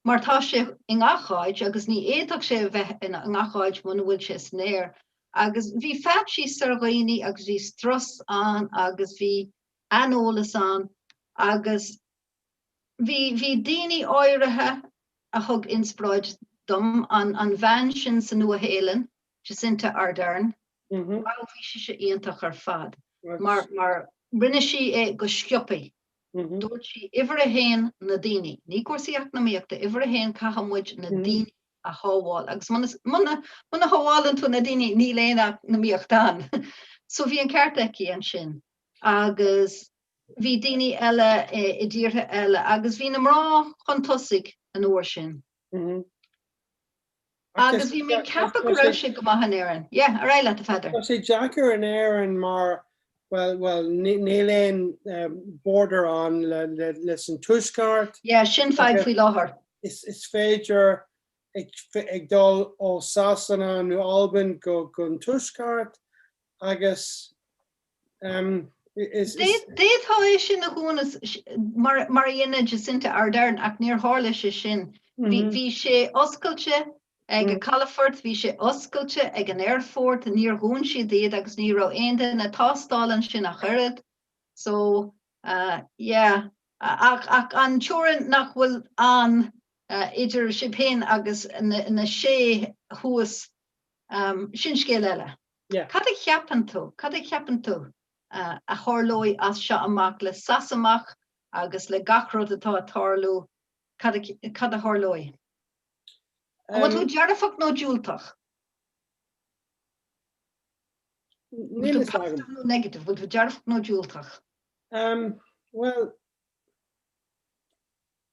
mar tá sé i ngach áit agus ní fhéadfadh sé a bheith i ngach áit muna bhfuil sé san aer, agus bhí faitíos ar dhaoine agus bhí strus ann agus bhí aineolas ann agus. Bhí, bhí daoine áirithe a thug inspioráid dom, an, an bhean sin sa Nua-Shéalainn, Jacinta Ardern, wow, bhí sise iontach ar fad, mar, mar rinne sí é go sciopaí. Dúirt sí, uimhir a haon, na daoine, ní cúrsaí eacnamaíochta, uimhir a haon, caithfidh muid na daoine a shábháil, agus muna, muna, muna shábhálann tú na daoine, níl aon eacnamaíocht ann. So bhí an ceart aici ansin. Agus Bhí daoine eile i dtíortha eile agus bhí na mná chun tosaigh an uair sin. Agus bhí mé ag ceapadh go raibh sé go maith in Éirinn. Yeah, ar aghaidh leat, a Pheadair. Tá sé deacair in Éirinn mar, bhuel, bhuel, níl aon border ann leis an Tuaisceart. Yeah, sin fadhb faoi láthair. Is féidir ag dul ó Sasana nó Albain go an Tuaisceart agus D'fhéadfá é sin a dhúnadh mar a dhéanadh Jacinta Ardern ach níor tharla sé sin. Bhí sé oscailte ag an calafort, bhí sé oscailte ag an aerfort, níor dhún siad iad agus ní raibh aon duine ag tástáil ansin ach oiread. So, yeah. Ach ach an teorainn nach bhfuil ann idir sibh féin agus na sé thuas, sin scéal eile. Cad a cheapann tú, cad a cheapann tú a tharlóidh as seo amach le sos amach agus le gach rud atá ag tarlú, cad a cad a tharlóidh? An bhfuil tú dearfach nó diúltach? Níl a fhios agam. Positive nó negative, bhfuil tú dearfach nó diúltach? Bhuel,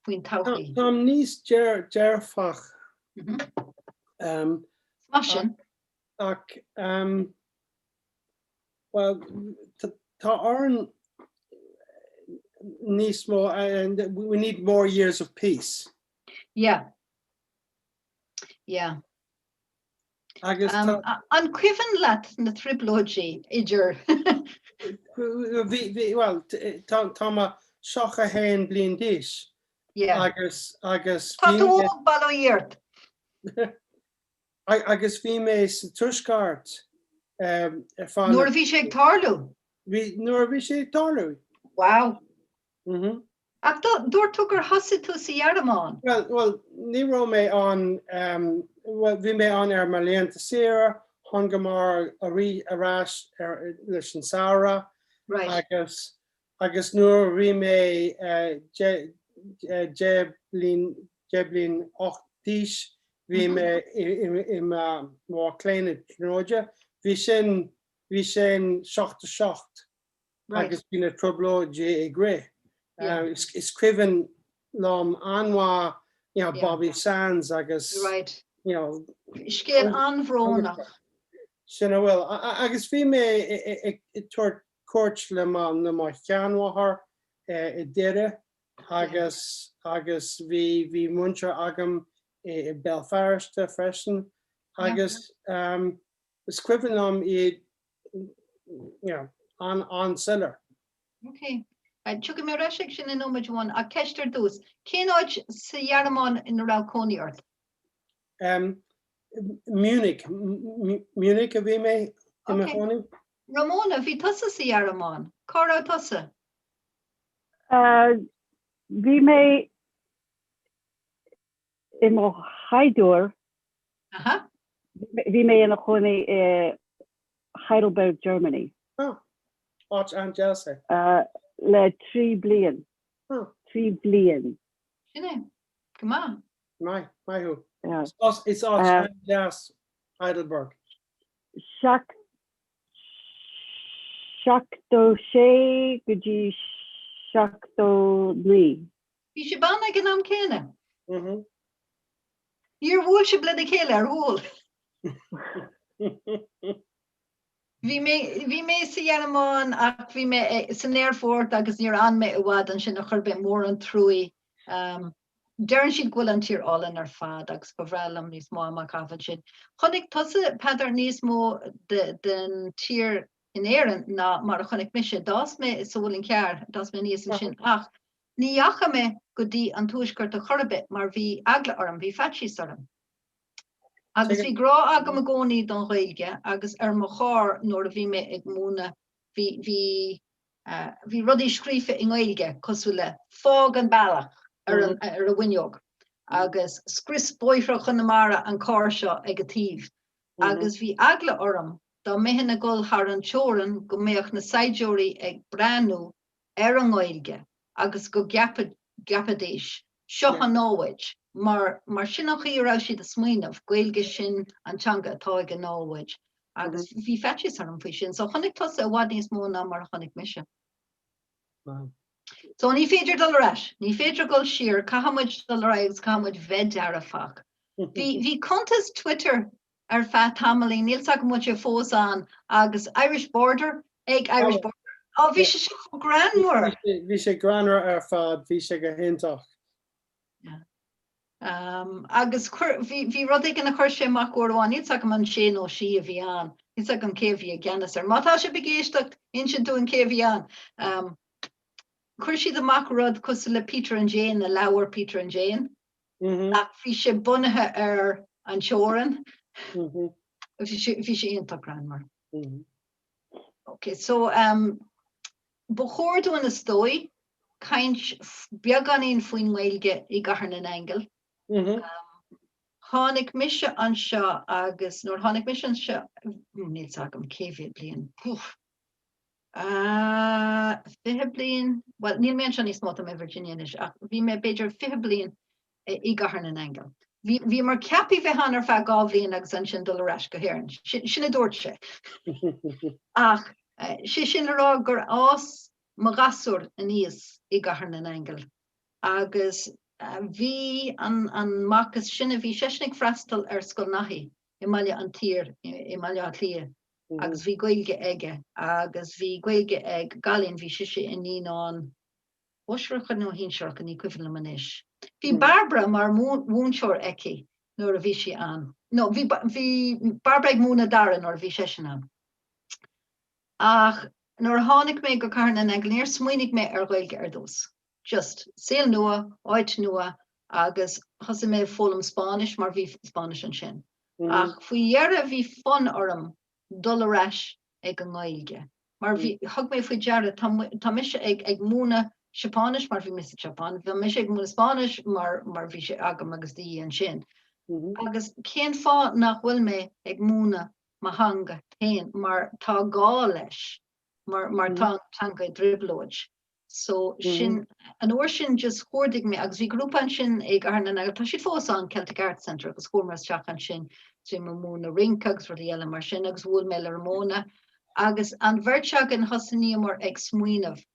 faoin todhchaí. Táim níos dearfach. Mar sin. Ach, bhuel, tá orainn níos mó, we need more years of peace. Yeah. Yeah. Agus tá. An cuimhin leat na trioblóidí idir. Bhí, bhí, bhuel, tá, tá mé 71 bliain d'aois. Yeah. Agus, agus Tá tú óg, bail ó Dhia ort. Agus bhí mé sa Tuaisceart ar feadh. Nuair a bhí sé ag tarlú? Bhí, nuair a bhí sé ag tarlú. Wow. Mhm. Ach dúirt tú gur thosaigh tú sa Ghearmáin. Bhuel, bhuel, ní raibh mé ann, bhuel, bhí mé ann ar mo laethanta saoire, thángamar ar ais ar, leis an samhradh Right. agus, agus nuair a bhí mé 10, 10 bliain, 10 bliain 8 d'aois, bhí mé i mo mhac léinn i dTrioblóide. Bhí sin, bhí sin 77. agus bhí na trioblóidí ag rith. Is cuimhin liom an-mhaith you know, Bobby Sands agus you know, Scéal an-bhrónach. Sin a bhfuil. Agus bhí mé ag tabhairt cuairt le mo le mo sheanmháthair i Doire agus agus bhí bhí muintir agam i Béal Feirste freisin agus is cuimhin liom iad an-soiléir. Ok. Tiocfaidh mé ar ais ag sin i nóiméad amháin, ach ceist ar dtús. Cén áit sa Ghearmáin ina raibh cónaí ort? Munich. Munich a bhí mé i mo chónaí. Ramona, bhí tusa sa Ghearmáin. Cá raibh tusa? Bhí mé i mo shaighdiúir. Bhí mé ina chónaí i Heidelberg, Germany. Oh, áit an-deas é. Le 3 bliain. 3 bliain. Sin é. Go maith. Maith, maith thú. Is áit an-deas Heidelberg. 76 go dtí 79. Bhí sibh ann ag an am céanna? Níor bhuail sibh lena chéile, ar bhuail? Bhí mé, bhí mé sa Ghearmáin ach bhí mé san aerfort agus níor fhan mé i bhfad ansin ar chor ar bith, mór an truaí. Deireann siad go bhfuil an tír álainn ar fad agus ba bhreá liom níos mó ama a chaitheamh ansin. Chonaic tusa, Peadar, níos mó den tír in Éirinn ná mar a chonaic mise. D'fhás mé sa Mhuileann Cearr, d'fhás mé aníos ansin ach Ní dheachaigh mé go dtí an tuaisceart a chor ar bith mar bhí eagla orm, bhí faitíos orm. Agus bhí grá agam i gcónaí don Ghaeilge agus ar mo charr nuair a bhí mé ag múineadh bhí, bhí, bhí rudaí scríofa i nGaeilge cosúil le 'Fág an bealach' ar an, ar an bhfuinneog agus 'Scrios bóithre Chonamara an carr seo' ag an taobh. Agus bhí eagla orm dá mbeinn ag dul thar an teorainn go mbeadh na saighdiúirí ag breathnú ar an nGaeilge agus go gceapfaidís, seo an námhaid, mar mar sin an chaoi a raibh siad ag smaoineamh, Gaeilge sin an teanga atá ag an námhaid. Agus bhí faitíos orm faoi sin. So chonaic tusa i bhfad níos mó ná mar a chonaic mise. So ní féidir dul ar ais, ní féidir dul siar, caithfidh muid dul ar aghaidh agus caithfidh muid bheith dearfach. Bhí bhí cuntas Twitter ar feadh tamaillín, níl 's agam an bhfuil sé fós ann, agus Irish Border ag Irish Border. Á, bhí sé seo chomh greannmhar! Bhí sé greannmhar ar fad, bhí sé go hiontach. Um, agus chuir, bhí, bhí rud éigin a chuir sé amach uair amháin, níl 's agam an sé nó sí a bhí ann, níl 's agam cé a bhí i gceannas air. Má tá sibh ag éisteacht, insint dúinn cé a bhí ann. Um, chuir siad amach rud cosúil le Peter and Jane, na leabhair Peter and Jane. Ach bhí sé bunaithe ar an teorainn. Bhí sé bhí sé iontach greannmhar. Ok, so um, ba chóir dúinn is dóigh. caint beagáinín faoin nGaeilge i gCathair na nAingeal. Tháinig mise anseo agus nuair tháinig mise anseo, níl 's agam cé mhéad bliain, 20 bliain, bhuel níl mé anseo níos mó, tá mé i Virginia anois, ach bhí mé b'fhéidir 20 bliain i gCathair na nAingeal. Bhíomar ceaptha bheith ann ar feadh 2 bhliain agus ansin dul ar ais go hÉirinn. Sin a dúirt sé. Ach sé sin le rá gur fhás mo ghasúr aníos i gCathair na nAingeal agus bhí an mac is sine, bhí seisean ag freastal ar Scoil Naithí i mBaile an tSaoir i mBaile Átha Cliath agus bhí Gaeilge aige agus bhí Gaeilge ag an gcailín, bhí sise i naíonáin shóisearacha nó shinsearacha, ní cuimhin liom anois. Bhí Bairbre mar mhúinteoir aici nuair a bhí sí ann. No, bhí bhí Bairbre ag múineadh Dara nuair a bhí seisean ann. Ach nuair a tháinig mé go Cathair na nAingeal, níor smaoinigh mé ar Ghaeilge ar dtús. Just, saol nua, áit nua agus thosaigh mé ag foghlaim Spáinnis mar bhí Spáinnis ansin. Ach faoi dheireadh bhí fonn orm dul ar ais ag an nGaeilge. Mar bhí, thug mé faoi deara, tá, tá mise ag, ag múineadh Seapáinis mar bhí mé sa tSeapáin, bhí mise ag múineadh Spáinnis mar, mar bhí sé agam agus de dhíth ansin. Agus cén fáth nach bhfuil mé ag múineadh mo theanga féin mar tá gá leis, mar, mar tá an teanga i dtrioblóid. So sin, an uair sin just chuardaigh mé, agus bhí grúpa ansin i gCathair na nAingeal, tá siad fós ann, Celtic Arts Centre, agus chuamar isteach ansin, bhí mé ag múineadh rince agus rudaí eile mar sin, agus bhuail mé le Ramona, agus an bheirt againn thosnaíomar ag smaoineamh,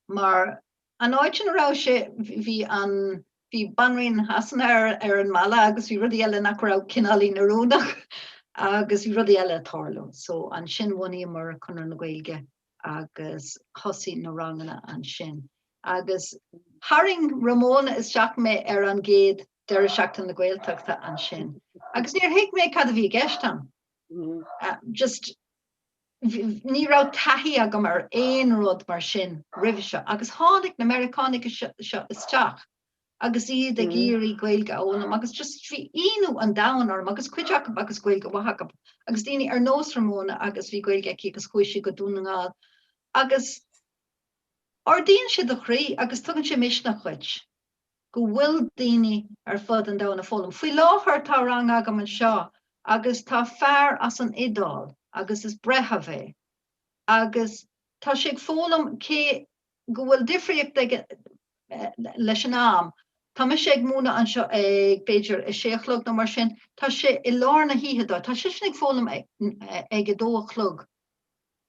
mar an áit ina raibh sé, bhí an, bhí Banríon Shasana ar, ar an mballa agus bhí rudaí eile nach raibh cineáilín oiriúnach, agus bhí rudaí eile ag tarlú. So ansin bhunaíomar Conradh na Gaeilge agus thosaigh na ranganna ansin. Agus tharraing Ramona isteach mé ar an gcéad deireadh seachtaine na Gaeltachta ansin. Agus níor thuig mé cad a bhí i gceist ann. Just ní raibh taithí agam ar aon rud mar sin roimhe seo. Agus tháinig na Meiriceánaigh seo isteach agus iad ag iarraidh Gaeilge a fhoghlaim agus just bhí ionadh an domhain orm agus cuid acu agus Gaeilge mhaith acu agus daoine ar nós Ramona agus bhí Gaeilge aici agus chuaigh sí go Dún na nGall agus ardaíonn sé do chroí agus tugann sé misneach dhuit go bhfuil daoine ar fud an domhain ag foghlaim. Faoi láthair tá rang agam anseo agus tá fear as an Iodáil agus is breitheamh é agus tá sé ag foghlaim cé go bhfuil difríocht aige leis an am. Tá mise ag múineadh anseo ag b'fhéidir a sé a chlog nó mar sin, tá sé i lár na hoíche dó. Tá seisean ag foghlaim ag a dó a chlog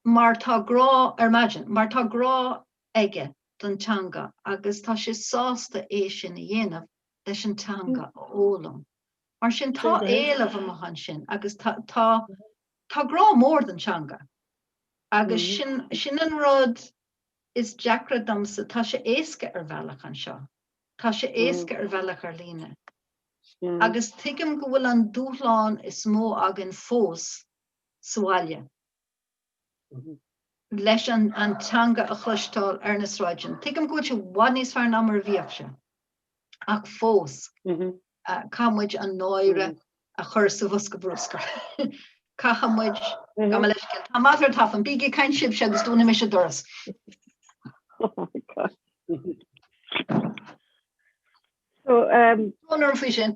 mar tá grá, ar maidin, mar tá grá aige don teanga agus tá sé sásta é sin a dhéanamh leis an teanga a fhoghlaim. Mar sin tá éileamh amuigh ansin agus tá tá tá grá mór don teanga agus sin sin an rud is deacra domsa, tá sé éasca ar bhealach anseo, tá sé éasca ar bhealach ar líne. Agus tuigim go bhfuil an dúshlán is mó againn fós sa bhaile leis an an teanga a chloisteáil ar na sráideanna. Tuigim go bhfuil sé i bhfad níos fearr ná mar a bhíodh sé, ach fós caithfidh muid an náire a chur sa bhosca bruscair. Caithfidh muid, gabh mo leithscéal, tá madra tafann, bígí ag caint sibhse agus dúnfaidh mise an doras. Oh my God. So, um, Brón orm faoi sin.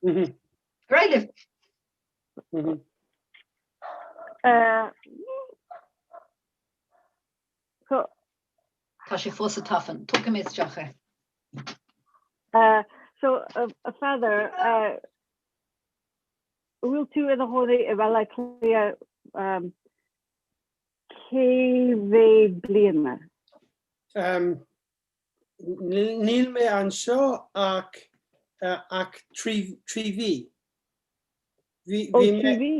Ar aghaidh libh. Uh, so, Tá sé fós ag tafann, tógfaidh mé isteach é. Uh, so, uh, a Pheadair, uh, bhfuil tú i do chónaí i Baile Átha Cliath um, cé mhéad bliana? Um, níl mé anseo ach, uh, ach 3 mhí. Bhí, Ó, bhí 3 mé, mhí?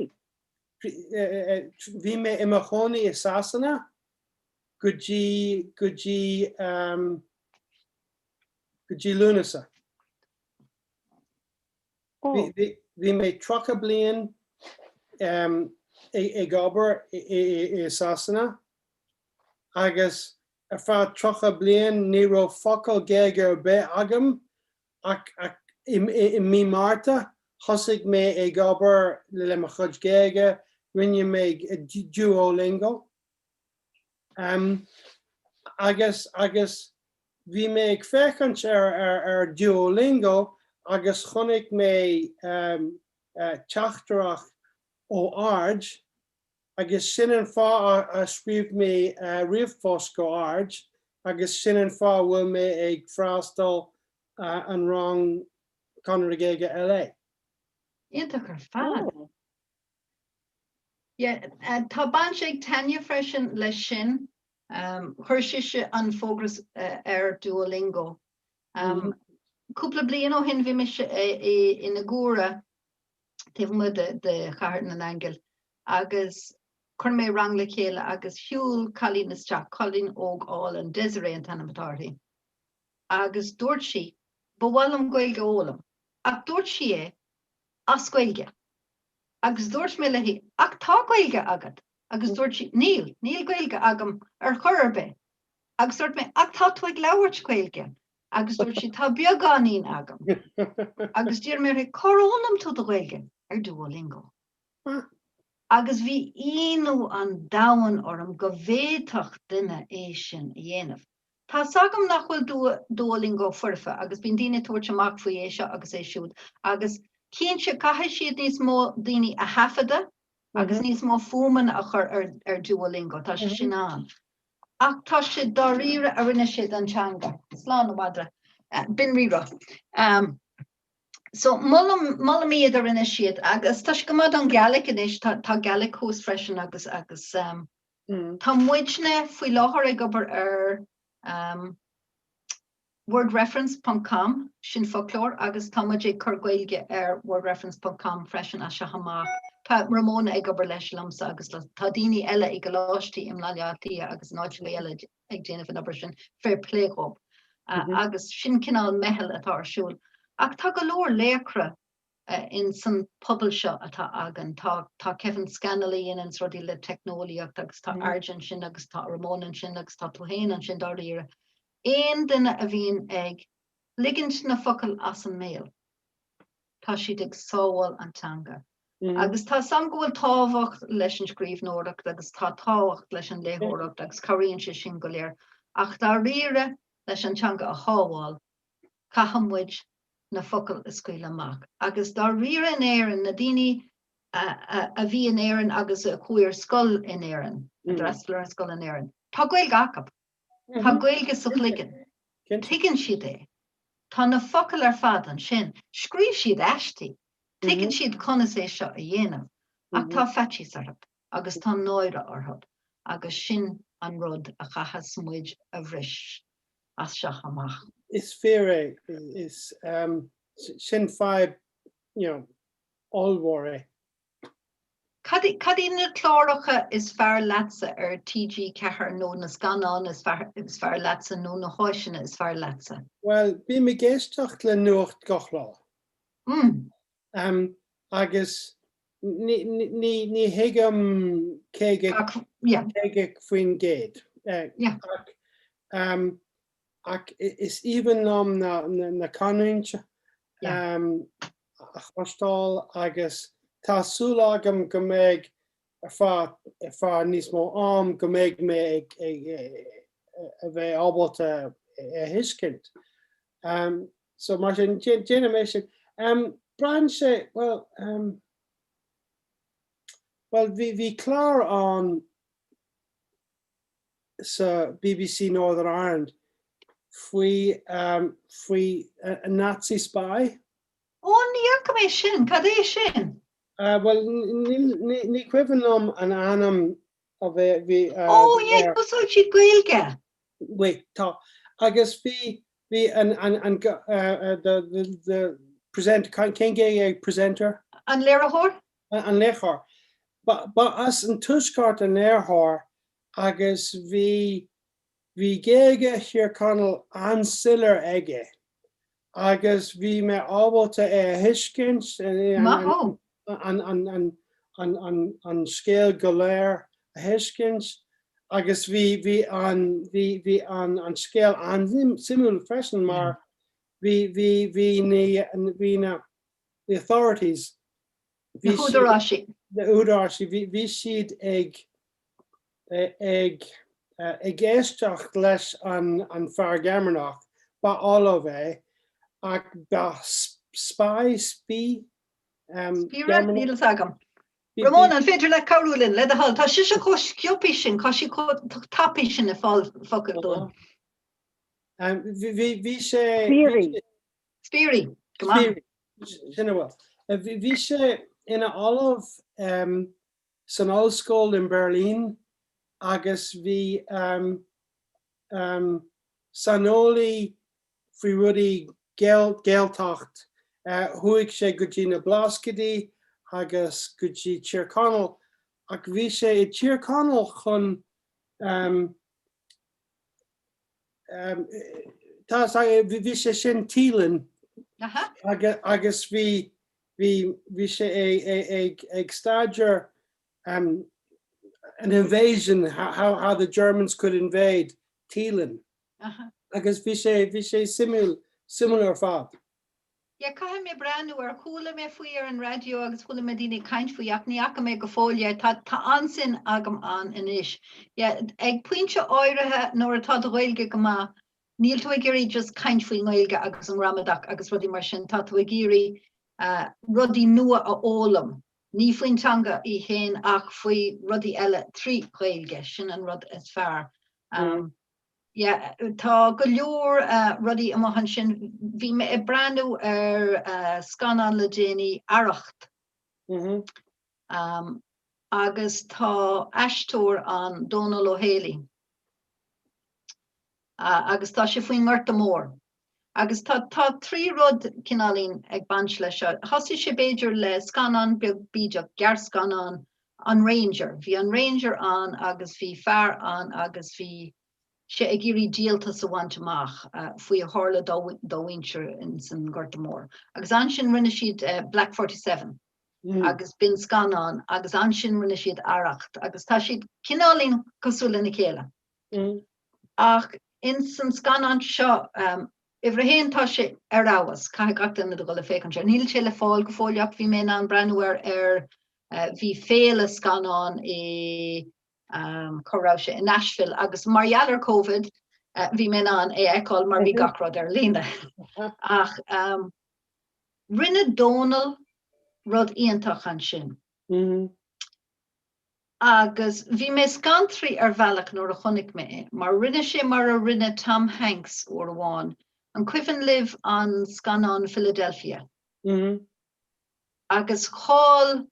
bhí mé i mo chónaí i Sasana go dtí, go dtí, um, go dtí Lúnasa. Bhí mé 30 bliain ag obair i Sasana agus ar feadh 30 bliain ní raibh focal Gaeilge ar bith agam ach i mí Márta thosaigh mé ag obair le mo chuid Gaeilge, rinne mé Duolingo. Agus agus bhí mé ag féachaint ar ar ar Duolingo agus chonaic mé teachtaireacht ó Ard agus sin an fáth a scríobh mé ríomhphost go Ard agus sin an fáth a bhfuil mé ag freastal an rang Conradh na Gaeilge LA. Iontach ar fad. Yeah, tá baint ag Tanya freisin leis sin. Chuir sise an fógra ar Duolingo. Cúpla bliain ó shin bhí mise i nGuaire taobh amuigh de Chathair na nAingeal agus chuir mé rang le chéile agus shiúil cailín isteach, cailín óg álainn, Desiree an t-ainm atá uirthi, agus dúirt sí, 'Ba mhaith liom Gaeilge a fhoghlaim'. Ach dúirt sí é as Gaeilge. Agus dúirt mé léi, 'Ach tá Gaeilge agat'. Agus dúirt sí, 'Níl, níl Gaeilge agam ar chor ar bith'. Agus dúirt mé, 'Ach tá tú ag labhairt Gaeilge'. Agus dúirt sí, 'Tá beagáinín agam'. Agus d'iarr mé uirthi, 'Cár fhoghlaim tú do Ghaeilge? Ar Duolingo. Agus bhí ionadh an domhain orm go bhféadfadh duine é sin a dhéanamh. Tá's agam nach bhfuil Duolingo foirfe agus bíonn daoine ag tabhairt amach faoi é seo agus é siúd agus cinnte caithfidh siad níos mó daoine a thaifeadadh agus níos mó fuaimeanna a chur ar Duolingo, tá sé sin ann. Ach tá sé dáiríre a rinne sé don teanga. Slán a mhadra. B'in Rí-Rá. So molaim, molaim iad a rinne siad agus tá sé go maith don Gaelic anois, tá, tá Gaelic thuas freisin agus, agus Tá muidne faoi láthair ag obair ar wordreference ponc com, sin foclóir, agus tá muid ag cur Gaeilge ar wordreference ponc com freisin as seo amach. Tá Ramona ag obair leis liomsa agus tá daoine eile i gcoláistí i mBaile Átha Cliath agus in áiteacha eile ag déanamh an obair sin, fair play dhób. Agus sin cineál meitheal atá ar siúl. Ach tá go leor laochra in san pobal seo atá againn. Tá tá Kevin Scannell a dhéananns rudaí le teicneolaíocht agus tá Arj ansin agus tá Ramona ansin agus tá tú féin ansin dáiríre. Aon duine a bhíonn ag ligint na focail as an mbéal, tá siad ag sábháil an teanga. Agus tá 's a'm go bhfuil tábhacht leis an scríbhneoireacht agus tá tábhacht leis an léitheoireacht agus cabhraíonn sé sin go léir ach dáiríre leis an teanga a shábháil, caithfidh muid na focail a scaoileadh amach. Agus dáiríre in Éirinn, na daoine a bhí in Éirinn agus a chuaigh ar scoil in Éirinn, a d'fhreastail ar an scoil in Éirinn, tá Gaeilge acu. Tá Gaeilge sa chloigeann. Tuigeann siad é. Tá na focail ar fad ansin. Scríobh siad aistí. Tuigeann siad conas é seo a dhéanamh. Ach tá faitíos orthu agus tá náire orthu agus sin an rud a chaithfeas muid a bhris. as seo amach. Is fíor é. Is sin fadhb you know ollmhór é. Cad iad na cláracha is fearr leatsa ar TG4 nó na scannáin is fearr leatsa nó na háiseanna is fearr leatsa? Bhuel, bím ag éisteacht le nuacht gach lá. Agus ní thuigim 50%. Ach is aoibhinn liom na canúint a chloisteáil agus tá súil agam go mbeidh ar feadh níos mó am go mbeidh mé ag a bheith ábalta a thuiscint. So mar sin, déanaim é sin. Braitheann sé, bhuel, bhuel bhí, bhí clár ann sa BBC Northern Ireland faoi, faoi Nazi spy. Ó, ní fhaca mé sin, cad é sin? Bhuel, ní, ní cuimhin liom an ainm a bhí, bhí. Ó, yeah, d'úsáid siad Gaeilge. Wait, tá. Agus bhí, bhí an, an, an, the, the, the present, cén Gaeilge ag presenter? An léiritheoir? An léiritheoir. Ba, ba as an Tuaisceart an léiritheoir agus bhí, bhí Gaeilge Thír Chonaill an-soiléir aige agus bhí mé ábalta é a thuiscint, an, an, an, an, an, an scéal go léir a thuiscint agus bhí, bhí an, bhí, bhí an, an scéal an-suimiúil freisin mar bhí, bhí, bhí na, bhí na, the authorities, Na húdaráisí. Na húdaráisí, bhí, bhí siad ag, ag. ag éisteacht leis an fear Gearmánach, ba ollamh é, ach ba spy, spí? Spiaire? Níl fhios agam. Ramona, an féidir leat cabhrú linn, le do thoil? Tá sise chomh sciobtha sin, tá sí chomh tapaidh sin ag fáil focail dúinn. Bhí sé... Spiairí. Spiairí, go maith. Sin a bhfuil. Bhí sé ina ollamh san ollscoil in Berlin agus bhí saineolaí faoi rudaí Gaeltacht. Chuaigh sé go dtí na Blascaodaí agus go dtí Tír Chonaill ach bhí sé i Tír Chonaill chun tá bhí sé sin Teileann agus bhí bhí bhí sé ag ag staidéar an invasion, how how the Germans could invade Teileann. Agus bhí sé bhí sé suimiúil suimiúil ar fad. Yeah, caithfidh mé breathnú air. Chuala mé faoi ar an raidió agus chuala mé daoine ag caint faoi ach ní fhaca mé go fóill é. Tá tá an-suim agam ann anois. Yeah, ag pointe áirithe nuair atá do Ghaeilge go maith, níl tú ag iarraidh just caint faoin nGaeilge agus an ghramadach agus rudaí mar sin, tá tú ag iarraidh rudaí nua a fhoghlaim, ní faoin teanga í féin ach faoi rudaí eile trí Ghaeilge, sin an rud is fearr. Yeah, tá go leor rudaí amuigh ansin. Bhí mé ag breathnú ar scannán le déanaí, Arracht, agus tá aisteoir ann, Dónal Ó Héalaí. Agus tá sé faoin nGorta Mór. Agus tá tá trí rud cineáilín ag baint leis seo. Thosaigh sé b'fhéidir le scannán beag bídeach, gearrscannán, An Ranger. Bhí an Ranger ann agus bhí fear ann agus bhí sé ag iarraidh díoltas a bhaint amach faoi a tharla dá dá mhuintir ins an Gorta Mór. Agus ansin rinne siad Black 47 agus b'in scannán agus ansin rinne siad Arracht agus tá siad cineáilín cosúil lena chéile. Ach ins an scannán seo, uimhir a haon, tá sé ar fheabhas, caithfidh gach duine dul ag féachaint air. Níl sé le fáil go fóill ach bhí mé in ann breathnú air ar, bhí féile scannán i, cá raibh sé, i Nashville agus mar gheall ar Covid bhí mé in ann é a fheiceáil mar bhí gach rud ar líne. Ach rinne Dónal rud iontach ansin. Agus bhí mé scantraithe ar bhealach nuair a chonaic mé é, mar rinne sé mar a rinne Tom Hanks uair amháin. An cuimhin libh an scannán Philadelphia? Agus chaill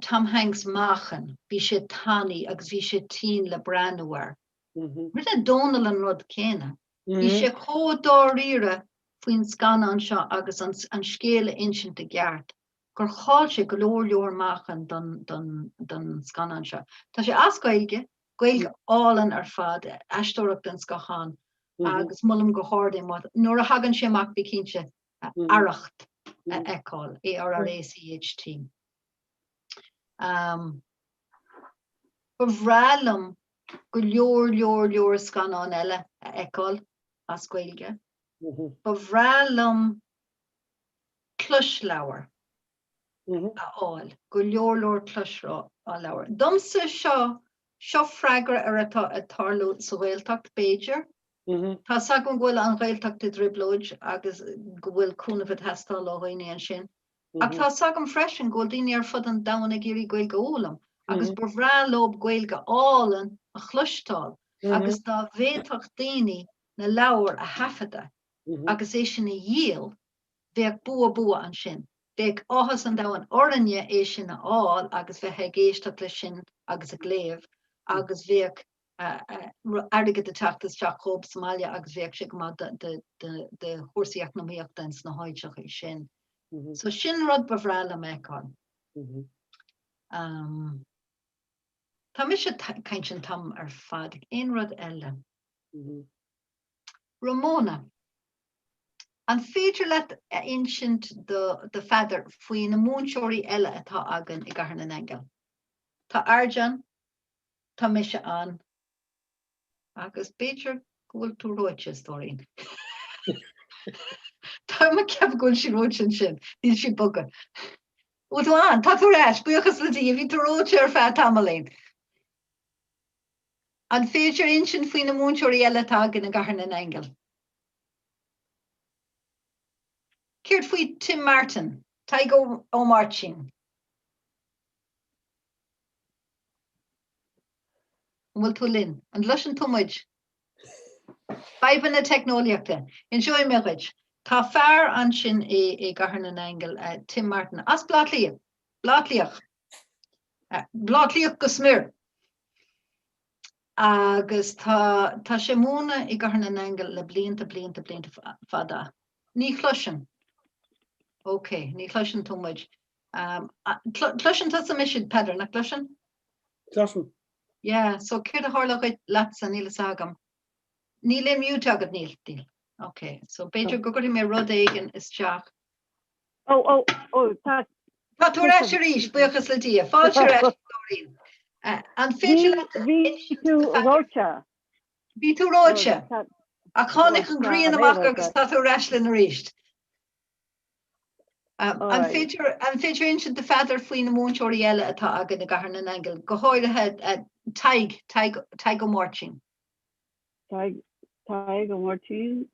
Tom Hanks meáchan, bhí sé tanaí agus bhí sé tinn le breathnú air. Rinne Dónal an rud céanna. Bhí sé chomh dáiríre faoin scannán seo agus an scéal a insint i gceart. gur chaill sé go leor leor meáchain don scannán seo. Tá sé as Gaeilge, Gaeilge álainn ar fad, aisteoireacht den scoth ann agus molaim go hard é. Nuair a thagann sé amach bí cinnte Arracht a fheiceáil, A-R-R-A-C-H-T. Ba bhreá liom go leor leor leor scannán eile a fheiceáil as Gaeilge. Ba bhreá liom closleabhar a fháil, go leor leor closleabhar. Domsa seo, seo freagra ar atá ag tarlú sa Ghaeltacht, b'fhéidir. Tá 's agam go bhfuil an Ghaeltacht i dtrioblóid agus go bhfuil cúnamh ag teastáil ó dhaoine ansin. Ach tá 's agam freisin go bhfuil daoine ar fud an domhain ag iarraidh Gaeilge a fhoghlaim agus ba bhreá leob Gaeilge álainn a chloisteáil agus dá bhféadfadh daoine na leabhair a thaifeadadh agus é sin a dhíol, Bheadh bua bua ansin. Bheadh áthas an domhain orainne é sin a fháil agus bheith ag éisteacht leis sin agus ag léamh agus bheadh airgead ag teacht isteach dhób sa mbaile agus bheadh sé go maith do chúrsaí eacnamaíochta ins na háiteacha sin. So sin rud ba bhreá liom a fheiceáil. Tá mise ag caint an t-am ar fad. Aon rud eile? Ramona. An féidir leat a insint do do Pheadar faoi na múinteoirí eile atá againn i gCathair na nAingeal? Tá Arjan, tá mise ann, agus b'fhéidir go bhfuil tú reoite, a stóirín. Tá mé ag ceapadh go bhfuil sí reoite ansin, níl sí ag bogadh. Bhfuil tú ann? Tá tú ar ais, buíochas le Dia, bhí tú reoite ar feadh tamaillín. An féidir insint faoi na múinteoirí eile atá againn i gCathair na nAingeal? Céard faoi Tim Martin, Tadhg Ó Máirtín? An bhfuil tú linn? An gcloiseann tú muid? Fadhbanna teicneolaíochta. Inseoidh mé dhuit. Tá fear ansin i gCathair na nAingeal, Tim Martin, as Bleá Cliath. Bleá Cliath. Bleá Cliath go smior. Agus tá tá sé ag múineadh i gCathair na nAingeal le blianta, blianta, blianta fada. Ní chloisim. Ok, ní chloiseann tú muid. Cloiseann tusa mise, Peadar, nach gcloiseann? Cloisim. Yeah, so céard a tharla dhuit leatsa, níl fhios agam. Níl aon mute agat, níl, níl. Ok, so b'fhéidir go gcuirfidh mé rud éigin isteach. Ó, ó, ó, tá. Tá tú ar ais arís, buíochas le Dia. Fáilte ar ais, Nóirín. An féidir leat Bhí tú reoite. Bhí tú reoite. Ach tháinig an ghrian amach agus tá tú ar ais linn arís. An féidir an féidir insint do Pheadar faoi na múinteoirí eile atá againn i gCathair na nAingeal, go háirithe Tadhg, Tadhg, Tadhg Ó Máirtín? Tadhg, Tadhg Ó Máirtín.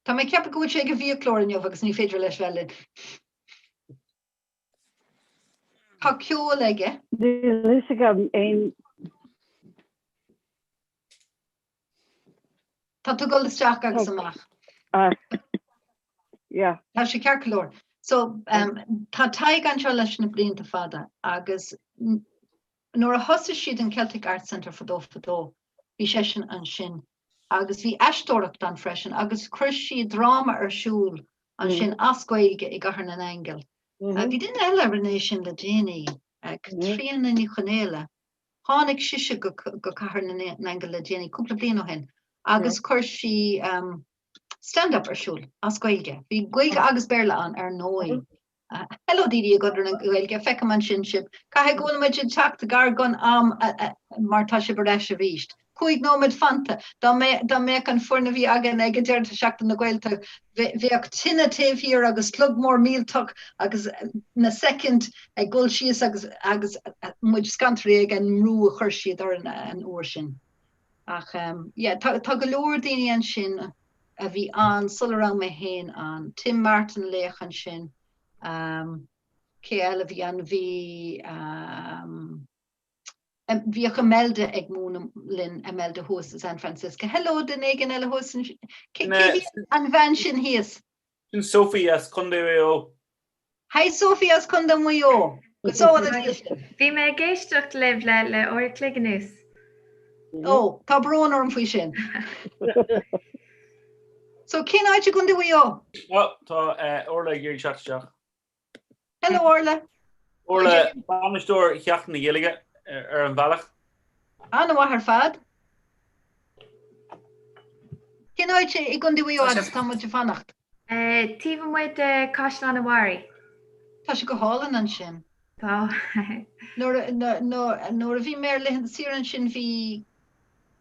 Tá mé ag ceapadh go bhfuil sé ag an bhfiaclóir inniu agus ní féidir leis bheith linn. Tá ceol aige. Níl fhios agam aon. Tá tú ag dul isteach agus amach. Yeah. Tá sé ceart go leor. So um, tá Tadhg anseo leis na blianta fada agus nuair a thosaigh siad an Celtic Arts Centre fadó fadó, bhí seisean ansin agus bhí aisteoireacht ann freisin agus chuir siad dráma ar siúl ansin as Gaeilge i gCathair na nAingeal. Bhí duine eile a rinne é sin le déanaí, Caitríona Ní Chonaola. Tháinig sise go Cathair na nAingeal le déanaí, cúpla bliain ó shin, agus chuir sí stand-up ar siúl as Gaeilge. Bhí Gaeilge agus Béarla ann, ar ndóigh. Hello daoine i gConradh na Gaeilge, feicim ansin sibh. Caithfidh go bhfuil muid ag teacht gar don am mar tá sibh ar ais arís. 5 nóiméad fanta. Dá mbeadh an foireann a bhí againn ag deireadh Seachtain na Gaeltachta, bheadh tine taobh thiar agus clog mór millteach agus na soicind ag dul síos agus agus muid scanraithe ag an mbrú a chuir siad orainn an uair sin. Ach yeah, tá tá go leor daoine ansin a bhí ann sula raibh mé féin ann. Tim Martin laoch ansin. Cé eile a bhí ann? Bhí Bhíodh Imelda ag múineadh linn, Imelda thuas i San Francisco. Hello duine éigin eile thuas ansin. Cé hí an bhean sin thíos? Sin Sophie as Contae Mhaigh Eo. Hi Sophie as Contae Mhaigh Eo. Go sona Dia sibh. Bhí mé ag éisteacht libh le le uair a chloig anuas. Ó, tá brón orm faoi sin. So cén áit i gContae Mhaigh Eo? Ó, tá Orla ag iarraidh teacht isteach. Hello Orla. Orla, bainisteoir Sheachtain na Gaeilge ar an bhealach. An-mhaith ar fad. Cén áit i gContae Mhaigh Eo agus tá muid ag fanacht? Taobh amuigh de Caisleán an Bharraigh. Tá sé go hálainn ansin. Tá. Nuair a bhí mé ar laethanta saoire ansin bhí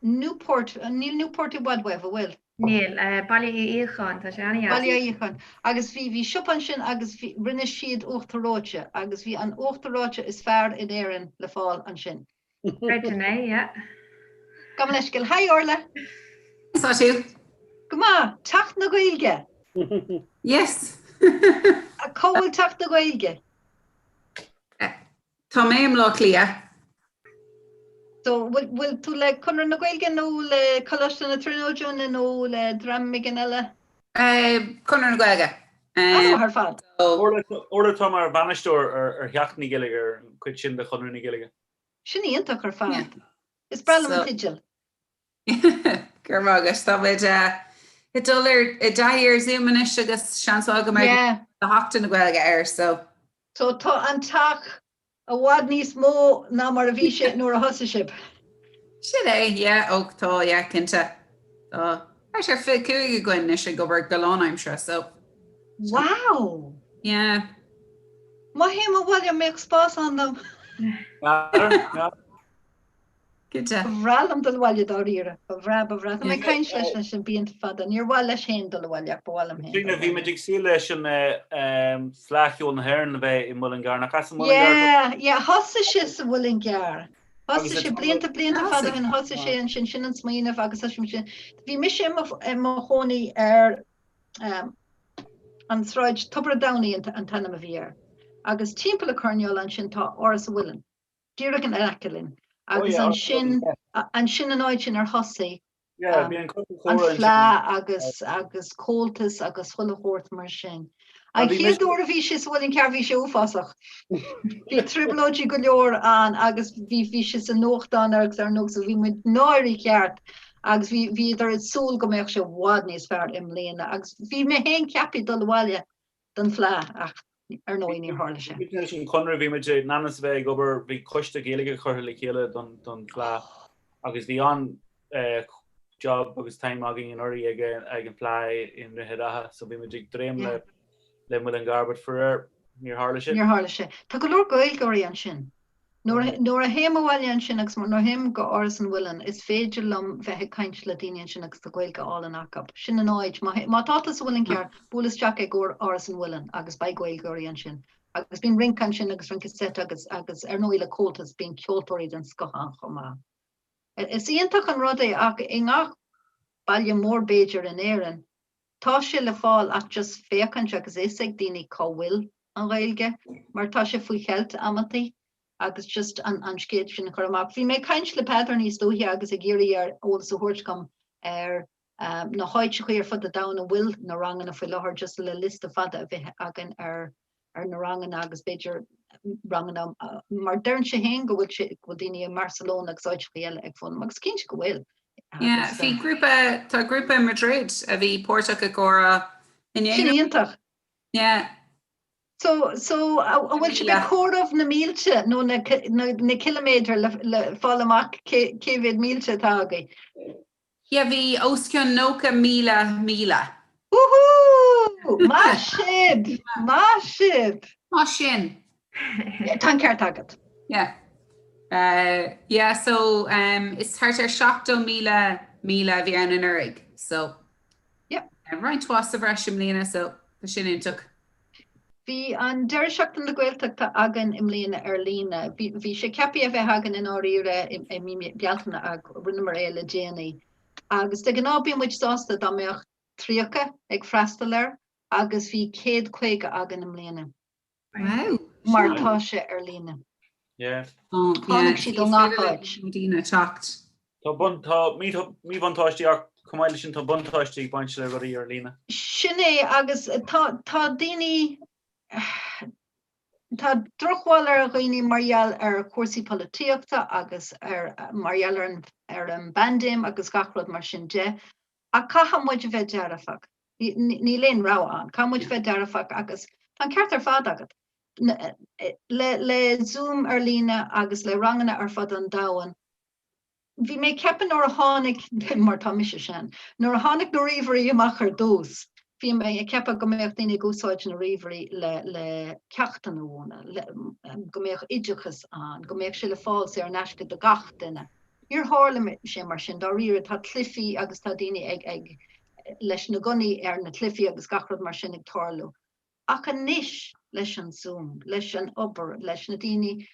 Newport, níl Newport i bhfad uaibh, an bhfuil? Níl, Baile Uí Fhiacháin, tá sé an-dheas. Baile Uí Fhiacháin. Agus bhí, bhí siopa ansin agus bhí, rinne siad uachtar reoite agus bhí an uachtar reoite is fearr in Éirinn le fáil ansin. Creidim é, yeah. Gabh mo leithscéal. Hi Orla! Conas tá tú? Go maith! Teach na Gaeilge! Yes! Cá bhfuil Teach na Gaeilge? Tá mé i mBleá Cliath. So, bhfuil tú le Conradh na Gaeilge nó le Coláiste na Tríonóide nó le dream éigin eile? Conradh na Gaeilge. An-mhaith ar fad. Orla tá mar bhainisteoir ar Sheachtain na Gaeilge ar an chuid sin de Chonradh na Gaeilge. Sin iontach ar fad. Is breá liom an teideal. Go raibh maith agat. Tá muid ag dul ar i dtaithí ar Zoom anois agus seans mhaith go mbeidh Seachtain na Gaeilge air so. So tá an teach i bhfad níos mó ná mar a bhí sé nuair a thosaigh sibh. Sin é, yeah, ó tá, yeah, cinnte. Tá thart ar 25 againn anois ag obair go lánaimseartha so. Wow! Yeah. Má théim abhaile an mbeadh spás ann dom? N'fheadar, n'fheadar. Ba bhreá liom dul abhaile dáiríre. Ba bhreá, ba bhreá. Tá mé ag caint leis leis na blianta fada. Níor mhaith leis féin dul abhaile ach ba mhaith liom féin dul abhaile. Bhí muid ag súil leis an Fleadh Cheoil na hÉireann a bheith i Muileann gCearr. Nach as an Muileann gCearr? Yeah, yeah, thosaigh sé sa Mhuileann gCearr. Thosaigh sé blianta, blianta fada ó shin, thosaigh sé ansin, sin an smaoineamh agus thosaigh sé, bhí mise i mo chónaí ar an sráid Tobar a' Domhnaigh an t-ainm a bhí air. Agus timpeall an choirnéal ansin tá Áras an Mhuilinn. díreach in aice linn agus ansin ansin an áit sin ar thosaigh an fleadh agus agus Comhaltas agus chuile shórt mar sin. An chéad uair a bhí sé sa Mhuileann Cearr bhí sé uafásach. Bhí trioblóidí go leor ann agus bhí bhí sé sa nuachtán agus ar ndóigh so bhí muid náirithe ceart agus bhí bhíodar ag súil go mbeadh sé i bhfad níos fearr i mbliana agus bhí mé féin ceaptha dul abhaile don fleadh ach ar ndóigh níor tharla sé. Bhí leis an Chonradh, bhí muid in ainm is a bheith ag obair, bhí coiste Gaeilge curtha le chéile don don Fhleadh agus bhí an-job agus time againn anuraidh ag ag an Fleadh i nDroichead Átha so bhí muid ag dréim le le Muileann gCearr but faraor níor tharla sé. Níor tharla sé. Tá go leor Gaeilgeoirí ansin. Nuair a théim abhaile ansin agus nuair a théim go Áras an Mhuilinn, is féidir liom bheith ag caint le daoine ansin agus tá Gaeilge álainn acu. Sin an áit. Má tá tú sa Mhuileann Cearr, buail isteach ag Áras an Mhuilinn agus beidh Gaeilgeoirí ansin. Agus bíonn rince ansin agus rince seit agus agus ar ndóigh le Comhaltas bíonn ceoltóirí den scoth ann chomh maith. Is iontach an rud é ach i ngach baile mór b'fhéidir in Éirinn, tá sé le fáil ach just féachaint agus fhios ag daoine cá bhfuil an Ghaeilge mar tá sé faoi cheilt amantaí agus just an an scéal sin a chur amach. Bhí mé ag caint le Peadar níos luaithe agus ag iarraidh air eolas a thabhairt dom ar na háiteachaí ar fud an domhain a bhfuil na ranganna faoi láthair just le liosta fada a bheith againn ar ar na ranganna agus b'fhéidir ranganna mar deireann sé féin go bhfuil sé go bhfuil daoine i mBarcelona agus áiteachaí eile ag foghlaim agus cinnte go bhfuil. Yeah, bhí grúpa tá grúpa i Madrid a bhí páirteach i gcomhrá inné. Sin iontach. Yeah. So, so, an bhfuil sibh ag comhaireamh na mílte nó na, na, na ciliméadair le, le fáil amach cé, cé mhéad mílte atá agaibh? Yeah, bhí os cionn 90,000 míle. Woohoo! Maith sibh! Maith sibh! Maith sinn. Tá an ceart agat. Yeah. Uh, yeah, so um, is thart ar 70,000 míle a bhí ann anuraidh. So Yeah. Roinnt mhaith sa bhreis i mbliana so tá sin iontach. Bhí an deireadh seachtaine na Gaeltachta againn i mbliana ar líne. Bhí, bhí sé ceaptha a bheith againn i ndáiríre i, i mí Bealtaine ach rinneamar é le déanaí. Agus de ghnáth bíonn muid sásta dá mbeadh 30 ag freastal air agus bhí 150 againn i mbliana. Wow. Mar tá sé ar líne. Yeah. Tháinig siad ó ngach áit. Daoine ag teacht. Tá bun, tá míbhuntáistí ach chomh maith leis sin tá buntáistí ag baint le rudaí ar líne. Sin é agus tá, tá daoine, tá drochbhail ar dhaoine mar gheall ar chúrsaí polaitíochta agus ar, mar gheall ar an, ar an bpaindéim agus gach rud mar sin de ach caithfidh muid a bheith dearfach. Níl aon rogha ann. Caithfidh muid bheith dearfach agus tá an ceart ar fad agat. Le le Zoom ar líne agus le ranganna ar fud an domhain, bhí mé ag ceapadh nuair a tháinig, mar tá mise sean, nuair a tháinig na ríomhairí amach ar dtús, bhí mé ag ceapadh go mbeadh daoine ag úsáid na ríomhairí le le ceachtanna a mhúineadh, le go mbeadh oideachas ann, go mbeadh sé le fáil saor in aisce do gach duine. Níor tharla sé mar sin dáiríre, tá cluichí agus tá daoine ag ag leis na gunnaí ar na cluichí agus gach rud mar sin ag tarlú. Ach anois leis an Zoom, leis an obair, leis na daoine,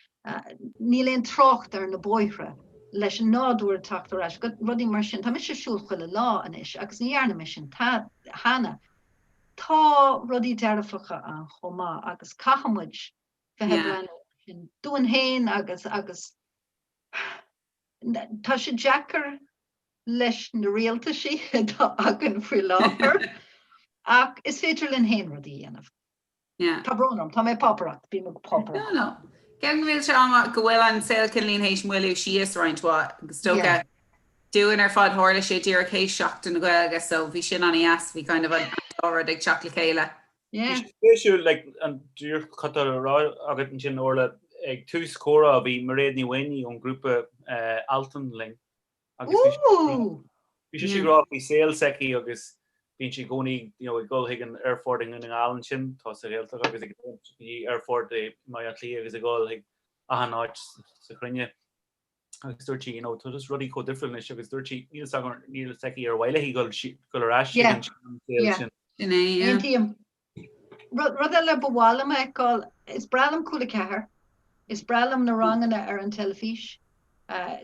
níl aon trácht ar na bóithre, leis an nádúr ag teacht ar ais, rudaí mar sin. Tá mise ag siúl chuile lá anois agus ní dhearna mé sin cheana. Tá rudaí dearfacha ann chomh maith agus caithfidh muid bheith ag breathnú air sin dúinn féin agus agus Tá sé deacair leis na rialtaisí atá againn faoi láthair ach is féidir linn féin rudaí a dhéanamh. Tá brón orm, tá mé ag pápaireacht, bím ag pápaireacht. No, no. Ceapaim go bhfuil sé an-mhaith go bhfuil an saol cineáilín théis moilliú síos roinnt mhaith agus is dócha dúinn ar fad tharla sé díreach théis Seachtain na Gaeilge so bhí sin an-dheas, bhí kind of an dá rud ag teacht le chéile. Bhí sé spéisiúil like an díreach cad tá le rá agat ansin Orla, ag tús comhrá bhí Mairéad Ní Mhaonaigh ón grúpa Altan linn agus bhí bhí sise ag rá faoi saol s'aici agus bíonn sí i gcónaí you know ag dul chuig an aerfort i nDún na nGall ansin, tá sa Ghaeltacht agus ag dul go dtí aerfort i mBaile Átha Cliath agus ag dul chuig achan áit sa chruinne. Agus dúirt sí, you know, tá just rudaí chomh difriúil anois agus dúirt sí, níl a fhios agam, níl a fhios aici ar mhaith léi dul dul ar ais Yeah. chuig an sean Yeah. sin. Sin é, yeah. Aontaím. Rud rud eile ba mhaith liom a fheiceáil, is breá liom Cúla 4, is breá liom na ranganna ar an teilifís.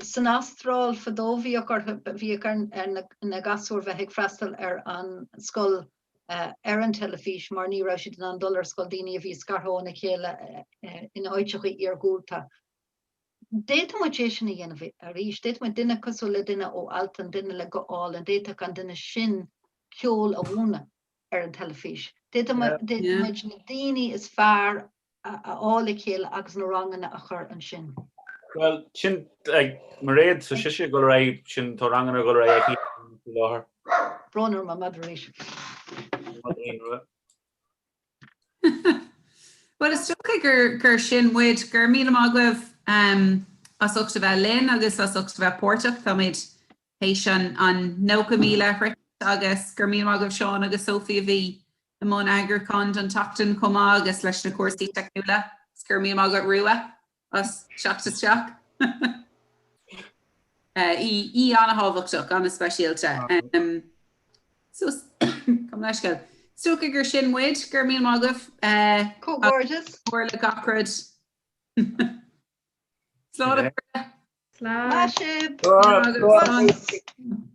San Astráil fadó bhíodh orthu, bhíodh ar ar na na gasúir bheith ag freastal ar an scoil ar an teilifís mar ní raibh siad in ann dul ar scoil, daoine a bhí scartha óna chéile in áiteacha iargúlta. D'fhéadfadh muid é sin a dhéanamh arís. D'fhéadfadh muid duine cosúil le duine ó Altan, duine le guth álainn, d'fhéadfadh an duine sin ceol a mhúineadh ar an teilifís. D'fhéadfadh muid na daoine is fearr a fháil le chéile agus na ranganna a chur ansin. Bhuel, sin ag Mairéad, tá sise ag dul ar aghaidh, sin tá ranganna ag dul ar aghaidh aici faoi láthair. Brón orm, an madra arís. Bhuel, is dócha gur gur sin muid. Go raibh míle maith agaibh as ucht a bheith linn agus as ucht a bheith páirteach. Táimid théis an an 90,000 a shroichint agus go raibh míle maith agaibh Seán agus Sophie a bhí i mbun eagrúcháin don tseachtain chomh maith agus leis na cúrsaí teicniúla. Agus go raibh míle maith agat Rua as teacht isteach. Í an-thábhachtach, an-speisialta. So, gabh mo leithscéal. Is dócha gur sin muid, go raibh míle maith agaibh. Comhghairdeas. Mór le gach rud. Slán a chairde. Slán. Maith sibh. Slán.